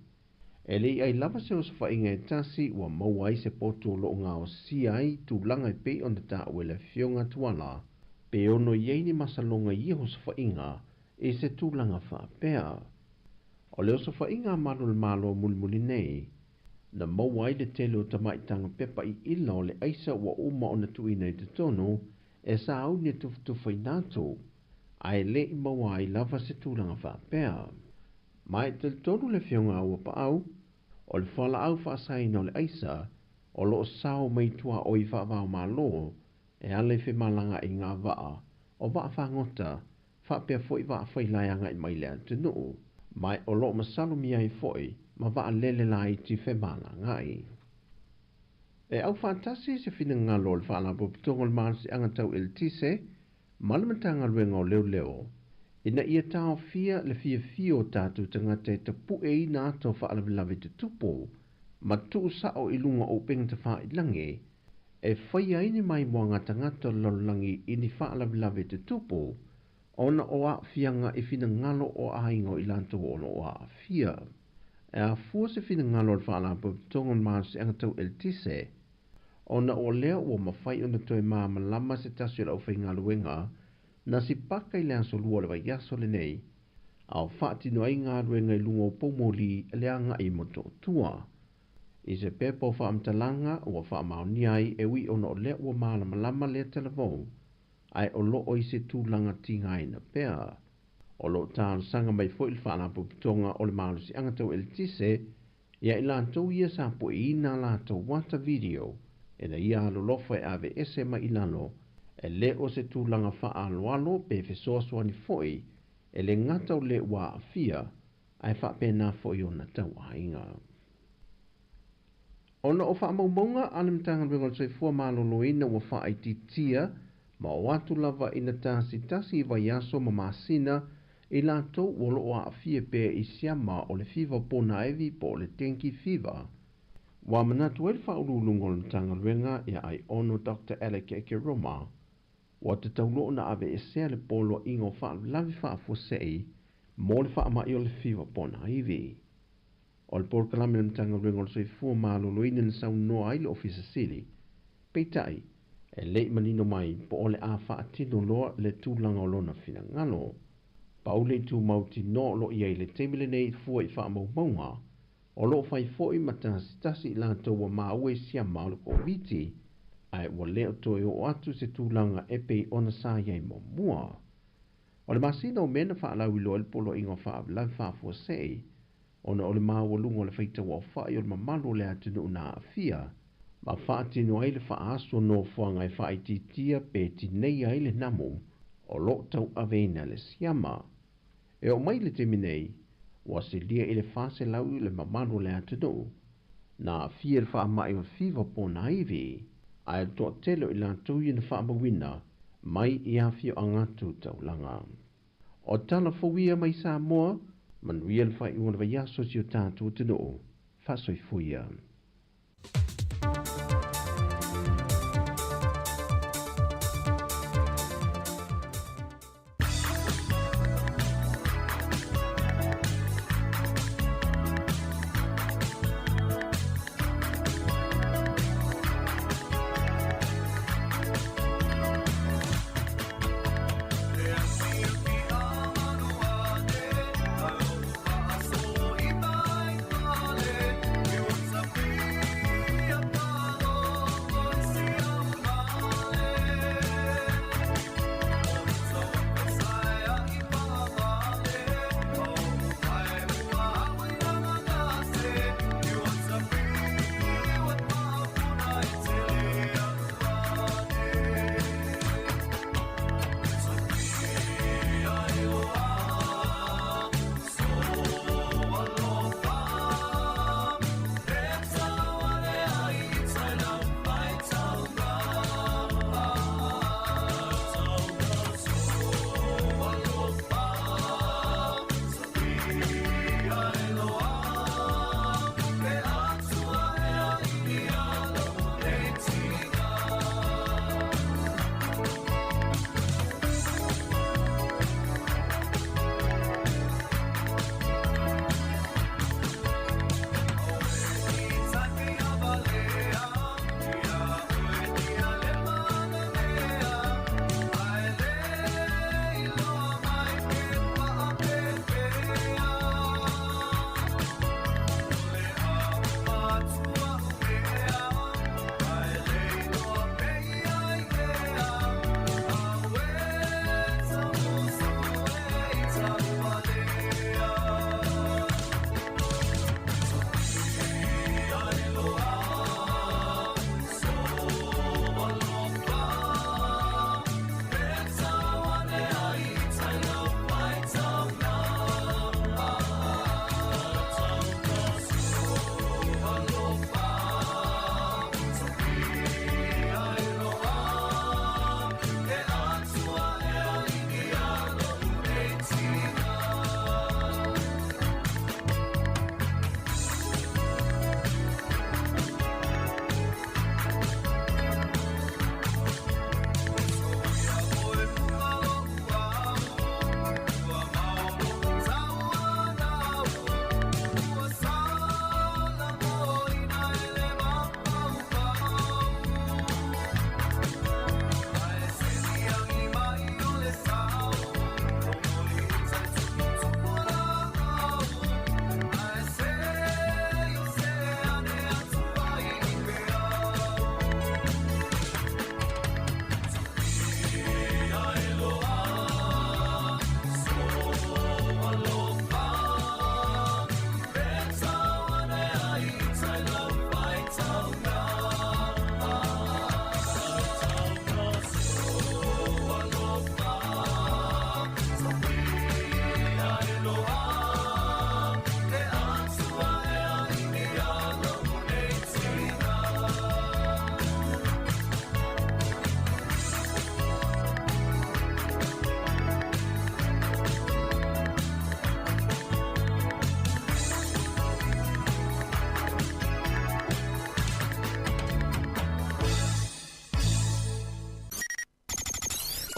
e le i ai lava se osofaiga e tasi ua maua ai se poto o loo gaosia ai tulaga e pei ona taua e le afioga a Tuala, pe ono i ai ni masaloga i ia osofaiga i se tulaga faapea. O le osofaiga a malu o le Malo mulimuli nei, na maua ai le tele o tamaitaga pepa iila o le aisa ua uma ona tuuina i totonu e sauni e tufatufaina atu, ae le i maua ai lava se tulaga faapea. Ma e talitonu le afioga a Auapaau, o le fualaau faasaina o le aisa, o loo sao mai tuaoi faavaomalo, e ala i femalagaaiga a vaa, o vaa fagota, faapea foi vaa failae agai mai le atunuu, ma o loo masalomia ai foi ma vaalele laiti femalagaai. E aufaatasi se finagalo o le Faalapotopotoga o le Malosiaga Tau Eletise, ma le Matagaluega o Leoleo ina ia taofia le fiafia o tatou tagata e tapu'eina ata o faalavelave tutupu ma tu'usa'o i luga o upega tafailagi e faia ai ni maimoaga tagata o le lalolagi i ni faalavelave tutupu ona o aafiaga i finagalo o aiga o i latou o loo aafia. E afua se finagalo o le Faalapotopotoga o le Malosiaga Tau Eletise ona o lea ua mafai ona toe malamalama se tasi o le aufaigaluega na sipaka i le aso lua o le vaiaso lenei a o faatino ai galuega i luga o poumoli le agai i Motootua. I se pepa o faamatalaga ua faamaonia ai e ui ona o lea ua malamalama lea talavou ae o loo i se tulaga tigaina pea. O loo talosaga mai foi le Faalapotopotoga o le Malosiaga Tau Eletise ia i latou ia sa pueina a latou ata video ina ia alolofa e aveese mai i lalo e lē o se tulaga faaaloalo pe fesoasoani foi e le gata o le ua aafia ae faapena foi ona tauaiga. Ona o faamaumauga a le Matagaluega o le Soifua Maloloina ua faaitiitia ma oo atu lava ina tasitasi i vaiaso ma masina i latou o loo aafia pea i siama o le fiva ponaevi po o le dengue fever. Ua manatu ai le Faauluuluga o le Matagaluega ia Aiono Dr Alec Ekeroma ua tatau loa ona aveesea le poloaiga o faalavelave faafuasei mo le faamai o le fiva ponaivi. O le polokalame a le Matagaluega o le Soifua Maloloina na saunoa ai le Ofisa Sili, peitai, e le i manino mai po o le a faatino loa le tulaga o lona finagalo. Pau le itu mautinoa o loo i ai i le taimi lenei fua i faamaumauga, o loo fai foi ma tasitasi i latou ua maua i siama o le Koviti, ae ua le o toe oo atu se tulaga e pei ona sa i ai muamua. O le masina o Me na faalauiloa ai le Poloaiga o Faalavelave Faafuasei ona o le maualuga o le faitauaofa'i o le mamalu o le atunuu na aafia ma faatino ai le faaaso nofoaga e faaitiitia pe tineia ai le namu o loo tauaveina le siama. E oo mai i le taimi nei, ua silia i le 400 le mamalu o le atunuu na aafia i le faama'i o le fiva ponaivi, ae o le toatele o i latou ia na faamauina mai i afioaga tu taulaga. O tala fou ia mai Samoa, manuia le faaiuga o le vaiaso i si o tatou atunuu. Faasoifua ia.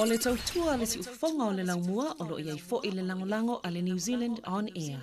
O le tautua a le siufofoga o le laumua o lo o i ai foi le lagolago a le New Zealand On Air.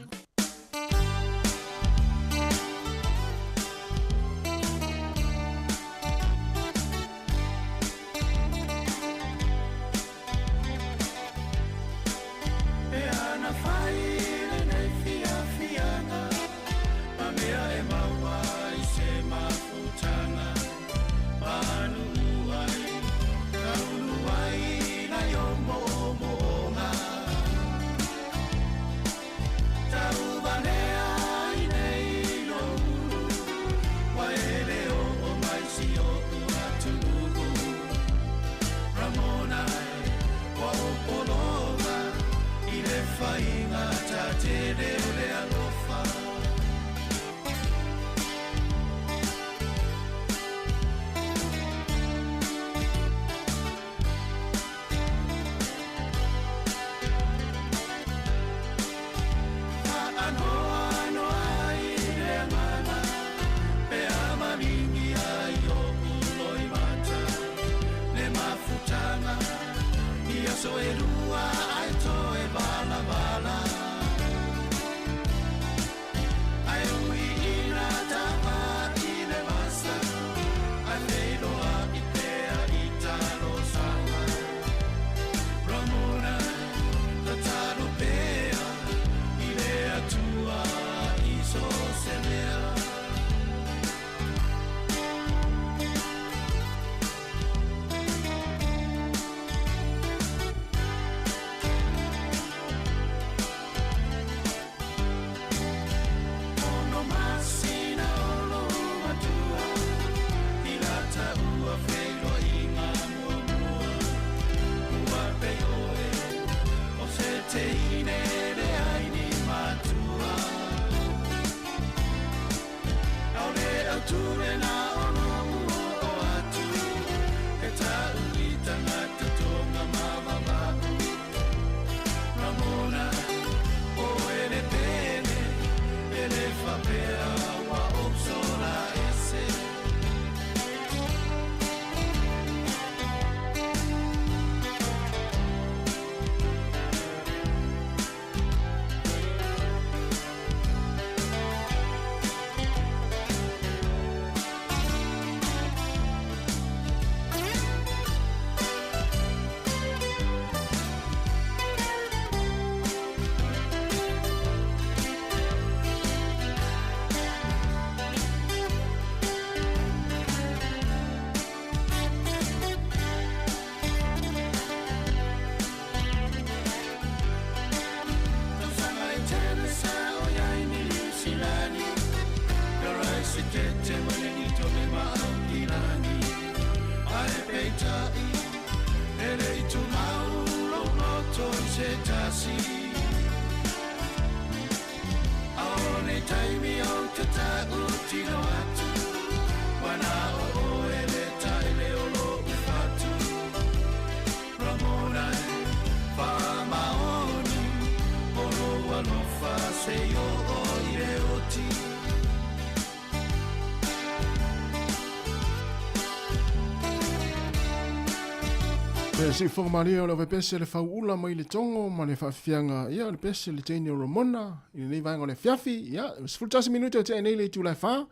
Si whakamaria o le pese le whauula mai le tongo ma le whaafianga ia le pese le teine o Ramona i lenei vaega o le fiafi ia 11 minute o te nei le itula e whā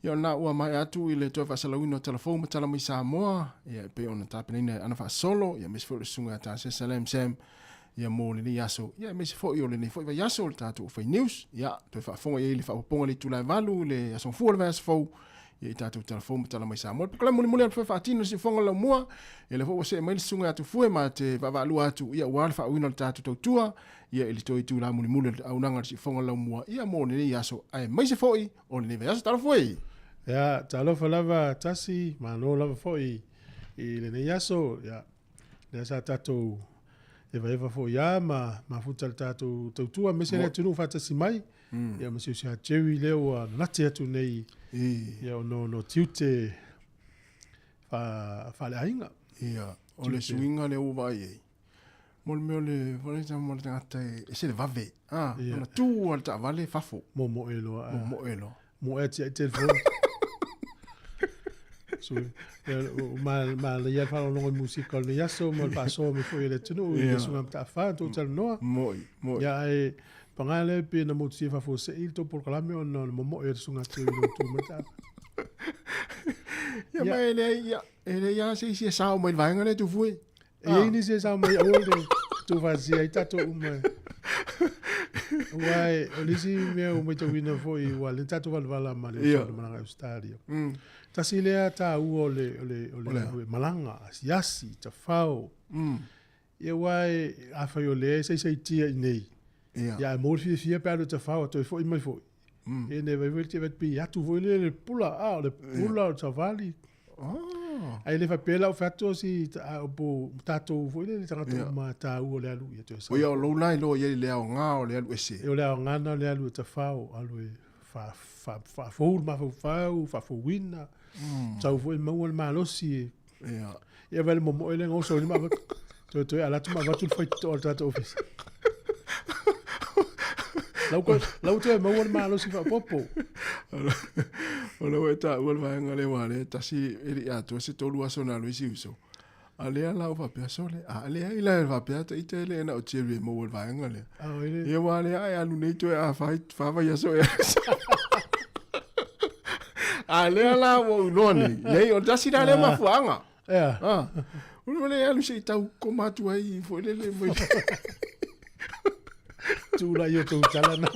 ia na ua mai atu i le toe faasalauina o talafou ma tala mai Samoa ia e pei ona tapenaina ana faasolo ia aemaise foi o le susuga ia Tasesa Salam Sam ia mo lenei aso ia aemaise foi o lenei foi vaiaso o le tatou fai news ia toe faafofoga i ai le faaopoopoga i le itula e 8 le aso gafua o le vaiaso fou ia i tatou talafou ma tala mai Samoa. Le polokalame mulimuli a le faatino le siufofoga o le laumua, ia lea foi ua see mai le susuga ia Tufue ma te vaavaalua atu ia aua le faauiina o le tatou tautua ia i le toe itula mulimuli o le auaunaga a le siufofoga o le laumua ia mo lenei aso aemaise foi o lenei vaiaso. Talofa e! Ia, talofa lava Tasi, malo lava foi i lenei aso. Ia, lea sa tatou evaeva foi lava ma mafuta le tatou tautua aemaise le atunuu faatasi mai. Ia ma si o si a Jerry lea ua nate atu nei ia ona o tiute faaleaiga. Ia, o le suiga lea ua vaai ai, mo le mea o le, foi lea mo le tagata e ese le vave, a, ona tu lava le taavale fafo. Momoe loa. Momoe loa. Moe atu ai telefoni. Ma ma le ia faalogologo i musika o lenei aso ma le faasoa mai foi e le atunuu i le susuga Mataafa tou talanoa. Moi, moi. Ia ae paga lea pe na motusia faafuasei le tou polokalame ona o le momoe o le susuga Teu i lou tu mai taavale. Ia ma e leai, ia, e leai lava se isi e sao mai i le vaega lea Tufue. E i ai nisi e sao mai aua le tuufaatasia ai tatou uma. Aua o le isi mea ua matauina foi, ua lea tatou valavala ma le uso na malaga i Ausetalia. Tasi lea taua o le, o le, o le, malaga, asiasi, tafao. Ia aua afai o lea e saisaitia i inei, ia ae maua le fiafia pe a alu e tafao a toe foi mai foi. Ia ne vai foi le te pe atu foi le le pula, a o le pula o le savali. Ai le faapea la o fai atu o si a po tatou foi le tagata uma taua o le alu ia toe sa. O ia o lou la iloa i ai le aoga o le alu ese. O le aoga na o le alu e tafao, alu e faafou le mafaufau, faafouina. Sau foi maua le malosi e. Ia. Ia vai le momoe le goso ni ma toe toe ala atu ma avatu le faitotoa o le tatou ofisa. Lau ko lau toe maua le malosi faaopoopo. O lea ua e taua le vaega lea aua o lea e tasi e le i atoa se tolu aso na alu ai si uso. A lea la ua faapea sole, a leai la e faapea ata ita e le na o Jerry e maua i le vaega lea. Ia aua lea a e alu nei toe a fa fa vaiaso ea. A lea la ua ou iloa nei, leai o le tasi la lea mafuaaga. Ea. Ah. Ua le alu se i tau koma atu ai foi lele mai. Tū la i o tou tala na.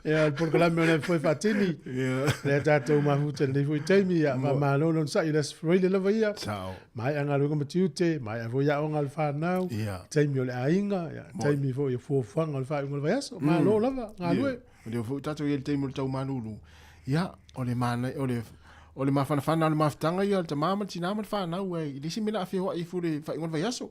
Ia, o le polokalame o le foi faatini. Ia. Lea tatou mafuta i lenei foi taimi, ia, faamalo le onosai, le Aso Faraile lava ia. Sao. Maea galuega ma tiute, maea foi aoga a le fanau. Ia. Taimi o le aiga, ia, taimi foi o fuafuaga o le faaiuga o le vaiaso. Malo lava, galue. Ia. O lea foi ua tatou i ai i le taimi o le tau malulu. Ia, o le mana, o le, o le mafanafana o le mafutaga ia o le tama ma le tina ma le fanau ai i le isi mea o le a feoai ifo i le faaiuga o le vaiaso.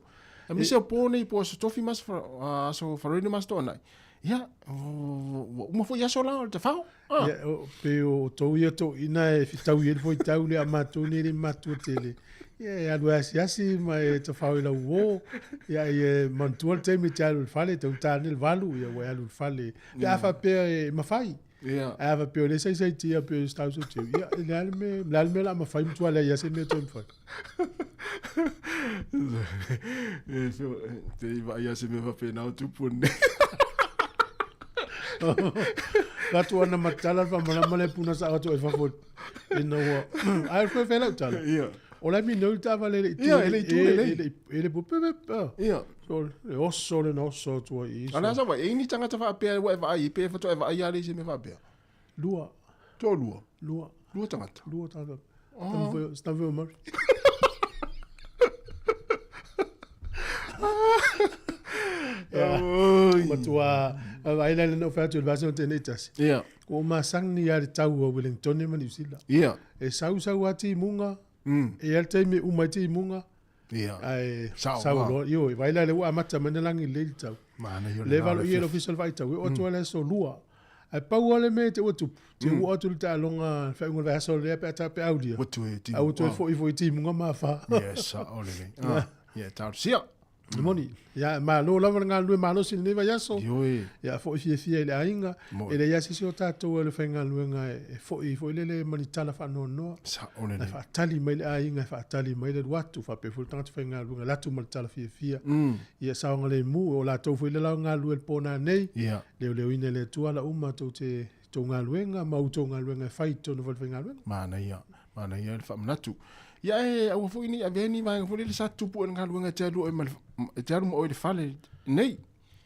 A misi o po nei po aso tofi ma aso, aso Faraile ma aso Toonai. Ia, ua uma foi aso la o le tafao. Ah. Ia, o, pe o tou ia toeaiina e fetaui ai le foitau lea a matou nei e le i matua tele. Ia e alu e asiasi ma e tafao i lau uo. Ia e manatua le taimi e te alu i le fale, e taugata nei le 8, ia ua e alu i le fale. Pe a faapea e mafai. Ia. Ae a faapea o lea e saisaitia pe o se tau seu, ia o le a le mea, o le a le mea o le a mafai matua leai lava se mea e toe mafai. Te i vaai lava se mea faapena o tupu nei. Ratu ana matala le faamalama le puna sa atu ai fafo ina ua ai foi fela tala. Ia. O la mi no ta vale le tu. Ia, ele tu le. Ele pu pe pe. Ia. So le oso le na oso atu ai. Ala sa wa e ni tangata faapea ua e vaai pe faatoa e vaai ale se mea faapea. Lua. Toalua. Lua. Lua tagata. Lua tagata. Oh. Stanford Murray. Matua ai la no fatu le vaso tene tasi. Ia. Ko masani ia le tau o Wellington ma New Zealand. Ia. E sau sau a timuga. E i ai le taimi e uma ai timuga. Ia. Ae Sao sau lava. loa. Ioe, vaai la lea ua amata mai na lagi lelei le tau. Manaia o Le lena o valo le i e le afiafi. ofisa o le faitau, e oo atu lava le aso lua. Ae pau lava le mea te ua tupu, te ua atu le taaloga le faaiuga o le vaiaso lea pe a ta pe aulia. Ua toe timu. A ua toe foi foi i timuga ma afa. Ia, sao lelei. Ah, ia, talosia. E moni. Ia, malo lava le galulue malosi i lenei vaiaso. Ioe. Ia, foi fiafia i le aiga. Moni. E leai lava se isi o tatou e le faigaluega e foi foi lele ma ni tala faanoanoa. Sao lelei. E faatali mai le aiga, e faatali mai le alu atu, faapea foi le tagata faigaluega, alu atu ma le tala fiafia. Ia saogalemu, o latou foi le lao galulue i le po nanei. Ia. Leoleoina e le Atua ala uma tou te tou galuega ma outou galuega e fai i totonu o falefaigaluega. Manaia, manaia le faamanatu. Ia e aua foi ne i avea ni vaega foi lele sa tupu ai le galuega e te alu oe ma le, e te alu ma oe i le fale nei.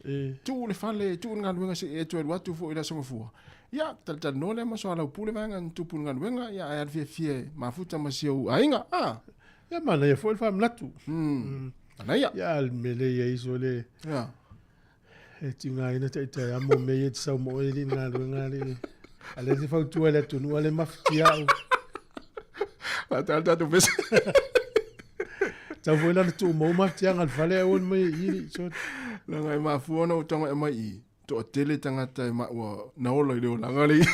E. Tuu le fale, tuu le galuega se i e toe alu atu foi i le Aso Gafua. Ia, talatalanoa lea ma soalaupule vaega na tupu i le galuega, ia ae alu fiafia e mafuta ma si ou aiga, a. Ia, manaia foi le faamanatu. Manaia. Ia, le mea lea i ai so le. Ia. E tigaina taitai a mo mea ia te sau ma oe i galuega alii. A lea te fautua i le atunuu a le mafatia au. Faatali tatou pese. Tau foi la na tuu mau mafatiaga le fale ae mai i i so. Leaga e mafua ona ou tago e mai i, toatele tagata e maua na ola i le olaga le.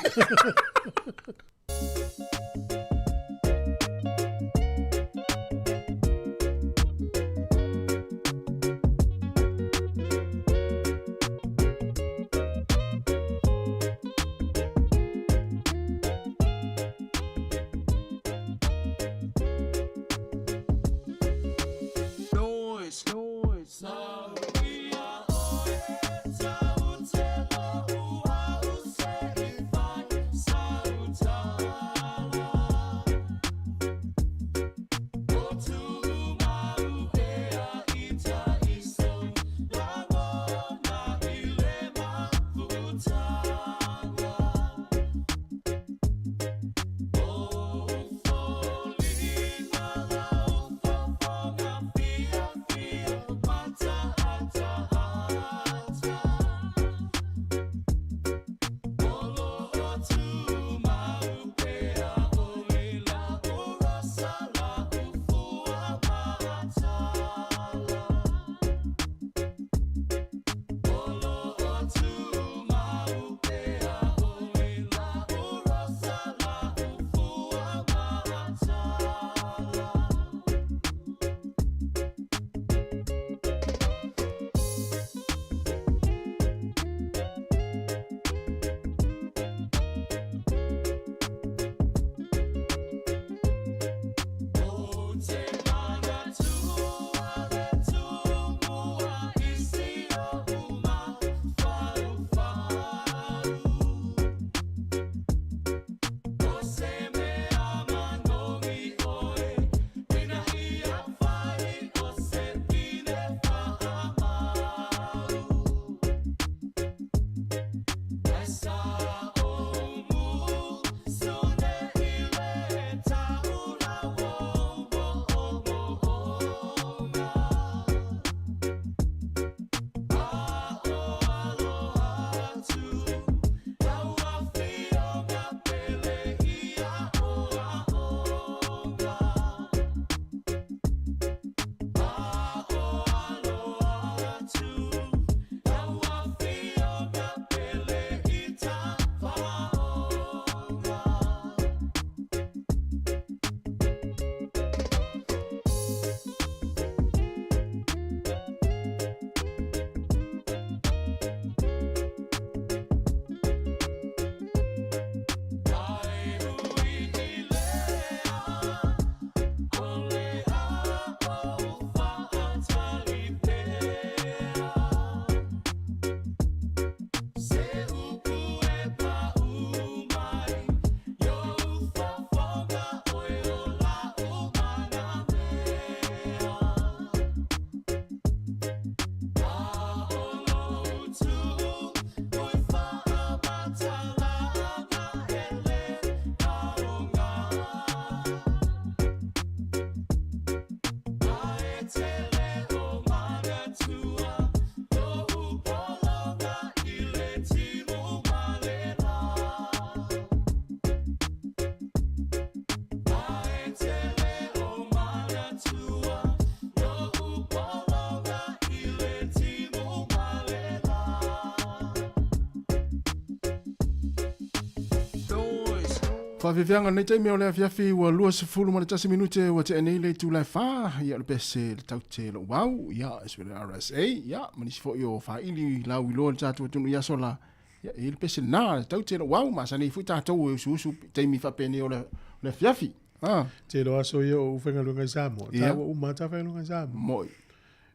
Faafiafiaga lenei taimi o le afiafi ua 21 minute ua tea nei le itula e 4 ia o le pese le taute lou au ia e sui le RSA ia ma nisi foi o faili lau iloa le tatou atunuu i aso la ia e i le pese lena le taute lou au masani foi tatou e usuusu i taimi faapenei o le o le afiafi. Ah. Te loa aso ia o faigaluega i Samoa. Ia. Taua uma ta faigaluega i Samoa. Moi.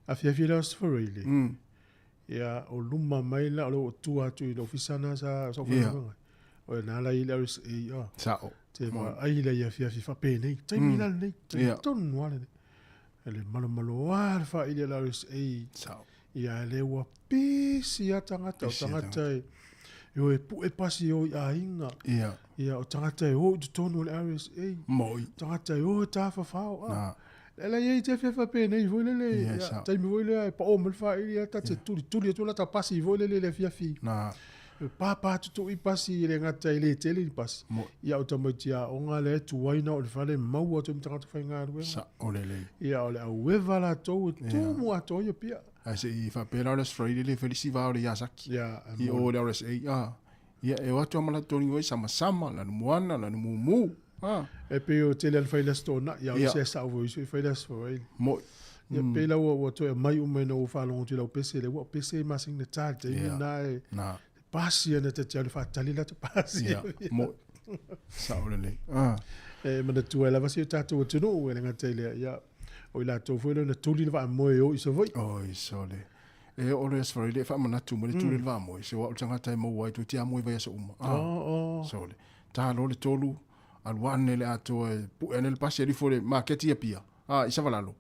Afiafi le aso Faraile. Ia, o luma mai la o le o tua atu i le ofisa na sa sa faigaluega. O le nā la i le RSA. Ah. Sa'o. Te ma ai la i afiafi faapenei. Taimi la lenei. Taimi tonu lava lenei. Le malomalo a le faaili a le RSA. Sa'o. Ia, le ua pisi a tagata, o tagata e e o e pu'e pasi e o i aiga. Ia. Ia, o tagata e o i totonu o le RSA. Moi. Tagata e o e tafafao. Ah. Na. Le la i te fia faapenei foi lele. Ia, Ia, taimi foi lea e pa'o mai le faaili ia ta te tulituli atu la ta pasi foi lele i le afiafi. Na. E pāpā tutu'i pasi e le gata e le tele ni pasi. Moi. Ia o tamaiti aoga lea e tuai na o le fale maua atu ai ma tagata faigaluega. Sa'o lelei. Ia o le aueva latou e tumu atoa ia pia. Ae se i faapea la o le Aso Faraile le fai le isi va o le Yazaki. Ia, I o le RSA. Ah. Ia, e o atu lava ma latou toniga foi samasama, lanumoana, lanumumu. Ah. E pei o tele lava na fai le Aso Toonai, ia o isi lava sa'o foi uso e fai le Aso Faraile. Moi. Ia pei la ua toe aumai uma ina ua faalogo atu i lau pese lea, ua o pese e masani na ta i le taimi lena e pasi ana ta te alu e faatali la ta pasi. Ia, moi. Sa'o lelei. Ah. E manatua ai lava si o tatou atunuu e le gata i lea, ia, o i latou foi lea na tuli le vaamoe e o i Savaii. Oi, sole. E oo le Aso Faraile e faamanatu mai le tuli o le vaamoe, se o au le tagata e maua ai toeitiiti a moe i vaiaso uma. Ah. Oh, oh. Sole. Ta loa le tolu, alu ane le atoa e pue ane le pasi alu ifo i le maketi i Apia, ah, i Savalalo.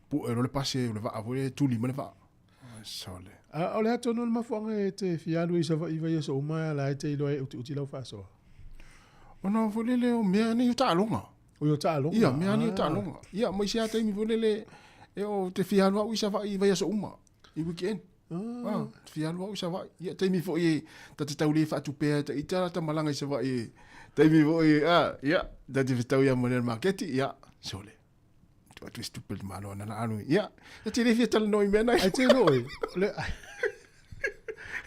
Pue loa le pasi o le vaa foi lea e tuli mai le vaa. Oi, sole. A o le a tonu le mafuaaga e te fia alu ai i Savaii i vaiaso uma a la e te iloa ai e utiuti lau faasoa? Ona foi lele o mea nei o taaloga. O i taaloga. Ia, mea nei o taaloga. Ia, ma isi lava taimi foi lele e o te fia alu au i Savaii i vaiaso uma, i weekend. Ah, te fia alu au i Savaii. Ia, taimi foi e ta te tau le faatupea e ta ita la ta malaga i Savaii e taimi foi ah, ia, ta te fetau ia ma le maketi, ia, sole. Tu atu e se tupe le malo ana la alu. Ia, e te le fia talanoa i mea nei. Ai te no e. Le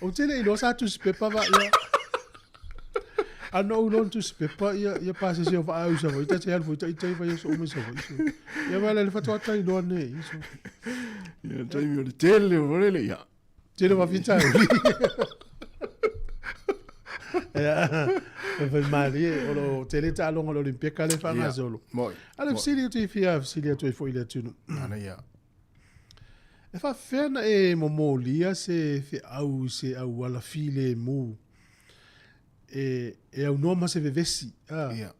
O te le iloa sa tusi pepa va ia. A no u lon tusi pepa ia ia pasese o vaa au i Savaii ta te alu foi ta ita i vaiaso uma i Savaii so. Ia va le le fatoa iloa nei so. Ia taimi o le tele o lele ia. Tele wa fitauli. Ia, e fai malie, o lo tele taaloga o le Olimpiaka le faagasolo. Moi. A le fesili atu i fia fesili atu ai foi i le atunuu. Ana ia. E faafefea ona e momolia se feau i se auala filemu e, e aunoa ma se vevesi? A. Ia.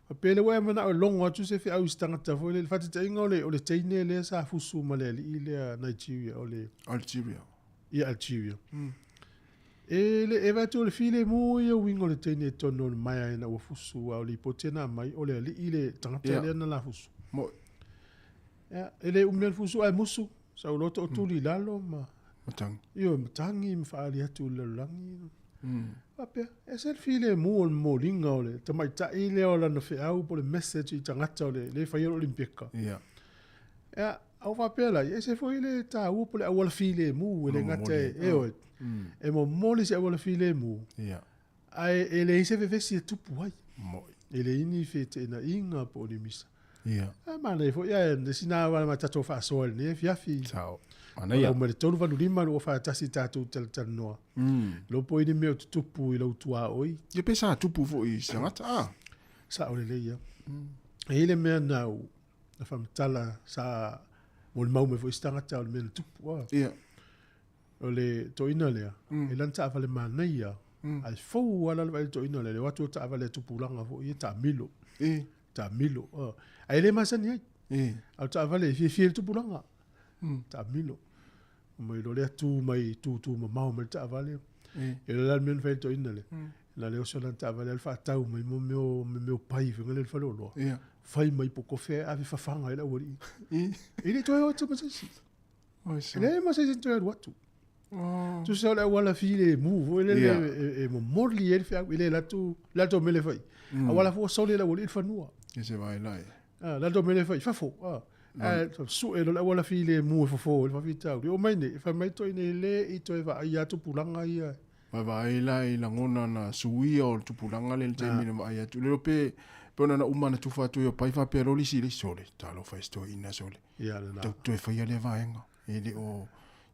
Faapea lea ua e manao e logo atu se feau i se tagata foi lele, faataitaiga o le, o le teine lea sa fusu ma le alii lea Nigeria, o le... Algeria. Ia, Algeria. E le, e vaai atu o le filemu ia uiga o le teine i totonu o le maea ina ua fusu, a o lipoti na aumai, o le alii le tagata lea na la fusu. Moi. Ia, e le umi le fusu ae musu, sau loa tootuli i lalo ma... Matangi. Ioe, matangi ma faaali atu i le lalolagi. Faapea, e ese le filemu o le momoliga o le tamaitai lea o lana feau po o le message i tagata o le le faia le Olimpieka. Ia. Ia, a ua faapea la, e ese foi le taua po o le auala filemu e le gata e, ioe, e momoli se auala filemu. Ia. Ae e leai se vevesi e tupu ai. Moi. E leai ni feteenaiga po o ni misa. Ia. A manaia foi, ae le sina lava ma tatou faasoa i lenei afiafi. Sao. Manaia. Lau mai le 385 241 tatou talatalanoa. Lou po i ni mea o tutupu i lou tuaoi. Ia pe sa tupu foi i se tagata, ah. Sao lelei ia. E i ai le mea na ou na faamatala sa molimau mai foi se tagata o le mea na tupu. Ah. Ia. O le toeaina lea, e lana taavale manaia, ae fou lava la le vaai i le toeaina lea, le o atu o taavale a tupulaga foi ia taamilo. Taamilo. Ae le masani ai. A o taavale e fiafia i le tupulaga. Taamilo. Mai loa lea tu mai, tu tu mamao mai le taavale. E le la le mea na fai e le toeaina lea. Na le oso lana taavale alu faatau mai mo mea o mea o pai foi lea i le faleoloa. Fai mai po o kofe ae ave fafaga ai le aualii. E le toe o atu ma se isi. E leai ma se isi na toe alu atu. Tusa o le auala filemu foi lele e momoli ai le feau, e le alu atu, le alu atu o mele fai. Auala foi ua soli e le aualii le fanua. E se vai lai. Le alu atu o mele fai i fafo. Ae sue loa le auala filemu e fofo ai le faafitauli. Oo mai nei, fai mai toeaina e le i toe vaaia atu tupulaga ia. Vaavaai la i lagona na suia o le tupulaga le le taimi na vaai atu. Le pe pe ona na uma na tufa atu i o pai faapea loa le isi i le isi, sole, talofa e si toeaina sole. Ia lena. Tau toe faia lea vaega. E le o,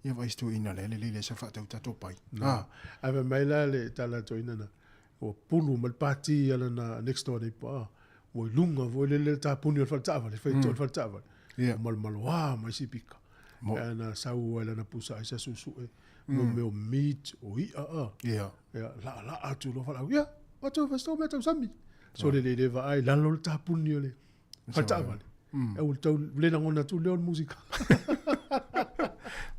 ia vaai si toeaina la e lelei lea sa faatau tatou pai. Na. Ae fai mai la le tala a le toeaina na, ua pulu mai le pati a lana next door neighbour, a, ua i luga foi lele le tapuni o le fale taavale, faitoa o le fale taavale. Ia. Ua malomaloa mai sipika. Mo. Ae na sau ai lana pusa aisa suesue, mo mea o meat, o i'a a. Ia. Ia, laalaa atu loa valaau, ia, o atu e fai mea tau sami. So le le vaai lalo le tapuni o le fale taavale. E ua tau le lagona atu lea o le musika.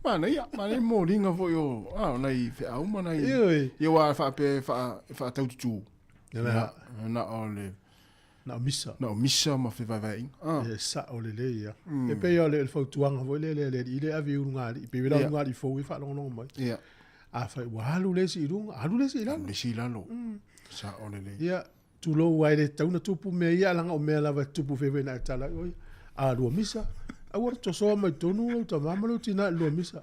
Manaia, manaia moliga foi o, a, o nai feau ma nai. Ioe. Ia aua faapea e faa, e faataututu. Ia na. Ia, na o le. Na o misa. Na o misa ma fevaevaeaiga. Ah. E sao lelei ia. E pei o le fautuaga foi lea le alii lea e ave i ulugalii, pei la ulugalii fou e faalogologo mai. Ia. Afai ua alu le isi i luga, alu le isi i lalo. Alu le isi i lalo. Sao lelei. Ia, tulou ai le tatau ona tupu mea ia, leaga o mea lava e tupu feifei na e tala ai oe. A lua misa, aua le tosoa mai totonu lou tama ma lou tina i le lua misa.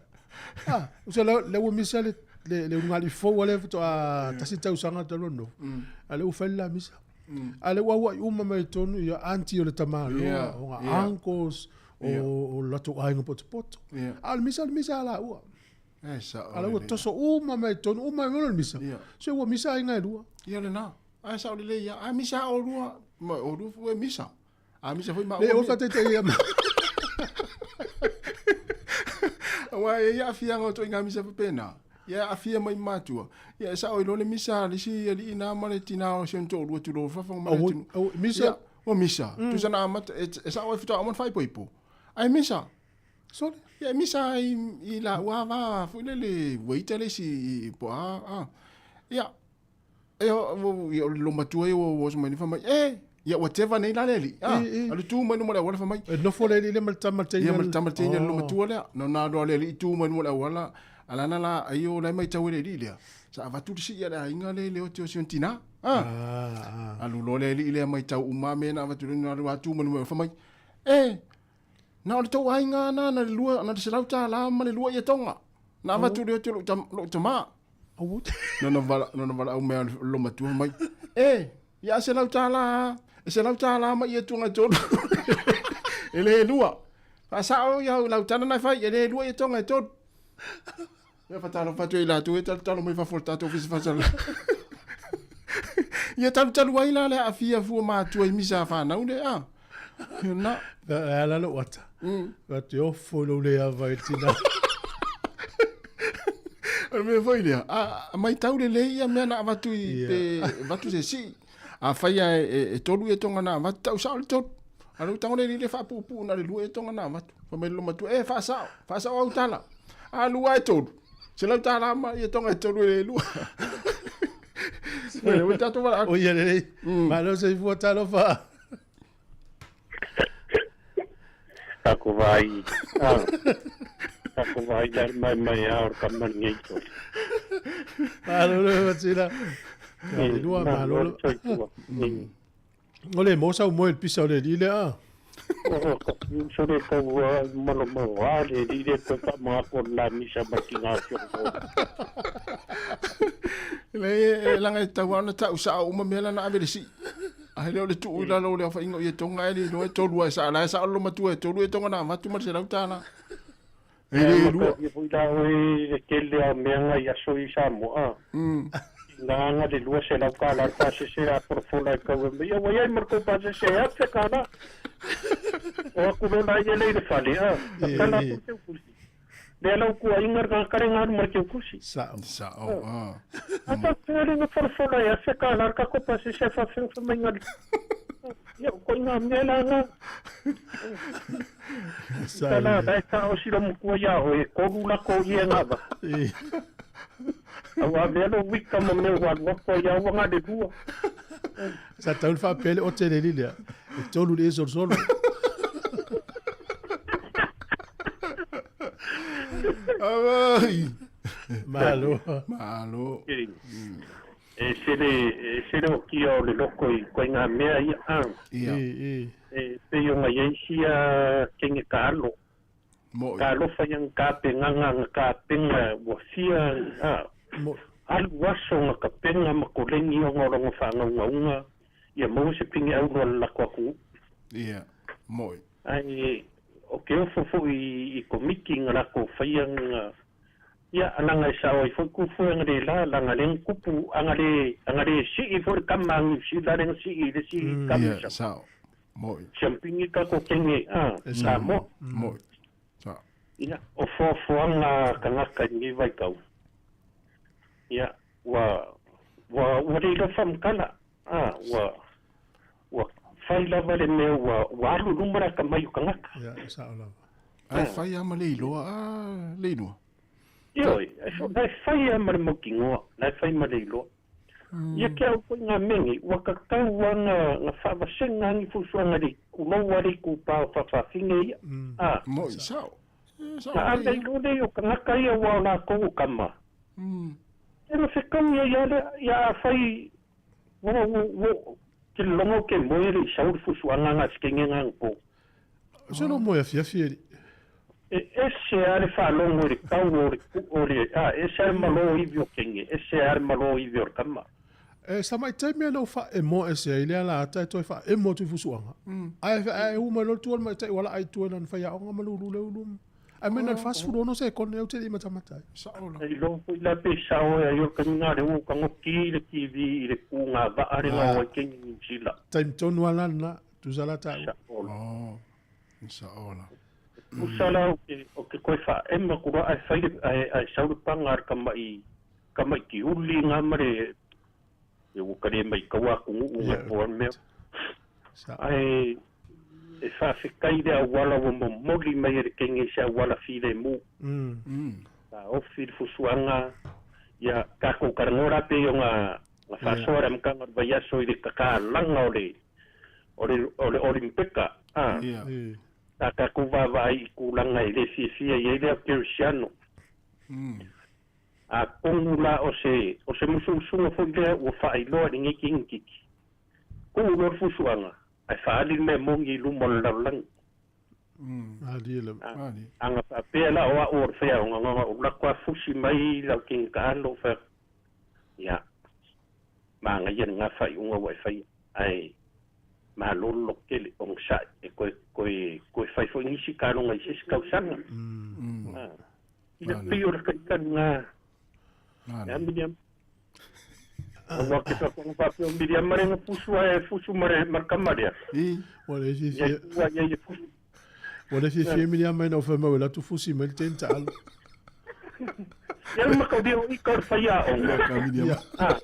Ah, usa le ua misa le le ulugalii fou lea faatoa tasi tausaga talu ona nofo. A lea ua fai le la misa. A lea ua auai uma mai totonu ia aunty o le tamaloa, o ngā uncles, o latou aiga potopoto. A o le misa, o le misa a laua. E sao A lea ua lelei. toso uma mai totonu, uma mai le misa. So ua misa aiga e lua. Ia lena. Ae sao lelei ia. A misa a olua, ma olua foi e misa. A misa foi ma Le o faataitaia ma. Aua e ia afiaga o ituaiga misa faapena. Ia aafia mai matua. Ia e sao i loa le misa a le isi alii na ma le tina o si ona toalua tulou fafo ma le Au, atunuu. au, misa. Ia, ua misa. Tusa na amata e sao ai faatoa uma ona faaipoipo. Ae misa. Sole. Ia e misa ai i laua va foi lele waiter le isi po a a. Ia e o ia o le lomatua ia ua oso mai nei fai mai, e ia ua teva nei la le alii. A, alu tu mai luma o le auala fai mai. E nofo le alii lea ma le tama teine. Ia ma le tama teine le Oh. lomatua lea. Na na alu a le alii tu mai luma o le auala. Alana la ai o la e matau e le alii lea. Sa avatu le sii a le aiga le le o te o si ona tina. A. Alu loa le alii lea matau uma mea na avatu le na alu atu mai luma fai mai. E, na o le tou aiga na na le lua na le $100 ma le lua ia tonga. Na avatu le o te o lou tama. Na na vala na na vala au mea lo matua mai. E, ia $100, e $100 ma ia tunga tolu. E le lua. Faasao ia lau tala na fai, e le lua ia tonga e tolu. Ia faatalofa atu ai latou e talotalo mai fafo o le tatou ofisa faasala. Ia talutalu ai la le aafia fua matua i misa a fanau le a. Ia na. E ala lou ata. Fa te ofo i lou le ava i le tina. O le mea foi lea, a matau lelei ia mea na avatu i pe avatu se sii. Afai a e tolu ia tonga na avatu, tau sao le tolu. A lou tago le alii le faapuupuu na le lua ia tonga na avatu. Fai mai le lomatua, e faasao, faasao au tala. A lua e tolu. $100 ma ia tonga e tolu e le lua. Oi, ua tatou valaau. O ia lelei. Malo soifua talofa. Takou vaai, a, takou vaai la mai mai a o le kamaligei to. Malo le matila. E, Lua malo malo. le soifua. E. O le mo sau moe le pisa o le alii lea a. O, so le tau malomalo a le alii le toe faamagako o le la misa ma tiga o si ona. Le e laga e tatau lava ona tau sao uma mea la na ave le sii. Ae le o le tuu i lalo o le aofaiga o ia tonga e le iloa e tolu a e saa la e sao le lomatua e tolu e tonga na avatu ma le $100. E le lua. Ia foi la oe le tele a o mea ngai aso i Samoa. Ina aga le $200 le pasese a folafola e kau e mai. Ia ua iai ma le tou pasese e $1,000. O aku lola ia lei le fale a. Tatala atu le teukusi. Lea lau kuaiga le tagata le galu ma le teukusi. Sao. Sao. A. A faapea le na folafola e $1,000 le tatou pasese a faafegafa mai galu. Ia o koiga mea la ga. Tala la e ta o sila matua ia oe, e tolu lako i e ngava. Au a mea lo wika ma mea ua alu atu ai au anga le lua. Sa tau le faapea le ote le alii lea. E tolu le e solosolo. Ai. Malo. Malo. E sele, e sele o kia o le loko i koiga mea ia a. Ia. E pei o ngai ai sia kenge ka alo. Mo. Ka alofa ia nga ka penganga nga ka penga ua fia a. Mo. Alu aso nga kapenga ma kolengi o nga rongo whaangaungaunga ia maua se pingi aulo ala lako aku. Ia, moi. Ai, o ke ofo fo i komiki nga lako whaia nga ia alanga e sao ai foi kufu anga le la langa le kupu anga le sii foi kama angi si la le sii le sii kama. Ia, sao. Moi. Siampingi ka ko kenge sa mo. Moi. Sa. Ia, o foafoaga kangaka i nei vaitau. Ia, ua ua le whamkala. Ua whai lava le mea ua alu lumara ka mai o kangaka. Ia, sao lava. Ai whai ama le iloa, le iloa. Ioi, lai whai ama le maukingoa, lai whai ma le iloa. Ia ke au koe ngā mengi, ua kakau anga ngā whawasenga angi fusuanga le kumaua le kupa o whawhawhinge ia. Moi, sao. Na anga iloa le o kangaka ia ua o la kou kama. Ena whekau ia ia whai wo te longo ke moe le sau le fusuanga ngā sikenge ngā ngpo. Se lo moe awhia whieri. E ese are whalongo le kau o le ese are malo iwi o kenge, ese are malo iwi o le kama. E sa mai tai mea lau wha e mo ese ai lea la ata e toi wha e mo tui fusuanga. Ai e uma lo tual mai tai wala ai tual an whai aonga malulu le ulum. Ai mena le fast food ono se kone au te i matamatai. Saola. Ai lo fo ila pe sao e aio kaninga le o kango ki le TV i le kunga vaare ngā wai kengi ni sila. Taim tonu alana, tuzala tau. Saola. Oh, saola. Usala o ke koe wha ema kura ai whai ai saurupanga ar kamai ki uli ngā mare e wakare mai kawa kungu unga poan mea. Ai e whawhikai le awala wa momoli mai e kenge se awala file mu. Ta ofi le fusuanga ia kako karangora pe o ngā whasoara mkanga vaiaso i le kakalanga o le Olimpika. Ta kako vava i kulanga i le fiafia i le Kersiano. A kongu la o se musuusunga foi lea ua faailoa le ngeki ngikiki. Kuu lo le fusuanga. Ai whaali mea mongi i luma o le lalolagi. Anga whaapea la o au o le whea o nganga o lako a fusi mai lau kinga kaalo whea. Ia, maanga ia ngā whai unga wai whai. Ai, maa lolo kele o ngsa e koe whai fo ngisi kalonga i sesi kausanga. Ina pio le kaikan ngā. Ia Miriam. Awa ke whakonga whapeo Miriam mare nga fusu ae fusu mare markamarea. Wale fifi. Wale fifi Miriam mai na whamau e latu fusi mai le tenta alu. Ia makau i ka whai aonga.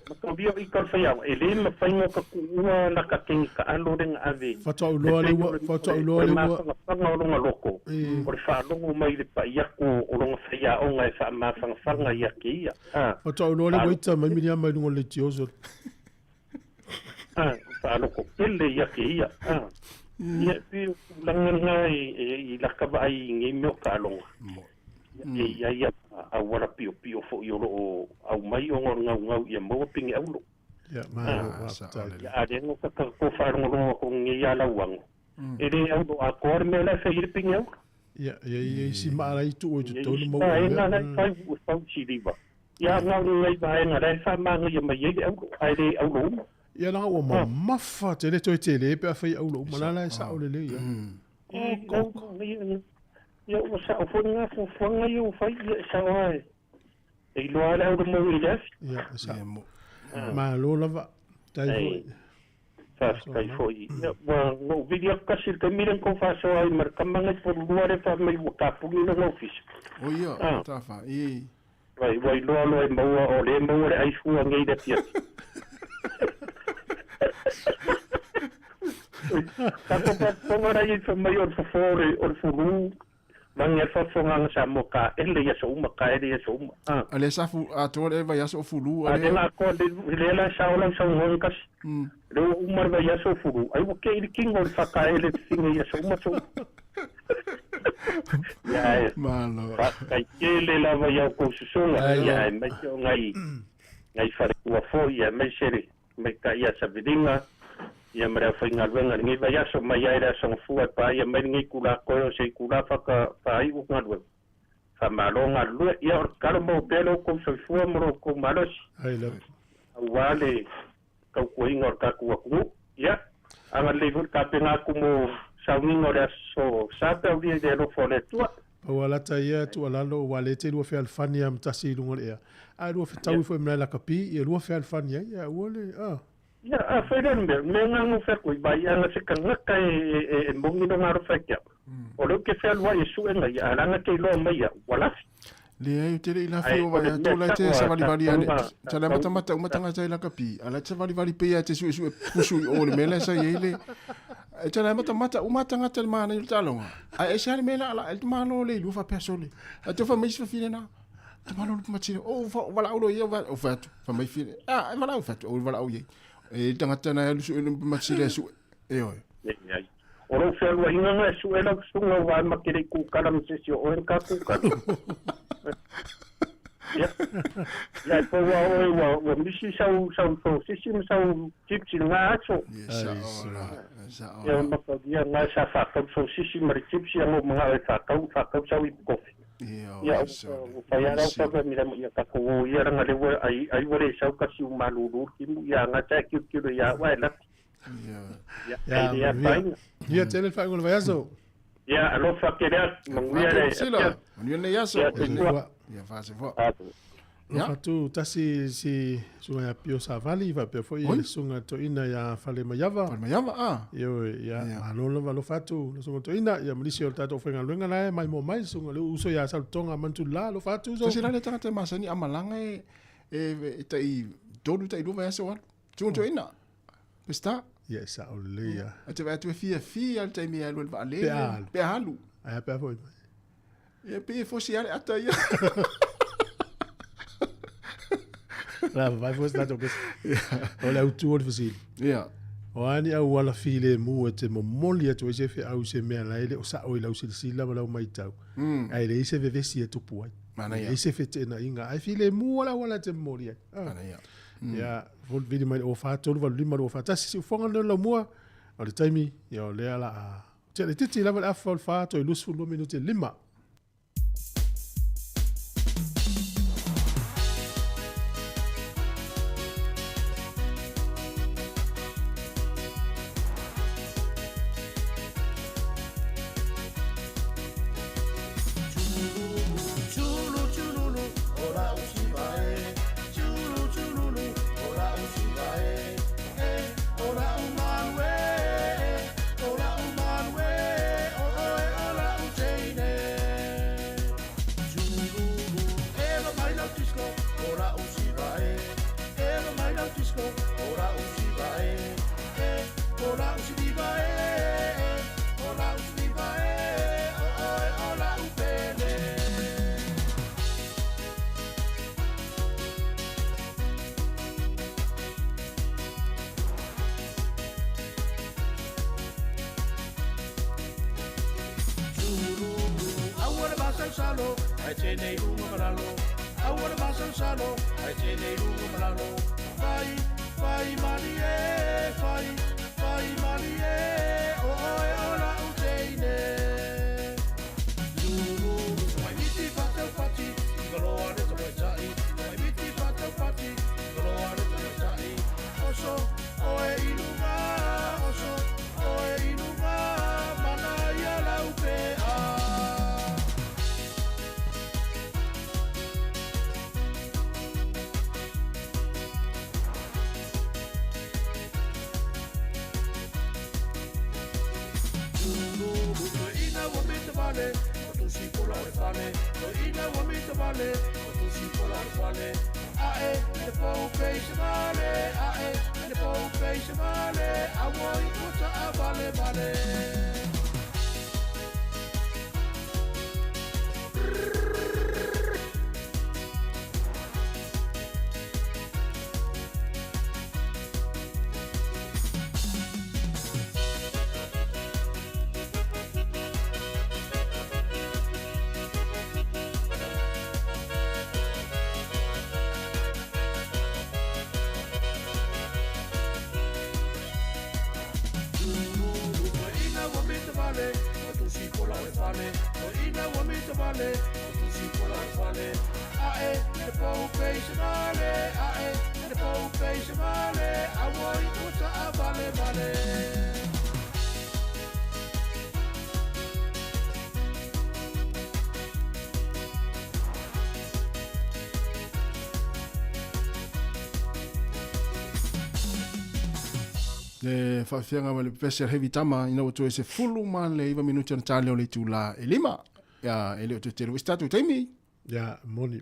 Makau i ka whai aonga. E le mawhainga ka kuua na ka kengi ka alo renga ave. Whatoa uloa le ua. Whatoa uloa le ua. Whanga o longa loko. O le whaalongo mai le pai aku o longa whai aonga e whaamawhangawhanga ia ke ia. Whatoa uloa le waita mai miria mai lunga le tioso. Whaaloko kele ia ke ia. Ia pi langanga i lakawa ai ngi meo ka alonga. Ia ia awara pio pio fo i olo o au mai o ngau ngau ia maua pingi aulo. Ia ma ia a rengo ka ko wharongo ko ngi ia lauango. E le aulo a koare mea lai whai pingi aulo. Ia ia ia isi maara i tu o te tonu mau. Ia e nā lai whai u whau siriwa. Ia ngau ngai vaenga lai whamanga ia mai e le aulo ai le aulo uma. Ia langa ua mamafa te le toe te le pe a whai aulo uma la lai sa o le le ia. Ia ua sao foi ngā fuafuaga ia ua fai ia e sao ai. E iloa le au mo i le afi. Ia, sao. Malo lava. Tai foi. Faafetai foi. Ia, ua ngou vili aku kasi le taimi lea na kou faasoa ai ma le kamaga i polulua lea faamai ua kapuni lona ofisa. O ia, tafa, i. Vai, ua iloa loa e maua o le maua le aifua ngei le afiafi. Kako paponga rai i faamai o le fofo o le fulu. Mangi whafonga sa mo ka ele ia so uma ka ele ia so uma. Ale sa fu a to le vai so fulu ale la ko le la sa ola sa ngon kas. Le uma vai ia so fulu. Ai o ke ile kingo le fa ele singa ia so uma so. Ya malo. Fa kai le la vai ia ko susunga ya mai o ngai ngai fare ua fo ia mai sere mai ka ia sa vidinga. Ia marea whainga luenga ngi vai aso mai ai rea songa fua pa ia mai ngi kula koe o se kula whaka whai u ngā luenga. Faamalo galulue. Ia o le tatalo ma opea lo outou soifua ma lo outou malosi. Ai lava. Auā le tautuaina o le tatou atunuu. Ia, agalelei foi le tapena atu mo sauniga o le aso Sa pe aulia i le alofa o le Atua. Pau a lata ia tuualalo ua le te lua fealofani lava ma tasi i luga o le ea. A e lua fetaui foi ma malae lakapi, ia lua fealofani ai, a ua le, a. Ia, afai lea le mea, mea na gofea atu ai mai, ana se tagata e moni lona alofa ia te au, o lea ou te fealuai e sue ia, a leaga te iloa mai au, ua lafi. Leai, ou te le i lafi o vai atu, la e te savalivali a le, sa le matamata uma tagata i lakapi, a la e te savalivali pei a te suesue pusu i o le mea lea sa i ai le, e te le matamata uma tagata le manaia o le taaloga, ae ese lava le mea la ala ai le malo le i lua faapea sole. Ae te fai mai isi fafine na, te malo le matile, o valaau loa ia, o fai atu, fai mai fine, a, e valaau fai atu, o valaau iai. E tagata na alu sue le matile e sue, e oe. Leai. O lou fealuaiga na e sue lau susuga aua e ma te le i kūkala ma se isi o oe na ta kūkala. Ia. Ia e pau a oe ua, ua misi sau, sau sosisi ma sau chips i lena aso. Ia sao la, sao Ia la. matalia na sa whakau sosisi ma le chips ia ngō mangao e whakau, whakau sau ipu kofi. Ia Ia, oe ua sole. ua whai ara o Sile. tau mira mo ia kako o ia ranga le ua ai, ai ua le sau kasi u malulu kimu ia ngā tae kiu kiu ia ua e laki. Ia. Ia, Ia, ai le manuia. afaina. Ia, tele le faaiuga o le vaiaso. Ia, alofa tele atu, manuia Fatu, le Sila. afiafi. Manuia lenei aso. Ia, soifua. Ia, faasefua. Atu. Ia. Alofa atu, tasi si susuga ia Pio Savali, faapea foi Oi. le susuga toeaina ia Falemaiava. Falemaiava, a. Ioe, ia, malo lava alofa atu le susuga toeaina, ia ma nisi o le tatou aufaigaluega la e maimoa mai, le susuga le uso ia Salutoga Manutula, alofa atu uso. Tasi la lea tagata e masani a malaga e, e, e tai tolu tai lua vaiaso o alu. Susuga toeaina. Pesita. Ia, e sao lelei lava. Ae te vaai atu e fiafia lava i le taimi e alu ai i le vaalele. Pe a alu. Pe a alu. Ae a pe a foi mai. Ia, pei e fosi lava le ata ia. La vai foi se tatou pese. O le autu o le fesili. Ia. O a ni auala filemu e te momoli atu ai se feau i se mea la e le o sao i lau silasila ma lau matau. Ae leai se vevesi e tupu ai. Manaia. E leai se feteenaiga. Ae filemu lava le auala e te momoli ai. Ah. Manaia. Ia, vili mai le 04 3 8 5 2 4 1 siufoga lenei o le laumua. O le taimi, ia o lea la a tea le titi lava le afa o le 4 toe 22 minute 5. Fale, ae, le pou peisemale, ae, le pou peisemale, a woi uta a vale vale. Le faafiaga ma le pepese heavy tama ina ua toe se fulu ma le iva minuti ona tale o le itulā e lima. Ia, e le o toe tele isi tatou taimi. Ia, moni.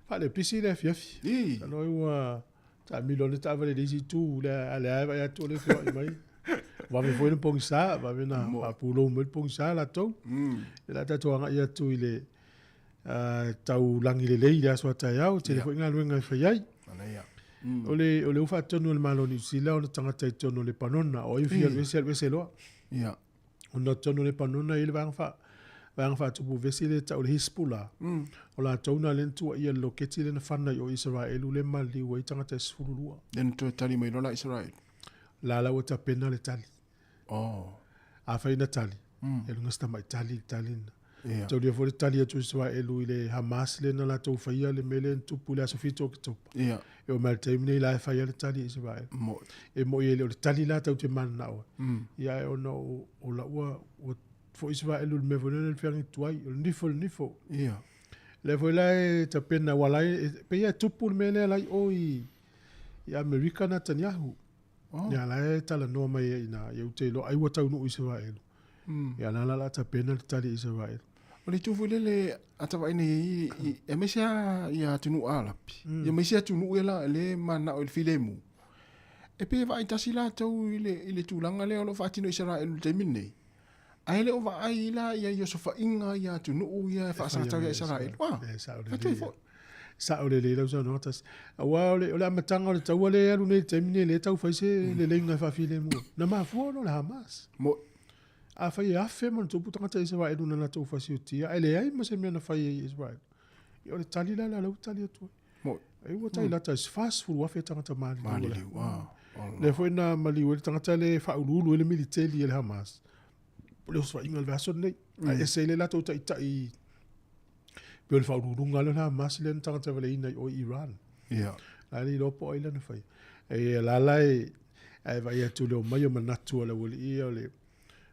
Faale pisi le afiafi. Alo ua taamilo le taavale i le isi itu le a le ae vaai atu o le feoai mai. Vave foi le pogisa, vave na faapulou mai le pogisa latou. Ia la tatou agai atu i le taulagi lelei i le aso a taeao, tele foi galuega e fai ai. O le o le ufaatonu o le Malo o Niu Sila ona tagata i totonu o Lepanona, o ai o fia alu ese alu ese loa. Ona o totonu o Lepanona e i ai le vaega faa vaega faatupu vesi lea e tau o le Hizbullah. O latou na lea na tuuaia i le loketi lea na fana i o i Isaraelu lea e maliliu ai tagata e 12. Lea na toe tali mai loa la Isaraelu. La la ua tapena le tali. Afai na tali, e luga se tamai tali i le tali lena. Taulia foi le tali atu a Isaraelu i le Hamas lea na latou faia le mea lea na tupu i le aso 7 o Oketopa. E oo mai lava i le taimi lenei la e fai lava le tali a Isaraelu. E moni e le o le tali la tatou te mananao ai, ia ae ona o la ua foi Isaraelu i le mea foi lea o le feagaitu tuai, o le nifo i le nifo. Lea foi la e tapena aua la e pei lava e tupu le mea lea la i o i Amerika Netanyahu. Ia la e talanoa mai ai i ina, ia ou te iloa ai ua taunuu i Isaraelu. Ia la la o le a tapena le tali i Isaraelu. O le itu foi lele a ta vaai nei i aemaise lava ia atunuu Arapi, ia ma isi atunuu ia la lea e mananao i le filemu, e pei e vaai tasi latou i le i le tulaga lea o lo o faatino e Isaraelu i le taimi lenei, ae le o vaai la i ai osofaiga ia atunuu ia e faasatau ia Isaraelu. Ah, faatoi foi. Sao lelei lau saunoaga tasi. Aua o le, o le amataga o le taua lea e alu nei i le taimi nei, lea e tau fai se leleiga e faafilemu ai. Na mafua ona o le Hamas. Mo. Afai e afe ma ona tupu tagata Isaraelu na latou fasiotia, ae leai ma se mea na fai ai e Isaraelu. Ia o le tali la lea o lea ua tali atu ai. Mo. Ai ua tai lata i se 40,000 tagata maliliu. Maliliu, ah. Lea foi na maliu ai le tagata lea e faauluulu ai le militeli e le Hamas. O le osofaiga o le vaiaso lenei. Ae ese ai le latou taitai pei o le faauluuluga lea o le Hamas lea na tagata valeina i o i Iran. La e le iloa po o ai lana faia. E la la e ae vaai atu le omai o manatu a le aualii ia o le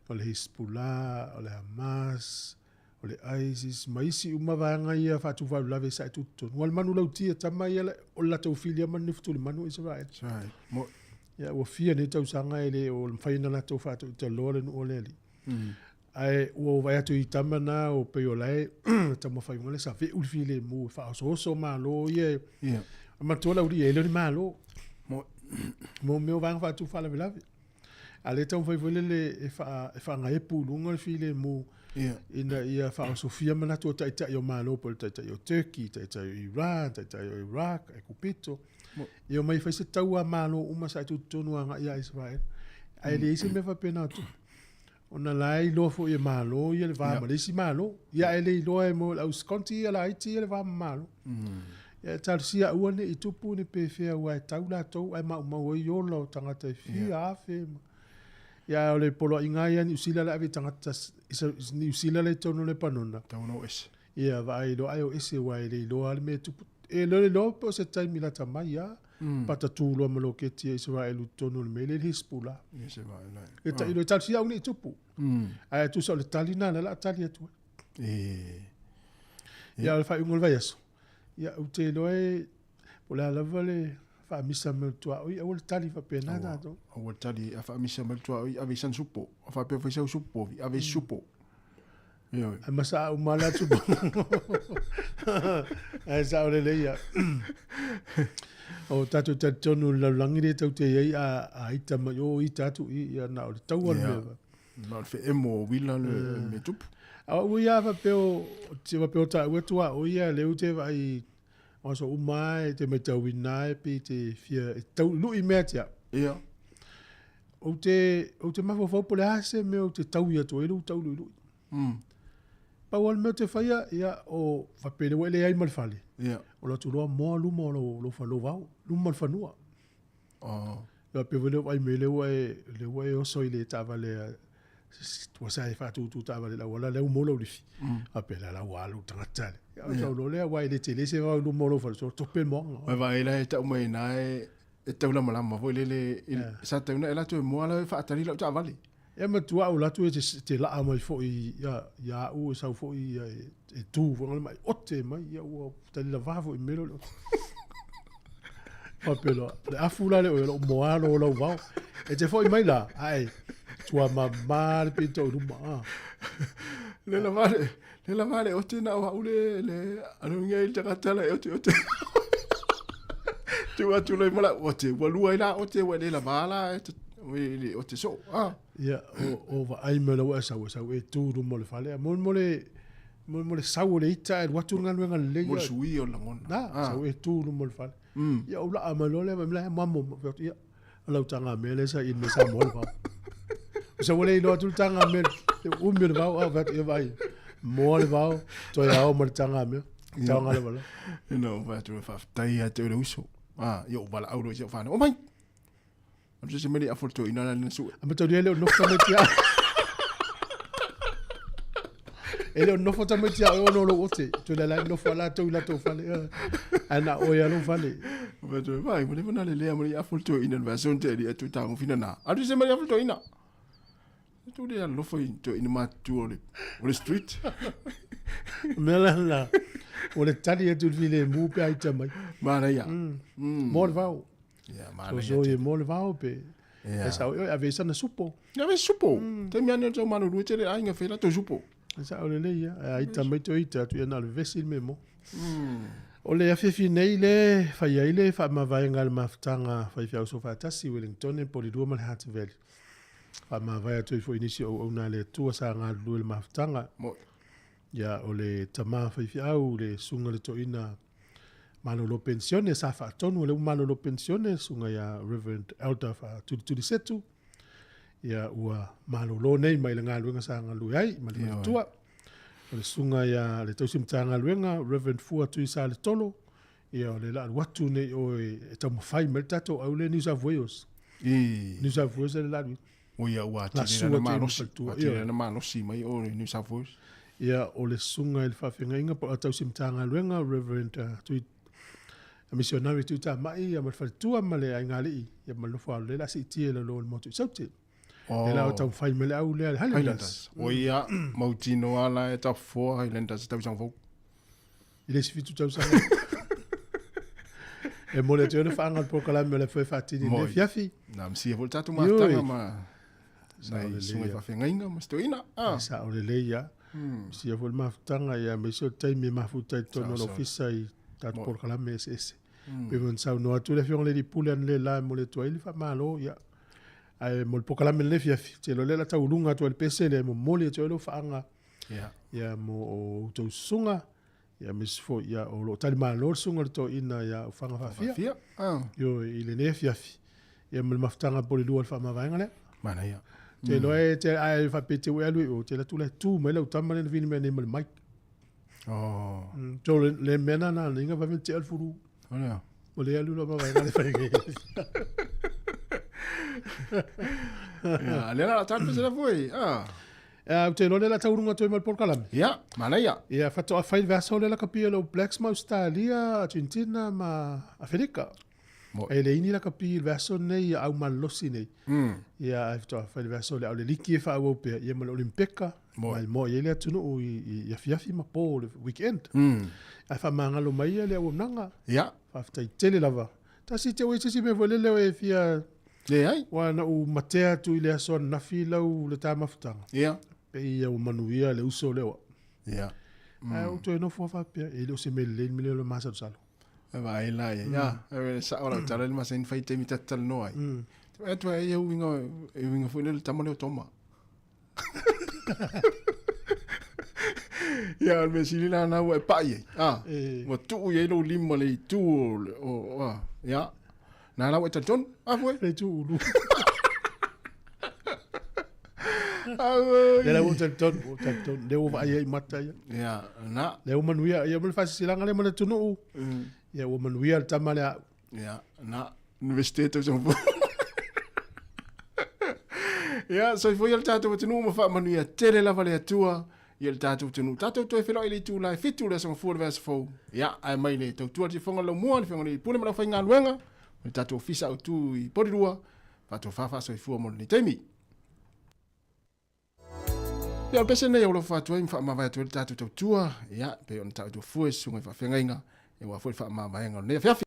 o le Hizbullah, o le Hamas, o le ISIS ma isi uma vaega ia faatufaulave sa e tutotonu. Ua le manu lauti e tama ia o le latou filia ma le nifutulimanu o Israel. Israel. Mo. Ia ua fia nei tausaga e le o mafai ona latou faatoitaloa le nuu o le alii. Ae ua ou vaai atu i tama na o pei o la e taumafai uma le saveu le filemu e faaosooso malo ia e Manatua lau alii e le o ni malo. Mo. Mo mea o vaega faatu faalavelave. A lea e taumafai foi lele e faa e faagaepu i luga le filemu ina ia faaosofia manatu o taitai o Malo po o le taitai o Turkey, taitai o Iran, taitai o Iraq, Ekupito. Ia omai e fai se taua Malo uma sa e tutotonu agai ia Israel. Ae leai se mea faapena o tupu. Ona la e iloa foi e Malo ia le va ma le isi Malo. Ia ae le iloa e mo le au skonti ia laiti ia le va ma Malo. Ia e talosia aua ne i tupu ni pefea aua e tau latou ae maumau ai ola o tagata e fia afe ma Ia o le poloaiga ia Niu Sila le ave i tagata Niu Sila le i totonu o Lepanona. Tau ona o ese. Ia vaai loa ae o ese aua e le iloa lava le mea e tupu. E le iloa po o se taimi lata mai a. Pata tu loa ma loketi a Isaraelu i totonu o le mea lea i le Hezbollah. Ia se vaai lai. E tai loa e talosia au nei tupu. Ae tusa o le tali lena lea o le a tali atu ai. Ia o le faaiuga o le vaiaso, ia ou te iloa e po o le a lava le faamisa mai o le tuaoi, aua le tali faapena tatou. Aua le tali, a faamisa mai le tuaoi, ave i sana supo. A faapea fai sau supo, ave i supo. Ioe. Ae masaa uma la atu. Ae sao lelei ia. O tatou talitonu i le lalolagi lea tatou te i ai a ita mai o ita atu i ia na o le taua le mea. Na o le feemo o uila le mea tupu. A o ia faapea o te faapea o taua tuaoi ia lea ou te vaai o aso uma e te matauina e pei te fia e tau lui mea te au. Ia. Ou te mafaufau po o le a se mea ou te taui atu ai lou tauluilui. Pau lava le mea ou te faia, ia, o faapea lea ua e leai ma le fale. Ia. O lo atu loa moa luma o lou lou vao, luma o le fanua. Oh. Ia faapea foi lea ua vaai mai lea ua e, lea ua e oso i le taavale a Ua sa e faatūtū taavale i le auala lea ua maua lau lifi. Faapea la ua alu le tagata lea. Ia ona sau loa lea aua e le tele se vao i luma o lou fale, so tope le moaga. Mai vaai la e tau mai ina e taulamalama foi lele sa tau ina e latou e moa la e faatali lau taavale. Ia matua au latu e te laa mai foi ia ia au e sau foi ia e tu foi ngale mai ote mai ia ua tali lava foi melo le ote. Faapea loa, le afu la le o lou moa lo lau vao. E te foi mai la, ai, tua mama le pito i luma. Ah. Le la vale, le la vale ote na o le le anu ngai le tagata la e ote ote. Tu atu le mala ote, ua lua i la ote ua le la vala e le ote so. Ah. Ia, o va ai me lau asa ua sau e tu luma o le fale. Mo mo le mo le sau o le ita e atu le galuega lelei. Mo le sui o le lagona. Na, sau e tu luma o le fale. Ia ou laa mai loa lea, fai mai la, mamo, fai atu, ia, o lau taga mea lea sa i me Samoa le vao. O sa ua le iloa atu le taga mea, le umi o le vao, a fai atu, ia vaai, moa le vao, toe ao ma le taga mea, taoga lava la. No, fai atu, faafetai ia te oe le uso. Ah, ia ou valaau loa i si au fanau. Omai! Alu se mele afu le toeaina la lena sue. A mataulia e le o nofo tamaiti a. E le o nofo tamaiti a oe ona o lou ote. Toe la la nofo a latou i latou fale. Ae na oe a lou fale. Fai atu, vai, ua leva ona lelea ma le afu le toeaina le vaiaso na tea i atu tagofina na. Alu se mele afu le toeaina. Tu le alofa i toeaina matutua o le, o le street. Mea la la, o le tali atu i le filemu pe a ita mai. Manaia. Mo le vao. Ia, manaia. So, so e mo le vao pe. Ia. E sao oi ave sana supo. Ia ave supo. Taimi ane o tau malulu e tele aiga fai latou supo. E sao lelei ia. E aita mai to ita atu ia na o le vesi le mea mo. O le afiafi nei le fai ai le faamavaega a le mafutaga faifeau soofaatasi i Wellington, Polilua ma le Hutt Valley. Faamavae atu ai foi i nisi o auauna a le Atua sa galulue i le mafutaga. Ia, o le tama faifeau, le susuga i le toeaina malolo penisione sa faatonu, o lea ua malolo penisione, susuga ia Reverend Elder Faatulitulisetu, ia ua malolo nei mai le galuega sa galue ai ma le faletua. O le susuga ia le tausi Matagaluega, Reverend Fua Tuisaletolo, ia o le la alu atu nei o e taumafai mai le tatou au lea New South Wales. New South Wales le la alu. O ia ua atili lana malosi, atili lana malosi mai o New South Wales. Ia, o le susuga i le faafeagaiga po o tausi Matagaluega, Reverend Tui, Missionary Tui Tamai, ia ma le faletua ma le aigalii, ia ma le nofo alo lea o le a siitia i lalo o le motu i Saute. Oh. Le la o taumafai mai le au lea le Highlanders. Highlanders. O ia, mautinoa la e tafoa Highlanders i tausaga fou. I le isi 7 tausaga. E momoli atu ai le faaga o le polokalame o le foe faatini i lenei afiafi. Na misia foi le tatou mafutaga ma nai susuga i faafeagaiga ma si toeaina. Ah. Sao lelei ia. Misia foi le mafutaga ia aemaise o le taimi e mafuta ai totonu o le ofisa i tatou polokalame eseese. Pei ona saunoa atu le afioga i le Alii Pule analeila e momoli atu ai le faamalo ia. Ae mo le polokalame i lenei afiafi, ou te iloa o lea o le a tauuluga atu ai le pese lea e momoli atu ai lou faaga ia mo outou susuga. Ia aemaise foi ia o lo o talimalo le susuga i le toeaina ia Ufaga Faafia. Faafia. Ah. Ioe, i lenei afiafi. Ia ma le mafutaga po o le lua o le faamavaega lea. Manaia. Te iloa e te ae faapea te ua e alu i o, te alu atu la e tu mai lau tama lea na vili mai nei ma le mic. Oh. So le, le mea na na inga vave te alu fulu. O lea. O le alu la mavaega le whai. Ia, lea la tatu se la foi. Ah. Ou te iloa lea o le a tauuluga atu ai ma le polokalame. Ia, manaia. Ia, faatoa fai le vaiaso lea lakapi a le All Blacks ma Ausetalia, Argentina ma Aferika. E le ini lakapi i le vaiaso lenei ia au malolosi nei. Ia, ae faatoa fai le vaiaso lea, a o le liki e faaauau pea, ia ma le Olimpeka, ma e moa i ai le atunuu i afiafi ma po o le weekend. Ae faamagalo mai ia le auaunaga. Ia. Faafetai tele lava. Tasi te oe se isi mea foi lele e fia Leai. Ua na ou matea atu i le aso ananafi lau le ta mafutaga. Ia. Pei ia ua manuia le uso lea ua. Ia. Ae ou toe nofo faapea, e le o se mea lelei le mea lea o le masalosalo. E vaai la ia. Ia, e sao lau tala i le masani fai taimi ta te talanoa ai. Te vaai atu ai e uiga, e uiga foi lea le tama lea o Toma. Ia, o le mea sili la na ua e pai ai. Ah, ua tuu i ai lou lima le itu o, o, o, ia. Na la ua e talitonu. Ah, foi. Le itu ulu. Le la ua talitonu, ua talitonu. Le ua vaai ai mata ia. Ia, na. Le ua manuia, ia ma le faasisilaga lea ma le atunuu. Ia, ua manuia le tama lea au. Ia, na. Universite tau Ia, soifua ia le tatou atunuu ma faamanuia tele lava le Atua i le tatou atunuu. Tatou toe feiloai i le itula e 7 o le aso Gafua o le vaiaso fou. Ia, ae mai le tautua le siufofoga o le laumua, le Afioga i le Pule ma le aufaigaluega, ma le tatou ofisa autu i Porirua, faatofa faasoifua mo lenei taimi. Ia, o le pese lenei e alofa atu ai ma faamavae atu ai le tatou tautua, ia, pei ona taoto fua i susuga i faafeagaiga, aua foi le faamavaega o lenei afiafi.